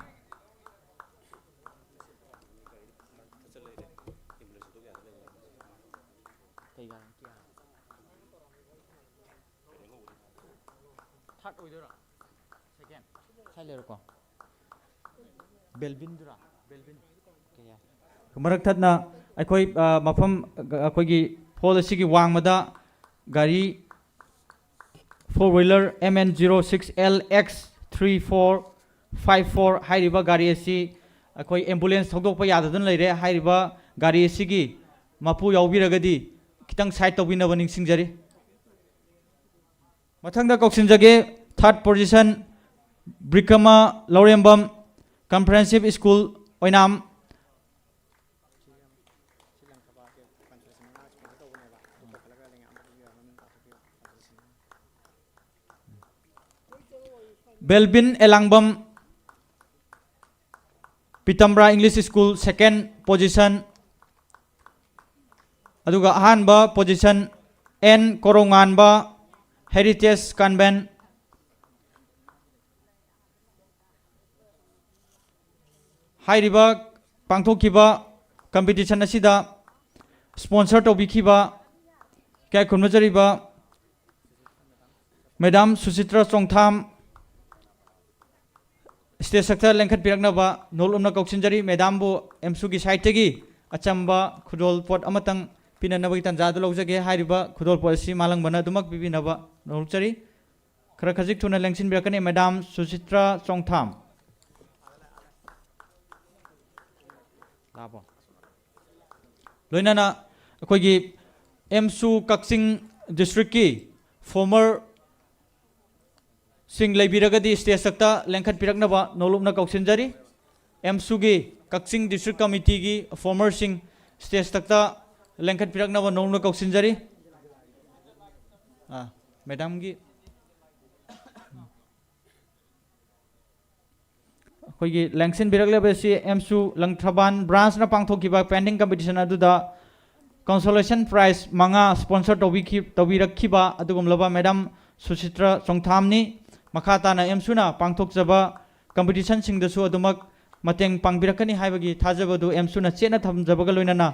Third ꯑꯣꯏꯗꯣꯏꯔꯣ? Second꯫ ꯁꯥꯏ ꯂꯩꯔꯣꯀꯣ꯫ ꯕꯦꯜꯕꯤꯟꯗꯨꯔꯥ? ꯕꯦꯜꯕꯤꯟ꯫ ꯃꯔꯛ ꯊꯠꯅ ꯑꯩꯈꯣꯏ, ꯑ, ꯃꯐꯝ, ꯑ, ꯑꯩꯈꯣꯏꯒꯤ ꯍꯣꯜ ꯑꯁꯤꯒꯤ ꯋꯥꯡꯃꯗ ꯒꯥꯔꯤ four wheeler M N zero six L X three four five four ꯍꯥꯏꯔꯤꯕ ꯒꯥꯔꯤ ꯑꯁꯤ ꯑꯩꯈꯣꯏ ꯑꯦꯝꯕꯨꯂꯦꯟꯁ ꯊꯧꯗꯣꯛꯄ ꯌꯥꯗꯗꯨꯅ ꯂꯩꯔꯦ꯫ ꯍꯥꯏꯔꯤꯕ ꯒꯥꯔꯤ ꯑꯁꯤꯒꯤ ꯃꯄꯨ ꯌꯥꯎꯕꯤꯔꯒꯗꯤ ꯈꯤꯇꯪ ꯁꯥꯏꯠ ꯇꯧꯕꯤꯅꯕ ꯅꯤꯡꯁꯤꯡꯖꯔꯤ꯫ ꯃꯊꯪꯗ ꯀꯧꯁꯤꯟꯖꯒꯦ, ꯊꯥꯔꯠ ꯄꯣꯖꯤꯁꯟ, ꯕ꯭ꯔꯤꯀꯃ ꯂꯧꯔꯦꯝꯕꯝ, ꯀꯝꯄ꯭ꯔꯦꯍꯦꯟꯁꯤꯞ ꯁ꯭ꯀꯨꯜ, ꯑꯣꯏꯅꯥꯝ꯫ ꯕꯦꯜꯕꯤꯟ ꯑꯦꯂꯥꯡꯕꯝ, ꯄꯤꯇꯝꯕ꯭ꯔꯥ ꯏꯪꯂꯤꯁ ꯁ꯭ꯀꯨꯜ, ꯁꯦꯀꯦꯟ ꯄꯣꯖꯤꯁꯟ꯫ ꯑꯗꯨꯒ ꯑꯍꯥꯟꯕ ꯄꯣꯖꯤꯁꯟ, ꯑꯦꯟ ꯀꯣꯔꯧꯉꯥꯟꯕ, ꯍꯦꯔꯤꯇꯦꯖ ꯀꯟꯚꯦꯟ꯫ ꯍꯥꯏꯔꯤꯕ ꯄꯥꯡꯊꯣꯛꯈꯤꯕ ꯀꯝꯄꯤꯇꯤꯁꯟ ꯑꯁꯤꯗ ꯁ꯭ꯄꯣꯟꯁꯔ ꯇꯧꯕꯤꯈꯤꯕ ꯏꯀꯥꯏ ꯈꯨꯝꯅꯖꯔꯤꯕ ꯃꯦꯗꯥꯝ ꯁꯨꯆꯤꯇ꯭ꯔ ꯆꯣꯡꯊꯥꯝ ꯁ꯭ꯇꯦꯖ ꯁꯛꯇ ꯂꯦꯡꯈꯠꯄꯤꯔꯛꯅꯕ ꯅꯣꯜꯂꯨꯝꯅ ꯀꯧꯁꯤꯟꯖꯔꯤ꯫ ꯃꯦꯗꯥꯝꯕꯨ ꯑꯦꯝꯁꯨꯒꯤ ꯁꯥꯏꯠꯇꯒꯤ ꯑꯆꯝꯕ ꯈꯨꯗꯣꯜ ꯄꯣꯠ ꯑꯃꯇꯪ ꯄꯤꯅꯅꯕꯒꯤ ꯇꯥꯟꯖꯥ ꯑꯗꯨ ꯂꯧꯖꯒꯦ꯫ ꯍꯥꯏꯔꯤꯕ ꯈꯨꯗꯣꯜ ꯄꯣꯠ ꯑꯁꯤ ꯃꯥꯂꯪꯕꯅ ꯑꯗꯨꯃꯛ ꯄꯤꯕꯤꯅꯕ ꯅꯣꯜꯂꯨꯛꯆꯔꯤ꯫ ꯈꯔ ꯈꯖꯤꯛ ꯊꯨꯅ ꯂꯦꯡꯁꯤꯟꯕꯤꯔꯛꯀꯅꯤ ꯃꯦꯗꯥꯝ ꯁꯨꯆꯤꯇ꯭ꯔ ꯆꯣꯡꯊꯥꯝ꯫ ꯂꯥꯛꯑꯕꯣ? ꯂꯣꯏꯅꯅ ꯑꯩꯈꯣꯏꯒꯤ ꯑꯦꯝꯁꯨ ꯀꯛꯆꯤꯡ ꯗꯤꯁꯇ꯭ꯔꯤꯛꯀꯤ ꯐꯣꯔꯃꯔ ꯁꯤꯡ ꯂꯩꯕꯤꯔꯒꯗꯤ ꯁ꯭ꯇꯦꯖ ꯊꯛꯇ ꯂꯦꯡꯈꯠꯄꯤꯔꯛꯅꯕ ꯅꯣꯂꯨꯛꯅ ꯀꯧꯁꯤꯟꯖꯔꯤ꯫ ꯑꯦꯝꯁꯨꯒꯤ ꯀꯛꯆꯤꯡ ꯗꯤꯁꯇ꯭ꯔꯤꯛ ꯀꯃꯤꯇꯤꯒꯤ ꯐꯣꯔꯃꯔꯁꯤꯡ ꯁ꯭ꯇꯦꯖ ꯊꯛꯇ ꯂꯦꯡꯈꯠꯄꯤꯔꯛꯅꯕ ꯅꯣꯂꯨꯛꯅ ꯀꯧꯁꯤꯟꯖꯔꯤ꯫ ꯑꯥ, ꯃꯦꯗꯥꯝꯒꯤ ꯑꯩꯈꯣꯏꯒꯤ ꯂꯦꯡꯁꯤꯟꯕꯤꯔꯛꯂꯤꯕ ꯑꯁꯤ ꯑꯦꯝꯁꯨ ꯂꯪꯊꯕꯥꯟ ꯕ꯭ꯔꯥꯟꯁꯅ ꯄꯥꯡꯊꯣꯛꯈꯤꯕ ꯄꯦꯟꯇꯤꯡ ꯀꯝꯄꯤꯇꯤꯁꯟ ꯑꯗꯨꯗ consolation prize ꯃꯉꯥ ꯁ꯭ꯄꯣꯟꯁꯔ ꯇꯧꯕꯤꯈꯤ-, ꯇꯧꯕꯤꯔꯛꯈꯤꯕ ꯑꯗꯨꯒꯨꯝꯂꯕ ꯃꯦꯗꯥꯝ ꯁꯨꯆꯤꯇ꯭ꯔ ꯆꯣꯡꯊꯥꯝꯅꯤ꯫ ꯃꯈꯥ ꯇꯥꯅ ꯑꯦꯝꯁꯨꯅ ꯄꯥꯡꯊꯣꯛꯆꯕ ꯀꯝꯄꯤꯇꯤꯁꯟꯁꯤꯡꯗꯁꯨ ꯑꯗꯨꯃꯛ ꯃꯇꯦꯡ ꯄꯥꯡꯕꯤꯔꯛꯀꯅꯤ ꯍꯥꯏꯕꯒꯤ ꯊꯥꯖꯕꯗꯨ ꯑꯦꯝꯁꯨꯅ ꯆꯦꯠꯅ ꯊꯝꯖꯕꯒ ꯂꯣꯏꯅꯅ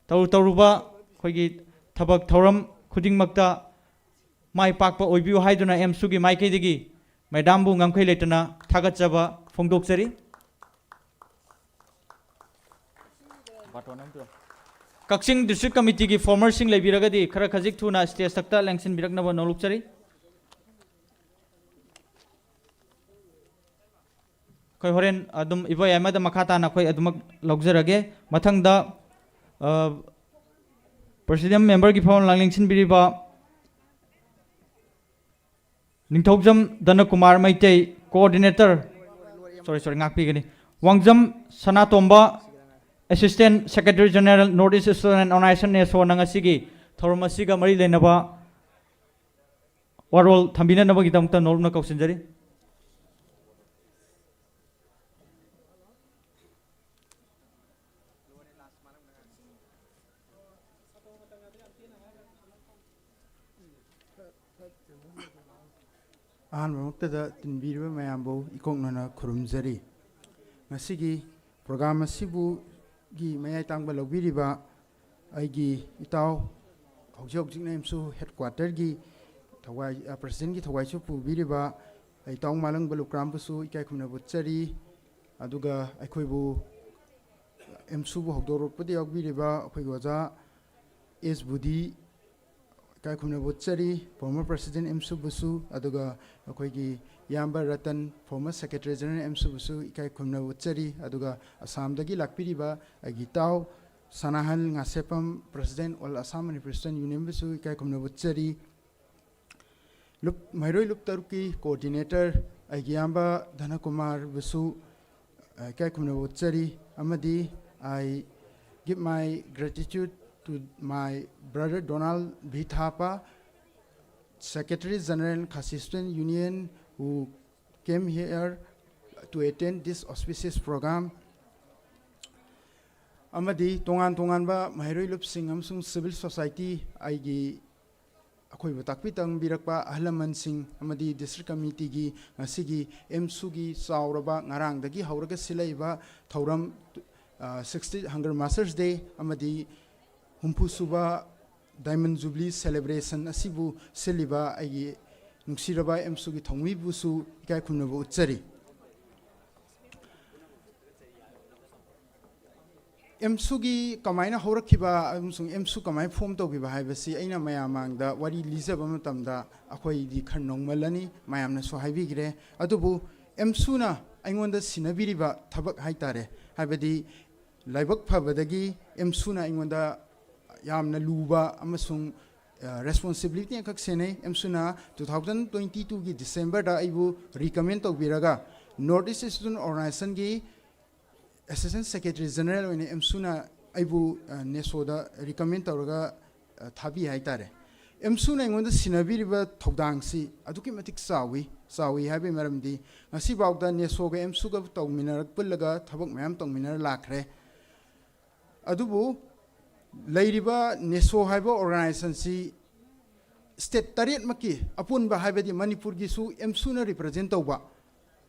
ꯇꯧꯔꯨ ꯇꯧꯔꯨꯕ ꯑꯩꯈꯣꯏꯒꯤ ꯊꯕꯛ ꯊꯧꯔꯝ ꯈꯨꯗꯤꯡꯃꯛꯇ ꯃꯥꯏ ꯄꯥꯛꯄ ꯑꯣꯏꯕꯤꯌꯨ ꯍꯥꯏꯗꯨꯅ ꯑꯦꯝꯁꯨꯒꯤ ꯃꯥꯏꯀꯩꯗꯒꯤ ꯃꯦꯗꯥꯝꯕꯨ ꯉꯝꯈꯩ ꯂꯩꯇꯅ ꯊꯥꯒꯠꯆꯕ ꯐꯣꯡꯗꯣꯛꯆꯔꯤ꯫ ꯀꯛꯆꯤꯡ ꯗꯤꯁꯇ꯭ꯔꯤꯛ ꯀꯃꯤꯇꯤꯒꯤ ꯐꯣꯔꯃꯔꯁꯤꯡ ꯂꯩꯕꯤꯔꯒꯗꯤ ꯈꯔ ꯈꯖꯤꯛ ꯊꯨꯅ ꯁ꯭ꯇꯦꯖ ꯊꯛꯇ ꯂꯦꯡꯁꯤꯟꯕꯤꯔꯛꯅꯕ ꯅꯣꯜꯂꯨꯛꯆꯔꯤ꯫ ꯑꯩꯈꯣꯏ ꯍꯣꯔꯦꯟ ꯑꯗꯨꯝ ꯏꯕꯣ ꯌꯥꯏꯃꯗ ꯃꯈꯥ ꯇꯥꯅ ꯑꯩꯈꯣꯏ ꯑꯗꯨꯃꯛ ꯂꯧꯖꯔꯒꯦ꯫ ꯃꯊꯪꯗ, ꯑ, ꯄ꯭ꯔꯦꯁꯤꯗꯦꯟ ꯃꯦꯝꯕꯔꯒꯤ ꯐꯝꯐꯝ ꯂꯥꯡꯂꯦꯟꯁꯤꯟꯕꯤꯔꯤꯕ Ningthoujam Dhanakumar Meitei, coordinator, sorry, sorry, ꯉꯥꯛꯄꯤꯒꯅꯤ, Wangjam Sanatomba, assistant secretary general, north east student organisation, ꯅꯦꯁꯣꯅ ꯉꯁꯤꯒꯤ ꯊꯧꯔꯝ ꯑꯁꯤꯒ ꯃꯔꯤ ꯂꯩꯅꯕ ꯋꯥꯔꯣꯜ ꯊꯝꯕꯤꯅꯅꯕꯒꯤꯗꯃꯛꯇ ꯅꯣꯜꯂꯨꯛꯅ ꯀꯧꯁꯤꯟꯖꯔꯤ꯫ ꯑꯍꯥꯟꯕꯃꯛꯇꯗ ꯇꯤꯟꯕꯤꯔꯤꯕ ꯃꯌꯥꯝꯕꯨ ꯏꯀꯣꯛꯅꯅ ꯈꯨꯔꯨꯝꯖꯔꯤ꯫ ꯉꯁꯤꯒꯤ ꯄ꯭ꯔꯣꯒ꯭ꯔꯥꯝ ꯑꯁꯤꯕꯨ ꯒꯤ ꯃꯌꯥꯏ ꯇꯥꯡꯕ ꯂꯧꯕꯤꯔꯤꯕ ꯑꯩꯒꯤ ꯏꯇꯥꯎ, ꯍꯧꯖꯤꯛ ꯍꯧꯖꯤꯛꯅ ꯑꯦꯝꯁꯨ ꯍꯦꯗꯀ꯭ꯋꯥꯇꯔꯒꯤ ꯊꯧꯋꯥꯏ-, ꯑ, ꯄ꯭ꯔꯁꯤꯗꯦꯟꯒꯤ ꯊꯧꯋꯥꯏꯁꯨ ꯄꯨꯕꯤꯔꯤꯕ ꯏꯇꯥꯎ ꯃꯥꯂꯪꯕ ꯂꯨꯀ꯭ꯔꯥꯝꯕꯨꯁꯨ ꯏꯀꯥꯏ ꯈꯨꯝꯅꯕ ꯎꯠꯆꯔꯤ꯫ ꯑꯗꯨꯒ ꯑꯩꯈꯣꯏꯕꯨ ꯑꯦꯝꯁꯨꯕꯨ ꯍꯧꯗꯣꯔꯛꯄꯗ ꯌꯥꯎꯕꯤꯔꯤꯕ ꯑꯩꯈꯣꯏꯒꯤ ꯑꯣꯖꯥ ꯑꯦꯁ ꯕꯨꯙꯤ ꯏꯀꯥꯏ ꯈꯨꯝꯅꯕ ꯎꯠꯆꯔꯤ꯫ ꯐꯣꯔꯃꯔ ꯄ꯭ꯔꯁꯤꯗꯦꯟ ꯑꯦꯝꯁꯨꯕꯨꯁꯨ, ꯑꯗꯨꯒ ꯑꯩꯈꯣꯏꯒꯤ ꯏꯌꯥꯝꯕ ꯔꯇꯟ, ꯐꯣꯔꯃꯔ ꯁꯦꯀ꯭ꯔꯦꯇꯔꯤ ꯖꯦꯅꯔꯦꯜ ꯑꯦꯝꯁꯨꯕꯨꯁꯨ ꯏꯀꯥꯏ ꯈꯨꯝꯅꯕ ꯎꯠꯆꯔꯤ꯫ ꯑꯗꯨꯒ ꯑꯁꯥꯝꯗꯒꯤ ꯂꯥꯛꯄꯤꯔꯤꯕ ꯑꯩꯒꯤ ꯏꯇꯥꯎ Sanahal Ngasheppam, president all Assam Manipuri student ꯌꯨꯅꯤꯌꯟꯕꯨꯁꯨ ꯏꯀꯥꯏ ꯈꯨꯝꯅꯕ ꯎꯠꯆꯔꯤ꯫ ꯂꯨꯞ-, ꯃꯍꯩꯔꯣꯏ ꯂꯨꯞ ꯇꯔꯨꯛꯀꯤ ꯀꯣꯑꯣꯔꯗꯤꯅꯦꯇꯔ ꯑꯩꯒꯤ ꯏꯌꯥꯝꯕ ꯙꯅꯀꯨꯃꯥꯔꯕꯨꯁꯨ, ꯑ, ꯏꯀꯥꯏ ꯈꯨꯝꯅꯕ ꯎꯠꯆꯔꯤ꯫ ꯑꯃꯗꯤ I give my gratitude to my brother Donald V Thapa, Secretary General Khasi Student Union, who came here to attend this auspicious program꯫ ꯑꯃꯗꯤ ꯇꯣꯉꯥꯟ ꯇꯣꯉꯥꯟꯕ ꯃꯍꯩꯔꯣꯏ ꯂꯨꯞꯁꯤꯡ ꯑꯃꯁꯨꯡ civil society, ꯑꯩꯒꯤ, ꯑꯩꯈꯣꯏꯕꯨ ꯇꯥꯛꯄꯤ ꯇꯝꯕꯤꯔꯛꯄ ꯑꯍꯜ ꯂꯃꯟꯁꯤꯡ ꯑꯃꯗꯤ ꯗꯤꯁꯇ꯭ꯔꯤꯛ ꯀꯃꯤꯇꯤꯒꯤ ꯉꯁꯤꯒꯤ ꯑꯦꯝꯁꯨꯒꯤ ꯆꯥꯎꯔꯕ ꯉꯔꯥꯡꯗꯒꯤ ꯍꯧꯔꯒ ꯁꯤꯜꯂꯛꯏꯕ ꯊꯧꯔꯝ, ꯑ, sixty Hunger Masters Day ꯑꯃꯗꯤ ꯍꯨꯝꯐꯨ ꯁꯨꯕ Diamond Jubilee Celebration ꯑꯁꯤꯕꯨ ꯁꯤꯜꯂꯤꯕ ꯑꯩꯒꯤ ꯅꯨꯡꯁꯤꯔꯕ ꯑꯦꯝꯁꯨꯒꯤ ꯊꯧꯃꯤꯕꯨꯁꯨ ꯏꯀꯥꯏ ꯈꯨꯝꯅꯕ ꯎꯠꯆꯔꯤ꯫ ꯑꯦꯝꯁꯨꯒꯤ ꯀꯃꯥꯏꯅ ꯍꯧꯔꯛꯈꯤꯕ ꯑꯃꯁꯨꯡ ꯑꯦꯝꯁꯨ ꯀꯃꯥꯏꯅ ꯐꯣꯝ ꯇꯧꯈꯤꯕ ꯍꯥꯏꯕꯁꯤ ꯑꯩꯅ ꯃꯌꯥꯝ ꯃꯥꯡꯗ ꯋꯥꯔꯤ ꯂꯤꯖꯕ ꯃꯇꯝꯗ ꯑꯩꯈꯣꯏꯗꯤ ꯈꯔ ꯅꯧꯃꯜꯂꯅꯤ, ꯃꯌꯥꯝꯅꯁꯨ ꯍꯥꯏꯕꯤꯈ꯭ꯔꯦ꯫ ꯑꯗꯨꯕꯨ ꯑꯦꯝꯁꯨꯅ ꯑꯩꯉꯣꯟꯗ ꯁꯤꯟꯅꯕꯤꯔꯤꯕ ꯊꯕꯛ ꯍꯥꯏꯇꯥꯔꯦ, ꯍꯥꯏꯕꯗꯤ ꯂꯥꯏꯕꯛ ꯐꯕꯗꯒꯤ ꯑꯦꯝꯁꯨꯅ ꯑꯩꯉꯣꯟꯗ ꯌꯥꯝꯅ ꯂꯨꯕ ꯑꯃꯁꯨꯡ ꯔꯦꯁꯄꯣꯟꯁꯤꯕꯤꯂꯤꯇꯤ ꯑꯃꯈꯛ ꯁꯦꯟꯅꯩ꯫ ꯑꯦꯝꯁꯨꯅ ꯇꯨ ꯊꯥꯎꯖꯟ ꯇ꯭ꯋꯦꯟꯇꯤ ꯇꯨꯒꯤ ꯗꯤꯁꯦꯝꯕꯔꯗ ꯑꯩꯕꯨ ꯔꯤꯀꯃꯦꯟ ꯇꯧꯕꯤꯔꯒ ꯅꯣꯔꯠ ꯏꯁ ꯏꯁꯇꯨꯗꯦꯟ ꯑꯣꯔꯒꯅꯥꯏꯖꯦꯁꯟꯒꯤ ꯑꯦꯁꯤꯁꯇꯦꯟ ꯁꯦꯀ꯭ꯔꯦꯇꯔꯤ ꯖꯦꯅꯔꯦꯜ ꯑꯣꯏꯅ ꯑꯦꯝꯁꯨꯅ ꯑꯩꯕꯨ ꯅꯦꯁꯣꯗ ꯔꯤꯀꯃꯦꯟ ꯇꯧꯔꯒ ꯊꯥꯕꯤ ꯍꯥꯏꯇꯥꯔꯦ꯫ ꯑꯦꯝꯁꯨꯅ ꯑꯩꯉꯣꯟꯗ ꯁꯤꯟꯅꯕꯤꯔꯤꯕ ꯊꯧꯗꯥꯡꯁꯤ ꯑꯗꯨꯛꯀꯤ ꯃꯇꯤꯛ ꯆꯥꯎꯏ꯫ ꯆꯥꯎꯏ ꯍꯥꯏꯕꯒꯤ ꯃꯔꯝꯗꯤ ꯉꯁꯤꯐꯥꯎꯗ ꯅꯦꯁꯣꯒ ꯑꯦꯝꯁꯨꯒ ꯇꯧꯃꯤꯟꯅꯔꯛ ꯄꯨꯜꯂꯒ ꯊꯕꯛ ꯃꯌꯥꯝ ꯇꯧꯃꯤꯟꯅꯔ ꯂꯥꯛꯈ꯭ꯔꯦ꯫ ꯑꯗꯨꯕꯨ ꯂꯩꯔꯤꯕ ꯅꯦꯁꯣ ꯍꯥꯏꯕ ꯑꯣꯔꯒꯅꯥꯏꯖꯦꯁꯟꯁꯤ ꯁ꯭ꯇꯦꯠ ꯇꯔꯦꯠꯃꯛꯀꯤ ꯑꯄꯨꯟꯕ, ꯍꯥꯏꯕꯗꯤ ꯃꯅꯤꯄꯨꯔꯒꯤꯁꯨ ꯑꯦꯝꯁꯨꯅ ꯔꯤꯄ꯭ꯔꯖꯦꯟ ꯇꯧꯕ,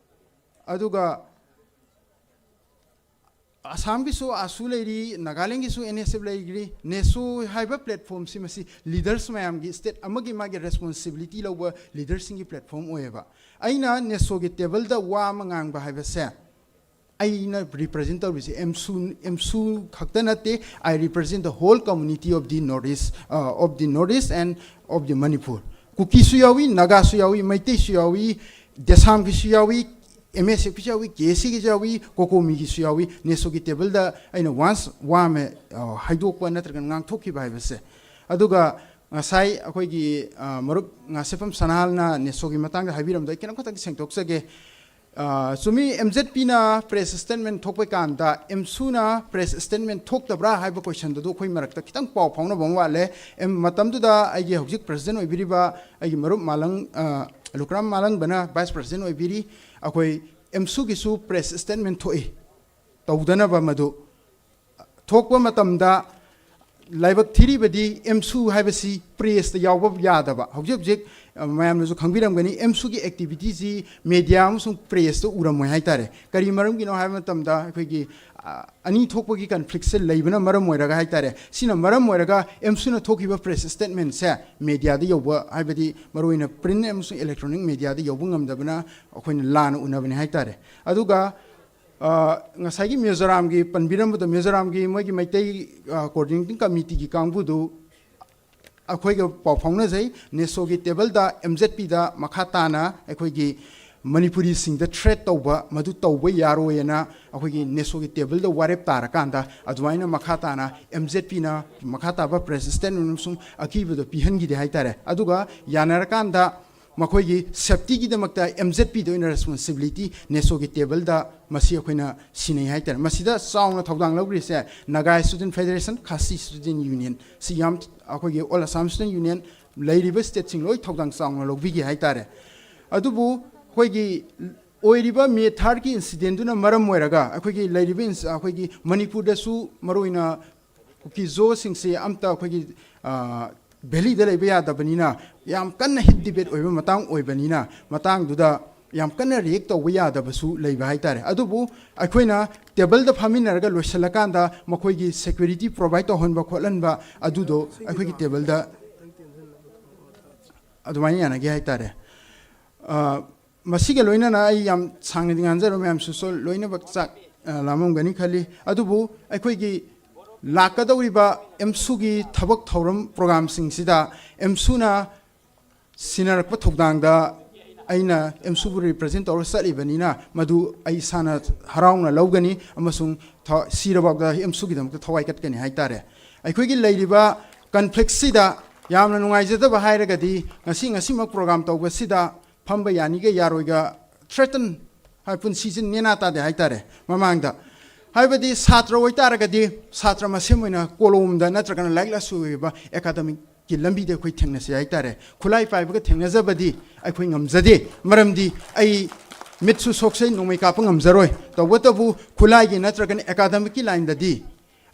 ꯑꯗꯨꯒ ꯑꯁꯥꯝꯒꯤꯁꯨ ꯑꯥꯁꯨ ꯂꯩꯔꯤ, ꯅꯥꯒꯥꯂꯦꯟꯒꯤꯁꯨ ꯑꯦꯟ ꯑꯦꯁ ꯑꯦꯐ ꯂꯩꯔꯤ꯫ ꯅꯦꯁꯣ ꯍꯥꯏꯕ ꯄ꯭ꯂꯦꯠꯐꯣꯝꯁꯤ ꯃꯁꯤ ꯂꯤꯗꯔꯁ ꯃꯌꯥꯝꯒꯤ, ꯁ꯭ꯇꯦꯠ ꯑꯃꯒꯤ ꯃꯥꯒꯤ ꯔꯦꯁꯄꯣꯟꯁꯤꯕꯤꯂꯤꯇꯤ ꯂꯧꯕ ꯂꯤꯗꯔꯁꯤꯡꯒꯤ ꯄ꯭ꯂꯦꯠꯐꯣꯝ ꯑꯣꯏꯌꯦꯕ꯫ ꯑꯩꯅ ꯅꯦꯁꯣꯒꯤ ꯇꯦꯕꯜꯗ ꯋꯥ ꯑꯃ ꯉꯥꯡꯕ ꯍꯥꯏꯕꯁꯦ ꯑꯩꯅ ꯔꯤꯄ꯭ꯔꯖꯦꯟ ꯇꯧꯔꯤꯁꯦ ꯑꯦꯝꯁꯨ, ꯑꯦꯝꯁꯨ ꯈꯛꯇ ꯅꯠꯇꯦ, I represent the whole community of the North East, uh, of the North East and of the Manipur꯫ ꯀꯨꯀꯤꯁꯨ ꯌꯥꯎꯏ, ꯅꯥꯒꯥꯁꯨ ꯌꯥꯎꯏ, ꯃꯩꯇꯩꯁꯨ ꯌꯥꯎꯏ, ꯗꯦꯁꯥꯝꯒꯤꯁꯨ ꯌꯥꯎꯏ, ꯑꯦꯝ ꯑꯦꯁ ꯑꯦꯐꯀꯤꯁꯨ ꯌꯥꯎꯏ, ꯀꯦ ꯑꯦꯁ ꯁꯤꯒꯤꯁꯨ ꯌꯥꯎꯏ, ꯀꯣꯀꯣꯃꯤꯒꯤꯁꯨ ꯌꯥꯎꯏ꯫ ꯅꯦꯁꯣꯒꯤ ꯇꯦꯕꯜꯗ ꯑꯩꯅ ꯋꯥꯟꯁ ꯋꯥ ꯑꯃ, ꯑ, ꯍꯥꯏꯗꯣꯛꯄ ꯅꯠꯇ꯭ꯔꯒ ꯉꯥꯡꯊꯣꯛꯈꯤꯕ ꯍꯥꯏꯕꯁꯦ꯫ ꯑꯗꯨꯒ ꯉꯁꯥꯏ ꯑꯩꯈꯣꯏꯒꯤ, ꯑ, ꯃꯔꯨꯞ ꯉꯥꯁꯦꯐꯝ ꯁꯅꯥꯍꯜꯅ ꯅꯦꯁꯣꯒꯤ ꯃꯇꯥꯡꯗ ꯍꯥꯏꯕꯤꯔꯝꯕꯗꯣ ꯑꯩ ꯈꯤꯇꯪ ꯈꯛꯇꯪ ꯁꯦꯡꯗꯣꯛꯆꯒꯦ꯫ ꯑ, ꯆꯨꯝꯃꯤ, ꯑꯦꯝ ꯖꯦꯠ ꯄꯤꯅ ꯄ꯭ꯔꯦꯁ ꯁ꯭ꯇꯦꯠꯃꯦꯟ ꯊꯣꯛꯄ ꯀꯥꯟꯗ ꯑꯦꯝꯁꯨꯅ ꯄ꯭ꯔꯦꯁ ꯁ꯭ꯇꯦꯠꯃꯦꯟ ꯊꯣꯛꯇꯕ꯭ꯔꯥ ꯍꯥꯏꯕ ꯀꯣꯏꯁꯟꯗꯨ ꯑꯩꯈꯣꯏ ꯃꯔꯛꯇ ꯈꯤꯇꯪ ꯄꯥꯎ ꯐꯥꯎꯅꯕ ꯑꯃ ꯋꯥꯠꯂꯦ꯫ ꯑꯦꯝ, ꯃꯇꯝꯗꯨꯗ ꯑꯩꯒꯤ ꯍꯧꯖꯤꯛ ꯄ꯭ꯔꯦꯁꯤꯗꯦꯟ ꯑꯣꯏꯕꯤꯔꯤꯕ ꯑꯩꯒꯤ ꯃꯔꯨꯞ ꯃꯥꯂꯪ-, ꯑ, ꯂꯨꯀ꯭ꯔꯥꯝ ꯃꯥꯂꯪꯕꯅ ꯚꯥꯏꯁ ꯄ꯭ꯔꯦꯁꯤꯗꯦꯟ ꯑꯣꯏꯕꯤꯔꯤ꯫ ꯑꯩꯈꯣꯏ ꯑꯦꯝꯁꯨꯒꯤꯁꯨ ꯄ꯭ꯔꯦꯁ ꯁ꯭ꯇꯦꯠꯃꯦꯟ ꯊꯣꯛꯏ, ꯇꯧꯗꯅꯕ ꯃꯗꯨ ꯊꯣꯛꯄ ꯃꯇꯝꯗ ꯂꯥꯏꯕꯛ ꯊꯤꯔꯤꯕꯗꯤ ꯑꯦꯝꯁꯨ ꯍꯥꯏꯕꯁꯤ ꯄ꯭ꯔꯦꯁꯇ ꯌꯥꯎꯕ ꯌꯥꯗꯕ꯫ ꯍꯧꯖꯤꯛ ꯍꯧꯖꯤꯛ, ꯑ, ꯃꯌꯥꯝꯅꯁꯨ ꯈꯪꯕꯤꯔꯝꯒꯅꯤ, ꯑꯦꯝꯁꯨꯒꯤ ꯑꯦꯛꯇꯤꯚꯤꯇꯤꯁꯤ ꯃꯦꯗꯤꯌꯥ ꯑꯃꯁꯨꯡ ꯄ꯭ꯔꯦꯁꯇ ꯎꯔꯝꯃꯣꯏ ꯍꯥꯏꯇꯥꯔꯦ꯫ ꯀꯔꯤ ꯃꯔꯝꯒꯤꯅꯣ ꯍꯥꯏꯕ ꯃꯇꯝꯗ ꯑꯩꯈꯣꯏꯒꯤ, ꯑ, ꯑꯅꯤ ꯊꯣꯛꯄꯒꯤ ꯀꯟꯐ꯭ꯂꯤꯛꯁꯦ ꯂꯩꯕꯅ ꯃꯔꯝ ꯑꯣꯏꯔꯒ ꯍꯥꯏꯇꯥꯔꯦ꯫ ꯁꯤꯅ ꯃꯔꯝ ꯑꯣꯏꯔꯒ ꯑꯦꯝꯁꯨꯅ ꯊꯣꯛꯈꯤꯕ ꯄ꯭ꯔꯦꯁ ꯁ꯭ꯇꯦꯠꯃꯦꯟꯁꯦ ꯃꯦꯗꯤꯌꯥꯗ ꯌꯧꯕ, ꯍꯥꯏꯕꯗꯤ ꯃꯔꯨꯑꯣꯏꯅ ꯄ꯭ꯔꯤꯟ ꯑꯃꯁꯨꯡ ꯏꯂꯦꯛꯇ꯭ꯔꯣꯅꯤꯛ ꯃꯦꯗꯤꯌꯥꯗ ꯌꯧꯕ ꯉꯝꯗꯕꯅ ꯑꯩꯈꯣꯏꯅ ꯂꯥꯟꯅ ꯎꯅꯕꯅꯤ ꯍꯥꯏꯇꯥꯔꯦ꯫ ꯑꯗꯨꯒ ꯑ, ꯉꯁꯥꯏꯒꯤ ꯃꯤꯖꯣꯔꯥꯝꯒꯤ ꯄꯟꯕꯤꯔꯝꯕꯗꯣ, ꯃꯤꯖꯣꯔꯥꯝꯒꯤ ꯃꯣꯏꯒꯤ ꯃꯩꯇꯩ, ꯑ, coordinating committeeꯒꯤ ꯀꯥꯡꯕꯨꯗꯨ ꯑꯩꯈꯣꯏꯒ ꯄꯥꯎ ꯐꯥꯎꯅꯖꯩ꯫ ꯅꯦꯁꯣꯒꯤ ꯇꯦꯕꯜꯗ, ꯑꯦꯝ ꯖꯦꯠ ꯄꯤꯗ ꯃꯈꯥ ꯇꯥꯅ ꯑꯩꯈꯣꯏꯒꯤ ꯃꯅꯤꯄꯨꯔꯤꯁꯤꯡꯗ threat ꯇꯧꯕ, ꯃꯗꯨ ꯇꯧꯕ ꯌꯥꯔꯣꯏꯅ ꯑꯩꯈꯣꯏꯒꯤ ꯅꯦꯁꯣꯒꯤ ꯇꯦꯕꯜꯗ ꯋꯥꯔꯦꯞ ꯇꯥꯔꯀꯥꯟꯗ, ꯑꯗꯨꯃꯥꯏꯅ ꯃꯈꯥ ꯇꯥꯅ ꯑꯦꯝ ꯖꯦꯠ ꯄꯤꯅ ꯃꯈꯥ ꯇꯥꯕ persistent ꯑꯃꯁꯨꯡ ꯑꯀꯤꯕꯗꯣ ꯄꯤꯍꯟꯈꯤꯗꯦ ꯍꯥꯏꯇꯥꯔꯦ꯫ ꯑꯗꯨꯒ ꯌꯥꯅꯔꯀꯥꯟꯗ ꯃꯈꯣꯏꯒꯤ safetyꯒꯤꯗꯃꯛꯇ ꯑꯦꯝ ꯖꯦꯠ ꯄꯤꯗ ꯑꯣꯏꯅ responsibility ꯅꯦꯁꯣꯒꯤ ꯇꯦꯕꯜꯗ ꯃꯁꯤ ꯑꯩꯈꯣꯏꯅ ꯁꯤꯟꯅꯩ ꯍꯥꯏꯇꯥꯔꯦ꯫ ꯃꯁꯤꯗ ꯆꯥꯎꯅ ꯊꯧꯗꯥꯡ ꯂꯧꯈ꯭ꯔꯤꯁꯦ Naga Student Federation, Khasi Student Union, ꯁꯤ ꯌꯥꯝ, ꯑꯩꯈꯣꯏꯒꯤ All Assam Student Union, ꯂꯩꯔꯤꯕ stateꯁꯤꯡ ꯂꯣꯏ ꯊꯧꯗꯥꯡ ꯆꯥꯎꯅ ꯂꯧꯕꯤꯈꯤ ꯍꯥꯏꯇꯥꯔꯦ꯫ ꯑꯗꯨꯕꯨ ꯑꯩꯈꯣꯏꯒꯤ ꯑꯣꯏꯔꯤꯕ May thirdꯀꯤ incidentꯗꯨꯅ ꯃꯔꯝ ꯑꯣꯏꯔꯒ ꯑꯩꯈꯣꯏꯒꯤ ꯂꯩꯔꯤꯕ ins-, ꯑꯩꯈꯣꯏꯒꯤ ꯃꯅꯤꯄꯨꯔꯗꯁꯨ ꯃꯔꯨꯑꯣꯏꯅ ꯀꯨꯀꯤꯖꯣꯁꯤꯡꯁꯦ ꯑꯝꯇ ꯑꯩꯈꯣꯏꯒꯤ, ꯑ, valleyꯗ ꯂꯩꯕ ꯌꯥꯗꯕꯅꯤꯅ, ꯌꯥꯝ ꯀꯟꯅ heat debate ꯑꯣꯏꯕ ꯃꯇꯥꯡ ꯑꯣꯏꯕꯅꯤꯅ, ꯃꯇꯥꯡꯗꯨꯗ ꯌꯥꯝ ꯀꯟꯅ react ꯇꯧꯕ ꯌꯥꯗꯕꯁꯨ ꯂꯩꯕ ꯍꯥꯏꯇꯥꯔꯦ꯫ ꯑꯗꯨꯕꯨ ꯑꯩꯈꯣꯏꯅ ꯇꯦꯕꯜꯗ ꯐꯝꯃꯤꯟꯅꯔꯒ ꯂꯣꯏꯁꯤꯜꯂꯀꯥꯟꯗ ꯃꯈꯣꯏꯒꯤ security provide ꯇꯧꯍꯟꯕ ꯈꯣꯠꯍꯟꯕ ꯑꯗꯨꯗꯣ ꯑꯩꯈꯣꯏꯒꯤ ꯇꯦꯕꯜꯗ ꯑꯗꯨꯃꯥꯏꯅ ꯌꯥꯅꯒꯦ ꯍꯥꯏꯇꯥꯔꯦ꯫ ꯑ, ꯃꯁꯤꯒ ꯂꯣꯏꯅꯅ ꯑꯩ ꯌꯥꯝ ꯁꯥꯡꯅꯗꯤ ꯉꯥꯡꯖꯔꯣꯏ, ꯃꯌꯥꯝꯁꯨ ꯁꯣ-, ꯂꯣꯏꯅꯃꯛ ꯆꯥꯛ, ꯑ, ꯂꯥꯝꯃꯝꯒꯅꯤ ꯈꯜꯂꯤ꯫ ꯑꯗꯨꯕꯨ ꯑꯩꯈꯣꯏꯒꯤ ꯂꯥꯛꯀꯗꯧꯔꯤꯕ ꯑꯦꯝꯁꯨꯒꯤ ꯊꯕꯛ ꯊꯧꯔꯝ programꯁꯤꯡꯁꯤꯗ ꯑꯦꯝꯁꯨꯅ ꯁꯤꯟꯅꯔꯛꯄ ꯊꯧꯗꯥꯡꯗ ꯑꯩꯅ ꯑꯦꯝꯁꯨꯕꯨ represent ꯇꯧꯔ ꯆꯠꯂꯤꯕꯅꯤꯅ, ꯃꯗꯨ ꯑꯩ ꯏꯁꯥꯅ ꯍꯔꯥꯎꯅ ꯂꯧꯒꯅꯤ ꯑꯃꯁꯨꯡ ꯊ-, ꯁꯤꯔꯕꯥꯎꯗ ꯑꯦꯝꯁꯨꯒꯤꯗꯃꯛꯇ ꯊꯋꯥꯏ ꯀꯠꯀꯅꯤ ꯍꯥꯏꯇꯥꯔꯦ꯫ ꯑꯩꯈꯣꯏꯒꯤ ꯂꯩꯔꯤꯕ conflictꯁꯤꯗ ꯌꯥꯝꯅ ꯅꯨꯡꯉꯥꯏꯖꯗꯕ ꯍꯥꯏꯔꯒꯗꯤ, ꯉꯁꯤ, ꯉꯁꯤꯃꯛ program ꯇꯧꯕꯁꯤꯗ ꯐꯝꯕ ꯌꯥꯅꯤꯒ ꯌꯥꯔꯣꯏꯒ threaten ꯍꯥꯏ, ꯄꯨꯟꯁꯤꯁꯤ ꯅꯦꯅꯥ ꯇꯥꯗꯦ ꯍꯥꯏꯇꯥꯔꯦ꯫ ꯃꯃꯥꯡꯗ ꯍꯥꯏꯕꯗꯤ ꯁꯥꯇ꯭ꯔ ꯑꯣꯏꯇꯥꯔꯒꯗꯤ ꯁꯥꯇ꯭ꯔ ꯃꯁꯦꯟ ꯑꯣꯏꯅ ꯀꯣꯂꯣꯝꯗ ꯅꯠꯇ꯭ꯔꯒꯅ ꯂꯥꯏꯔꯤꯛ ꯂꯥꯏꯁꯨ ꯑꯣꯏꯕ academicꯀꯤ ꯂꯝꯕꯤꯗ ꯑꯩꯈꯣꯏ ꯊꯦꯡꯅꯁꯤ ꯍꯥꯏꯇꯥꯔꯦ꯫ ꯈꯨꯠꯂꯥꯏ ꯄꯥꯏꯕꯒ ꯊꯦꯡꯅꯖꯕꯗꯤ ꯑꯩꯈꯣꯏ ꯉꯝꯖꯗꯦ, ꯃꯔꯝꯗꯤ ꯑꯩ ꯃꯤꯠꯁꯨ ꯁꯣꯛꯆꯩ, ꯅꯣꯡꯃꯩ ꯀꯥꯞꯄ ꯉꯝꯖꯔꯣꯏ꯫ ꯇꯧꯕꯇꯕꯨ ꯈꯨꯠꯂꯥꯏꯒꯤ ꯅꯠꯇ꯭ꯔꯒꯅ academicꯀꯤ lineꯗꯗꯤ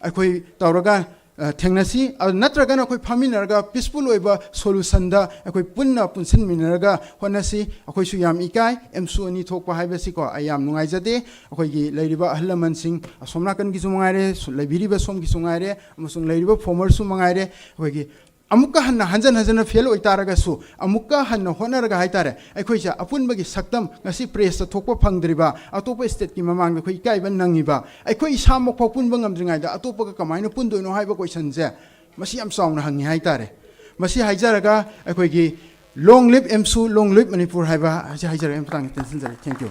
ꯑꯩꯈꯣꯏ ꯇꯧꯔꯒ, ꯑ, ꯊꯦꯡꯅꯁꯤ꯫ ꯑꯗꯨ ꯅꯠꯇ꯭ꯔꯒꯅ ꯑꯩꯈꯣꯏ ꯐꯝꯃꯤꯟꯅꯔꯒ peaceful ꯑꯣꯏꯕ solutionꯗ ꯑꯩꯈꯣꯏ ꯄꯨꯟꯅ ꯄꯨꯟꯁꯤꯟꯃꯤꯟꯅꯔꯒ ꯍꯣꯠꯅꯁꯤ꯫ ꯑꯩꯈꯣꯏꯁꯨ ꯌꯥꯝ ꯏꯀꯥꯏ, ꯑꯦꯝꯁꯨ ꯑꯅꯤ ꯊꯣꯛꯄ ꯍꯥꯏꯕꯁꯤꯀꯣ, ꯑꯩ ꯌꯥꯝ ꯅꯨꯡꯉꯥꯏꯖꯗꯦ꯫ ꯑꯩꯈꯣꯏꯒꯤ ꯂꯩꯔꯤꯕ ꯑꯍꯜ ꯂꯃꯟꯁꯤꯡ, ꯑꯁꯣꯝ ꯅꯥꯀꯟꯒꯤꯁꯨ ꯃꯉꯥꯏꯔꯦ, ꯁꯨ-, ꯂꯩꯕꯤꯔꯤꯕ ꯁꯣꯝꯒꯤꯁꯨ ꯉꯥꯏꯔꯦ, ꯑꯃꯁꯨꯡ ꯂꯩꯔꯤꯕ formerꯁꯨ ꯃꯉꯥꯏꯔꯦ, ꯑꯩꯈꯣꯏꯒꯤ ꯑꯃꯨꯛꯀ ꯍꯟꯅ ꯍꯟꯖꯟ ꯍꯟꯖꯟꯅ ꯐꯦꯜ ꯑꯣꯏꯇꯥꯔꯒꯁꯨ, ꯑꯃꯨꯛꯀ ꯍꯟꯅ ꯍꯣꯠꯅꯔꯒ ꯍꯥꯏꯇꯥꯔꯦ, ꯑꯩꯈꯣꯏꯁꯦ ꯑꯄꯨꯟꯕꯒꯤ ꯁꯛꯇꯝ, ꯉꯁꯤ ꯄ꯭ꯔꯦꯁꯇ ꯊꯣꯛꯄ ꯐꯪꯗ꯭ꯔꯤꯕ, ꯑꯇꯣꯞꯄ ꯁ꯭ꯇꯦꯠꯀꯤ ꯃꯃꯥꯡꯗ ꯑꯩꯈꯣꯏ ꯏꯀꯥꯏꯕ ꯅꯪꯉꯤꯕ, ꯑꯩꯈꯣꯏ ꯏꯁꯥꯃꯛ ꯐꯥꯎ ꯄꯨꯟꯕ ꯉꯝꯗ꯭ꯔꯤꯉꯩꯗ ꯑꯇꯣꯞꯄꯒ ꯀꯃꯥꯏꯅ ꯄꯨꯟꯗꯣꯏꯅꯣ ꯍꯥꯏꯕ ꯀꯣꯏꯁꯟꯁꯦ ꯃꯁꯤ ꯌꯥꯝ ꯆꯥꯎꯅ ꯍꯪꯉꯤ ꯍꯥꯏꯇꯥꯔꯦ꯫ ꯃꯁꯤ ꯍꯥꯏꯖꯔꯒ ꯑꯩꯈꯣꯏꯒꯤ "Long live AMSU, long live Manipur" ꯍꯥꯏꯕ ꯑꯁꯤ ꯍꯥꯏꯖꯔꯒ ꯑꯩ ꯃꯇꯥꯡꯗ ꯇꯦꯟꯁꯤꯟꯖꯔꯦ꯫ Thank you꯫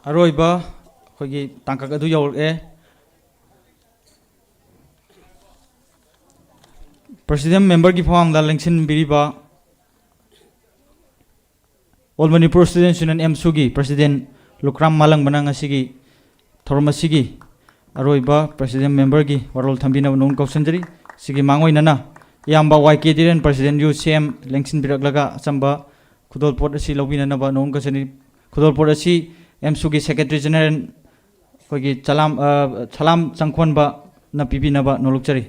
ꯑꯔꯣꯏꯕ ꯑꯩꯈꯣꯏꯒꯤ ꯇꯥꯡꯀꯛ ꯑꯗꯨ ꯌꯧꯔꯛꯑꯦ꯫ President memberꯒꯤ ꯐꯝꯐꯝꯗ ꯂꯦꯡꯁꯤꯟꯕꯤꯔꯤꯕ All Manipur Students Union AMSUꯒꯤ President ꯂꯨꯈ꯭ꯔꯥꯝ ꯃꯥꯂꯪꯕꯅ ꯉꯁꯤꯒꯤ ꯊꯧꯔꯝ ꯑꯁꯤꯒꯤ ꯑꯔꯣꯏꯕ President memberꯒꯤ ꯋꯥꯔꯣꯜ ꯊꯝꯕꯤꯅꯕ ꯅꯣꯡ ꯀꯧꯁꯤꯟꯖꯔꯤ꯫ ꯁꯤꯒꯤ ꯃꯥꯡꯑꯣꯏꯅꯅ ꯏꯌꯥꯝꯕ ꯋꯥꯏ ꯀꯦ ꯙꯤꯔꯦꯟ, President U C M, ꯂꯦꯡꯁꯤꯟꯕꯤꯔꯛꯂꯒ ꯑꯆꯝꯕ ꯈꯨꯗꯣꯜꯄꯣꯠ ꯑꯁꯤ ꯂꯧꯕꯤꯅꯅꯕ ꯅꯣꯡ ꯀꯧꯁꯤꯟꯖꯔꯤ꯫ ꯈꯨꯗꯣꯜꯄꯣꯠ ꯑꯁꯤ AMSUꯒꯤ Secretary General ꯑꯩꯈꯣꯏꯒꯤ ꯆꯂꯥꯝ, ꯑ, ꯁꯂꯥꯝ ꯆꯪꯈꯣꯟꯕꯅ ꯄꯤꯕꯤꯅꯕ ꯅꯣꯡꯂꯨꯛꯆꯔꯤ꯫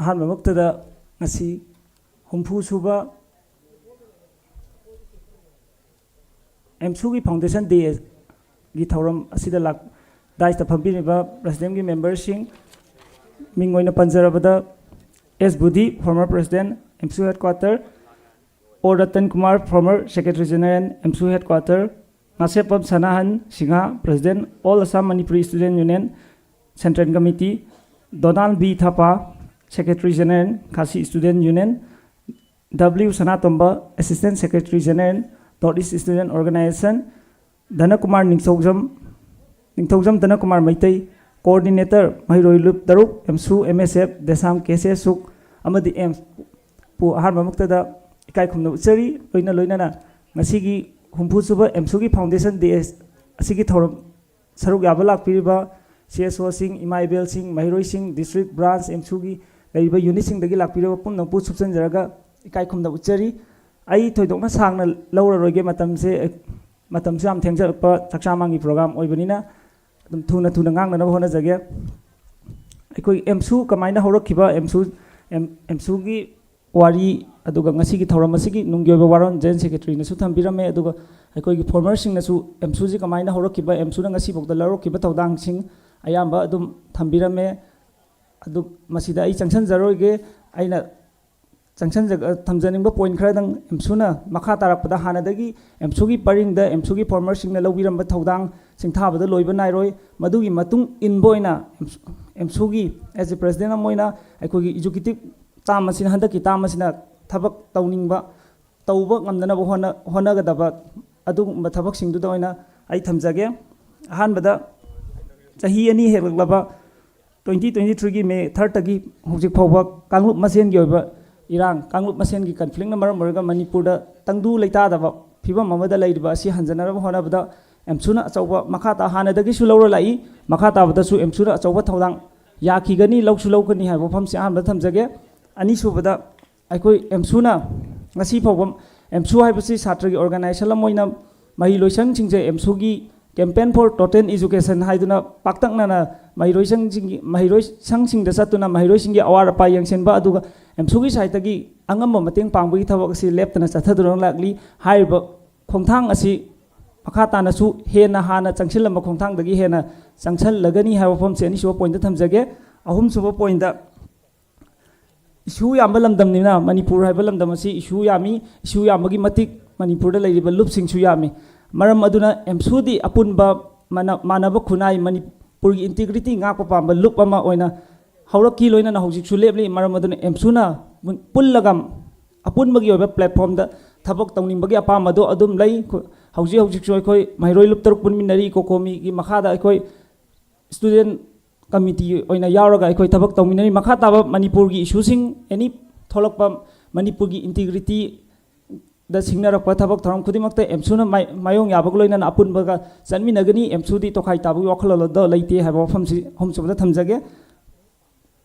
ꯑꯍꯥꯟꯕꯃꯛꯇꯗ ꯉꯁꯤ ꯍꯨꯝꯐꯨ ꯁꯨꯕ AMSUꯒꯤ Foundation Dayꯒꯤ ꯊꯧꯔꯝ ꯑꯁꯤꯗ ꯂꯥꯛ-, dais ꯐꯝꯕꯤꯔꯤꯕ Presidentꯀꯤ memberꯁꯤꯡ, ꯃꯤꯡ ꯑꯣꯏꯅ ꯄꯟꯖꯔꯕꯗ ꯑꯦꯁ ꯕꯨꯙꯤ, former President, AMSU Headquarter, O Ratan Kumar, former Secretary General, AMSU Headquarter, Ngasheppam Sanahan Singh, President, All Assam Manipuri Student Union, Central Committee, Donal B Thapa, Secretary General, Khasi Student Union, W Sanatomba, Assistant Secretary General, North East Student Organization, Dhanakumar Ningthoujam, Ningthoujam Dhanakumar Meitei, Coordinator, ꯃꯍꯩꯔꯣꯏ ꯂꯨꯞ ꯇꯔꯨꯛ, AMSU, MSF, ꯗꯦꯁꯥꯝ, ꯀꯦ ꯑꯦꯁ ꯑꯦꯁ ꯁꯨꯛ ꯑꯃꯗꯤ AMSPꯕꯨ ꯑꯍꯥꯟꯕꯃꯛꯇꯗ ꯏꯀꯥꯏ ꯈꯨꯝꯅꯕ ꯎꯠꯆꯔꯤ꯫ ꯂꯣꯏꯅ ꯂꯣꯏꯅꯅ ꯉꯁꯤꯒꯤ ꯍꯨꯝꯐꯨ ꯁꯨꯕ AMSUꯒꯤ Foundation Day ꯑꯁꯤꯒꯤ ꯊꯧꯔꯝ ꯁꯔꯨꯛ ꯌꯥꯕ ꯂꯥꯛꯄꯤꯔꯤꯕ ꯁꯤ ꯑꯦꯁ ꯑꯣꯁꯤꯡ, ꯏꯃꯥ ꯏꯕꯦꯜꯁꯤꯡ, ꯃꯍꯩꯔꯣꯏꯁꯤꯡ, district, branch, AMSUꯒꯤ ꯂꯩꯔꯤꯕ unitꯁꯤꯡꯗꯒꯤ ꯂꯥꯛꯄꯤꯔꯕ ꯄꯨꯝꯅꯃꯛꯄꯨ ꯁꯨꯞꯆꯟꯖꯔꯒ ꯏꯀꯥꯏ ꯈꯨꯝꯅꯕ ꯎꯠꯆꯔꯤ꯫ ꯑꯩ ꯊꯣꯏꯗꯣꯛꯅ ꯁꯥꯡꯅ ꯂꯧꯔꯔꯣꯏꯒꯦ, ꯃꯇꯝꯁꯦ, ꯃꯇꯝꯁꯨ ꯌꯥꯝ ꯊꯦꯡꯖꯔꯛꯄ ꯆꯥꯛꯆꯥ ꯃꯥꯡꯒꯤ ꯄ꯭ꯔꯣꯒ꯭ꯔꯥꯝ ꯑꯣꯏꯕꯅꯤꯅ ꯑꯗꯨꯝ ꯊꯨꯅ ꯊꯨꯅ ꯉꯥꯡꯅꯅꯕ ꯍꯣꯠꯅꯖꯒꯦ꯫ ꯑꯩꯈꯣꯏ ꯑꯦꯝꯁꯨ ꯀꯃꯥꯏꯅ ꯍꯧꯔꯛꯈꯤꯕ, ꯑꯦꯝꯁꯨ, ꯑꯦꯝ, ꯑꯦꯝꯁꯨꯒꯤ ꯋꯥꯔꯤ, ꯑꯗꯨꯒ ꯉꯁꯤꯒꯤ ꯊꯧꯔꯝ ꯑꯁꯤꯒꯤ ꯅꯨꯡꯒꯤ ꯑꯣꯏꯕ ꯋꯥꯔꯣꯜ ꯖꯦꯟ ꯁꯦꯀ꯭ꯔꯦꯇꯔꯤꯅꯁꯨ ꯊꯝꯕꯤꯔꯝꯃꯦ꯫ ꯑꯗꯨꯒ ꯑꯩꯈꯣꯏꯒꯤ ꯐꯣꯔꯃꯔꯁꯤꯡꯅꯁꯨ ꯑꯦꯝꯁꯨꯁꯤ ꯀꯃꯥꯏꯅ ꯍꯧꯔꯛꯈꯤꯕ, ꯑꯦꯝꯁꯨꯅ ꯉꯁꯤꯐꯥꯎꯗ ꯂꯧꯔꯛꯈꯤꯕ ꯊꯧꯗꯥꯡꯁꯤꯡ ꯑꯌꯥꯝꯕ ꯑꯗꯨꯝ ꯊꯝꯕꯤꯔꯝꯃꯦ꯫ ꯑꯗꯨ ꯃꯁꯤꯗ ꯑꯩ ꯆꯪꯁꯤꯟꯖꯔꯣꯏꯒꯦ꯫ ꯑꯩꯅ ꯆꯪꯁꯤꯟꯖ-, ꯊꯝꯖꯅꯤꯡꯕ ꯄꯣꯏꯟ ꯈꯔꯗꯪ, ꯑꯦꯝꯁꯨꯅ ꯃꯈꯥ ꯇꯥꯔꯛꯄꯗ ꯍꯥꯟꯅꯗꯒꯤ ꯑꯦꯝꯁꯨꯒꯤ ꯄꯔꯤꯡꯗ ꯑꯦꯝꯁꯨꯒꯤ ꯐꯣꯔꯃꯔꯁꯤꯡꯅ ꯂꯧꯕꯤꯔꯝꯕ ꯊꯧꯗꯥꯡ ꯁꯤꯡꯊꯥꯕꯗ ꯂꯣꯏꯕ ꯅꯥꯏꯔꯣꯏ꯫ ꯃꯗꯨꯒꯤ ꯃꯇꯨꯡ ꯏꯟꯕ ꯑꯣꯏꯅ ꯑꯦꯝꯁꯨ-, ꯑꯦꯝꯁꯨꯒꯤ as a president ꯑꯃ ꯑꯣꯏꯅ ꯑꯩꯈꯣꯏꯒꯤ executive term ꯑꯁꯤꯅ, ꯍꯟꯗꯛꯀꯤ term ꯑꯁꯤꯅ ꯊꯕꯛ ꯇꯧꯅꯤꯡꯕ, ꯇꯧꯕ ꯉꯝꯅꯅꯕ ꯍꯣꯠꯅ-, ꯍꯣꯠꯅꯒꯗꯕ ꯑꯗꯨꯒꯨꯝꯕ ꯊꯕꯛꯁꯤꯡꯗꯨꯗ ꯑꯣꯏꯅ ꯑꯩ ꯊꯝꯖꯒꯦ꯫ ꯑꯍꯥꯟꯕꯗ, ꯆꯍꯤ ꯑꯅꯤ ꯍꯦꯜꯂꯛꯂꯕ twenty twenty threeꯒꯤ May thirdꯇꯒꯤ ꯍꯧꯖꯤꯛ ꯐꯥꯎꯕ ꯀꯥꯡꯂꯨꯞ ꯃꯁꯦꯟꯒꯤ ꯑꯣꯏꯕ ꯏꯔꯥꯡ, ꯀꯥꯡꯂꯨꯞ ꯃꯁꯦꯟꯒꯤ conflictꯅ ꯃꯔꯝ ꯑꯣꯏꯔꯒ ꯃꯅꯤꯄꯨꯔꯗ ꯇꯪꯗꯨ ꯂꯩꯇꯥꯗꯕ ꯐꯤꯕꯝ ꯑꯃꯗ ꯂꯩꯔꯤꯕ ꯑꯁꯤ ꯍꯟꯖꯅꯕ ꯍꯣꯠꯅꯕꯗ ꯑꯦꯝꯁꯨꯅ ꯑꯆꯧꯕ, ꯃꯈꯥ ꯇꯥ-, ꯍꯥꯟꯅꯗꯒꯤꯁꯨ ꯂꯧꯔ ꯂꯥꯛꯏ, ꯃꯈꯥ ꯇꯥꯕꯗꯁꯨ ꯑꯦꯝꯁꯨꯅ ꯑꯆꯧꯕ ꯊꯧꯗꯥꯡ ꯌꯥꯈꯤꯒꯅꯤ, ꯂꯧꯁꯨ ꯂꯧꯒꯅꯤ ꯍꯥꯏꯕ ꯋꯥꯐꯝꯁꯤ ꯑꯍꯥꯟꯕꯗ ꯊꯝꯖꯒꯦ꯫ ꯑꯅꯤꯁꯨꯕꯗ, ꯑꯩꯈꯣꯏ ꯑꯦꯝꯁꯨꯅ ꯉꯁꯤ ꯐꯥꯎꯕ, ꯑꯦꯝꯁꯨ ꯍꯥꯏꯕꯁꯤ ꯁꯥꯇ꯭ꯔꯒꯤ organization ꯑꯃ ꯑꯣꯏꯅ ꯃꯍꯩꯂꯣꯏꯁꯪꯁꯤꯡꯁꯦ ꯑꯦꯝꯁꯨꯒꯤ Campaign for Total Education ꯍꯥꯏꯗꯨꯅ ꯄꯥꯛꯇꯛꯅꯅ ꯃꯍꯩꯔꯣꯏꯁꯪꯁꯤꯡꯒꯤ, ꯃꯍꯩꯔꯣꯏꯁꯪꯁꯤꯡꯗ ꯆꯠꯇꯨꯅ ꯃꯍꯩꯔꯣꯏꯁꯤꯡꯒꯤ ꯑꯋꯥꯠ ꯑꯄꯥ ꯌꯦꯡꯁꯤꯟꯕ, ꯑꯗꯨꯒ ꯑꯦꯝꯁꯨꯒꯤ ꯁꯥꯏꯠꯇꯒꯤ ꯑꯉꯝꯕ ꯃꯇꯦꯡ ꯄꯥꯡꯕꯒꯤ ꯊꯕꯛ ꯑꯁꯤ ꯂꯦꯞꯇꯅ ꯆꯠꯊꯗꯨꯅ ꯂꯥꯛꯂꯤ꯫ ꯍꯥꯏꯔꯤꯕ ꯈꯣꯡꯊꯥꯡ ꯑꯁꯤ ꯃꯈꯥ ꯇꯥꯅꯁꯨ ꯍꯦꯟꯅ ꯍꯥꯟꯅ ꯆꯪꯁꯤꯜꯂꯝꯕ ꯈꯣꯡꯊꯥꯡꯗꯒꯤ ꯍꯦꯟꯅ ꯆꯪꯁꯤꯜꯂꯒꯅꯤ ꯍꯥꯏꯕ ꯋꯥꯐꯝꯁꯤ ꯑꯅꯤꯁꯨꯕ ꯄꯣꯏꯟꯗ ꯊꯝꯖꯒꯦ꯫ ꯑꯍꯨꯝꯁꯨꯕ ꯄꯣꯏꯟꯗ, ꯏꯁꯨ ꯌꯥꯝꯕ ꯂꯝꯗꯝꯅꯤꯅ, ꯃꯅꯤꯄꯨꯔ ꯍꯥꯏꯕ ꯂꯝꯗꯝ ꯑꯁꯤ ꯏꯁꯨ ꯌꯥꯝꯃꯤ꯫ ꯏꯁꯨ ꯌꯥꯝꯕꯒꯤ ꯃꯇꯤꯛ ꯃꯅꯤꯄꯨꯔꯗ ꯂꯩꯔꯤꯕ ꯂꯨꯞꯁꯤꯡꯁꯨ ꯌꯥꯝꯃꯤ꯫ ꯃꯔꯝ ꯑꯗꯨꯅ ꯑꯦꯝꯁꯨꯗꯤ ꯑꯄꯨꯟꯕ ꯃꯥꯟꯅ-, ꯃꯥꯟꯅꯕ ꯈꯨꯟꯅꯥꯏ, ꯃꯅꯤꯄꯨꯔꯒꯤ integrity ꯉꯥꯛꯄ ꯄꯥꯝꯕ ꯂꯨꯞ ꯑꯃ ꯑꯣꯏꯅ ꯍꯧꯔꯛꯈꯤ, ꯂꯣꯏꯅꯅ ꯍꯧꯖꯤꯛꯁꯨ ꯂꯦꯞꯂꯤ꯫ ꯃꯔꯝ ꯑꯗꯨꯅ ꯑꯦꯝꯁꯨꯅ ꯄꯨꯜꯂꯒ ꯑꯄꯨꯟꯕꯒꯤ ꯑꯣꯏꯕ platformꯗ ꯊꯕꯛ ꯇꯧꯅꯤꯡꯕꯒꯤ ꯑꯄꯥꯝꯕꯗꯣ ꯑꯗꯨꯝ ꯂꯩ꯫ ꯍꯧꯖꯤꯛ ꯍꯧꯖꯤꯛꯁꯨ ꯑꯩꯈꯣꯏ ꯃꯍꯩꯔꯣꯏ ꯂꯨꯞ ꯇꯔꯨꯛ ꯄꯨꯟꯃꯤꯟꯅꯔꯤ꯫ ꯀꯣꯀꯣꯃꯤꯒꯤ ꯃꯈꯥꯗ ꯑꯩꯈꯣꯏ student committee ꯑꯣꯏꯅ ꯌꯥꯎꯔꯒ ꯑꯩꯈꯣꯏ ꯊꯕꯛ ꯇꯧꯃꯤꯟꯅꯔꯤ꯫ ꯃꯈꯥ ꯇꯥꯕ ꯃꯅꯤꯄꯨꯔꯒꯤ ꯏꯁꯨꯁꯤꯡ, ꯑꯦꯅꯤ ꯊꯣꯛꯂꯛꯄ ꯃꯅꯤꯄꯨꯔꯒꯤ integrityꯗ ꯁꯤꯡꯅꯔꯛꯄ ꯊꯕꯛ ꯊꯧꯔꯝ ꯈꯨꯗꯤꯡꯃꯛꯇ ꯑꯦꯝꯁꯨꯅ ꯃꯥꯏ-, ꯃꯥꯌꯣꯡ ꯌꯥꯕꯒ ꯂꯣꯏꯅꯅ ꯑꯄꯨꯟꯕꯒ ꯆꯠꯃꯤꯟꯅꯒꯅꯤ꯫ ꯑꯦꯝꯁꯨꯗꯤ ꯇꯣꯈꯥꯏ ꯇꯥꯕꯒꯤ ꯋꯥꯈꯜꯂꯣꯟ ꯑꯗꯣ ꯂꯩꯇꯦ ꯍꯥꯏꯕ ꯋꯥꯐꯝꯁꯤ ꯑꯍꯨꯝꯁꯨꯕꯗ ꯊꯝꯖꯒꯦ꯫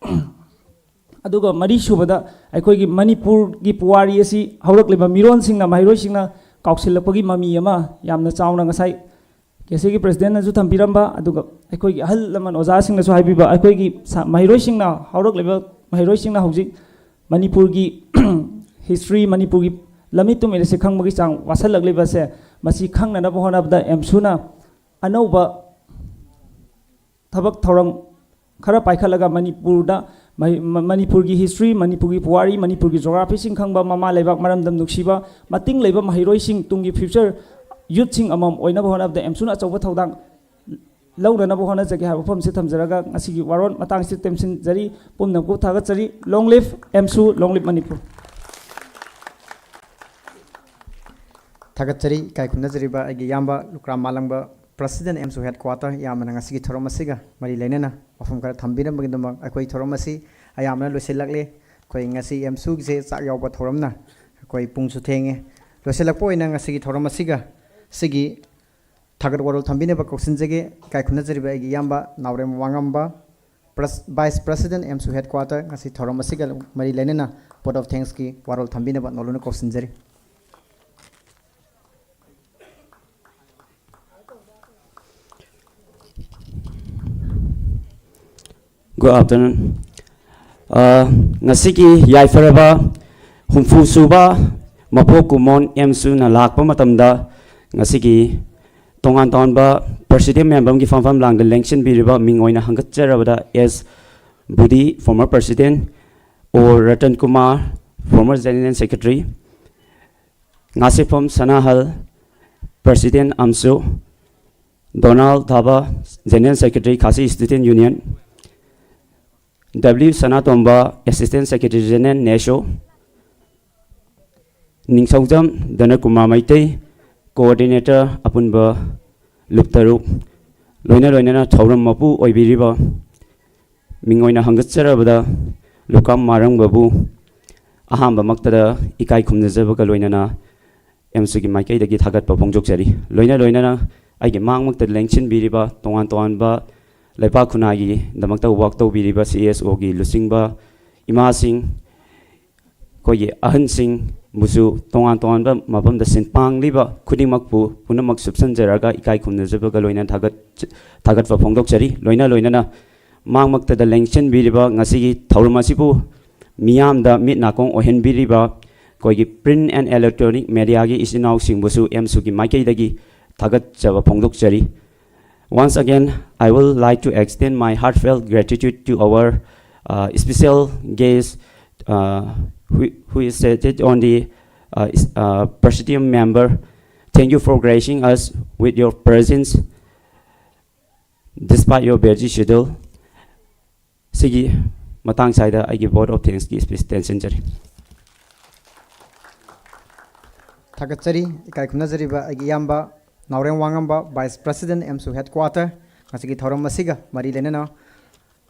ꯑꯗꯨꯒ ꯃꯔꯤ ꯁꯨꯕꯗ ꯑꯩꯈꯣꯏꯒꯤ ꯃꯅꯤꯄꯨꯔꯒꯤ ꯄꯨꯋꯥꯔꯤ ꯑꯁꯤ ꯍꯧꯔꯛꯂꯤꯕ ꯃꯤꯔꯣꯟꯁꯤꯡꯅ, ꯃꯍꯩꯔꯣꯏꯁꯤꯡꯅ ꯀꯥꯎꯁꯤꯜꯂꯛꯄꯒꯤ ꯃꯃꯤ ꯑꯃ ꯌꯥꯝꯅ ꯆꯥꯎꯅ ꯉꯁꯥꯏ ꯀꯦ ꯁꯤꯒꯤ ꯄ꯭ꯔꯁꯤꯗꯦꯟꯅꯁꯨ ꯊꯝꯕꯤꯔꯝꯕ, ꯑꯗꯨꯒ ꯑꯩꯈꯣꯏꯒꯤ ꯑꯍꯜ ꯂꯃꯟ ꯑꯣꯖꯥꯁꯤꯡꯅꯁꯨ ꯍꯥꯏꯕꯤꯕ, ꯑꯩꯈꯣꯏꯒꯤ ꯁ-, ꯃꯍꯩꯔꯣꯏꯁꯤꯡꯅ, ꯍꯧꯔꯛꯂꯤꯕ ꯃꯍꯩꯔꯣꯏꯁꯤꯡꯅ ꯍꯧꯖꯤꯛ ꯃꯅꯤꯄꯨꯔꯒꯤ ꯍꯤꯁꯇ꯭ꯔꯤ, ꯃꯅꯤꯄꯨꯔꯒꯤ ꯂꯝꯃꯤꯠ ꯇꯨꯃꯤꯠ ꯑꯁꯤ ꯈꯪꯕꯒꯤ ꯆꯥꯡ ꯋꯥꯠꯁꯜꯂꯛꯂꯤꯕꯁꯦ, ꯃꯁꯤ ꯈꯪꯅꯅꯕ ꯍꯣꯠꯅꯕꯗ ꯑꯦꯝꯁꯨꯅ ꯑꯅꯧꯕ ꯊꯕꯛ ꯊꯧꯔꯝ ꯈꯔ ꯄꯥꯏꯈꯠꯂꯒ ꯃꯅꯤꯄꯨꯔꯗ ꯃꯍꯩ-, ꯃ-, ꯃꯅꯤꯄꯨꯔꯒꯤ ꯍꯤꯁꯇ꯭ꯔꯤ, ꯃꯅꯤꯄꯨꯔꯒꯤ ꯄꯨꯋꯥꯔꯤ, ꯃꯅꯤꯄꯨꯔꯒꯤ ꯖꯣꯒ꯭ꯔꯥꯐꯤꯁꯤꯡ ꯈꯪꯕ, ꯃꯃꯥ ꯂꯩꯕꯥꯛ ꯃꯔꯝꯗꯝ ꯅꯨꯡꯁꯤꯕ, ꯃꯇꯤꯡ ꯂꯩꯕ ꯃꯍꯩꯔꯣꯏꯁꯤꯡ, ꯇꯨꯡꯒꯤ ꯐ꯭ꯌꯨꯆꯔ ꯌꯨꯠꯁꯤꯡ ꯑꯃꯃꯝ ꯑꯣꯏꯅꯕ ꯍꯣꯠꯅꯕꯗ ꯑꯦꯝꯁꯨꯅ ꯑꯆꯧꯕ ꯊꯧꯗꯥꯡ ꯂꯧꯅꯅꯕ ꯍꯣꯠꯅꯖꯒꯦ ꯍꯥꯏꯕ ꯋꯥꯐꯝꯁꯤ ꯊꯝꯖꯔꯒ ꯉꯁꯤꯒꯤ ꯋꯥꯔꯣꯜ ꯃꯇꯥꯡꯁꯤꯗ ꯇꯦꯝꯁꯤꯟꯖꯔꯤ꯫ ꯄꯨꯝꯅꯃꯛꯄꯨ ꯊꯥꯒꯠꯆꯔꯤ꯫ Long live ꯑꯦꯝꯁꯨ, long live Manipur. ꯊꯥꯒꯠꯆꯔꯤ꯫ ꯏꯀꯥꯏ ꯈꯨꯝꯅꯖꯔꯤꯕ ꯑꯩꯒꯤ ꯏꯌꯥꯝꯕ ꯂꯨꯀ꯭ꯔꯥꯝ ꯃꯥꯂꯪꯕ, ꯄ꯭ꯔꯁꯤꯗꯦꯟ ꯑꯦꯝꯁꯨ ꯍꯦꯗꯀ꯭ꯋꯥꯇꯔ, ꯏꯌꯥꯝꯕꯅ ꯉꯁꯤꯒꯤ ꯊꯧꯔꯝ ꯑꯁꯤꯒ ꯃꯔꯤ ꯂꯩꯅꯅ ꯋꯥꯐꯝ ꯈꯔ ꯊꯝꯕꯤꯔꯝꯕꯒꯤꯗꯃꯛ꯫ ꯑꯩꯈꯣꯏ ꯊꯧꯔꯝ ꯑꯁꯤ ꯑꯌꯥꯝꯕꯅ ꯂꯣꯏꯁꯤꯜꯂꯛꯂꯦ꯫ ꯑꯩꯈꯣꯏ ꯉꯁꯤ ꯑꯦꯝꯁꯨꯒꯤꯁꯦ ꯆꯥꯛ ꯌꯥꯎꯕ ꯊꯧꯔꯝꯅ ꯑꯩꯈꯣꯏ ꯄꯨꯡꯁꯨ ꯊꯦꯡꯉꯦ꯫ ꯂꯣꯏꯁꯤꯜꯂꯛꯄ ꯑꯣꯏꯅ ꯉꯁꯤꯒꯤ ꯊꯧꯔꯝ ꯑꯁꯤꯒ ꯁꯤꯒꯤ ꯊꯥꯒꯠ ꯋꯥꯔꯣꯜ ꯊꯝꯕꯤꯅꯕ ꯀꯧꯁꯤꯟꯖꯒꯦ꯫ ꯏꯀꯥꯏ ꯈꯨꯝꯅꯖꯔꯤꯕ ꯑꯩꯒꯤ ꯏꯌꯥꯝꯕ ꯅꯥꯎꯔꯦꯝ ꯋꯥꯉꯝꯕ, ꯄ꯭ꯔꯁ-, ꯚꯥꯏꯁ ꯄ꯭ꯔꯁꯤꯗꯦꯟ ꯑꯦꯝꯁꯨ ꯍꯦꯗꯀ꯭ꯋꯥꯇꯔ, ꯉꯁꯤ ꯊꯧꯔꯝ ꯑꯁꯤꯒ ꯃꯔꯤ ꯂꯩꯅꯅ ꯚꯣꯠ ꯑꯣꯐ ꯊꯦꯡꯛꯁꯀꯤ ꯋꯥꯔꯣꯜ ꯊꯝꯕꯤꯅꯕ ꯅꯣꯂꯨꯛꯅ ꯀꯧꯁꯤꯟꯖꯔꯤ꯫ Good afternoon. ꯑ, ꯉꯁꯤꯒꯤ ꯌꯥꯏꯐꯔꯕ ꯍꯨꯝꯐꯨ ꯁꯨꯕ ꯃꯄꯣꯛ ꯀꯨꯝꯑꯣꯟ ꯑꯦꯝꯁꯨꯅ ꯂꯥꯛꯄ ꯃꯇꯝꯗ, ꯉꯁꯤꯒꯤ ꯇꯣꯉꯥꯟ ꯇꯣꯉꯥꯟꯕ ꯄ꯭ꯔꯁꯤꯗꯦꯟ ꯃꯦꯝꯕꯔꯒꯤ ꯐꯝꯐꯝ ꯂꯥꯡꯗ ꯂꯦꯡꯁꯤꯟꯕꯤꯔꯤꯕ ꯃꯤꯡ ꯑꯣꯏꯅ ꯍꯪꯒꯠꯆꯔꯕꯗ ꯑꯦꯁ ꯕꯨꯙꯤ, former president, O Ratan Kumar, former general secretary, Ngasheppam Sanahal, president AMSU, Donal Thapa, general secretary Khasi student union, W Sanatomba, assistant secretary general NESO, Ningthoujam Dhanakumar Meitei, coordinator ꯑꯄꯨꯟꯕ ꯂꯨꯞ ꯇꯔꯨꯛ, ꯂꯣꯏꯅ ꯂꯣꯏꯅꯅ ꯊꯧꯔꯝ ꯃꯄꯨ ꯑꯣꯏꯕꯤꯔꯤꯕ ꯃꯤꯡ ꯑꯣꯏꯅ ꯍꯪꯒꯠꯆꯔꯕꯗ ꯂꯨꯀ꯭ꯔꯥꯝ ꯃꯥꯔꯪꯕꯕꯨ ꯑꯍꯥꯟꯕꯃꯛꯇꯗ ꯏꯀꯥꯏ ꯈꯨꯝꯅꯖꯕꯒ ꯂꯣꯏꯅꯅ ꯑꯦꯝꯁꯨꯒꯤ ꯃꯥꯏꯀꯩꯗꯒꯤ ꯊꯥꯒꯠꯄ ꯐꯣꯡꯗꯣꯛꯆꯔꯤ꯫ ꯂꯣꯏꯅ ꯂꯣꯏꯅꯅ ꯑꯩꯒꯤ ꯃꯥꯡꯃꯛꯇ ꯂꯦꯡꯁꯤꯟꯕꯤꯔꯤꯕ, ꯇꯣꯉꯥꯟ ꯇꯣꯉꯥꯟꯕ ꯂꯩꯄꯥꯛ ꯈꯨꯟꯅꯥꯏꯒꯤꯗꯃꯛꯇ work ꯇꯧꯕꯤꯔꯤꯕ ꯁꯤ ꯑꯦꯁ ꯑꯣꯒꯤ ꯂꯨꯆꯤꯡꯕ, ꯏꯃꯥꯁꯤꯡ, ꯑꯩꯈꯣꯏꯒꯤ ꯑꯍꯟꯁꯤꯡꯕꯨꯁꯨ ꯇꯣꯉꯥꯟ ꯇꯣꯉꯥꯟꯕ ꯃꯐꯝꯗ ꯁꯤꯟ ꯄꯥꯡꯂꯤꯕ ꯈꯨꯗꯤꯡꯃꯛꯄꯨ ꯄꯨꯝꯅꯃꯛ ꯁꯨꯞꯁꯟꯖꯔꯒ ꯏꯀꯥꯏ ꯈꯨꯝꯅꯖꯕꯒ ꯂꯣꯏꯅꯅ ꯊꯥꯒꯠ-, ꯊꯥꯒꯠꯄ ꯐꯣꯡꯗꯣꯛꯆꯔꯤ꯫ ꯂꯣꯏꯅ ꯂꯣꯏꯅꯅ ꯃꯥꯡꯃꯛꯇꯗ ꯂꯦꯡꯁꯤꯟꯕꯤꯔꯤꯕ ꯉꯁꯤꯒꯤ ꯊꯧꯔꯝ ꯑꯁꯤꯕꯨ ꯃꯤꯌꯥꯝꯗ ꯃꯤꯠ ꯅꯥꯀꯣꯡ ꯑꯣꯏꯍꯟꯕꯤꯔꯤꯕ ꯑꯩꯈꯣꯏꯒꯤ Print and Electronic Mediaꯒꯤ ꯏꯆꯤꯟ ꯏꯅꯥꯎꯁꯤꯡꯕꯨꯁꯨ ꯑꯦꯝꯁꯨꯒꯤ ꯃꯥꯏꯀꯩꯗꯒꯤ ꯊꯥꯒꯠꯆꯕ ꯐꯣꯡꯗꯣꯛꯆꯔꯤ꯫ Once again, I would like to extend my heartfelt gratitude to our uh, special guest uh, who, who is seated on the uh, is- uh, presidium member. Thank you for gracing us with your presence despite your busy schedule. ꯁꯤꯒꯤ ꯃꯇꯥꯡ ꯁ꯭ꯋꯥꯏꯗ ꯑꯩꯒꯤ vote of thanksꯀꯤ speech ꯇꯦꯟꯁꯤꯟꯖꯔꯤ꯫ ꯊꯥꯒꯠꯆꯔꯤ꯫ ꯏꯀꯥꯏ ꯈꯨꯝꯅꯖꯔꯤꯕ ꯑꯩꯒꯤ ꯏꯌꯥꯝꯕ ꯅꯥꯎꯔꯦꯝ ꯋꯥꯉꯝꯕ, Vice President ꯑꯦꯝꯁꯨ Headquarter, ꯉꯁꯤꯒꯤ ꯊꯧꯔꯝ ꯑꯁꯤꯒ ꯃꯔꯤ ꯂꯩꯅꯅ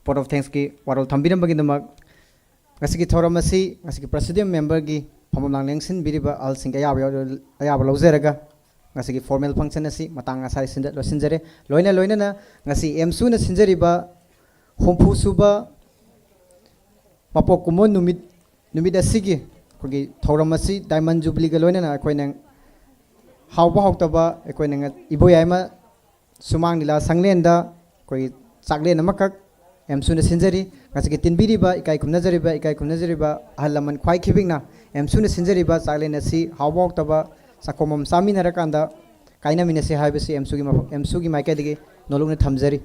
vote of thanksꯀꯤ ꯋꯥꯔꯣꯜ ꯊꯝꯕꯤꯔꯝꯕꯒꯤꯗꯃꯛ꯫ ꯉꯁꯤꯒꯤ ꯊꯧꯔꯝ ꯑꯁꯤ ꯉꯁꯤꯒꯤ presidium memberꯒꯤ ꯐꯝꯐꯝ ꯂꯥꯡ ꯂꯦꯡꯁꯤꯟꯕꯤꯔꯤꯕ ꯑꯍꯜꯁꯤꯡꯒꯤ ꯑꯌꯥꯕ ꯌꯥꯎ-, ꯑꯌꯥꯕ ꯂꯧꯖꯔꯒ ꯉꯁꯤꯒꯤ formal function ꯑꯁꯤ ꯃꯇꯥꯡ ꯑꯁꯥꯏꯁꯤꯗ ꯂꯣꯏꯁꯤꯟꯖꯔꯦ꯫ ꯂꯣꯏꯅ ꯂꯣꯏꯅꯅ ꯉꯁꯤ ꯑꯦꯝꯁꯨꯅ ꯁꯤꯟꯖꯔꯤꯕ ꯍꯨꯝꯐꯨ ꯁꯨꯕ ꯃꯄꯣꯛ ꯀꯨꯝꯑꯣꯟ ꯅꯨꯃꯤꯠ, ꯅꯨꯃꯤꯠ ꯑꯁꯤꯒꯤ ꯑꯩꯈꯣꯏꯒꯤ ꯊꯧꯔꯝ ꯑꯁꯤ Diamond Jubileeꯒ ꯂꯣꯏꯅꯅ ꯑꯩꯈꯣꯏꯅ ꯍꯥꯎꯕ ꯍꯥꯎꯇꯕ ꯑꯩꯈꯣꯏꯅ ꯉ-, ꯏꯕꯣꯌꯥꯏꯃ ꯁꯨꯃꯥꯡ ꯂꯤꯂꯥ ꯁꯪꯂꯦꯟꯗ ꯑꯩꯈꯣꯏꯒꯤ ꯆꯥꯛꯂꯦꯟ ꯑꯃꯈꯛ ꯑꯦꯝꯁꯨꯅ ꯁꯤꯟꯖꯔꯤ꯫ ꯉꯁꯤꯒꯤ ꯇꯤꯟꯕꯤꯔꯤꯕ, ꯏꯀꯥꯏ ꯈꯨꯝꯅꯖꯔꯤꯕ, ꯏꯀꯥꯏ ꯈꯨꯝꯅꯖꯔꯤꯕ ꯑꯍꯜ ꯂꯃꯟ ꯈ꯭ꯋꯥꯏ ꯈꯤꯕꯤꯛꯅ ꯑꯦꯝꯁꯨꯅ ꯁꯤꯟꯖꯔꯤꯕ ꯆꯥꯛꯂꯦꯟ ꯑꯁꯤ ꯍꯥꯎꯕ ꯍꯥꯎꯇꯕ ꯆꯥꯛꯈꯣꯝ ꯑꯃ ꯆꯥꯃꯤꯟꯅꯔꯀꯥꯟꯗ ꯀꯥꯏꯅꯃꯤꯟꯅꯁꯤ ꯍꯥꯏꯕꯁꯤ ꯑꯦꯝꯁꯨꯒꯤ ꯃꯐ-, ꯑꯦꯝꯁꯨꯒꯤ ꯃꯥꯏꯀꯩꯗꯒꯤ ꯅꯣꯂꯨꯛꯅ ꯊꯝꯖꯔꯤ꯫